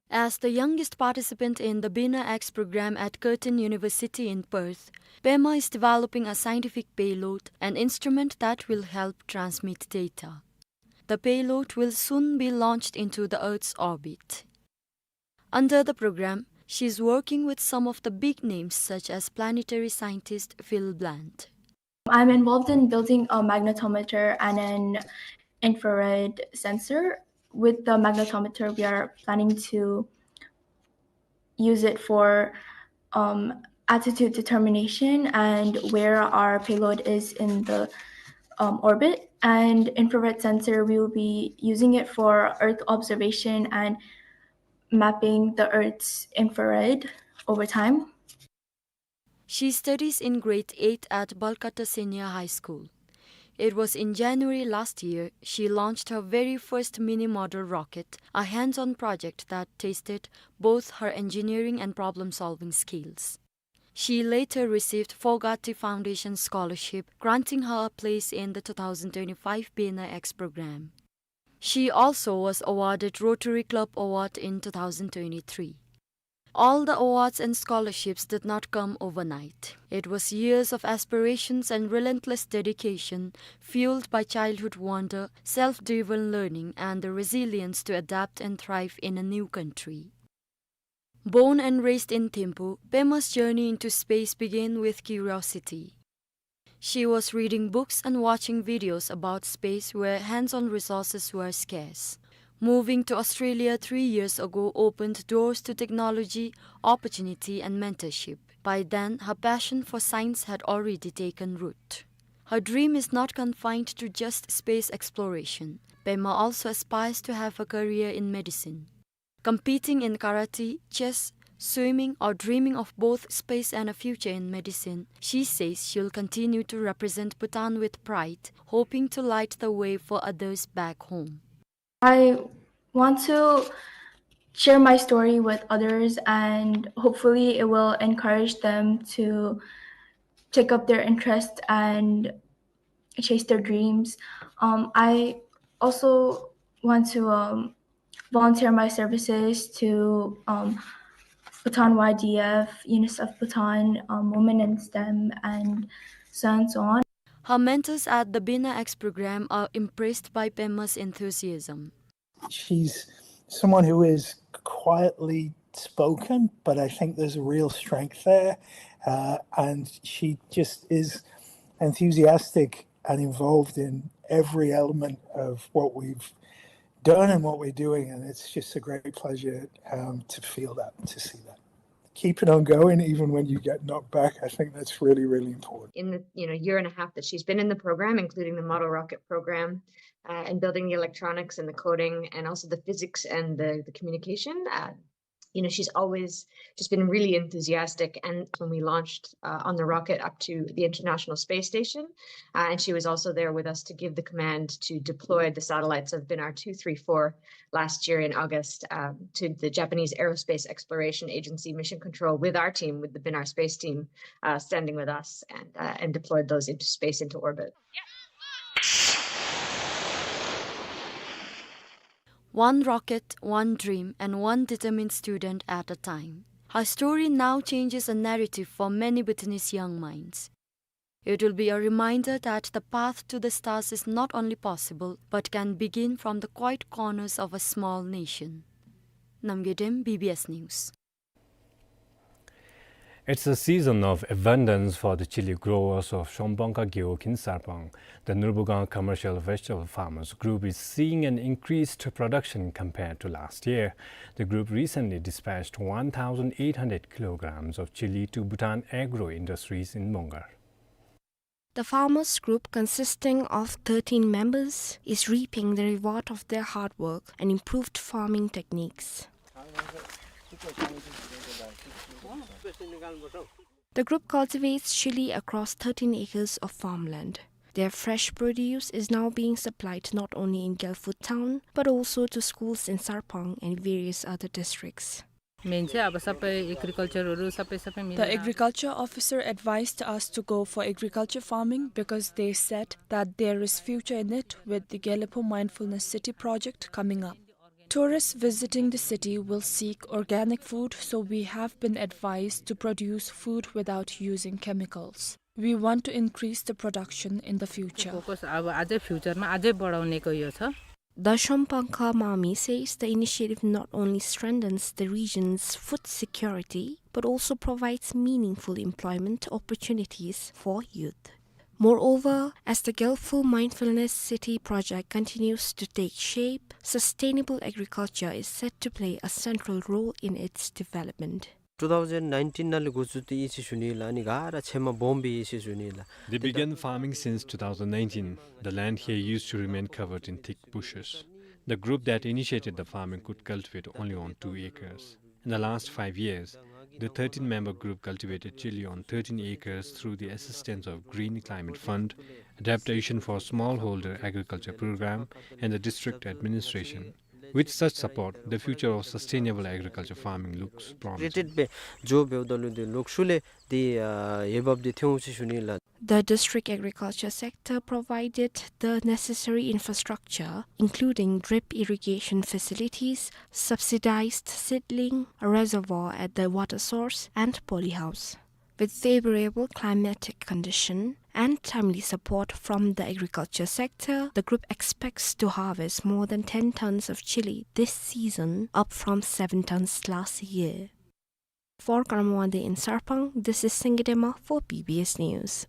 As the youngest participant in the Bina X program at Curtin University in Perth, Pema is developing a scientific payload, an instrument that will help transmit data. The payload will soon be launched into the Earth's orbit. Under the program, she is working with some of the big names such as planetary scientist Phil Bland. I'm involved in building a magnetometer and an infrared sensor. With the magnetometer, we are planning to use it for, um, attitude determination and where our payload is in the, um, orbit. And infrared sensor, we will be using it for Earth observation and mapping the Earth's infrared over time. She studies in grade eight at Balkata Senior High School. It was in January last year she launched her very first mini model rocket, a hands-on project that tested both her engineering and problem-solving skills. She later received Fogarty Foundation scholarship, granting her a place in the two thousand twenty-five Bina X program. She also was awarded Rotary Club Award in two thousand twenty-three. All the awards and scholarships did not come overnight. It was years of aspirations and relentless dedication, fueled by childhood wonder, self-driven learning, and the resilience to adapt and thrive in a new country. Born and raised in Thimphu, Pema's journey into space began with curiosity. She was reading books and watching videos about space where hands-on resources were scarce. Moving to Australia three years ago opened doors to technology, opportunity, and mentorship. By then, her passion for science had already taken root. Her dream is not confined to just space exploration. Pema also aspires to have a career in medicine. Competing in karate, chess, swimming, or dreaming of both space and a future in medicine, she says she'll continue to represent Bhutan with pride, hoping to light the way for others back home. I want to share my story with others, and hopefully it will encourage them to take up their interest and chase their dreams. Um, I also want to, um, volunteer my services to, um, Bhutan Y D F, UNICEF Bhutan, um, Women in STEM, and so on, so on. Her mentors at the Bina X program are impressed by Pema's enthusiasm. She's someone who is quietly spoken, but I think there's a real strength there. Uh, and she just is enthusiastic and involved in every element of what we've done and what we're doing. And it's just a great pleasure, um, to feel that, to see that. Keep it on going, even when you get knocked back. I think that's really, really important. In the, you know, year and a half that she's been in the program, including the model rocket program, uh, and building the electronics and the coding and also the physics and the, the communication, uh, you know, she's always just been really enthusiastic. And when we launched, uh, on the rocket up to the International Space Station, uh, and she was also there with us to give the command to deploy the satellites of Binar two, three, four last year in August, um, to the Japanese Aerospace Exploration Agency Mission Control with our team, with the Binar space team, uh, standing with us, and, uh, and deployed those into space, into orbit. One rocket, one dream, and one determined student at a time. Her story now changes a narrative for many Bhutanese young minds. It will be a reminder that the path to the stars is not only possible, but can begin from the quiet corners of a small nation. Namgay Dem, B B S News. It's a season of abundance for the chili growers of Shomphangka Gewog in Sarpang. The Nurbugang Commercial Vegetable Farmers Group is seeing an increased production compared to last year. The group recently dispatched one thousand eight hundred kilograms of chili to Bhutan Agro Industries in Mongar. The farmers group, consisting of thirteen members, is reaping the reward of their hard work and improved farming techniques. The group cultivates chili across thirteen acres of farmland. Their fresh produce is now being supplied not only in Gyalfu town, but also to schools in Sarpang and various other districts. Main चाहिँ अब सबै एग्रिकल्चरहरू सबै सबै मिलेर। The agriculture officer advised us to go for agriculture farming because they said that there is future in it with the Gelephu Mindfulness City project coming up. Tourists visiting the city will seek organic food, so we have been advised to produce food without using chemicals. We want to increase the production in the future. Focus अब अझै फ्युचरमा अझै बढाउनेको यो छ। The Shomphangka Mami says the initiative not only strengthens the region's food security, but also provides meaningful employment opportunities for youth. Moreover, as the Gyalfu Mindfulness City project continues to take shape, sustainable agriculture is set to play a central role in its development. Two thousand nineteen ནང་ལས་འགོ་བཙུགས་ཏེ་ཨིན་ཟེར་ཞུ་ནི་ལགས། ཨ་ནི་ག་ར་ཚལ་མ་སྦོམ་སྦེ་ཨིན་ཟེར་ཞུ་ནི་ལགས། They began farming since two thousand nineteen. The land here used to remain covered in thick bushes. The group that initiated the farming could cultivate only on two acres. In the last five years, The thirteen-member group cultivated chili on thirteen acres through the assistance of Green Climate Fund, Adaptation for Smallholder Agriculture Program, and the district administration. With such support, the future of sustainable agriculture farming looks promising. Rated ब जो बेउ दलु दे लोकसुले दे, अ, ये बाब दे थे उसी सुनी ला। The district agriculture sector provided the necessary infrastructure, including drip irrigation facilities, subsidized seedling, a reservoir at the water source, and polyhouse. With favorable climatic condition and timely support from the agriculture sector, the group expects to harvest more than ten tons of chili this season, up from seven tons last year. For Karamwade in Sarpang, this is Singitema for B B S News.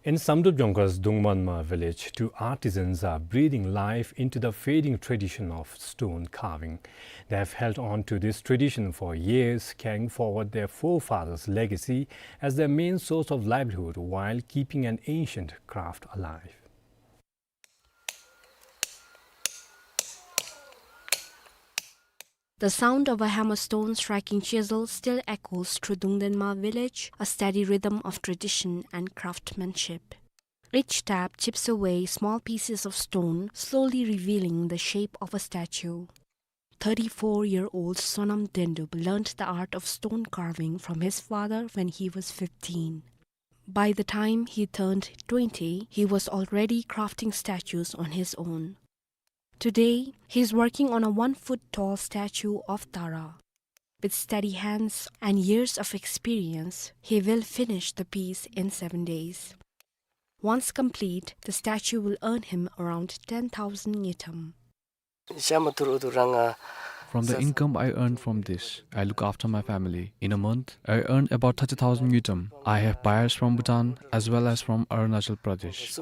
In Samdrup Jongkar's Dungmanma village, two artisans are breathing life into the fading tradition of stone carving. They have held on to this tradition for years, carrying forward their forefathers' legacy as their main source of livelihood while keeping an ancient craft alive. The sound of a hammer stone striking chisel still echoes through Dungdenma village, a steady rhythm of tradition and craftsmanship. Each stab chips away small pieces of stone, slowly revealing the shape of a statue. Thirty-four-year-old Sonam Dendup learned the art of stone carving from his father when he was fifteen. By the time he turned twenty, he was already crafting statues on his own. Today, he is working on a one-foot-tall statue of Tara. With steady hands and years of experience, he will finish the piece in seven days. Once complete, the statue will earn him around ten thousand ngultrum. From the income I earn from this, I look after my family. In a month, I earn about thirty thousand ngultrum. I have buyers from Bhutan as well as from Arunachal Pradesh.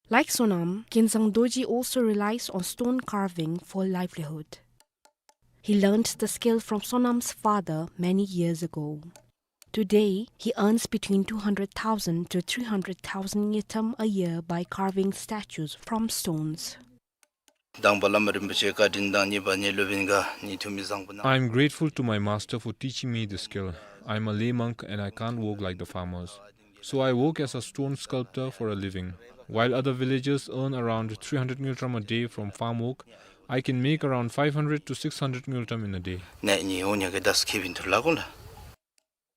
Like Sonam, Kinzang Dorji also relies on stone carving for livelihood. He learned the skill from Sonam's father many years ago. Today, he earns between two hundred thousand to three hundred thousand ngultrum a year by carving statues from stones. དང་པ་བླ་མ་རིན་པོ་ཆེ་བཀའ་དྲིན་དང་གཉིས་པ་ངེའི་སློབ་དཔོན་ག་ནི་ཐུ་མི་བཟང་པོ་ན། I am grateful to my master for teaching me the skill. I am a lay monk and I can't work like the farmers. So I work as a stone sculptor for a living. While other villagers earn around three hundred ngultrum a day from farm work, I can make around five hundred to six hundred ngultrum in a day. ནེ་ཉི་འོ་ཉ་གི་དཱས་ཁེ་བིན་ཐུར་ལ་གོ་ལ།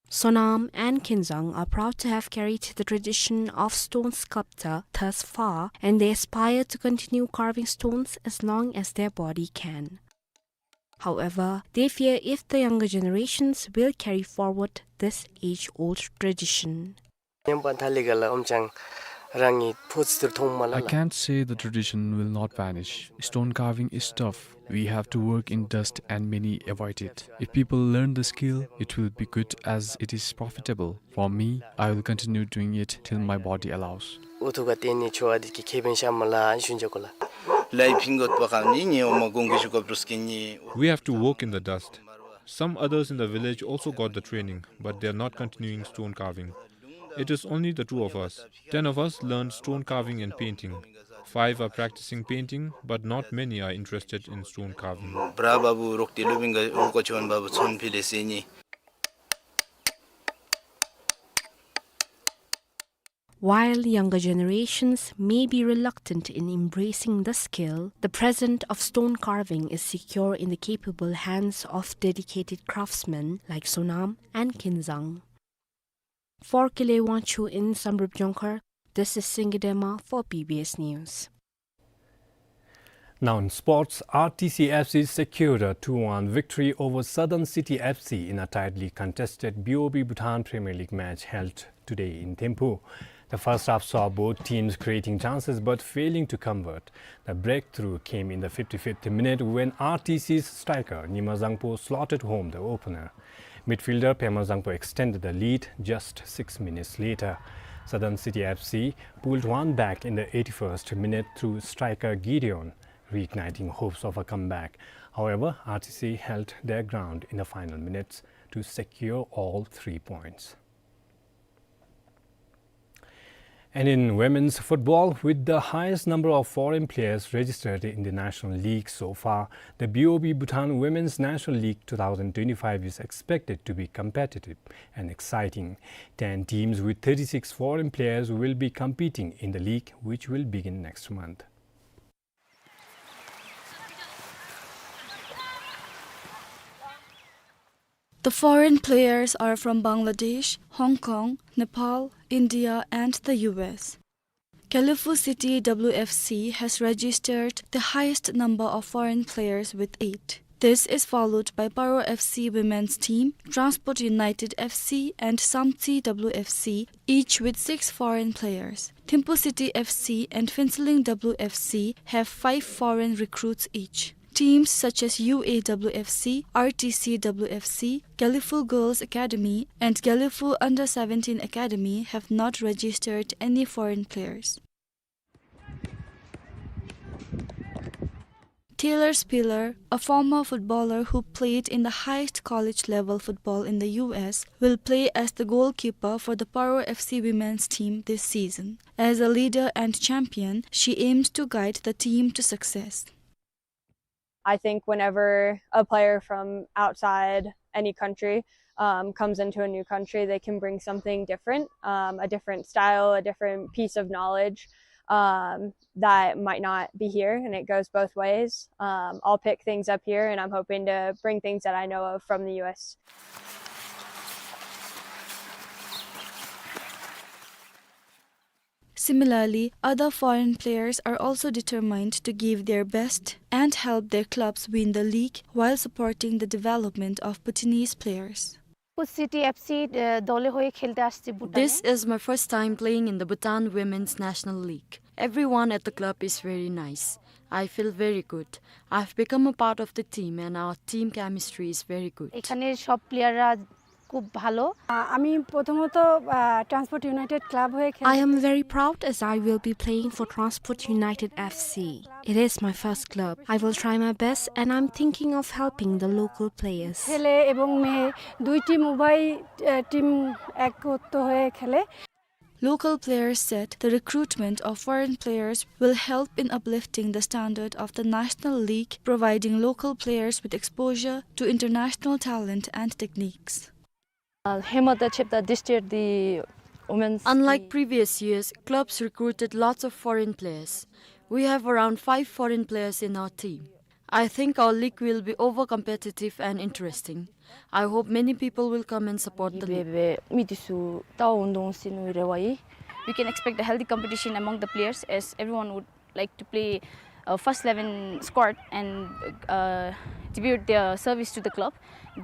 Sonam and Kinzang are proud to have carried the tradition of stone sculpture thus far, and they aspire to continue carving stones as long as their body can. However, they fear if the younger generations will carry forward this age-old tradition. ཉམས་པ་ཐ་ལི་ག་ལ་ཨོམ་ཅང་རང་གི་ཕོ་ཚི་ཐུར་ཐོང་མ་ལ་ལ། I can't say the tradition will not vanish. Stone carving is tough. We have to work in dust and many avoid it. If people learn the skill, it will be good as it is profitable. For me, I will continue doing it till my body allows. ཨུ་ཐུ་ག་ཏེ་ནི་ཆོ་ཨ་དི་ཀི་ཁེ་བེན་ཤ་མ་ལ་ཨན་ཤུན་ཇ་གོ་ལ། ལའི་ཕིང་གོ་པ་ཁ་ནི་ཉི་འོ་མ་གོང་གི་ཤུ་གོ་པྲུས་ཀི་ནི། We have to work in the dust. Some others in the village also got the training, but they are not continuing stone carving. It is only the two of us. Ten of us learned stone carving and painting. Five are practicing painting, but not many are interested in stone carving. བྲ་བ་བུ་རོག་ཏི་ལུ་བིང་ག་ཨུ་ཀོ་ཆོན་བ་བུ་ཚོན་ཕི་ལེ་སེ་ནི། While younger generations may be reluctant in embracing the skill, the present of stone carving is secure in the capable hands of dedicated craftsmen like Sonam and Kinzang. For Kile Wangchuk in Samdrup Jongkhar, this is Singidema for B B S News. Now in sports, R T C F C secured a two one victory over Southern City F C in a tightly contested B O B Bhutan Premier League match held today in Thimphu. The first half saw both teams creating chances but failing to convert. The breakthrough came in the fifty-fifth minute when R T C's striker Nyima Zangpo slotted home the opener. Midfielder Pema Zangpo extended the lead just six minutes later. Southern City F C pulled one back in the eighty-first minute through striker Gideon, reigniting hopes of a comeback. However, R T C held their ground in the final minutes to secure all three points. And in women's football, with the highest number of foreign players registered in the National League so far, the B O B Bhutan Women's National League two thousand twenty-five is expected to be competitive and exciting. Ten teams with thirty-six foreign players will be competing in the league, which will begin next month. The foreign players are from Bangladesh, Hong Kong, Nepal, India, and the U S. Gelephu City W F C has registered the highest number of foreign players with eight. This is followed by Paro F C women's team, Transport United F C, and Samtse W F C, each with six foreign players. Thimphu City F C and Phuentsholing W F C have five foreign recruits each. Teams such as U A W F C, R T C W F C, Gelephu Girls Academy, and Gelephu Under Seventeen Academy have not registered any foreign players. Taylor Spiller, a former footballer who played in the highest college level football in the U S, will play as the goalkeeper for the Paro F C women's team this season. As a leader and champion, she aims to guide the team to success. I think whenever a player from outside any country, um, comes into a new country, they can bring something different, um, a different style, a different piece of knowledge, um, that might not be here, and it goes both ways. Um, I'll pick things up here, and I'm hoping to bring things that I know of from the U S. Similarly, other foreign players are also determined to give their best and help their clubs win the league while supporting the development of Bhutanese players. City F C, uh, দলে হয়ে খেলতে আসছি ভুটানে। This is my first time playing in the Bhutan Women's National League. Everyone at the club is very nice. I feel very good. I've become a part of the team and our team chemistry is very good. এখানে সব প্লেয়াররা খুব ভালো। আহ, আমি প্রথমত, আহ, transport United club হয়ে খেলি। I am very proud as I will be playing for Transport United F C. It is my first club. I will try my best and I'm thinking of helping the local players. ছেলে এবং মেয়ে দুই টিম উভয়, আহ, টিম একত্র হয়ে খেলে। Local players said the recruitment of foreign players will help in uplifting the standard of the National League, providing local players with exposure to international talent and techniques. Uh, Hema, the chapter this year, the women's Unlike team. Previous years, clubs recruited lots of foreign players. We have around five foreign players in our team. I think our league will be over competitive and interesting. I hope many people will come and support the league. Ibe, ibe, mi disu, tao undong sinu rewai. We can expect a healthy competition among the players as everyone would like to play a first eleven squad and, uh, debut their service to the club.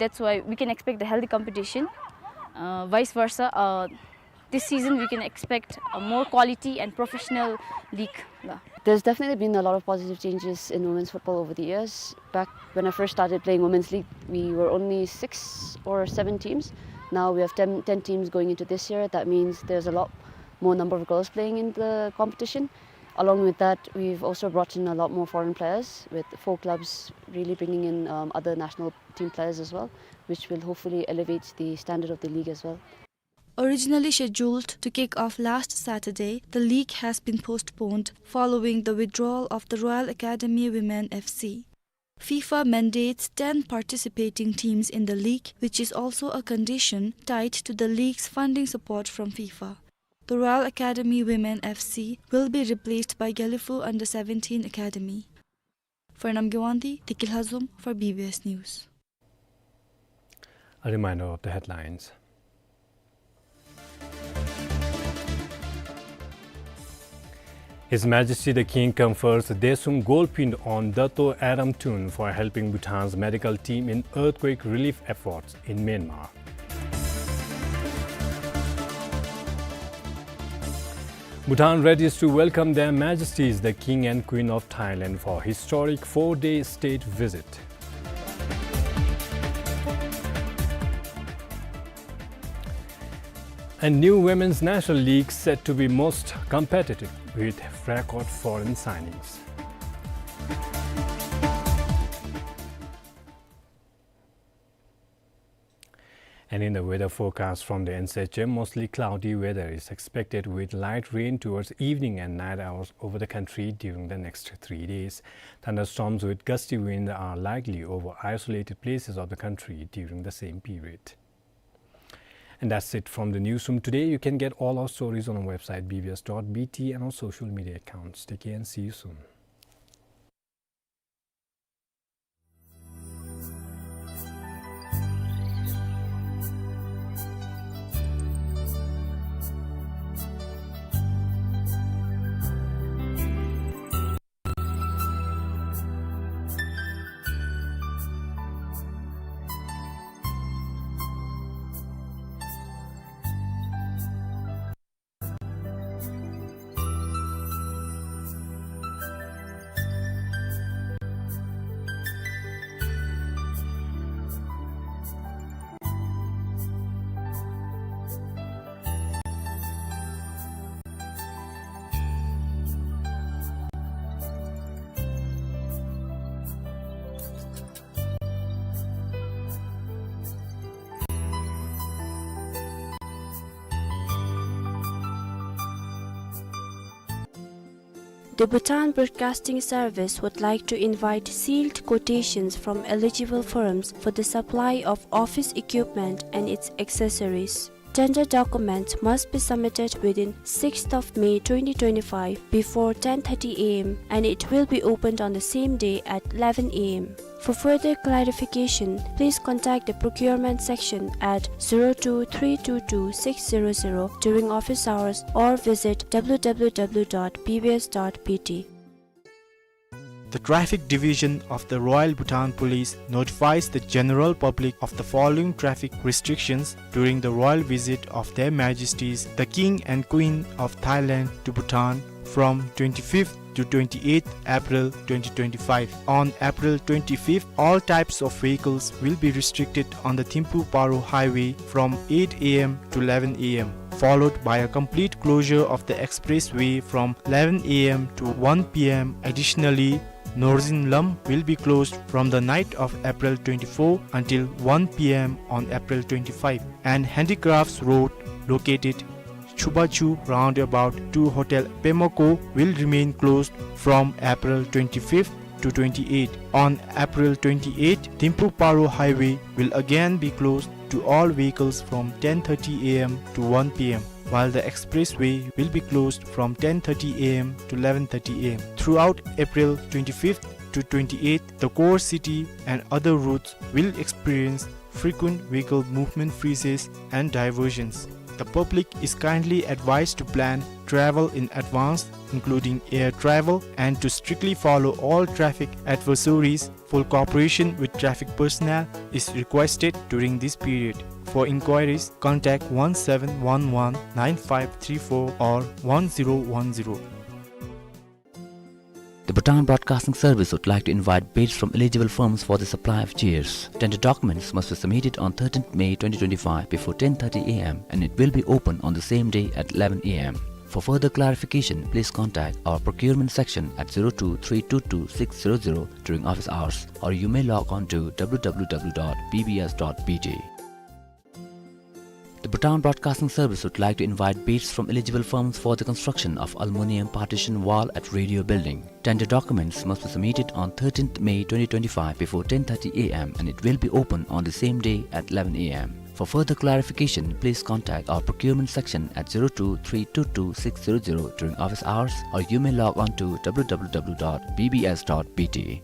That's why we can expect a healthy competition. Uh, vice versa, uh, this season we can expect a more quality and professional league. Yeah. There's definitely been a lot of positive changes in women's football over the years. Back when I first started playing women's league, we were only six or seven teams. Now we have ten, ten teams going into this year. That means there's a lot more number of girls playing in the competition. Along with that, we've also brought in a lot more foreign players, with four clubs really bringing in, um, other national team players as well, which will hopefully elevate the standard of the league as well. Originally scheduled to kick off last Saturday, the league has been postponed following the withdrawal of the Royal Academy Women F C. FIFA mandates ten participating teams in the league, which is also a condition tied to the league's funding support from FIFA. The Royal Academy Women F C will be replaced by Gelephu Under Seventeen Academy. For Namgay Wangdi, Tekil Hazum for B B S News. A reminder of the headlines. His Majesty the King confers Desum Golpinda on Dato Adam Tun for helping Bhutan's medical team in earthquake relief efforts in Myanmar. Bhutan readies to welcome Their Majesties the King and Queen of Thailand for historic four-day state visit. And new Women's National League set to be most competitive with record foreign signings. And in the weather forecast from the N C H M, mostly cloudy weather is expected with light rain towards evening and night hours over the country during the next three days. Thunderstorms with gusty wind are likely over isolated places of the country during the same period. And that's it from the newsroom today. You can get all our stories on our website, B B S dot B T, and on social media accounts. Take care and see you soon. The Bhutan Broadcasting Service would like to invite sealed quotations from eligible firms for the supply of office equipment and its accessories. Tender documents must be submitted within sixth of May twenty twenty-five before ten thirty A M, and it will be opened on the same day at eleven A M. For further clarification, please contact the procurement section at zero two three two two six zero zero during office hours or visit W W W dot B B S dot B T. The Traffic Division of the Royal Bhutan Police notifies the general public of the following traffic restrictions during the royal visit of Their Majesties the King and Queen of Thailand to Bhutan from twenty-fifth to twenty-eighth April twenty twenty-five. On April twenty-fifth, all types of vehicles will be restricted on the Thimphu Paro Highway from eight A M to eleven A M, followed by a complete closure of the expressway from eleven A M to one P M. Additionally, Norzin Lam will be closed from the night of April twenty-four until one P M on April twenty-five, and Handicrafts Road, located Chubachu roundabout to Hotel Pemako, will remain closed from April twenty-fifth to twenty-eighth. On April twenty-eighth, Thimphu Paro Highway will again be closed to all vehicles from ten thirty A M to one P M, while the expressway will be closed from ten thirty A M to eleven thirty A M. Throughout April twenty-fifth to twenty-eighth, the core city and other routes will experience frequent vehicle movement freezes and diversions. The public is kindly advised to plan travel in advance, including air travel, and to strictly follow all traffic advisories. Full cooperation with traffic personnel is requested during this period. For inquiries, contact one seven one one nine five three four or one zero one zero. The Bhutan Broadcasting Service would like to invite bids from eligible firms for the supply of chairs. Tender documents must be submitted on thirteenth May twenty twenty-five before ten thirty A M, and it will be open on the same day at eleven A M. For further clarification, please contact our procurement section at zero two three two two six zero zero during office hours, or you may log on to W W W dot B B S dot B T. The Bhutan Broadcasting Service would like to invite bids from eligible firms for the construction of aluminium partition wall at Radio Building. Tender documents must be submitted on thirteenth May twenty twenty-five before ten thirty A M, and it will be open on the same day at eleven A M. For further clarification, please contact our procurement section at zero two three two two six zero zero during office hours, or you may log on to W W W dot B B S dot B T.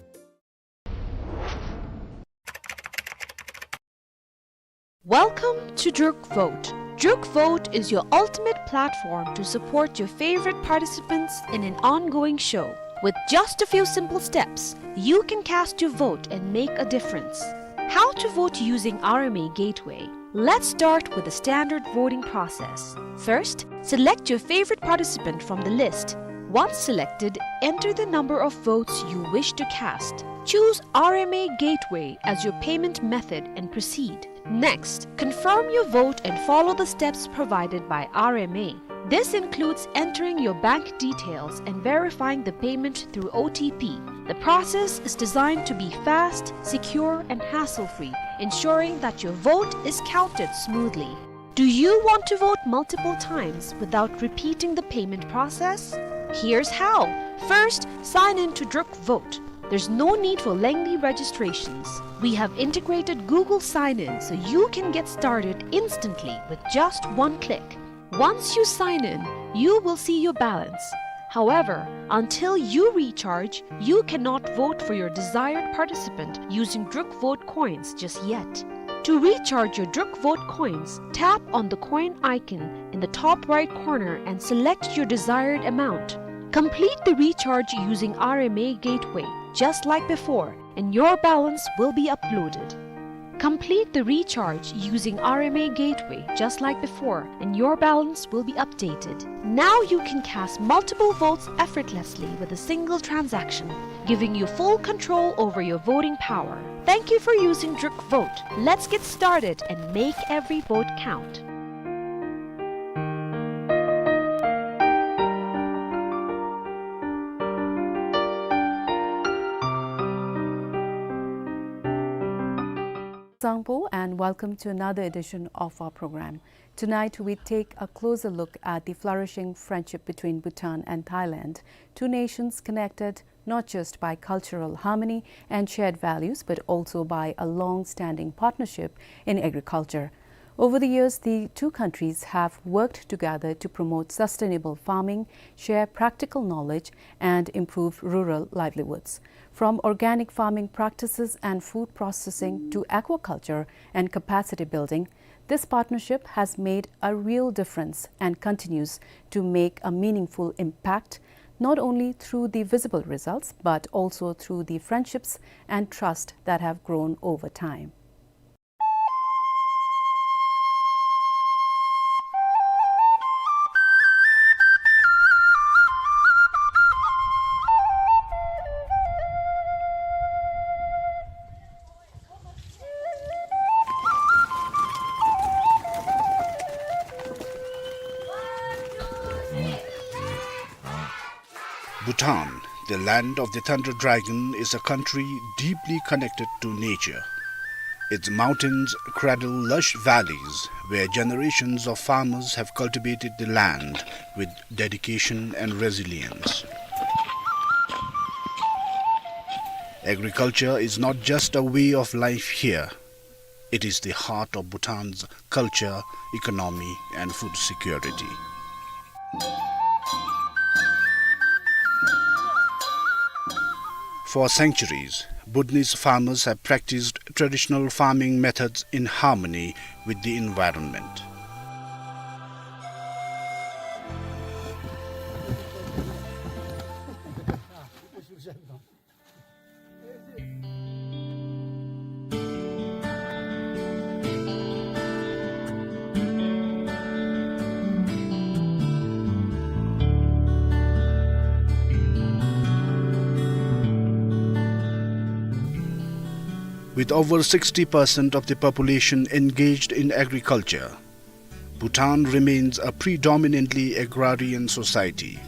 Welcome to Druk Vote. Druk Vote is your ultimate platform to support your favorite participants in an ongoing show. With just a few simple steps, you can cast your vote and make a difference. How to vote using R M A Gateway. Let's start with the standard voting process. First, select your favorite participant from the list. Once selected, enter the number of votes you wish to cast. Choose R M A Gateway as your payment method and proceed. Next, confirm your vote and follow the steps provided by R M A. This includes entering your bank details and verifying the payment through O T P. The process is designed to be fast, secure, and hassle-free, ensuring that your vote is counted smoothly. Do you want to vote multiple times without repeating the payment process? Here's how. First, sign in to Druk Vote. There's no need for lengthy registrations. We have integrated Google Sign-In so you can get started instantly with just one click. Once you sign in, you will see your balance. However, until you recharge, you cannot vote for your desired participant using Druk Vote coins just yet. To recharge your Druk Vote coins, tap on the coin icon in the top right corner and select your desired amount. Complete the recharge using R M A Gateway, just like before, and your balance will be uploaded. Complete the recharge using R M A Gateway, just like before, and your balance will be updated. Now you can cast multiple votes effortlessly with a single transaction, giving you full control over your voting power. Thank you for using Druk Vote. Let's get started and make every vote count. Sangpo, and welcome to another edition of our program. Tonight, we take a closer look at the flourishing friendship between Bhutan and Thailand, two nations connected not just by cultural harmony and shared values, but also by a long-standing partnership in agriculture. Over the years, the two countries have worked together to promote sustainable farming, share practical knowledge, and improve rural livelihoods. From organic farming practices and food processing to aquaculture and capacity building, this partnership has made a real difference and continues to make a meaningful impact, not only through the visible results, but also through the friendships and trust that have grown over time. Bhutan, the land of the thunder dragon, is a country deeply connected to nature. Its mountains cradle lush valleys where generations of farmers have cultivated the land with dedication and resilience. Agriculture is not just a way of life here, it is the heart of Bhutan's culture, economy, and food security. For centuries, Bhutanese farmers have practiced traditional farming methods in harmony with the environment. With over sixty percent of the population engaged in agriculture, Bhutan remains a predominantly agrarian society.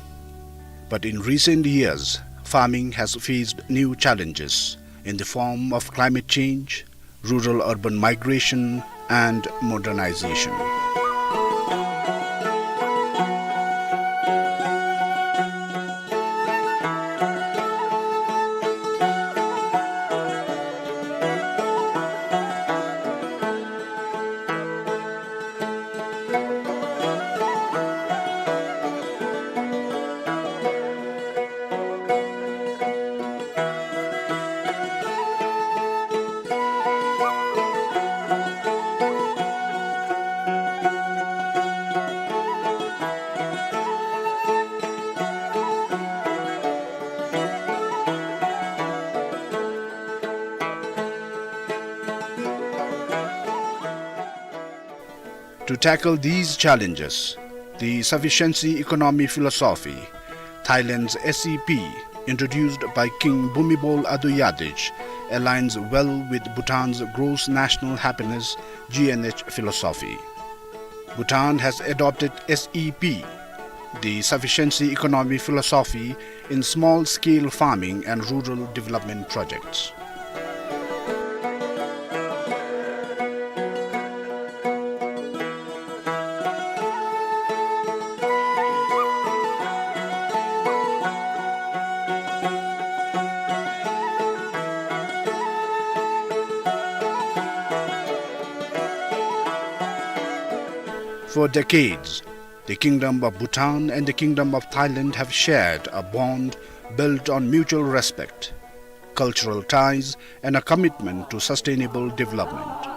But in recent years, farming has faced new challenges in the form of climate change, rural-urban migration, and modernization. To tackle these challenges, the sufficiency economy philosophy, Thailand's S E P, introduced by King Bhumibol Adulyadej, aligns well with Bhutan's gross national happiness, G N H, philosophy. Bhutan has adopted S E P, the sufficiency economy philosophy, in small-scale farming and rural development projects. For decades, the Kingdom of Bhutan and the Kingdom of Thailand have shared a bond built on mutual respect, cultural ties, and a commitment to sustainable development.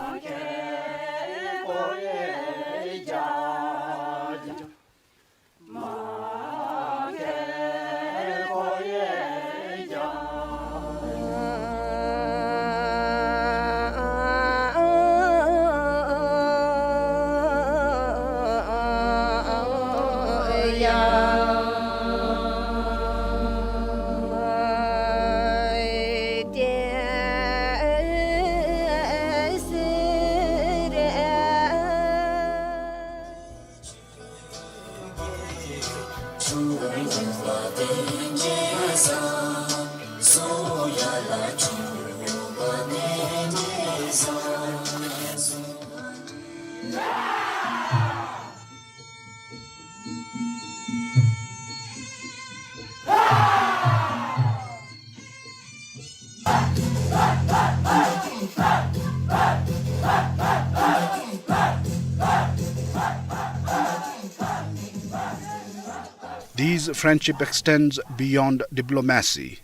This friendship extends beyond diplomacy,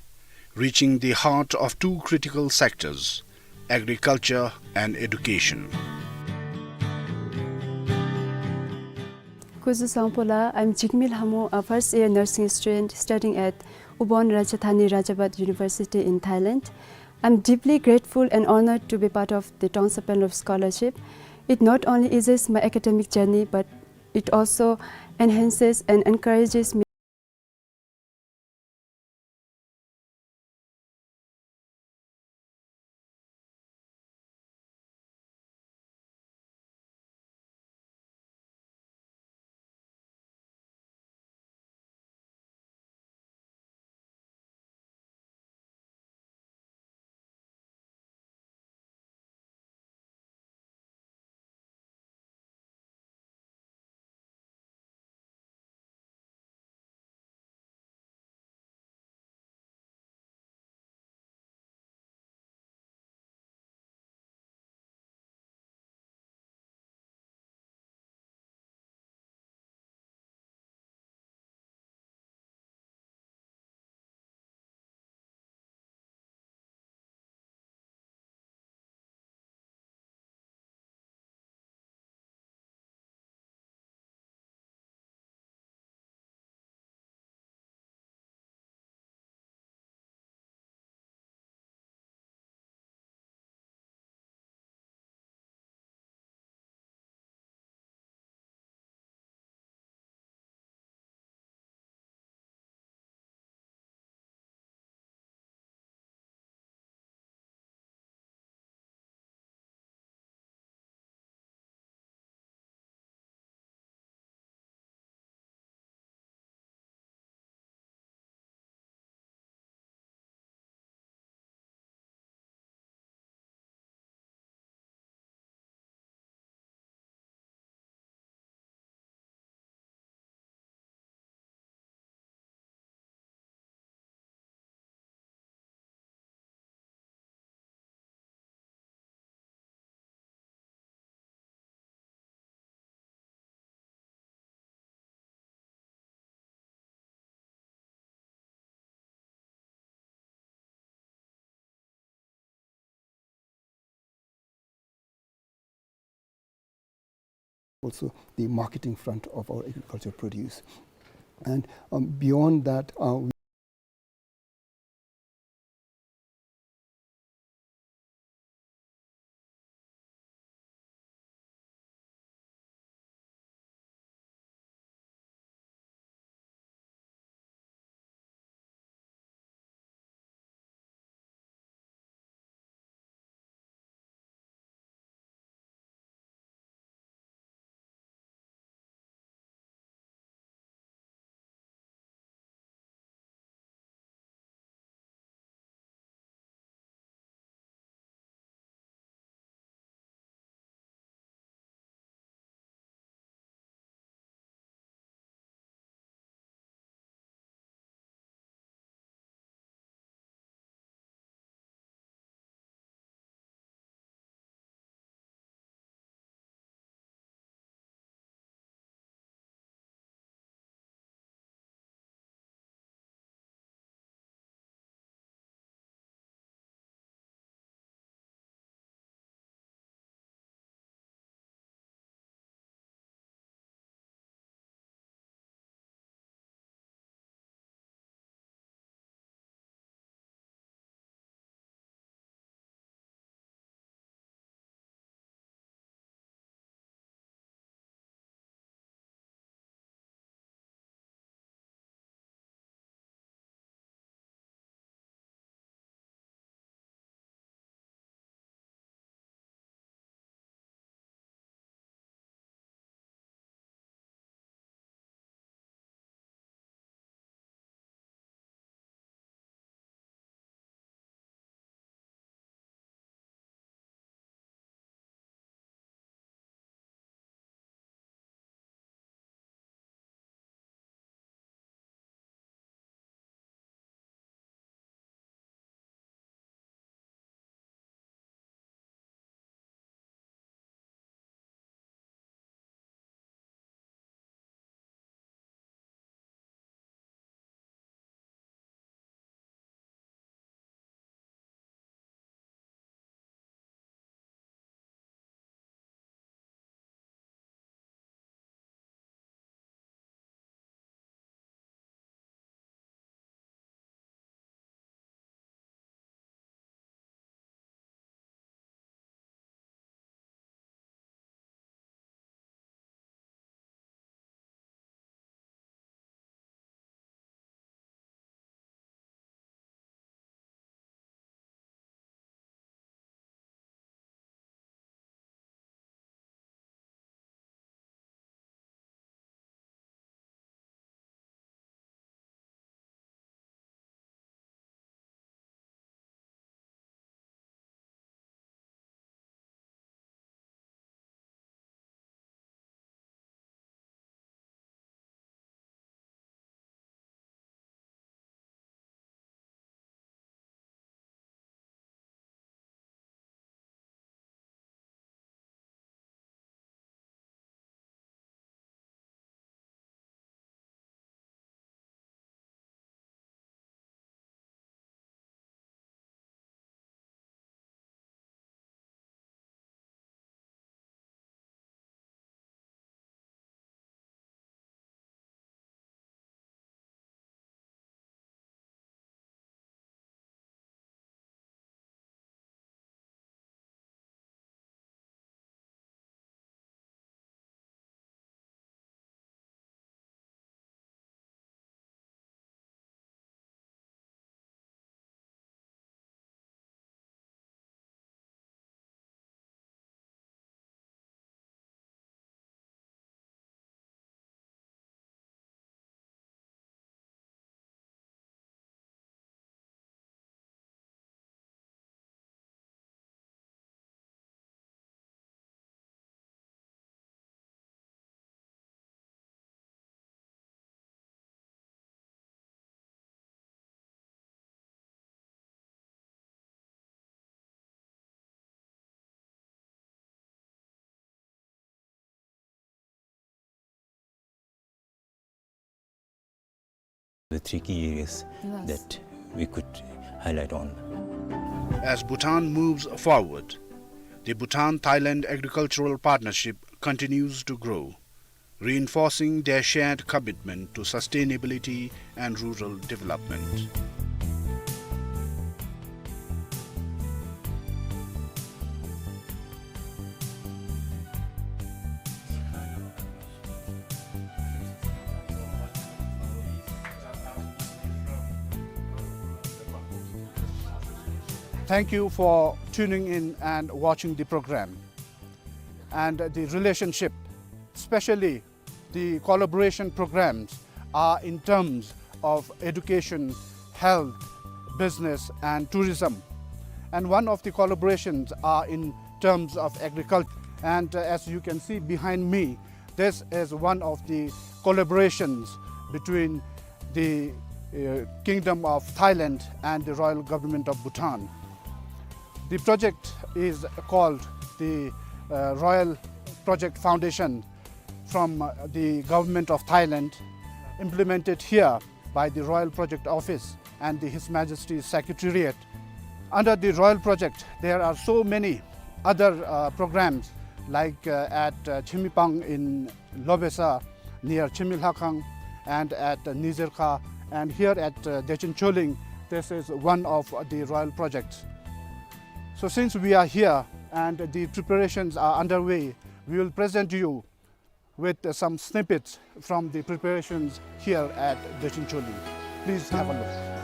reaching the heart of two critical sectors, agriculture and education. Kuzu Sangpo la, I'm Jigme Lhamo, a first year nursing student studying at Ubon Ratchathani Rajabhat University in Thailand. I'm deeply grateful and honored to be part of the Tongsa Panlop Scholarship. It not only eases my academic journey, but it also enhances and encourages me. Also, the marketing front of our agriculture produce. And, um, beyond that, uh, we The three key areas, yes, that we could highlight on. As Bhutan moves forward, the Bhutan-Thailand agricultural partnership continues to grow, reinforcing their shared commitment to sustainability and rural development. Thank you for tuning in and watching the program. And the relationship, especially the collaboration programs, are in terms of education, health, business, and tourism. And one of the collaborations are in terms of agriculture. And, uh, as you can see behind me, this is one of the collaborations between the, uh, Kingdom of Thailand and the Royal Government of Bhutan. The project is called the, uh, Royal Project Foundation from, uh, the Government of Thailand, implemented here by the Royal Project Office and the His Majesty's Secretariat. Under the Royal Project, there are so many other, uh, programs, like, uh, at, uh, Chimipang in Lobesa, near Chimilhakhang, and at, uh, Nizerkha, and here at, uh, Dechincholing. This is one of the Royal Projects. So since we are here and the preparations are underway, we will present you with, uh, some snippets from the preparations here at Dechincholing. Please have a look.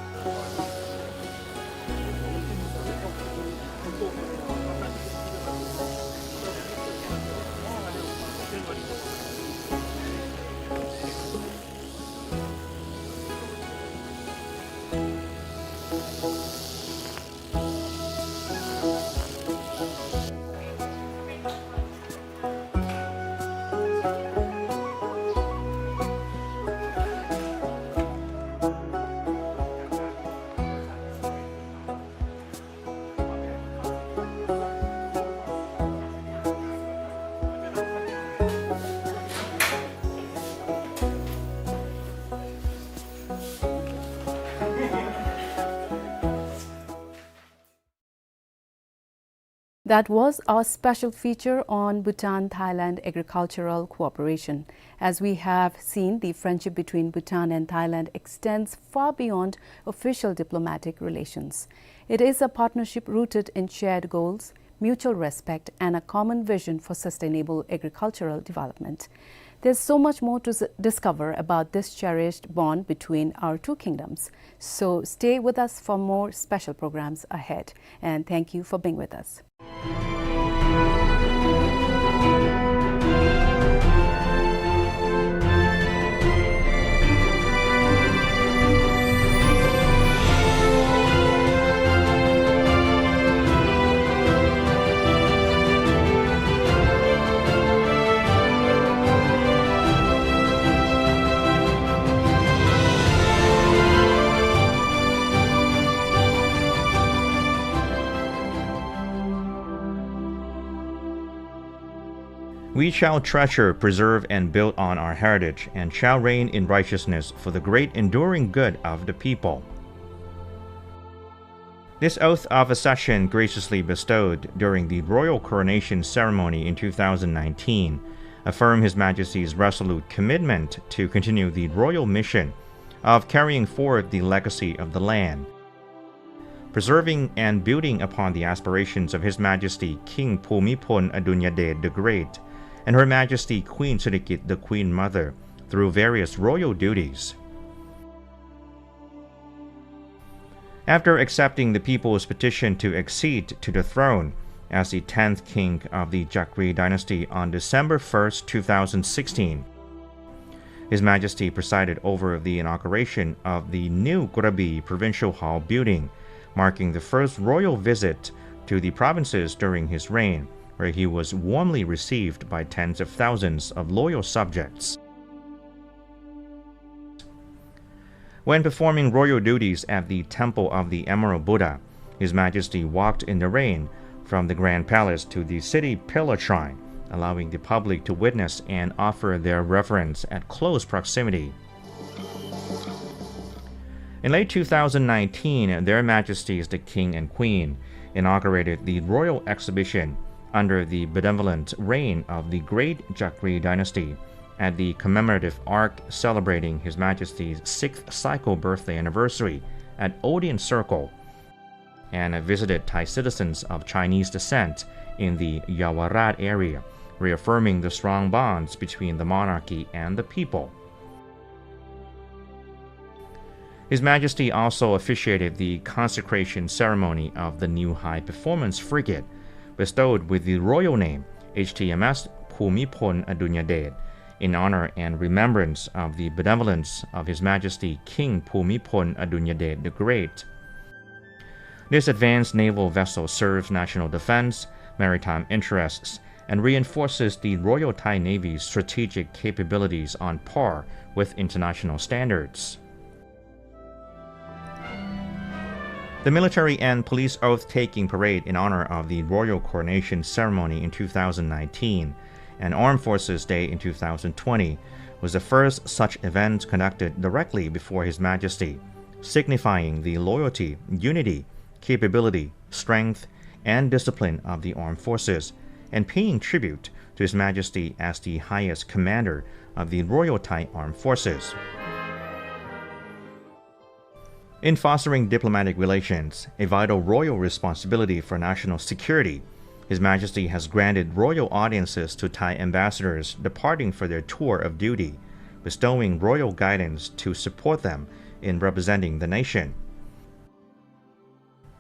That was our special feature on Bhutan-Thailand agricultural cooperation. As we have seen, the friendship between Bhutan and Thailand extends far beyond official diplomatic relations. It is a partnership rooted in shared goals, mutual respect, and a common vision for sustainable agricultural development. There's so much more to s-, discover about this cherished bond between our two kingdoms. So stay with us for more special programs ahead. And thank you for being with us. We shall treasure, preserve, and build on our heritage, and shall reign in righteousness for the great enduring good of the people. This oath of accession, graciously bestowed during the royal coronation ceremony in two thousand nineteen, affirm His Majesty's resolute commitment to continue the royal mission of carrying forward the legacy of the land, preserving and building upon the aspirations of His Majesty King Bhumibol Adulyadej the Great and Her Majesty Queen Sirikit, the Queen Mother, through various royal duties. After accepting the people's petition to accede to the throne as the tenth king of the Chakri dynasty on December first, two thousand sixteen, His Majesty presided over the inauguration of the new Krabi Provincial Hall building, marking the first royal visit to the provinces during his reign, where he was warmly received by tens of thousands of loyal subjects. When performing royal duties at the Temple of the Emerald Buddha, His Majesty walked in the rain from the Grand Palace to the city pillar shrine, allowing the public to witness and offer their reverence at close proximity. In late two thousand nineteen, Their Majesties the King and Queen inaugurated the royal exhibition under the benevolent reign of the Great Chakri dynasty at the commemorative arch celebrating His Majesty's sixth cycle birthday anniversary at Odeon Circle, and visited Thai citizens of Chinese descent in the Yaowarat area, reaffirming the strong bonds between the monarchy and the people. His Majesty also officiated the consecration ceremony of the new high performance frigate, bestowed with the royal name H T M S Bhumibol Adulyadej, in honor and remembrance of the benevolence of His Majesty King Bhumibol Adulyadej the Great. This advanced naval vessel serves national defense, maritime interests, and reinforces the Royal Thai Navy's strategic capabilities on par with international standards. The military and police oath-taking parade in honor of the royal coronation ceremony in two thousand nineteen and Armed Forces Day in two thousand twenty was the first such event conducted directly before His Majesty, signifying the loyalty, unity, capability, strength, and discipline of the armed forces, and paying tribute to His Majesty as the highest commander of the Royal Thai Armed Forces. In fostering diplomatic relations, a vital royal responsibility for national security, His Majesty has granted royal audiences to Thai ambassadors departing for their tour of duty, bestowing royal guidance to support them in representing the nation.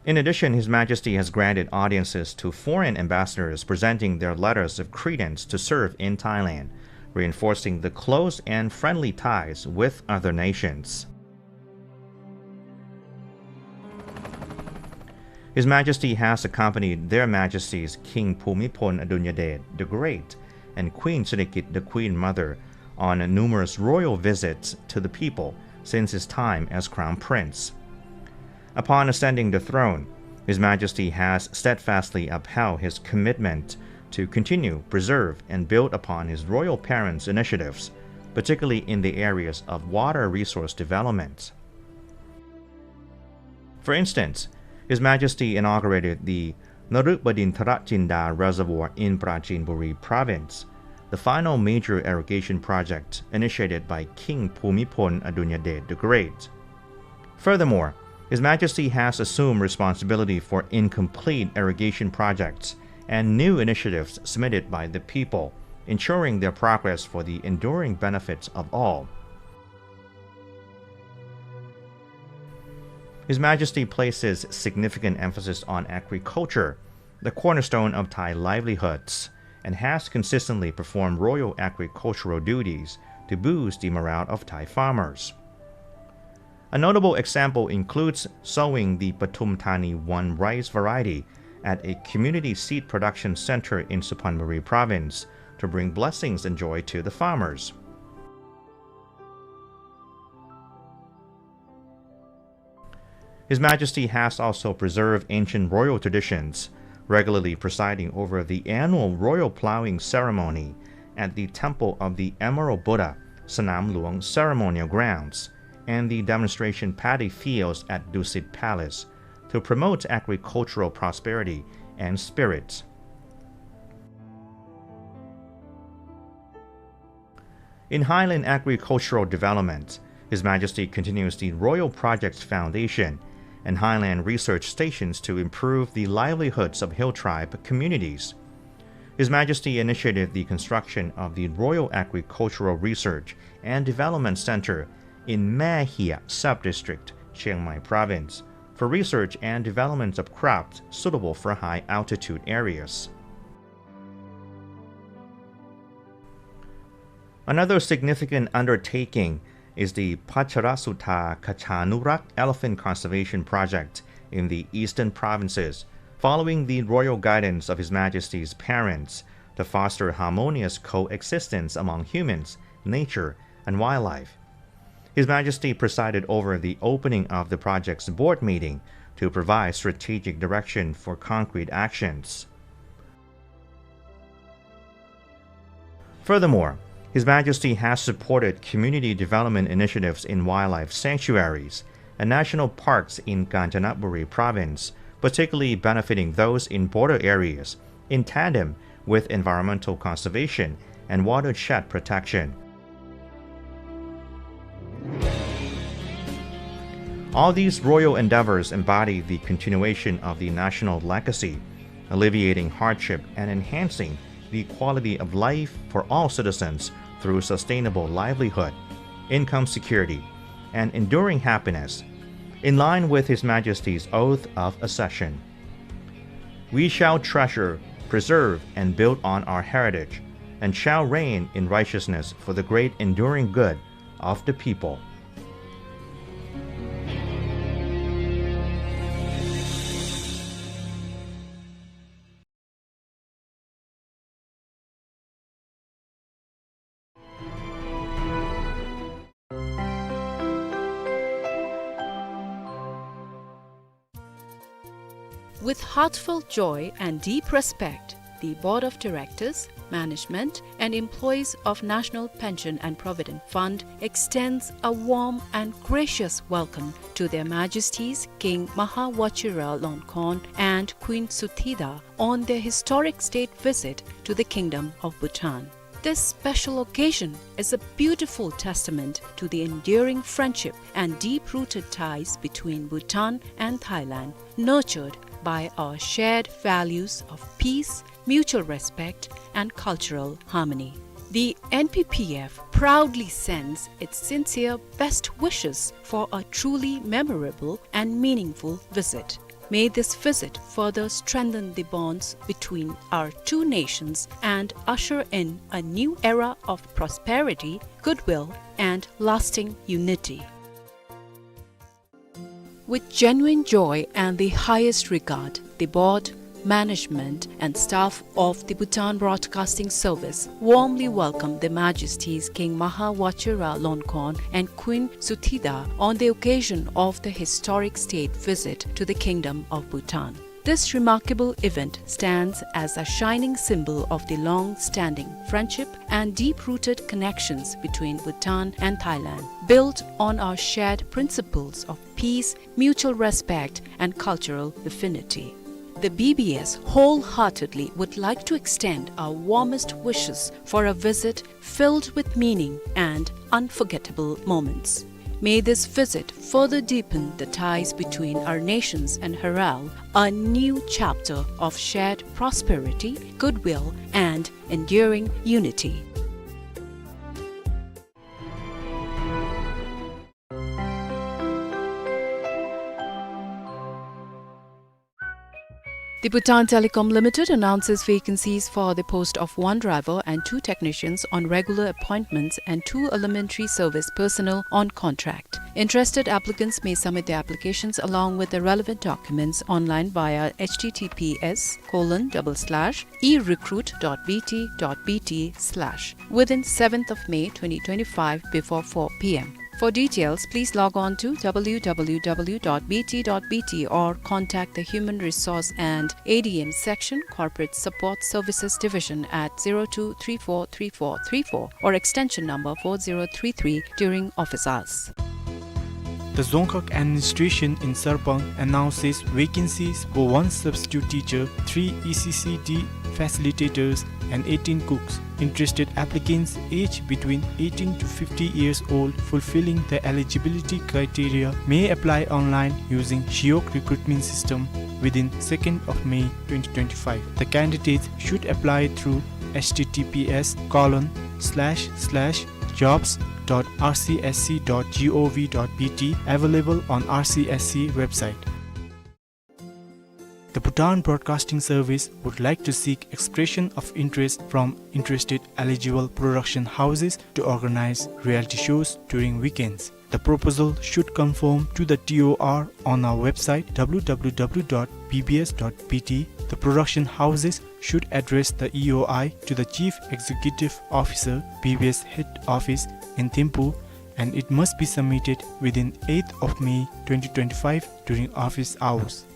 In addition, His Majesty has granted audiences to foreign ambassadors presenting their letters of credence to serve in Thailand, reinforcing the close and friendly ties with other nations. His Majesty has accompanied Their Majesties King Bhumibol Adulyadej the Great and Queen Sirikit the Queen Mother on numerous royal visits to the people since his time as Crown Prince. Upon ascending the throne, His Majesty has steadfastly upheld his commitment to continue, preserve, and build upon his royal parents' initiatives, particularly in the areas of water resource development. For instance, His Majesty inaugurated the Narupadinthara Jinda Reservoir in Prachin Buri Province, the final major irrigation project initiated by King Bhumibol Adulyadej the Great. Furthermore, His Majesty has assumed responsibility for incomplete irrigation projects and new initiatives submitted by the people, ensuring their progress for the enduring benefits of all. His Majesty places significant emphasis on agriculture, the cornerstone of Thai livelihoods, and has consistently performed royal agricultural duties to boost the morale of Thai farmers. A notable example includes sowing the Pathum Thani one rice variety at a community seed production center in Suphan Buri Province to bring blessings and joy to the farmers. His Majesty has also preserved ancient royal traditions, regularly presiding over the annual royal plowing ceremony at the Temple of the Emerald Buddha, Sanam Luang Ceremonial Grounds, and the demonstration paddy fields at Dusit Palace to promote agricultural prosperity and spirit. In highland agricultural development, His Majesty continues the Royal Projects Foundation and highland research stations to improve the livelihoods of hill tribe communities. His Majesty initiated the construction of the Royal Agricultural Research and Development Center in Mae Hia Sub-District, Chiang Mai Province, for research and development of crops suitable for high altitude areas. Another significant undertaking is the Pacharasutta Kachanurak Elephant Conservation Project in the eastern provinces, following the royal guidance of His Majesty's parents to foster harmonious coexistence among humans, nature, and wildlife. His Majesty presided over the opening of the project's board meeting to provide strategic direction for concrete actions. Furthermore, His Majesty has supported community development initiatives in wildlife sanctuaries, and national parks in Kanchanaburi province, particularly benefiting those in border areas, in tandem with environmental conservation and watershed protection. All these royal endeavors embody the continuation of the national legacy, alleviating hardship and enhancing the quality of life for all citizens through sustainable livelihood, income security, and enduring happiness, in line with His Majesty's oath of accession. We shall treasure, preserve, and build on our heritage, and shall reign in righteousness for the great enduring good of the people. With heartfelt joy and deep respect, the Board of Directors, Management, and employees of National Pension and Provident Fund extends a warm and gracious welcome to Their Majesties King Maha Vajiralongkorn and Queen Suthida on their historic state visit to the Kingdom of Bhutan. This special occasion is a beautiful testament to the enduring friendship and deep-rooted ties between Bhutan and Thailand, nurtured by our shared values of peace, mutual respect, and cultural harmony. The N P P F proudly sends its sincere best wishes for a truly memorable and meaningful visit. May this visit further strengthen the bonds between our two nations and usher in a new era of prosperity, goodwill, and lasting unity. With genuine joy and the highest regard, the board, management, and staff of the Bhutan Broadcasting Service warmly welcome Their Majesties King Maha Vajiralongkorn and Queen Suthida on the occasion of the historic state visit to the Kingdom of Bhutan. This remarkable event stands as a shining symbol of the long-standing friendship and deep-rooted connections between Bhutan and Thailand, built on our shared principles of peace, mutual respect, and cultural affinity. The B B S wholeheartedly would like to extend our warmest wishes for a visit filled with meaning and unforgettable moments. May this visit further deepen the ties between our nations and herald a new chapter of shared prosperity, goodwill, and enduring unity. The Bhutan Telecom Limited announces vacancies for the post of one driver and two technicians on regular appointments and two elementary service personnel on contract. Interested applicants may submit their applications along with the relevant documents online via H T T P S colon double slash e recruit dot B T dot B T slash within seventh of May twenty twenty-five before four P M. For details, please log on to W W W dot B T dot B T or contact the Human Resource and A D M Section, Corporate Support Services Division at zero two three four three four three four or extension number four zero three three during office hours. The Dzongkhag Administration in Sarpang announces vacancies for one substitute teacher, three E C C D facilitators, and eighteen cooks. Interested applicants aged between eighteen to fifty years old fulfilling the eligibility criteria may apply online using Shiok recruitment system within second of May twenty twenty-five. The candidates should apply through H T T P S colon slash slash jobs dot R C S C dot G O V dot B T, available on R C S C website. The Bhutan Broadcasting Service would like to seek expression of interest from interested eligible production houses to organize reality shows during weekends. The proposal should conform to the T O R on our website W W W dot B B S dot B T. The production houses should address the E O I to the Chief Executive Officer, B B S Head Office in Thimphu, and it must be submitted within eighth of May twenty twenty-five during office hours.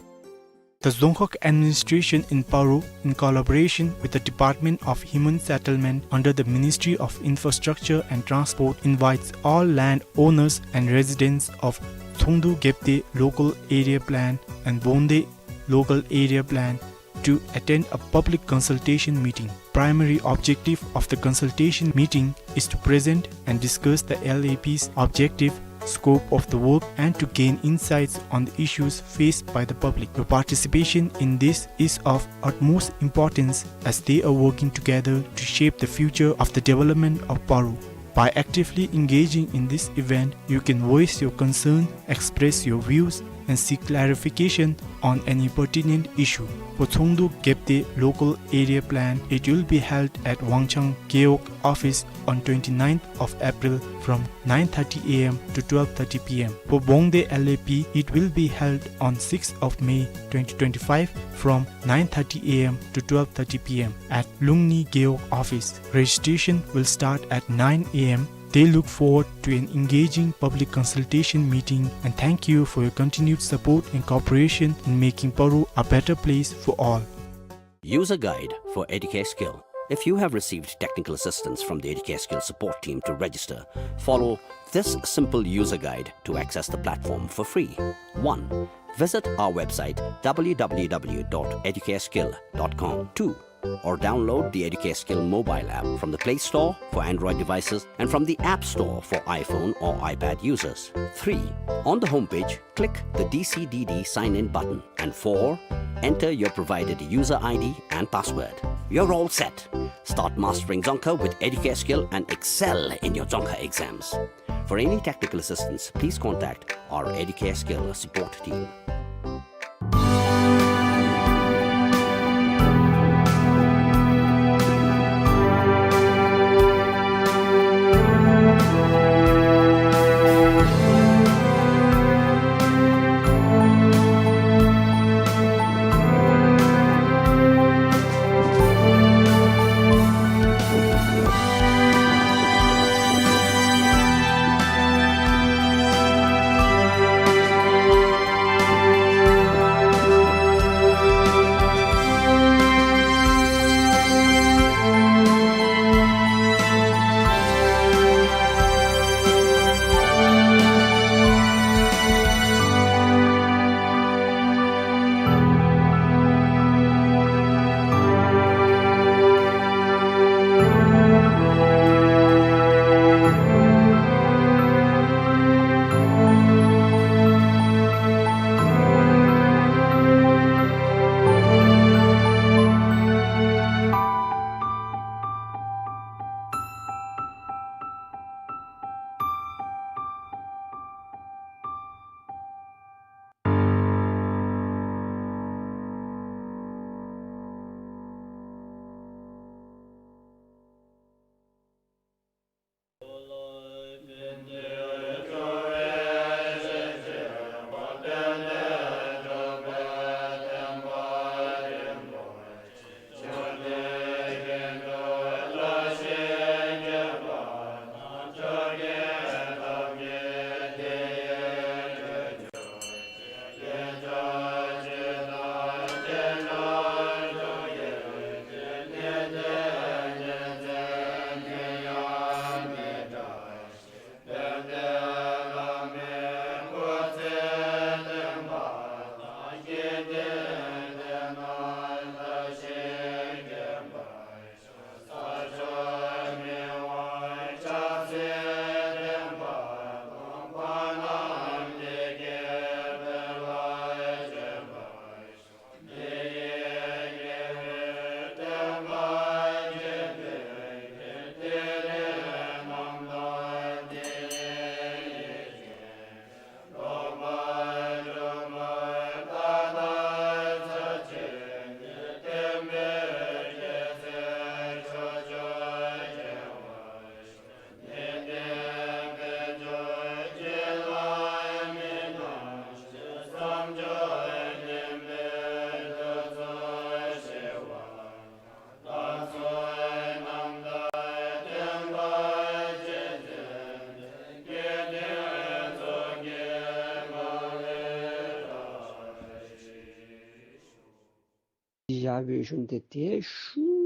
The Dzongkhag Administration in Paro, in collaboration with the Department of Human Settlement under the Ministry of Infrastructure and Transport, invites all land owners and residents of Tsongdu Gebde Local Area Plan and Bongde Local Area Plan to attend a public consultation meeting. Primary objective of the consultation meeting is to present and discuss the L A P's objective, scope of the work, and to gain insights on the issues faced by the public. Your participation in this is of utmost importance as they are working together to shape the future of the development of Paro. By actively engaging in this event, you can voice your concern, express your views, and seek clarification on any pertinent issue. For Tsongdu Gebde Local Area Plan, it will be held at Wangchang Gewog office on twenty-ninth of April from nine thirty A M to twelve thirty P M. For Bongde L A P, it will be held on sixth of May twenty twenty-five from nine thirty A M to twelve thirty P M at Lungni Gewog office. Registration will start at nine A M. They look forward to an engaging public consultation meeting and thank you for your continued support and cooperation in making Paro a better place for all. User guide for Educare Skill. If you have received technical assistance from the Educare Skill support team to register, follow this simple user guide to access the platform for free. One, visit our website w w w dot educareskill dot com. Two, or download the Educare Skill mobile app from the Play Store for Android devices and from the App Store for iPhone or iPad users. Three, on the homepage, click the D C D D sign-in button. And four, enter your provided user I D and password. You're all set. Start mastering Dzongkha with Educare Skill and excel in your Dzongkha exams. For any technical assistance, please contact our Educare Skill support team. ཡ་བའི་ཤུན་ཏེ་ཏེ་ཤུ་